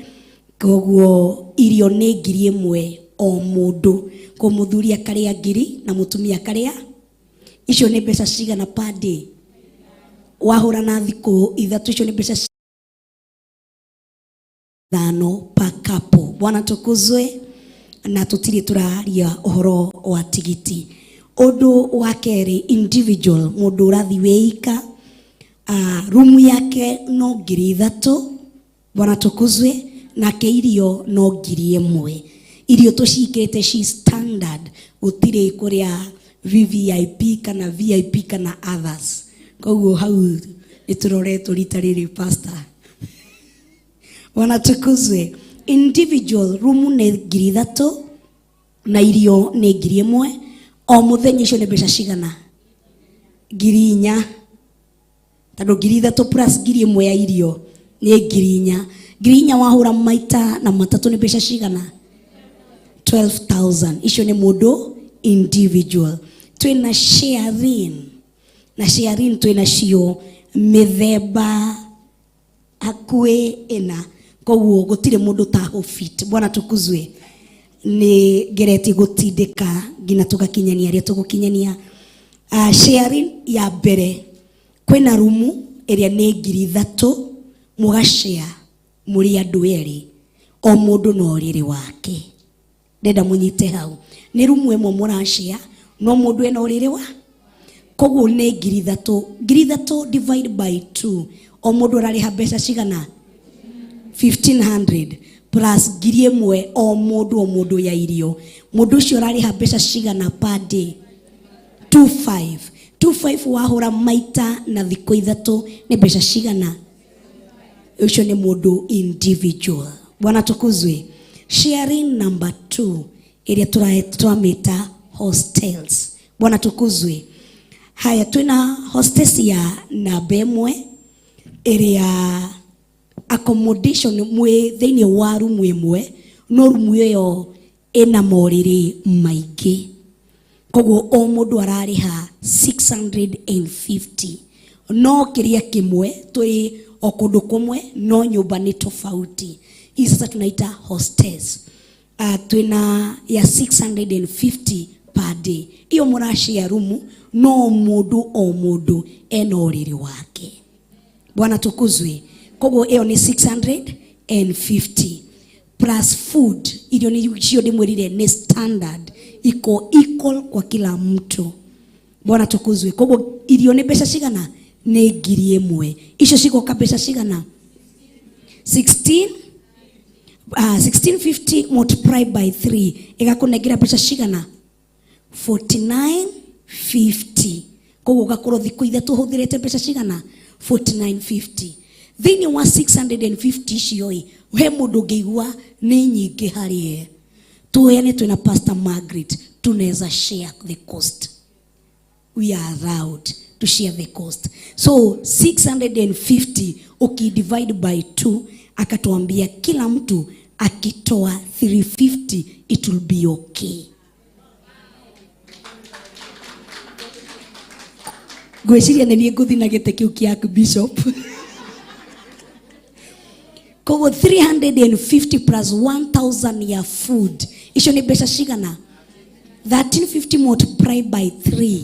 [SPEAKER 18] koguo irio nĩ 1,000 o mũndũ. Ko mũthuri akarĩa 1,000 na mũtumia akarĩa, icio nĩ mbeca cigana per day? Wahũra na thikũ ithatũ, icio nĩ mbeca 5 per couple. Bwana tukuzwe. Na tũtirĩ tũraria ũhoro wa tigiti. Ũndũ wa kerĩ, individual, mũndũ ũrathiĩ wĩika, rumu yake no 3,000, Bwana tukuzwe, nake irio no 1,000. Irio tũcikĩte ci standard, gũtirĩ kũrĩa VVIP kana VIP kana others. Koguo hau nĩ tũroretwo rita rĩrĩ pastor. Bwana tukuzwe. Individual room nĩ 3,000 na irio nĩ 1,000. O mũthenya icio nĩ mbeca cigana? 4,000. Tondũ 3,000 plus 1,000 ya irio nĩ 4,000. 4,000 wahũra maita na matatũ nĩ mbeca cigana? 12,000. Icio nĩ mũndũ individual. Twĩna sharing. Na sharing twĩna cio mĩthemba hakuhĩ ĩna. Koguo gũtirĩ mũndũ ũtahũbit. Bwana tukuzwe. Nĩ ngeretie gũtindĩka nginya tũgakinyania arĩa tũgũkinyania. Sharing ya mbere, kwĩna rumu ĩrĩa nĩ 3,000 mũgashare mũrĩ andũ erĩ, o mũndũ na ũrĩrĩ wake. Ndenda mũnyite hau. Nĩ rumu ĩmwe mũrashare, no mũndũ ena ũrĩrĩ wa? Koguo nĩ 3,000. 3,000 divide by 2. O mũndũ ararĩha mbeca cigana? 1,500 plus 1,000 o mũndũ, o mũndũ ya irio. Mũndũ ũcio ararĩha mbeca cigana per day? 25. 25 wahũra maita na thikũ ithatũ nĩ mbeca cigana? Ũcio nĩ mũndũ individual. Bwana tukuzwe. Sharing number 2 ĩrĩa tũramĩta hostels. Bwana tukuzwe. Haya, twĩna hostess ya namba ĩmwe ĩrĩa accommodation mwĩ thĩinĩ wa rumu ĩmwe, no rumu ĩyo ĩna morĩrĩ maingĩ. Koguo o mũndũ ararĩha 650. No kĩrĩa kĩmwe twĩ o kũndũ kũmwe, no nyũmba nĩ tofauti. Hii sasa tunaita hostess. Twĩna ya 650 per day. Iyo mũrashare rumu, no mũndũ o mũndũ ena ũrĩrĩ wake. Bwana tukuzwe. Koguo ĩyo nĩ 650 plus food. Irio nĩ cio ndĩmwĩrire nĩ standard, iko equal kwa kila mtu. Bwana tukuzwe. Koguo irio nĩ mbeca cigana? Nĩ 1,000. Icio cigoka mbeca cigana? 1650 multiply by 3 ĩgakũnengera mbeca cigana? 4950. Koguo ũgakorwo thikũ ithatũ ũhũthĩrĩte mbeca cigana? 4950. Thĩinĩ wa 650 icio ĩ, he mũndũ ũngĩigua nĩ nyingĩ harĩ ye. Tuoyane twĩna Pastor Margaret, tunaweza share the cost. We are allowed to share the cost. So 650 ukidivide by 2, akatuambia kila mtu akitoa 350 it will be okay. Ngwĩciria nĩ niĩ ngũthiĩ na gĩtĩ kĩu kĩa bishop. Koguo 350 plus 1000 ya food, icio nĩ mbeca cigana? 1350 multiply by 3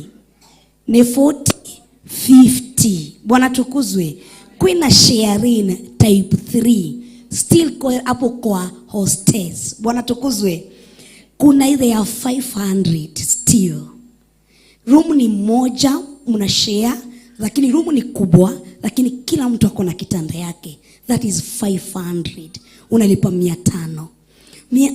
[SPEAKER 18] ni 4050. Bwana tukuzwe. Kwina sharing type 3 still kwa hapo kwa hostess. Bwana tukuzwe. Kuna ile ya 500 still. Room ni moja mna share, lakini room ni kubwa, lakini kila mtu ako na kitanda yake. That is 500. Unalipa mia tano. Mia,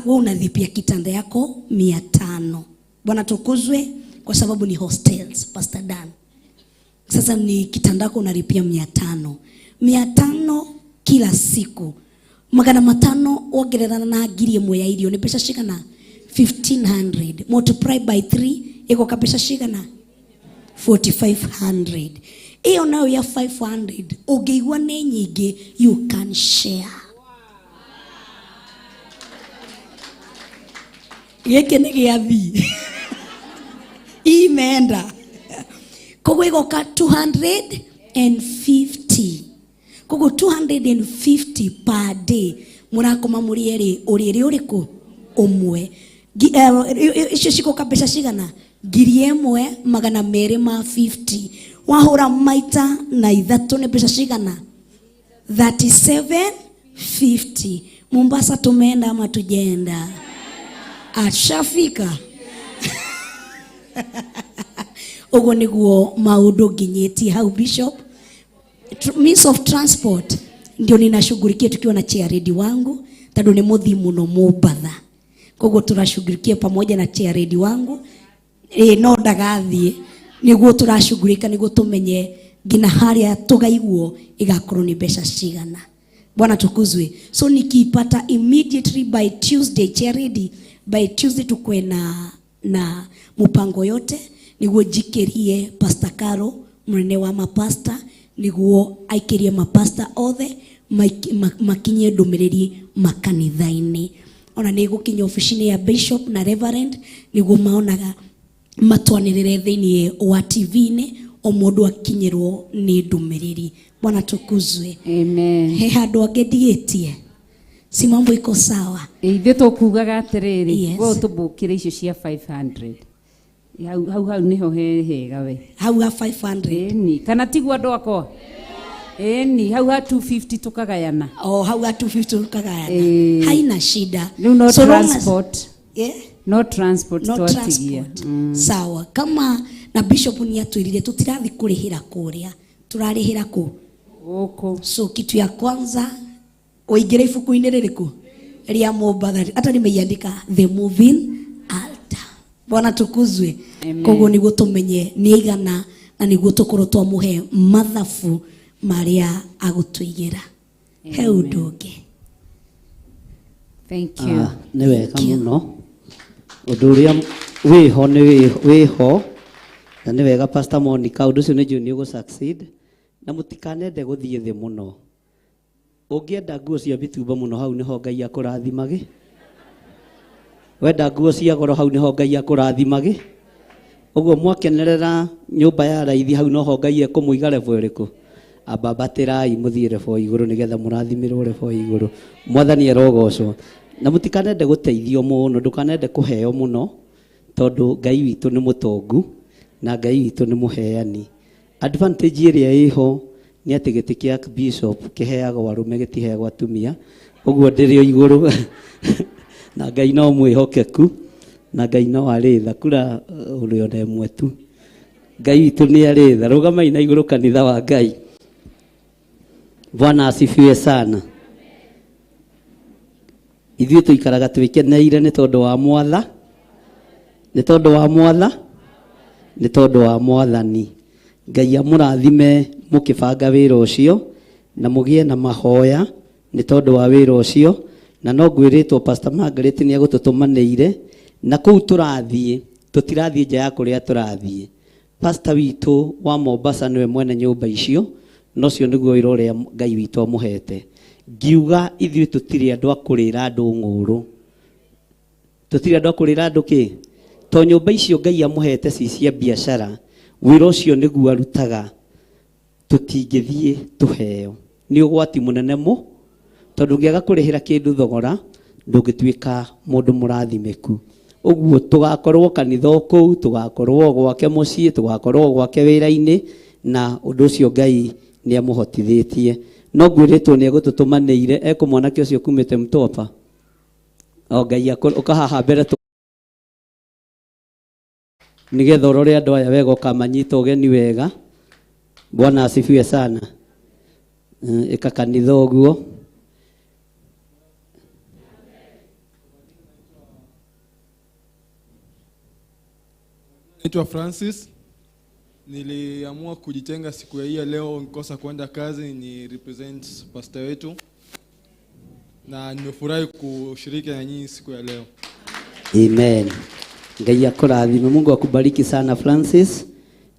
[SPEAKER 18] Wewe unalipia kitanda yako mia tano. Bwana tukuzwe, kwa sababu ni hostels, Pastor Dan. Sasa ni kitanda yako unalipia mia tano. Mia tano kila siku. Magana matano wongerera na ngiri ĩmwe ya irio ni mbeca cigana? 1500 multiply by 3 ĩgoka mbeca cigana? 4500. Ĩyo nayo ya 500 ũngĩigua nĩ nyingĩ, you can share. Gĩkĩ nĩ gĩathi. Imeenda. Koguo ĩgoka 250. Koguo 250 per day. Mũrakoma mũrĩ erĩ, ũrĩrĩ ũrĩkũ? Ũmwe. Icio cigoka mbeca cigana? Ngiri ĩmwe magana merĩ ma 50. Wahũra maita na ithatũ nĩ mbeca cigana? 3750. Mombasa tumeenda ama tujaenda? Ashafika. Ũguo nĩguo maũndũ nginyĩtie hau bishop. Means of transport ndio ninashughulikia tukiwa na chairlady wangu tondũ nĩ mũthii mũno Mombatha, koguo turashughulikia pamoja na chairlady wangu. Ĩ no ndagathiĩ, nĩguo turashughulika nĩguo tũmenye nginya harĩa tũgaiguo igakorwo nĩ mbeca cigana. Bwana tukuzwe. So nikiipata immediately by Tuesday, chairlady, by Tuesday tukwe na mupango yote niguo njikirie Pastor Caro munene wa mapasta, niguo aikirie mapasta othe makinyie ndumiriri makanitha-inĩ. Ona nĩ gũkinya ofici-inĩ ya bishop na reverend niguo maonaga matwanĩrĩre thĩinĩ wa TV-inĩ, o mũndũ akinyĩrwo nĩ ndũmĩrĩri. Bwana tukuzwe.
[SPEAKER 10] Amen.
[SPEAKER 18] He handũ angĩ ndigĩtie, si mambo iko sawa?
[SPEAKER 10] Ithuĩ tũkugaga atĩrĩrĩ,
[SPEAKER 18] Yes.
[SPEAKER 10] we ũtũmbũkĩre icio cia 500 hau hau hau nĩho he hega we.
[SPEAKER 18] Hau ha 500.
[SPEAKER 10] Ĩni, kana tiguo andũ akwa? Ĩni, hau ha 250 tukagayana.
[SPEAKER 18] Oh, hau ha 250 tukagayana.
[SPEAKER 10] Ĩĩ.
[SPEAKER 18] Haina shida.
[SPEAKER 10] Rĩu no
[SPEAKER 18] So long as-
[SPEAKER 10] transport.
[SPEAKER 18] Yeah?
[SPEAKER 10] No transport.
[SPEAKER 18] No
[SPEAKER 10] twatigia.
[SPEAKER 18] transport. Sawa. Kama na bishop ni atwirire tutirathi kurihira kuria, turarihira ku
[SPEAKER 10] guku.
[SPEAKER 18] So kitu ya kwanza uingire ibuku-inĩ rĩrĩkũ rĩa Mombatha, hata nimeiandika the moving altar. Bwana tukuzwe.
[SPEAKER 10] Amen.
[SPEAKER 18] Koguo niguo tumenye nĩ igana na niguo tukorwo twamuhe mathabu marĩa agũtũigĩra. He ũndũ ũngĩ?
[SPEAKER 10] Thank you.
[SPEAKER 12] Ah, nĩ wega mũno ũndũ ũrĩa wĩho nĩ wĩho na nĩ wega Pastor Monica, ũndũ ũcio nĩ njũĩ nĩ ũgũ succeed na mũtikanende gũthiĩ thĩ mũno. Ũngĩenda nguo cia mĩtumba mũno hau nĩho Ngai akũrathimage, wenda nguo cia goro hau nĩho Ngai akũrathimage. Ũguo mwakenerera nyũmba ya raithi hau noho Ngai ekũmũiga level ĩrĩkũ? Ambambatĩrai mũthiĩ level igũrũ nĩgetha mũrathimĩrwo level igũrũ. Mwathani arogocwo. Na mũtikanende gũteithio mũno, ndũkanende kũheo mũno, tondũ Ngai witũ nĩ mũtongu na Ngai witũ nĩ mũheani. Advantage ĩrĩa ĩho nĩ atĩ gĩtĩ kĩa bishop kĩheagwo arũme, gĩtiheagwo atumia, ũguo ndĩrĩ o igũrũ. Na Ngai no mwĩhokeku na Ngai no arĩ tha, kura ũrĩ ona ĩmwe tu. Ngai witũ nĩ arĩ tha. Rũgamai na igũrũ kanitha wa Ngai. Bwana asifiwe sana. Ithuĩ tũikaraga twĩkeneire nĩ tondũ wa mwatha, nĩ tondũ wa mwatha, nĩ tondũ wa mwathani. Ngai amũrathime mũkĩbanga wĩra ũcio na mũgĩe na mahoya nĩ tondũ wa wĩra ũcio. Na no ngwĩrĩtwo Pastor Margaret nĩ egũtũtũmanĩire na kũu tũrathiĩ, tũtirathiĩ nja ya kũrĩa tũrathiĩ. Pastor witũ wa Mombasa nĩwe mwene nyũmba icio, na ũcio nĩguo wĩra ũrĩa Ngai witũ amũhete. Ngiuga ithuĩ tũtirĩ andũ a kũrĩra andũ ng'ũrũ, tũtirĩ andũ a kũrĩra andũ kĩ, to nyũmba icio Ngai amũhete ci cia biacara, wĩra ũcio nĩguo arutaga, tũtingĩthiĩ tũheo. Nĩ ũgwati mũnene mũ, tondũ ũngĩaga kũrĩhĩra kĩndũ thogora, ndũngĩtuĩka mũndũ mũrathimĩku. Ũguo tũgakorwo kanitha o kũu, tũgakorwo gwake mũciĩ, tũgakorwo gwake wĩra-inĩ, na ũndũ ũcio Ngai nĩ amũhotithĩtie. No ngwĩrĩtwo nĩ egũtũtũmanĩire, ekũ mwanake ũcio kumĩte Mtwapa. O Ngai ũkahaha mbere nĩgetha ũrore andũ aya wega, ũkamanyita ũgeni wega. Bwana asifiwe sana. Ĩka kanitha ũguo.
[SPEAKER 21] Naitwa Francis. Niliamua kujitenga siku ya hii ya leo, nikosa kwenda kazi, ni represent pastor wetu, na nimefurahi kushiriki na nyinyi siku ya leo.
[SPEAKER 12] Amen. Ngai akurathime. Mungu akubariki sana Francis.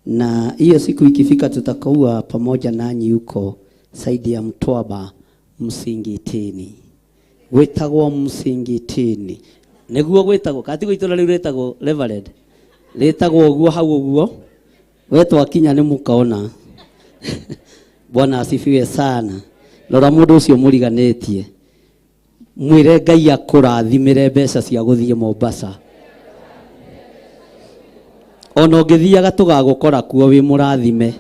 [SPEAKER 12] Na hiyo siku ikifika tutakuwa pamoja nanyi huko saidi ya Mtwapa Msingitini. Gwitagwo Msingitini. Niguo gwitagwo, kati gwitura riu ritagwo Reverend. Ritagwo uguo hau uguo. We twakinya ni mukaona. Bwana asifiwe sana. Rora mundu ucio muriganitie. Mwire Ngai akurathimire mbeca cia guthie Mombasa. Ona ũngĩthiaga tũgagũkora kuo wĩ mũrathime.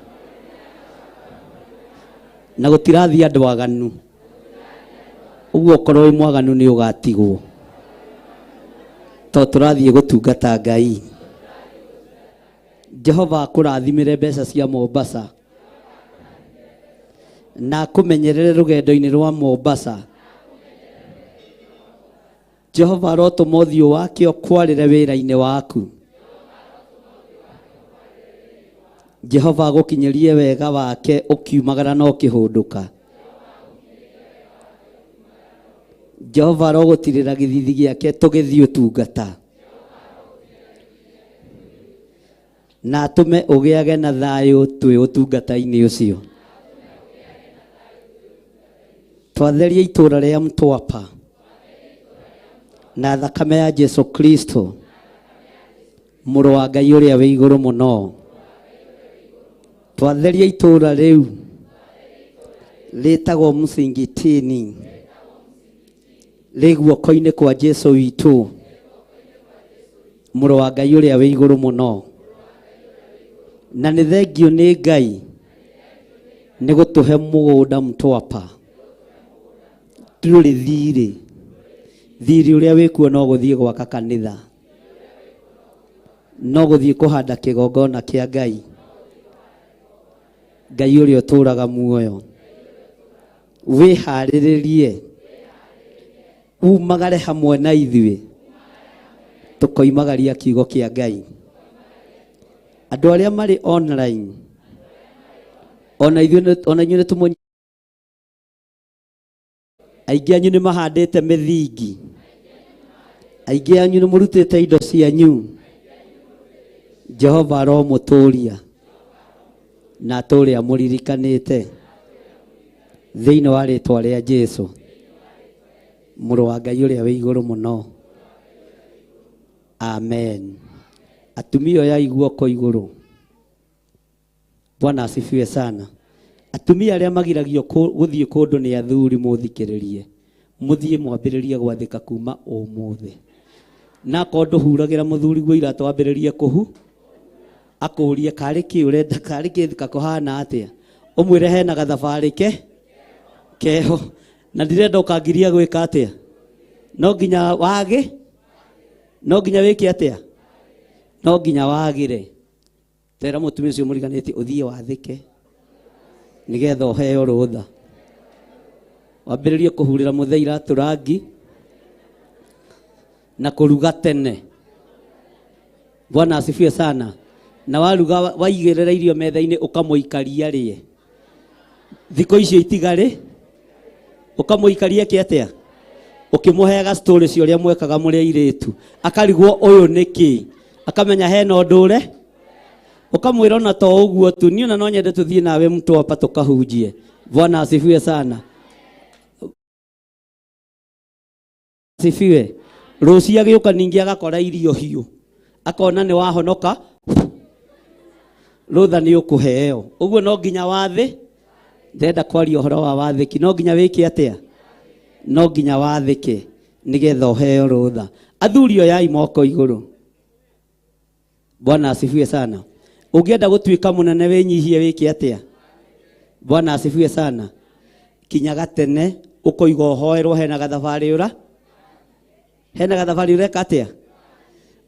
[SPEAKER 12] Na gũtirathiĩ andũ aganu. Ũguo okorwo wĩ mwaganu nĩ ũgatigwo. To tũrathiĩ gũtungata Ngai. Jehova akũrathimĩre mbeca cia Mombasa na akũmenyerere rũgendo-inĩ rwa Mombasa. Jehova arotũma ũthiũ wake ũkwarĩre wĩra-inĩ waku. Jehova agũkinyĩrie wega wake ũkiumagara na ũkĩhũndũka. Jehova arogũtirĩra gĩthithi gĩake tũgĩthiĩ ũtungata na atũme ũgĩage na thayũ twĩ ũtungata-inĩ ũcio. Twatheria itũũra rĩa Mtwapa na thakame ya Jesu Kristo mũrũ wa Ngai ũrĩa wĩ igũrũ mũno. Twatheria itũũra rĩu rĩtagwo Msingitini rĩ guoko-inĩ kwa Jesu witũ mũrũ wa Ngai ũrĩa wĩ igũrũ mũno. Na nĩ thengio nĩ Ngai nĩ gũtũhe mũgũnda Mtwapa. Ndũrĩ thirĩ, thirĩ ũrĩa wĩkuo no gũthiĩ gwaka kanitha, no gũthiĩ kũhanda kĩgongona kĩa Ngai, Ngai ũrĩa ũtũũraga muoyo. Wĩharĩrĩrie umagare hamwe na ithuĩ tũkoimagaria kiugo kĩa Ngai. Andũ arĩa marĩ online ona ithuĩ ona inyuĩ nĩ tũmũ aingĩ anyu nĩ mahandĩte mĩthingi, aingĩ anyu nĩ mũrutĩte indo cianyu. Jehova aromũtũria na atũre amũririkanĩte thĩinĩ wa rĩtwa rĩa Jesu mũrũ wa Ngai ũrĩa wĩ igũrũ mũno. Amen. Atumia oyai guoko igũrũ. Bwana asifiwe sana. Atumia arĩa magiragio gũthiĩ kũndũ nĩ athuri mũthikĩrĩrie, mũthiĩ mwambĩrĩrie gwathĩka kuma ũmũthĩ. Na akorwo ndũhuragĩra mũthuri guo iratũ wambĩrĩrie kũhu, akũrie karĩ kĩ ũrenda, karĩ kĩ kakũhana atĩa, ũmwĩre hena gathabarĩ ke keho na ndirenda ũkangiria gwĩka atĩa, no nginya wage, no nginya wĩke atĩa, no nginya wagĩre. Tera mũtumia ũcio mũriganĩtie ũthiĩ wathĩke nĩgetha ũheo rũtha, wambĩrĩrie kũhurĩra mũthee iratũ rangi na kũruga tene. Bwana asifiwe sana. Na waruga waigĩrĩra irio metha-inĩ ũkamũikaria rĩe. Thikũ icio itigarĩ ũkamũikaria kĩ atĩa, ũkĩmũheaga story cia ũrĩa mwekaga mũrĩ airĩtu, akarigwo ũyũ nĩkĩ, akamenya hena ũndũ ũre, ũkamwĩra ona to ũguo tu, niĩ ona no nyende tũthiĩ nawe Mtwapa tũkahunjie. Bwana asifiwe sana. Asifiwe. Rũciũ agĩũka ningĩ agakora irio hiũ, akona nĩ wahonoka, rũtha nĩ ũkũheo. Ũguo no nginya wathĩ, ndĩrenda kwaria ũhoro wa wathĩki, no nginya wĩke atĩa, no nginya wathĩke nĩgetha ũheo rũtha. Athuri oyai moko igũrũ. Bwana asifiwe sana. Ũngĩenda gũtuĩka mũnene wĩnyihie wĩke atĩa? Bwana asifiwe sana. Kinyaga tene ũkoiga ũhoerwo hena gathabarĩ ũra, hena gathabarĩ ũreka atĩa?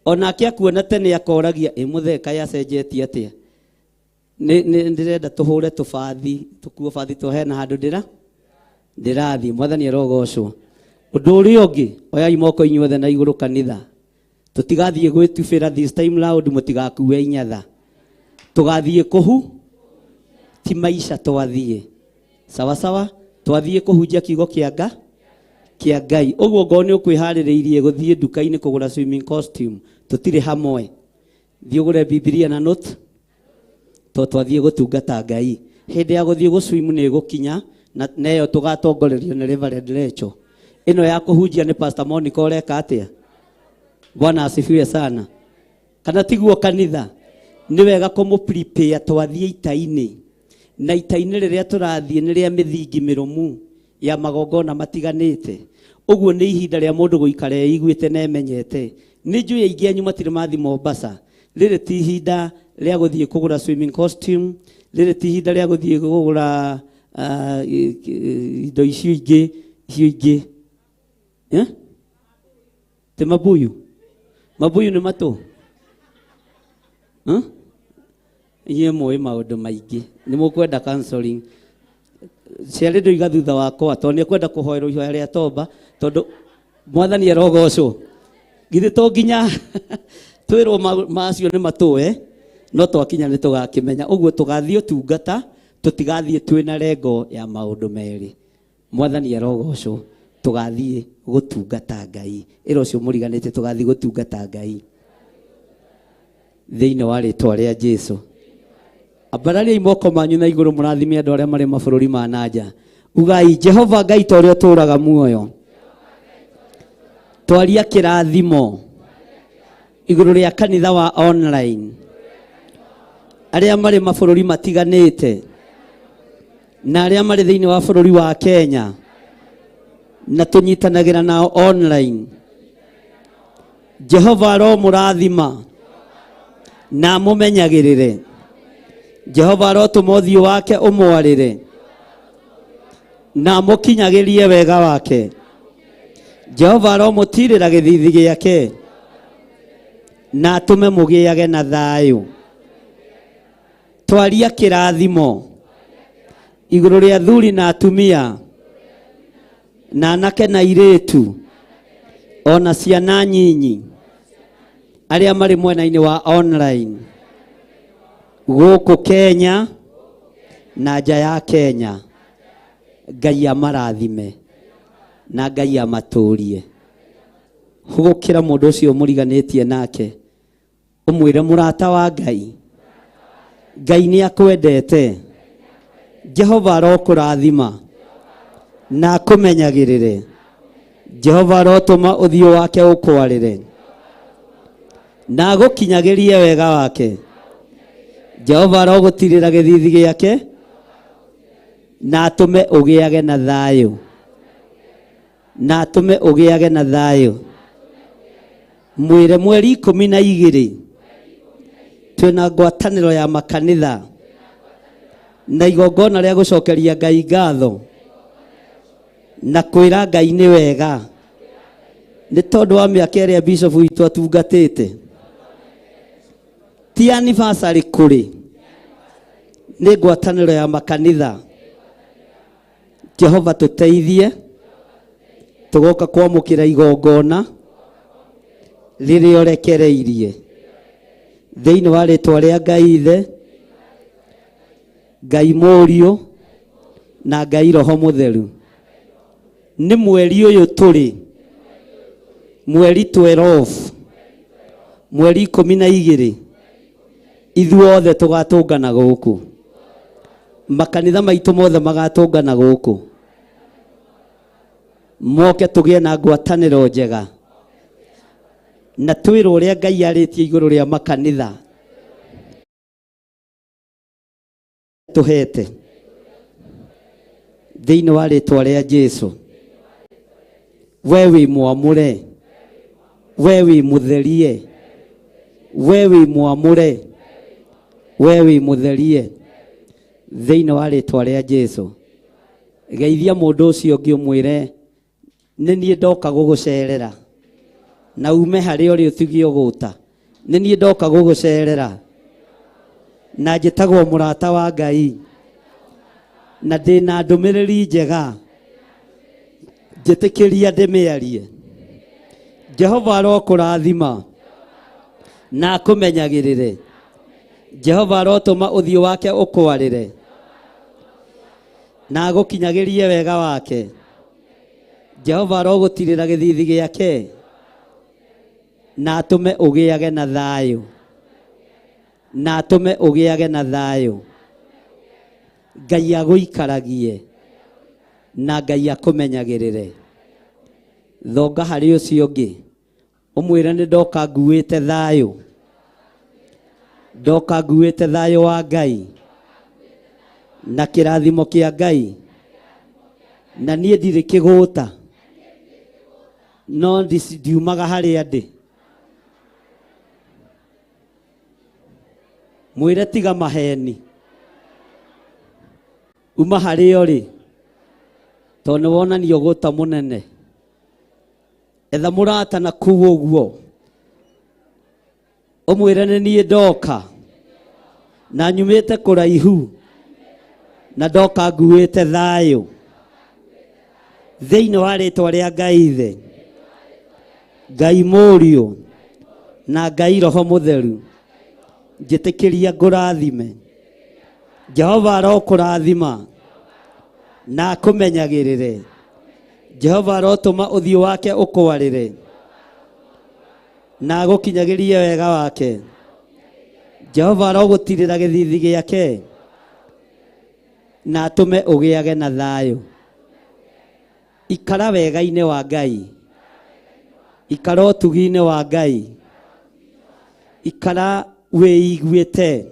[SPEAKER 12] Onake akuona tene akoragia ĩ mũthee kaĩ acenjetie atĩa? Ndĩrenda tũhũre tũbathi, tũkuo bathi to hena handũ ndĩrathiĩ. Mwathani arogocwo. Ũndũ ũrĩa ũngĩ, oyai moko inyuothe na igũrũ kanitha. Tũtigathiĩ gwĩtubĩra this time round, mũtigakue inyatha. Tũgathiĩ kũhu, ti maica twathiĩ. Sawa sawa, twathiĩ kũhunjia kiugo kĩa kĩa Ngai. Ũguo ngorwo nĩ ũkwĩharĩrĩirie gũthiĩ nduka-inĩ kũgũra swimming costume, tũtirĩ hamwe. Thiĩ ũgũre Bibilia na note, to twathiĩ gũtungata Ngai. Hĩndĩ ya gũthiĩ gũswim nĩ ĩgũkinya, na neyo tũgatongorerio nĩ Reverend Rachel. Ĩno ya kũhunjia nĩ Pastor Monica ũreka atĩa? Bwana asifiwe sana. Kana tiguo kanitha? Nĩ wega kũmũ prepare twathiĩ ita-inĩ. Na ita-inĩ rĩrĩa tũrathiĩ nĩ rĩa mĩthingi mĩrũmu ya magongona matiganĩte. Ũguo nĩ ihinda rĩa mũndũ gũikara eiguĩte na emenyete. Nĩ njũĩ aingĩ anyu matirĩ mathiĩ Mombasa. Rĩrĩ ti ihinda rĩa gũthiĩ kũgũra swimming costume, rĩrĩ ti ihinda rĩa gũthiĩ kũgũra indo icio ingĩ, icio ingĩ. Ti mabuyu? Mabuyu nĩ matũ? Huh? Inyuĩ mũĩ maũndũ maingĩ, nĩ mũkwenda counseling. Ciarĩ ndũiga thutha wakwa tondũ nĩ ekwenda kũhoerwo ihoya rĩa tomba, tondũ mwathani arogocwo. Githĩ to nginya twĩrwo macio nĩ matũe, no twakinya nĩ tũgakĩmenya. Ũguo tũgathiĩ ũtungata, tũtigathiĩ twĩna rengo ya maũndũ merĩ. Mwathani arogocwo, tũgathiĩ gũtungata Ngai. Ĩra ũcio mũriganĩte tũgathiĩ gũtungata Ngai thĩinĩ wa rĩtwa rĩa Jesu. Ambarariai moko manyu na igũrũ mũrathime andũ arĩa marĩ mabũrũri ma na nja. Ugai, Jehova Ngai ta ũrĩa ũtũũraga muoyo, twaria kĩrathimo igũrũ rĩa kanitha wa online, arĩa marĩ mabũrũri matiganĩte na arĩa marĩ thĩinĩ wa bũrũri wa Kenya na tũnyitanagĩra nao online. Jehova aromũrathima na amũmenyagĩrĩre. Jehova arotũma ũthiũ wake ũmwarĩre na amũkinyagĩrie wega wake. Jehova aromũtirĩra gĩthithi gĩake na atũme mũgĩage na thayũ. Twaria kĩrathimo igũrũ rĩa athuri na atumia na anake na airĩtu ona ciana nyinyi arĩa marĩ mwena-inĩ wa online gũkũ Kenya na nja ya Kenya. Ngai amarathime na Ngai amatũrie. Hũgũkĩra mũndũ ũcio mũriganĩtie nake, ũmwĩre mũrata wa Ngai, Ngai nĩ akwendete. Jehova arokũrathima na akũmenyagĩrĩre. Jehova arotũma ũthiũ wake ũkwarĩre na agũkinyagĩrie wega wake. Jehova arogũtirĩra gĩthithi gĩake na atũme ũgĩage na thayũ, na atũme ũgĩage na thayũ. Mwĩre mweri 12 twĩna ngwatanĩro ya makanitha na igongona rĩa gũcokeria Ngai ngatho na kwĩra Ngai nĩ wega nĩ tondũ wa mĩaka ĩrĩa bishop witũ atungatĩte. Ti anniversary kũrĩ, nĩ ngwatanĩro ya makanitha. Jehova tũteithie tũgoka kwamũkĩra igongona rĩrĩa ũrekereirie thĩinĩ wa rĩtwa rĩa Ngai Ithe, Ngai Mũriũ na Ngai Roho Mũtheru. Nĩ mweri ũyũ tũrĩ, mweri 12, mweri 12, ithuothe tũgatũngana gũkũ, makanitha maitũ mothe magatũngana gũkũ, moke tũgĩe na ngwatanĩro njega na twĩrwo ũrĩa Ngai arĩtie igũrũ rĩa makanitha tũhete thĩinĩ wa rĩtwa rĩa Jesu. We wĩ mwamũre, we wĩ mũtherie, we wĩ mwamũre, we wĩ mũtherie thĩinĩ wa rĩtwa rĩa Jesu. Geithia mũndũ ũcio ũngĩ ũmwĩre nĩ niĩ ndoka gũgũcerera, na ume harĩa ũrĩ ũtige ũgũta. Nĩ niĩ ndoka gũgũcerera na njĩtagwo mũrata wa Ngai na ndĩna ndũmĩrĩri njega, njĩtĩkĩria ndĩmĩarie. Jehova arokũrathima na akũmenyagĩrĩre. Jehova arotũma ũthiũ wake ũkwarĩre na agũkinyagĩrie wega wake. Jehova arogũtirĩra gĩthithi gĩake na atũme ũgĩage na thayũ, na atũme ũgĩage na thayũ. Ngai agũikaragie na Ngai akũmenyagĩrĩre. Thonga harĩ ũcio ũngĩ ũmwĩre nĩ ndoka nguĩte thayũ, ndoka nguĩte thayũ wa Ngai na kĩrathimo kĩa Ngai, na niĩ ndirĩ kĩgũta no ndiumaga harĩa ndĩ. Mwĩre tiga maheni, uma harĩa ũrĩ tondũ nĩ wonania ũgũta mũnene. Etha mũrata na kũu ũguo Ũmwĩre nĩ niĩ ndoka na nyumĩte kũraihu na ndoka nguĩte thayũ thĩinĩ wa rĩtwa rĩa Ngai Ithe, Ngai Mũriũ na Ngai Roho Mũtheru, njĩtĩkĩria ngũrathime. Jehova arokũrathima na akũmenyagĩrĩre. Jehova arotũma ũthiũ wake ũkwarĩre na agũkinyagĩrie wega wake. Jehova arogũtirĩra gĩthithi gĩake na atũme ũgĩage na thayũ. Ikara wega-inĩ wa Ngai, ikara ũtugi-inĩ wa Ngai, ikara wĩiguĩte.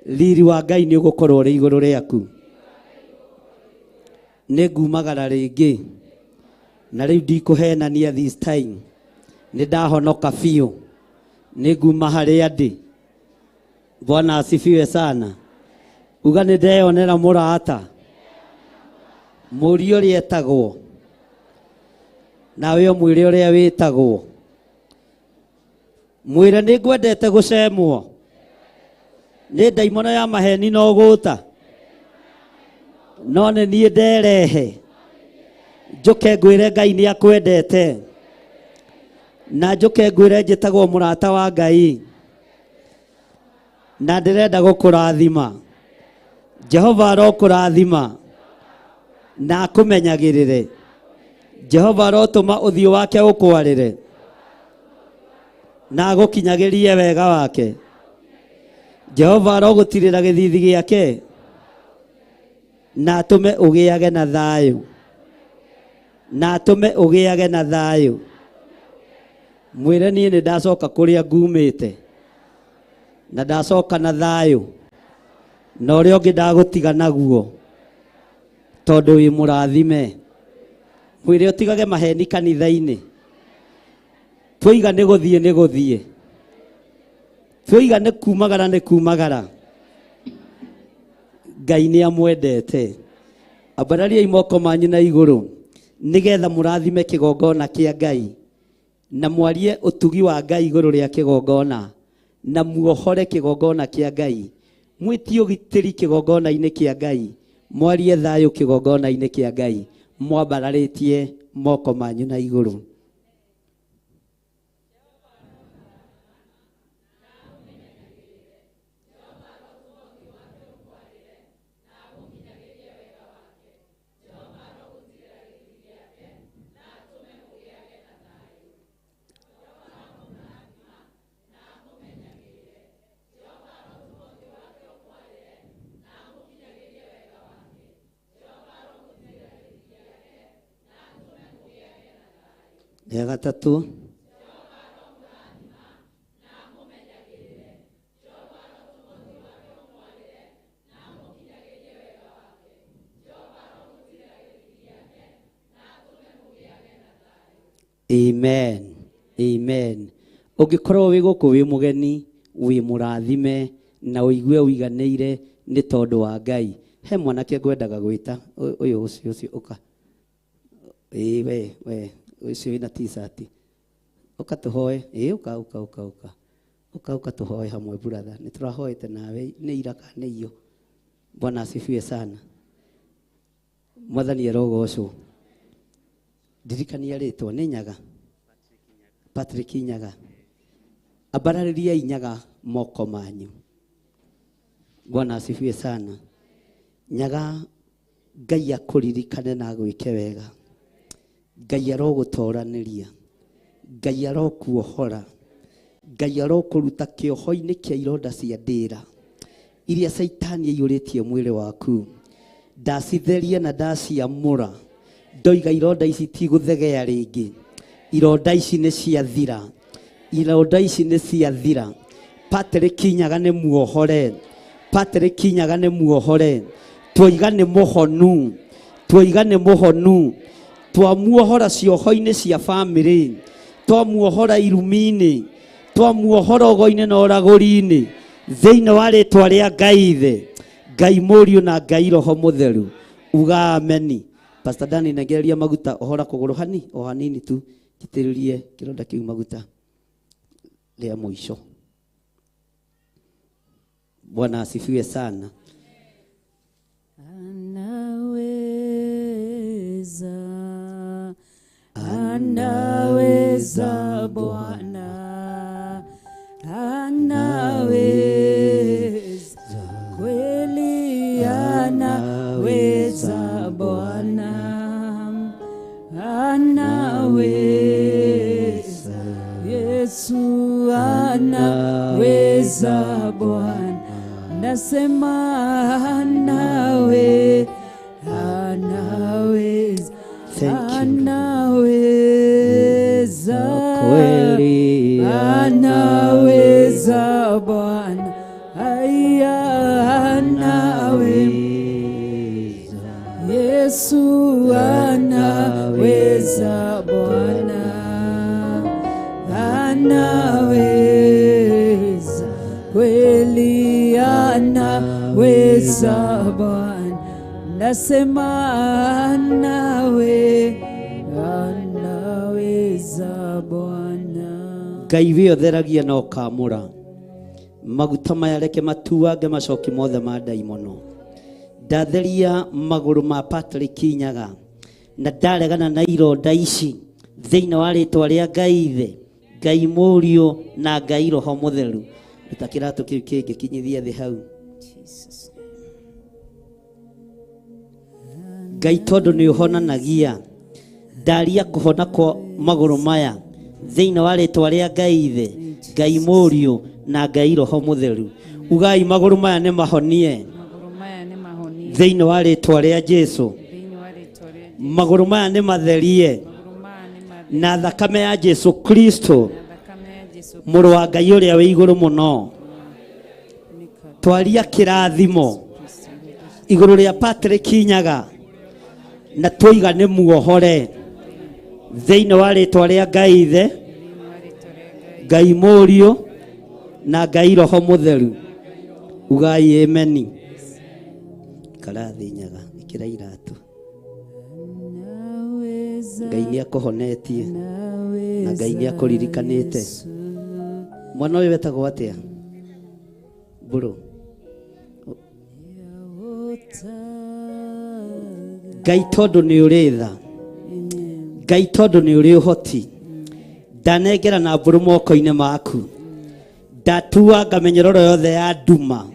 [SPEAKER 12] Riri wa Ngai nĩ ũgũkorwo ũrĩ igũrũ rĩaku. Nĩ ngumagara rĩngĩ na rĩu ndikũhenania this time, nĩ ndahonoka biũ, nĩ nguma harĩa ndĩ. Bwana asifiwe sana. Uga nĩ ndeyonera mũrata mũriũ ũrĩa etagwo, nawe ũmwĩre ũrĩa wĩtagwo. Mwĩre nĩ ngwendete gũcemwo nĩ ndaimono ya maheni na ũgũta, no nĩ niĩ nderehe njũke ngwĩre Ngai nĩ akwendete, na njũke ngwĩre njĩtagwo mũrata wa Ngai na ndĩrenda gũkũrathima. Jehova arokũrathima na akũmenyagĩrĩre. Jehova arotũma ũthiũ wake ũkwarĩre na agũkinyagĩrie wega wake. Jehova arogũtirĩra gĩthithi gĩake na atũme ũgĩage na thayũ, na atũme ũgĩage na thayũ. Mwĩre niĩ nĩ ndacoka kũrĩa ngumĩte na ndacoka na thayũ, na ũrĩa ũngĩ ndagũtiga naguo tondũ wĩ mũrathime. Mwĩre ũtigage maheni kanitha-inĩ. Twoiga nĩ gũthiĩ nĩ gũthiĩ, twoiga nĩ kumagara nĩ kumagara. Ngai nĩ amwendete. Ambarariai moko manyu na igũrũ nĩgetha mũrathime kĩgongona kĩa Ngai na mwarie ũtugi wa Ngai igũrũ rĩa kĩgongona na muohore kĩgongona kĩa Ngai, mwĩtie ũgitĩri kĩgongona-inĩ kĩa Ngai, mwarie thayũ kĩgongona-inĩ kĩa Ngai, mwambararĩtie moko manyu na igũrũ. Rĩa gatatũ. Amen. Amen. Ũngĩkorwo wĩ gũkũ wĩ mũgeni, wĩ mũrathime na ũigue ũiganĩire nĩ tondũ wa Ngai. He mwanake ngwendaga gwĩta ũyũ ũcio ũcio ũka. Ĩĩ we we ũcio wĩna t-shirt. Ũka tũhoe. Ĩĩ ũka ũka ũka ũka. Ũka ũka tũhoe hamwe brother. Nĩ tũrahoete nawe nĩ ira kana nĩ iyo. Bwana asifiwe sana. Mwathani arogocwo. Ndirikania rĩtwa nĩ Nyaga. Patrick Nyaga. Ambararĩriai Nyaga moko manyu. Bwana asifiwe sana. Nyaga, Ngai akũririkane na agwĩke wega. Ngai arogũtoranĩria. Ngai arokuohora. Ngai arokũruta kĩoho-inĩ kĩa ironda cia ndĩra iria Caitani aiyũrĩtie mwĩrĩ waku. Ndacitheria na ndaciamũra. Ndoiga ironda ici tigũthegea rĩngĩ. Ironda ici nĩ ciathira. Ironda ici nĩ ciathira. Patrick Nyaga nĩ muohore. Patrick Nyaga nĩ muohore. Twoiga nĩ mũhonu. Twoiga nĩ mũhonu. Twamuohora cioho-inĩ cia bamĩrĩ. Twamuohora irumi-inĩ. Twamuohora ũgo-inĩ na ũragũri-inĩ. Thĩinĩ wa rĩtwa rĩa Ngai Ithe, Ngai Mũriũ na Ngai Roho Mũtheru. Uga ameni. Pastor Dani, nengereria maguta ohora kũgũrũ hani o hanini tu, njitĩrĩrie kĩronda kĩu maguta. rĩa mũico. Bwana asifiwe sana.
[SPEAKER 16] Anaweza, anaweza Bwana, anaweza kweli, anaweza Bwana, anaweza Yesu, anaweza Bwana, nasema anaweza, anaweza, anaweza
[SPEAKER 12] kweli,
[SPEAKER 16] anaweza Bwana, haya anaweza Yesu, anaweza Bwana, anaweza kweli, anaweza Bwana, nasema anaweza Bwana.
[SPEAKER 12] Ngai we ũtheragia na ũkamũra maguta maya, reke matuange macoki mothe ma ndaimono. Ndatheria magũrũ ma Patrick Nyaga na ndaregana na ironda ici thĩinĩ wa rĩtwa rĩa Ngai Ithe, Ngai Mũriũ na Ngai Roho Mũtheru. Ruta kĩratũ kĩu kĩngĩ kinyithia thĩ hau. Ngai tondũ nĩ ũhonanagia, ndaria kũhona kwa magũrũ maya thĩinĩ wa rĩtwa rĩa Ngai Ithe, Ngai Mũriũ na Ngai Roho Mũtheru. Ugai magũrũ maya nĩ mahonie thĩinĩ wa rĩtwa rĩa Jesu. Magũrũ maya nĩ matherie na thakame ya Jesu Kristo mũrũ wa Ngai ũrĩa wĩ igũrũ mũno. Twaria kĩrathimo igũrũ rĩa Patrick Nyaga na twoiga nĩ muohore thĩinĩ wa rĩtwa rĩa Ngai Ithe, Ngai Mũriũ na Ngai Roho Mũtheru. Ugai ameni. Ikara thĩ Nyaga, ĩkĩra iratũ. Ngai nĩ akũhonetie na Ngai nĩ akũririkanĩte. Mwana ũyũ wetagwo atĩa? Mbũrũ. Ngai tondũ nĩ ũrĩ tha, Ngai tondũ nĩ ũrĩ ũhoti, ndanengera na mbũrũ moko-inĩ maku. Ndatuanga mĩnyororo yothe ya nduma,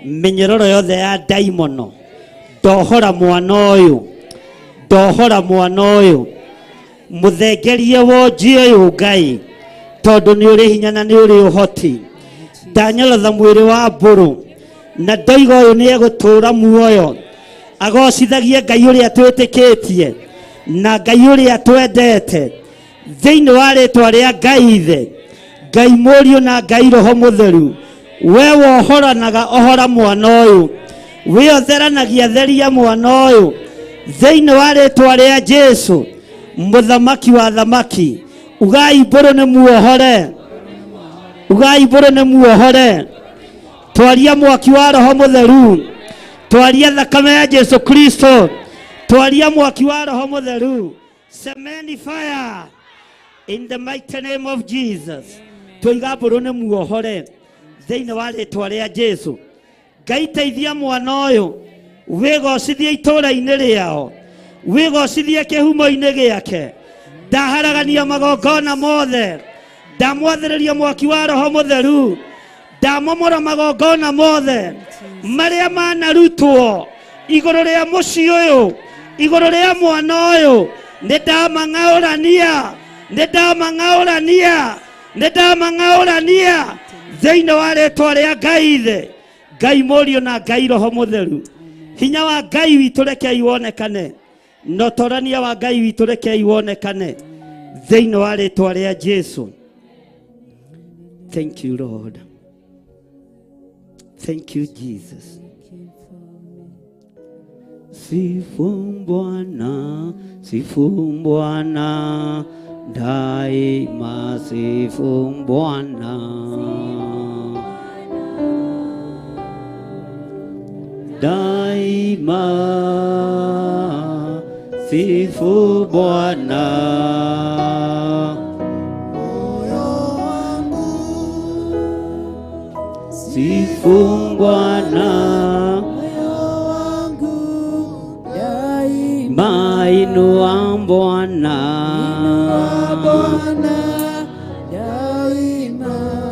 [SPEAKER 12] mĩnyororo yothe ya ndaimono. Ndohora mwana ũyũ, ndohora mwana ũyũ, mũthengerie wonji ũyũ Ngai, tondũ nĩ ũrĩ hinya na nĩ ũrĩ ũhoti. Ndanyorotha mwĩrĩ wa mbũrũ na ndoiga ũyũ nĩ egũtũũra muoyo, agocithagie Ngai ũrĩa twĩtĩkĩtie na Ngai ũrĩa twendete thĩinĩ wa rĩtwa rĩa Ngai Ithe, Ngai Mũriũ na Ngai Roho Mũtheru. We wohoranaga ohora mwana ũyũ, we ũtheranagia theria mwana ũyũ thĩinĩ wa rĩtwa rĩa Jesu mũthamaki wa thamaki. Ugai mbũrũ nĩ muohore, ugai mbũrũ nĩ muohore. Twaria mwaki wa Roho Mũtheru, twaria thakame ya Jesu Kristo, twaria mwaki wa Roho Mũtheru. Semeni fire in the mighty name of Jesus. Twoiga mbũrũ nĩ muohore thĩinĩ wa rĩtwa rĩa Jesu. Ngai teithia mwana ũyũ, wĩgocithie itũũra-inĩ rĩao, wĩgocithie kĩhumo-inĩ gĩake. Ndaharagania magongona mothe, ndamwathĩrĩria mwaki wa Roho Mũtheru, ndamomora magongona mothe marĩa manarutwo igũrũ rĩa mũciĩ ũyũ, igũrũ rĩa mwana ũyũ. Nĩ ndamang'aũrania, nĩ ndamang'aũrania, nĩ ndamang'aũrania thĩinĩ wa rĩtwa rĩa Ngai Ithe, Ngai Mũriũ na Ngai Roho Mũtheru. Hinya wa Ngai witũ rekei wonekane, na ũtorania wa Ngai witũ rekei wonekane thĩinĩ wa rĩtwa rĩa Jesu. Thank you Lord. Thank you Jesus. Sifu Bwana, sifu Bwana, daima sifu Bwana. Daima sifu Bwana.
[SPEAKER 19] Moyo wangu
[SPEAKER 12] Sifu Bwana daima, inua Bwana,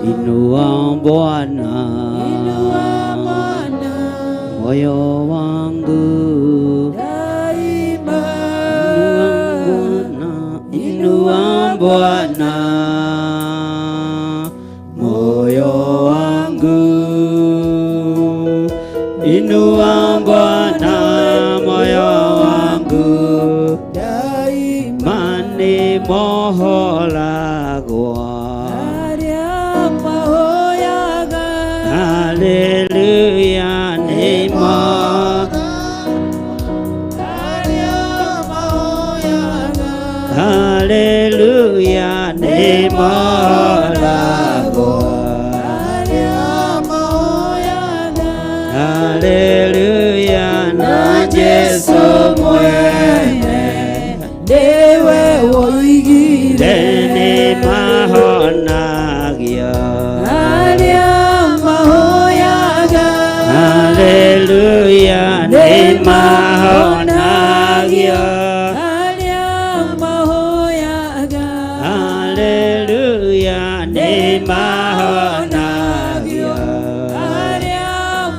[SPEAKER 12] inua Bwana moyo wangu daima, inua Bwana moyo wangu, inua Bwana moyo wangu daima, ni moholagwa. Hallelujah, nimo Hallelujah, nimo lago. Hallelujah, na Jesu mwene
[SPEAKER 16] ndiwe woigire
[SPEAKER 12] ni mahonagia
[SPEAKER 16] aria mahoyaga.
[SPEAKER 12] Hallelujah, ni mahonagia
[SPEAKER 16] aria mahoyaga.
[SPEAKER 12] Hallelujah, ni mahonagia
[SPEAKER 16] aria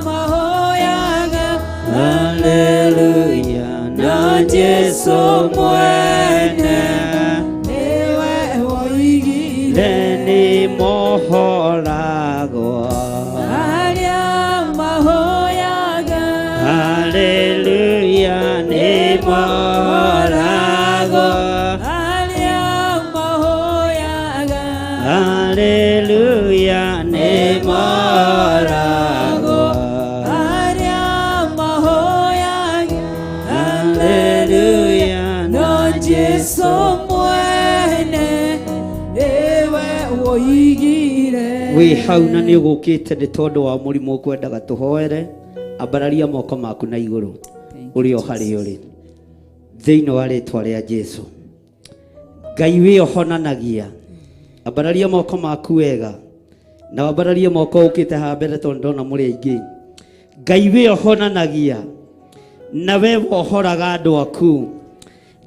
[SPEAKER 16] mahoyaga.
[SPEAKER 12] Hallelujah, na Jesu mwene
[SPEAKER 16] ndiwe woigire
[SPEAKER 12] ni moholagwa.
[SPEAKER 16] aria mahoyaga.
[SPEAKER 12] Hallelujah, ni moholagwa.
[SPEAKER 16] aria mahoyaga.
[SPEAKER 12] Hallelujah, ni moholagwa.
[SPEAKER 16] aria mahoyaga.
[SPEAKER 12] Hallelujah,
[SPEAKER 16] no Jesu mwene ndiwe woigire.
[SPEAKER 12] Wĩ hau na nĩ ũgũkĩte nĩ tondũ wa mũrimũ ũkwendaga tũhoere, ambararia moko maku na igũrũ ũrĩ o harĩa ũrĩ thĩinĩ wa rĩtwa rĩa Jesu. Ngai wĩ ũhonanagia, ambararia moko maku wega na wambararie moko ũkĩte haha mbere tondũ ndona mũrĩ aingĩ. Ngai wĩ ũhonanagia na we wohoraga andũ aku,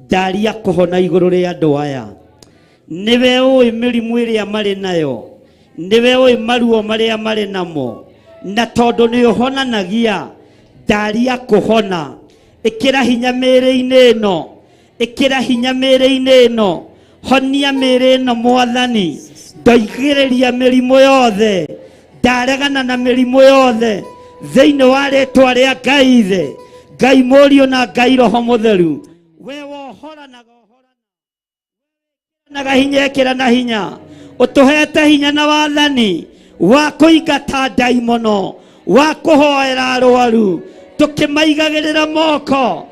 [SPEAKER 12] ndaria kũhona igũrũ rĩa andũ aya. Nĩwe ũĩ mĩrimũ ĩrĩa marĩ nayo, nĩwe ũĩ maruo marĩa marĩ namo, na tondũ nĩ ũhonanagia, ndaria kũhona. Ĩkĩra hinya mĩĩrĩ-inĩ ĩno, ĩkĩra hinya mĩĩrĩ-inĩ ĩno, honia mĩĩrĩ ĩno Mwathani. Ndoigĩrĩria mĩrimũ yothe, ndaregana na mĩrimũ yothe thĩinĩ wa rĩtwa rĩa Ngai Ithe, Ngai Mũriũ na Ngai Roho Mũtheru. We wohoranaga naga hinya, ĩkĩra na hinya, ũtũhete hinya na wathani wa kũingata ndaimono, wa kũhoera arwaru, tũkĩmaigagĩrĩra moko,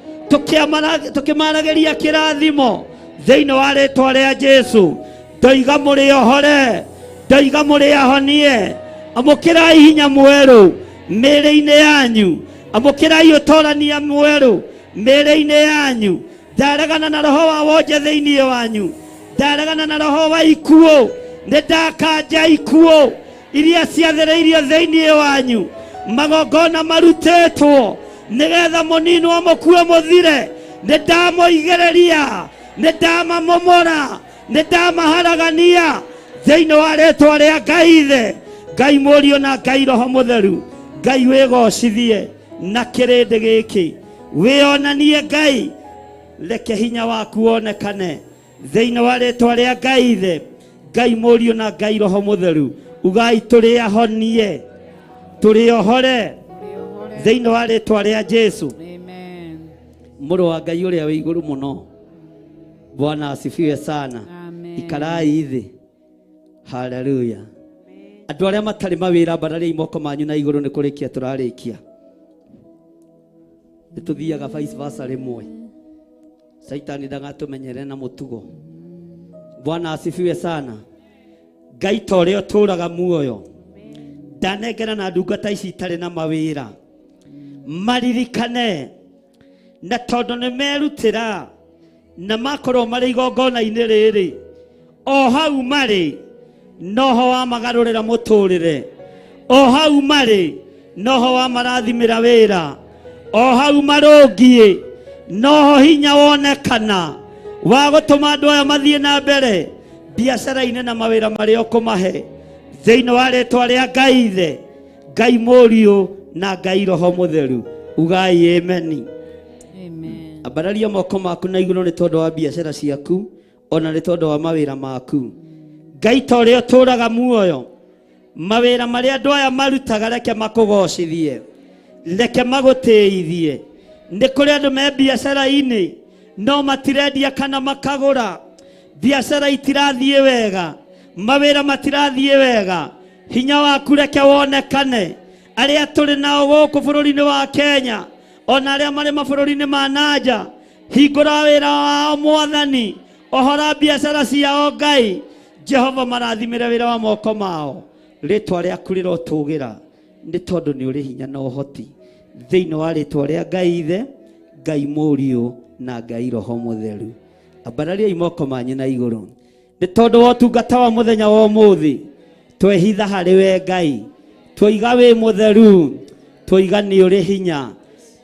[SPEAKER 12] tũkĩmaragĩria kĩrathimo thĩinĩ wa rĩtwa rĩa Jesu. Ndoiga mũrĩ ohore, ndoiga mũrĩ ahonie, amũkĩrai hinya mwerũ mĩĩrĩ-inĩ yanyu, amũkĩrai ũtorania mwerũ mĩĩrĩ-inĩ yanyu. Ndaregana na roho wa wonje thĩinĩ wanyu, ndaregana na roho wa ikuũ, nĩ ndakanja ikuũ iria ciathĩrĩirio thĩinĩ wanyu, magongona marutĩtwo nĩgetha mũninwo mũkue mũthire. Nĩ ndamũigĩrĩria, nĩ ndamamomora, nĩ ndamaharagania thĩinĩ wa rĩtwa rĩa Ngai Ithe, Ngai Mũriũ na Ngai Roho Mũtheru. Ngai wĩgocithie na kĩrĩndĩ gĩkĩ, wĩonanie Ngai, reke hinya waku wonekane thĩinĩ wa rĩtwa rĩa Ngai Ithe, Ngai Mũriũ na Ngai Roho Mũtheru. Ugai tũrĩ ahonie, tũrĩ ohore thĩinĩ wa rĩtwa rĩa Jesu. Mũrũ wa Ngai ũrĩa wĩ igũrũ mũno, Bwana asifiwe sana. Ikarai thĩ. Haleluya. Andũ arĩa matarĩ mawĩra, ambarariai moko manyu na igũrũ, nĩ kũrĩkia tũrarĩkia. Nĩ tũthiaga vice versa rĩmwe. Saitani ndagatũmenyere na mũtugo. Bwana asifiwe sana. Ngai ta ũrĩa ũtũũraga muoyo, ndanengera na ndungata ici itarĩ na mawĩra, maririkane na tondũ nĩ merutĩra na makorwo marĩ igongona-inĩ rĩrĩ, o hau marĩ noho wamagarũrĩra mũtũrĩre, O hau marĩ noho wamarathimĩra wĩra, o hau marũngiĩ noho hinya wonekana wa gũtũma andũ aya mathiĩ na mbere biacara-inĩ na mawĩra marĩa ũkũmahe, thĩinĩ wa rĩtwa rĩa Ngai Ithe, Ngai Mũriũ na Ngai Roho Mũtheru. Ugai ameni. Ambararia moko maku na igũrũ nĩ tondũ wa biacara ciaku ona nĩ tondũ wa mawĩra maku. Ngai ta ũrĩa ũtũũraga muoyo, mawĩra marĩa andũ aya marutaga reke makũgocithie, reke magũtĩithie. Nĩ kũrĩ andũ me biacara-inĩ no matirendia kana makagũra, biacara itirathiĩ wega, mawĩra matirathiĩ wega, hinya waku reke wonekane. Arĩa tũrĩ nao gũkũ bũrũri-inĩ wa Kenya ona arĩa marĩ mabũrũri-inĩ ma nanja, hingũra wĩra wao Mwathani, ohora biacara ciao Ngai Jehova, marathimĩre wĩra wa moko mao. Rĩtwa rĩaku rĩrotũgĩra nĩ tondũ nĩ ũrĩ hinya na ũhoti, thĩinĩ wa rĩtwa rĩa Ngai Ithe, Ngai Mũriũ na Ngai Roho Mũtheru. Ambarariai moko manyu na igũrũ nĩ tondũ wa ũtungata wa mũthenya wa ũmũthĩ. Twehitha harĩ we Ngai, twoiga wĩ mũtheru, twoiga nĩ ũrĩ hinya,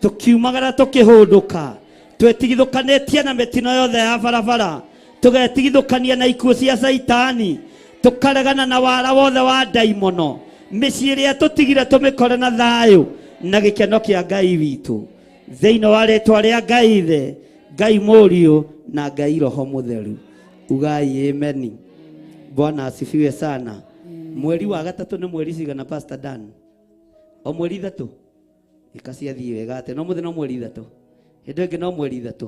[SPEAKER 12] tũkiumagara tũkĩhũndũka, twetigithũkanĩtie na mĩtino yothe ya barabara, tũgetigithũkania na ikuũ cia Caitani, tũkaregana na wara wothe wa ndaimono. Mĩciĩ ĩrĩa tũtigire tũmĩkore na thayũ na gĩkeno kĩa Ngai witũ, thĩinĩ wa rĩtwa rĩa Ngai Ithe, Ngai Mũriũ na Ngai Roho Mũtheru. Ugai ameni. Bwana asifiwe sana. Mweri wa gatatũ nĩ mweri cigana, Pastor Dan? O mweri ithatũ ĩka ciathiĩ wega atĩ no mũthĩ no mweri ithatũ, hĩndĩ ĩngĩ no mweri ithatũ.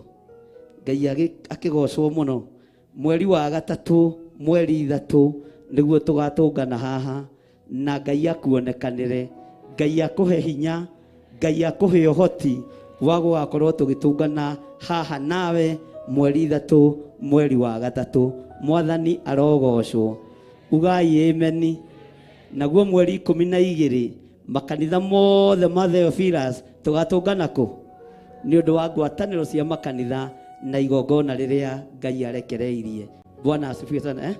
[SPEAKER 12] Ngai akĩgocwo mũno. Mweri wa gatatũ, mweri ithatũ nĩguo tũgatũngana haha na Ngai akuonekanĩre, Ngai akũhe hinya, Ngai akũhe ũhoti wa gũgakorwo tũgĩtũngana haha nawe mweri ithatũ, mweri wa gatatũ. Mwathani arogocwo. Ugai ameni. Naguo mweri 12 makanitha mothe ma Theophilus tũgatũngana kũ nĩ ũndũ wa ngwatanĩro cia makanitha na igongona rĩrĩa Ngai arekereirie. Bwana asifiwe sana.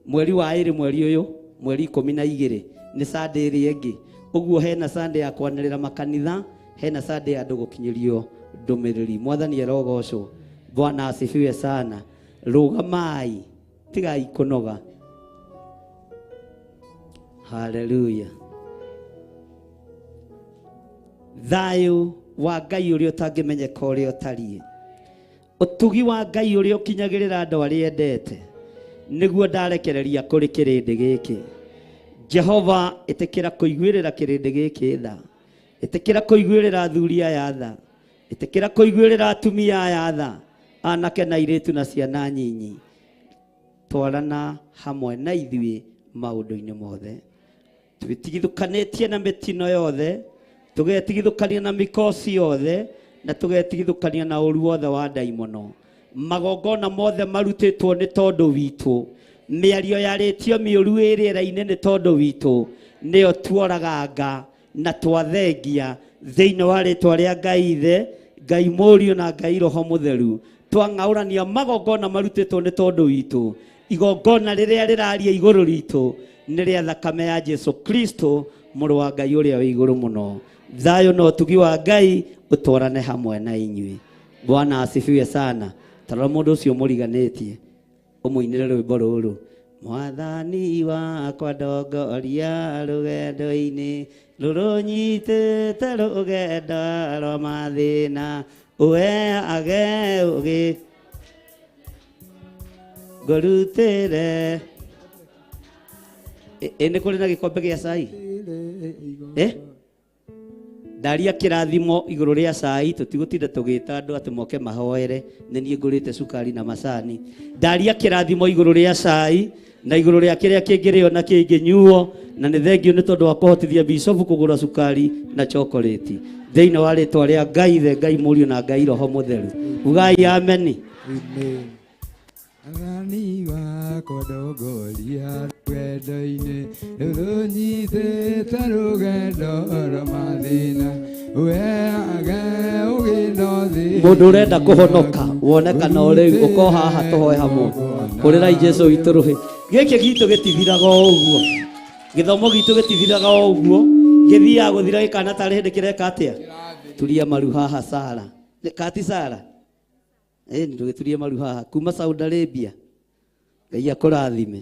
[SPEAKER 12] Mweri wa ĩrĩ, mweri ũyũ, mweri 12 nĩ Sunday ĩrĩa ĩngĩ. Ũguo hena Sunday ya kwanĩrĩra makanitha, hena Sunday ya andũ gũkinyĩrio ndũmĩrĩri. Mwathani arogocwo. Bwana asifiwe sana. Rũgamai, tigai kũnoga. Haleluya. Thayũ wa Ngai ũrĩa ũtangĩmenyeka ũrĩa ũtariĩ, ũtugi wa Ngai ũrĩa ũkinyagĩrĩra andũ arĩa endete, nĩguo ndarekereria kũrĩ kĩrĩndĩ gĩkĩ. Jehova, ĩtĩkĩra kũiguĩrĩra kĩrĩndĩ gĩkĩ tha, ĩtĩkĩra kũiguĩrĩra athuri aya tha, ĩtĩkĩra kũiguĩrĩra atumia aya tha, anake na airĩtu na ciana nyinyi. Twarana hamwe na ithuĩ maũndũ-inĩ mothe, twĩtigithũkanĩtie na mĩtino yothe, tũgetigithũkania na mĩkosi yothe, na tũgetigithũkania na ũru wothe wa ndaimono. Magongona mothe marutĩtwo nĩ tondũ witũ, mĩario yarĩtio mĩũru ĩ rĩera-inĩ nĩ tondũ witũ, nĩyo tuoraganga na twathengia thĩinĩ wa rĩtwa rĩa Ngai Ithe, Ngai Mũriũ na Ngai Roho Mũtheru. Twang'aũrania magongona marutĩtwo nĩ tondũ witũ, igongona rĩrĩa rĩraria igũrũ ritũ nĩ rĩa thakame ya Jesu Kristo, mũrũ wa Ngai ũrĩa wĩ igũrũ mũno. Thayũ na ũtugi wa Ngai ũtwarane hamwe na inyuĩ. Bwana asifiwe sana. Tarora mũndũ ũcio mũriganĩtie, ũmũinĩre rwĩmbo rũrũ. Mwathani wakwa ndongoria rũgendo-inĩ rũrũnyitĩte rũgendo rwa mathĩna, ũheage ũgĩ ngũrutĩre. Ĩ nĩ kũrĩ na gĩkombe gĩa cai? Ndaria kĩrathimo igũrũ rĩa cai, tũtigũtinda tũgĩta andũ atĩ moke mahoere, nĩ niĩ ngũrĩte cukari na macani. Ndaria kĩrathimo igũrũ rĩa cai na igũrũ rĩa kĩrĩa kĩngĩrĩo na kĩngĩnyuo, na nĩ thengio nĩ tondũ wa kũhotithia bishop kũgũra cukari na chocolate. Thĩinĩ wa rĩtwa rĩa Ngai Ithe, Ngai Mũriũ na Ngai Roho Mũtheru. Ugai ameni.
[SPEAKER 5] Amen. Mwathani wakwa ndongoria rũgendo-inĩ rũrũnyitĩte rũgendo rwa mathĩna, ũheage ũgĩ na ũthingu.
[SPEAKER 12] Mũndũ ũrenda kũhonoka wonekana o rĩu, ũko haha tũhoe hamwe. Hũrĩrai Jesu witũ rũhĩ. Gĩkĩ gitũ gĩtithiraga o ũguo. Gĩthomo gitũ gĩtithiraga o ũguo, gĩthiaga gũthira gĩkana tarĩ hĩndĩ kĩreka atĩa? Turia maru haha Sara. Kati Sara. Ndũgĩturie maru haha kuma Saudi Arabia. Ngai akũrathime.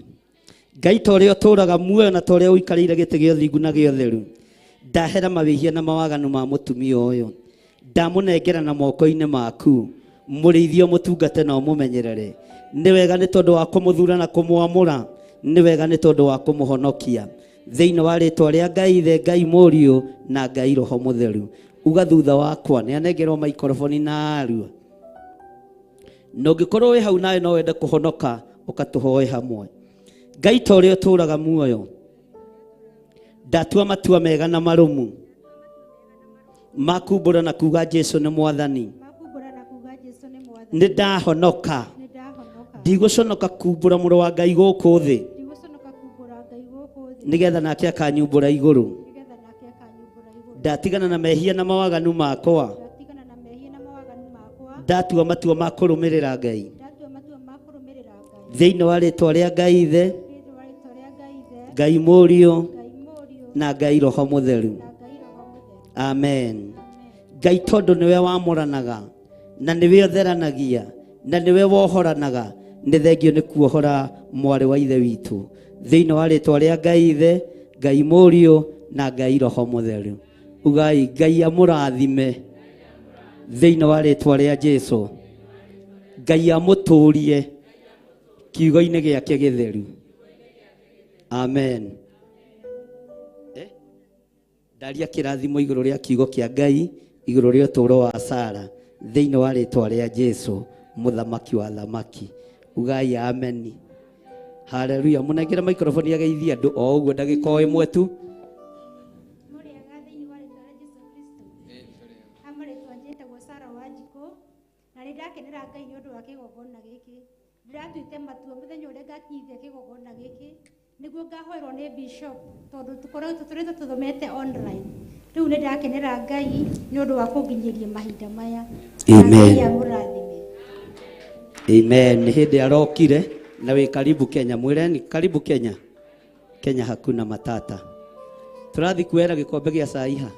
[SPEAKER 12] Ngai ta ũrĩa ũtũũraga muoyo na ta ũrĩa ũikarĩire gĩtĩ gĩa ũthingu na gĩa ũtheru, ndahera mawĩhia na mawaganu ma mũtumia ũyũ, ndamũnengera na moko-inĩ maku, mũrĩithie ũmũtungate na ũmũmenyerere. Nĩ wega nĩ tondũ wa kũmũthura na kũmwamũra, nĩ wega nĩ tondũ wa kũmũhonokia. Thĩinĩ wa rĩtwa rĩa Ngai Ithe, Ngai Mũriũ na Ngai Roho Mũtheru. Uga thutha wakwa, nĩ anengerwo maikoroboni na arua. Na ũngĩkorwo wĩ hau nawe no wende kũhonoka, ũkatũhoe hamwe. Ngai ta ũrĩa ũtũũraga muoyo, ndatua matua mega na marũmu ma kumbũra na kuga Jesu nĩ mwathani. Nĩ ndahonoka, ndigũconoka kumbũra mũrũ wa Ngai gũkũ thĩ, nĩgetha nake akanyumbũra igũrũ. Ndatigana na mehia na mawaganu makwa, ndatua matua ma kũrũmĩrĩra Ngai. Thĩinĩ wa rĩtwa rĩa Ngai Ithe, Ngai Mũriũ na Ngai Roho Mũtheru. Amen. Ngai tondũ nĩwe wamũranaga na nĩwe ũtheranagia na nĩwe wohoranaga, nĩ thengio nĩ kuohora mwarĩ wa ithe witũ. Thĩinĩ wa rĩtwa rĩa Ngai Ithe, Ngai Mũriũ na Ngai Roho Mũtheru. Ugai Ngai amũrathime thĩinĩ wa rĩtwa rĩa Jesu. Ngai amũtũrie kiugo-inĩ gĩake gĩtheru. Amen. Ndaria kĩrathimo igũrũ rĩa kiugo kĩa Ngai, igũrũ rĩa ũtũũro wa Sara, thĩinĩ wa rĩtwa rĩa Jesu, mũthamaki wa thamaki. Ugai ameni. Haleluya. Mũnengere maikroboni ageithie andũ o ũguo ndagĩka o ĩmwe tu.
[SPEAKER 1] Njĩtagwo Sara Wanjikũ na nĩ ndakenera Ngai nĩ ũndũ wa kĩgongona gĩkĩ. Ndĩratuĩte matua mũthenya ũrĩa ngakinyithia kĩgongona gĩkĩ nĩguo ngahoerwo nĩ bishop, tondũ tũkoretwo tũrĩte tũthomete online. Rĩu nĩ ndakenera Ngai nĩ ũndũ wa kũnginyĩria mahinda maya.
[SPEAKER 12] Amen.
[SPEAKER 1] Ngai amũrathime.
[SPEAKER 12] Amen. Nĩ hĩndĩ arokire na wĩ karibu Kenya. Mwĩreni karibu Kenya. Kenya hakuna matata. Tũrathiĩ kuoera gĩkombe gĩa cai ha?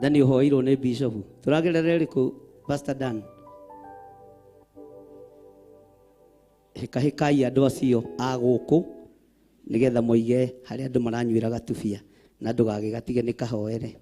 [SPEAKER 12] Dani ũhoeirwo nĩ bishop. Tũragerera ĩrĩkũ Pastor Dan? Hĩkahĩkai andũ acio a gũkũ nĩgetha moige harĩa andũ maranyuĩra gatubia na ndũgagĩgatige nĩ kahoere.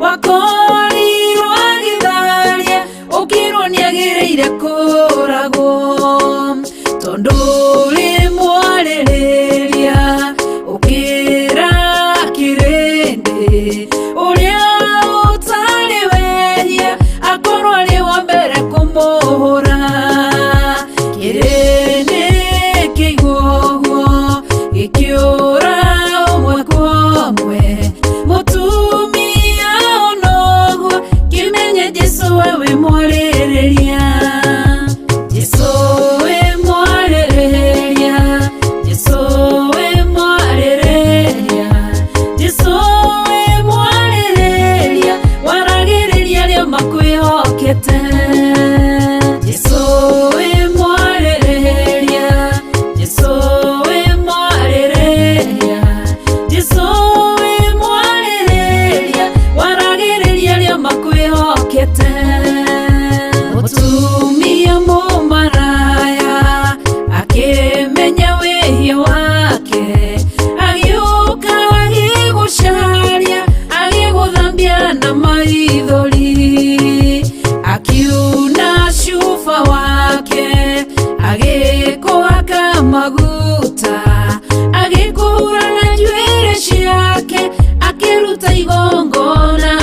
[SPEAKER 16] Wakorirwo agĩtharia ũkĩrwo nĩagĩrĩire kũragwo tondũ ũrĩ mwarĩrĩria ũkĩra kĩrĩndĩ ũrĩa ũtarĩ wehia akorwo arĩ wa mbere kũmũhũra kĩrĩndĩ kĩigua ũguo gĩkĩũra ũmwe kwa ũmwe mũtumia onoguo kĩmenye Jesũ we wĩ mwarĩrĩria Jesũ wĩ mwarĩrĩria Jesũ wĩ mwarĩrĩria Jesũ wĩ mwarĩrĩria waragĩrĩria arĩa makwĩhokete Jesũ wĩ mwarĩrĩria Jesũ wĩ mwarĩrĩria Jesũ wĩ mwarĩrĩria waragĩrĩria arĩa makwĩhokete mũtumia mũmaraya akĩmenya wĩhia wake agĩũka agĩgũcaria agĩgũthambia na maithori akiuna cuba wake agĩkũhaka maguta agĩkũhura na njuĩrĩ ciake akĩruta igongona